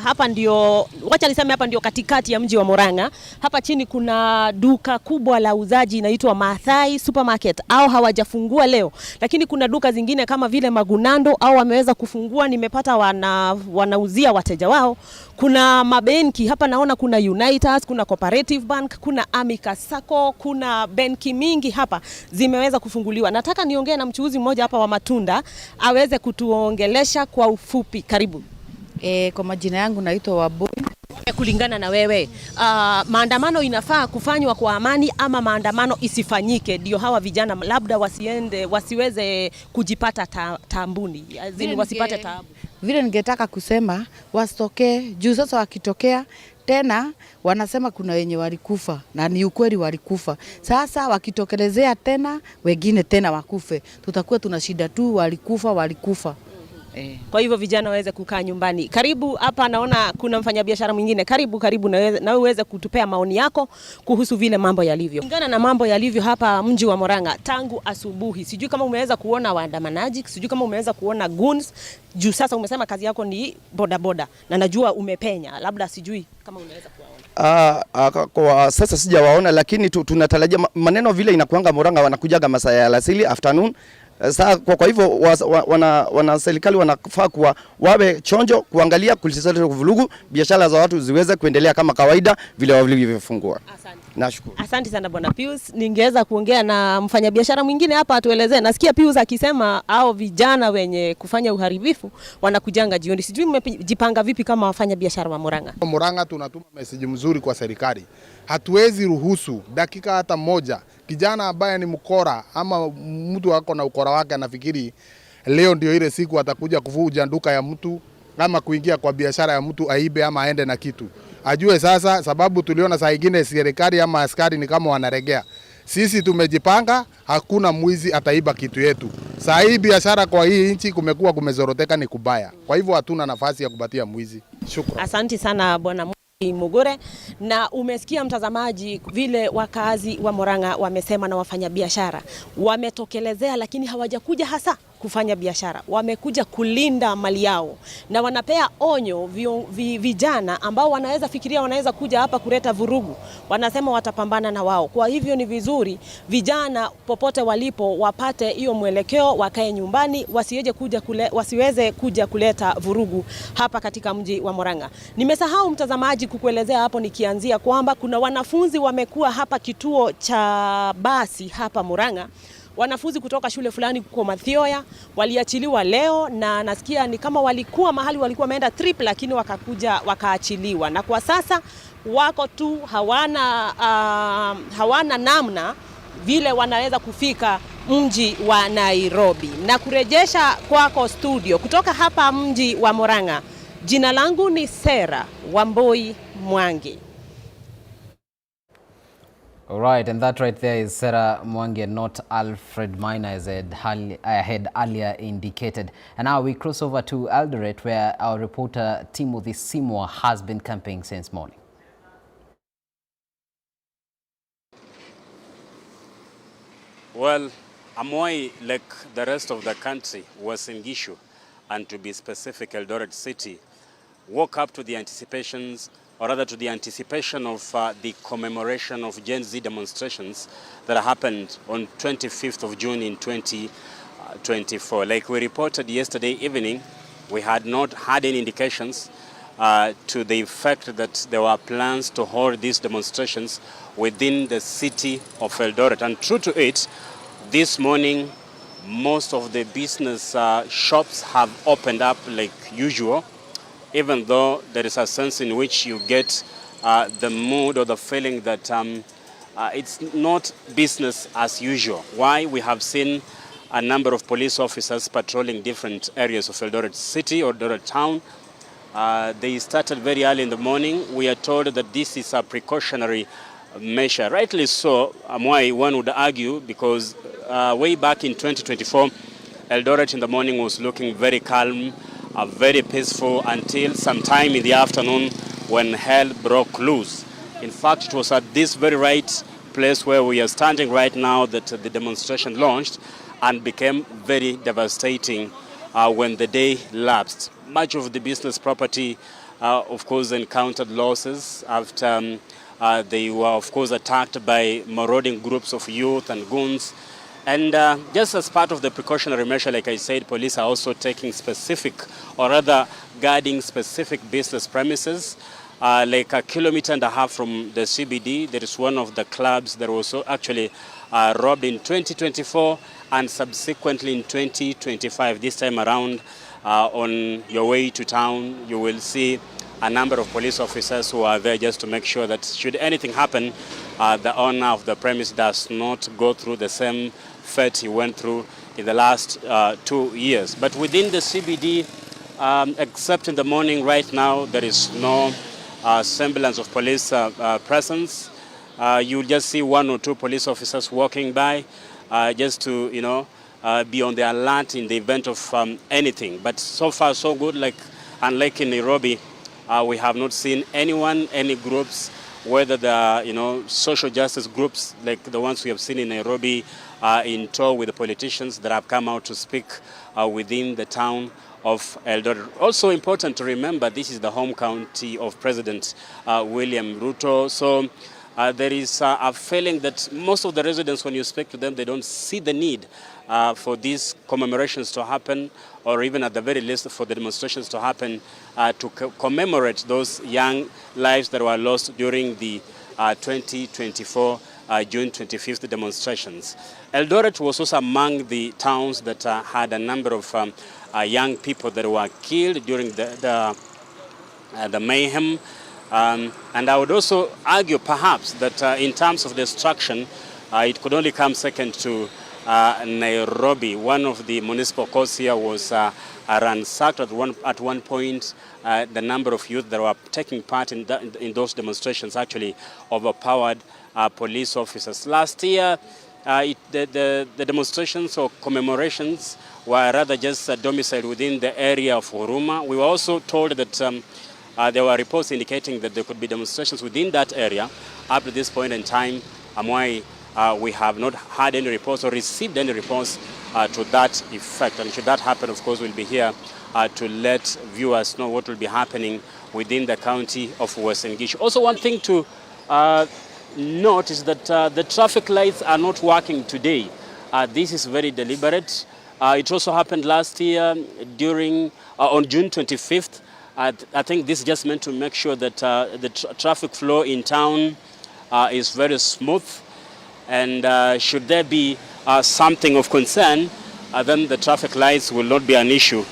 hapa ndio, wacha niseme hapa ndio katikati ya mji wa Murang'a. Hapa chini kuna duka kubwa la uzaji inaitwa Maathai Supermarket, au hawajafungua leo, lakini kuna duka zingine kama vile Magunando au wameweza kufungua, nimepata wanauzia wateja wao. Kuna mabenki hapa, naona kuna Unitas, kuna Cooperative Bank, kuna Amika Sacco, kuna benki mingi hapa zimeweza kufunguliwa. Nataka niongee na mchuuzi mmoja hapa wa matunda aweze kutuongelesha kwa ufupi. Karibu. Kwa majina yangu naitwa Waboi. Kulingana na wewe, maandamano inafaa kufanywa kwa amani ama maandamano isifanyike ndio hawa vijana labda wasiende, wasiweze kujipata taambuni, wasipate taabu? Vile ningetaka kusema wasitokee, juu sasa wakitokea tena wanasema kuna wenye walikufa, na ni ukweli walikufa. Sasa wakitokelezea tena wengine tena wakufe, tutakuwa tuna shida tu, walikufa. Kwa hivyo vijana waweze kukaa nyumbani. Karibu hapa, naona kuna mfanyabiashara mwingine. Karibu, karibu na uweze kutupea maoni yako kuhusu vile mambo yalivyo. Kulingana na mambo yalivyo hapa mji wa Murang'a tangu asubuhi, sijui kama umeweza kuona waandamanaji, sijui kama umeweza kuona goons. Juu sasa umesema kazi yako ni bodaboda na najua umepenya, labda sijui kama unaweza kuwaona. Kwa sasa sijawaona, lakini tunatarajia maneno vile inakuanga Murang'a, wanakujaga masaa ya alasiri afternoon. Sasa kwa hivyo wana serikali wanafaa kuwa wawe chonjo kuangalia kulisisitiza vurugu, biashara za watu ziweze kuendelea kama kawaida vile walivyofungua. Asante. Nashukuru. Asante sana Bwana Pius. Ningeweza kuongea na mfanyabiashara mwingine hapa atuelezee. Nasikia Pius akisema hao vijana wenye kufanya uharibifu wanakujanga jioni. Sijui mmejipanga vipi kama wafanyabiashara wa Murang'a? Murang'a tunatuma message mzuri kwa serikali. Hatuwezi ruhusu dakika hata moja kijana ambaye ni mkora ama mtu ako na ukora wake anafikiri leo ndio ile siku atakuja kuvuja duka ya mtu ama kuingia kwa biashara ya mtu aibe ama aende na kitu. Ajue sasa, sababu tuliona saa nyingine serikali ama askari ni kama wanaregea. Sisi tumejipanga, hakuna mwizi ataiba kitu yetu. Saa hii biashara kwa hii nchi kumekuwa kumezoroteka, ni kubaya. Kwa hivyo hatuna nafasi ya kupatia mwizi. Shukrani. Asante sana Bwana Mugure. Na umesikia mtazamaji vile wakazi wa Murang'a wamesema na wafanyabiashara wametokelezea, lakini hawajakuja hasa kufanya biashara, wamekuja kulinda mali yao, na wanapea onyo vijana ambao wanaweza fikiria wanaweza kuja hapa kuleta vurugu. Wanasema watapambana na wao. Kwa hivyo ni vizuri vijana popote walipo wapate hiyo mwelekeo, wakae nyumbani, wasiweze kuja kuleta vurugu hapa katika mji wa Murang'a. Nimesahau mtazamaji kukuelezea hapo nikianzia kwamba kuna wanafunzi wamekuwa hapa kituo cha basi hapa Murang'a. Wanafunzi kutoka shule fulani huko Mathioya waliachiliwa leo, na nasikia ni kama walikuwa mahali walikuwa wameenda trip, lakini wakakuja wakaachiliwa, na kwa sasa wako tu hawana namna vile wanaweza kufika mji wa Nairobi. Na kurejesha kwako studio kutoka hapa mji wa Murang'a, jina langu ni Sarah Wambui Mwangi. All right, and that right there is Sarah Mwangi, not Alfred Maina, as I had earlier indicated. And now we cross over to Eldoret, where our reporter Timothy Simwa has been camping since morning. Well, Amoy, like the rest of the country, Uasin Gishu, and to be specific, Eldoret City, woke up to the anticipations, or rather to the anticipation of the commemoration of Gen Z demonstrations that happened on 25th of June in 2024. Like we reported yesterday evening, we had not had any indications to the effect that there were plans to hold these demonstrations within the city of Eldoret. And true to it, this morning, most of the business shops have opened up like usual, even though there is a sense in which you get the mood or the feeling that it's not business as usual. Why? We have seen a number of police officers patrolling different areas of Eldoret City or Eldoret town. They started very early in the morning. We are told that this is a precautionary measure. Rightly so, why one would argue, because way back in 2024, Eldoret in the morning was looking very calm, very peaceful, until sometime in the afternoon when hell broke loose. In fact, it was at this very right place where we are standing right now that the demonstration launched and became very devastating when the day lapsed. Much of the business property, of course, encountered losses after they were, of course, attacked by marauding groups of youth and goons. And just as part of the precautionary measure, like I said, police are also taking specific, or rather guarding specific business premises. Like a kilometer and a half from the CBD, there is one of the clubs that was actually robbed in 2024 and subsequently in 2025. This time around, on your way to town, you will see a number of police officers who are there just to make sure that should anything happen, the owner of the premise does not go through the same fate he went through in the last 2 years. But within the CBD, except in the morning right now, there is no semblance of police presence. You'll just see one or two police officers walking by just to be on the alert in the event of anything. But so far so good. Unlike in Nairobi, we have not seen anyone, any groups, whether the social justice groups like the ones we have seen in Nairobi, in tow with the politicians that have come out to speak within the town of Eldoret. Also important to remember, this is the home county of President William Ruto. So there is a feeling that most of the residents, when you speak to them, they don't see the need for these commemorations to happen, or even at the very least for the demonstrations to happen to commemorate those young lives that were lost during the 2024 June 25th demonstrations. Eldoret was also among the towns that had a number of young people that were killed during the mayhem. And I would also argue perhaps that in terms of destruction, it could only come second to Nairobi. One of the municipal courts here was ransacked at one point. The number of youth that were taking part in those demonstrations actually overpowered police officers. Last year, the demonstrations or commemorations were rather just domiciled within the area of Huruma. We were also told that there were reports indicating that there could be demonstrations within that area. Up to this point in time, Amwai, We have not had any reports or received any reports to that effect. And should that happen, of course, we'll be here to let viewers know what will be happening within the county of Uasin Gishu. Also, one thing to note is that the traffic lights are not working today. This is very deliberate. It also happened last year during on June 25th. I think this is just meant to make sure that the traffic flow in town is very smooth. And should there be something of concern, then the traffic lights will not be an issue,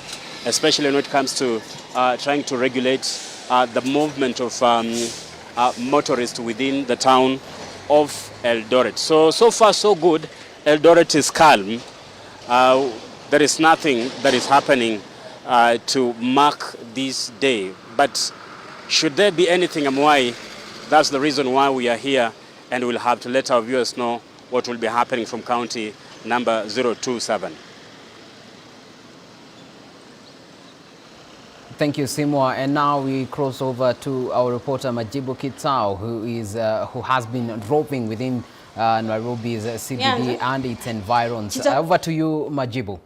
especially when it comes to trying to regulate the movement of motorists within the town of Eldoret. So far so good. Eldoret is calm. There is nothing that is happening to mark this day. But should there be anything, Amwai, that's the reason why we are here, and we'll have to let our viewers know what will be happening from county number 027. Thank you, Simwa. And now we cross over to our reporter Majibu Kitao, who has been roving within Nairobi's CBD and its environs. Over to you, Majibu.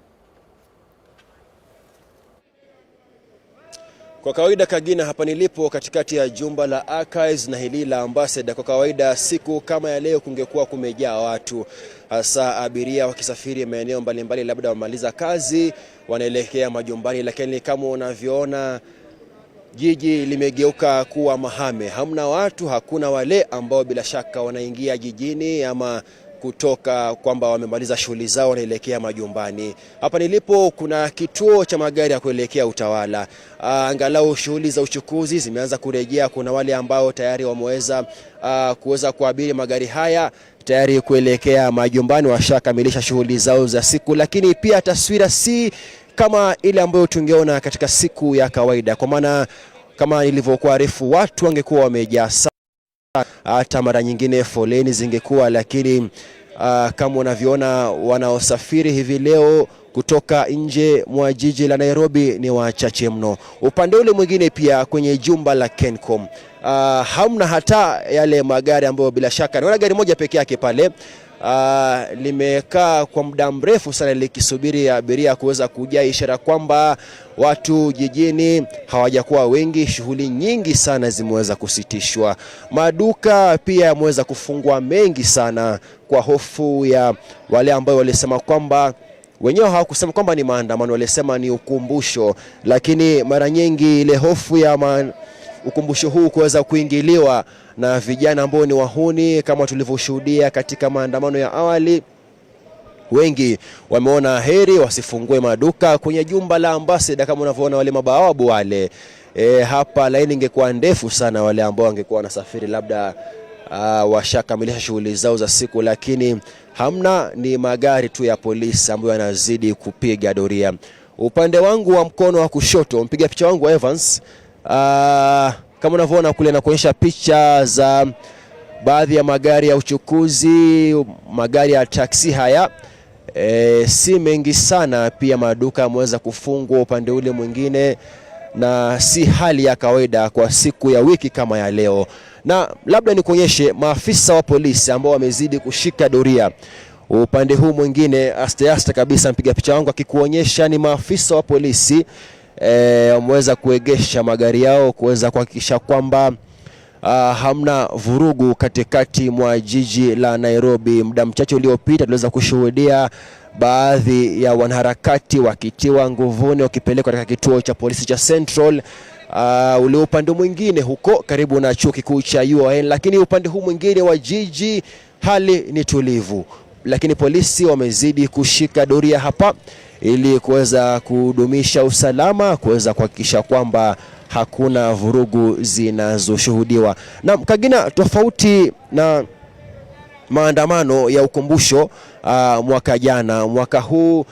Kwa kawaida Kagina, hapa nilipo katikati ya jumba la Archives na hili la Ambassador. Kwa kawaida siku kama ya leo kungekuwa kumejaa watu, hasa abiria wakisafiri maeneo mbalimbali, labda wamaliza kazi wanaelekea majumbani, lakini kama unavyoona jiji limegeuka kuwa mahame. Hamna watu, hakuna wale ambao bila shaka wanaingia jijini ama kutoka kwamba wamemaliza shughuli zao wanaelekea majumbani. Hapa nilipo kuna kituo cha magari ya kuelekea Utawala. Angalau shughuli za uchukuzi zimeanza kurejea. Kuna wale ambao tayari wameweza kuweza kuabiri magari haya tayari kuelekea majumbani, washakamilisha shughuli zao za siku, lakini pia taswira si kama ile ambayo tungeona katika siku ya kawaida, kwa maana kama nilivyokuarifu watu wangekuwa wamejaa sana, hata mara nyingine foleni zingekuwa, lakini kama unavyoona wanaosafiri hivi leo kutoka nje mwa jiji la Nairobi ni wachache mno. Upande ule mwingine pia kwenye jumba la Kencom hamna hata yale magari ambayo bila shaka naona gari moja peke yake pale limekaa kwa muda mrefu sana likisubiri abiria kuweza kuja, ishara kwamba watu jijini hawajakuwa wengi. Shughuli nyingi sana zimeweza kusitishwa, maduka pia yameweza kufungwa mengi sana kwa hofu ya wale ambao walisema kwamba wenyewe hawakusema kwamba ni maandamano, walisema ni ukumbusho, lakini mara nyingi ile hofu ya ukumbusho huu kuweza kuingiliwa na vijana ambao ni wahuni kama tulivyoshuhudia katika maandamano ya awali, wengi wameona heri wasifungue maduka kwenye jumba la Ambassador. Kama unavyoona wale mabawabu wale, hapa laini ingekuwa ndefu sana, wale ambao wangekuwa wanasafiri labda washakamilisha shughuli zao za siku, lakini hamna, ni magari tu ya polisi ambayo yanazidi kupiga doria. Upande wangu wa mkono wa kushoto, mpiga picha wangu wa Evans, kama unavyoona kule na kuonyesha picha za baadhi ya magari ya uchukuzi, magari ya taksi haya si mengi sana. Pia maduka yameweza kufungwa upande ule mwingine, na si hali ya kawaida kwa siku ya wiki kama ya leo. Na labda nikuonyeshe maafisa wa polisi ambao wamezidi kushika doria upande huu mwingine, aste aste kabisa, mpiga picha wangu akikuonyesha ni maafisa wa polisi wameweza kuegesha magari yao kuweza kuhakikisha kwamba hamna vurugu katikati mwa jiji la Nairobi. Muda mchache uliopita tuliweza kushuhudia baadhi ya wanaharakati wakitiwa nguvuni wakipelekwa katika kituo cha polisi cha Central, ule upande mwingine huko karibu na chuo kikuu cha UoN, lakini upande huu mwingine wa jiji hali ni tulivu, lakini polisi wamezidi kushika doria hapa ili kuweza kudumisha usalama, kuweza kuhakikisha kwamba hakuna vurugu zinazoshuhudiwa. Na Kagina, tofauti na maandamano ya ukumbusho mwaka jana, mwaka huu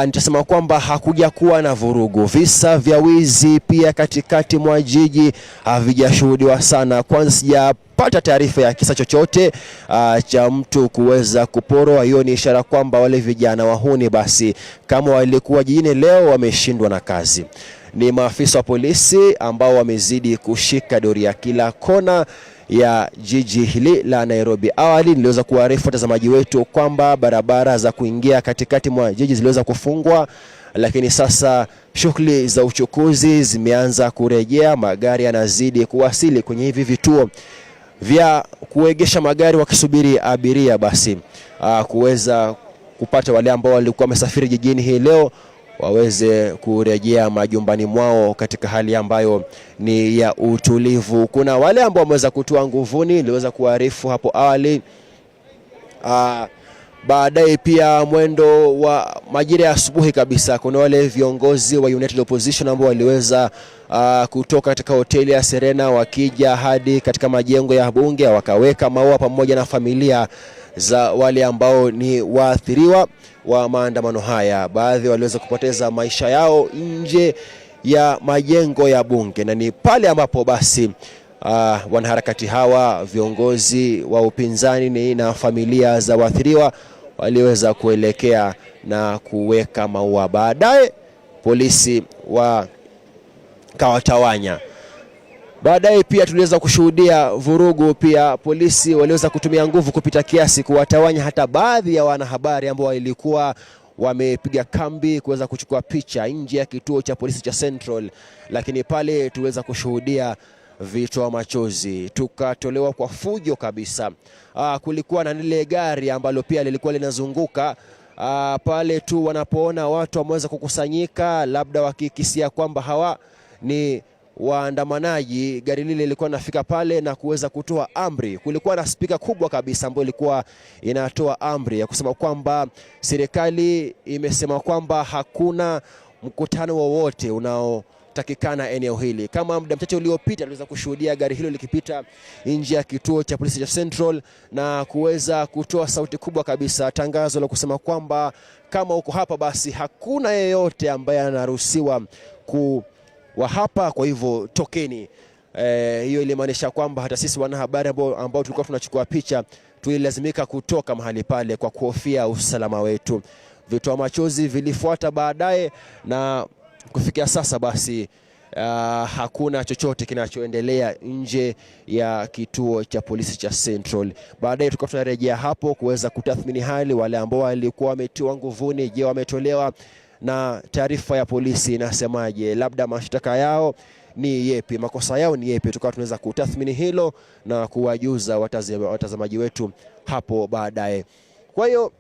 nitasema kwamba hakuja kuwa na vurugu. Visa vya wizi pia katikati mwa jiji havijashuhudiwa sana. Kwanza sijapata taarifa ya kisa chochote cha mtu kuweza kuporwa. Hiyo ni ishara kwamba wale vijana wahuni basi kama walikuwa jijini leo wameshindwa na kazi. Ni maafisa wa polisi ambao wamezidi kushika doria kila kona ya jiji hili la Nairobi. Awali niliweza kuarifu watazamaji wetu kwamba barabara za kuingia katikati mwa jiji ziliweza kufungwa, lakini sasa shughuli za uchukuzi zimeanza kurejea. Magari yanazidi kuwasili kwenye hivi vituo vya kuegesha magari wakisubiri abiria basi kuweza kupata wale ambao walikuwa wamesafiri jijini hii leo waweze kurejea majumbani mwao katika hali ambayo ni ya utulivu. Kuna wale ambao wameweza kutoa nguvuni, niliweza kuarifu hapo awali. Baadaye pia mwendo wa majira ya asubuhi kabisa, kuna wale viongozi wa United Opposition ambao waliweza kutoka katika hoteli ya Serena wakija hadi katika majengo ya bunge wakaweka maua pamoja na familia za wale ambao ni waathiriwa wa maandamano haya. Baadhi waliweza kupoteza maisha yao nje ya majengo ya bunge, na ni pale ambapo basi wanaharakati hawa viongozi wa upinzani na familia za waathiriwa waliweza kuelekea na kuweka maua. Baadaye polisi wakawatawanya. Baadaye pia tuliweza kushuhudia vurugu pia, polisi waliweza kutumia nguvu kupita kiasi kuwatawanya hata baadhi ya wanahabari ambao walikuwa wamepiga kambi kuweza kuchukua picha nje ya kituo cha polisi cha Central, lakini pale tuliweza kushuhudia vitoa machozi, tukatolewa kwa fujo kabisa. Kulikuwa na lile gari ambalo pia lilikuwa linazunguka pale tu wanapoona watu wameweza kukusanyika, labda wakikisia kwamba hawa ni waandamanaji, gari lile lilikuwa linafika pale na kuweza kutoa amri. Kulikuwa na spika kubwa kabisa ambayo ilikuwa inatoa amri ya kusema kwamba serikali imesema kwamba hakuna mkutano wowote unaotakikana eneo hili. Kama muda mchache uliopita tuliweza kushuhudia gari hilo likipita nje ya kituo cha polisi cha Central na kuweza kutoa sauti kubwa kabisa, tangazo la kusema kwamba kama uko hapa basi hakuna yeyote ambaye anaruhusiwa wa hapa, kwa hivyo tokeni. Hiyo ilimaanisha kwamba hata sisi wanahabari ambao tulikuwa tunachukua picha tulilazimika kutoka mahali pale kwa kuhofia usalama wetu. Vitoa machozi vilifuata baadaye, na kufikia sasa basi hakuna chochote kinachoendelea nje ya kituo cha polisi cha Central. Baadaye tulikuwa tunarejea hapo kuweza kutathmini hali, wale ambao walikuwa wametiwa nguvuni, je, wametolewa na taarifa ya polisi inasemaje, labda mashtaka yao ni yepi, makosa yao ni yepi. Tukawa tunaweza kutathmini hilo na kuwajuza watazamaji wetu hapo baadaye. Kwa hiyo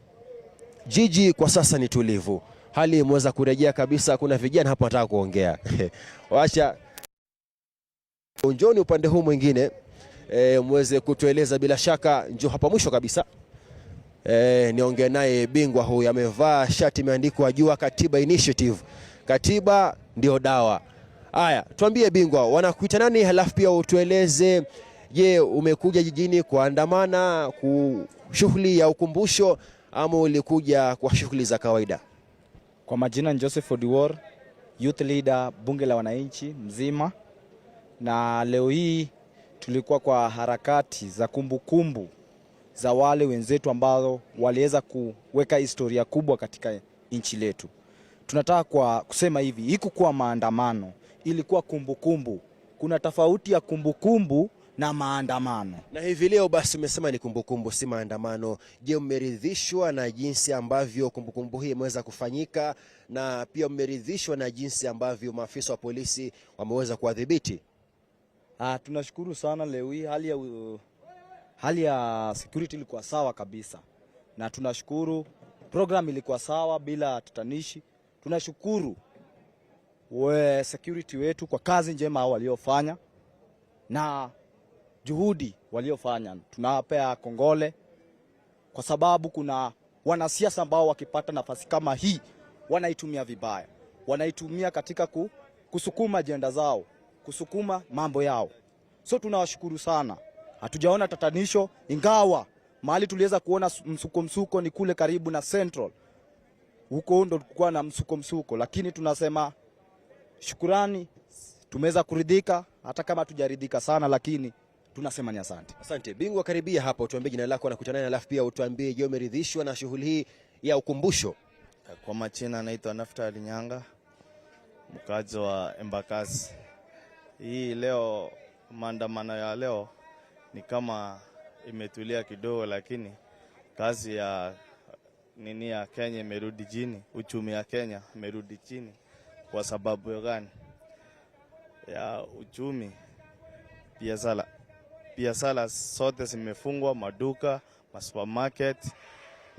jiji kwa sasa ni tulivu, hali imeweza kurejea kabisa. Kuna vijana hapa wanataka kuongea wacha njoni upande huu mwingine muweze kutueleza. Bila shaka njoo hapa mwisho kabisa. Niongee naye bingwa huyu, amevaa shati imeandikwa Jua Katiba Initiative. Katiba ndio dawa. Haya, tuambie bingwa, wanakuita nani? Halafu pia utueleze, je, umekuja jijini kuandamana ku shughuli ya ukumbusho ama ulikuja kwa shughuli za kawaida? Kwa majina ni Joseph Odiwuor, youth leader bunge la wananchi mzima, na leo hii tulikuwa kwa harakati za kumbukumbu za wale wenzetu ambao waliweza kuweka historia kubwa katika nchi letu. Tunataka kwa kusema hivi, haikukuwa maandamano, ilikuwa kumbukumbu. Kuna tofauti ya kumbukumbu na maandamano. Na hivi leo basi umesema ni kumbukumbu, si maandamano. Je, mmeridhishwa na jinsi ambavyo kumbukumbu hii imeweza kufanyika, na pia mmeridhishwa na jinsi ambavyo maafisa wa polisi wameweza kuwadhibiti? Tunashukuru sana leo hii hali ya security ilikuwa sawa kabisa, na tunashukuru program ilikuwa sawa bila tatanishi. Tunashukuru we security wetu kwa kazi njema waliofanya na juhudi waliofanya. Tunawapea kongole kwa sababu kuna wanasiasa ambao wakipata nafasi kama hii wanaitumia vibaya, wanaitumia katika kusukuma ajenda zao, kusukuma mambo yao. So tunawashukuru sana. Hatujaona tatanisho, ingawa mahali tuliweza kuona msuko ni kule karibu na Central, huko ndo tulikuwa na msuko, lakini tunasema shukurani, tumeweza kuridhika, hata kama hatujaridhika sana, lakini tunasema ni asante. Asante bingwa, karibia hapa, utuambie jina lako na kutana, alafu pia utuambie, je, umeridhishwa na shughuli hii ya ukumbusho? Kwa majina anaitwa Naftali Nyanga, mkazi wa Embakasi. Hii leo maandamano ya leo ni kama imetulia kidogo, lakini kazi ya nini ya Kenya imerudi chini, uchumi ya Kenya imerudi chini. Kwa sababu gani? Ya uchumi, biashara zote zimefungwa, maduka, masupermarket,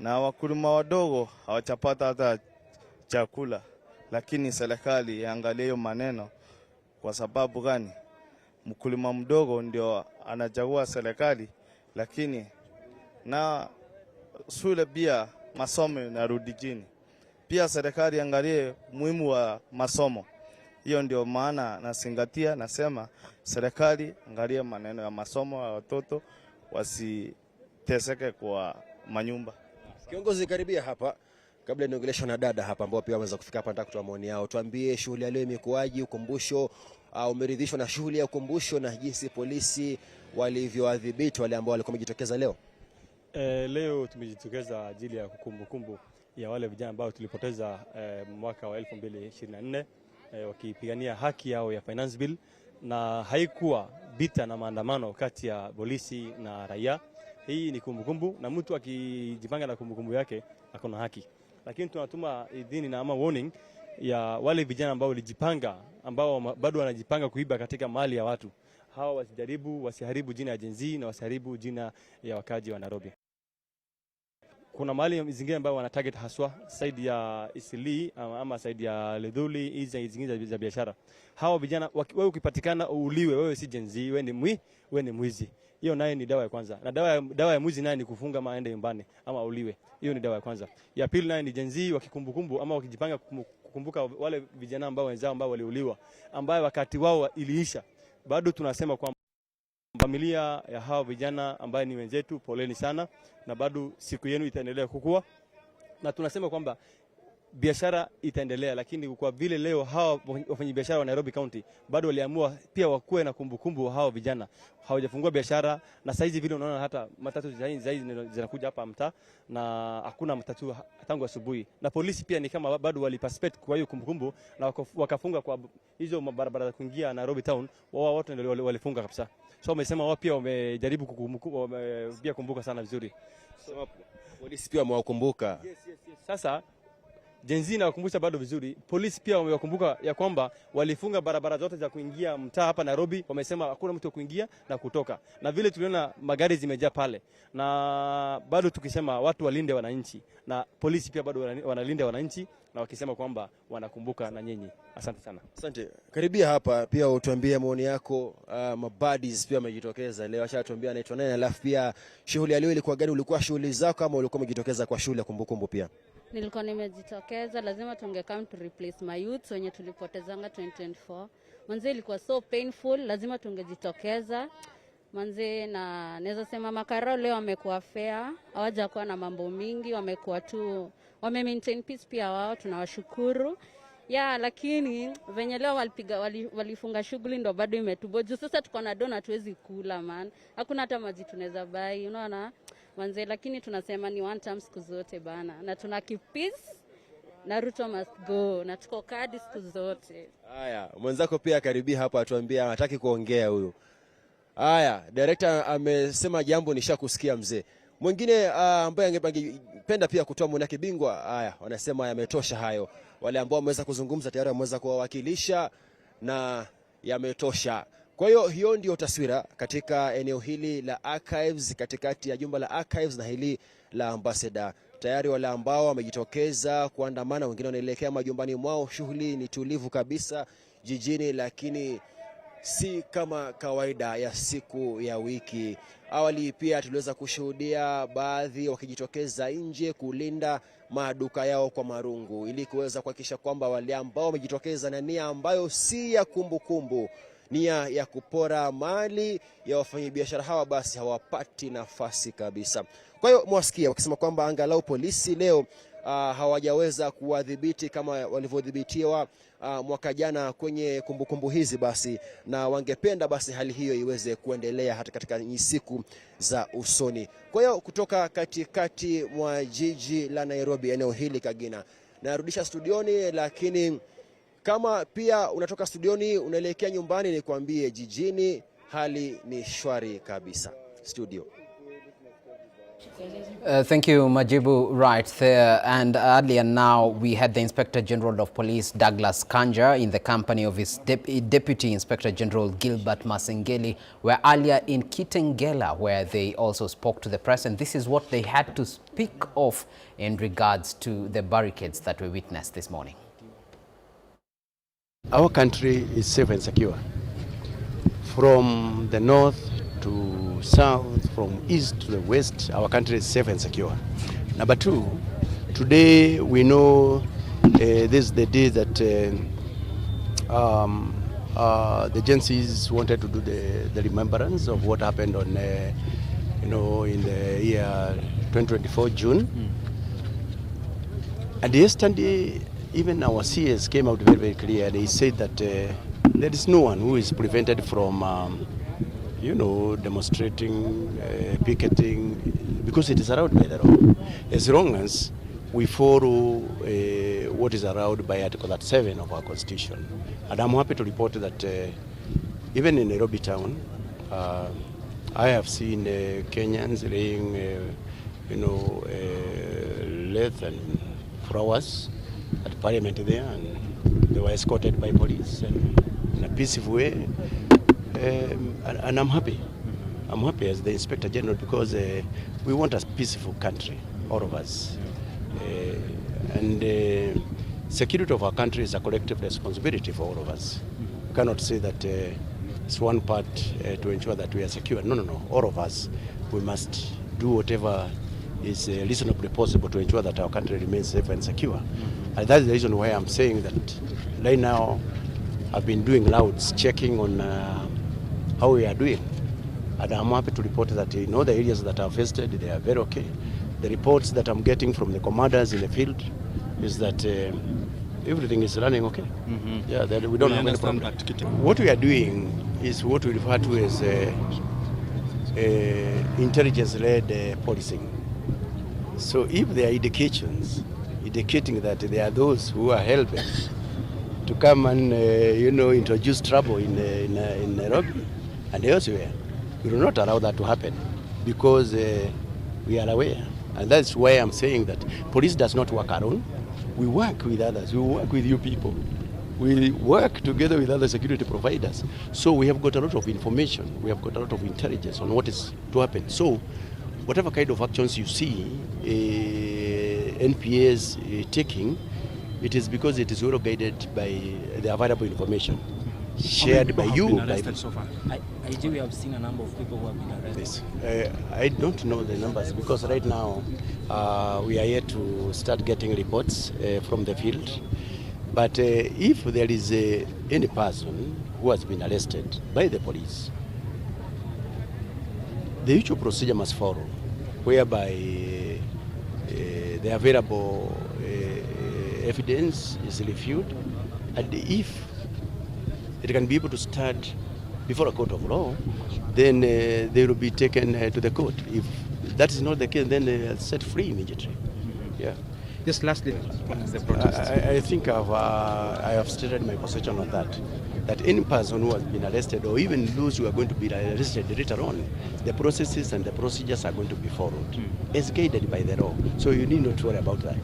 na wakulima wadogo hawajapata hata chakula. Lakini serikali iangalie hiyo maneno. Kwa sababu gani? Mkulima mdogo ndio anachagua serikali, lakini na shule pia masomo inarudi chini. Pia serikali angalie muhimu wa masomo. Hiyo ndio maana nasingatia, nasema serikali angalie maneno ya masomo ya watoto wasiteseke kwa manyumba. Kiongozi, karibia hapa kabla niongeleshwa na dada hapa ambao pia wameweza kufika hapa, nataka kutoa maoni yao. Tuambie shughuli ya leo imekuwaje, ukumbusho, umeridhishwa na shughuli ya ukumbusho na jinsi polisi walivyowadhibiti wale ambao walikuwa wamejitokeza leo? Leo tumejitokeza ajili ya kumbukumbu ya wale vijana ambao tulipoteza mwaka wa 2024 wakipigania haki yao ya finance bill, na haikuwa vita na maandamano kati ya polisi na raia. Hii ni kumbukumbu, na mtu akijipanga na kumbukumbu yake akona haki. Lakini tunatuma idhini na ama warning ya wale vijana ambao walijipanga, ambao bado wanajipanga kuiba katika mali ya watu. Hawa wasijaribu, wasiharibu jina ya Gen Z na wasiharibu jina ya wakaji wa Nairobi. Kuna mahali zingine ambao wana target haswa side ya Isili ama side ya Ledhuli, hizi zingine za biashara. Hawa vijana wewe ukipatikana uuliwe, wewe si Gen Z, wewe ni mwizi. Hiyo naye ni dawa ya kwanza. Na dawa ya mwizi naye ni kufunga ama aende nyumbani ama auliwe. Hiyo ni dawa ya kwanza. Ya pili naye ni Gen Z wakikumbukumbu ama wakijipanga kukumbuka wale vijana ambao wenzao ambao waliuliwa, ambao wakati wao iliisha. Bado tunasema kwamba familia ya hawa vijana ambaye ni wenzetu, poleni sana, na bado siku yenu itaendelea kukua. Na tunasema kwamba biashara itaendelea, lakini kwa vile leo hawa wafanyabiashara wa Nairobi County bado waliamua pia wakuwe na kumbukumbu hawa vijana, hawajafungua biashara. Na saizi vile unaona hata matatu zaidi zinakuja hapa mtaa na hakuna matatu tangu asubuhi. Na polisi pia ni kama bado waliparticipate kwa hiyo kumbukumbu na wakafunga kwa hizo barabara za kuingia Nairobi town, wao watu ndio walifunga kabisa. So wamesema wao pia wamejaribu pia kumbuka sana vizuri. So, polisi pia wamewakumbuka. Yes. Sasa Gen Z inawakumbusha bado vizuri. Polisi pia wamewakumbuka ya kwamba walifunga barabara zote za kuingia mtaa hapa Nairobi. Wamesema hakuna mtu kuingia na kutoka. Na vile tuliona magari zimejaa pale. Na bado tukisema watu walinde wananchi, na polisi pia bado wanalinda wananchi, na wakisema kwamba wanakumbuka na nyinyi. Asante sana. Asante. Karibia hapa pia utuambie maoni yako. Mabuddies pia wamejitokeza leo. Acha tuambie anaitwa nani, alafu pia shughuli ya leo ilikuwa gani? Ulikuwa shughuli zako ama ulikuwa umejitokeza kwa shughuli ya kumbukumbu pia? Nilikuwa nimejitokeza, lazima tungekam to replace my youth wenye tulipotezanga 2024. Manze ilikuwa so painful, lazima tungejitokeza. Manze, na naweza sema makarao leo wamekuwa fair, hawajakuwa na mambo mingi, wamekuwa tu wame maintain peace pia wao, tunawashukuru. Ya, lakini venye leo walifunga shughuli ndo bado imetuboju. Sasa tuko na dona tuwezi kula man. Hakuna hata maji tunaweza buy, unaona? Manze, lakini tunasema ni one term siku zote bana. Na tuna keep peace na Ruto must go, na tuko kadi siku zote. Haya, mwenzako pia karibia hapa atuambie, hataki kuongea huyu. Haya, director amesema jambo, nishakusikia mzee. Mwingine ambaye angependa pia kutoa maoni yake bingwa. Haya, wanasema yametosha hayo. Wale ambao wameweza kuzungumza tayari wameweza kuwawakilisha na yametosha. Kwa hiyo hiyo ndio taswira katika eneo hili la Archives, katikati ya jumba la Archives na hili la Ambassador. Tayari wale ambao wamejitokeza kuandamana, wengine wanaelekea majumbani mwao. Shughuli ni tulivu kabisa jijini, lakini si kama kawaida ya siku ya wiki. Awali pia tuliweza kushuhudia baadhi wakijitokeza nje kulinda maduka yao kwa marungu, ili kuweza kuhakikisha kwamba wale ambao wamejitokeza na nia ambayo si ya kumbukumbu, nia ya kupora mali ya wafanyabiashara hawa, basi hawapati nafasi kabisa. Kwa hiyo mwasikia wakisema kwamba angalau polisi leo hawajaweza kuwadhibiti kama walivyodhibitiwa mwaka jana kwenye kumbukumbu hizi, basi na wangependa basi hali hiyo iweze kuendelea hata katika siku za usoni. Kwa hiyo kutoka katikati mwa jiji la Nairobi, eneo hili Kagina, narudisha studioni, lakini kama pia unatoka studioni unaelekea nyumbani, nikwambie jijini hali ni shwari kabisa. Studio. Thank you, Majibu, right there. And earlier now, we had the Inspector General of Police, Douglas Kanja, in the company of his Deputy Inspector General, Gilbert Masengeli, were earlier in Kitengela, where they also spoke to the press. And this is what they had to speak of in regards to the barricades that we witnessed this morning. Our country is safe and secure. From the north to south, from east to the west, our country is safe and secure. Number two, today we know this is the day that the Gen Zs wanted to do the remembrance of what happened on, in the year 2024, June. And yesterday, even our CS came out very, very clear. They said that there is no one who is prevented from demonstrating, picketing, because it is allowed by the law. As long as we follow what is allowed by Article 37 of our Constitution. And I'm happy to report that even in Nairobi town, I have seen Kenyans laying, leaves and flowers at Parliament there, and they were escorted by police and in a peaceful way. And I'm happy. I'm happy as the Inspector General because we want a peaceful country, all of us. And security of our country is a collective responsibility for all of us. We cannot say that it's one part to ensure that we are secure. No, no, no. All of us, we must do whatever is reasonably possible to ensure that our country remains safe and secure. And that's the reason why I'm saying that right now I've been doing rounds, checking on how we are doing. And I'm happy to report that in all the areas that are visited, they are very okay. The reports that I'm getting from the commanders in the field is that everything is running okay. Yeah, that we don't have any problem. What we are doing is what we refer to as intelligence-led policing. So if there are indications indicating that there are those who are helping to come and introduce trouble in Nairobi and elsewhere, we will not allow that to happen because we are aware. And that's why I'm saying that police does not work alone. We work with others. We work with you people. We work together with other security providers. So we have got a lot of information. We have got a lot of intelligence on what is to happen. So whatever kind of actions you see NPAs taking, it is because it is well guided by the available information shared by you. Have been arrested so far? IG, we have seen a number of people who have been arrested. Yes. I don't know the numbers because right now we are here to start getting reports from the field. But if there is any person who has been arrested by the police, the usual procedure must follow, whereby the available evidence is reviewed, and if it can be able to stand before a court of law, then they will be taken to the court. If that is not the case, then they are set free immediately. Yeah. Just lastly, what is the protest? I think I have stated my position on that. That any person who has been arrested, or even those who are going to be arrested later on, the processes and the procedures are going to be followed as guided by the law. So you need not worry about that.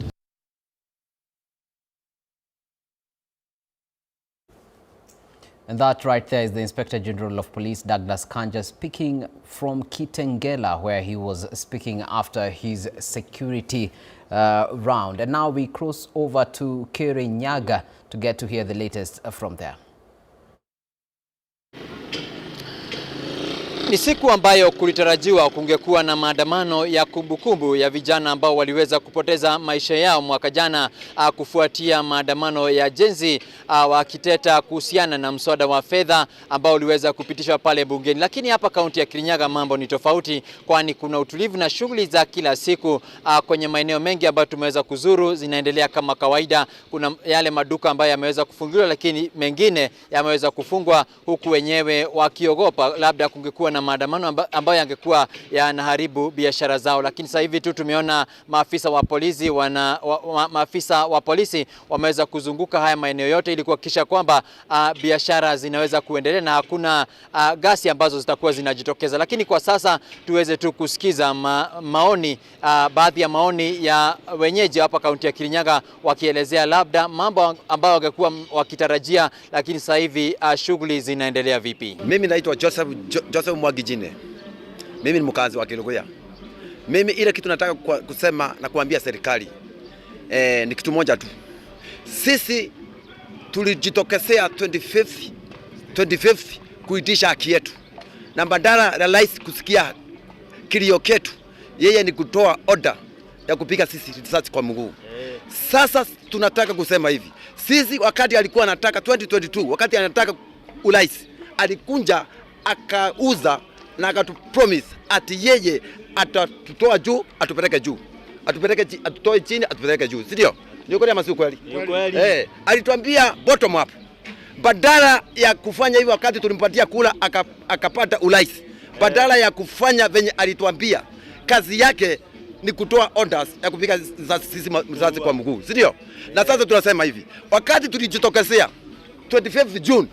And that right there is the Inspector General of Police, Douglas Kanja, speaking from Kitengela, where he was speaking after his security round. And now we cross over to Kirinyaga to get to hear the latest from there. Ni siku ambayo kulitarajiwa kungekuwa na maandamano ya kumbukumbu ya vijana ambao waliweza kupoteza maisha yao mwaka jana kufuatia maandamano ya Gen Z wakiteta kuhusiana na mswada wa fedha ambao uliweza kupitishwa pale bungeni. Lakini hapa kaunti ya Kirinyaga mambo ni tofauti, kwani kuna utulivu na shughuli za kila siku kwenye maeneo mengi ambayo tumeweza kuzuru zinaendelea kama kawaida. Kuna yale maduka ambayo yameweza kufunguliwa, lakini mengine yameweza kufungwa huku wenyewe wakiogopa labda kungekuwa na na maandamano ambayo yangekuwa yanaharibu biashara zao. Lakini sasa hivi tu tumeona maafisa wa polisi maafisa wa polisi wameweza kuzunguka haya maeneo yote ili kuhakikisha kwamba biashara zinaweza kuendelea na hakuna ghasia ambazo zitakuwa zinajitokeza. Lakini kwa sasa tuweze tu kusikiza maoni, baadhi ya maoni ya wenyeji hapa kaunti ya Kirinyaga wakielezea labda mambo ambayo wangekuwa wakitarajia, lakini sasa hivi shughuli zinaendelea vipi. Mimi naitwa Joseph Mwagijine. Mimi ni mkazi wa Kerugoya. Mimi ile kitu nataka kusema na kuambia serikali ni kitu moja tu. Sisi tulijitokezea 25th kuitisha haki yetu, na badala ya rais kusikia kilio ketu, yeye ni kutoa order ya kupiga sisi risasi kwa mguu. Sasa tunataka kusema hivi, sisi wakati alikuwa anataka 2022, wakati anataka urais, alikunja akauza na akatupromise ati yeye atatutoa juu atupeleke juu, atupeleke atutoe chini atupeleke juu, si ndio? Ni kweli ama si kweli? Ni kweli. Alituambia bottom up. Badala ya kufanya hivyo wakati tulimpatia kula akapata urais, badala ya kufanya venye alituambia, kazi yake ni kutoa orders ya kupiga sisi risasi kwa mguu, si ndio? Na sasa tunasema hivi, wakati tulijitokezea 25 June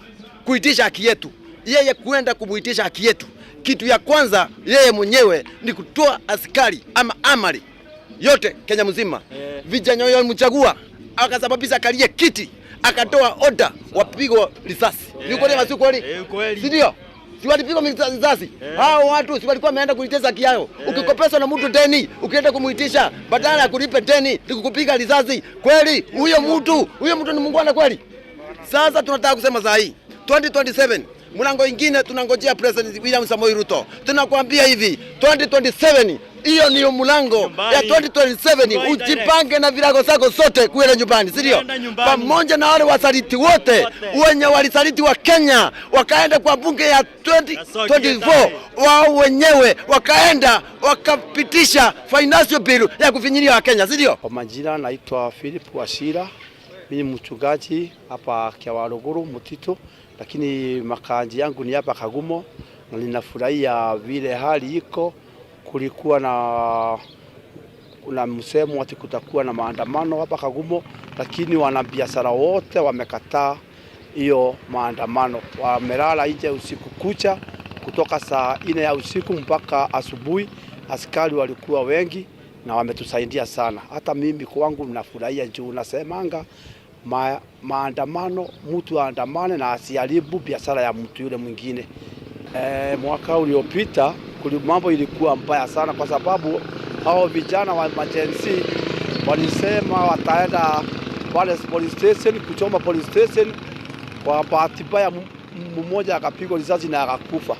kuitisha haki yetu, yeye kuenda kumuitisha haki yetu, kitu ya kwanza yeye mwenyewe ni kutoa askari ama amari yote Kenya mzima, vijana walimchagua, akasababisha kalie kiti, akatoa order wapigwa risasi. Ni kweli ama si kweli? Si ndio? Si walipigwa risasi? Hao watu si walikuwa wameenda kuitesa haki yao? Ukikopeswa na mtu deni, ukienda kumuitisha, badala ya kulipa deni ni kukupiga risasi. Kweli huyo mtu ni muungwana kweli? Sasa tunataka kusema saa hii 2027 mlango ingine tunangojea President William Samoei Ruto. Tunakwambia hivi, 2027 hiyo niyo mlango ya 2027, ujipange na virago zako zote kuenda nyumbani, si ndio? Pamoja na wale wasaliti wote wenye walisaliti wa Kenya wakaenda kwa bunge ya 2024, wao wenyewe wakaenda wakapitisha financial bill ya kufinyilia wa Kenya, si ndio? Kwa majina naitwa Philip Wachira, mimi ni mchungaji hapa Kiawaruguru Mutito, lakini makazi yangu ni hapa Kagumo, na ninafurahia vile hali iko. Kulikuwa na kuna msemo ati kutakuwa na maandamano hapa Kagumo, lakini wanabiashara wote wamekataa hiyo maandamano. Wamelala nje usiku kucha kutoka saa 4 ya usiku mpaka asubuhi. Askari walikuwa wengi na wametusaidia sana. Hata mimi kwangu nafurahia juu nasemanga maandamano, mtu aandamane na asiharibu biashara ya mtu yule mwingine. Mwaka uliopita mambo ilikuwa mbaya sana kwa sababu hao vijana wa Gen Z walisema wataenda pale police station kuchoma police station. Kwa bahati mbaya mmoja akapigwa risasi na akakufa.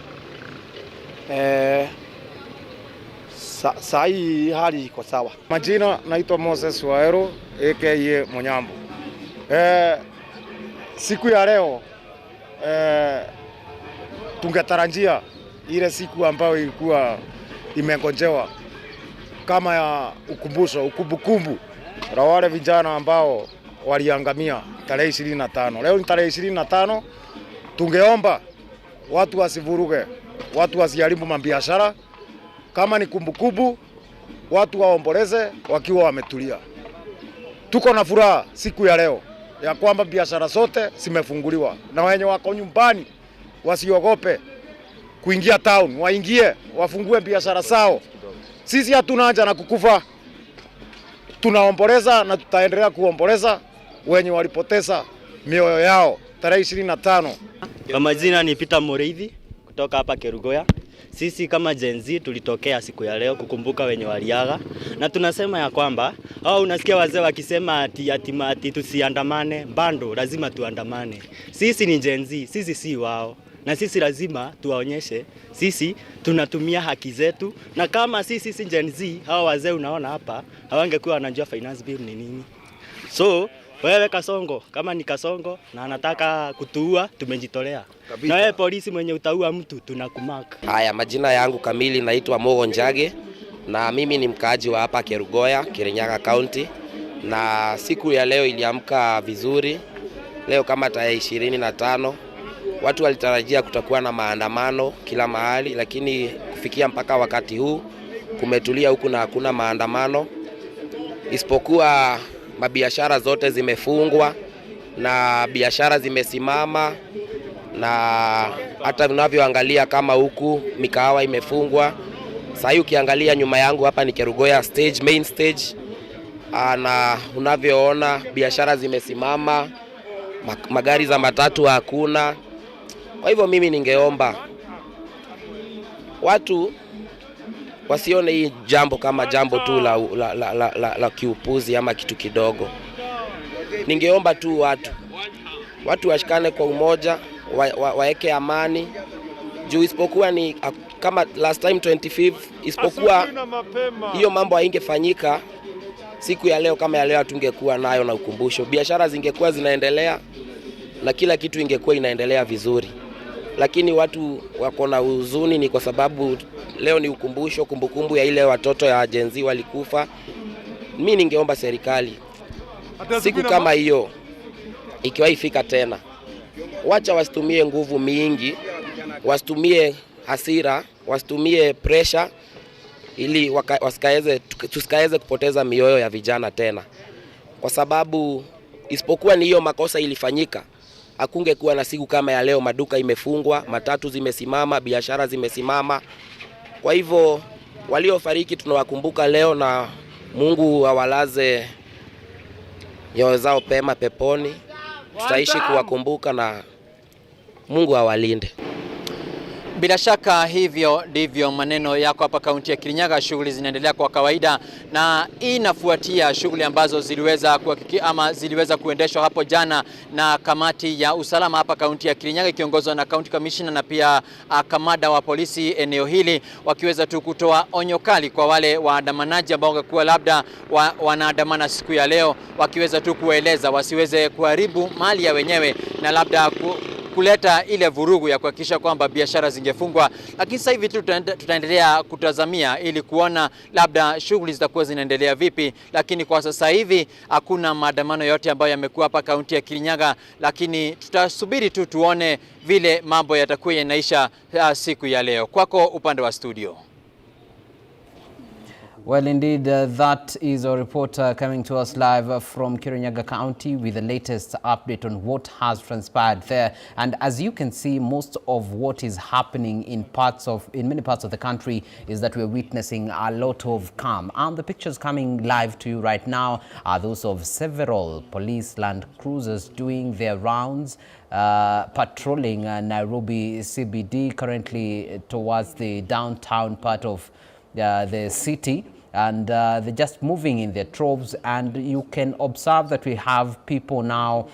Saa hii hali iko sawa. Majina naitwa Moses Waero aka Munyambo. Siku ya leo tungetarajia ile siku ambayo ilikuwa imengojewa kama ya ukumbusho, ukumbukumbu la wale vijana ambao waliangamia tarehe 25. Leo ni tarehe 25, tungeomba watu wasivuruge, watu wasiharibu mabiashara. Kama ni kumbukumbu, watu waomboleze wakiwa wametulia. Tuko na furaha siku ya leo ya kwamba biashara zote zimefunguliwa na wenye wako nyumbani wasiogope kuingia town, waingie wafungue biashara zao. Sisi hatuna haja na kukufa, tunaomboleza na tutaendelea kuomboleza wenye walipoteza mioyo yao tarehe 25. Kwa majina ni Peter Mureithi kutoka hapa Kerugoya. Sisi kama Gen Z tulitokea siku ya leo kukumbuka wenye waliaga, na tunasema ya kwamba au unasikia wazee wakisema ati tusiandamane, bado lazima tuandamane. Sisi ni Gen Z, sisi si wao, na sisi lazima tuwaonyeshe sisi tunatumia haki zetu, na kama sisi si Gen Z, hawa wazee unaona hapa hawangekuwa wanajua finance bill ni nini. So wewe Kasongo, kama ni Kasongo na anataka kutuua, tumejitolea. Na wewe polisi mwenye utaua mtu tunakumark. Haya, majina yangu kamili naitwa Mogo Njage na mimi ni mkaaji wa hapa Kerugoya, Kirinyaga County, na siku ya leo iliamka vizuri. Leo kama tarehe 25 Watu walitarajia kutakuwa na maandamano kila mahali, lakini kufikia mpaka wakati huu kumetulia huku na hakuna maandamano, isipokuwa mabiashara zote zimefungwa na biashara zimesimama, na hata unavyoangalia kama huku mikahawa imefungwa. Sasa hii ukiangalia nyuma yangu hapa ni Kerugoya stage, main stage, na unavyoona biashara zimesimama, magari za matatu hakuna. Kwa hivyo mimi ningeomba watu wasione hii jambo kama jambo tu la kiupuzi ama kitu kidogo. Ningeomba tu watu washikane kwa umoja, waeke amani juu, isipokuwa ni kama last time 25, isipokuwa hiyo mambo haingefanyika siku ya leo kama ya leo, hatungekuwa nayo na ukumbusho. Biashara zingekuwa zinaendelea na kila kitu ingekuwa inaendelea vizuri, lakini watu wako na huzuni ni kwa sababu leo ni ukumbusho, kumbukumbu ya ile watoto ya Gen Z walikufa. Mi ningeomba serikali siku kama hiyo ikiwa ifika tena, wacha wasitumie nguvu mingi, wasitumie hasira, wasitumie pressure ili tusikaweze kupoteza mioyo ya vijana tena, kwa sababu isipokuwa ni hiyo makosa ilifanyika, hakungekuwa na siku kama ya leo. Maduka imefungwa, matatu zimesimama, biashara zimesimama. Kwa hivyo waliofariki tunawakumbuka leo, na Mungu awalaze nyoyo zao pema peponi. Tutaishi kuwakumbuka na Mungu awalinde. Bila shaka hivyo ndivyo maneno yako hapa kaunti ya Kirinyaga. Shughuli zinaendelea kwa kawaida, na hii inafuatia shughuli ambazo ziliweza ama ziliweza kuendeshwa hapo jana na kamati ya usalama hapa kaunti ya Kirinyaga ikiongozwa na county commissioner na pia kamanda wa polisi eneo hili, wakiweza tu kutoa onyo kali kwa wale waandamanaji ambao wangekuwa labda wanaandamana siku ya leo, wakiweza tu kueleza wasiweze kuharibu mali ya wenyewe na labda kuleta ile vurugu ya kuhakikisha kwamba biashara zingefungwa. Lakini sasa hivi tu tutaendelea kutazamia ili kuona labda shughuli zitakuwa zinaendelea vipi, lakini kwa sasa hivi hakuna maandamano yote ambayo yamekuwa hapa kaunti ya Kirinyaga, lakini tutasubiri tu tuone vile mambo yatakuwa yanaisha siku ya leo. Kwako upande wa studio. Well, indeed, that is our reporter coming to us live from Kirinyaga County with the latest update on what has transpired there. And as you can see, most of what is happening in many parts of the country is that we're witnessing a lot of calm. And the pictures coming live to you right now are those of several police land cruisers doing their rounds, patrolling Nairobi CBD, currently towards the downtown part of the city, and they're just moving in their troves, and you can observe that we have people now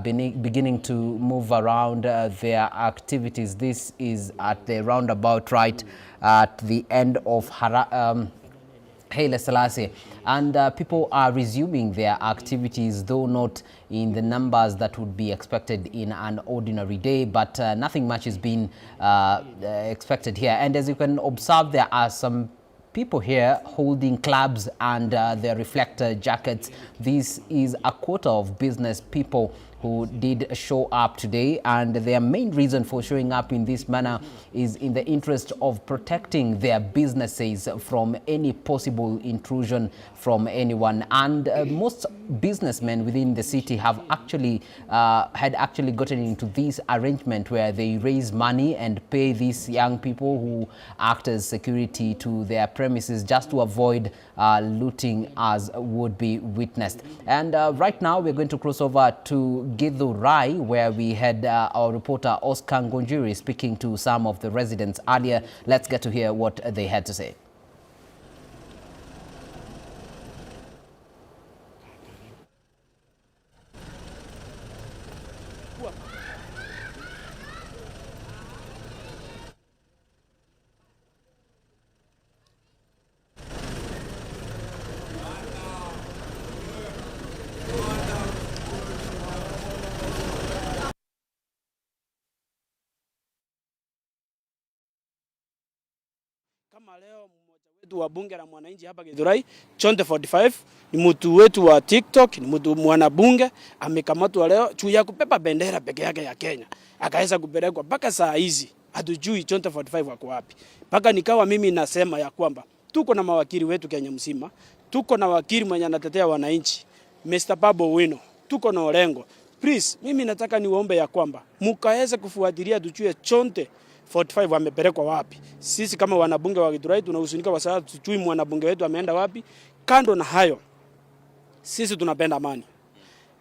beginning to move around their activities. This is at the roundabout right at the end of Haile Selassie, and people are resuming their activities, though not in the numbers that would be expected in an ordinary day, but nothing much is being expected here. And as you can observe, there are some people here holding clubs and their reflector jackets. This is a quarter of business people who did show up today, and their main reason for showing up in this manner is in the interest of protecting their businesses from any possible intrusion from anyone. And most businessmen within the city have actually had actually gotten into this arrangement where they raise money and pay these young people who act as security to their premises just to avoid looting as would be witnessed. And right now we're going to cross over to Githurai, where we had our reporter Oscar Ngonjiri speaking to some of the residents earlier. Let's get to hear what they had to say. Kama leo mmoja Wetu wa bunge la mwananchi hapa Githurai, Chonde 45 ni mtu wetu wa TikTok, ni mtu mwanabunge amekamatwa leo juu ya kupepa bendera peke yake ya Kenya, akaweza kupelekwa mpaka saa hizi hatujui Chonde 45 wako wapi. Mpaka nikawa mimi nasema ya kwamba tuko na mawakili wetu Kenya mzima, tuko na wakili mwenye anatetea wananchi Mr. Babu Wino, tuko na Orengo. Please, mimi nataka niwaombe ya kwamba mkaweze kufuatilia tujue Chonde 45 wamepelekwa wapi. Sisi kama wanabunge wa Githurai tunahuzunika kwa sababu tujui mwanabunge wetu ameenda wapi. Kando na hayo, sisi tunapenda amani.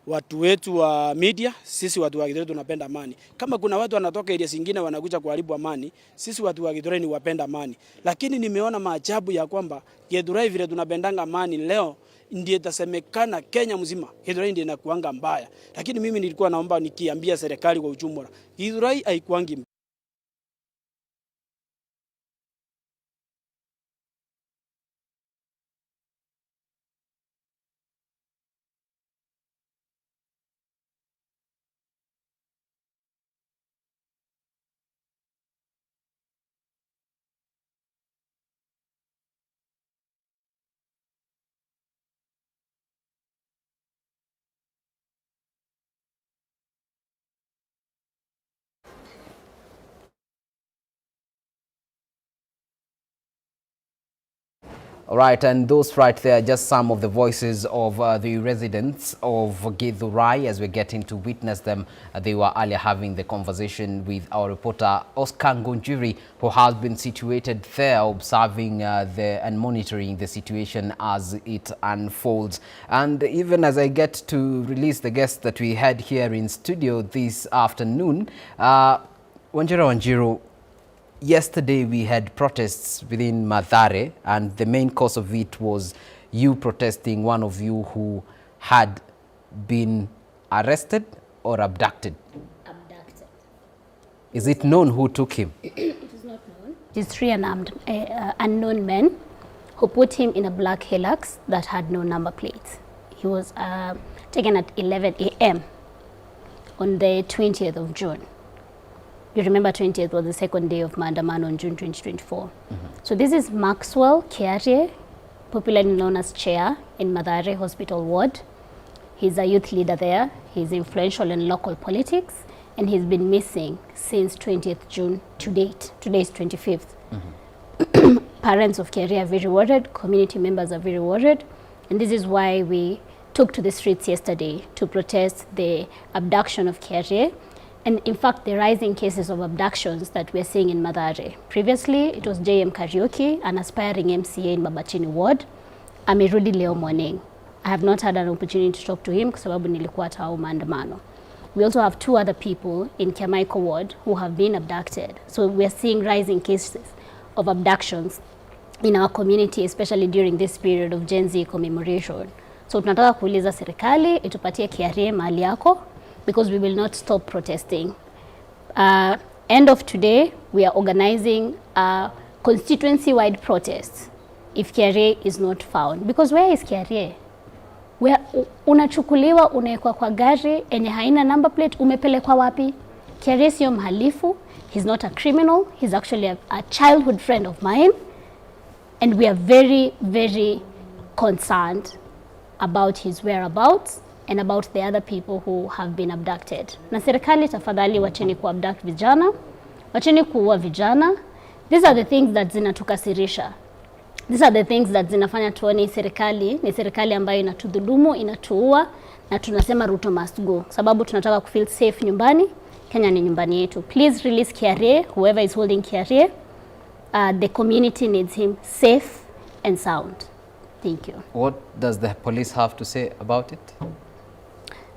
Watu wetu wa media, sisi watu wa Githurai tunapenda amani. Kama kuna watu wanatoka area zingine wanakuja kuharibu amani, sisi watu wa Githurai ni wapenda amani. Lakini nimeona maajabu ya kwamba Githurai vile tunapendanga amani leo ndiye itasemekana Kenya mzima Githurai ndiye inakuanga mbaya. Lakini mimi nilikuwa naomba nikiambia serikali kwa ujumla, Githurai haikuangi. All right, and those right there are just some of the voices of the residents of Githurai as we're getting to witness them. They were earlier having the conversation with our reporter Oscar Ngunjiri, who has been situated there observing and monitoring the situation as it unfolds. And even as I get to release the guests that we had here in studio this afternoon, Wanjira Wanjiru, yesterday we had protests within Mathare, and the main cause of it was you protesting one of you who had been arrested or abducted. Abducted. Is it known who took him? It is not known. It is three unarmed, unknown men who put him in a black Hilux that had no number plates. He was taken at 11 a.m. on the 20th of June. You remember 20th was the second day of Maandamano in June 2024. So this is Maxwell Kiarie, popularly known as Chair in Mathare Hospital Ward. He's a youth leader there. He's influential in local politics, and he's been missing since 20th June to date. Today is 25th. Parents of Kiarie are very worried, community members are very worried, and this is why we took to the streets yesterday to protest the abduction of Kiarie, and in fact the rising cases of abductions that we're seeing in Mathare. Previously, it was JM Kariuki, an aspiring MCA in Mabatini Ward. Amerudi leo morning. I have not had an opportunity to talk to him kwa sababu nilikuwa tao maandamano. We also have two other people in Kiamaiko Ward who have been abducted. So we are seeing rising cases of abductions in our community, especially during this period of Gen Z commemoration. So tunataka kuuliza serikali itupatie Kiarie mahali yako, because we will not stop protesting. End of today, we are organizing a constituency-wide protest if Kiarie is not found. Because where is Kiarie? Where unachukuliwa, unawekwa kwa gari enye haina number plate, umepelekwa wapi? Kiarie sio mhalifu, he's not a criminal, he's actually a childhood friend of mine. And we are very, very concerned about his whereabouts and about the other people who have been abducted. Na serikali tafadhali wacheni kuabduct vijana, wacheni kuua vijana. These are the things that zinatukasirisha. These are the things that zinafanya tuone serikali ni serikali ambayo inatudhulumu, inatuua, na tunasema Ruto must go. Sababu tunataka kufeel safe nyumbani. Kenya ni nyumbani yetu. Please release Kiarie, whoever is holding Kiarie. The community needs him safe and sound. Thank you. What does the police have to say about it?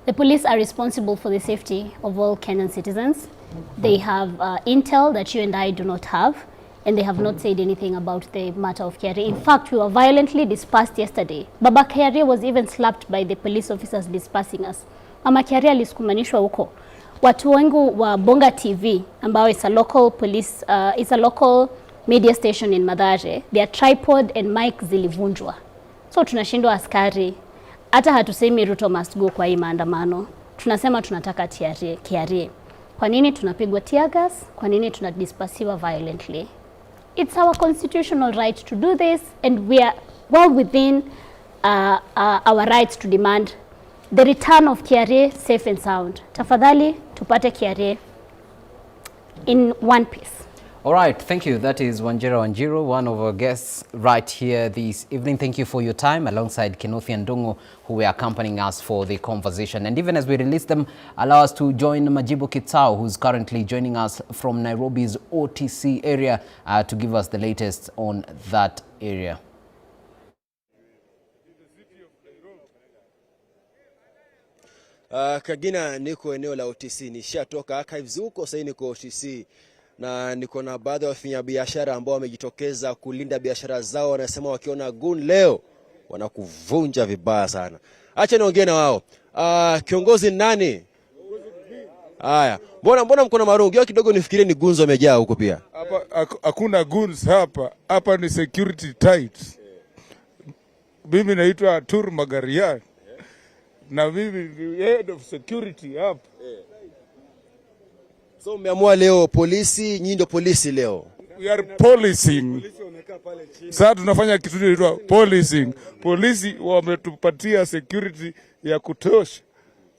The police are responsible for the safety of all Kenyan citizens. They have intel that you and I do not have, and they have not said anything about the matter of Kiarie. In fact, we were violently dispersed yesterday. Baba Kiarie was even slapped by the police officers dispersing us. Mama Kiarie alisukumanishwa huko. Watu wengi wa Bonga TV, ambao is a local police, is a local media station in Mathare, their tripod and mic zilivunjwa. So tunashindwa askari. Hata hatusemi Ruto must go kwa hii maandamano. Tunasema tunataka Kiarie. Kwa nini tunapigwa tear gas? Kwa nini tunadispersiwa violently? It's our constitutional right to do this, and we are well within our rights to demand the return of Kiarie safe and sound. Tafadhali tupate Kiarie in one piece. All right, thank you. That is Wanjira Wanjiru, one of our guests right here this evening. Thank you for your time alongside Kinuthia Ndungu, who were accompanying us for the conversation. And even as we release them, allow us to join Majibu Kitsao, who's currently joining us from Nairobi's OTC area to give us the latest on that area. Kagina, niko eneo la OTC, nishatoka archives huko, sasa niko OTC na niko na baadhi ya wafanyabiashara ambao wamejitokeza kulinda biashara zao. Wanasema wakiona gun leo wanakuvunja vibaya sana. Acha niongee na wao. Kiongozi nani? Haya, mbona mko na marungu? Kidogo nifikirie ni gunzo wamejaa huko pia. Hapa hakuna guns hapa. Hapa ni security tight. Mimi naitwa Tur Magarian. Na mimi ni head of security hapa. So mmeamua leo polisi, nyinyi ndio polisi leo. We are policing. Sasa tunafanya kitu inaitwa policing. Polisi wametupatia security ya kutosha.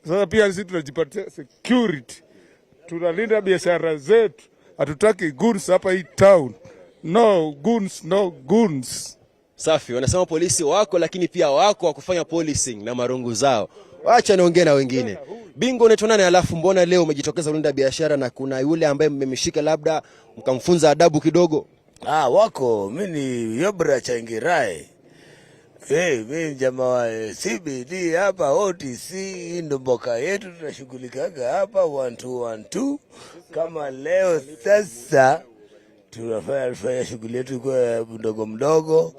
Sasa pia sisi tunajipatia security. Tunalinda biashara zetu. Hatutaki goons hapa hii town. No goons, no goons. Safi, wanasema polisi wako lakini pia wako wa kufanya policing na marungu zao. Wacha niongee na wengine. Bingo, unaitwa nani? Alafu mbona leo umejitokeza kulinda biashara na kuna yule ambaye mmemshika labda mkamfunza adabu kidogo? Wako, mimi ni Yobra Changirai. Hey, mimi jamaa wa CBD hapa OTC, ndo mboka yetu tunashughulikaga hapa 1 2 1 2. Kama leo sasa tunafanya shughuli yetu kwa mdogo mdogo.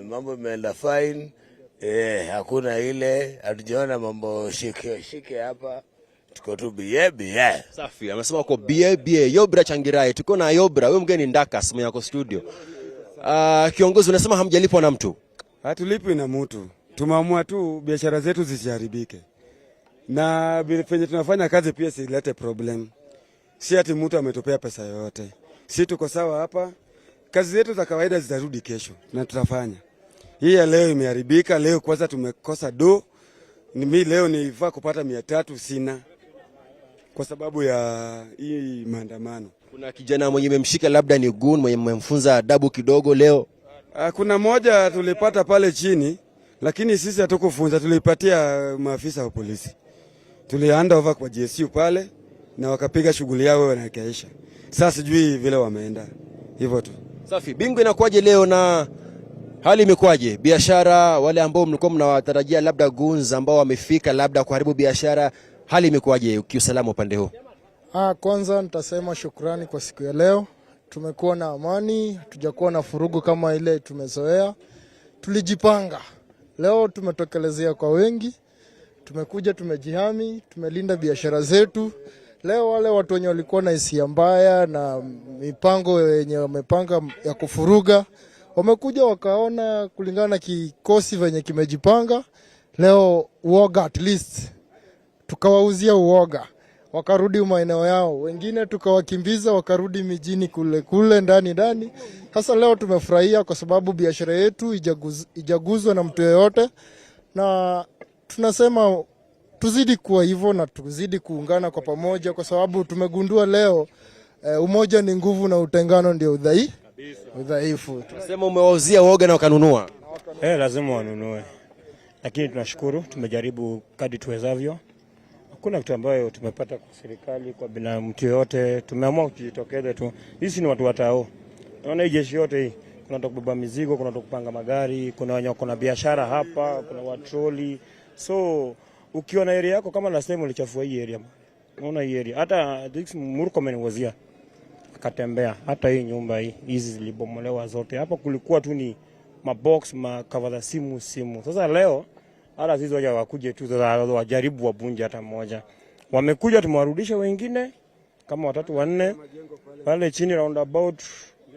Mambo imeenda fine. Hakuna ile, hatujaona mambo shike shike hapa. Tuko tu bie bie. Safi, amesema uko bie bie. Yobra Changirai, tuko na Yobra, wewe mgeni Ndakas mwenye yako studio. Kiongozi unasema hamjalipwa na mtu? Hatulipwi na mtu. Tumeamua tu biashara zetu zisiharibike. Na penye tunafanya kazi pia silete problem. Si ati mtu ametupea pesa yoyote. Si tuko sawa hapa. Kazi zetu za kawaida zitarudi kesho na tutafanya. Hii ya leo imeharibika. Leo kwanza tumekosa do. Mimi leo nilifaa kupata 300 sina. Kwa sababu ya hii maandamano. Kuna kijana mwenye mmemshika labda ni gun mwenye mmemfunza adabu kidogo leo? Kuna moja tulipata pale chini, lakini sisi hatukufunza, tulipatia maafisa wa polisi. Tulianda over kwa GSU pale na wakapiga shughuli yao na ikaisha. Sasa sijui vile wameenda. Hivyo tu. Safi. Bingo, inakuwaje leo na hali imekuwaje? Biashara, wale ambao mlikuwa mnawatarajia labda goons ambao wamefika labda kuharibu biashara, hali imekuwaje kiusalama upande huu? Kwanza nitasema shukrani kwa siku ya leo. Tumekuwa na amani, hatujakuwa na furugu kama ile tumezoea. Tulijipanga. Leo tumetokelezea kwa wengi. Tumekuja, tumejihami, tumelinda biashara zetu. Leo wale watu wenye walikuwa na hisia mbaya na mipango yenye wamepanga ya kufuruga, wamekuja wakaona kulingana na kikosi venye kimejipanga. Leo uoga at least tukawauzia uoga, wakarudi maeneo yao, wengine tukawakimbiza wakarudi mijini kule kule ndani ndani. Sasa leo tumefurahia kwa sababu biashara yetu ijaguzwa na mtu yeyote, na tunasema tuzidi kuwa hivyo na tuzidi kuungana kwa pamoja, kwa sababu tumegundua leo umoja ni nguvu na utengano ndio udhaifu. Tunasema umewauzia uoga na wakanunua. Lazima wanunue. Lakini tunashukuru, tumejaribu kadri tuwezavyo. Hakuna kitu ambayo tumepata kwa serikali, kwa bila mtu yote. Tumeamua kujitokeza tu. Sisi ni watu watao. Naona hii jeshi yote hii, kuna watu kubeba mizigo, kuna watu kupanga magari, kuna wenye wako na biashara hapa, kuna watroli. So ukiwa na area yako kama last time ulichafua hii area. Unaona hii area. Hata this Murkomen was here. Akatembea. Hata hii nyumba hii, hizi zilibomolewa zote. Hapa kulikuwa tu ni mabox, makava za simu. Sasa leo hata sisi waje wakuje tu sasa wajaribu wabunje hata mmoja. Wamekuja tumewarudisha wengine kama 3 4 pale chini roundabout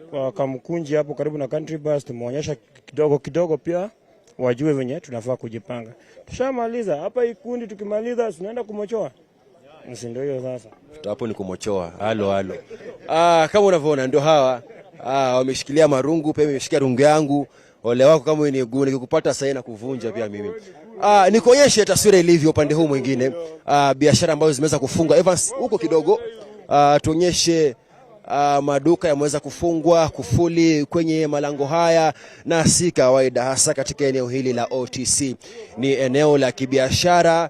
kwa Kamkunji hapo karibu na Country Bus, tumeonyesha kidogo kidogo pia wajue venye tunafaa kujipanga. Tushamaliza hapa hii kundi, tukimaliza tunaenda kumochoa. Si ndio hiyo sasa. Hapo ni kumochoa. Halo halo. Kama unavyoona ndio hawa. Wameshikilia marungu, pia nimeshikia rungu yangu. Ole wako kama wewe ni guu, nikikupata sasa na kuvunja pia mimi. Nikuonyeshe taswira ilivyo upande huu mwingine. Biashara ambazo zimeweza kufungwa. Evans, huko kidogo. Tuonyeshe maduka yameweza kufungwa kufuli kwenye malango haya, na si kawaida, hasa katika eneo hili la OTC. Ni eneo la kibiashara,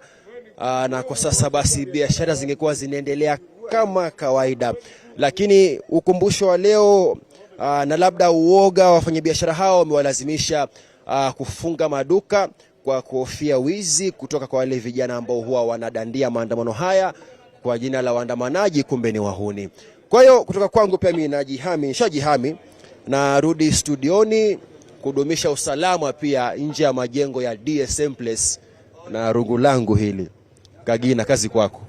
na kwa sasa basi biashara zingekuwa zinaendelea kama kawaida, lakini ukumbusho wa leo na labda uoga wa wafanyabiashara hao wamewalazimisha kufunga maduka kwa kuhofia wizi kutoka kwa wale vijana ambao huwa wanadandia maandamano haya kwa jina la waandamanaji, kumbe ni wahuni. Kwa hiyo kutoka kwangu pia mimi najihami, nishajihami, narudi studioni kudumisha usalama pia nje ya majengo ya DSM Place na rungu langu hili. Kagina, kazi kwako.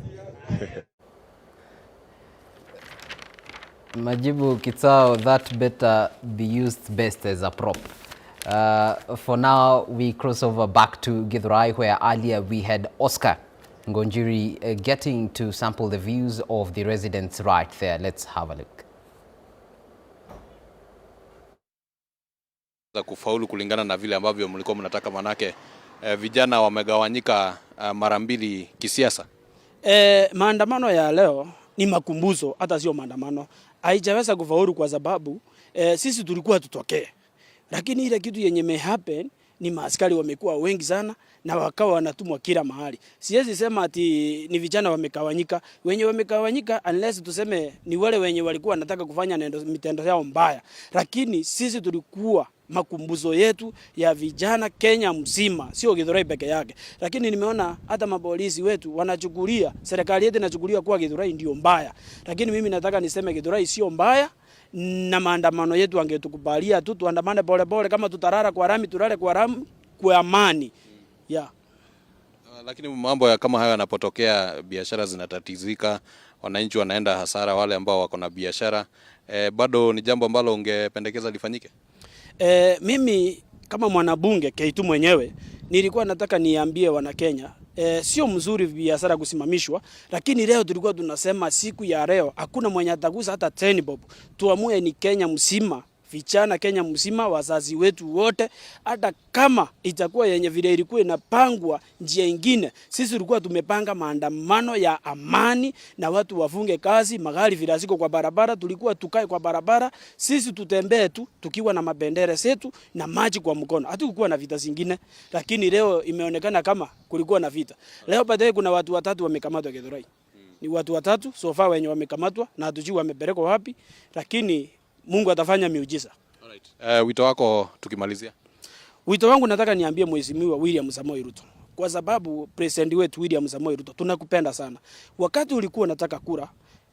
Majibu Kitao, that better be used best as a prop. For now, we cross over back to Githurai, where earlier we had Oscar Ngonjiri getting to sample the views of the residents right there. Let's have a look. Kufaulu kulingana na vile ambavyo mlikuwa mnataka, manake vijana wamegawanyika mara mbili kisiasa. Maandamano ya leo ni makumbuzo, hata sio maandamano. Haijaweza kufaulu kwa sababu sisi tulikuwa tutokee. Lakini ile kitu yenye may happen ni maaskari wamekuwa wengi sana na wakawa wanatumwa kila mahali. Siwezi sema ati ni vijana wamekawanyika. Wenye wamekawanyika unless tuseme ni wale wenye walikuwa wanataka kufanya mitendo yao mbaya. Lakini sisi tulikuwa makumbuzo yetu ya vijana Kenya mzima, sio Githurai peke yake. Lakini nimeona hata mapolisi wetu wanachukulia, serikali yetu inachukulia kuwa Githurai ndio mbaya. Lakini mimi nataka niseme Githurai sio mbaya, na maandamano yetu angetukubalia tu tuandamane pole pole, kama tutarara kwa rami tulale kwa rami kwa amani. Yeah. Lakini mambo ya kama hayo yanapotokea, biashara zinatatizika, wananchi wanaenda hasara, wale ambao wako na biashara. Bado ni jambo ambalo ungependekeza lifanyike? Mimi kama mwanabunge K2 mwenyewe nilikuwa nataka niambie wana Kenya, sio mzuri biashara kusimamishwa, lakini leo tulikuwa tunasema siku ya leo hakuna mwenye atagusa hata 10 bob. Tuamue ni Kenya mzima, vijana Kenya mzima, wazazi wetu wote, hata kama itakuwa yenye vile ilikuwa inapangwa njia nyingine, sisi tulikuwa tumepanga maandamano ya amani na watu wafunge kazi, magari vile ziko kwa barabara, tulikuwa tukae kwa barabara, sisi tutembee tu tukiwa na mabendera zetu na maji kwa mkono. Hatukuwa na vita zingine, lakini leo imeonekana kama kulikuwa na vita. Leo baadaye kuna watu watatu wamekamatwa Githurai. Ni watu watatu so far wenye wamekamatwa na hatujui wamepelekwa wapi, lakini Mungu atafanya miujiza. Alright. Wito wako tukimalizia? Wito wangu nataka niambie Mheshimiwa William Samoei Ruto, kwa sababu president wetu William Samoei Ruto tunakupenda sana. Wakati ulikuwa unataka kura,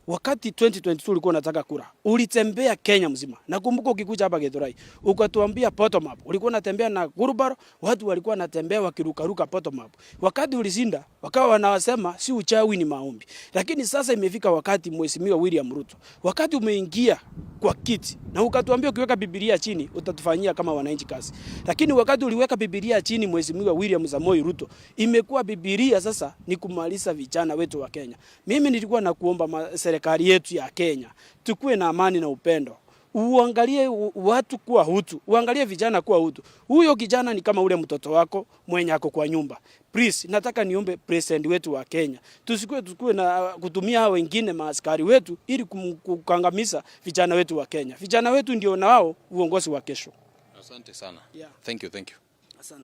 wakati 2022 ulikuwa unataka kura, ulitembea Kenya mzima. Nakumbuka ukikuja hapa Githurai, ukatuambia bottom up. Ulikuwa unatembea na gurubaro, watu walikuwa wanatembea wakirukaruka bottom up. Wakati ulishinda, wakawa wanasema si uchawi ni maombi. Lakini sasa imefika wakati Mheshimiwa William Ruto, wakati umeingia kwa kiti na ukatuambia ukiweka Biblia chini utatufanyia kama wananchi kazi. Lakini wakati uliweka Biblia chini Mheshimiwa William Samoei Ruto, imekuwa Biblia sasa ni kumaliza vijana wetu wa Kenya. Mimi nilikuwa nakuomba serikali yetu ya Kenya tukue na amani na upendo. Uangalie watu kuwa hutu, uangalie vijana kuwa hutu. Huyo kijana ni kama ule mtoto wako mwenye ako kwa nyumba. Please, nataka niombe president wetu wa Kenya, tusikue na kutumia hao wengine maaskari wetu ili kukangamiza vijana wetu wa Kenya. Vijana wetu ndio na wao uongozi wa kesho. Asante sana. Yeah. Thank you, thank you. Asante.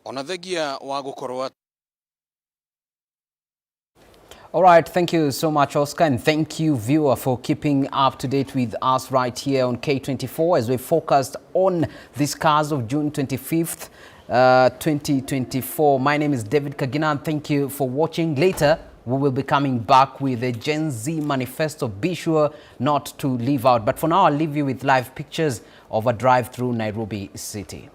Ona thengia wa gukorwo. All right, thank you so much, Oscar, and thank you, viewer, for keeping up to date with us right here on K24 as we focused on this cause of June 25th, 2024. My name is David Kagina, and thank you for watching. Later, we will be coming back with the Gen Z manifesto. Be sure not to leave out. But for now, I'll leave you with live pictures of a drive through Nairobi City.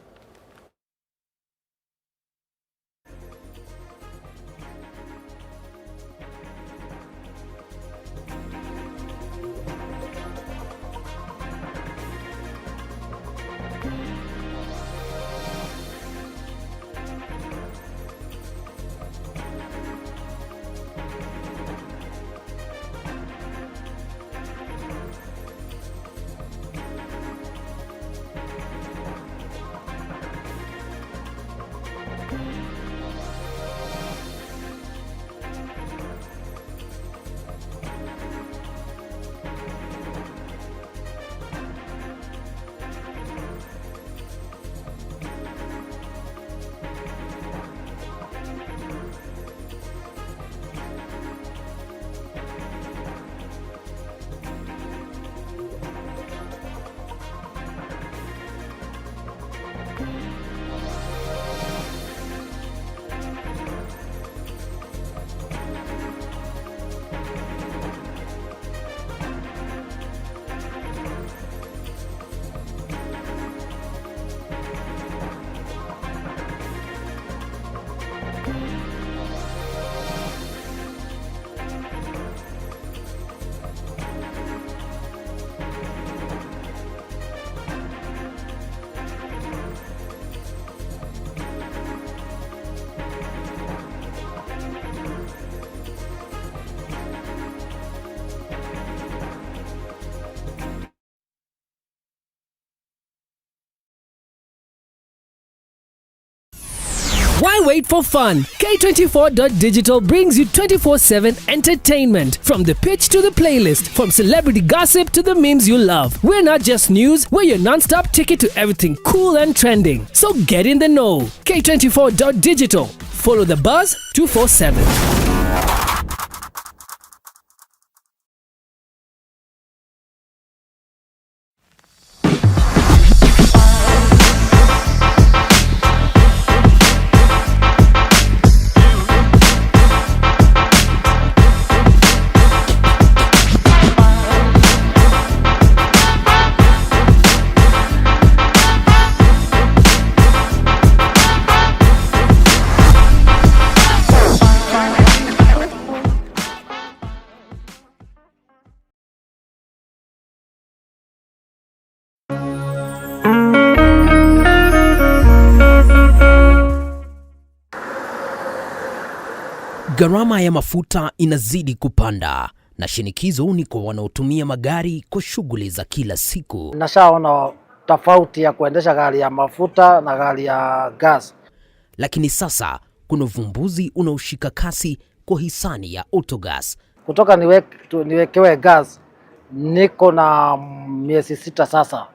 Why wait for fun? K24.digital brings you 24/7 entertainment. From the pitch to the playlist, from celebrity gossip to the memes you love. We're not just news, we're your non-stop ticket to everything cool and trending. So get in the know. K24.digital. Follow the buzz 247. Gharama ya mafuta inazidi kupanda na shinikizo ni kwa wanaotumia magari kwa shughuli za kila siku. Nashaona tofauti ya kuendesha gari ya mafuta na gari ya gas. Lakini sasa kuna uvumbuzi unaoshika kasi kwa hisani ya Autogas. Kutoka niwekewe gas niko na miezi 6 sasa.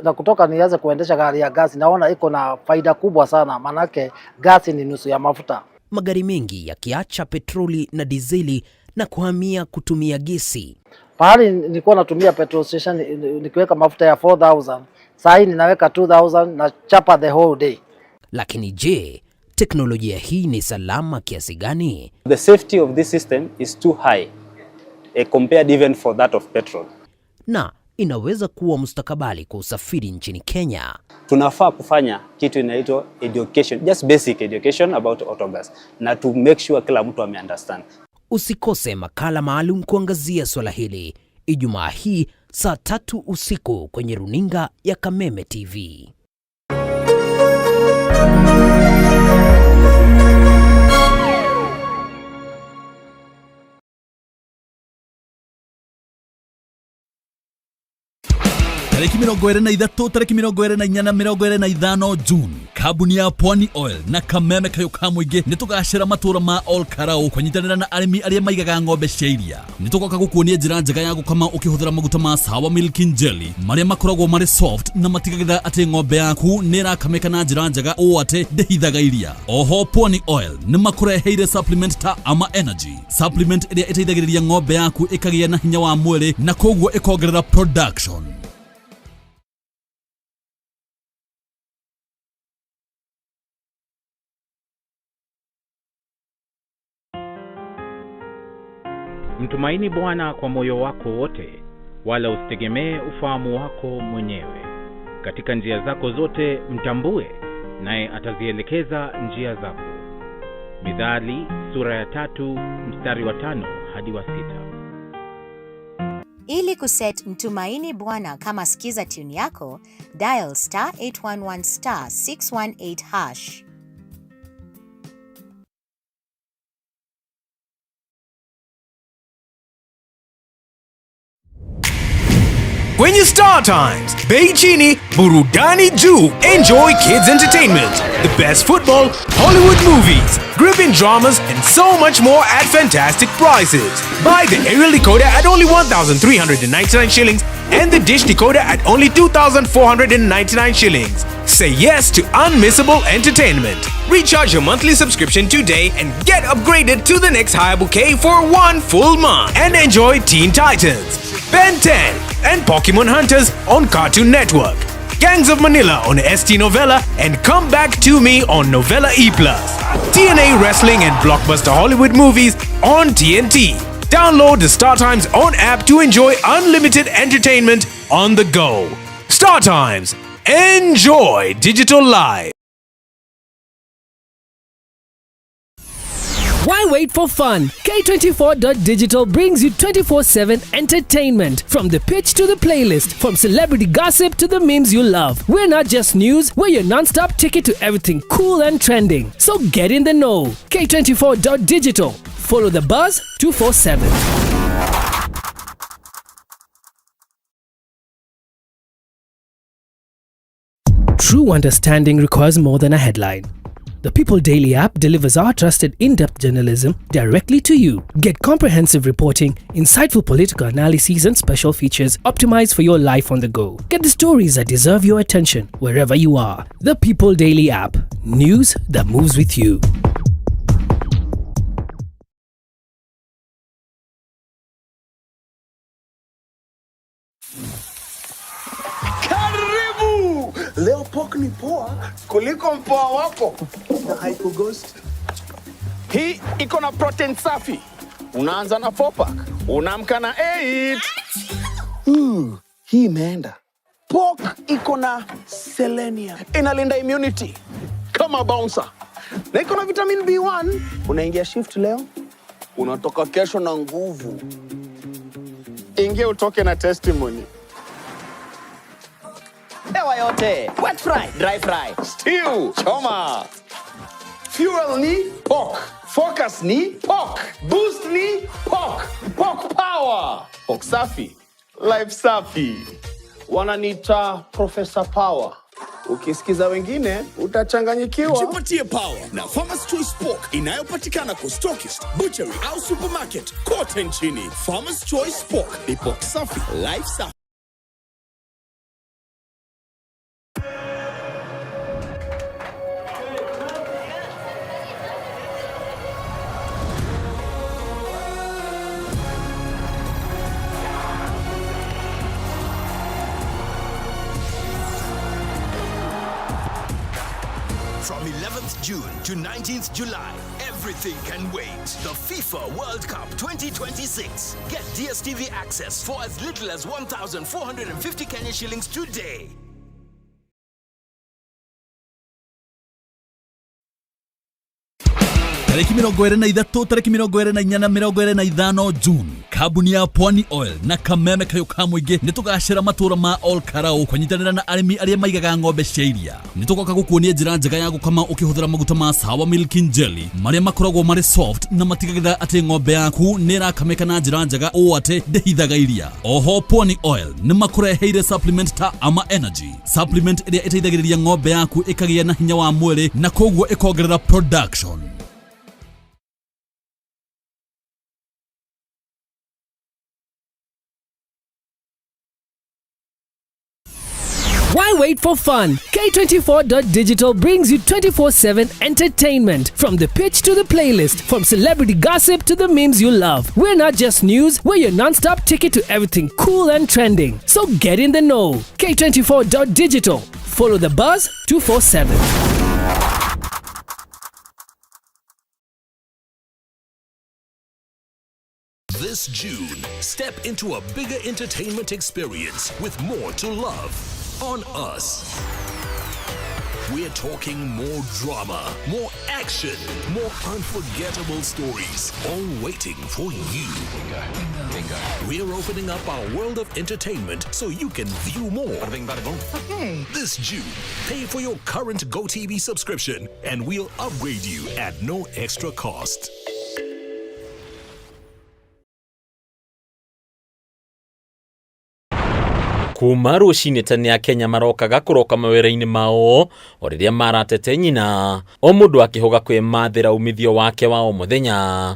Na kutoka nianze kuendesha gari ya gas naona iko na faida kubwa sana, manake gas ni nusu ya mafuta. Magari mengi yakiacha petroli na dizeli na kuhamia kutumia gesi. Pahali nilikuwa natumia petrol station nikiweka mafuta ya 4,000, saa hii ninaweka 2,000 na chapa the whole day. Lakini je, teknolojia hii ni salama kiasi gani? The safety of this system is too high compared even for that of petrol. Na inaweza kuwa mustakabali kwa usafiri nchini Kenya. Tunafaa kufanya kitu inaitwa education, just basic education about autogas, na to make sure kila mtu ame-understand. Usikose makala maalum kuangazia swala hili Ijumaa hii saa 3 usiku kwenye runinga ya Kameme TV. Tariki 23, tariki 24 na 25 June, kambuni ya Pwani Oil na Kameme Kayo ka Mũingĩ nĩ tũgacĩra matũra ma Ol Karau kũnyitanĩra na arĩmi arĩa maigaga ng'ombe cia iria. Nĩ tũgoka gũkuonia njĩra njega ya gũkama ũkĩhũthĩra maguta ma Sawa Milk and Jelly marĩa makoragwo marĩ soft na matigagĩrĩra atĩ ng'ombe yaku nĩ ĩrakamĩka na njĩra njega ũũ atĩ ndĩhithaga iria. Oho Pwani Oil nĩ makũreheire supplement ta Ama Energy, supplement ĩrĩa ĩteithagĩrĩria ng'ombe yaku ĩkagĩa na hinya wa mwĩrĩ na koguo ĩkongerera production. Mtumaini Bwana kwa moyo wako wote, wala usitegemee ufahamu wako mwenyewe. Katika njia zako zote mtambue, naye atazielekeza njia zako. Mithali sura ya 3 mstari wa 5 hadi wa 6. Ili kuset Mtumaini Bwana kama skiza tune yako, dial star 811 star 618 hash. Kwenye Star Times, bei chini, burudani juu. Enjoy kids entertainment, the best football, Hollywood movies, gripping dramas, and so much more at fantastic prices. Buy the aerial decoder at only 1,399 shillings and the dish decoder at only 2,499 shillings. Say yes to unmissable entertainment. Recharge your monthly subscription today and get upgraded to the next higher bouquet for 1 full month. And enjoy Teen Titans, Ben 10, and Pokemon Hunters on Cartoon Network, Gangs of Manila on ST Novella, and Come Back to Me on Novella E+. TNA Wrestling and Blockbuster Hollywood movies on TNT. Download the Star Times own app to enjoy unlimited entertainment on the go. Star Times. Enjoy digital life. Why wait for fun? K24.digital brings you 24/7 entertainment. From the pitch to the playlist, from celebrity gossip to the memes you love. We're not just news, we're your non-stop ticket to everything cool and trending. So get in the know. K24.digital. Follow the buzz 247. True understanding requires more than a headline. The People Daily app delivers our trusted in depth journalism directly to you. Get comprehensive reporting, insightful political analyses, and special features optimized for your life on the go. Get the stories that deserve your attention wherever you are. The People Daily app. News that moves with you. Karibu! Leo pork ni poa kuliko mpoa wako na haikughost. Hii iko na protein safi. Unaanza na 4 pack, unaamka na 8. Hii imeenda. Pork iko na selenium, inalinda immunity kama bouncer, na iko na vitamin B1. Unaingia shift leo, unatoka kesho na nguvu. Ingia utoke na testimony. Hewa yote. Wet fry, dry fry, stew, choma. Fuel ni pork. Focus ni pork. Boost ni pork. Pork power. Pork safi. Life safi. Wananiita Professor Power. Ukisikiza wengine utachanganyikiwa. Jipatie power na Farmers Choice Pork inayopatikana kwa stockist, butchery au supermarket kote nchini. Farmers Choice Pork ni pork safi, life safi. From 11th June to 19th July, everything can wait. The FIFA World Cup 2026. Get DSTV access for as little as 1,450 Kenya shillings today. Tarĩki 23, tarĩki 24 na 25 June, kambuni ya Pwani Oil na kameme kayũ ka mũingĩ nĩ tũgacĩra matũra ma Ol Karau kũnyitanĩra na arĩmi arĩa maigaga ng'ombe cia iria. Nĩ tũgoka gũkuonia njĩra njega ya gũkama ũkĩhũthĩra maguta ma Sawa Milking Jelly marĩa makoragwo marĩ soft na matigagĩrĩra atĩ ng'ombe yaku nĩ ĩrakamĩka na njĩra njega ũũ atĩ ndĩhithaga iria. Oho Pwani Oil nĩ makũreheire supplement ta Ama Energy, supplement ĩrĩa ĩteithagĩrĩria ng'ombe yaku ĩkagĩa na hinya wa mwĩrĩ na koguo ĩkongerera production. Why wait for fun? K24.digital brings you 24/7 entertainment. From the pitch to the playlist, from celebrity gossip to the memes you love. We're not just news, we're your non stop ticket to everything cool and trending. So get in the know. K24.digital. Follow the buzz 247. This June, step into a bigger entertainment experience with more to love on us. We're talking more drama, more action, more unforgettable stories, all waiting for you. We're opening up our world of entertainment so you can view more. Okay. This June, pay for your current GoTV subscription and we'll upgrade you at no extra cost. Kuma rũcinĩ tene Akenya marokaga kũroka mawĩra-inĩ mao o rĩrĩa maratete nyina o mũndũ akĩhũga kwĩmathĩra umithio wake wa o mũthenya.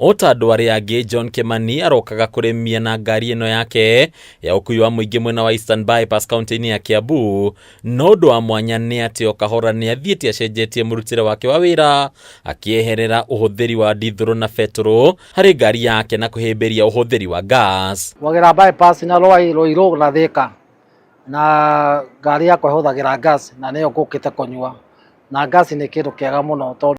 O ta andũ arĩa angĩ, John Kimani arokaga kũrĩmia na ngari ĩno yake ya ũkui wa mũingĩ mwena wa Eastern Bypass kaunti-inĩ ya Kiambu. No ũndũ wa mwanya nĩ atĩ o kahora nĩ athiĩte acenjetie mũrutĩre wake wa wĩra, akĩeherera ũhũthĩri wa ndithũrũ na betũrũ harĩ ngari yake na kũhĩmbĩria ũhũthĩri wa gas. Wagera bypass na Rwai Ruiru na Thika na ngari yakwa ĩhũthagĩra gas na nĩyo ngũkĩte kũnyua, na gas nĩ kĩndũ kĩega mũno tondũ